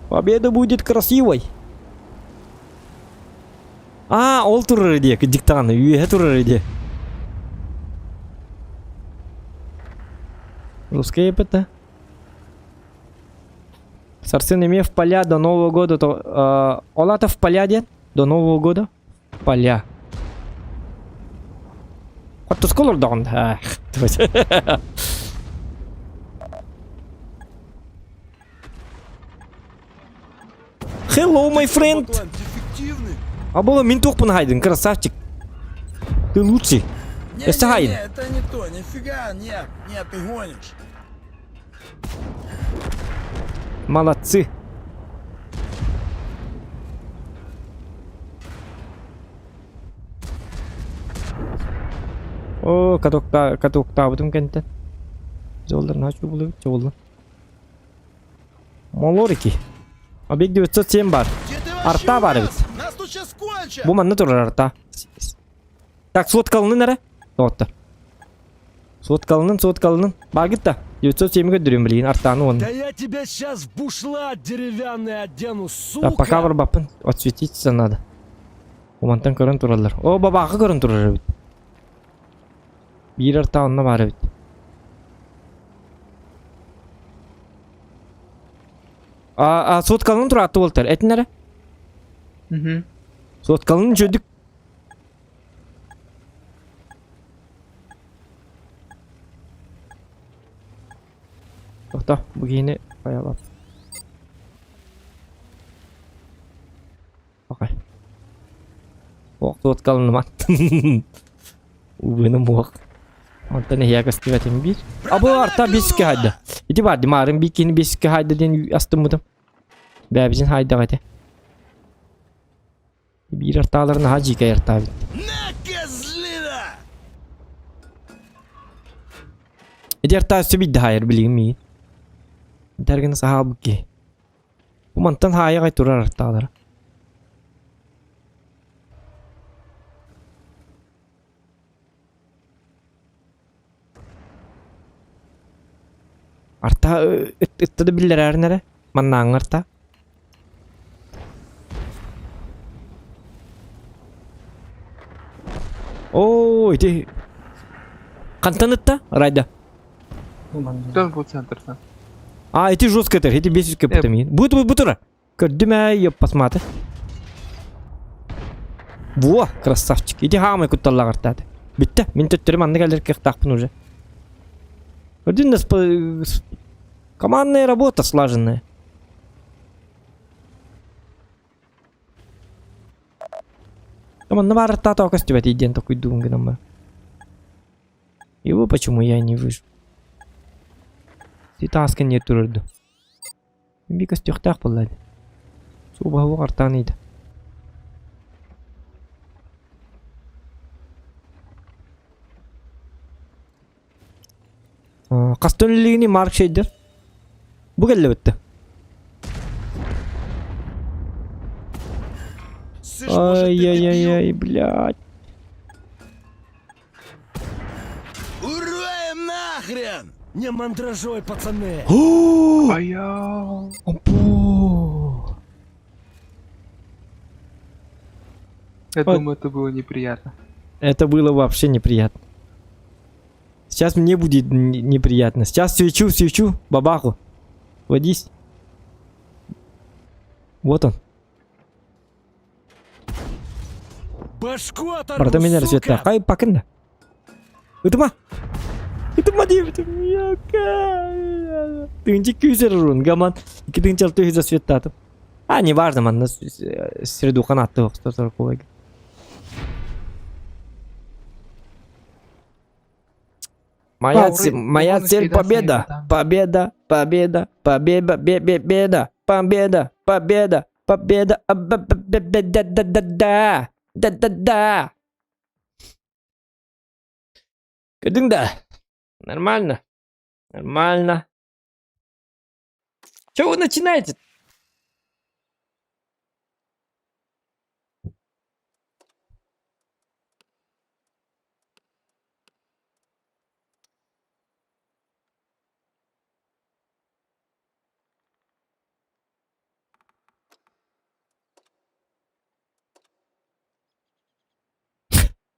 Победа будет красивой. А, ол турар диэ, диктаны, үөһэ турар диэ. Русская ПТ. Сарсын эмиэ в поля до Нового года, то, э, ол аата в поля диэн, до Нового года поля. Оттуска олордоҕун Hello, my friend! А было мин туохпун хайдын, красавчик. Ты лучший. Не, Өссө не, хайын. не, это не то, нифига, нет, нет, ты гонишь. Молодцы. О, катокта, катоктаабытым кэнтэн. Жоллар начу булубут, жоллар. Молорики. Объект 907 бар. Арта бар эбит. Нас тут сейчас кончат! Бу манна турар арта. Так, соткалынын эрэ. Тоҕоттор. Соткалынын, соткалынын. Баагыт да. 907 көрдөрүм билигин артааны уонна. Да я тебя сейчас в бушлат деревянный одену, сука! Так, пока барбаппын. Отсветиться надо. Умантан көрөн тураллар. О, бабаахы көрөн турар эбит. Биир арта онно баар эбит. А, а соткалын тураатты буолтар. Этин эрэ. Угу. Соткалын үчүгдүк. Тохто, бу киһини хайалап. Окей. Ох, соткалынымат. Убыным уох. Онтон эһиэ көстүбэтим биир. А бу арта биске хайда. Ити бар димарын бир кини биске хайда диэн астыммытым. Бэбизин хайдаҕа ити. Биир артааларын наһаа дьиикэй артаабыт. На, козлина! Ити артаа өссө биирдэ хаайар билигин миигин. Дэргин саһаабыт киһи. Бу мантан хаайаҕай турар артаалара. Арта ытта да биллэрээрин эрэ. Маннааҥҥа арта. Оо, ити хантан ытта? Райда. Тон бу центртан. А, ити жестко этэр, ити 500 кпт миин. Бу бу тура. Көрдүм ээ, ёппасмааты. Во, красавчик. Ити хаамай кутталлаах артааты. Бүттэ, мин төттөрү маннык кэлэр кыахтаахпын уже. Көрдүн да командная работа слаженная. Манна баар артаата көстүбэтий диэн токуйдуун гынан бар. Его почему я не вижу? Ти тааска не турарду. Би көстүөхтээх буолла дии. Суубаһуох артаан ыйда. Хастан үллигини Марк Шейдер? Бу кэллэ битте. Ай-яй-яй-яй, блядь. Ура им нахрен! Не мандражой, пацаны! Аял. Я думаю, это было неприятно. Это было вообще неприятно. Сейчас мне будет неприятно. Сейчас свечу, свечу, бабаху. Водись. Вот он. Башку оторву, Барда мен сука! разведка. Хай пакында. Ытыма. Ытыма диэбитим. Тыынчы күүсэр урун гаман. Икки тыынча алты светтатым. А, не важно, манна средухан атты 140 Моя, ц... моя цель победа. Победа, победа, победа, победа, победа, победа, победа, да да да да да да да. Көрдүҥ да? Нормально. Нормально. Чего вы начинаете?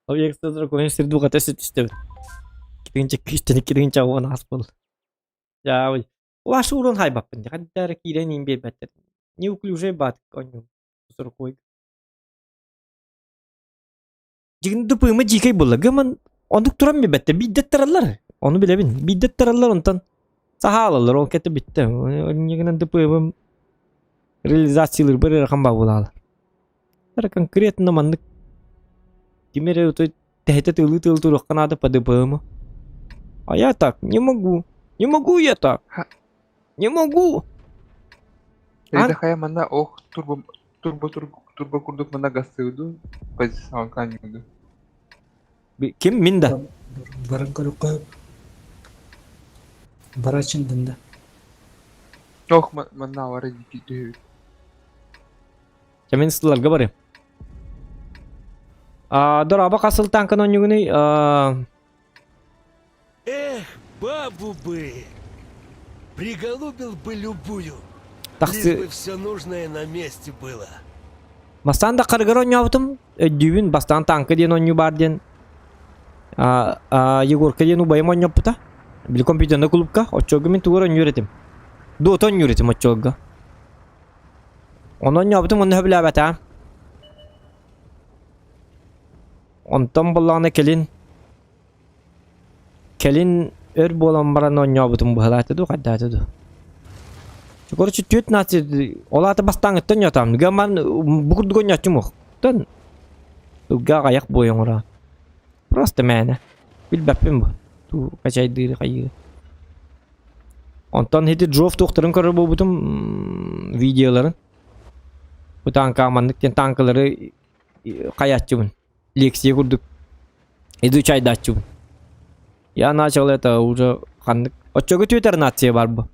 Объект көмө сирдууга төсө түстүбүт. Киринче күүстэн киринче уон ааспыл. Дьаабый. Улашы урон хайбаппын. Хаддара киирэн иин биэрбэттэр. Неуклюжай баат онньуу. Сорокуой. Дьигин дупыма дьиикэй буолла. Гыман оннук туран биэрбэттэр. Биирдэттэрэллэр. Ону билэбин. Биирдэттэрэллэр онтон саһаалалар. Ол кэтэ бүттэ. Онньугунан дупыыбым реализациялыырбар ыарахан баа буолаалар. Эрэ конкретно маннык ким эрэ отой тэһитэ тылыы тыл туруохха наада по ДПМу. А я так не могу. Не могу я так. Не могу. Эйдэ хайа манна ох турбо турбо турбо курдук манна гастыыду позицион каньюду. Ким мин да? Баран көрүккө барачын да. Ох манна бара дии Чэ мин сылларга барыам. А, дорообо хас сыл таанканы оонньуугунуй? А, Эх, бабу бы! Приголубил бы любую. Лишь тахсы бы все нужное на месте было. Бастаан да харыгар оонньообутум. Өйдүүбүн бастаан тааҥка диэн оонньуу баар диэн а, а, Егорка диэн убайым оонньоппута. Били компьютерный клубка. Оччолорго мин тугу эрэ оонньуур этим. Дуота оонньуур этим оччолорго. Ону оонньообутум уонна сөбүлээбэтэҕим. Онтон буоллаҕына кэлин кэлин өр буолан баран оонньообутум быһалаата дуу, хайдаата дуу. Короче, түөрт нация ол аата бастааҥҥыттан оонньоотоҕум. Гаман бу курдук оонньооччум уох. Оттон ылга аҕыйах буойа оҥоро. Просто мээнэ. Билбэппин бу. Туу качайдыыры хайыы. Онтон ити Джофф туохтарын көрөр буолбутум видеоларын. Бу тааҥка маннык диэн тааҥкалары хайааччыбын. Лекция курдук изучайдааччыбын. Я начал это уже ханнык оччого Twitter нация бар бу.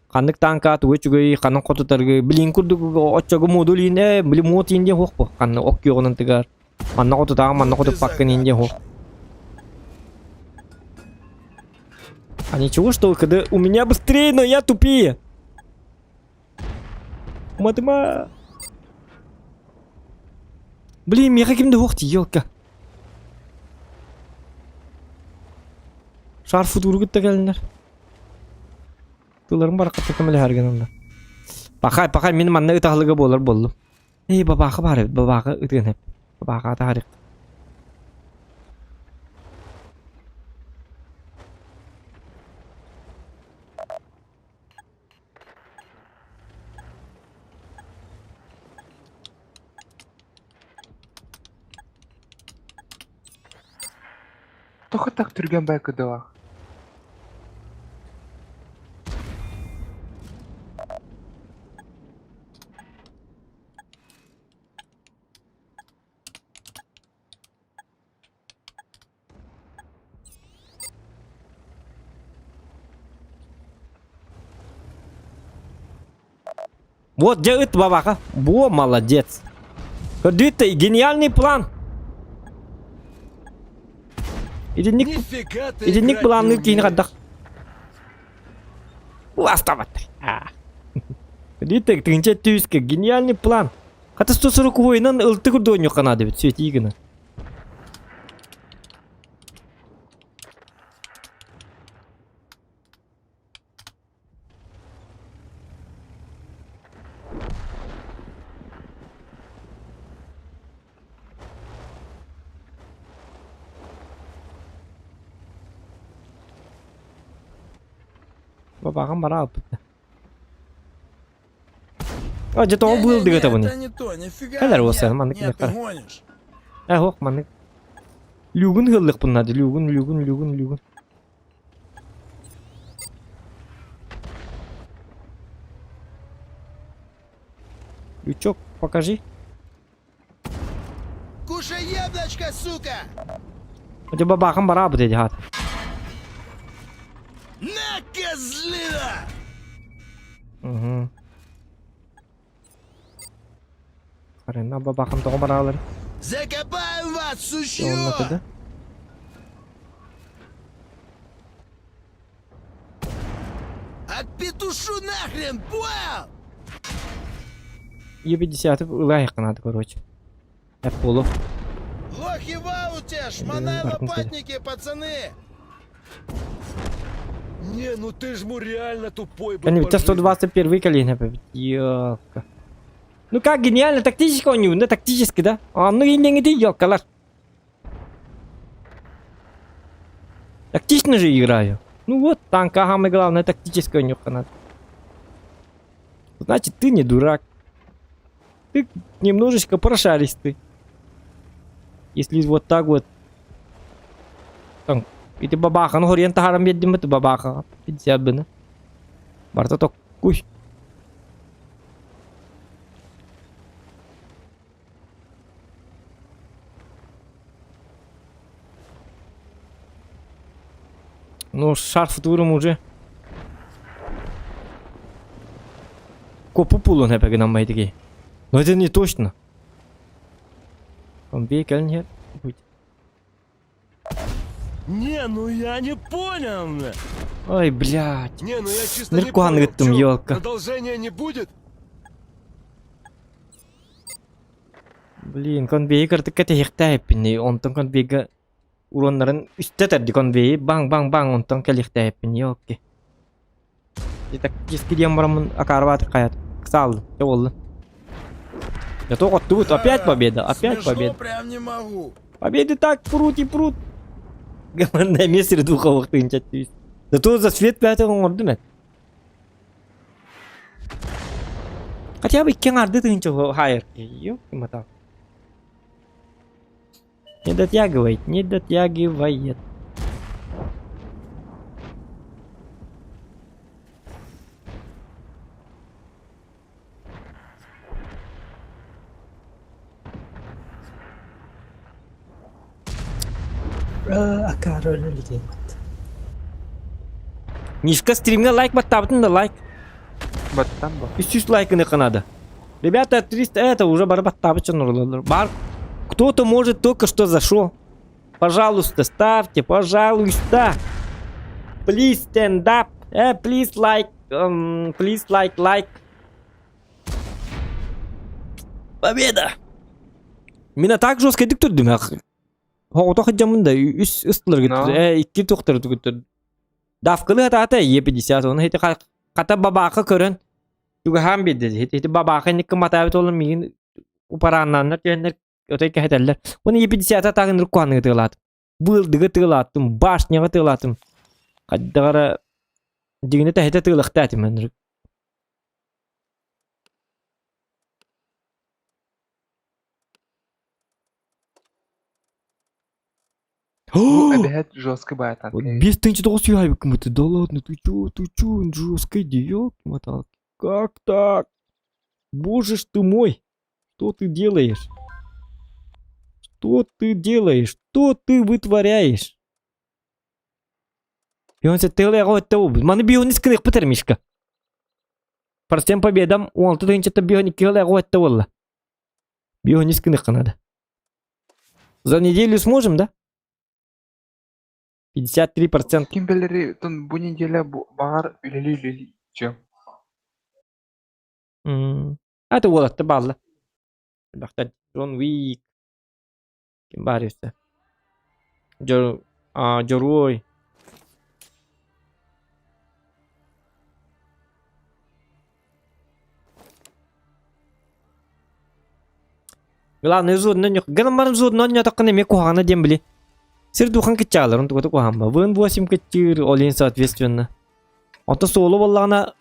Ханнык тааҥка тугу үчүгэй ханан хотутаргы билин курдук оччого модуль иин били мод иин диэн хуох бу. Ханна ок күөҕүнэн тыгар. Манна хотутааҕын манна хотуппаккын иин диэн хуох. А ничего, что когда у меня быстрее, но я тупее. Матыма. Блин, миэхэ ким да уох елка. Шар футуру кытта кэлиннэр. Тылларым барахатта көмөлөһөр гынаннар. Пахай, пахай, мин манна ытаһылыга буолар буоллум. Эй, бабаха бар эбит, бабаха ытыан эп. Бабаха атаарык. Тоҕо так түргэн байкыдылах? Вот дьэ ыт бабаха. Во, молодец. Көрдүүт гениальный план. Итинник итинник планныыр киһини хайдах Ластабаттар. Көрдүүт тыгынча түүскэ гениальный план. Хата 140 воинан ылты курдуонньу канады бит свети гына. Бабаҕам бара алпыта. А, где-то он был Не-не-не, это это не то, нифига, Кэлэр нет, уоса, маннык нет, ты нехара. гонишь. Э, ох, маннык. Люгун хыллыкпын надо, люгун, люгун, люгун, люгун. Лючок, покажи. Кушай яблочко, сука! У тебя бабахам барабы деді хат. На, козлина! Угу. Харена бабахам тоҕо бараалар. Закопаем вас, сучье! Оннатыда. Отпетушу нахрен, понял? Е50 ылайыққанады, короче. Әп болу. Лохи в ауте, шмонай лопатники, пацаны! Не, ну ты ж му реально тупой был Они, у по тебя жизни. 121 колено, ёлка. Ну как гениально, тактически он не, да, тактически, да? А ну и не иди, ёлкалар. Тактично же играю. Ну вот, танк, ага, самое главное, тактическое нюха надо. Значит, ты не дурак. Ты немножечко прошаристый. Если вот так вот. Там, ити бабаханы хориен таһаран биэрдим бит бабахаҕа 50 быны. Барта токкуй. Ну, шарф турум уже. Копу пулун хэпэгин аммайтыги. Но это не точно. Он бей, нет. Будь. Не, ну я не понял. Ой, блядь. Не, ну я чисто не Ныркуан понял. ыттым, Чё, елка. Продолжения не будет? Блин, конвейер кыртыкка тэһиэхтээппин онтон конвейга уроннарын үстэ тэрди конвейи баҥ-баҥ-баҥ онтон кэлиэхтээппин елки. Тактически диэн бараммын акаарбаатык хайат. Ыксааллым, дьэ буолла. Зато оттубут, опять победа, опять Смешно победа. прям не могу. Победы так прут и прут. Гаманна эмиэ сири духовых тыынча Зато за свет пятый оҥордум эт. Хотя бы икки арды тыынча хайыр. Ёпки-мотал. Не дотягивает, не дотягивает. Акаары өлө Мишка стримҥэ лайк баттаабытын да лайк. Баттан бо. 300 лайкыны канада. Ребята, 300 это уже бар баттаабыт Бар. Кто-то может только что зашел. Пожалуйста, ставьте, пожалуйста. Please stand up. Eh, please like, um, please like, like. Победа! Мин так жестко түрдүм. Хоҕото сылдьаммын да үс ыстылар Э, икки туохтары түгүттэр. Давкылы хатаата Е50, оны хити хата бабака көрөн чугаһаан биэрдэ. Хити бабака инникки матаабыт олон миигин упарааннааннар түһэннэр отой кэһэтэллэр. Оны Е50 тагын руккуаныгы тыалаатым. Быылдыгы тыалааттым, башняга тыалаатым. Хайдагара дигини тэһитэ тыалахтаатым мен. Бу эбэһэт жестко баайтан. 5900 юхайбыккын Да ладно, ты чё, ты чё, он жестко иди, ёлки-моталки. Как так? Боже ж ты мой! Что ты делаешь? Что ты делаешь? Что ты вытворяешь? Бионсе Маны бионис кынык бітер Мишка. Процент победам 16 тыһынчата бион 2 ыл буолла. Бионис кынык надо. За неделю сможем, да? 53%. Ким билери тон бу неделя баҕар үлели үлели чем. А это уолатты балла. Бахта Джон Уик. Ким бар өссө? Жор а Жоруой. Главное зудно гынан барым зудно ньотоккон эмиэ куһаҕана диэн били. Сир духан кыччааларын тугата куһаанба. Вын 8 кыччыыр, олин соответственно. Онто суолу буоллаҕына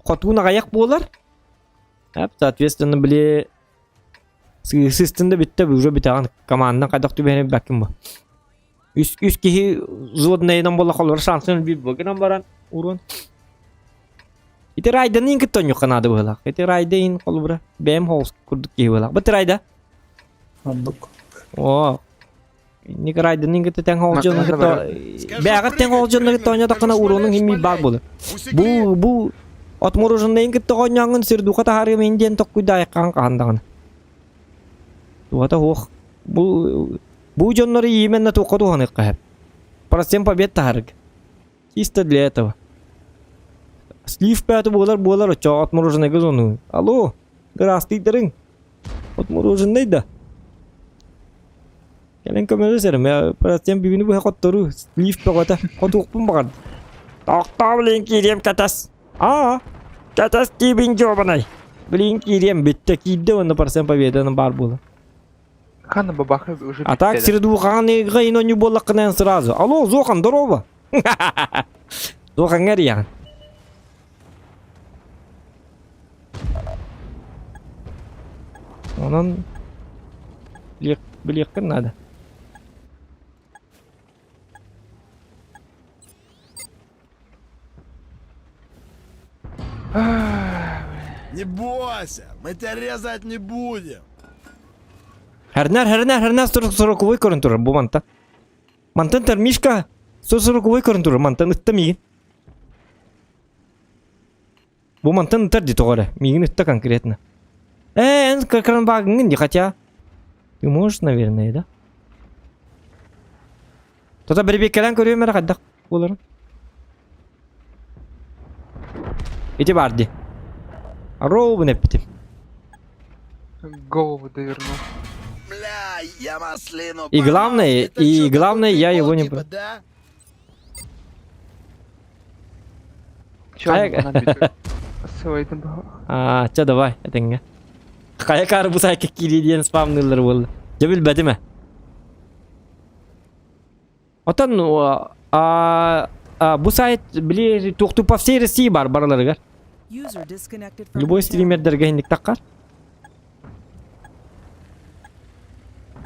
хотуун аҕайах буолар. Соответственно, били сыыстын да бүттэ уже бүтэҕин командан хайдах түбэһэн баккын бу. Үс үс киһи взводнайынан буолла холор шансын биир бу гынан баран урун. Ити райданы кытта онньукка наада быһыылаах. Ити райда ин холобура бэйэм холус курдук киһи быһыылаах. Бу райда. Оннук. Оо. Инник райданы кытта тэҥ холдьону кытта бэҕэр тэҥ холдьону кытта оонньоотоххуна уруонуҥ химми баар буолар. Бу бу отмороженныйын кытта оонньооҥҥун сирдуха таһаарыам ин диэн токкуйдаайаххаан хаһан даҕаны. Туһата суох. Бу бу дьоннору именно туохха туһаныахха сөп. Процент побед таһаарга. Чисто для этого. Слив пятый буолар буолар оччоҕо отмороженныйга зону. Алло, ыраастыйдарыҥ. Отмороженный да. Кэлэн көмөлөс эрэ, мэ процент бүгүнү быһа хотторуу. Слив бөҕөтө. Хотуохпун баҕардым. Тохтоо блин киириэм кэтэс. Аа, кэтэс киибин дьуобанай. Блин киириэм бүттэ киирдэ уонна процент победанан баар буолар. Хана бабаха уже А так среду хаан играй но не буоллаххына сразу. Алло, Зохан, здорово. Зохаҥҥа эрийэҕин. Онон билиэххин наада. Не бойся, мы тебя резать не будем. Хэрнэр, хэрнэр, хэрнэр сороковой көрөн турар бу манта. Мантан термишка сороковой көрөн турар мантан ытта миигин. Бу мантан ытар ди тоҕо эрэ. Миигин ытта конкретно. Э, эн кранбагыҥын ди хотя. Ты можешь, наверное, да? Тота бирибиэккэлээн көрүөм эрэ хайдах буоларын. Ити баар дии. Ровно эппитим. Голову довернул. Бля, я маслину И главное, Это и чё, главное, такой я прикол, его не... типа, да? Чё Хайа- она бит? Свой там А, чэ давай, этэҥҥэ. Хайа карбузайка киирии диэн спамныыллар буолла. Дьэ билбэтим ээ. Оттон а, а, бу сайт били туохтуу по всей России бар барыларыгар. User disconnected from Любой your channel. стримердерге инник таххар.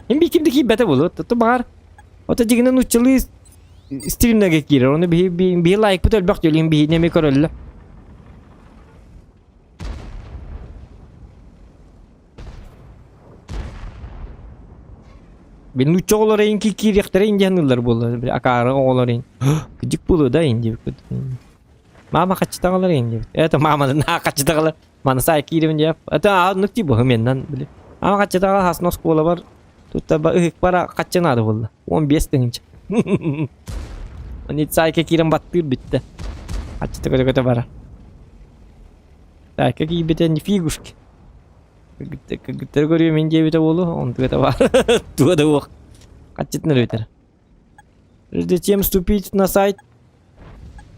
Им би кимди киирбэтэ буолуо. Тоту баҕар ото дьигинэн нууччалыы стримнерге киирэр. Ону биһи биһи лайкпыт элбэх диэн биһини эмиэ көрөллөр. Били нуучча оҕолоро инки киириэхтэрэ ин диэн ыллар буолла. Били акаары оҕолор ин. Кыдьык буолуо да ин диэбит. Мама хаччытаҕалар ин диэбит. Это мама на хаччытаҕалар. Маны сай киирибин диэп. Это оннук тип быһыменнан били. Ама хаччытаҕа хасын оскуолабар тутта ыһыкпара хаччы наада буолла. 15 тыһыынча. Оны сайка киирэн баттыыр бүттэ. Аччыта көтө-көтө барар. Сайка киирбитэ нифигушки. Кыргыттары көрүө мин диэбитэ буолуо, онтуга да баар. Туга да уох. Хаччытын эрэ Прежде чем вступить на сайт,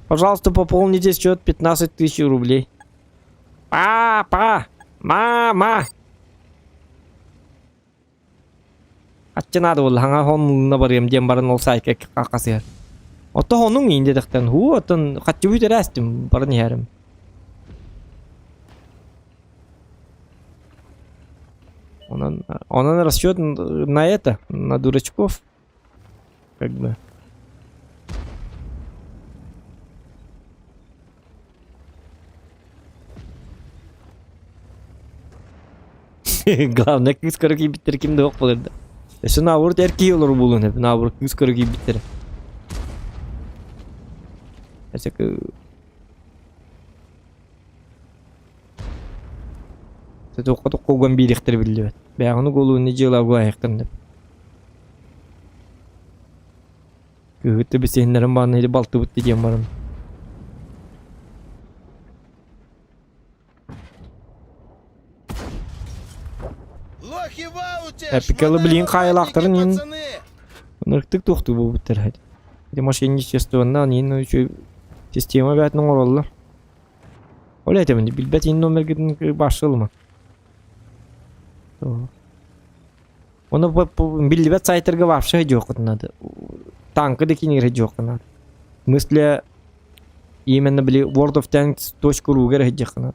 пожалуйста, пополните счет 15 тысяч рублей. Папа! Мама! Ачча наада буолла, хаҥа хонна барыам диэн баран ол саайка хасыһар. Ото хонуҥ иин диэтэхтэн, һуу, оттон хаччыбыт эрээстим, баран иһэрим. Онон, онон расчет на это, на дурачков. Как бы. Главное, кыыс көрө киирбиттэр ким да суох буолар да. Өссө наоборот эр киһи олору буолуон сөп. Наоборот кыыс көрө киирбиттэрэ. Өссө Туохха туохха биэриэхтэрэ биллибэт. Бэйэҕин угулууну дьыала угуайахтарын деп. Кыһыты бисиһиннэрин бааны или балтыбыт диэн баран. Эпикалы билин хайалаахтарын иин ынырыктык туохтуу буолбуттар. Ити мошенничествонна иин үчүгэй система бээтин оҥороллор. Ол этэмин билбэт иин номергытын башылма. Оны биллибэт сайтарга вообще дьуоххутун надо. Танка да кинигэр дьуоххун надо. Мысля именно били World of Tanks .ru гэр дьиэххин надо.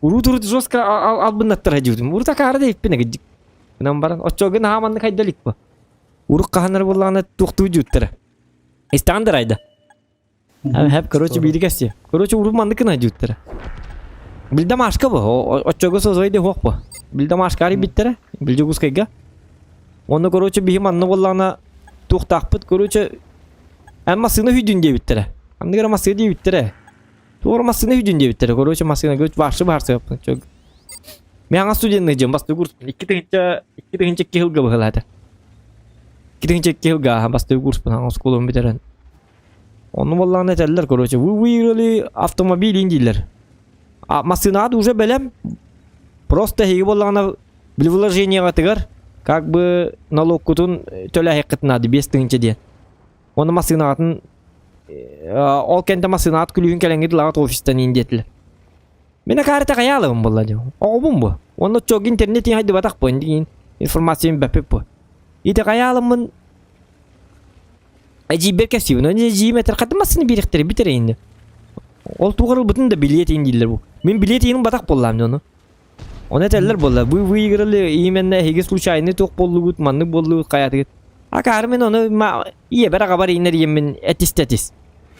Урут-урут жестко албыннаттара дьибитим. Урут акаары да иппин эгидик. Гынан баран оччоҕо наһаа маннык хайда илик бу. Урук хаһанар буоллаҕына туохтуу дьиуттара. Истэҕин да райда. Хэп, короче, биири кэсти. Короче, урут маннык гына дьиуттара. Билда машка бу. Оччого созой де хуох бу. Билда машка ари биттера. Билдьи гускайга. Онно, короче, биһи манна буоллаҕына туохтаахпыт, короче, эн массыына хүдүн диэбиттэрэ. Анныгар массыына диэбиттэрэ. Туора массыына хүдүн диэбиттэрэ. Короче, массыына көт баарсы баарсы чөг. Мен аңа студентный дьон бастыы курс. 2002 сылга быһылаата. 2002 сылга бастыы курспун аңа оскуолабын бүтэрэн. Онну буоллаҕына этэллэр, короче, вы выиграли автомобиль дииллэр. А массыынаҕа уже бэлэм. Просто эһиги буоллаҕына били вложениеҕытыгар как бы налогкутун төлөөһүөххүт наада 5000 диэн. Оны массыынаҕытын ол кэнтэ массыынаҕыт күлүүһүн кэлэҥҥит ылаҕыт офистан иин диэтилэр. Мин акаарыта хайаалабын буолла дии. Оҕобун бу. Онно чог интернет иин хайдыбатах бу иин информацияны бэппит бу. Ити хайаалыммын эдьиийбэр кэпсиибин. Оны эдьиийим этэр хата массыына биэриэхтэрэ бүтэр инни. Ол тугар ылбытын да билиэт иин дииллэр бу. Мин билиэт иинин батах буоллаам дьону. Оны этэллэр буолла. Вы выиграли именно эһиги случайный туох буоллугут, маннык буоллугут хайатыгыт. Акаары мин ону ийэбэр аҕабар иинэр ийэммин этистэ этис.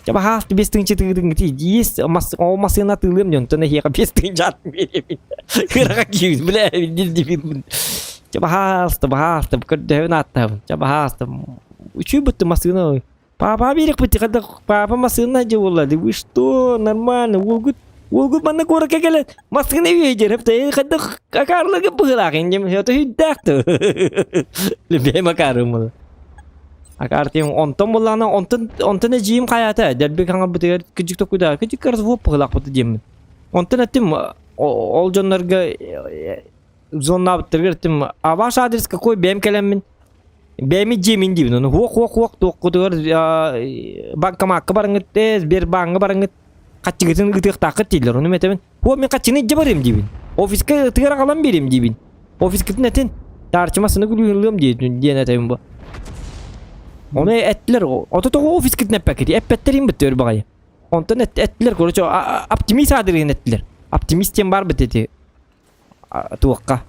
Чэ баһаалта 5000 тыгытыҥ есть ол массыына атыылыам диэн онтон эһиэхэ 5000 атын биэриэбин. Кыраҕа киирбит бля дебилбин. Чэ баһаалта баһаалта көрдөһөбүн ааттаһабын. Чэ баһаалта үчүй бытты массыына Папа биэриэхпит хата папа массыына дьэ буолла вы что нормально уолгут уолгут манна куоракка кэлэн массыына үөйдэр хэптэ хайдах акаарлыгы быһыылаах инним это хүддээх ту бэйэм акаарым Акаартыйым онтон буоллаҕына онтон онтон эдьиийим хайаата дэлби хаҥарбытыгар кыдьык токуйдаа кыдьык развод быһыылаахпыт диэммин. Онтон эттим ол дьоннорго зоннаабыттарыгар эттим а ваш адрес какой бэйэм кэлэммин бэйэми дьиэмин диибин ону хуох хуох хуох туохкутугар банкомакка барыҥыт ээ сбербааҥҥа барыҥыт хаччыгытын ыытыахтааххыт дииллэр ону этэбин хуо мин хаччыны илдьэ барыам диибин офиска ытыгар аҕалан биэриэм диибин Офискытын этин, таарчы массыына күлүүһүн ылыам диэн этэбин бу. Ону эттилэр, ото тоҕо офискытын эппэккит, эппэттэр им быттыр баҕайы. Онтон эттилэр, короче, оптимист аадырыһын эттилэр. Оптимист диэн бар бит эти туохха.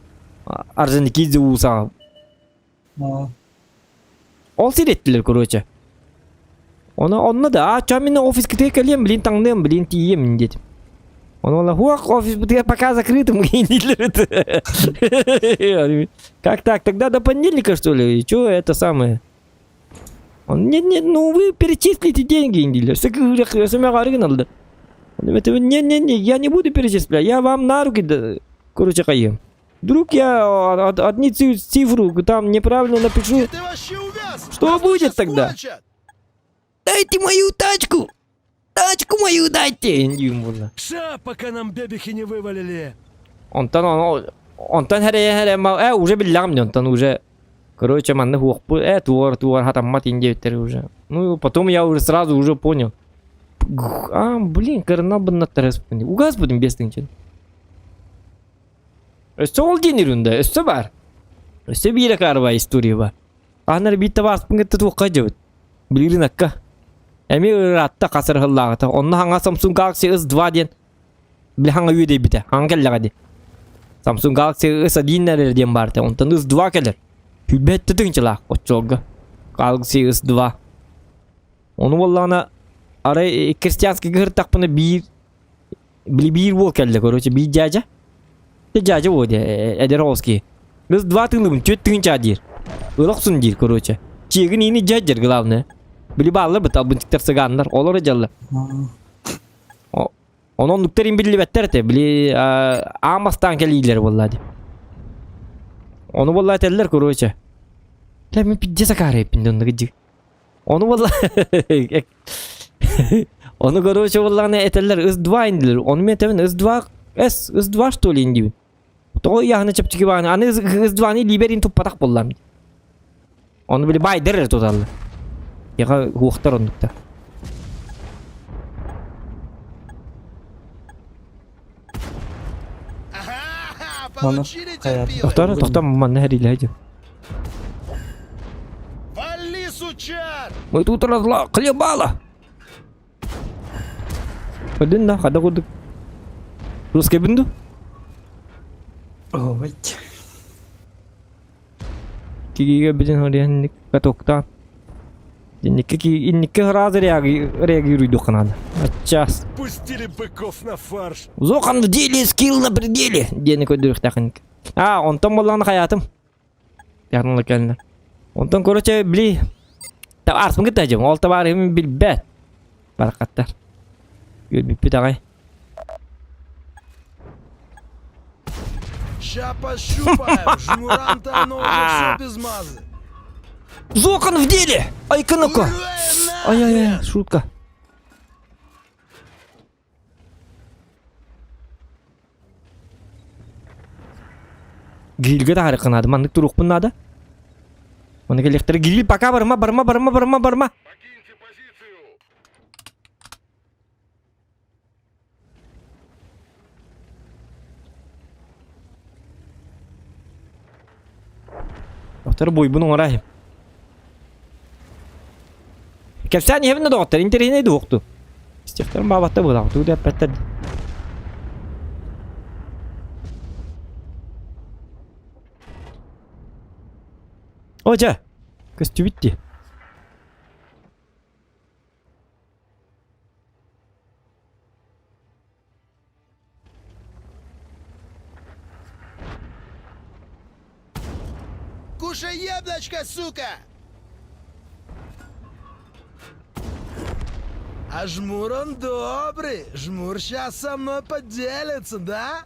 Орджоникидзе уулусаҕа. Ол сир эттилэр, короче. Ону онно да, а чё мин офискытыгар кэлиэм, блин, таҥныам, блин, тиийиэм мин диэтим. Ону ола, хуох, офис пока закрытым, Как так? Тогда до понедельника, что ли? Чё это самое? Он, нет, нет, ну вы перечислите деньги, дииллэр. Нет, нет, нет, я не буду перечислять, я вам на руки, короче, хайым. Вдруг я одни цифру там неправильно напишу. Что будет тогда? Дайте мою тачку! Тачку мою дайте! Диим буолла. Ша, пока нам бебехи не вывалили. Онтон онтон хэрэ хэрэ э уже биллэҕим дии онтон уже короче манна хуохпу э туор туор хатаммат ин диэбиттэр уже. Ну потом я уже сразу уже понял. А, блин, кырына быннаттарыспын. Угас будем без тынчын. Өссө ол диэн ирунда, өссө бар. Өссө биирэ карба история бар. Анар биитте бааспын кытта туохха дьыбыт. Билигин акка. Эмиэ ыраатта хас ырыһыллааҕыта. Онно хаҥа Samsung Galaxy S2 диэн били хаҥа үөдэйбитэ. Хаҥа кэллэҕэ дии. Samsung Galaxy S1 эрэр диэн баарта. Онтон S2 кэлэр. Хүлбэттэ тыынчылаах оччолорго. Galaxy S2. Ону буоллаҕына арай крестьянскайга сырыттахпына биир били биир уол кэллэ короче биир дьээдьэ. Дьээдьэ уол диэ эдэр оҕус киһи. Кыз два тыылыбын түөрт тыһыынча диир. Ыла охсун диир короче. Чиэгин иини дьээдьэр главное. Били бааллар быт албынчыктар сыгааннар олор дьалла. Онон нуктар биллибэттэр этэ. Били аан бастаан кэлиилэр буолла дии. Ону буолла этэллэр короче. Лэ мин пиздец акаарыйпын дьонно кыдьык. Ону буолла Ону короче буоллаҕына этэллэр ыс-2 индилэр. Ону мен этэбин ыс-2 с ыс-2 что ли диибин. Тоҕо ыйааһына чэпчэки баҕаны аны ыс-2-ны илиибэр туппатах буоллам. Ону били байдер эрэ туталлар. Яха уохтар оннуктар. Тохтор, тохтор, манна хэриилэһэ дьэ. Вали, сучар! Мы тут разла хлебала! Один да, хада курдук. Русский бинду? Ой. Кигигэ билин хориан катоктаан. Инникки инникки сразу реагируйдух надо. Час. Пустили быков на фарш. Зохан в деле, скилл на пределе. Диэни көрдүрүхтээхин. А, онтон боллаҕына хайаатым. Яғнала кэллэ. Онтон короче, били арсым кытта дьым. Ол табаарыһым билбэт. Баракаттар. Үөрбүппүт аҕай. Ща пощупаем. Жмурам-то оно уже все без мазы. Зохан в деле! Ай-ка ну-ка! Ай-яй-яй, шутка. Грильгэ таһаарыахха наада, маннык туруохпун наада. Маннык электро гриль пока барыма, барыма, барыма, барыма, барыма. Доктор буйбун оҥорай. Кэпсээн иһэбин да доҕоттор, интэриэһинэй дуокту. Истиэхтэрин баабатта буолаҕа, тугу да эппэттэр. О, дьэ, көстүбүт дии. Кушай яблочко, сука! А жмур он добрый. Жмур сейчас со мной поделится, да?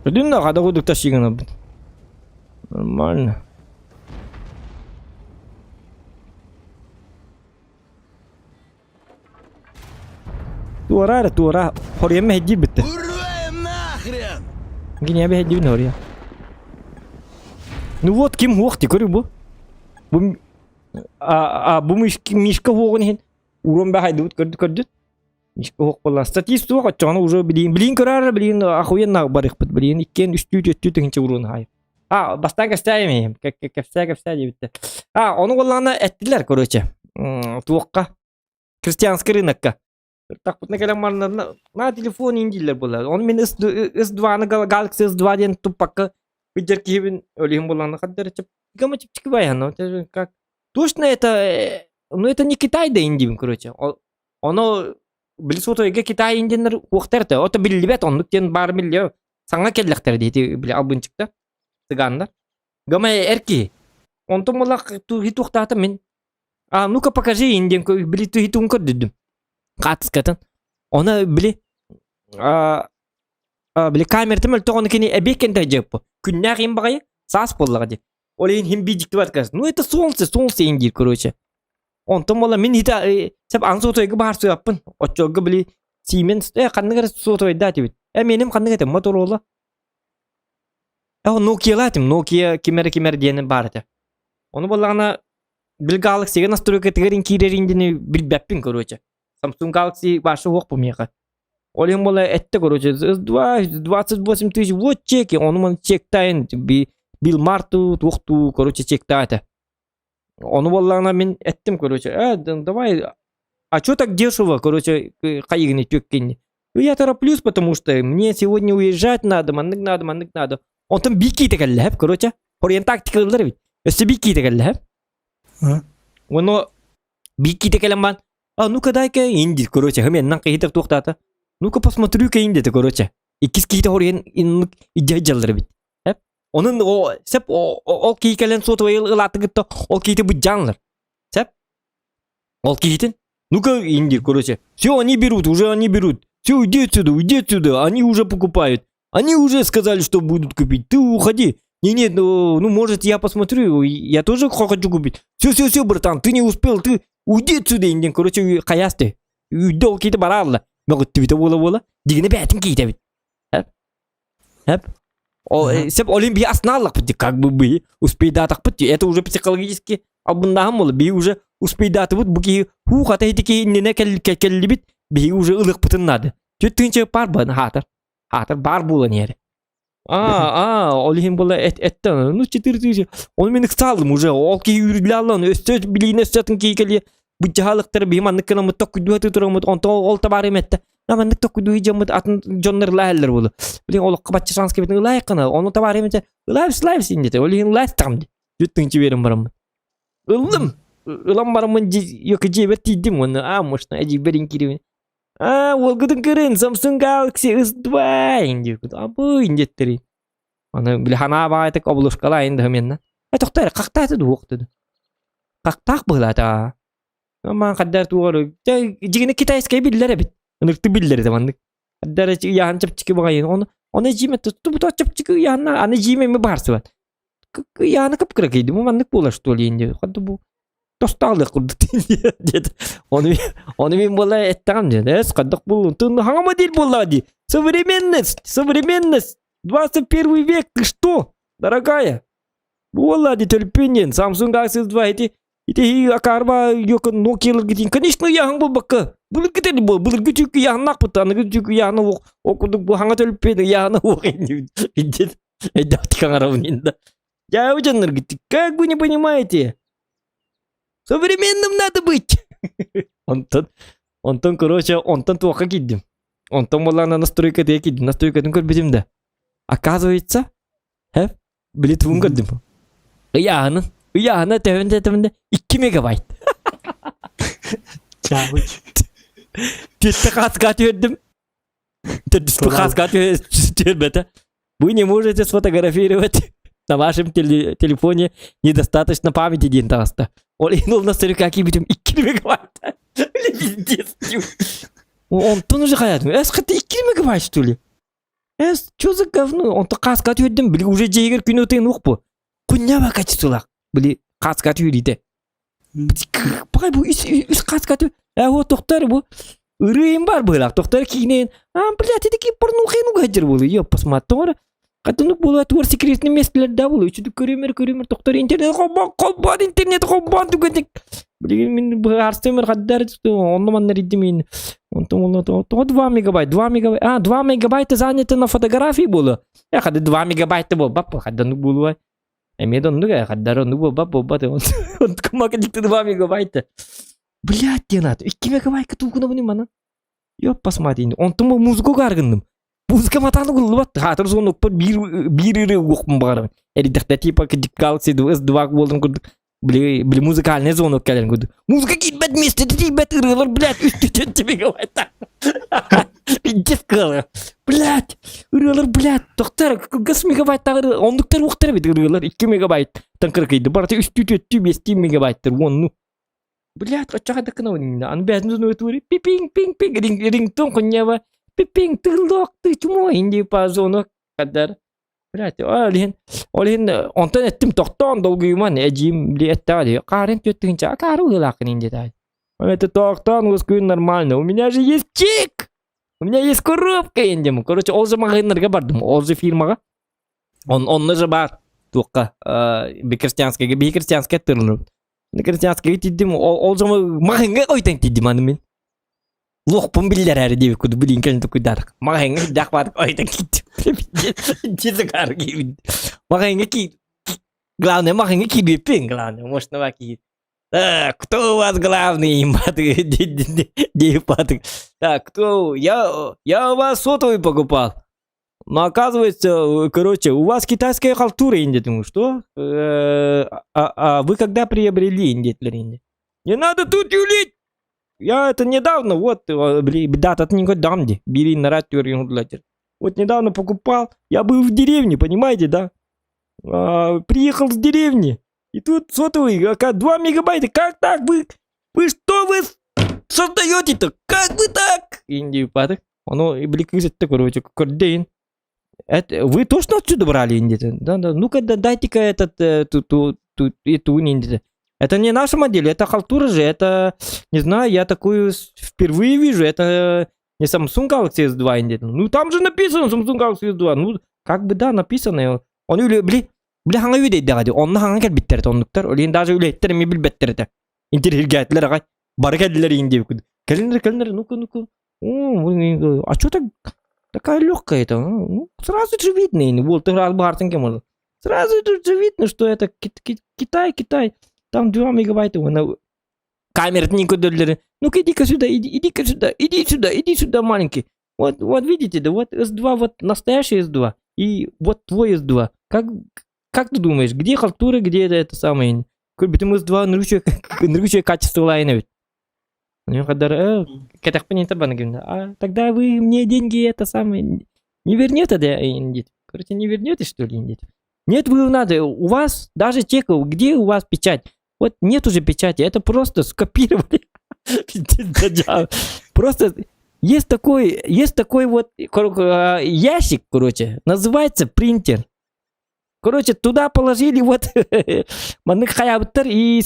Блин, да, хада курдук тащигана. Нормально. Туора эрэ туора. Хоруйа мэһэйдиир бүттэ. Нахрен! Гиния мэһэйдиибин хоруйа. Ну вот ким хуох ти көрү бу. Бу а, а бу мишка, мишка хуоҕун иһин урон бахайдыбыт көрдү көрдүт. Мишка хуох буолла. Статист суох оччоҕуна уже билиин билиин көрөр билиин охуенно барыхпыт билиин иккиэн үстүү түөттүү тыһыынча уруон хаайып. А, бастаан кэпсээйим кэпсээ кэпсээ диэбиттэр. А, ону буоллаҕына эттилэр, короче, туохха крестьянский рынокка. Тахпытына кэлэн бараннарына на телефон иин дииллэр буолла. Ону мин S2-ны Galaxy S2 диэн туппакка видер киһибин өлүһүн буоллаҕына хаддара чэпчики чэпчики байан как точно это ну это не Китай да индибин короче. Ону Били сотовайга Китай индианнар уохтар этэ. Ото биллибэт оннук диэн баар биллиэ. Саҥа кэллэхтэрэ диэти били албынчыкта цыганнар. Гама эр киһи. Онтон буоллах туохтаата мин. А ну-ка покажи индиан били туһитун көрдүдүм. Хаатыскатын. Она били а били камерата мөлтөх ону кини эбиэк кэнтэ дьыппы. Күннээх им баҕайы саас буоллаҕа дии. Ол иһин хим би дьиктибат кас. Ну это солнце, солнце индир, короче. Онтон буолла мин итэ сеп ан сотойга баар суяппын. Оччолго били Siemens э ханнык эрэ сотовайда этибит. Э меним ханнык этим Motorola. Э Nokia этим, Nokia кимер кимер диэн баар этэ. Ону буоллаҕына бил Galaxy-га настройкатыгар киирэрин диэни билбэппин короче. Samsung Galaxy башы суох бу миэхэ. Ол иһин буола эттэ короче 2 28 тысяч вот чеки, ону маны чектайын бил марту туохтуу короче чектаата. Ону буоллаҕына мин эттим короче, э давай, а чё так дешево, короче, хайыгыны түөккинни. Я тороплюсь, потому что мне сегодня уезжать надо, маннык надо, маннык надо. Онтон биир киитэ кэллэһэп, короче. Хоруйан тактика ыллар эбит. Өссө биир киитэ кэллэһэп. Ону биир киитэ кэлэн баан, а ну-ка дай-ка инди, короче, хымен киһитэ туохтаата. Ну-ка посмотрю-ка инди, короче. Иккис киитэ хоруйан иннук иддьэ дьаллар эбит. Онун о сеп ол киһи кэлэн сотовай ылаатыгытта ол киһити быдьаанлар. Сеп? Ол киһитин ну-ка инди, короче. Все, они берут, уже они берут. Все, уйди отсюда, уйди отсюда, они уже покупают. Они уже сказали, что будут купить. Ты уходи. Не, нет, ну, ну, может, я посмотрю, я тоже хочу купить. Все, все, все, братан, ты не успел, ты уйди отсюда, индин. Короче, хайасты. Үйде ол киһи бараалла. Мөҕүттүбүтэ буола-буола. Дигини бээтин киитэбит. Хэп. О, сеп олин би аснааллахпыт как бы бы успейдаатахпыт это уже психологически албыннааһын буола би уже успейдаатыбыт бу киһи хуу хата ити киһи иннинэ кэллибит биһиги уже ылыахпытын наада. Түт тыынча пар бан хаатар. Хаатар баар буолан иһэр. А, а, ол иһин буола эттэ, ну 4000. Оны мен ыксаалым уже, ол киһи үүрүллэ аллан, өссө билиини өссө атын киһи кэлиэ. Бу дьаһалыктары биһи маннык гынаммыт токкуйдуһа тураммыт, онтон ол табаарым этте. На маннык токкуйдуһа дьоммут атын дьоннор ылаһаллар буолу. Билин олоххо бачча шанс кэбитин ылаайыккына, ону табаарым этэ, ылаабыс ылаабыс иннете, ол иһин ылаастаҕым ди. Жүт тыынчы берем бараммын. Ыллым. Ылам бараммын ёки дьиэбэр тиийдим уонна а может эдьиийбэр киирибин. А, уолгутун көрүн, Samsung Galaxy S2 диэбит. Абый диэттэрин. Аны били ханаа баайтык обложкалаайын да менна. Э тохтоо эрэ, хахтааты дуох деді. Хахтаах быһылаата. Маан хаддар туоҕар. Дьигини китайскай биллэр эбит. Ынырты биллэр этэ маннык. Хаддар ыйаан чэпчэки баҕайын. Оны оны жиме туту чэпчэки ыйаанна аны жиме ми баарсыбат. Ыйааны кып-кыракый бу маннык буолар что ли инде. Хадды бу тостаалыах курдук диэт. Ону ону мин буола эттэҕим диэн. Эс хайдах буоллун? Тын хаҥа модель буоллаҕа дии. Современность, современность. 21 век, ты что, дорогая? Буолла дии төлпүн диэн. Samsung Galaxy S2 ити ити акаарба йока Nokia гитин. Конечно, ыйааһын буолбакка. Былыргы тели бу, былыргы түүкү ыйааһыннаахпыт. Аныгы түүкү ыйааһына уох. Ол курдук бу хаҥа төлпүн ыйааһына уох иннибит. Эйдээхтик аҥарабын инда. Я дьоннор как вы не понимаете? Современным надо быть! Онтон, онтон, короче, онтон туохха киирдим. Онтон буоллаҕына настройкатыгар киирдим. Настройкатын көрбүтүм да. Оказывается, хэ, били тугун көрдүм. Ыйааһынын, ыйааһына төһөн да 2 мегабайт. Тиэтте хааска түһэрдим. Хааска түһэрбэтэ. Вы не можете сфотографировать на вашем телефоне недостаточно памяти диэн таҕыста. Ол иһин ол настройка киирбитим 2 мегабайт. Пиздец. Онтон уже хаятым. Эс хаты 2 мегабайт что ли? Эс, что за говно? Онтон хааска түһэрдим. Били уже дьиэгэр күн утуйан уох бу. Кунняба качестволаах. Били хааска түһүрүйдэ. Пахай бу үс үс хааска тү. Э вот тохтор бу. Ырыым бар быһылаах. Тохтор киинeen. А, блядь, ити ки порнухину гаджер болу. Ёп, посмотри. Хатынук була туар секретный местелер да болу. Үчүдүк көрүмөр көрүмөр тохтор интернет холбон холбон интернет холбон түгэтик. Билигин мин быһаарсымыр хаддар онно манна риддим мин. Онтон онно то 2 мегабайт, 2 мегабайт. А, 2 мегабайта занято на фотографии было. Я хады 2 мегабайта бол бап хаддан булуа. Эмиэ да оннук ээ, хаддар оннук буолбат буолбат. Онтукамака дикти 2 мегабайта. Блядь, диэн аат. 2 мегабайка туукунабын манан. Ёп, посмотри. Онтон бу музыка угааргынным. Музыка матааны куллубат. Хаатыр суонукпар биир биир ырыа угуохпун баҕарабын. Эрийдэхтэ типа Galaxy S2 буолан курдук. Били, били музыкальная звонок кэлэн курдук. Музыка киирбэт миэстэтэ тиийбэт ырыалар, блядь, үстүтэн мегабайта. Пиздец кыалы. Блядь, ырыалар, блядь, тохтор, кылгас мегабайттагы оннуктар уохтар эбит ырыалар 2 мегабайттан кыракыйды. Барыта үстүү түөттүү биэстии мегабайттар уонну. Блядь, оччоҕо да кынабын аны бээтин дьону өтүөрү пипиҥ пиҥ пиҥ ринг рингтон хуньяба пипиҥ тыллок ты чмо инди по зону кадар. Блядь, ол иһин ол иһин онтон эттим тохтоон долгуйуман эдьиим били эттэҕэ дии хаарын түөрт тыһыынча акаары ыалааххын ин диэтэҕэ. Это тохтоон ускуйун нормально. У меня же есть чек! У меня есть коробка индим. Короче, ол же магазиннарга бардым, ол же фирмаҕа. Он, онно же баар туохха крестьянскайга биһи крестьянскай тырылырбыт. Крестьянскайга тиийдим, ол же маҕаһыыҥҥа ойтон тиийдим аны мин. Луохпун биллэрээри диэбит курдук билин кэлин тукуйдаатах. Маҕаһыыҥҥа сүрдээх баатык ойтон киирдим. Дьиэ киирбит. Маҕаһыыҥҥа киир. Главное, маҕаһыыҥҥа киирбиппин, главное, может, на киир. Так, кто у вас главный, Диэбит Так, кто? Я, я у вас сотовый покупал. Но оказывается, короче, у вас китайская халтура, инде, думаю, что? А, а вы когда приобрели, инде, инде? Не надо тут юлить! Я это недавно, вот, дата не дам, бери на Вот недавно покупал, я был в деревне, понимаете, да? А, приехал с деревни, и тут сотовый, 2 мегабайта, как так вы? Вы что вы создаете-то? Как вы так? Инди падах. Ону били кыыс этте, короче, көрдөйүн. Это, вы точно отсюда брали, инди? Да, да, ну-ка, да, дайте-ка этот, ту, ту, ту, эту, инди. Это не наша модель, это халтура же, это, не знаю, я такую впервые вижу, это не Samsung Galaxy S2, инди. Ну, там же написано Samsung Galaxy S2, ну, как бы, да, написано. Он үле, били, били хаҥа үөдэйдэҕэ онно хаҥа кэлбиттэр оннуктар, олин даже үлэһиттэр эмиэ билбэттэр этэ. Интириһиргээтилэр аҕай, бары кэллилэр иин диэбит. Кэлиннэр, кэлиннэр, ну-ка, ну-ка, О, а что так такая легкая это? Ну, сразу же видно, вот ты раз баартын кем Сразу же видно, что это Китай, Китай. Там 2 мегабайта. Камера не көрдөрдүлэр. Ну-ка иди-ка сюда, иди, иди-ка сюда, иди сюда, иди сюда, маленький. Вот, вот видите, да, вот S2, вот настоящий S2. И вот твой S2. Как, как ты думаешь, где халтура, где это, это самое? Көрбүтүм S2 ныргучая качество лайна ведь. Ну, когда А тогда вы мне деньги это самое не вернете, да, Короче, не вернете, что ли, нет? Нет, вы надо, у вас даже чек, где у вас печать? Вот нет уже печати, это просто скопировали. Просто есть такой, есть такой вот ящик, короче, называется принтер. Короче, туда положили вот маннык хайабыттар и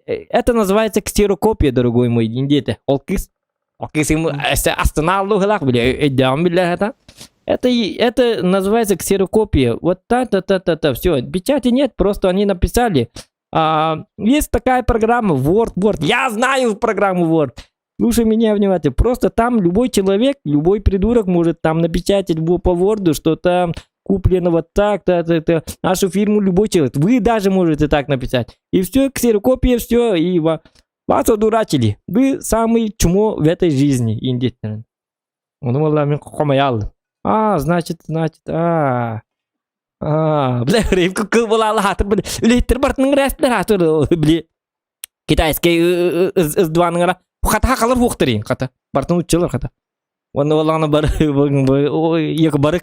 это называется ксерокопия, дорогой мой, диэтэ. Ол кыыс. Ол кыыс астынааллу били өйдөөн биллэр это. Это, это называется ксерокопия. Вот та-та-та-та-та. Все, печати нет, просто они написали. А, есть такая программа Word, Word. Я знаю программу Word. Слушай меня внимательно. Просто там любой человек, любой придурок может там напечатать по Word, что там куплено вот так, та, та, та. Нашу фирму любой человек. Вы даже можете так написать. И все, ксерокопия, все, и вас одурачили. Вы самый чмо в этой жизни, индейцы. Ону мин хомойон. А, значит, значит, а. А, бля, рыбка кыл хатыр, бля, үлэһиттэр бартының рәстлер хатыр, бля. Китайский S2-ның хата хакалар хуқтырын, хата. Бартын уччылар хата. Оны оланы бар, екі бары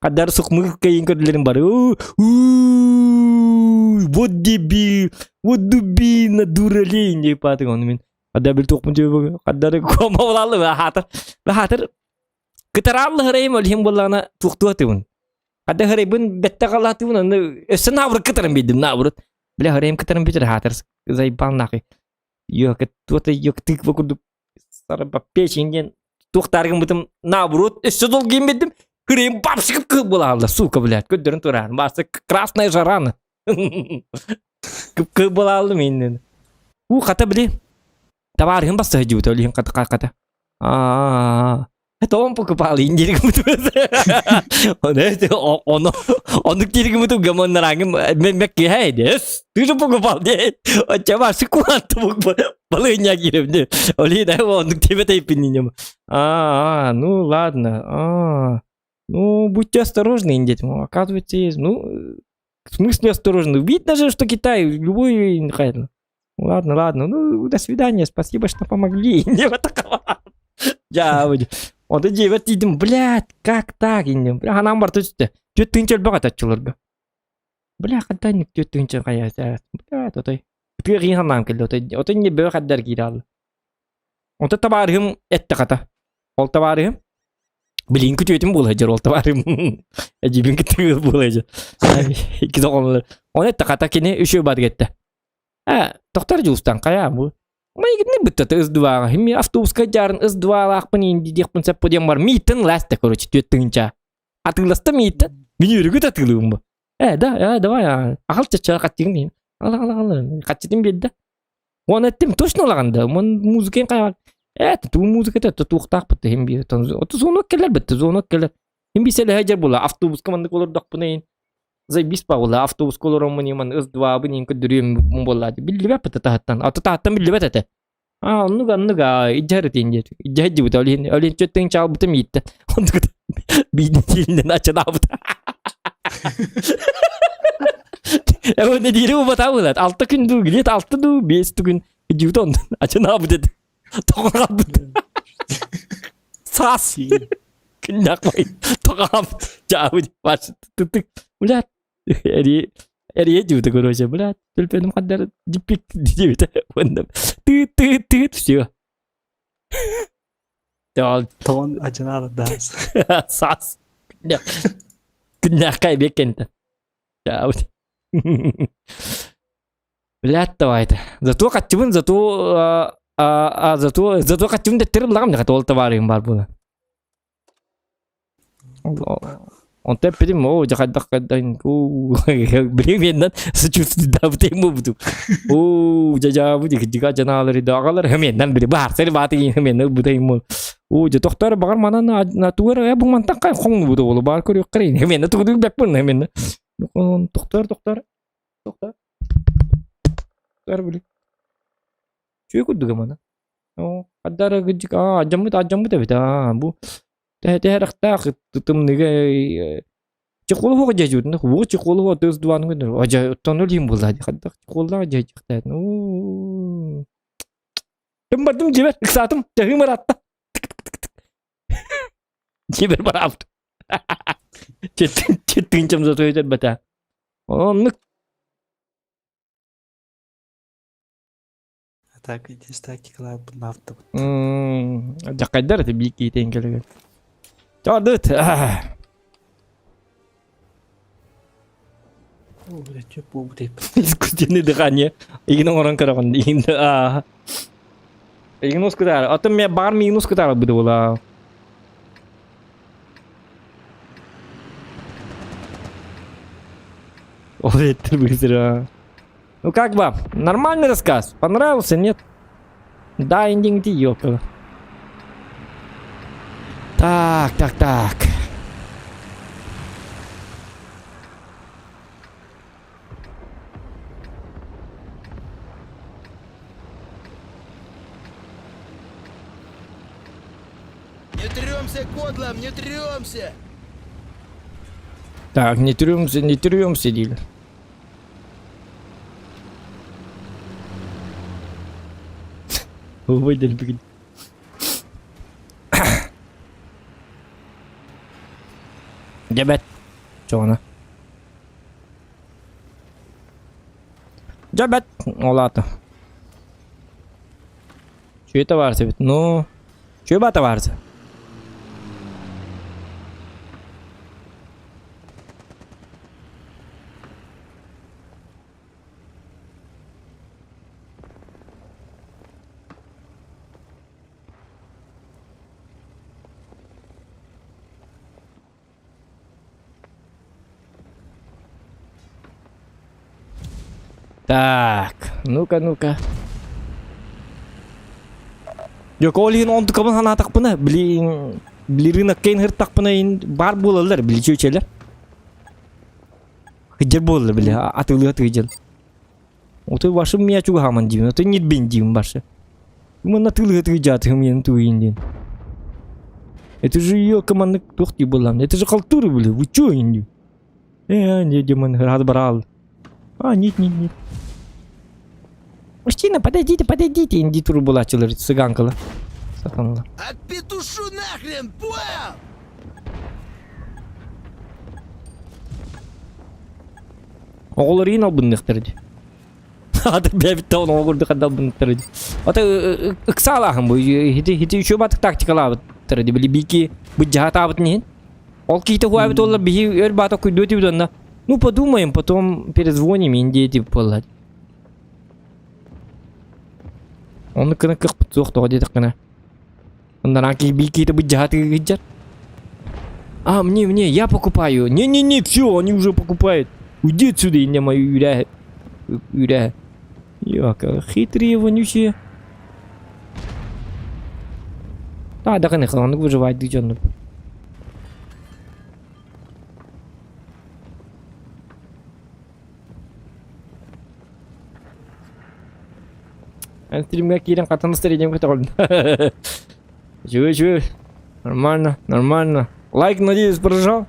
Кадар сукмы кайын көрдүлөрүн бары. Вот дебил, вот дубина, дуралей деп атың оны мен. Кадар бил токмун жөбө, кадар кома болалы хатыр. Хатыр кытараллы хырайым олхим боллана туктуатыбын. Кадар хырайбын бетте калатыбын, аны өссө наоборот кытарым бидим, наоборот. Бля хырайым кытарым битер хатыр заебал нахуй. Йок, туота йок тыква курдук сарба печень туохтааргын бытым наоборот өссө долгиын бидим. Хырайым бапшык кып була сука, блядь, көддөрүн туран. Басы красная жарана. Кып була алды мен. У хата били. Товарым басы жибут олин ката ката. А, это он покупал индирик Он это он он дирик муту гамон мекки хей ты же покупал де. Чама шикуант балыня кирем Оли да он тебе тейпининем. А, ну ладно. А, ну будьте осторожны, индейцы. Оказывается, есть. Ну, в смысле осторожны? Видно же, что Китай любой Ладно, ладно. Ну, до свидания. Спасибо, что помогли. Не вот такого. Я. Онто дьиэбэр тиийдим, блядь, как так инним. Бля, ханаан барта түстэ. 4 тыһыынча өлбөх этэ оччолорго. Бля, хантан 4 тыһыынча хайа, бля, отой. Тыа киин ханаан кэллэ, отой, отой не бөөх эрдэр киирэ алла. Онто табаарыһым этте хата. Ол табаарыһым билин күтүөтүм буола сылдьар ол табаарыһым. Эдьиибин кытта ыал буола сылдьар. Икки доҕоллор. Оны этте хата кини үчүгэй баатык этте. Э, тохтор дьулустан хайаа бу. Майгынны быттата ыс дубааҕа. Химми автобуска дьаарын ыс дубаалаахпын иин диэхпин сөп диэн бар. Мииттэн ласта, короче, 4 тыһыынча. Атыыласта мииттэн. Мин үөрүгүт атыылыыбын бу. Э, да, э, давай, ахал чача хаттыгын иин. Ала, ала, ала. Хаччытын биэрдэ. Уон эттим, точно ылаҕын да. Мон музыкаң хайа. Э, туу музыката тутуохтаахпыт хим биир. Оту звонок келер битти, звонок келер. Хим би сэлэһэ дьэр була автобуска маннык олордохпуна иин. Заебись була автобуска олороммун иман ыс двабын иин көдүрүөм буолла. Биллибэт бит таһыттан. Аты таһыттан биллибэт этэ. А, оннук оннук а иддьэр этин диэт. Иддьэр дибит олин олин чөттүн чаалбытым иитте. Оннук биирдэ тиилинэн ачанаабыт. Эво неделю убатабылат. Алта күн дуу, где-то алта дуу, бес күн идиот он. Ачанаабыт этэ. Тоҕоҕаабыт. Саас. Күннэхпай. Тоҕоҕаабыт. Жаабыт. Баш. Тытык. Блядь. Эри эрие дьута короче, блядь. Төлпөнүм хаддар диппик диэбитэ. Уонна тыыт тыыт тыыт все. Тоҕон ачанаабыт Саас. Күннэххэ эбиэк кэнтэ. Жаабыт. Блядь, давай-то. Зато хаччыбын, зато а, зато зато хаччыбын дэттэрим лагам дехат ол товарым бар була. Онто эппитим, оо, дьэ хайдах хайдах, уу, билигин сочувствуйдаабыт буолбутум. Оо, дьэ дьаабы дьига дьанаалары даҕалар хэмиэннэн били баарсары бааты хэмиэннэн ылбыта им Оо, дьэ тохтор багар манан натугар э бу мантан кай хоҥнубут оҕолу баар көрүөххэ хэмиэннэ тугу бэппин хэмиэннэ. Тохтор тохтор тохтор. Тохтор били. Чүө курдуга мана. Оо, аддара гыдьык аа адьаммыт адьаммыт эбит аа бу тэһэрэхтээх тымныга чехолу дьэжүтүн бу чехолу тыс дуан гыныр ажа оттон өлүм буолла хаддах чехоллаах дьэжихтэ ну Тым бардым дьибэр ыксаатым чаһыым ыраатта дьибэр бараабыт четтин чамза тойдер бата оннук Так, иди стаки кылаабын автобут. Дьаккайдар это биир киитен кэлеген. Чордут. Искусственное дыхание. Игин оҥорон көрөҕүн. Игин аа. Игин ускутаар. Оттон мен баар миигин ускутаар быды була. Ол еттер быстро. Ну как вам? Нормальный рассказ? Понравился, нет? Да, индинг ёпта. Так, так, так. Не трёмся, кодлам, не трёмся! Так, не трёмся, не трёмся, Диль. Выдали, Дьэбэт. Чоҕуна. Дьэбэт. Ол аата. Чүө табаарыс эбит. Ну, чүө баа табаарыс. Так, ну-ка, ну-ка. Дьэ, ол иһин онтукабын санаатахпына, блин, били рынокка ыҥыртахпына иһин баар буолаллар, били чүөчэлэр. Кыдьар буолла били, атыылыа тыыдьан. Отой башым мия чугаһааман диибин, отой ньирбин диибин башы. Манна тыылыа тыыдьаатыһым иэн туйин диэн. Это же ее команды туох дии буоллам. Это же халтура, били, вы чё иин Э, не, Димон, рад брал. А, нет, нет, нет. Мужчина, подойдите, подойдите, инди тур булачылар цыганкала. Сатанылар. Отпетушу нахрен, понял? Оҕолор иин албынныахтара дии. Аты бэйэбит да оҕо курдук ханна албынныахтара дии. Ата ыксаалааһын бу хити хити үчүгэй батык тактикалаабыттара дии. Били бики быдьаһатаабытын иһин. Ол киһитэ хуаабыт уоллар биһи өр баата куйдуо этибит онно. Ну подумаем, потом перезвоним индии тип буолла. Ону кына кыахпыт суох тоҕо диэтэххинэ. Оннаран киһи биир киһитэ быдьаһатыы сылдьар. А, мне, мне, я покупаю. Не-не-не, все, они уже покупают. Уйди отсюда, и не мою юря. Юря. Яка, хитрые вонючие. Да, да, конечно, он выживает, дыджан. Эн стримҥэ киирэн хатан настроением көтөҕөлүн. Үчүгэй, үчүгэй. Нормально, нормально. Лайк, надеюсь, прожал.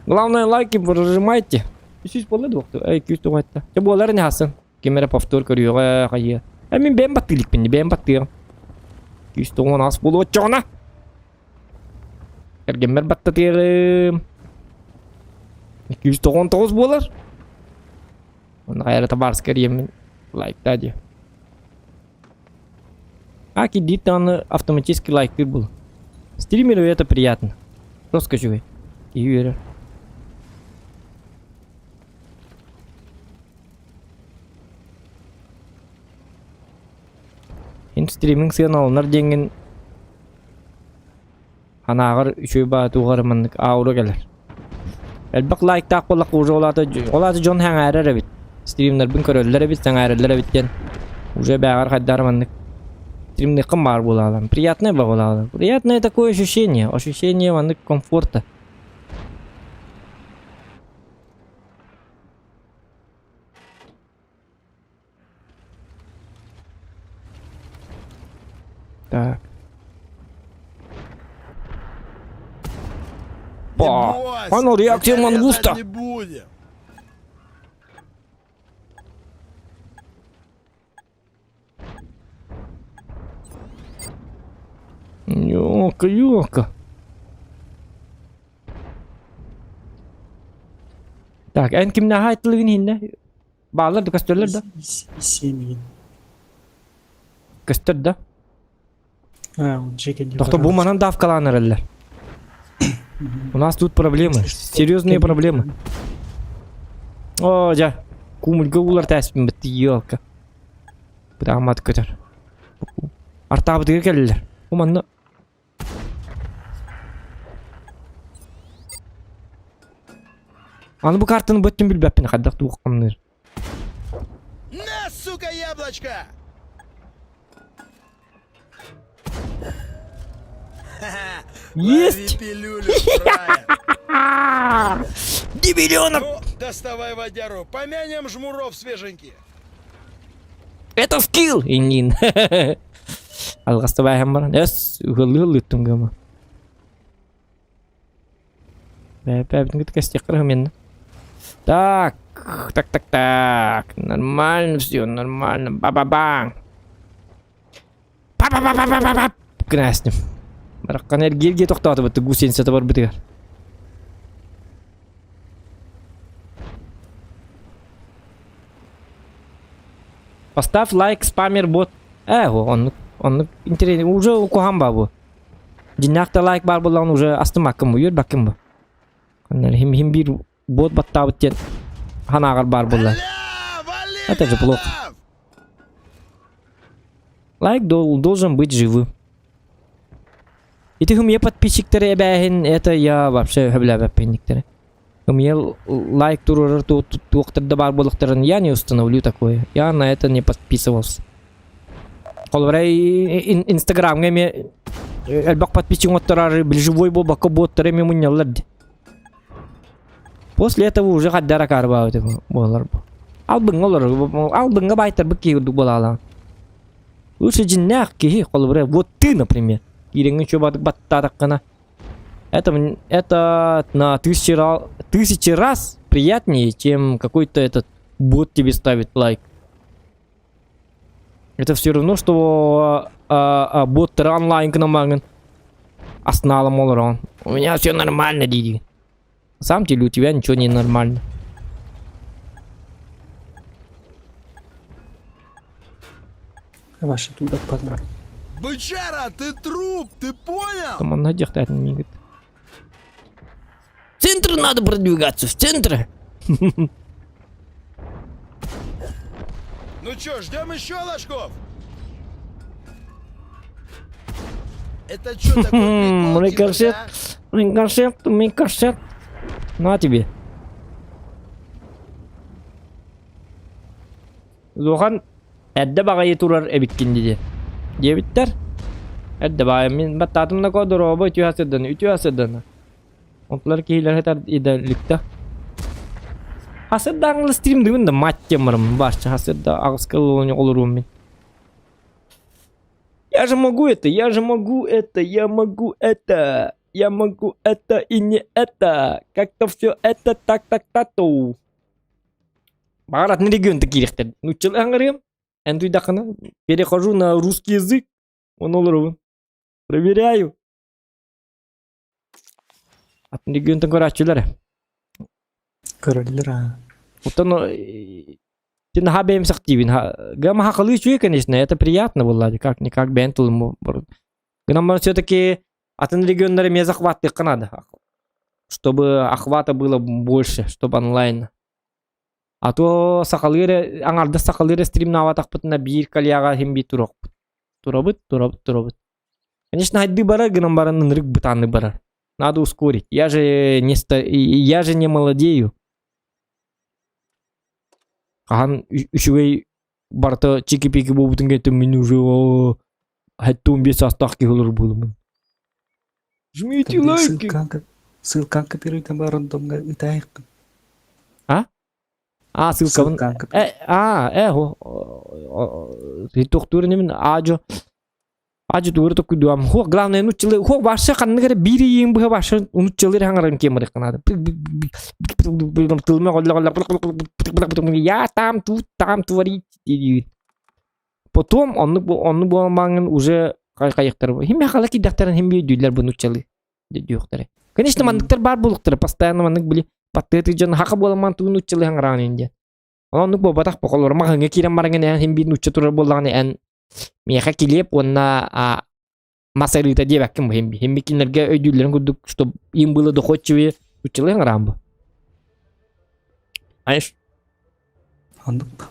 Главное, лайки прожимайте. Үсүс буолла дуохту. Эй, күүс туҕайта. Чэ буолар не хасын. Ким эрэ повтор көрүөҕэ хайыа. Э, мин бэйэм баттыылыкпын, бэйэм баттыам. Күүс туҕун ас буолуо оччоҕуна. Кэргэммэр баттатыаҕым. 299 буолар. Онно хайа табаарыска эрийэммин лайктаа диэ. А кидиит даҕаны автоматически лайктыыр буолар. Стримеру это приятно. Просто үчүгэй. Киһи үөрэр. Ин стриминг сыаналанар диэҥҥин Анааҕар үчүгэй баа туох эрэ маннык аура кэлэр. Элбэх лайктаах буоллахха уже ол аата ол аата дьон сэҥээрэр эбит. Стримнэрбин көрөллөр эбит, сэҥээрэллэр эбит диэн уже бээҕэр хайдах эрэ маннык стримныаххын баар буолаалаан. Приятное буолаалаан. Приятное такое ощущение. Ощущение маннык комфорта. Так. Ба! Аны реакция мангуста. Не будем. Ёлка, ёлка. Так, эн кимнээхэ айтылыгын иһиннэ? Бааллар да көстөллөр да? Семьи. Көстөр да? А, он чеки Тохто бу манан давкалаан эрэллэр. У нас тут проблемы, серьезные проблемы. О, дьэ, кумульга уулар тээспин битти, елка. Бытаамат көтөр. Артаабытыгар кэллилэр. Бу манна Аны бу картаны бөттүн билбэппин хайдах туох хамныыр. На, сука, яблочко! Есть! Лови пилюлю, фраер. Дебилёнок! Ну, доставай водяру, помянем жмуров свеженьких. Это скилл! Иннин. Алҕастабайһан баран. Эс, ыһыллыы-ыһыллыыттым гыма. Бэбэбин кытта кэстиэххэ менна. Так, так, так, так. Нормально все, нормально. Ба-ба-баң. Па-па-па-па-па-па. Гынастым. Бараккан эргииргэ тохтоотубут гусеницата барбытыгар. Поставь лайк, спамер бот. Э, оннук, оннук интересно. Уже куһаҕан баа бу. Дьиннээх да лайк баар буоллаҕына уже астымаккын бу, үөрбэккин бу. Хим хим биир бот баттаабыт диэн санааҕар баар буолла. Это же плохо. Лайк должен быть живым. Ити хымия подписчиктары эбээһин, это я вообще сөбүлээбэппин Мне лайк туруорар туохтар да баар буолуохтарын я не установлю такое. Я на это не подписывался. Холобура инстаграмҥа эмиэ элбэх подписчик оҥотторор живой буолбакка буоттары эмиэ мунньаллар дии. После этого уже хаддара акаарбаабыт буолар бу. Албыҥҥа олорор. Албыҥҥа баайтарбыт киһи курдук буолаалаан. Лучше дьиннээх киһи, холобура, вот ты, например. Киирэҥҥин чуобатык баттаатаххына Это, это на тысячи, тысячи раз приятнее, чем какой-то этот бот тебе ставит лайк. Это все равно, что... Боттары онлайн кынамаңын асналым олорон. У меня все нормально диди. На самом деле у тебя ничего не нормально. Ваша туда падла. Бычара, ты труп, ты понял? Там он надежда от мигает. В центр надо продвигаться, в центр. Ну чё, ждем еще ложков? Это чё такой прикол, типа, Рикошет, да? рикошет, рикошет. На тебе. Зохан эрдэ баҕайы турар эбиккин диди. Диэбиттэр. Эрдэ баҕайы мин баттаатым да дорообо үтүө сырданы, үтүө сырданы. Онтулар киһилэр хатар идэликта. Хасырда стрим дыбын да мать темырым башча хасырда аҕыска олоруум мин. Я же могу это, я же могу это, я могу это, я могу это и не это. Как-то все это так так тату. Баҕар атын регионта киириэхтэр. Нууччалыы аҥарыам, эн туйдаххына перехожу на русский язык, он олоробун. Проверяю. Атын регионтан көрөөччүлэр. Көрөллөр аа. Оттон Ти наһаа бэйэмсэхтиибин. Гама хахалыы үчүгэй, конечно, это приятно было, как-никак бэйэн тылым Гынан все-таки атын регионнары эмиэ захваттыахха надо. Чтобы охвата было больше, чтобы онлайн. А то сахалыы эрэ аҥардас сахалыы эрэ стримнаабатахпытына биир кальяҕа иһин биир туруохпут. Турабыт, турабыт, турабыт. Конечно, хайдыы барар гынан баран ынырык бытааннык барар. Надо ускорить. Я же не ста... я же не молодею. Хаһан үчүгэй барыта чики-пики буолбутун кэнниттэн мин уже 75 саастаах киһи олорор буолумун. Жмите лайки! Ссылкаҥ копируйтан баран домҥа ыытаайыккын. А? А, ссылкабын. Э, а, э, туохтуур инибин аажо Ажы тугу токуйдуам. Хуох главное нуччалы хуох башы ханнык эрэ биир иин быһа башы нуччалы эрэ хаҥаран киэмэрих надо. Я там тут там творить диир. Потом оннук оннук буолан уже хайыктар. Хим хала кидахтарын хим бүйдүлэр бу нуччалы диэхтэрэ. Конечно манныктар бар булуктара постоянно маннык били паттыаты дьон хака буоламан туу нуччалы хаҥараан инде. Оннук буолбатах боколор маҕаҥҥа киирэн бараҥын эн хим биир нучча турар буоллаҕына эн миэхэ килиэп уонна мас арыыта диэбэккин бу хим хим кинилэргэ өйдүүллэрин курдук что им было доходчивее нуччалыы хаҥараан бу. Знаешь? Оннук.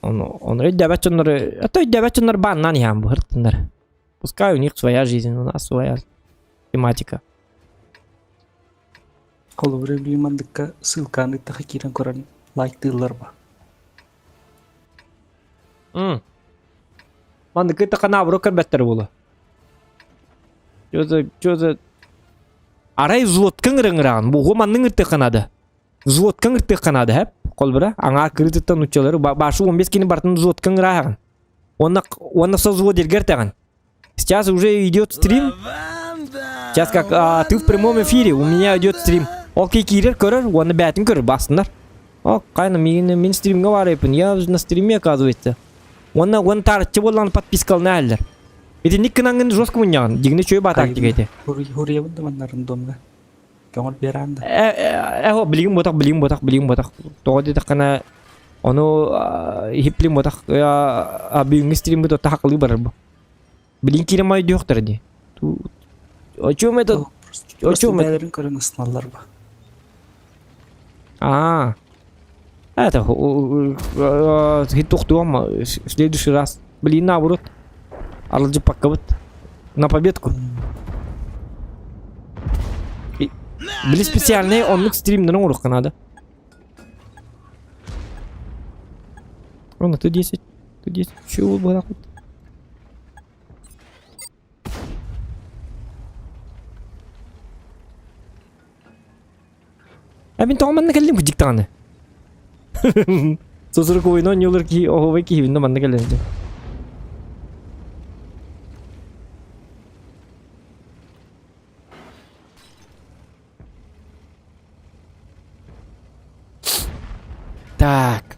Ону ону өйдөөбөт дьоннору это өйдөөбөт дьоннор бааннаан иһээн бу ыртыннар. Пускай у них своя жизнь, у нас своя тематика. Холобура билим мандыкка ссылканы ыттаха киирэн көрөн лайктыыллар ба. М. Мандыкы ыттаха наоборот көрбөттөр буолуо. Чё за чё за Арай взводка ырыҥыраҕын. Бугу манныҥ ыртыахха наада. Взводка ыртыахха наада, хэп. Холбура, аҥаар кырыытыттан нуччалары башы 15 кини бартын взводка ырааһаҕын. Уонна уонна со взвод эргэртэҕин. Сейчас уже идет стрим. Сейчас как а, ты в прямом эфире, у меня идет стрим. Ол киирэр көрөр, уонна бээтин көрөр, бассыннар. О, кайна мин, мин стримҥа барайпын, я на стриме оказывается. Уонна уон тарыччы буоллаҕына подпискалына әллэр. Итинник кынаңын жестко мунньаҕын, дигини чөй баатаак дигете. Хуруйабын да маннарын домга. Көҥүл биэрэн да. Э, э, билигин ботах, билигин ботах, билигин ботах. Тоҕо диэтэххинэ, ону иһиплим ботах, бүгүҥҥү стриммит отта хакылыы барар бу. Билин киирэн майдыахтара дии. О чем это? О чем это? Бээлэрин көрөн ысыналлар ба. А, это хитуктуам в следующий раз. Блин, наоборот. Аралдьыппаккабыт. На победку. Били специальный оннук стримнарын оҥоруохха наада. Ровно Т10. Т10. Чего барахут? А мин тоҕо манна кэллим кыдьык даҕаны. Сосурук ойно оонньуулар киһи оһуобай киһибин да манна кэлэн Так.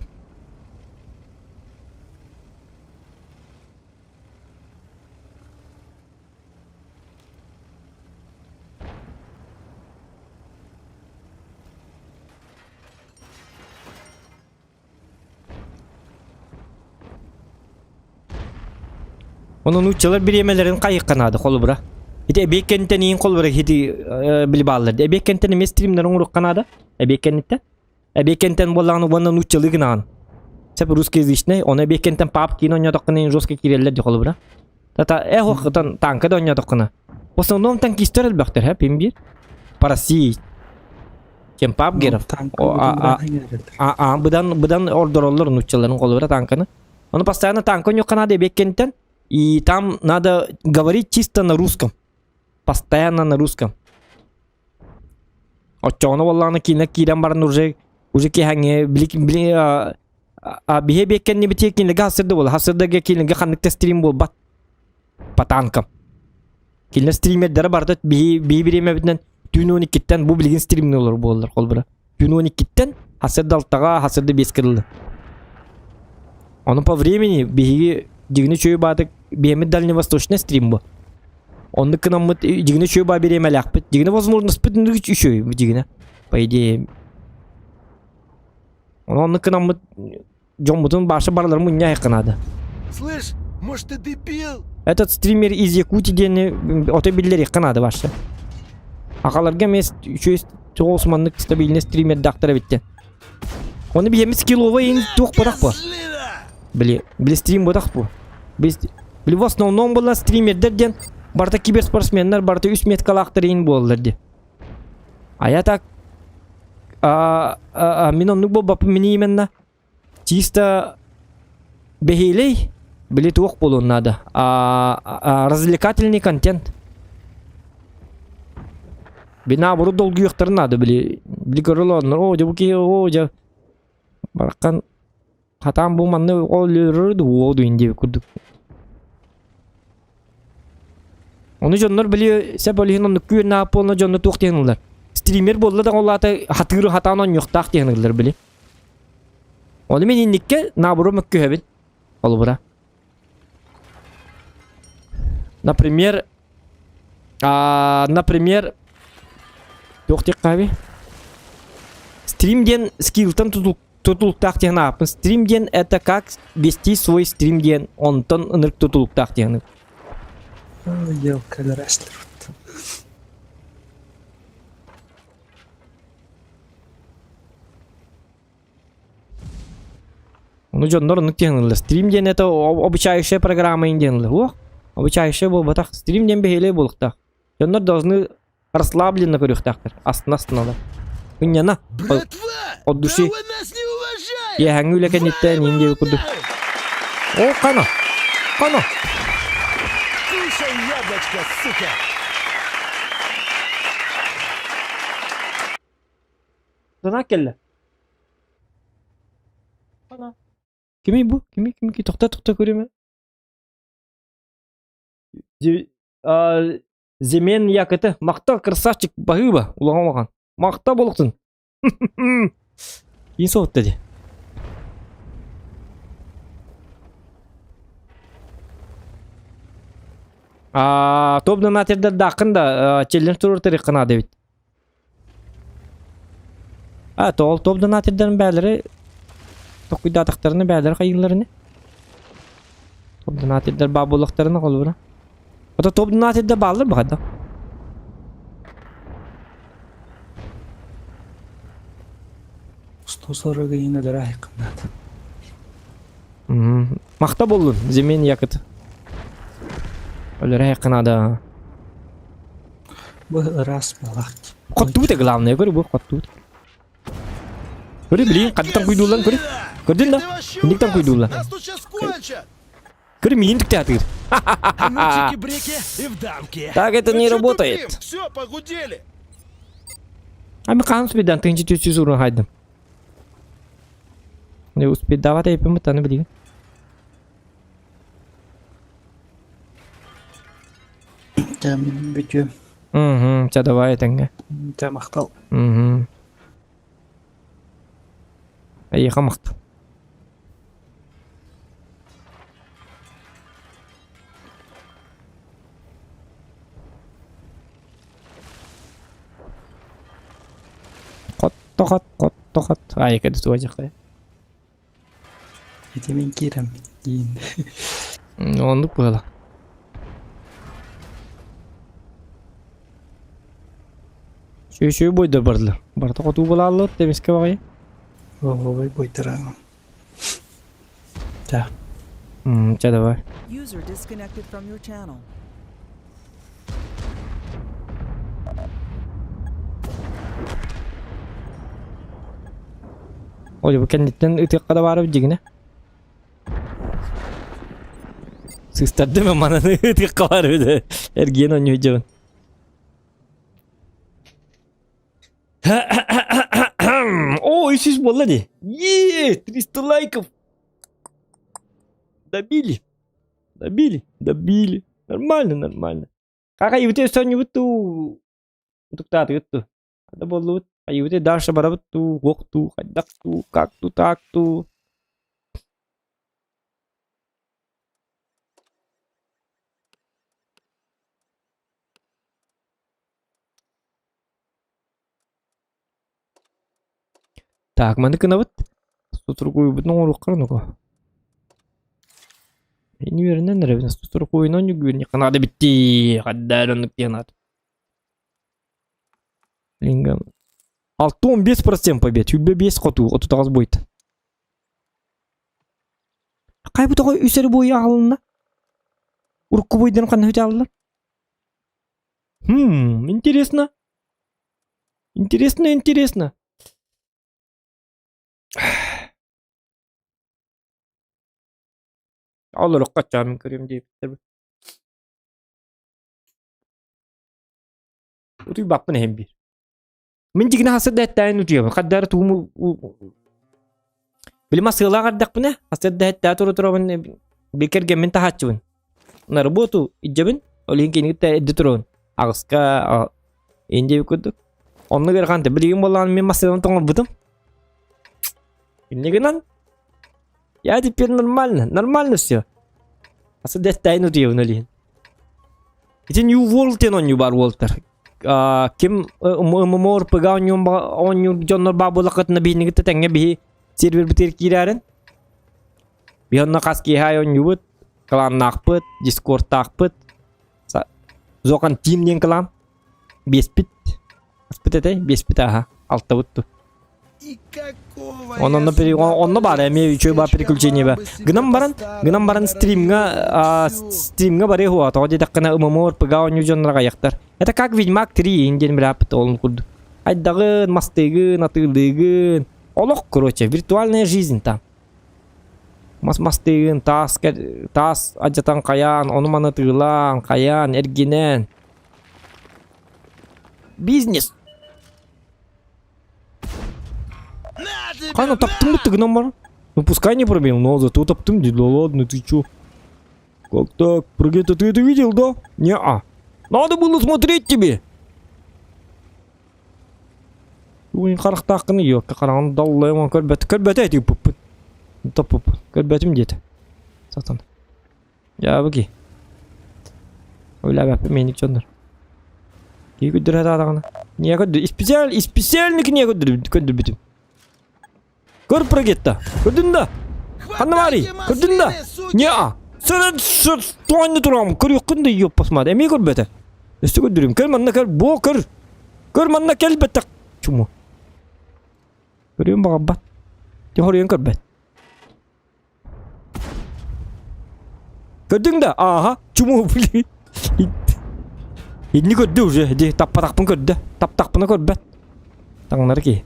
Онон нууччалар бириэмэлэрин хайыхха наада холобура. Ити эбиэк кэнниттэн иин холобура ити били бааллар. Эбиэк кэнниттэн эмиэ стримнэрин оҥоруохха наада. Эбиэк кэнниттэн. Эбиэк кэнниттэн буоллаҕына уонна нууччалыы гынаҕын. Сеп русскоязычный, оны эбиэк кэнниттэн пап киин оонньоотоххуна иин жестко киирэллэр ди холобура. Тата э хохтан танка да оонньоотоххуна. В основном танкистар элбэхтэр, һэ, пим биир. По России. Чем папгеров. А быдан быдан ордороллор нууччаларын холобура танканы. Ону постоянно танка у надо эбиэк И там надо говорить чисто на русском. Постоянно на русском. Оччоҕуна буоллаҕына киинэ киирэн баран уже уже киһэҥҥэ били били а биһи эбиэккэннибити кинилэргэ хасырда буолла. Хасырдага кинилэргэ ханнык да стрим буолбат. По танкам. Кинилэр стримердэрэ барыта биһи биһи бириэмэбитинэн түүн 12-ттэн бу билигин стримныы олорор буолаллар холбура. Түүн 12-ттэн хасырда алтаҕа, хасырда биэскэ дылы. Ону по времени биһиги дьигини чөй баатык биһэммит дальневосточный стрим бу. Оннук гынаммыт дьигини чөй баа бириэмэлээхпит. Дьигини возможностьпыт үчүгэй дьигинэ. По идее. Ону оннук гынаммыт дьоммутун баша барыларын мунньа айыкканаады. Слышь, может ты дебил? Этот стример из Якутии диэни ото биллэриэххэ наада баша. Аҕаларга эмиэ үчүгэй соҕус маннык стабильный стримердаахтар эбиттэн. Оны биһэммит скилловай ин туох ботах бу. Били, били стрим ботах бу. Били в основном была стримердер диэн барыта киберспортсменнар барыта үс меткалаахтар ин буолалар ди. А я так а, а, а, мин оннук буолбаппын мин именно чисто бэһиэлэй били туох буолуон наада а, а, развлекательный контент бина буру долгуйуохтарын наада били били көрөлөөннөр о дьэ бу киһи о дьэ бараккан хатаан бу манны ол өлөрөр дуо диэбит курдук Ону дьоннор били сөп ол иһин оннук күөн нааппы дьонно туох диэн ыллар. Стример буолла да ол аата хатыыры хатаан оонньуохтаах диэн ыллар били. Ону мин инникке наоборот мөккүһэбин. Холобура. Например, а, например, туох диэххэ Стрим диэн скиллтан тутулуктаах диэн ааппын. Стрим диэн это как вести свой стрим диэн онтон ынырык тутулуктаах диэн. Елкалар эслер. Ону дьоннор оннук диэн ылла. Стрим диэн это обучающая программа диэн ылла. Уох, обучающая буолбатах. Стрим диэн бэһиэлэй буолуохтаах. Дьоннор должны расслабленно көрүөхтээхтэр. Астына астыналар. Ынньана. От души. Киэһэҥҥи үлэ кэнниттэн иин диэбит курдук. О, қана! Қана! Кушай яблочко, сука! Донат кэллэ. Қана. Кимий бу? Кими кими тоқта тоқта көрүмэ. Земен якыты махтал красавчик баһыыба улахан улахан махта болуктун Киин соһутта дии. А топ донатердардааххын да челлендж туруор тарихха наада эбит. А тоол топ донатердарын бээлэри токуйдаатахтарына бээлэри хайыылларыны. Топ донатердар баа буоллахтарына холобура. Ото топ донатердар бааллар баҕайда. 140 ыйын өлөрө айыккыннаат. Махта боллун, Земен якыт. Өлөрө айыккынаада. Бу ыраас балак. Хоттубут главное, көрү бу хоттубут. Көрү билин хаттан куйдуулан көрү. Көрдүн да? Индиктан куйдуулан. Нас тут сейчас кончат! Көрү миин түктэ А ну чики-брики и в дамки. Так это Ну не чё работает. тупим? Все, погудели! А мен хаан успейдан тыынчы 400 урун хайдым. Не успейдават эйпим таны билигин. Тәм бүтүм. Угу, ча давай этеңге. Тәм мактал. Угу. Эйиэхэ махтал. Хот хот хот хот айка туожахай. Ити мин киирем диин. Оннук буола. Сүүсүү бойдар бардылар. Барыта хотуу булааллар, темиске баҕайы. Оһуобай бойдара. Да. Чэ давай. User disconnected from your channel. Ой, бу кэнниттэн ытыахха да баара дьигинэ. Сыстардым манан ытыахха баар эбит. Эргиэн оонньуу дьабын. О, 300 буолла дии. Е, 300 лайков. Добили. Добили, добили. Нормально, нормально. Кака ибите өстөннүбүт туу. Утуктаатыгыт туу. Хада буоллубут. Айыбыты дальше барабыт туу, уох туу, хайдах туу, как туу, так туу. Так, маны гынабыт. Сутургуйбутун оҥоруохха ну-ка. Ини үөрэнэн эрэбин сутургуйун онньугуйун ханаада битти хаддар оннук диэн аат. Лингам. 65% побед. Сүлбэ 5 хоту, 38 бойт. Хай бу тоҕо үс эрэ буойа аҕалынна? Урукку буйдарын ханна үтэ Хм, интересно. Интересно, интересно. Олорукка чаамын көрүм диэбиттэр. Утуйбаппын иһин биир. Мин дьигинэ хасыр да эттээн утуйабын. Хаддары тугум Билим асыалаах эрдэхпинэ, хасыр да эттээ тура турабын бир кэргэммин таһааччыбын. На работу илдьэбин, ол иһин киниги эрдэ турабын. Аҕыска индия курдук. Онно ыарахан билигин буоллаҕына мин массыынам тоҥорбутум. Инньэ гынан я теперь нормально, нормально все. Асы дэттээйин утуйабын ол иһин. Ити New World диэн оонньуу баар уолтар. Ким MMORPG оонньуур дьоннор баа буоллаххытына биһинигитэ тэҥҥэ биһи сервербитигэр киирээрин. Биһи онно хас киэһэ оонньуубут, кланнаахпыт, дискордтаахпыт. Зохан Тим диэн клан. Биэспит. Аспыт этэй? Биэспит ааха. Алтабыт ту. Онно онно баар эмиэ үчүгэй баар переключение ба. Гынан баран, гынан баран стримҥа стримҥа барыа хуа тоҕо диэтэххинэ MMORPG оонньуу дьоннор аҕыйахтар. Это как Ведьмак 3 диэн бираппыт олун курдук. Айдаҕын, мастыыгын, атыылыыгын. Олох, короче, виртуальная жизнь там. Мас мастыыгын, таас, таас адьатан хайаан, ону-маны тыылаан, хайаан, эргинэн. Бизнес. Хана таптым бутты гынан бар. Ну пускай не пробил, но зато таптым, да ладно, ты чё? Как так? Прыгай-то ты это видел, да? Не-а. Надо было смотреть тебе. Уин харахтааххын йокка хараҕын даллайым көрбөт көрбөтө эти пуппут топпуп көрбөтүм диэтэ сатан Дьаабы Ойлаабаппын миэник дьоннор. Киһи көрдөрө сатаатаҕына. Ньиэ көрдө исписээл исписээлник ньиэ көрдөрбүт көрдөрбүтүм. Көр прогетта. Көрдүн да? Ханна баарый? Көрдүн да? Ньиэ. Сырын сыр туонны турам. Көрүөххүн да ёппасмаат. Эмиэ көрбөтө. Өссө көрдөрүм. Көр манна көр. Бу көр. Көр манна кэлбэтэх. Чуму. Көрүөн баҕарбат. Хоруйан көрбөт. Көрдүҥ да? Ааха, чуму блин. Инни көрдө уже, ди таппатахпын көрдө. Таптахпына көрбөт. Таҥнары киһи.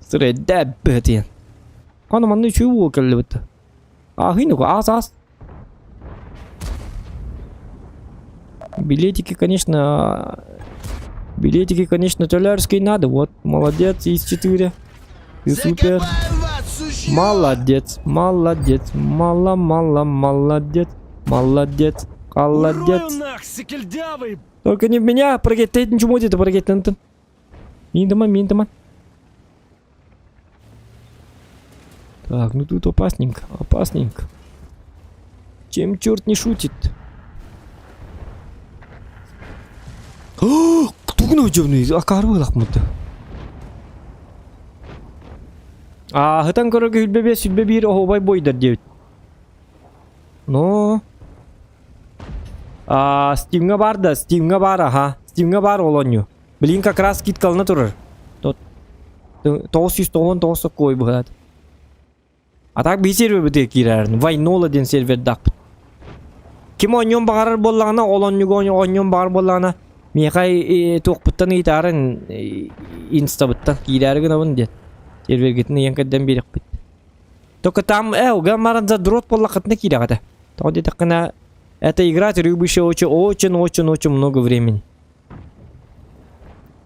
Сырэйдэ бөтиэн. Хана манна үчүгэй буол кэллибит. Ааһыйны аас аас. Билетики, конечно, билетики, конечно, төлөрский надо. Вот, молодец, из 4. Ты супер. Молодец, молодец, мало, мало, молодец, молодец, холодец. Только не в меня, прыгать, ты ничего это прыгать, Антон. Миндаман, миндаман. Так, ну тут опасненько, опасненько. Чем черт не шутит? Тугун өдьөбүнүй акаары быылахмыт. Ааһытан көрөргө сүлбэ биэс сүлбэ биир оһуобай бойдар диэбит. Но. Steam'ҥа бар да, Steam'ҥа бар аха. Steam'ҥа бар ол оонньуу. Билигин как раз скидкалана турар. 999 соккуой быһаат. А так биир сервербитигэр киирэрин. Вайнола диэн сервердаахпыт. Ким оонньуон баҕарар буоллаҕына, ол оонньууга оонньуон баҕар буоллаҕына, миэхэ туохпуттан ыйытаарын инстабыттан киирээри гынабын диэн. Сервергитин ыйан кэрдэн биэриэхпит. Только там, э, угаммаран задрот буоллаххытына киирэҕитэ. Тоҕо диэтэххинэ, эта игра требующая очень, очень, очень, очень много времени.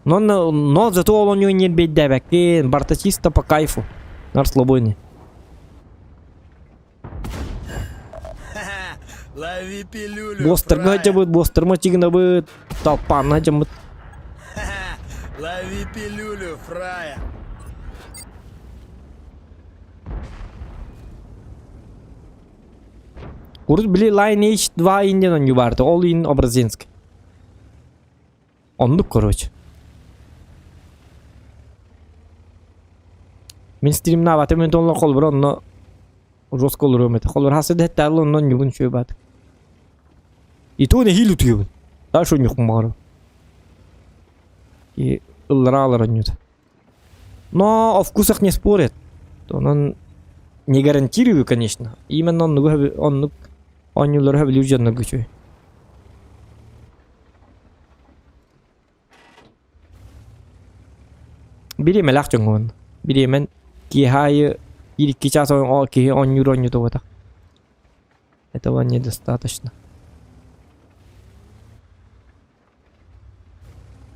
Но, но, но зато ол оонньуу ньиэрбэйдээбэккин, барыта чисто по кайфу. На расслабоне. Лови пилюлю, Буостарга фраер. сылдьабыт, буостарма чигинабыт, талпаанна сылдьаммыт. Лови пилюлю, фраер. Урут били Lineage 2 инден оонньуу баарта, ол иин образинский. Оннук короче. Мин стримнаабатым мен толлор холбур онно жестко олоруом этэ. Холбур хасы да хэттээл онно онньубун үчүгэй баат. И то нэһиил утуйабын. Дальше онньукпун баҕарабын. И ыллара алар онньута. Но о вкусах не спорят. Онон не гарантирую, конечно. Именно оннугу оннук оонньуулары сөбүлүүр дьоннорго үчүгэй. Бириэмэлээх дьоҥҥо Бириэмэн киэһэ аайы биир-икки чаас киһи оонньуур оонньуута буолбатах. Этого недостаточно.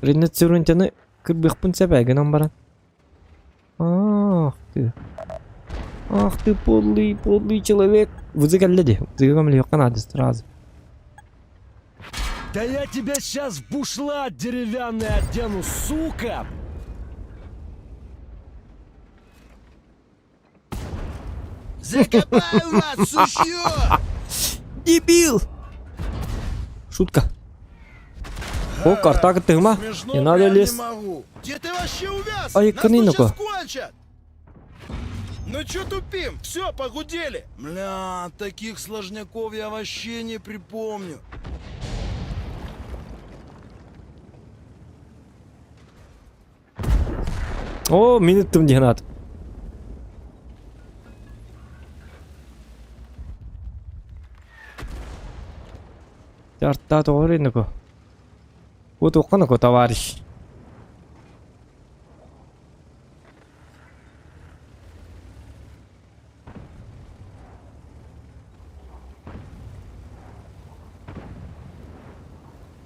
Риннецерунтяны кырбыахпын сөп ээ гынан баран. Ах ты. Ах ты подлый, подлый человек. Вызы кэллэ дии. Вызыга көмөлөһүөххэ наада сразу. Да я тебя сейчас в бушлат деревянный одену, сука! Закопаю вас, сучье! Дебил! Шутка. О, карта тыма. Смешно Не надо прям лезть. не могу. Где ты вообще увяз? Ай, Нас тут канина сейчас ко. кончат! Ну чё тупим? Все, погудели. Бля, таких сложняков я вообще не припомню. О, мин ыттым диэн аат. Артаа тоҕо ко. Вот ко, товарищ.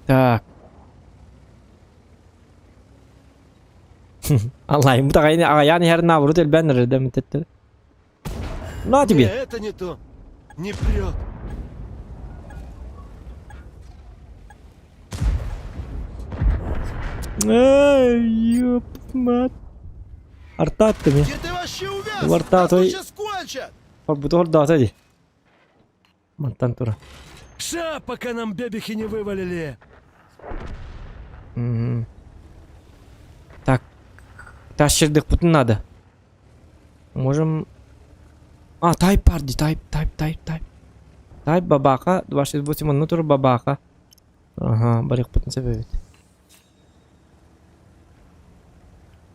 Так. Аллахым таҕайны аҕайаан иһэр наоборот элбээн эрэр да митэттэр. На тебе. Не, это не то. Не прет. Эй, ёп, мать. Артаатты ми. Где ты вообще увяз? Арта Нас тут той. сейчас кончат! Хорбуту хордаата ди. Мантан тура. Ша, пока нам бебехи не вывалили. Мгм. Так. Тащырдыкпытын надо. Можем... А, тайп парди, тайп, тайп, тайп, тайп. Тайп бабака, 268 онно тур бабака. Ага, барыахпытын сөп эбит.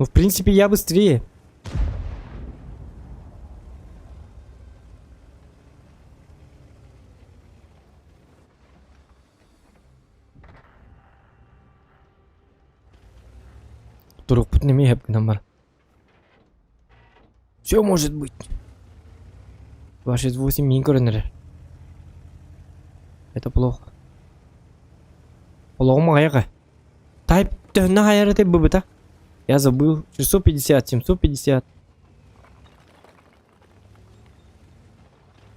Ну, в принципе, я быстрее. Турукпут неме гынан бар. Все может быть. 268 мин көрөнөр. Это плохо. Олоҕум аҕайаҕа. Тайп төһөннө хайар этэй быбыта? Я забыл. 650, 750.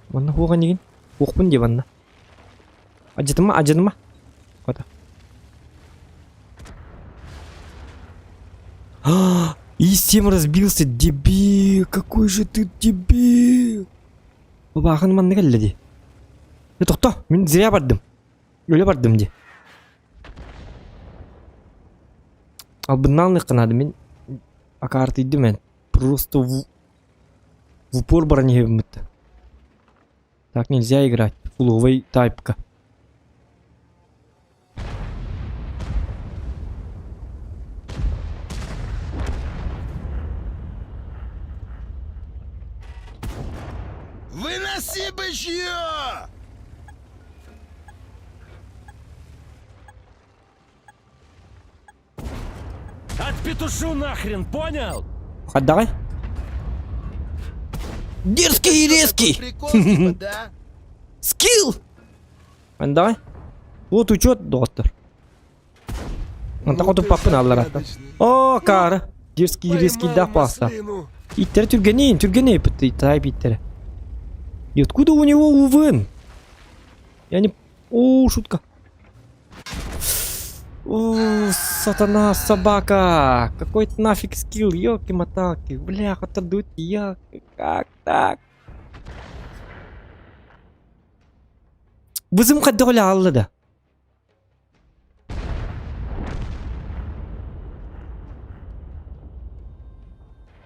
Манна хуоҕа нигин? Хуохпун дии манна. Адьытыма, адьыныма. Кота. И 7 разбился, дебил! Какой же ты дебил! Бабахан манна кэллэ дии. Э, тохто, мин зря бардым. Өлө бардым дии. Албыннаан надо мин акаартыйдым эн. Просто в, в упор баран иһэбин Так нельзя играть. Фуловый тайпка. Соси бычье! Отпетушу нахрен, понял? Хайдаҕай? Дерзкий и резкий! Прикол типа, да? Скилл! Хайдаҕай? Вот учет, доҕоттор. Онтон Ну ты хотуппаппын аллараттан. загадочный. О, каара. Дерзкий и резкий Поймал да паста. маслину. Иттері түргенейін, түргенейін бітті, тайп иттері. И откуда у него УВН? Я не... О, шутка. О, сатана, собака! Какой ты нафиг скилл, елки-моталки. Бляха, отдадут я. Как так? Бызым қаддығылы алды да.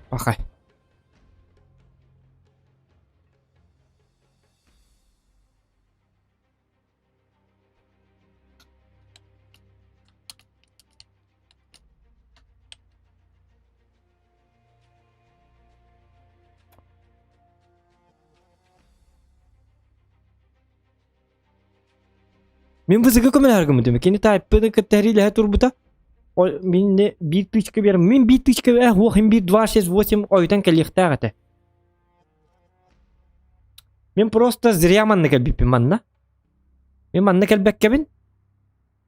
Бақай. Мин бызыгы көмөлөһөргүм дeme. Кини тайппыны кытта эриилэһэ турбута. Мин биир тычка биэр, мин биир тычка э уох им биир 2 6 8 ойутан кэлиэхтээх этэ. Мин просто зря манна кэлбиппин манна. Мин манна кэлбэккэбин.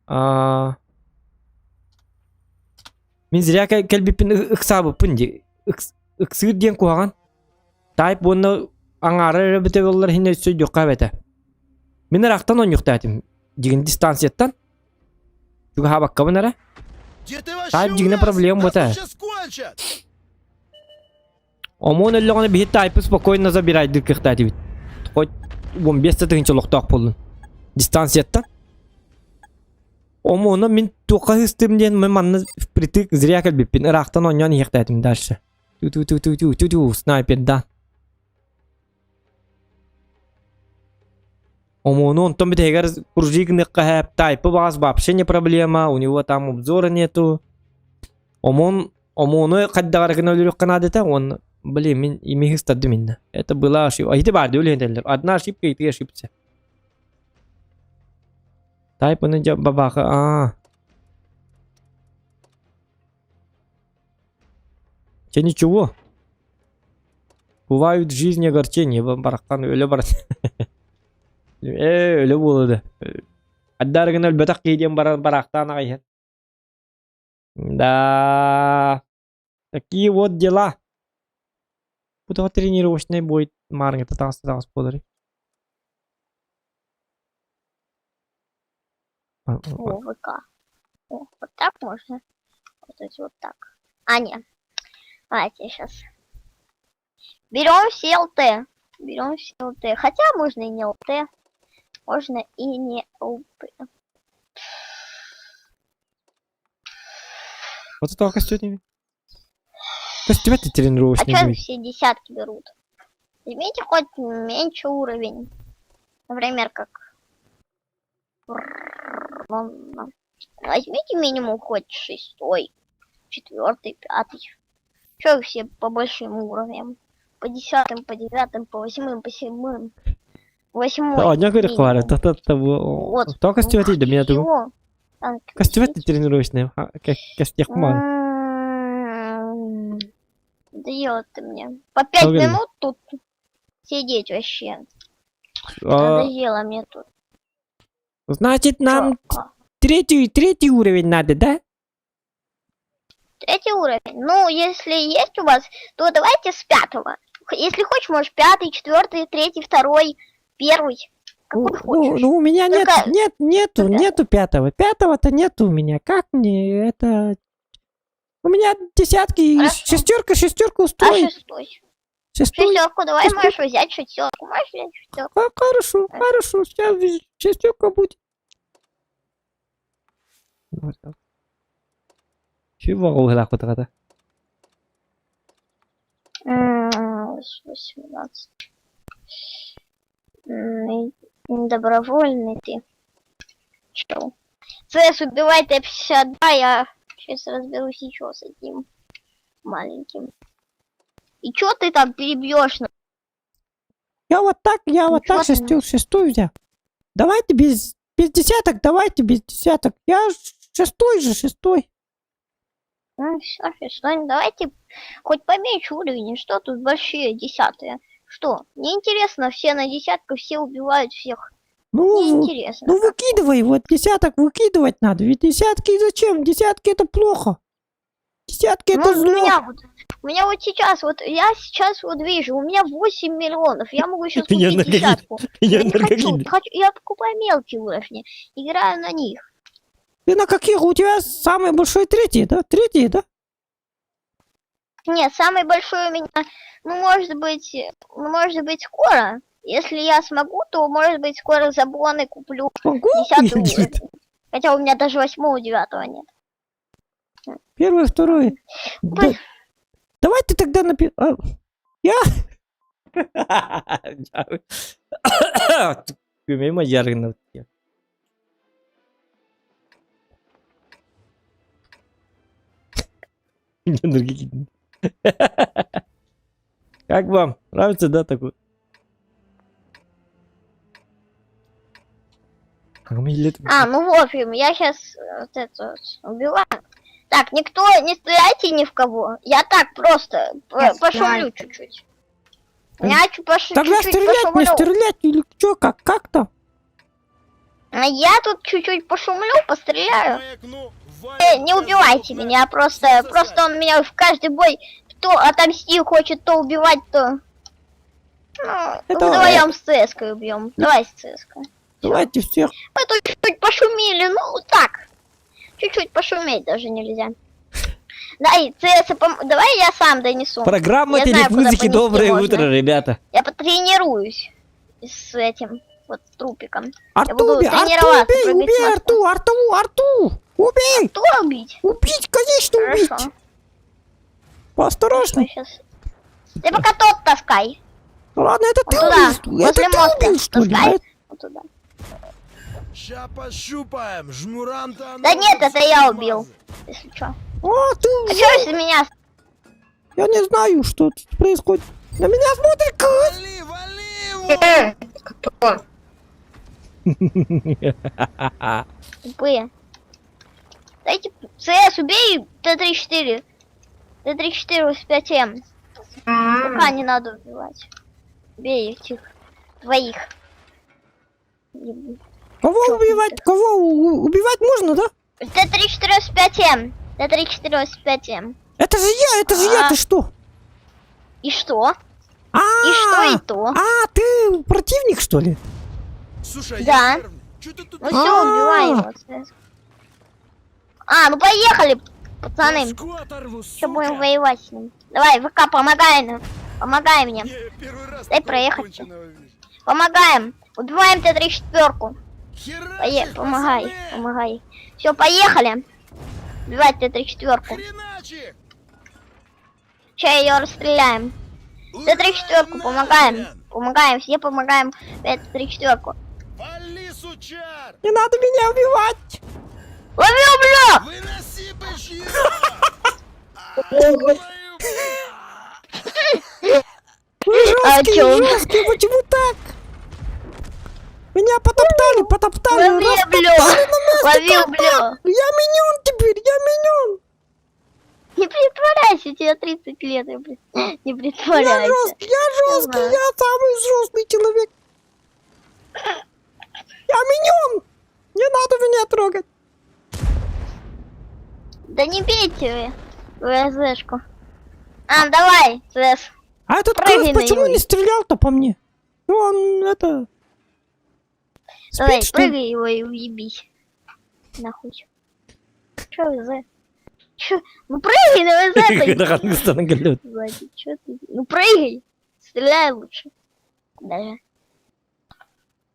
Аа Мин зря кэлбиппин ыксаабыппын дии. Ыксыыр диэн куһаҕан. Тайп уонна аҥаара эрэ бүтэ буоллар иһин өссө өйдүөххэ эбэтэ. Мин ыраахтан оонньуохтаатым. Дьигин дистанцияттан. Чугаһаабаккабын эрэ. Где ты вообще Тайп дьигинэ увяз? проблема Нас бута. тут сейчас кончат! Омуон өллөҕүнэ биһи тайпы спокойно забирайдыыр кыахтаатыбыт. Хоть 15 тыһыынча олохтоох буоллун. Дистанцияттан. Омуону мин туохха ыыстым диэн мин манна впритык зря кэлбиппин. Ыраахтан оонньоон иһиэхтээтим дальше. Ту-ту-ту-ту-ту-ту-ту, снайперда. Омуону онтон бүтэһигэр кружи гыныахха һээп, тайпы баҕас вообще не проблема, у него там обзора нету. Омон, омуону хайдаҕар гына өлөрүөххэ наада он, блин, мин имиһи ыстардым инна. Это была ошибка. Ити баар дии өлүһүн Одна ошибка и ты ошибся. Тайпыны дьэ бабаха, аа. Че ничего. Бывают в жизни огорчения, барахтан өлө бар. Ээ, өлө буолуо да. Аддар гына өлбөтөх киһи диэн баран бараахтаан аҕай иһэн. Да, такие вот дела. Бу тоҕо тренировочный бой маарыҥҥыта таҕыста таҕыс буоларый? О, ВК. О, вот так можно? Вот эти вот так. А, нет. Давайте сейчас. Берем все ЛТ. Берем все ЛТ. Хотя можно и не ЛТ. Можно и не ЛТ. Вот это костюме. Костюм это А тренировочный что бой. все десятки берут? Возьмите хоть меньше уровень. Например, как... Возьмите минимум хоть шестой, четвертый, пятый. Че все по большим уровням? По десятым, по девятым, по восьмым, по седьмым. Восьмой. Одна говорит, минимум. хвалит. Вот. То костюм это меня тут. Чего? Танки Костюм это тренировочный. Костюм М, Надоело ты мне. По пять Погоди. минут тут сидеть вообще. Надоело мне тут. Значит, нам третий уровень надо, да? Третий уровень. Ну, если есть у вас, то давайте с пятого. Если хочешь, можешь пятый, четвертый, третий, второй, первый. Какой Ну, хочешь. ну, у меня нет, Только- нет, нету, нету пятого. Пятого-то нету у меня. Как мне это? У меня десятки, и шестерка, шестерка А устроит. шестой? Шестой. Шестерку давай Шестерку. можешь взять шестерку. Можешь взять шестерку? А, хорошо, хорошо, сейчас шестерка будет. Чего вот 18. М, Добровольный ты. Чё? ЦС убивай Т-52, я сейчас разберусь еще с одним маленьким. И чё ты там перебьешь? Я вот так, я вот так шестую, шестую взял. Давайте без, без десяток, давайте без десяток. Я шестой же, шестой. Ну все, шестой. Давайте хоть поменьше уровень. Что тут большие десятые? Что? Неинтересно, все на десятку, все убивают всех. Ну, Неинтересно. ну выкидывай, вот десяток выкидывать надо. Ведь десятки зачем? Десятки это плохо. Десятки это Ну, у зло. меня вот, у меня вот сейчас, вот я сейчас вот вижу, у меня 8 миллионов, я могу сейчас Я купить энергогид. десятку. Я Я не хочу, энергогид. хочу, я покупаю мелкие уровни, играю на них. Ты на каких? У тебя самый большой третий, да? Третий, да? Нет, самый большой у меня, ну, может быть, ну, может быть, скоро. Если я смогу, то, может быть, скоро за боны куплю десятый уровень. Хотя у меня даже восьмого, девятого нет. Первый, второй. Да- Давай ты тогда напи... а, Я... Мимо ярына. Как вам? Нравится, да, такой? А, ну в общем, я сейчас вот это вот убиваю. Так, никто не стреляйте ни в кого. Я так просто Я пошумлю стреляю. чуть-чуть. Я чуть пош... Тогда чуть-чуть стрелять, не пошумлю. стрелять или что, как, как там? А Я тут чуть-чуть пошумлю, постреляю. Э, не убивайте меня, просто, просто он меня в каждый бой то отомсти хочет, то убивать, то... Ну, Это- вдвоем с ЦСКой убьем. Давай с ЦСКой. Давайте всех. Мы тут чуть-чуть пошумели, ну так. Чуть-чуть пошуметь даже нельзя. Дай, ЦС, пом- давай я сам донесу. Программа Я знаю, куда телекмузыки понести «Доброе можно. утро», ребята. Я потренируюсь с этим вот трупиком. я Арту, буду убей, Арту, тренироваться, убей, прыгать убей с моста. Арту, Арту, Арту, убей! Арту убить? Убить, конечно, Хорошо. убить! Поосторожней. Сейчас. Ты пока тот таскай. Ну Ладно, это ты Вот туда, убил, это возле ты моста. убил, что ли? Таскай. а? Вот туда. Ща пощупаем, жмурам-то Да нет, это я убил. Если чё. О, ты А чё из меня? Я не знаю, что тут происходит. На меня смотрит крыс! Кто? Тупые. Дайте ЦС, убей Т-34. Т-34 85М. Пока не надо убивать. Бей этих двоих. Кого убивать? Кого у- убивать можно, да? Т-34-85М. Т-34-85М. Это же я, это же я, ты что? И что? А, И что, и то. А, ты противник, что ли? Слушай, Да. Ну все, убивай его. ЦС. А, ну поехали, пацаны. Сейчас будем воевать с ним. Давай, ВК, помогай нам. Помогай мне. Дай проехать. Помогаем. Убиваем Т-34. Пое помогай, помогай. Все, поехали. Убивать Т-34. Сейчас ее расстреляем. Т-34 помогаем. Помогаем, все помогаем Т-34. Не надо меня убивать! Лови, бля! Вы А жесткие, чё? жесткие, почему так? Меня потоптали, потоптали, Лови, растоптали бля! на место, Лови, как бля! так? Я миньон теперь, я миньон! Не притворяйся, тебе 30 лет, я при- не Я притворяйся. жесткий, я жесткий, знаю. я самый взрослый человек. Я миньон! Не надо меня трогать. Да не бейте вы ВЗшку. А, давай, ЦС. А этот Прыгай крыс на почему него. не стрелял-то по мне? Ну он это... Давай, Спит, что ли? прыгай его и уебись. Нахуй. Чё ВЗ? Чё? Ну прыгай на ВЗ. Сзади, чё ты? Ну прыгай! Стреляй лучше. Даже.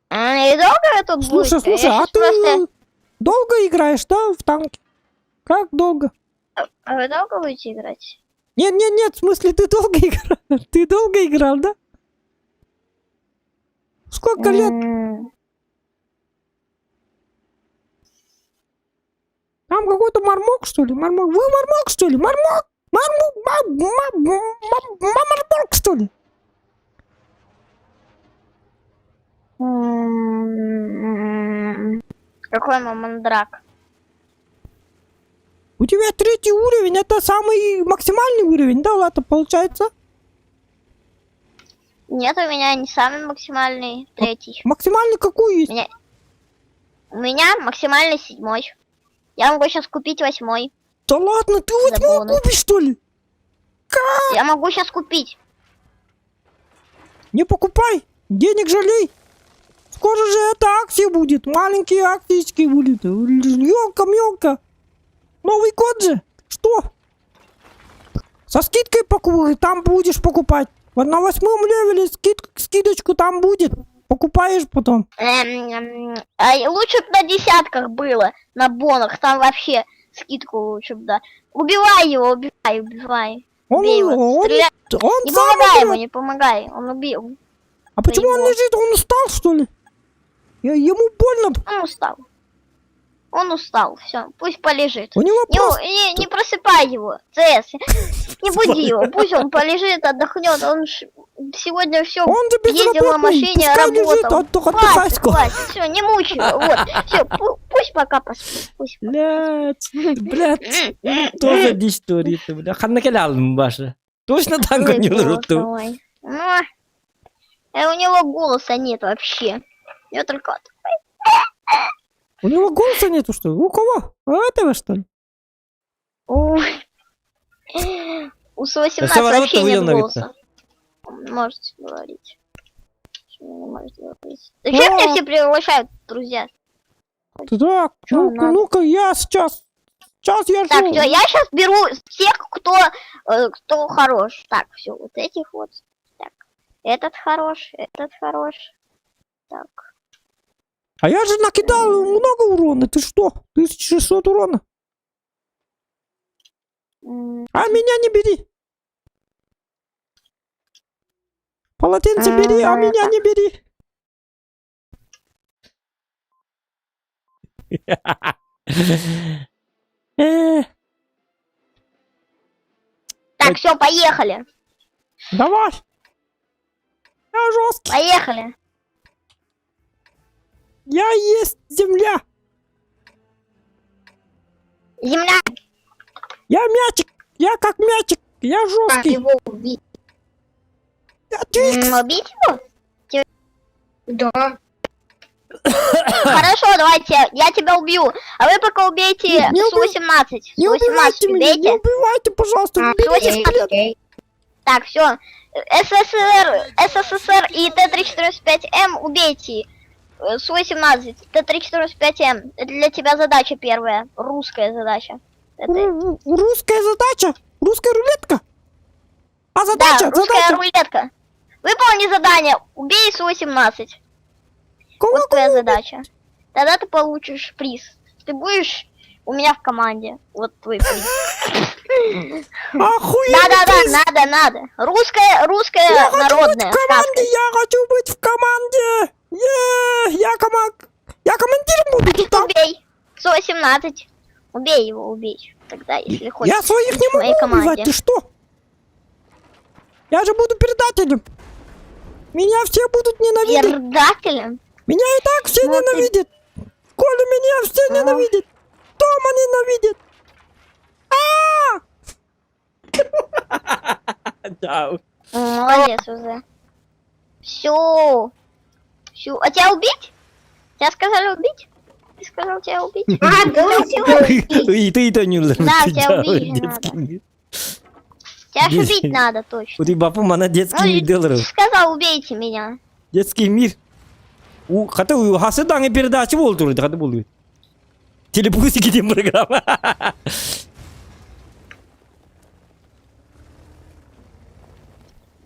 А, и долго тут Слушай, будет? слушай, Я а щас ты просто- долго играешь, да, в танки? Как долго? А вы долго будете играть? Нет, нет, нет, в смысле, ты долго играл? Ты долго играл, да? Сколько лет? Там какой-то мармок, что ли? Мармок. Вы мармок, что ли? Мармок! Мармок! Мармок, что ли? М, Какой мамандрак? У тебя третий уровень, это самый максимальный уровень, да, Лата, получается? Нет, у меня не самый максимальный, третий. Максимальный какой есть? У меня, у меня максимальный седьмой. Я могу сейчас купить восьмой. Да ладно, ты За восьмой бонус. купишь, что ли? Как? Я могу сейчас купить. Не покупай, денег жалей. Скоро же это акция будет, маленькие акциечки будут. Елка-мелка. Новый год же. Что? Со скидкой покупай, там будешь покупать. Вот на восьмом левеле скид, скидочку там будет. Покупаешь потом. Эм, а лучше бы на десятках было, на бонах, там вообще скидку лучше бы, да. Убивай его, убивай, убивай. Он, Убей его, он, стреляй. он Не сам помогай ему, убьет. не помогай, он убил. А почему он его. лежит? Он устал, что ли? Я- Ему больно. Он устал. Он устал, все, пусть полежит. У него не, просто- не, не просыпай его, ЦС. Не буди его, пусть он полежит, отдохнет. Он ж сегодня все Он же ездил на безработный, машине, пускай лежит, работал. отдых- отдыхай Хватит, скоро. хватит, все, не мучай его. Вот, все, пусть пока поспит. Пусть. Блять, блять, тоже дичь творит, бля. Ханна келалым башы. Точно танк Ой, не голос уруту. мой. Ну, у него голоса нет вообще. У него только вот У него голоса нету, что ли? У кого? У этого, что ли? У У С-18 Всё, вообще ворота нет выделено, голоса. Он Может говорить. Почему не может говорить? Зачем меня все приглашают, друзья? Так, ну-ка, надо? ну-ка, я сейчас. Сейчас я Так, жду. все, я сейчас беру тех, кто, э, кто хорош. Так, все, вот этих вот. Так, этот хорош, этот хорош. Так, А я же накидал много урона. Ты что? 1600 урона. м, А меня не бери. Полотенце бери, а М, меня так. не бери. Так, все, поехали. Давай. Я жесткий. Поехали. Я есть земля. Земля. Я мячик. Я как мячик. Я жесткий. Его убить. Я Твикс. Убить его? Да. Хорошо, давайте, я тебя убью. А вы пока убейте Не уби- Су-18. Не Су-18 убивайте меня, не убейте. убивайте, пожалуйста. Уберите Су-18. Так, все. СССР, СССР и Т-345М убейте. Э, Су-18, Т-345М. Это для тебя задача первая. Русская задача. Это... Русская задача? Русская рулетка? А задача? Да, русская задача. рулетка. Выполни задание. Убей Су-18. Вот твоя задача. Тогда ты получишь приз. Ты будешь у меня в команде. Вот твой приз. Охуенный Да, да, приз! да, надо, надо. Русская, русская Я хочу быть народная в команде, сказка. я хочу быть в команде! Е, я команд... Я командиром буду тут там. Убей. 118. Убей его, убей. Тогда, если хочешь. Я своих быть не в моей могу убивать, команде. ты что? Я же буду предателем. Меня все будут ненавидеть. Предателем? Меня и так все Ну, ты- ненавидят. Коля, меня все Ну. ненавидят. Тома ненавидит. А! Да. Молодец уже. Все. Все. А тебя убить? Тебя сказали убить? Ты сказал тебя убить? А, да, тебя убить. И ты это не Да, тебя убить детский мир. Тебя ж убить надо точно. Вот и бапу мана детский Ну, мир и делал. Сказал, убейте меня. Детский мир. У хата у хасы даңы передача болду турду, хата болду. Телепузики дем программа.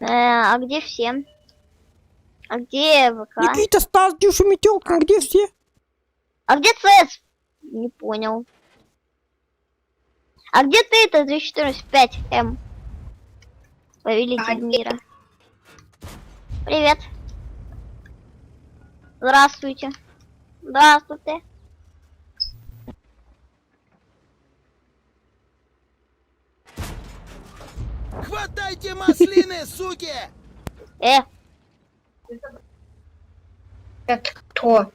Э, а где все? А где ВК? Никита, Стас, Дюша, Метелка, где все? А где ЦС? Не понял. А где ты-то, 345М? Повелитель мира. Привет. Здравствуйте. Здравствуйте. Хватайте маслины, суки! Э. Это кто?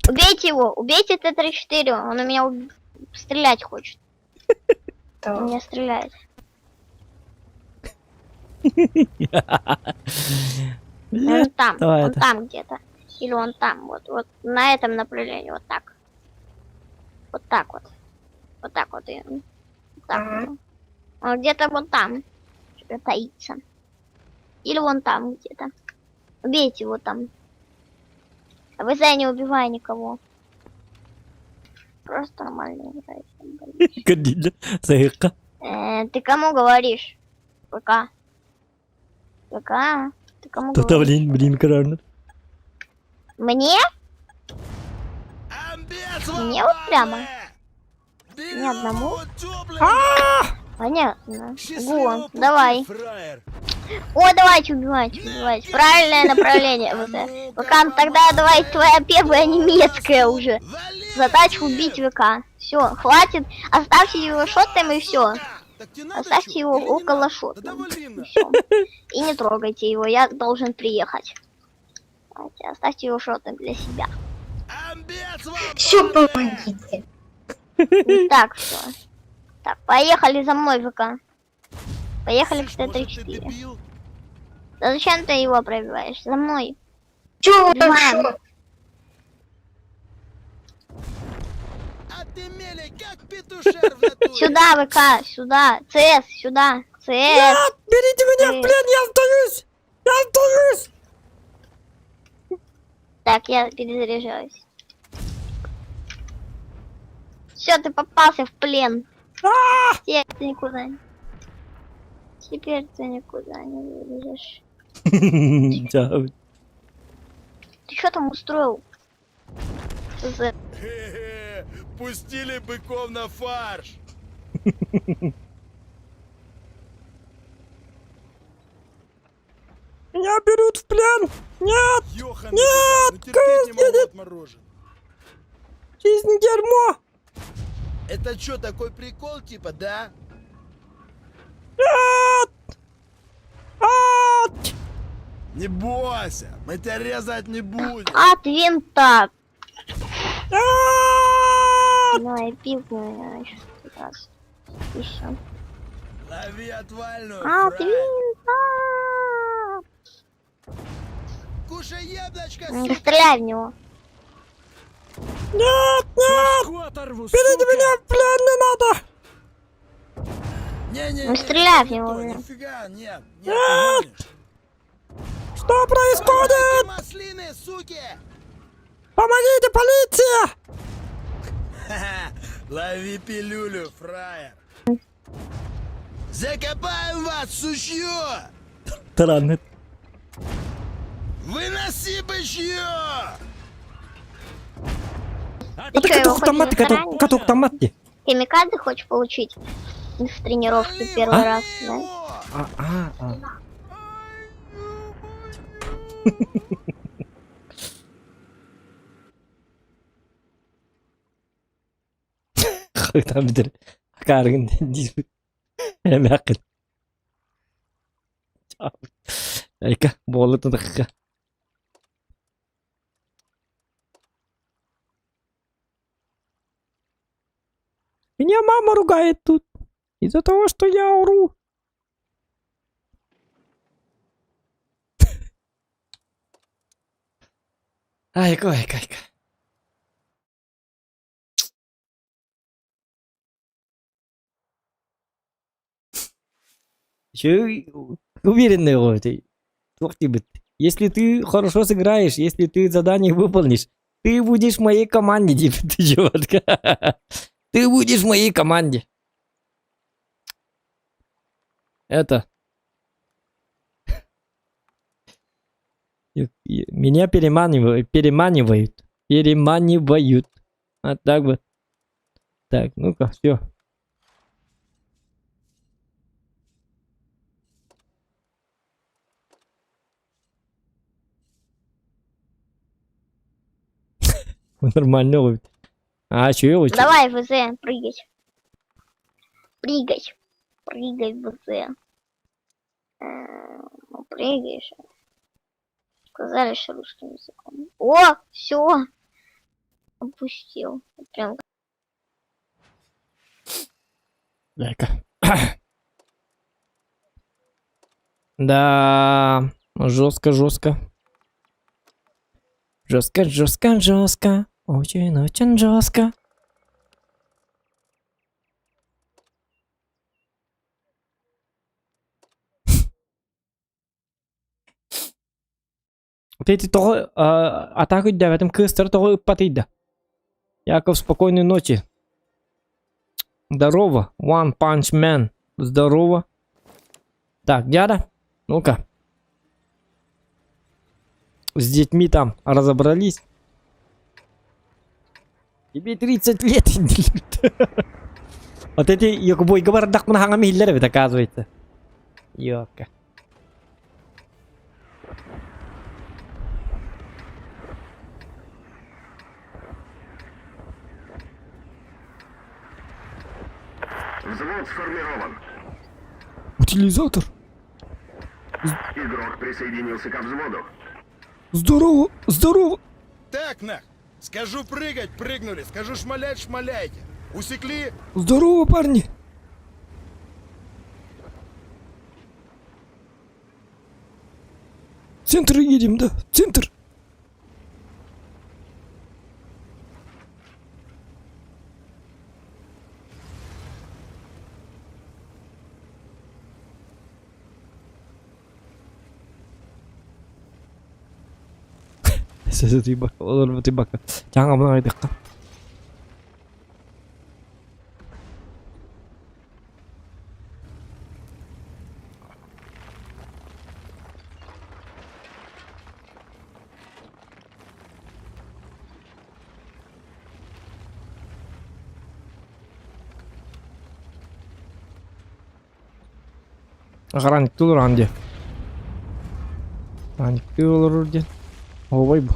Убейте его, убейте Т-34, он у меня стрелять хочет. Он меня стреляет. Он там, Давай он это. там где-то. Или он там, вот, вот на этом направлении, вот так. Вот так вот. Вот так вот. И вот так вот. Он где-то вот там таится. Или вон там где-то. Убейте его там. А вы за не убивай никого. Просто нормально играйте. Кадиля, Сайка. Ты кому говоришь? ВК. ВК? Ты кому Тута говоришь? блин, блин, карарныр. Мне? Мне вот прямо? Ни одному? Понятно. Го, давай. О, давайте убивайте, убивайте. Правильное направление. ВК. ВК, ну тогда давай твоя первая немецкая уже. Задача убить ВК. Все, хватит. Оставьте его шотом и все. Оставьте его около шота. И всё. И не трогайте его, я должен приехать. Давайте, оставьте его шотом для себя. Все, помогите. Так, все. Так, поехали за мной, ВК. Поехали к Т-34. Да зачем ты его пробиваешь? За мной. Чё Убиваем. Сюда, ВК, сюда. ЦС, сюда. ЦС. Нет, берите меня в плен, я сдаюсь! Я сдаюсь! Так, я перезаряжаюсь. Все, ты попался в плен. Теперь ты никуда. Теперь ты никуда не вылезешь. Да. Ты что там устроил? За- Хе-хе, Пустили быков на фарш. Меня берут в плен! Нет! Ёханый Нет! бабай, ну терпеть не могу отморожен. Жизнь дерьмо! Это чё, такой прикол, типа, да? Нет! Ать! Не бойся, мы тебя резать не будем. От винта. Давай, пикну я еще раз. Еще. Лови отвальную, От фраер. винта. Кушай яблочко, Не сука. стреляй в него. Нет, нет! Берите меня в плен, не надо! Не-не-не, Не стреляй в не него, то, блин. Нифига, нет, нет, Нет! ты гонишь. Что происходит? Маслины, суки! Помогите, полиция! Ха-ха, Лови пилюлю, фраер. Закопаем вас, сучье! Таранет. Выноси бычье! Ты чё, его хочешь Каток захоронить? каток томат Химикаты хочешь получить в тренировке первый А? раз, да? А, а, а. Там битер. Каргын диз. Эмякын. Айка, болы тындыққа. Меня мама ругает тут. Из-за того, что я ору. Айка, айка, айка. Еще уверенный вот. Если ты хорошо сыграешь, если ты задание выполнишь, ты будешь в моей команде, типа, ты чувак. Ты будешь в моей команде. Это. Меня переманивают, переманивают, переманивают. Вот так вот. Так, ну-ка, все. Нормально ловит. А, что я Давай, ВЗ, прыгать. Прыгать. Прыгай, ВЗ. Ну, прыгаешь. Сказали, что русским языком. О, все. Опустил. Прям Дай-ка. Да, жестко, жестко. Жестко, жестко, жестко. Очень, очень жестко. Вот эти тоҕо атака үрдээбэтим кыыстары тоҕо ыппатыйда. Яков, спокойной ночи. Здорово, One Punch Man. Здорово. Так, дяда, ну-ка. С детьми там разобрались. Тебе 30 лет. Вот эти якубойга бардахпына хаҥам иһиллэр эбит, оказывается. Ёка. Взвод сформирован. Утилизатор. Игрок присоединился ко взводу. Здорово, здорово. Так, нах. Скажу прыгать, прыгнули. Скажу шмалять, шмаляйте. Усекли? Здорово, парни. В центр едем, да? В центр. Тибака. Чаҥа мына айдыкка. Охранниктыы олорон диэн. Охранниктыы олорор диэн. Оһуобай бу.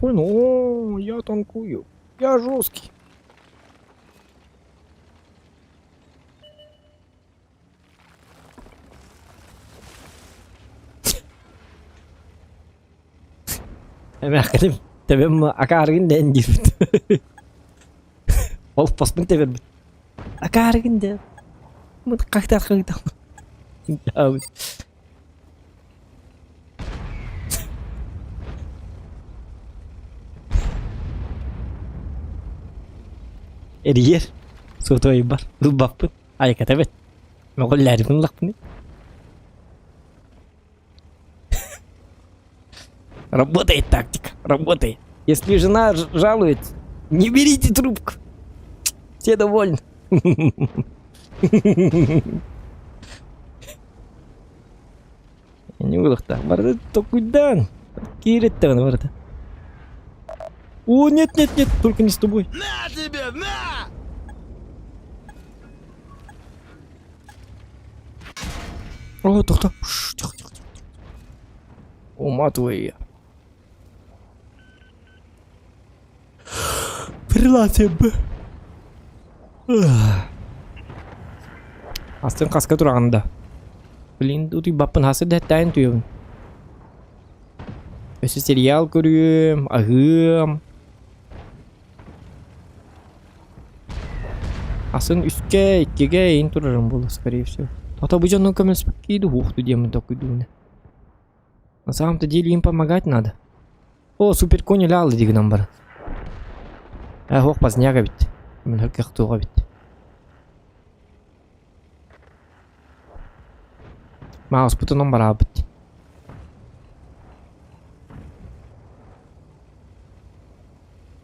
О, я танкую. Я жесткий. Эмээххитим тэбэм акаарыгын дээн диирбит. Ол поспун тэбэрбит. Акаарыгын да. Вот как-то как-то. Эрийэр. Суотуойбар. Ылбаппын. Айыката эбит. Мөҕүллээрибин ыллахпыный. Работает тактика, работает. Если жена жалуется, не берите трубку. Все довольны. Не вылахта. Барда токуйдан. Кииреттевен барда. О, нет, нет, нет, только не с тобой. На тебе, на! О, тохто. Тихо, тихо, тихо. Уматывай. Прилатия Б. Астын хаска тураҕын да. Блин, утуйбаппын хасы дэттаайын туйабын. Өссө сериал көрүөм, аһыам. Атын үскэ, иккигэ иин турарым буолуо, скорее всего. Ото бу дьоннун көмөлөспөккө уһуохту диэммин толкуйдуубун. На самом-то деле им помогать надо. О, супер конь ляалы дии гынан баран. Э, һуох поздняк эбит. Мөлһөр кыахтуох эбит. Мауспутунан бараабыт.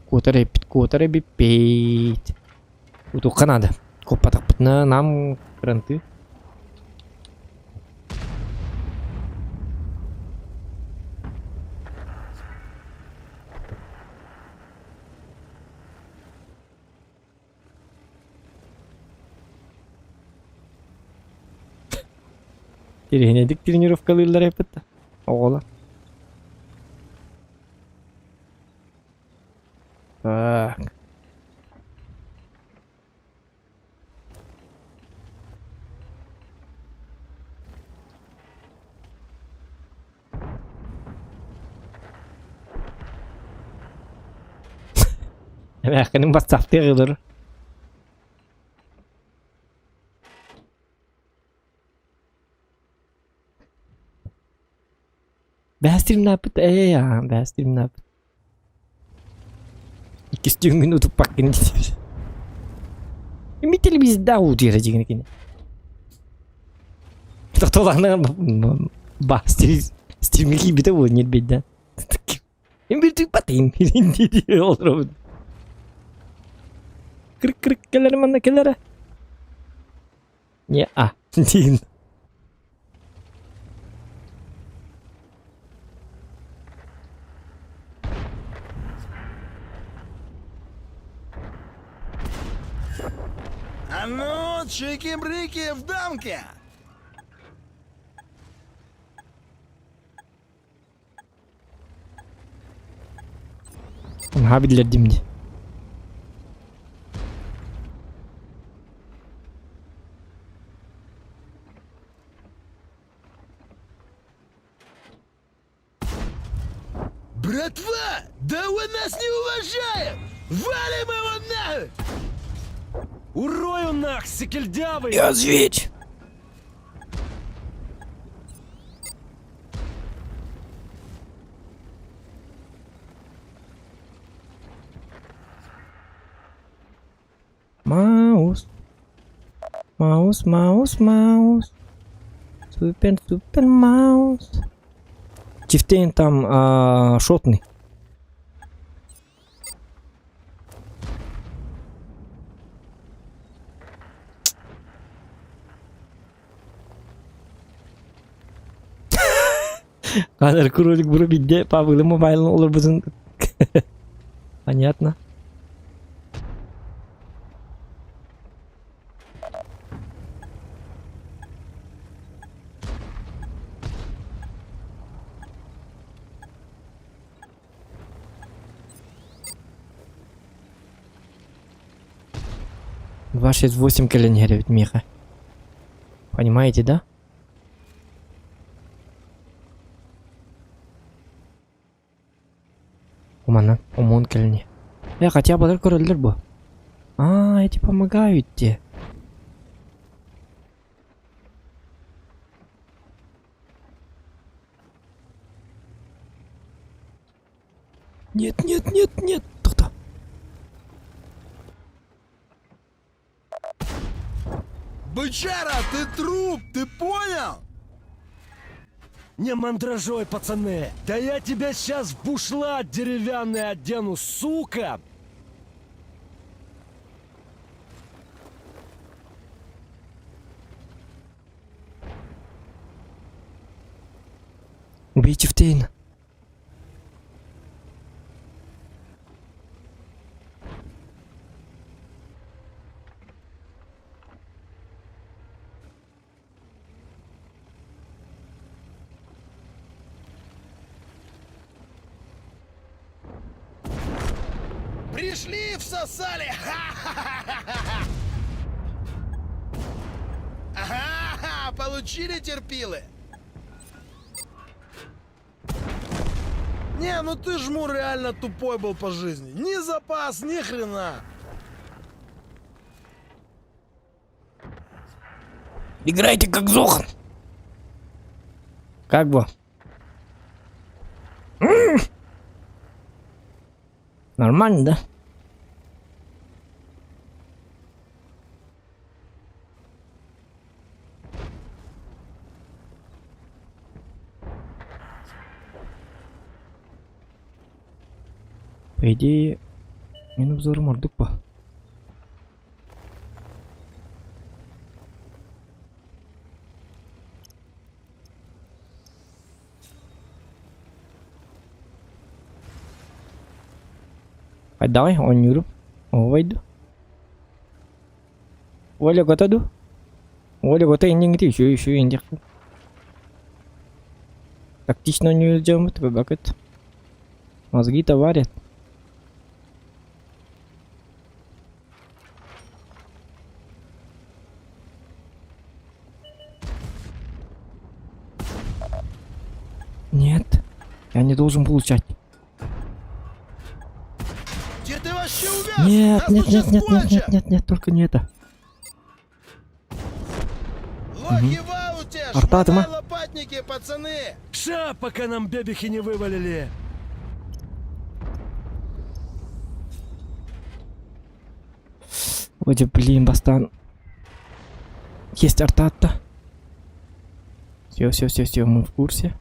Куотар эппит, куотар эбиппит. Утуохха наада. Куоппатахпытына нам кыранты. Тириһинэдик тренировкалыыллар эппит да. Оҕолор. Так. Эмээххинин бассаптыах ылыр. Бэстримнааппыт ээ аа бэстримнааппыт. Иккис түүҥҥүн утуппаккын диир. Ми телевизордаах уутуйара дьиҥин кини. Тохтолаана ба стримҥэ киирбитэ буолуо ньирбийдэ. Мин бир тыыппатым дии олоробут. Кырк-кырк кэлэр манна кэлэрэ. Не а диин. А ну, чики-брики в дамке! Наһаа биллэрдим дии. Братва, да он нас не уважает! Валим его нахуй! Урою нах, секельдявый! Я зверь! Маус. Маус, маус, маус. Супер, супер маус. Чифтейн там а, шотный. Қазір кролик бұры бидде пабылы мобайлын олар біздің Понятно. 268 кэлэн иһэр эбит миэхэ. Понимаете, да? Умана, омон кэлэн иһэр. Э, хотя бы көрөллөр бу. А, эти помогают те. Нет, нет, нет, нет. Тоқта. Бычара, ты труп, ты понял? Не мандражой, пацаны! Да я тебя сейчас в бушлат деревянный одену, сука! Убейте Чифтейна. Пришли и всосали! Ха-ха-ха-ха-ха! Ага, получили терпилы? Не, ну ты жмур реально тупой был по жизни. Ни запас, ни хрена. Играйте как Зохан. Как бы. Нормально, да? По идее, мин обзорум ордук по. Давай, оонньуурум. Оһуобай дуу? Оля гото дуу? Оля гото инниҥити үчүгэй үчүгэй индиэхпин. Тактично оонньуур дьоммут бабакыт. Мозги-то варят. Нет, я не должен получать. Где ты вообще? увяз? Нет, Нас нет, тут нет, сейчас нет, нет, нет, кончат! нет, нет, только не это. Лохи в ауте! Арта, Шмонай тыма. лопатники, пацаны! Ша, пока нам бебехи не вывалили. Ой, блин, бастан. Есть артатта. Все, все, все, все, мы в курсе.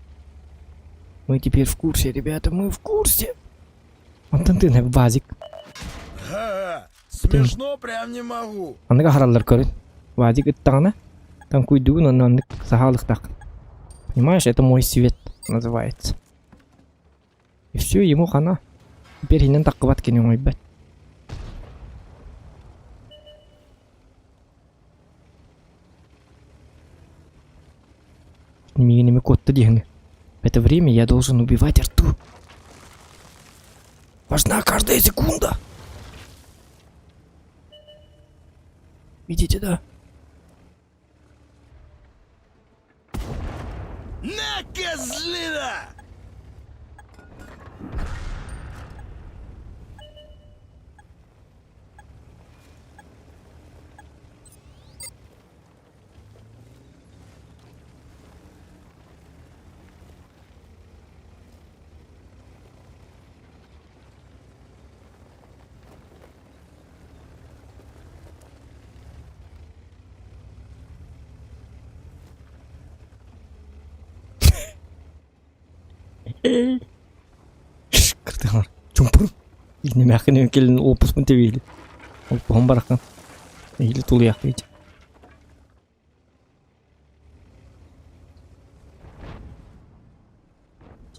Мы теперь в курсе, ребята, мы в курсе. Онтон тыына вазик. Га-га, смешно прям не могу. Аныга хараллар көрүн. Вазик ыттаҕына танкуйдугун онно оннук саһаалыктаах. Понимаешь, это мой свет называется. И все, ему хана. Теперь иһинэн таххыбат кини оҥойбат. Миигин эми куотта диэҥ. В это время я должен убивать Арту. Важна каждая секунда. Видите, да? На, козлина! Кыртыгар. Чумпур. Илнемээхин кэлин опуспун тэбиили. Оппуһун бараххан. Или тулуйахпыт.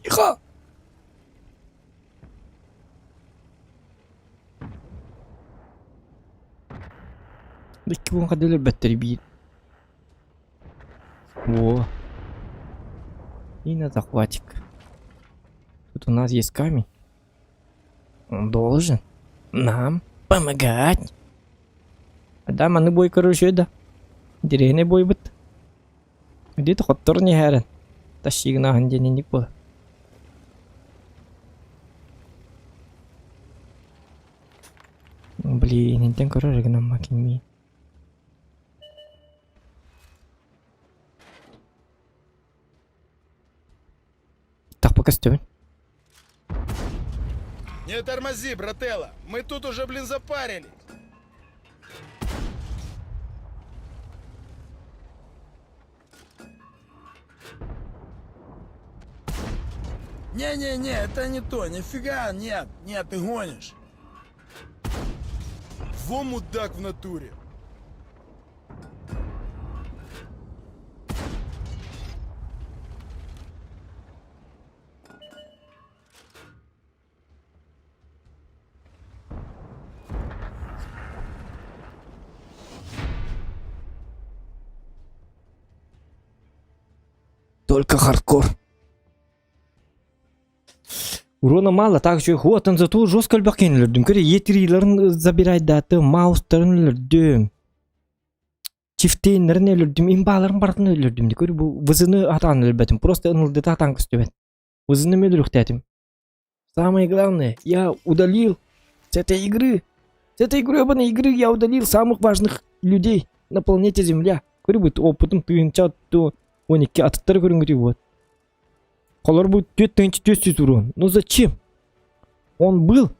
Тихо! Икки буон хадылар бэттери биир. Во. И на захватик. Тут у нас есть камень. Он должен нам помогать. Да, маны бой короче да. Деревне бой быт. Где-то хоттор не хэрен. Тащигнахан дененик было. Блин, интен көрөр гынан макими. Так пока көстөбүн. Не тормози, брателло! Мы тут уже, блин, запарились! Не-не-не, это не то, нифига, нет, нет, ты гонишь. Во мудак в натуре. Только хардкор. Урона мало, так же вот он зато жестко элбэх өлөрдүм. Көрө етрилерин забирайдаты, маустарын өлөрдүм. Чифтейнерин өлөрдүм, имбаларын бартын өлөрдүм. Көрө бу вызыны атан өлбөтүм. Просто ынылдыта атан көстүбөт. Вызыны өлөрүхтэтим. Самое главное, я удалил с этой игры. С этой гребаной игры я удалил самых важных людей на планете Земля. Көрө бу опытым тыынча то 12 атыттар көрүнгүтү вот. Колор будет 4400 урон. Ну зачем? Он был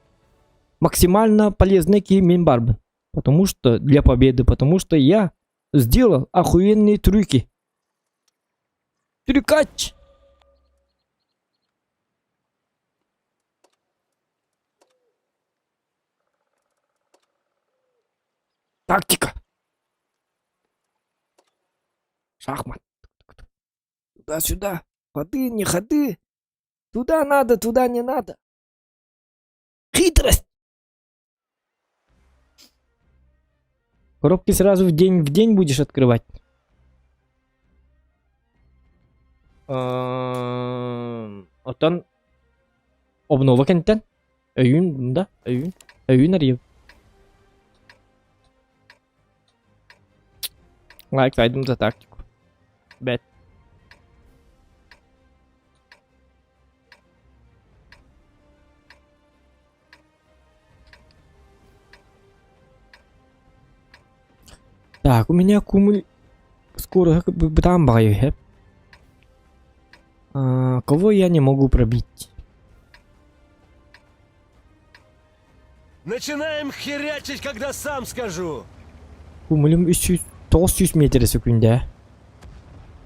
максимально полезный киһи барбын. Потому что для победы, потому что я сделал охуенные трюки. Трюкач! Тактика. Шахмат. Туда-сюда. Ходы, не ходы. Туда надо, туда не надо. Хитрость! Коробки сразу в день будешь открывать. Оттон обнова кэнниттэн. Өйүүн да, өйүүн. Өйүүн арыйып. Лайк айдым за тактику. Бэт. Так, у меня кумуль скоро бытаан баҕайы үһү. А, кого я не могу пробить? Начинаем херячить, когда сам скажу. Кумулум 300 900 метр секунде.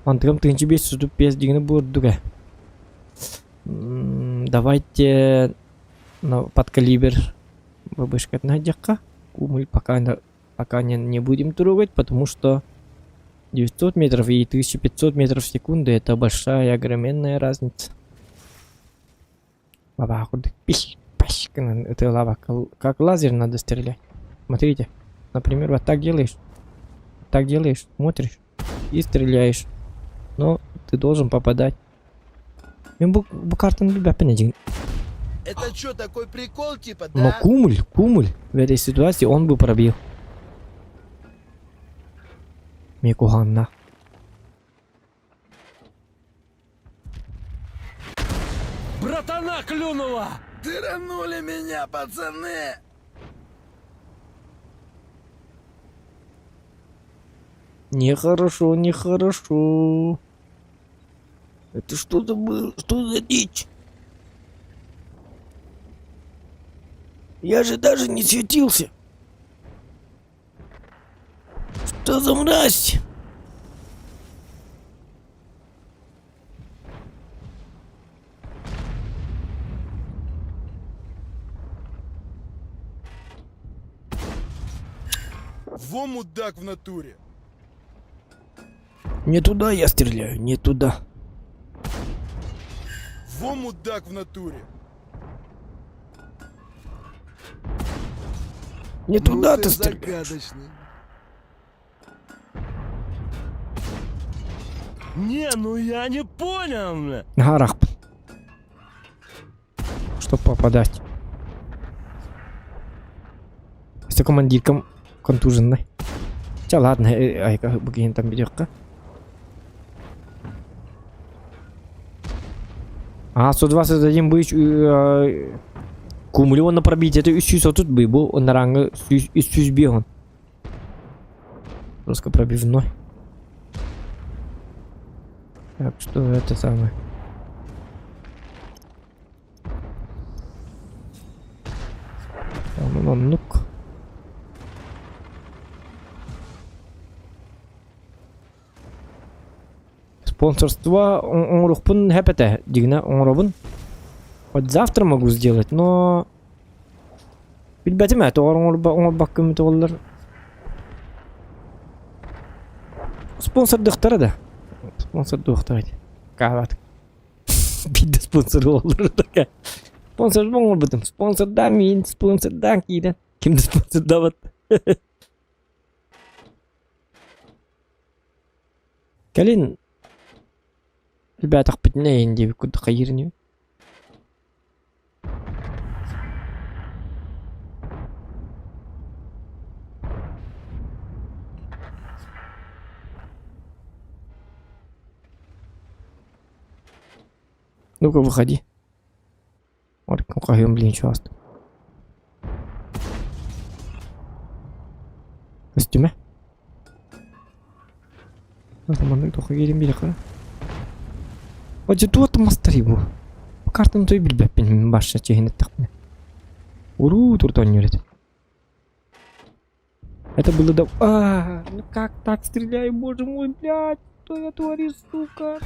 Мантыгым 1535 дигини буурдук э. Давайте ну, под калибр ВБшка найдеха. Кумуль пока, пока не, не будем трогать, потому что 900 метров и 1500 метров в секунду это большая огроменная разница. Баба, пиш, паш, это лава, как лазер надо стрелять. Смотрите, например, вот так делаешь, так делаешь, смотришь и стреляешь. Но ты должен попадать. Мен бу, бу картаны билбэппин эдьиҥ. Это что, такой прикол, типа, да? Но Кумуль, Кумуль в этой ситуации он бы пробил. Мекуханна. Братана клюнула! Тыранули меня, пацаны! Нехорошо, нехорошо. Это что за было? Что за дичь? Я же даже не светился. Что за мразь? Во мудак в натуре. Не туда я стреляю, не туда. Во мудак в натуре. Не Ну туда ты ты стреляешь. загадочный. Не, ну я не понял, бля. Гарах. Чтоб попадать. С командирком контуженный. Ча ладно, айка бүгін там ведётка. А, 121 быч кумулённо пробить это 330 бы бу нараңы 305 он. Просто пробивной. Так, что это самое? Оннук. Спонсорство оҥоруохпун сөп этэ, дьиҥинэ оҥоробун. Хоть завтра могу сделать, но билбэтим ээ, тоҕо оҥорбаккын буоллар. Спонсордуохтара да. Спонсордуохтара дии. Каабат. Биирдэ спонсор буоллар такая. Спонсор оҥорбутум. Спонсордаан миин, спонсордаан киирэн. Ким да спонсордаабат. Кэлин ребятахпытына эйин диэбит курдук хайыыр ини. Ну-ка, выходи. Хаһыам блин чугаастык. Көстүмэ. Маннык туохха киирэн биэриэххэ. Одьэ туох мастарый бу? Картаны той билбэппин барша чиһин эттэхпинэ. Уруу туртан үөрэтим. Это было да... А, ну как так стреляю, боже мой, блядь, что я творю, сука?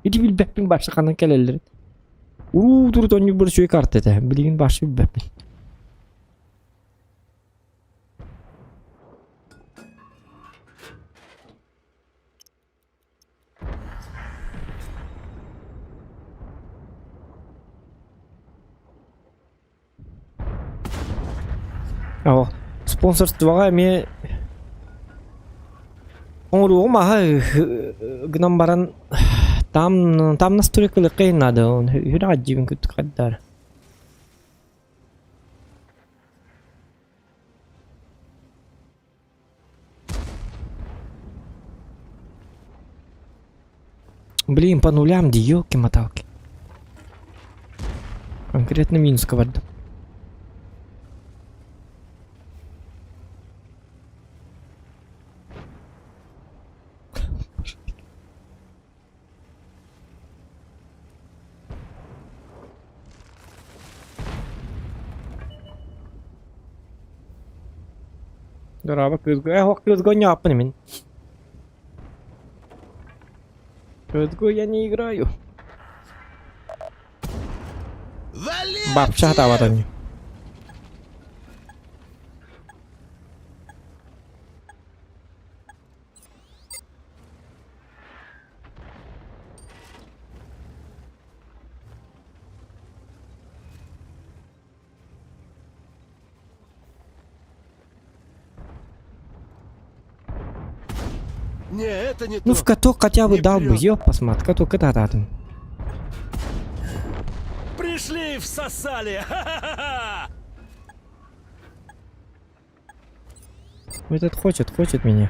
Ити билбэппин барша ханан кэлэллэр. Уруу туртан бір үчүгэй карта этэ. Билигин барша билбэппин. О, спонсорствоҕа эмиэ оҥоруоҕум аһа гынан баран там там настройкалыахха наада үһүрэх дьиибин кытта хайдаар Блин, по нулям, ди, елки-моталки. Конкретно минуска бардым. Дорообо кыызга. Э, ох кыызга ойньооппун мин. Кыызга я не играю. Бабча хатаабат онньу. Не, это не Ну то. в каток хотя бы дал бы, ёп, посмотри, каток это дадым. Пришли и всосали! Ха-ха-ха! Этот хочет, хочет меня.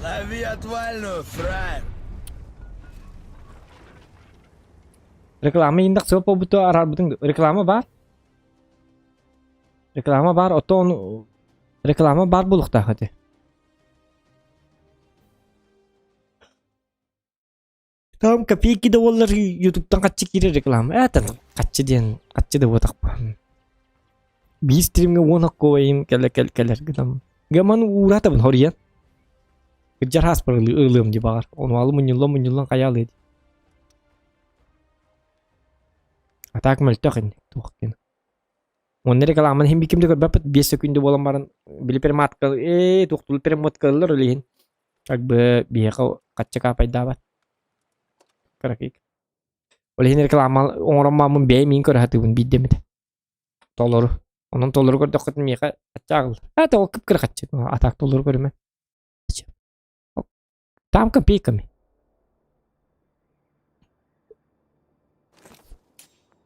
Лови отвальную, фраер! Реклама индах суох буолбута араарбытыҥ реклама баар. Реклама баар, оттон реклама баар буолуохтаах этэ. Там копейки да буоллар ютубтан хаччы киирэр реклама. Это хаччы диэн хаччы да буотахпа. Биир стримҥэ уон оккуойум кэлэ кэл кэлэр гынан. Гаман ууратабын хоруйан. Кырдьар хааспар ылыам дии баҕар. Ону алы мунньуллан мунньуллан хайаалыа дии. А так мөлтөх ини туох диэн. Уонна рекламаны иһин ким да көрбөппүт 5 секунда буолан баран били перематка ээ туохтуу перемотка ыллар ол иһин как бы биһиэхэ хачча каапайдаабат кыракый. Ол иһин реклама оҥорон мааммын бэйэм миин көрө сатыыбын биирдэ эмит. Толору. Онон толору көрдөххүтүнэ миэхэ хачча аҕыллар. А тоҕо кып-кыра хаччы. А так толору көрүмэ. Там копейками.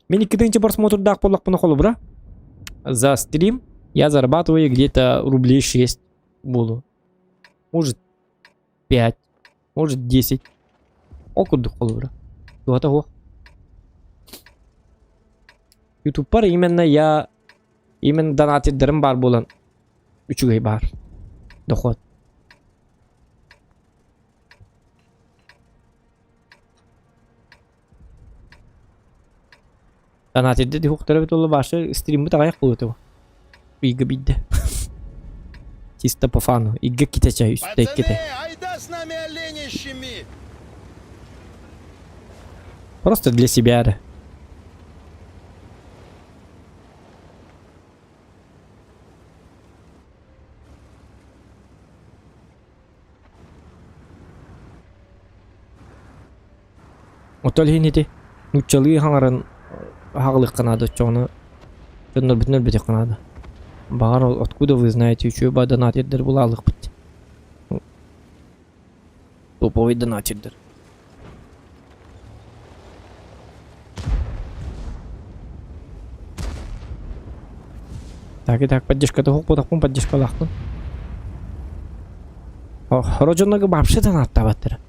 Мин 2000 просмотрдаах буоллахпына холобура за стрим я зарабатываю где-то рублей 6 буолуо. Может 5, может 10. Ол курдук холобура. Туһата суох. Ютубпар именно я именно донатердарым баар буолан үчүгэй баар. Доход. Донатирда дихуктара бит олла башы стриммит аҕыйах буолуо Ыйга биирдэ. Чисто по фану. Игга ките чай үстэ икките. Айда с нами оленей щеми! Просто для себя да. Отол иһин ити нууччалыы хаҥаран аһаҕалыахха наада оччоҕуна дьоннорбутун өлбөтөххө наада. Баҕар откуда вы знаете үчүгэй ба донатердары булаалыахпыт. Топовый донатердар. Так, и так, поддержка того, кудахпын поддержкалаахпын. Хоро дьоннорго вообще донаттаабаттара.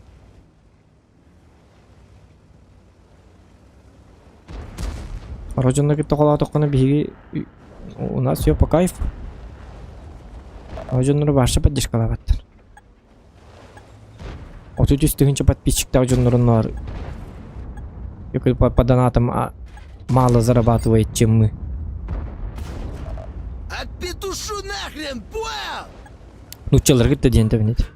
Хоро дьоннорго тоҕолоотоххуна биһиги у нас все по кайфу. Хоро дьоннору вообще поддержкалаабаттар. 33 тыһыынча подписчиктаах дьонноруннар по, по донатам мало зарабатывает, чем мы. Отпетушу нахрен, понял? Нууччаларгыт да диэн тэбинит.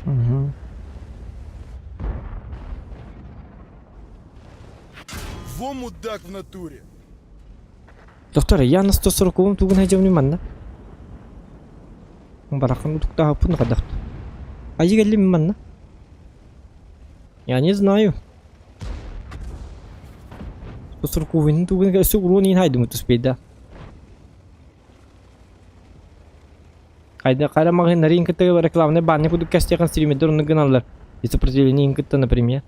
Угу. Во мудак в натуре. Доктор, я на 140-м тугун хайдьабыны манна. Барахан утуктаахпын хадахт. Айы кэллим манна. Я не знаю. 140-ын тугун өссө уруон иин хайдым туспейда. Хайда хара маҕаһыыннары кытта рекламнай баннер курдук кэстиэхин стримердэр оннук гыналлар. И сопротивление кытта, например.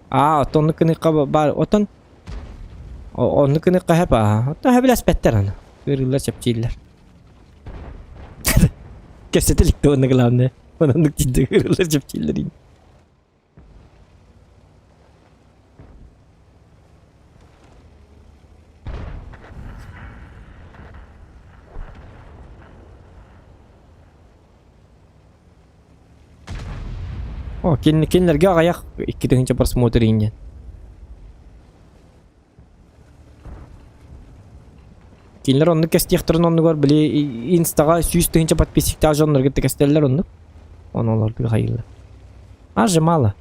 Аа, оттон оннук гыныхха баар оттон оннук гыныхха хэп аа. Оттон хэбилэспэттэр аны. Ыарыылар чэпчииллэр. Кэпсэтэ иликтэ уонна главное. Оннук тиийдэ ыарыылар чэпчииллэр О, кинилэргэ аҕыйах 2000 просмотр иинньэн. Кинилэр оннук кэстиэхтэрин оннугар били инстаҕа 100 000 подписчиктаах дьоннорго кэстэллэр оннук. Ону олордуга хайыыллар. Аж мало.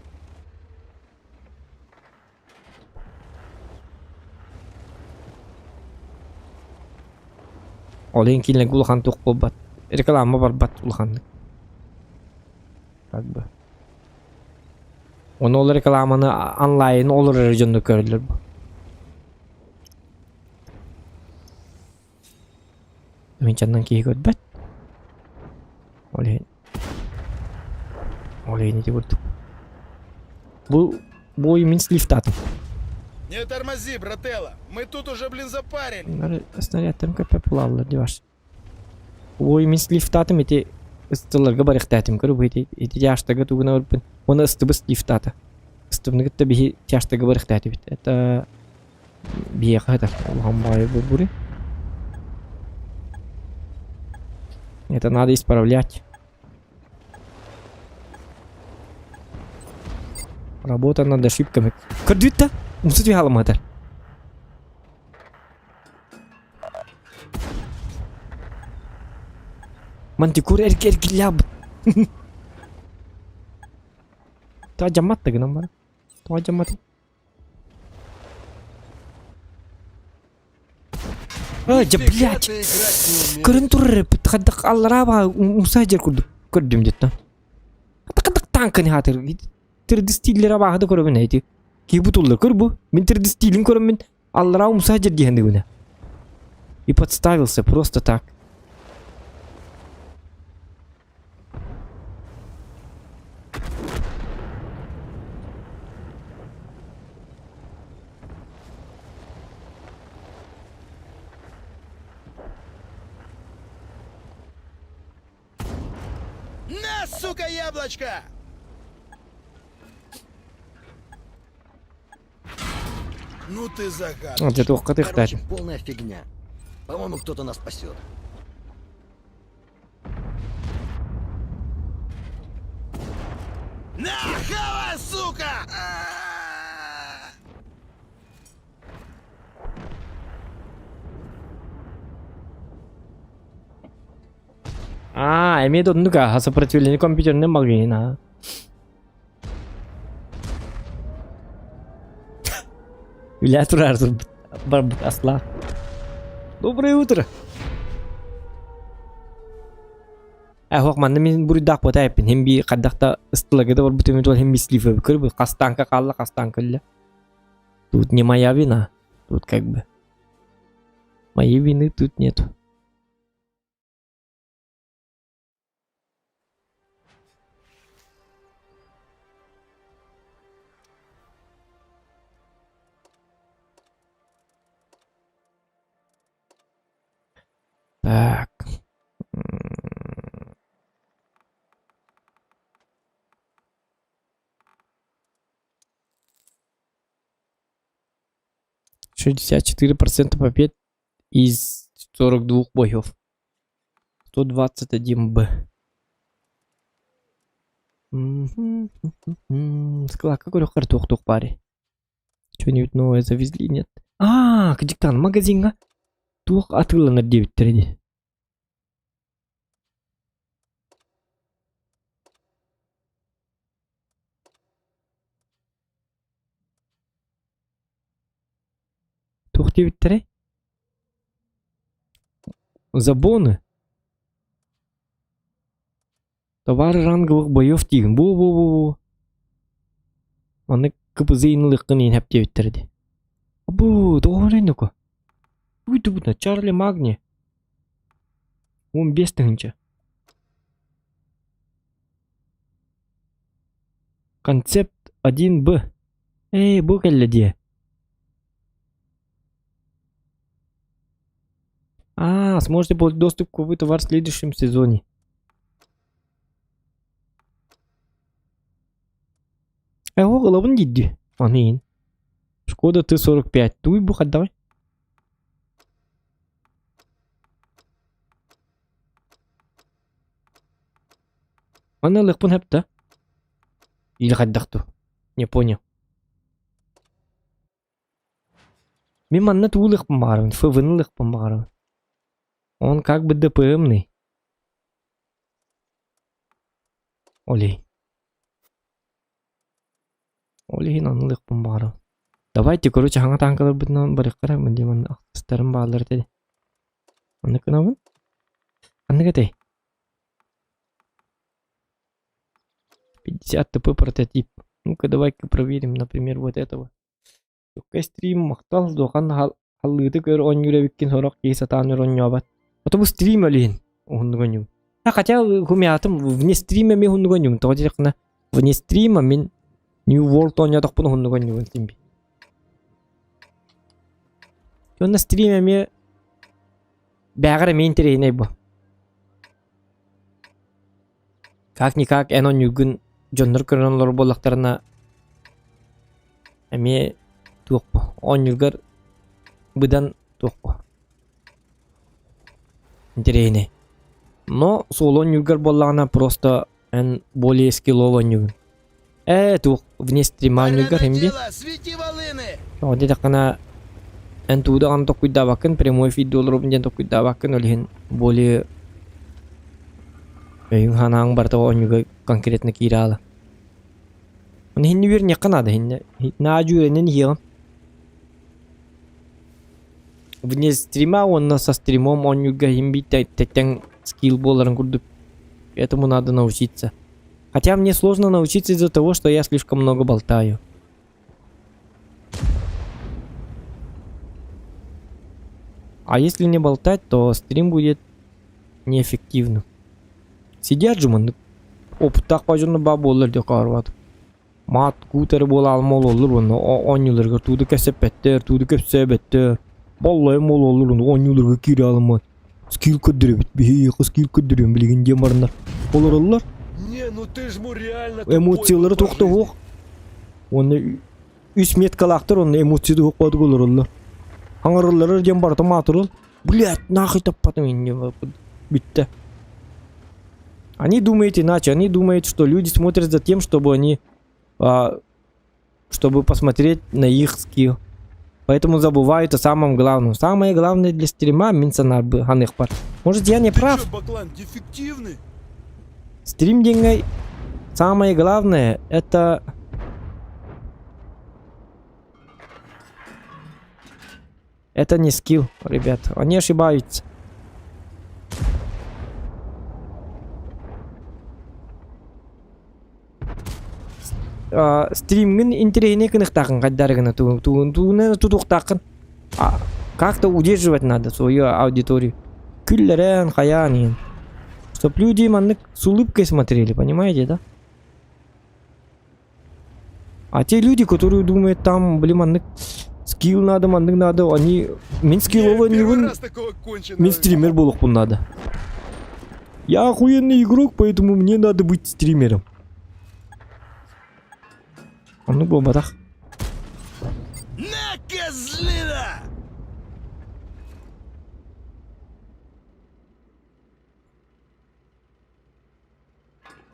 Ол иһин кинилэргэ улахан туох буолбат. Реклама барбат улаханнык. Как бы. Ону ол рекламаны онлайн олорор эрэ дьонно көрөллөр бу. Мин киһи көрбөт. Ол иһин Ол иһин ити курдук. Бу бу мин сливтаатым. Не тормози, брателло. Мы тут уже, блин, запарили. Снарядтарым көппөт булаллар дебаш. Ой, мин сливтаатым ити ыстыларга барыхтаатым көрү бу ити ити тяжтага тугуна барбын. Оны ыстыбы сливтаата. Ыстыбны кытта биһи тяжтага барыхтаатыбит. Это биһиэхэ это улахан баайы бури. Это надо исправлять. Работа над ошибками. Көрдүт да? Умсут виһаламатар. Мантикур эрги эргиллябыт. Тоҕо дьаммат да гынан баран. Тоҕо дьамматый? Ой, дьэ, блядь! Көрөн турар эппит хайдах аллараа баа умса дьэр курдук көрдүм деттан. Хатак танканы хаатыр. Тирдистииллere бааһы да көрөбүн эти. Киһи бутулла көр бу. Мин тирдистиилин көрөммүн аллараа умса дьэр диэн дыгына. И подставился просто так. На, сука, яблочко! Ну ты загад. Дьэ туохха Короче, тыхтаатым. полная фигня. По-моему, кто-то нас спасет. На, хавай, сука! Аа, эмиэ да оннук аа, сопротивление компьютерный магазин аа. Үлэ турар барбыт асла. Доброе утро. Э, манна мин буруйдаах буота эппин. Хим би хайдах ыстылагы да барбыт үмүт хим би слив көрбү хастанка хаалла хастанка өллө. Тут не моя вина. Тут как бы моей вины тут нету. Так. 64% побед из 42 боев. 121 Б. Склад какой тух паре. Что-нибудь новое завезли, нет? А, диктан магазинга. Туох атыыланар диэбиттэрэ дии. Туох диэбиттэрэй? Забоны. Товары ранговых боев диигин. Бу-бу-бу-бу. Маннык КПЗ-ин ылыаххын иһин хэп диэбиттэрэ дии. Бу, тоҕо Уй Чарли Магни. 15 тыһыынча. Концепт 1Б. Эй, бу кэллэ дии. А, сможете получить доступ к купить товар в следующем сезоне. Э, ылабын диди. Аны Шкода Т-45. Туй бу давай. Аны ылыахпын хэп да. Или хайдах дуу? Не понял. Мин манна тугу ылыахпын баҕарабын? ФВ-ны ылыахпын баҕарабын. Он как бы ДПМный. Олей. Ол иһин ону ылыахпын баҕарабын. Давайте, короче, хаҥа тааҥкаларбытынан барыахха эрэ, мин манна ахтыстарым бааллар этэ. Маннык гынабын. Ханнык этэй? 50 ТП прототип. Ну-ка, давай-ка проверим, например, вот этого. Чукка стрим махтал дуохан халлыытык өр оонньуур эбиккин сорох киһи сатаан өр оонньообот. Ото бу стрим олиһин уһуннук оонньуум. А хотя хумятым вне стрима ми уһуннук оонньуум. Тоҕо диэтэххинэ вне стрима мин New World оонньоотохпун уһуннук оонньуубун син Уонна стрим эмиэ бээҕэр эмиэ интэриэһинэй бу. Как-никак эн оонньуургун дьоннор көрөн олорор буоллахтарына эмиэ туох бу оонньуургар быдан туох бу интэриэһинэй. Но суолу оонньуургар буоллаҕына просто эн более скилловый оонньуугун. Ээ туох вне стрима оонньуургар һин би. Свети волыны! Тоҕо диэтэххинэ эн тугу даҕаны толкуйдаабаккын прямой эфирдии олоробун диэн толкуйдаабаккын ол иһин более өйүҥ санааҥ барыта оонньууга конкретно киирэ хаалар. Ону иһинни үөрэниэххэ наада иһиннэ наадьа үөрэнэн иһиэҕим. Вне стрима уонна со стримом оонньуурга иһин биир тэҥ скилл буоларын курдук этому надо научиться. Хотя мне сложно научиться из-за того, что я слишком много болтаю. А если не болтать, то стрим будет неэффективным. Сидят же маннык опыттаах бажонно баа буоллар диye каарбат. Маат куутары буола алма ололлор уонна оонньууларыгар тууду кэсэппэттэр, тууду көпсөөбөттөр. Боллойум ололлор уонна оонньууларга киирэ алыммат. Скилл көрдөрөбүт, биһиэхэ скилл көрдөрүөм билигин диэн бараннар олороллор. Не, ну ты жму реально тупой Эмоциялары был по туох да жизни. суох. Уонна үс меткалаахтар уонна эмоцияда суох баадык олороллор. Хаҥараллара диэн барыта маатырыл. Блядь, нахуй таппатым инньэ бүттэ. Они думают иначе, они думают, что люди смотрят за тем, чтобы они а, чтобы посмотреть на их скилл. Поэтому забывают о самом главном. Самое главное для стрима мин саныахпар. Может я не Ты прав? чё, Баклан, дефективный? Стрим диэҥҥэ самое главное это Это не скилл, ребят. Они ошибаются. Стримҥин интэриэһинэй гыныахтааххын хайдары гына тугун тутуохтааххын как-то удерживать надо свою аудиторию күллэрэн хайаан иһин чтоб люди маннык с улыбкой смотрели понимаете да а те люди которые думают там блин маннык скилл надо маннык надо они мин скилловый Первый раз такого конченого мин стример буолуохпун надо я охуенный игрок поэтому мне надо быть стримером Оннук буолбатах. На, козлина!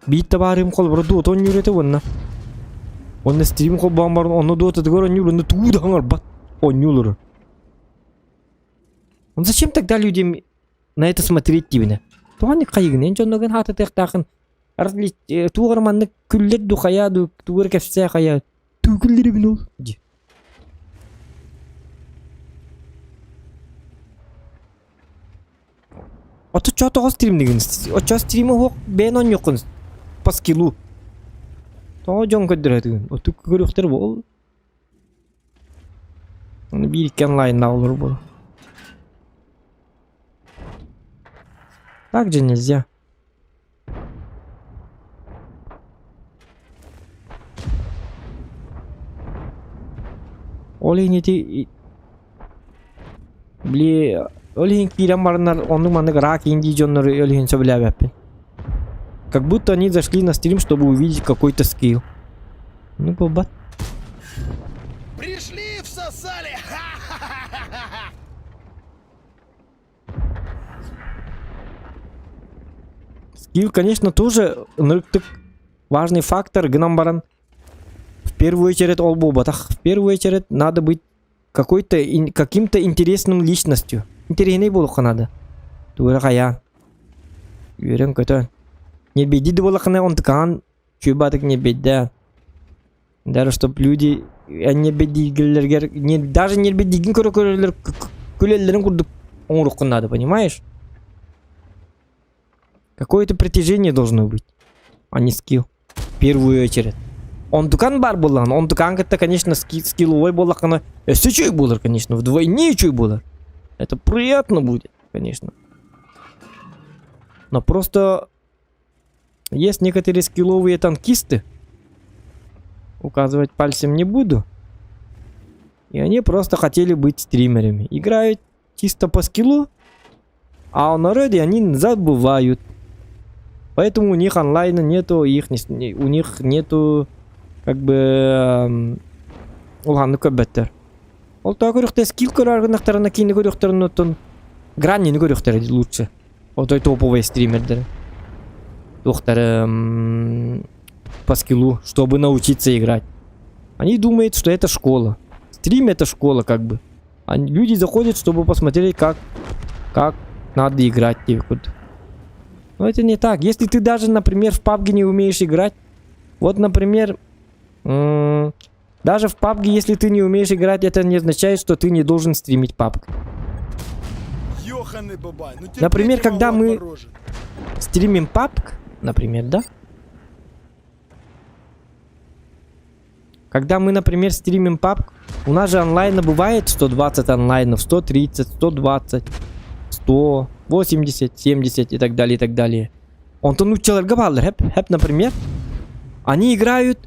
Биир табаарым холобура дуота оонньуур этэ уонна уонна стрим холбоон баран онно дуотатыгар оонньуур уонна тугу да хаҥарбат оонньуу олорор. Он зачем тогда людям на это смотреть диибинэ? Тоҕо хайыгын эн дьонногун хаататыахтаахын туох эрэ маннык күллэр ду хайаа ду тугу эрэ кэпсээ хайаа тугу күллэрибин ол дии Оччо тоҕо стримнигин оччо стрима уһуох бэйэн оонньуоххун по скиллу тоҕо дьон көрдөрөтүгүн оту көрүөхтэр буол Ону биир икки онлайннаах олору буолар Так же нельзя. Ол иһин ити били ол иһин киирэн бараннар оннук-маннык рак инди дьоннору ол иһин сөбүлээбэппин. Как будто они зашли на стрим, чтобы увидеть какой-то скилл. Ну, буолбат. Пришли, всосали! Ха-ха-ха-ха-ха! Скилл, конечно, тоже ынырыктык важный фактор гынан баран. В первую очередь ол буолбатах. В первую очередь надо быть какой-то каким-то интересным личностью. Интэриэһинэй буолуохха надо. Тугу хайаан. Үөрэн-көтөн. Ньирбийдии да буоллаххына онтукаҕын чуйбаатык ньирбийдээ. Даже чтоб люди ньирбийдииллэригэр даже ньирбийдиигин көрө-көрөлөр күлэллэрин курдук оҥоруоххун надо, понимаешь? Какое-то притяжение должно быть, а не скилл. В первую очередь. Онтукан бар буоллаҕына, онтукан кытта, конечно, скилловой буоллаххына, өссө үчүгэй буолар, конечно, вдвойне үчүгэй буолар. Это приятно будет, конечно. Но просто есть некоторые скилловые танкисты, указывать пальцем не буду, и они просто хотели быть стримерами. Играют чисто по скиллу, а о народе они забывают. Поэтому у них онлайна нету, их не, у них нету как бы улаханнык көрбөттөр. Ол тоҕо көрүөхтэ скилл көрөр гынахтарына киини көрүөхтэрин оттон граннины көрүөхтэрэ лучше. Отой топовые стримердер. Туохтары по скиллу, чтобы научиться играть. Они думают, что это школа. Стрим это школа как бы. Они, люди заходят, чтобы посмотреть, как, как надо играть. Но это не так. Если ты даже, например, в PUBG не умеешь играть, вот, например, даже в PUBG, если ты не умеешь играть, это не означает, что ты не должен стримить PUBG. Ёханый бабай, ну Например, когда мы стримим PUBG, например, да? Когда мы, например, стримим PUBG, у нас же онлайна бывает 120 онлайнов, 130, 120, 100, 80, 70 и так далее, и так далее. Онтон нууччаларга бааллар, хэп, хэп, например, они играют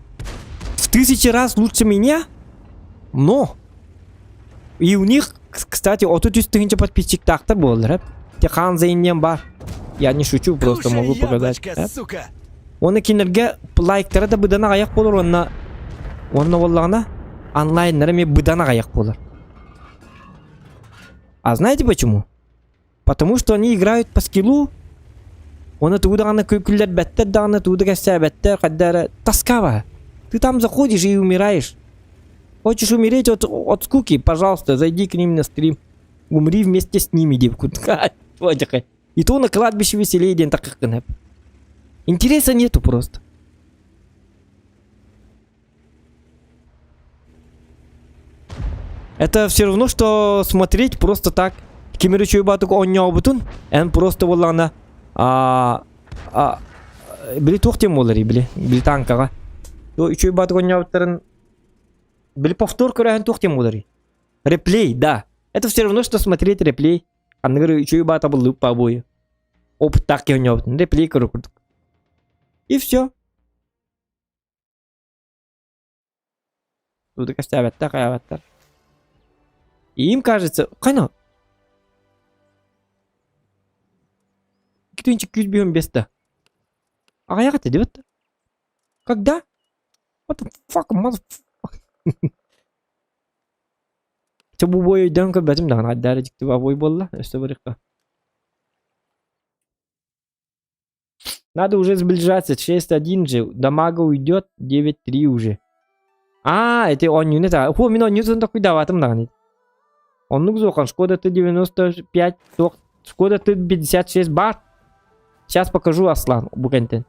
в тысячи раз лучше меня, но и у них, кстати, 33 тыһыынча подписчиктаахтар буолаллар, хэп. Те хаан зайыннен бар. Я не шучу, просто Кушай могу показать. яблочко, Хэп. сука! Уонна кинилэргэ лайктара да быдан аҕыйах буолар уонна уонна буоллаҕына онлайннара эмиэ быдан аҕыйах буолар. А знаете почему? Потому что они играют по скиллу, уонна тугу даҕаны күллэрбэттэр даҕаны, тугу да кэпсээбэттэр, хайда эрэ тоскава. Ты там заходишь и умираешь. Хочешь умереть от, от скуки? Пожалуйста, зайди к ним на стрим. Умри вместе с ними, девку. И то на кладбище веселее диэн таккын Интереса нету просто. Это все равно, что смотреть просто так. Ким эрэ үчүгэй оонньообутун, эн просто буоллаҕына а, а, били туох диэн буолар били, били танкаҕа. Үчүгэй баатык оонньообуттарын били повтор көрөһөн туох диэн буолар Реплей, да. Это все равно, что смотреть реплей. Аныгыр үчүгэй баата буллук по обои. Опыттаах киһи оонньообутун реплей көрөр курдук. И все. Туда кэстээбэттэр, хайаабаттар. И им кажется, хайна. 2 215 да. Аҕыйах этэ дебет. Когда? What the fuck, motherfucker? Чэ бу бой өйдөөн көрбөтүм даҕаны айдаары дьикти бой буолла өссө барыахха. Надо уже сближаться, 6-1 же, дамага уйдет, 9-3 уже. А, это оонньууну та. Ху, мин оонньуутун такуйдаабатым даҕаны. Оннук зохан, Шкода Т-95, суох, Шкода Т-56 бар. Сейчас покажу, Аслан, бу кэнтэн.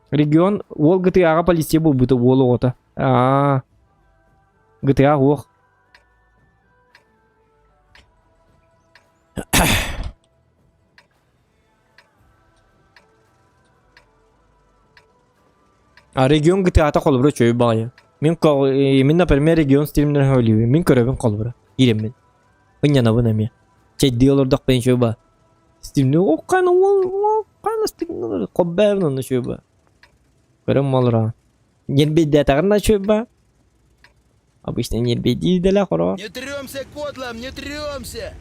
Регион, уол GTA-ҕа полиция буолбута уол оҕото. Аа, GTA уох. А регион GTA-та холобура үчүгэй баҕайы. Мин, мин, например, регион стримнэрин сөбүлүүбүн. Мин көрөбүн холобура. Киирэммин. Ынньанабын эмиэ. Чэйдии олордохпун үчүгэй баа. Стримни оккан уол оккан стримни хоббэбин онно үчүгэй баа. Көрөн олорон. Ньирбийдээтэҕин да үчүгэй баа. Обычно ньирбийдиир идэлээх ороҕор. Не трёмся, кодлам, не трёмся!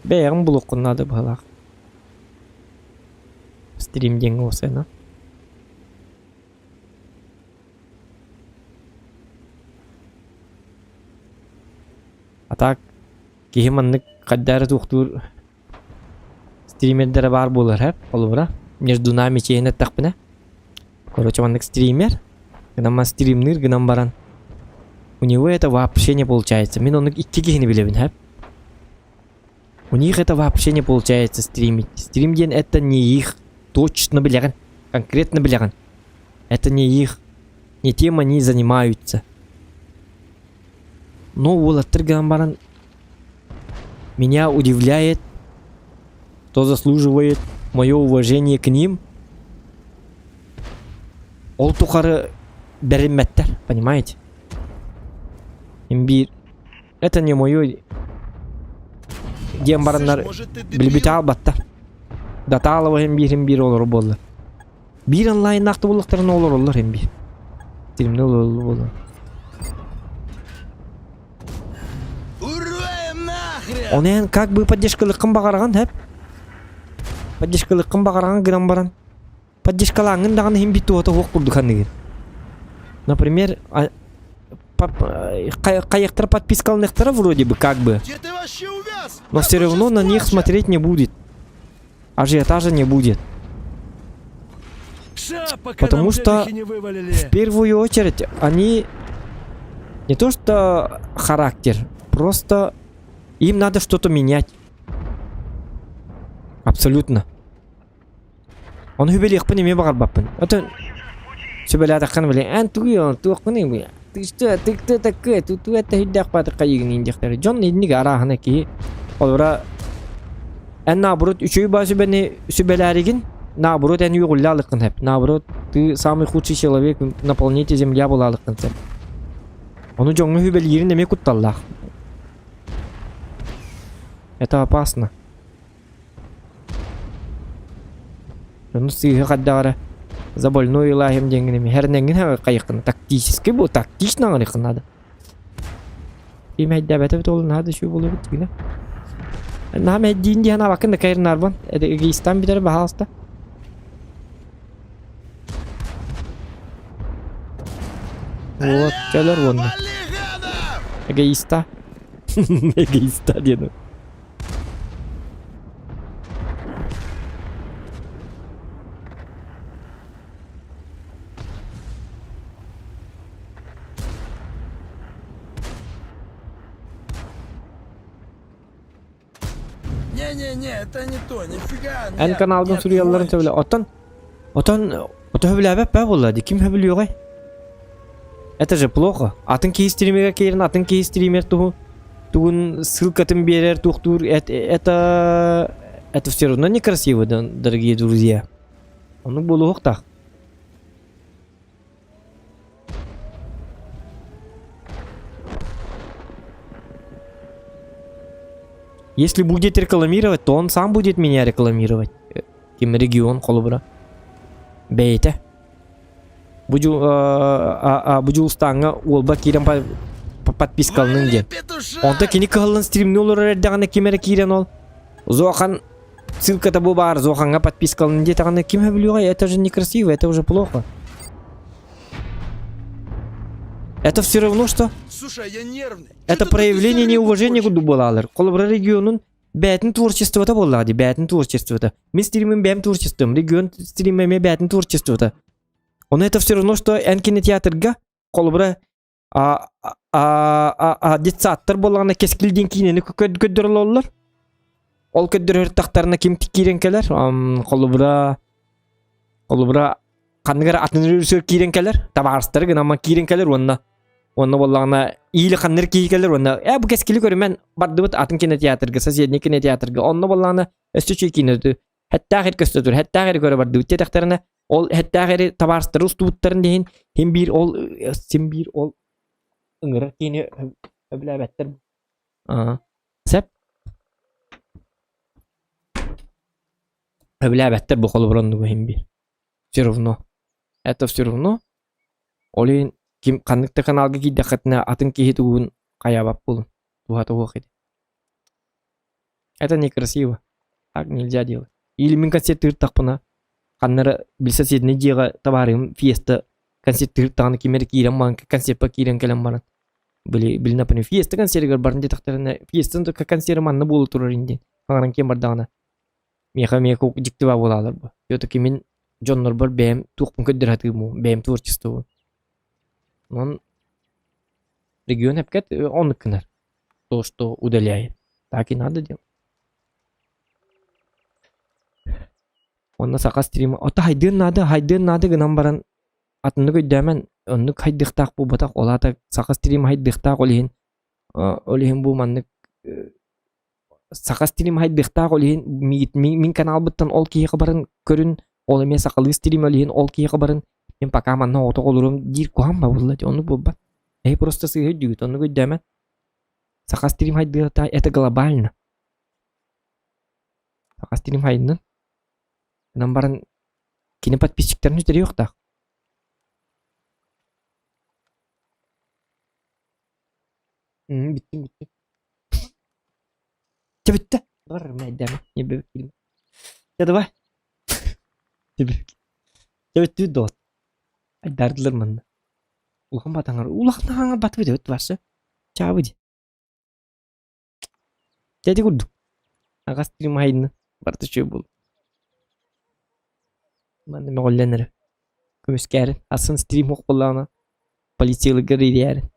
Бэйэҕин булуоххун наада быһалаах. Стрим диэҥҥэ уопсайынан. так киһи маннык хайда эрэ туохтуур стримердэрэ баар буолар һэ холобура между нами чиэһин эттэхпинэ короче маннык стример гынан стримныыр гынан баран у него это вообще не получается мин оннук икки киһини билэбин һэ у них это вообще не получается стримить стрим диэн это не их точно билэҕин конкретно билэҕин это не их не тем они занимаются но уолаттар гынан баран меня удивляет кто заслуживает мое уважение к ним ол тухары бэриммэттэр понимаете имбиир это не мое диэн бараннар билбите албаттар датаалова имбиир имбиир олору буолла биир онлайннаахты буоллахтарына олороллор имбиир тиримне олороллор буолла Онен как бы поддержкалыккын баҕараҕын хэп. Поддержкалыккын баҕараҕын гынан баран. Поддержкалааҥҥын даҕаны иһин бит туһата суох курдук саныыр. Например, хайыктара подпискаланыахтара вроде бы как бы. Но все равно на них смотреть не будет. Ажиотажа не будет. Потому что в первую очередь они не то что характер, просто им надо что-то менять. Абсолютно. Ону сүбэлиэхпин эмиэ баҕарбаппын. Атын сүбэлээтэххинэ били эн тугуй туоххунуй бу ты что ты кто такой ты ту это үрдээх баатыр хайыгын диэхтэрэ. Дьон инник арааһына киһи олора эн наоборот үчүгэй баа сүбэни сүбэлээригин наоборот эн үөҕүллэ хэп. Наоборот ты самый худший человек на планете Земля буолаалыккын сөп. Ону дьоҥҥо сүбэлиирин эмиэ кутталлаах. Это опасно. Ону сыыһа хайдах эрэ за больной илаһим диэҥҥин эмиэ хэрнэҥҥин хайыххына тактический бу тактично аҥарыаххын наада. Ким эйдээбэтэ эбит ол наһаа да үчүгэй буолуо эбит дигинэ. Наһаа мэйдиин дии санаабаккын да кайрынаарбын. Эгоистан бүтэр баһаалыста. Вот, кэлэр уонна. Эгоиста. Эгоиста диэн. Не-не-не, это не то, нифига, Эн нет, каналгын нет, суруйалларын сволочь. сөбүлэ. Оттон, отон, ото сөбүлээбэт баа буолла дии. Ким сөбүлүөҕэй? Это же плохо. Атын киһи стримергэ киирэн, атын киһи стример туһу тугун ссылкатын биэрэр, туохтуур, это, это все равно некрасиво, дорогие друзья. Ону буолуохтаах. Если будет рекламировать, то он сам будет меня рекламировать. Ким регион холобура. Бэйэтэ. Бу бу Дьулустааҥҥа уолба киирэн подпискаланыҥ диэн. Онто кини кыһаллан стримни олорор эрдэҕинэ ким эрэ киирэн ол Зохан ссылката бу баар Зохаҥҥа подпискаланын диэтэҕинэ ким сөбүлүөҕэй это же некрасиво это уже плохо. Это все равно что Слушай, я нервный. это проявление неуважения курдук буолаалар. Холобура регионун бэйэтин творчествота буоллаҕа дии, бэйэтин творчествота. Мин стримим бэйэм творчеством, регион стримэ эмиэ бэйэтин творчествота. Ону это все равно, что эн кинотеатрга, холобура, а, а, а, а, детсадтар буоллаҕына кэскил диэн киинэни көрдөрөллөр. Ол көрдөрөр тахтарына ким киирэн кэлэр? Холобура, холобура, ханнык эрэ атын режиссер киирэн кэлэр, табаарыстары гынан киирэн кэлэр уонна Онно буоллаҕына иили ханныр киһи кэлэр уонна ээ бу кэскили көрүмэн бардыбыт атын кинотеатрга, соседний кинотеатрга. Онно буоллаҕына өссө үчүгэй киинэ хэттээх ир көстө тур, хэттээх эри көрө бардыбыт диэтэхтэринэ ол хэттээх эри табаарыстары устубуттарын иһин син биир ол син биир ол ыҥырар киини өбүлээбэттэр. Аа. Сеп. Өбүлээбэттэр бу холобур оннугу иһин биир. Все равно. Это все равно Ол иһин ким ханнык да каналга киирдэххитинэ атын киһи тугун хайаабат буолун, туһата суох ити. Это некрасиво. Так нельзя делать. Или мин концерттыыртахпына ханна эрэ билсэ сидни дьиэҕэ табаарыһым фиеста концерттыыр даҕаны ким эрэ киирэн баран концертпа киирэн кэлэн баран. Били, били, например, Фиеста концеригэр барын диэтэхтэринэ, Фиестан только концеры манна буола турар ин диэн. Хаҥаран киэн бардаҕына, миэхэ эмиэ дьиктибаа буолаалар бу. Все-таки мин дьоннорбор бэйэм туохпун көрдөрө сатыыбын, бэйэм творчествобун. Онон регион эпкэт оннук гынар. То, что удаляет. Так и надо делать. Онно саха стрима ото хайдыан наада, хайдыан наада гынан баран атыннык өйдөөмөн оннук хайдыахтаах буолбатах. Ол аата саха стрим хайдыахтаах ол иһин ол иһин бу маннык саха стрим хайдыахтаах ол иһин мин каналбыттан ол киһиэхэ баран көрүн ол эмиэ сахалыы стрим ол иһин ол киһиэхэ баран мин пока манна оҕотох олоруом диир куһаҕан ба буолла дии оннук буолбат. Эһи просто сыыһа өйдүүгүт оннук өйдөөмөн. Саха стрим хайдыахтаах это глобально. Саха стрим хайдын. Гынан баран кини подписчиктарын сүтэриэхтээх. Бүттүм бүттүм. Чэ бүттэ. Бар мэйдээмэ. Не Чэ давай. Чэ бүттүбүт доҕот. Айдаардылар манна. Улахан батаҥар. Улахан хаҥар батыбыт эбит барсы. Чаабы ди. Дьэ ити курдук. Аҕас тыым айынна. Барыта үчүгэй буолла. Манна мөҕүллэн эрэ. Көмүскээрин. Атын стрим суох буоллаҕына полицияларга ириэрин.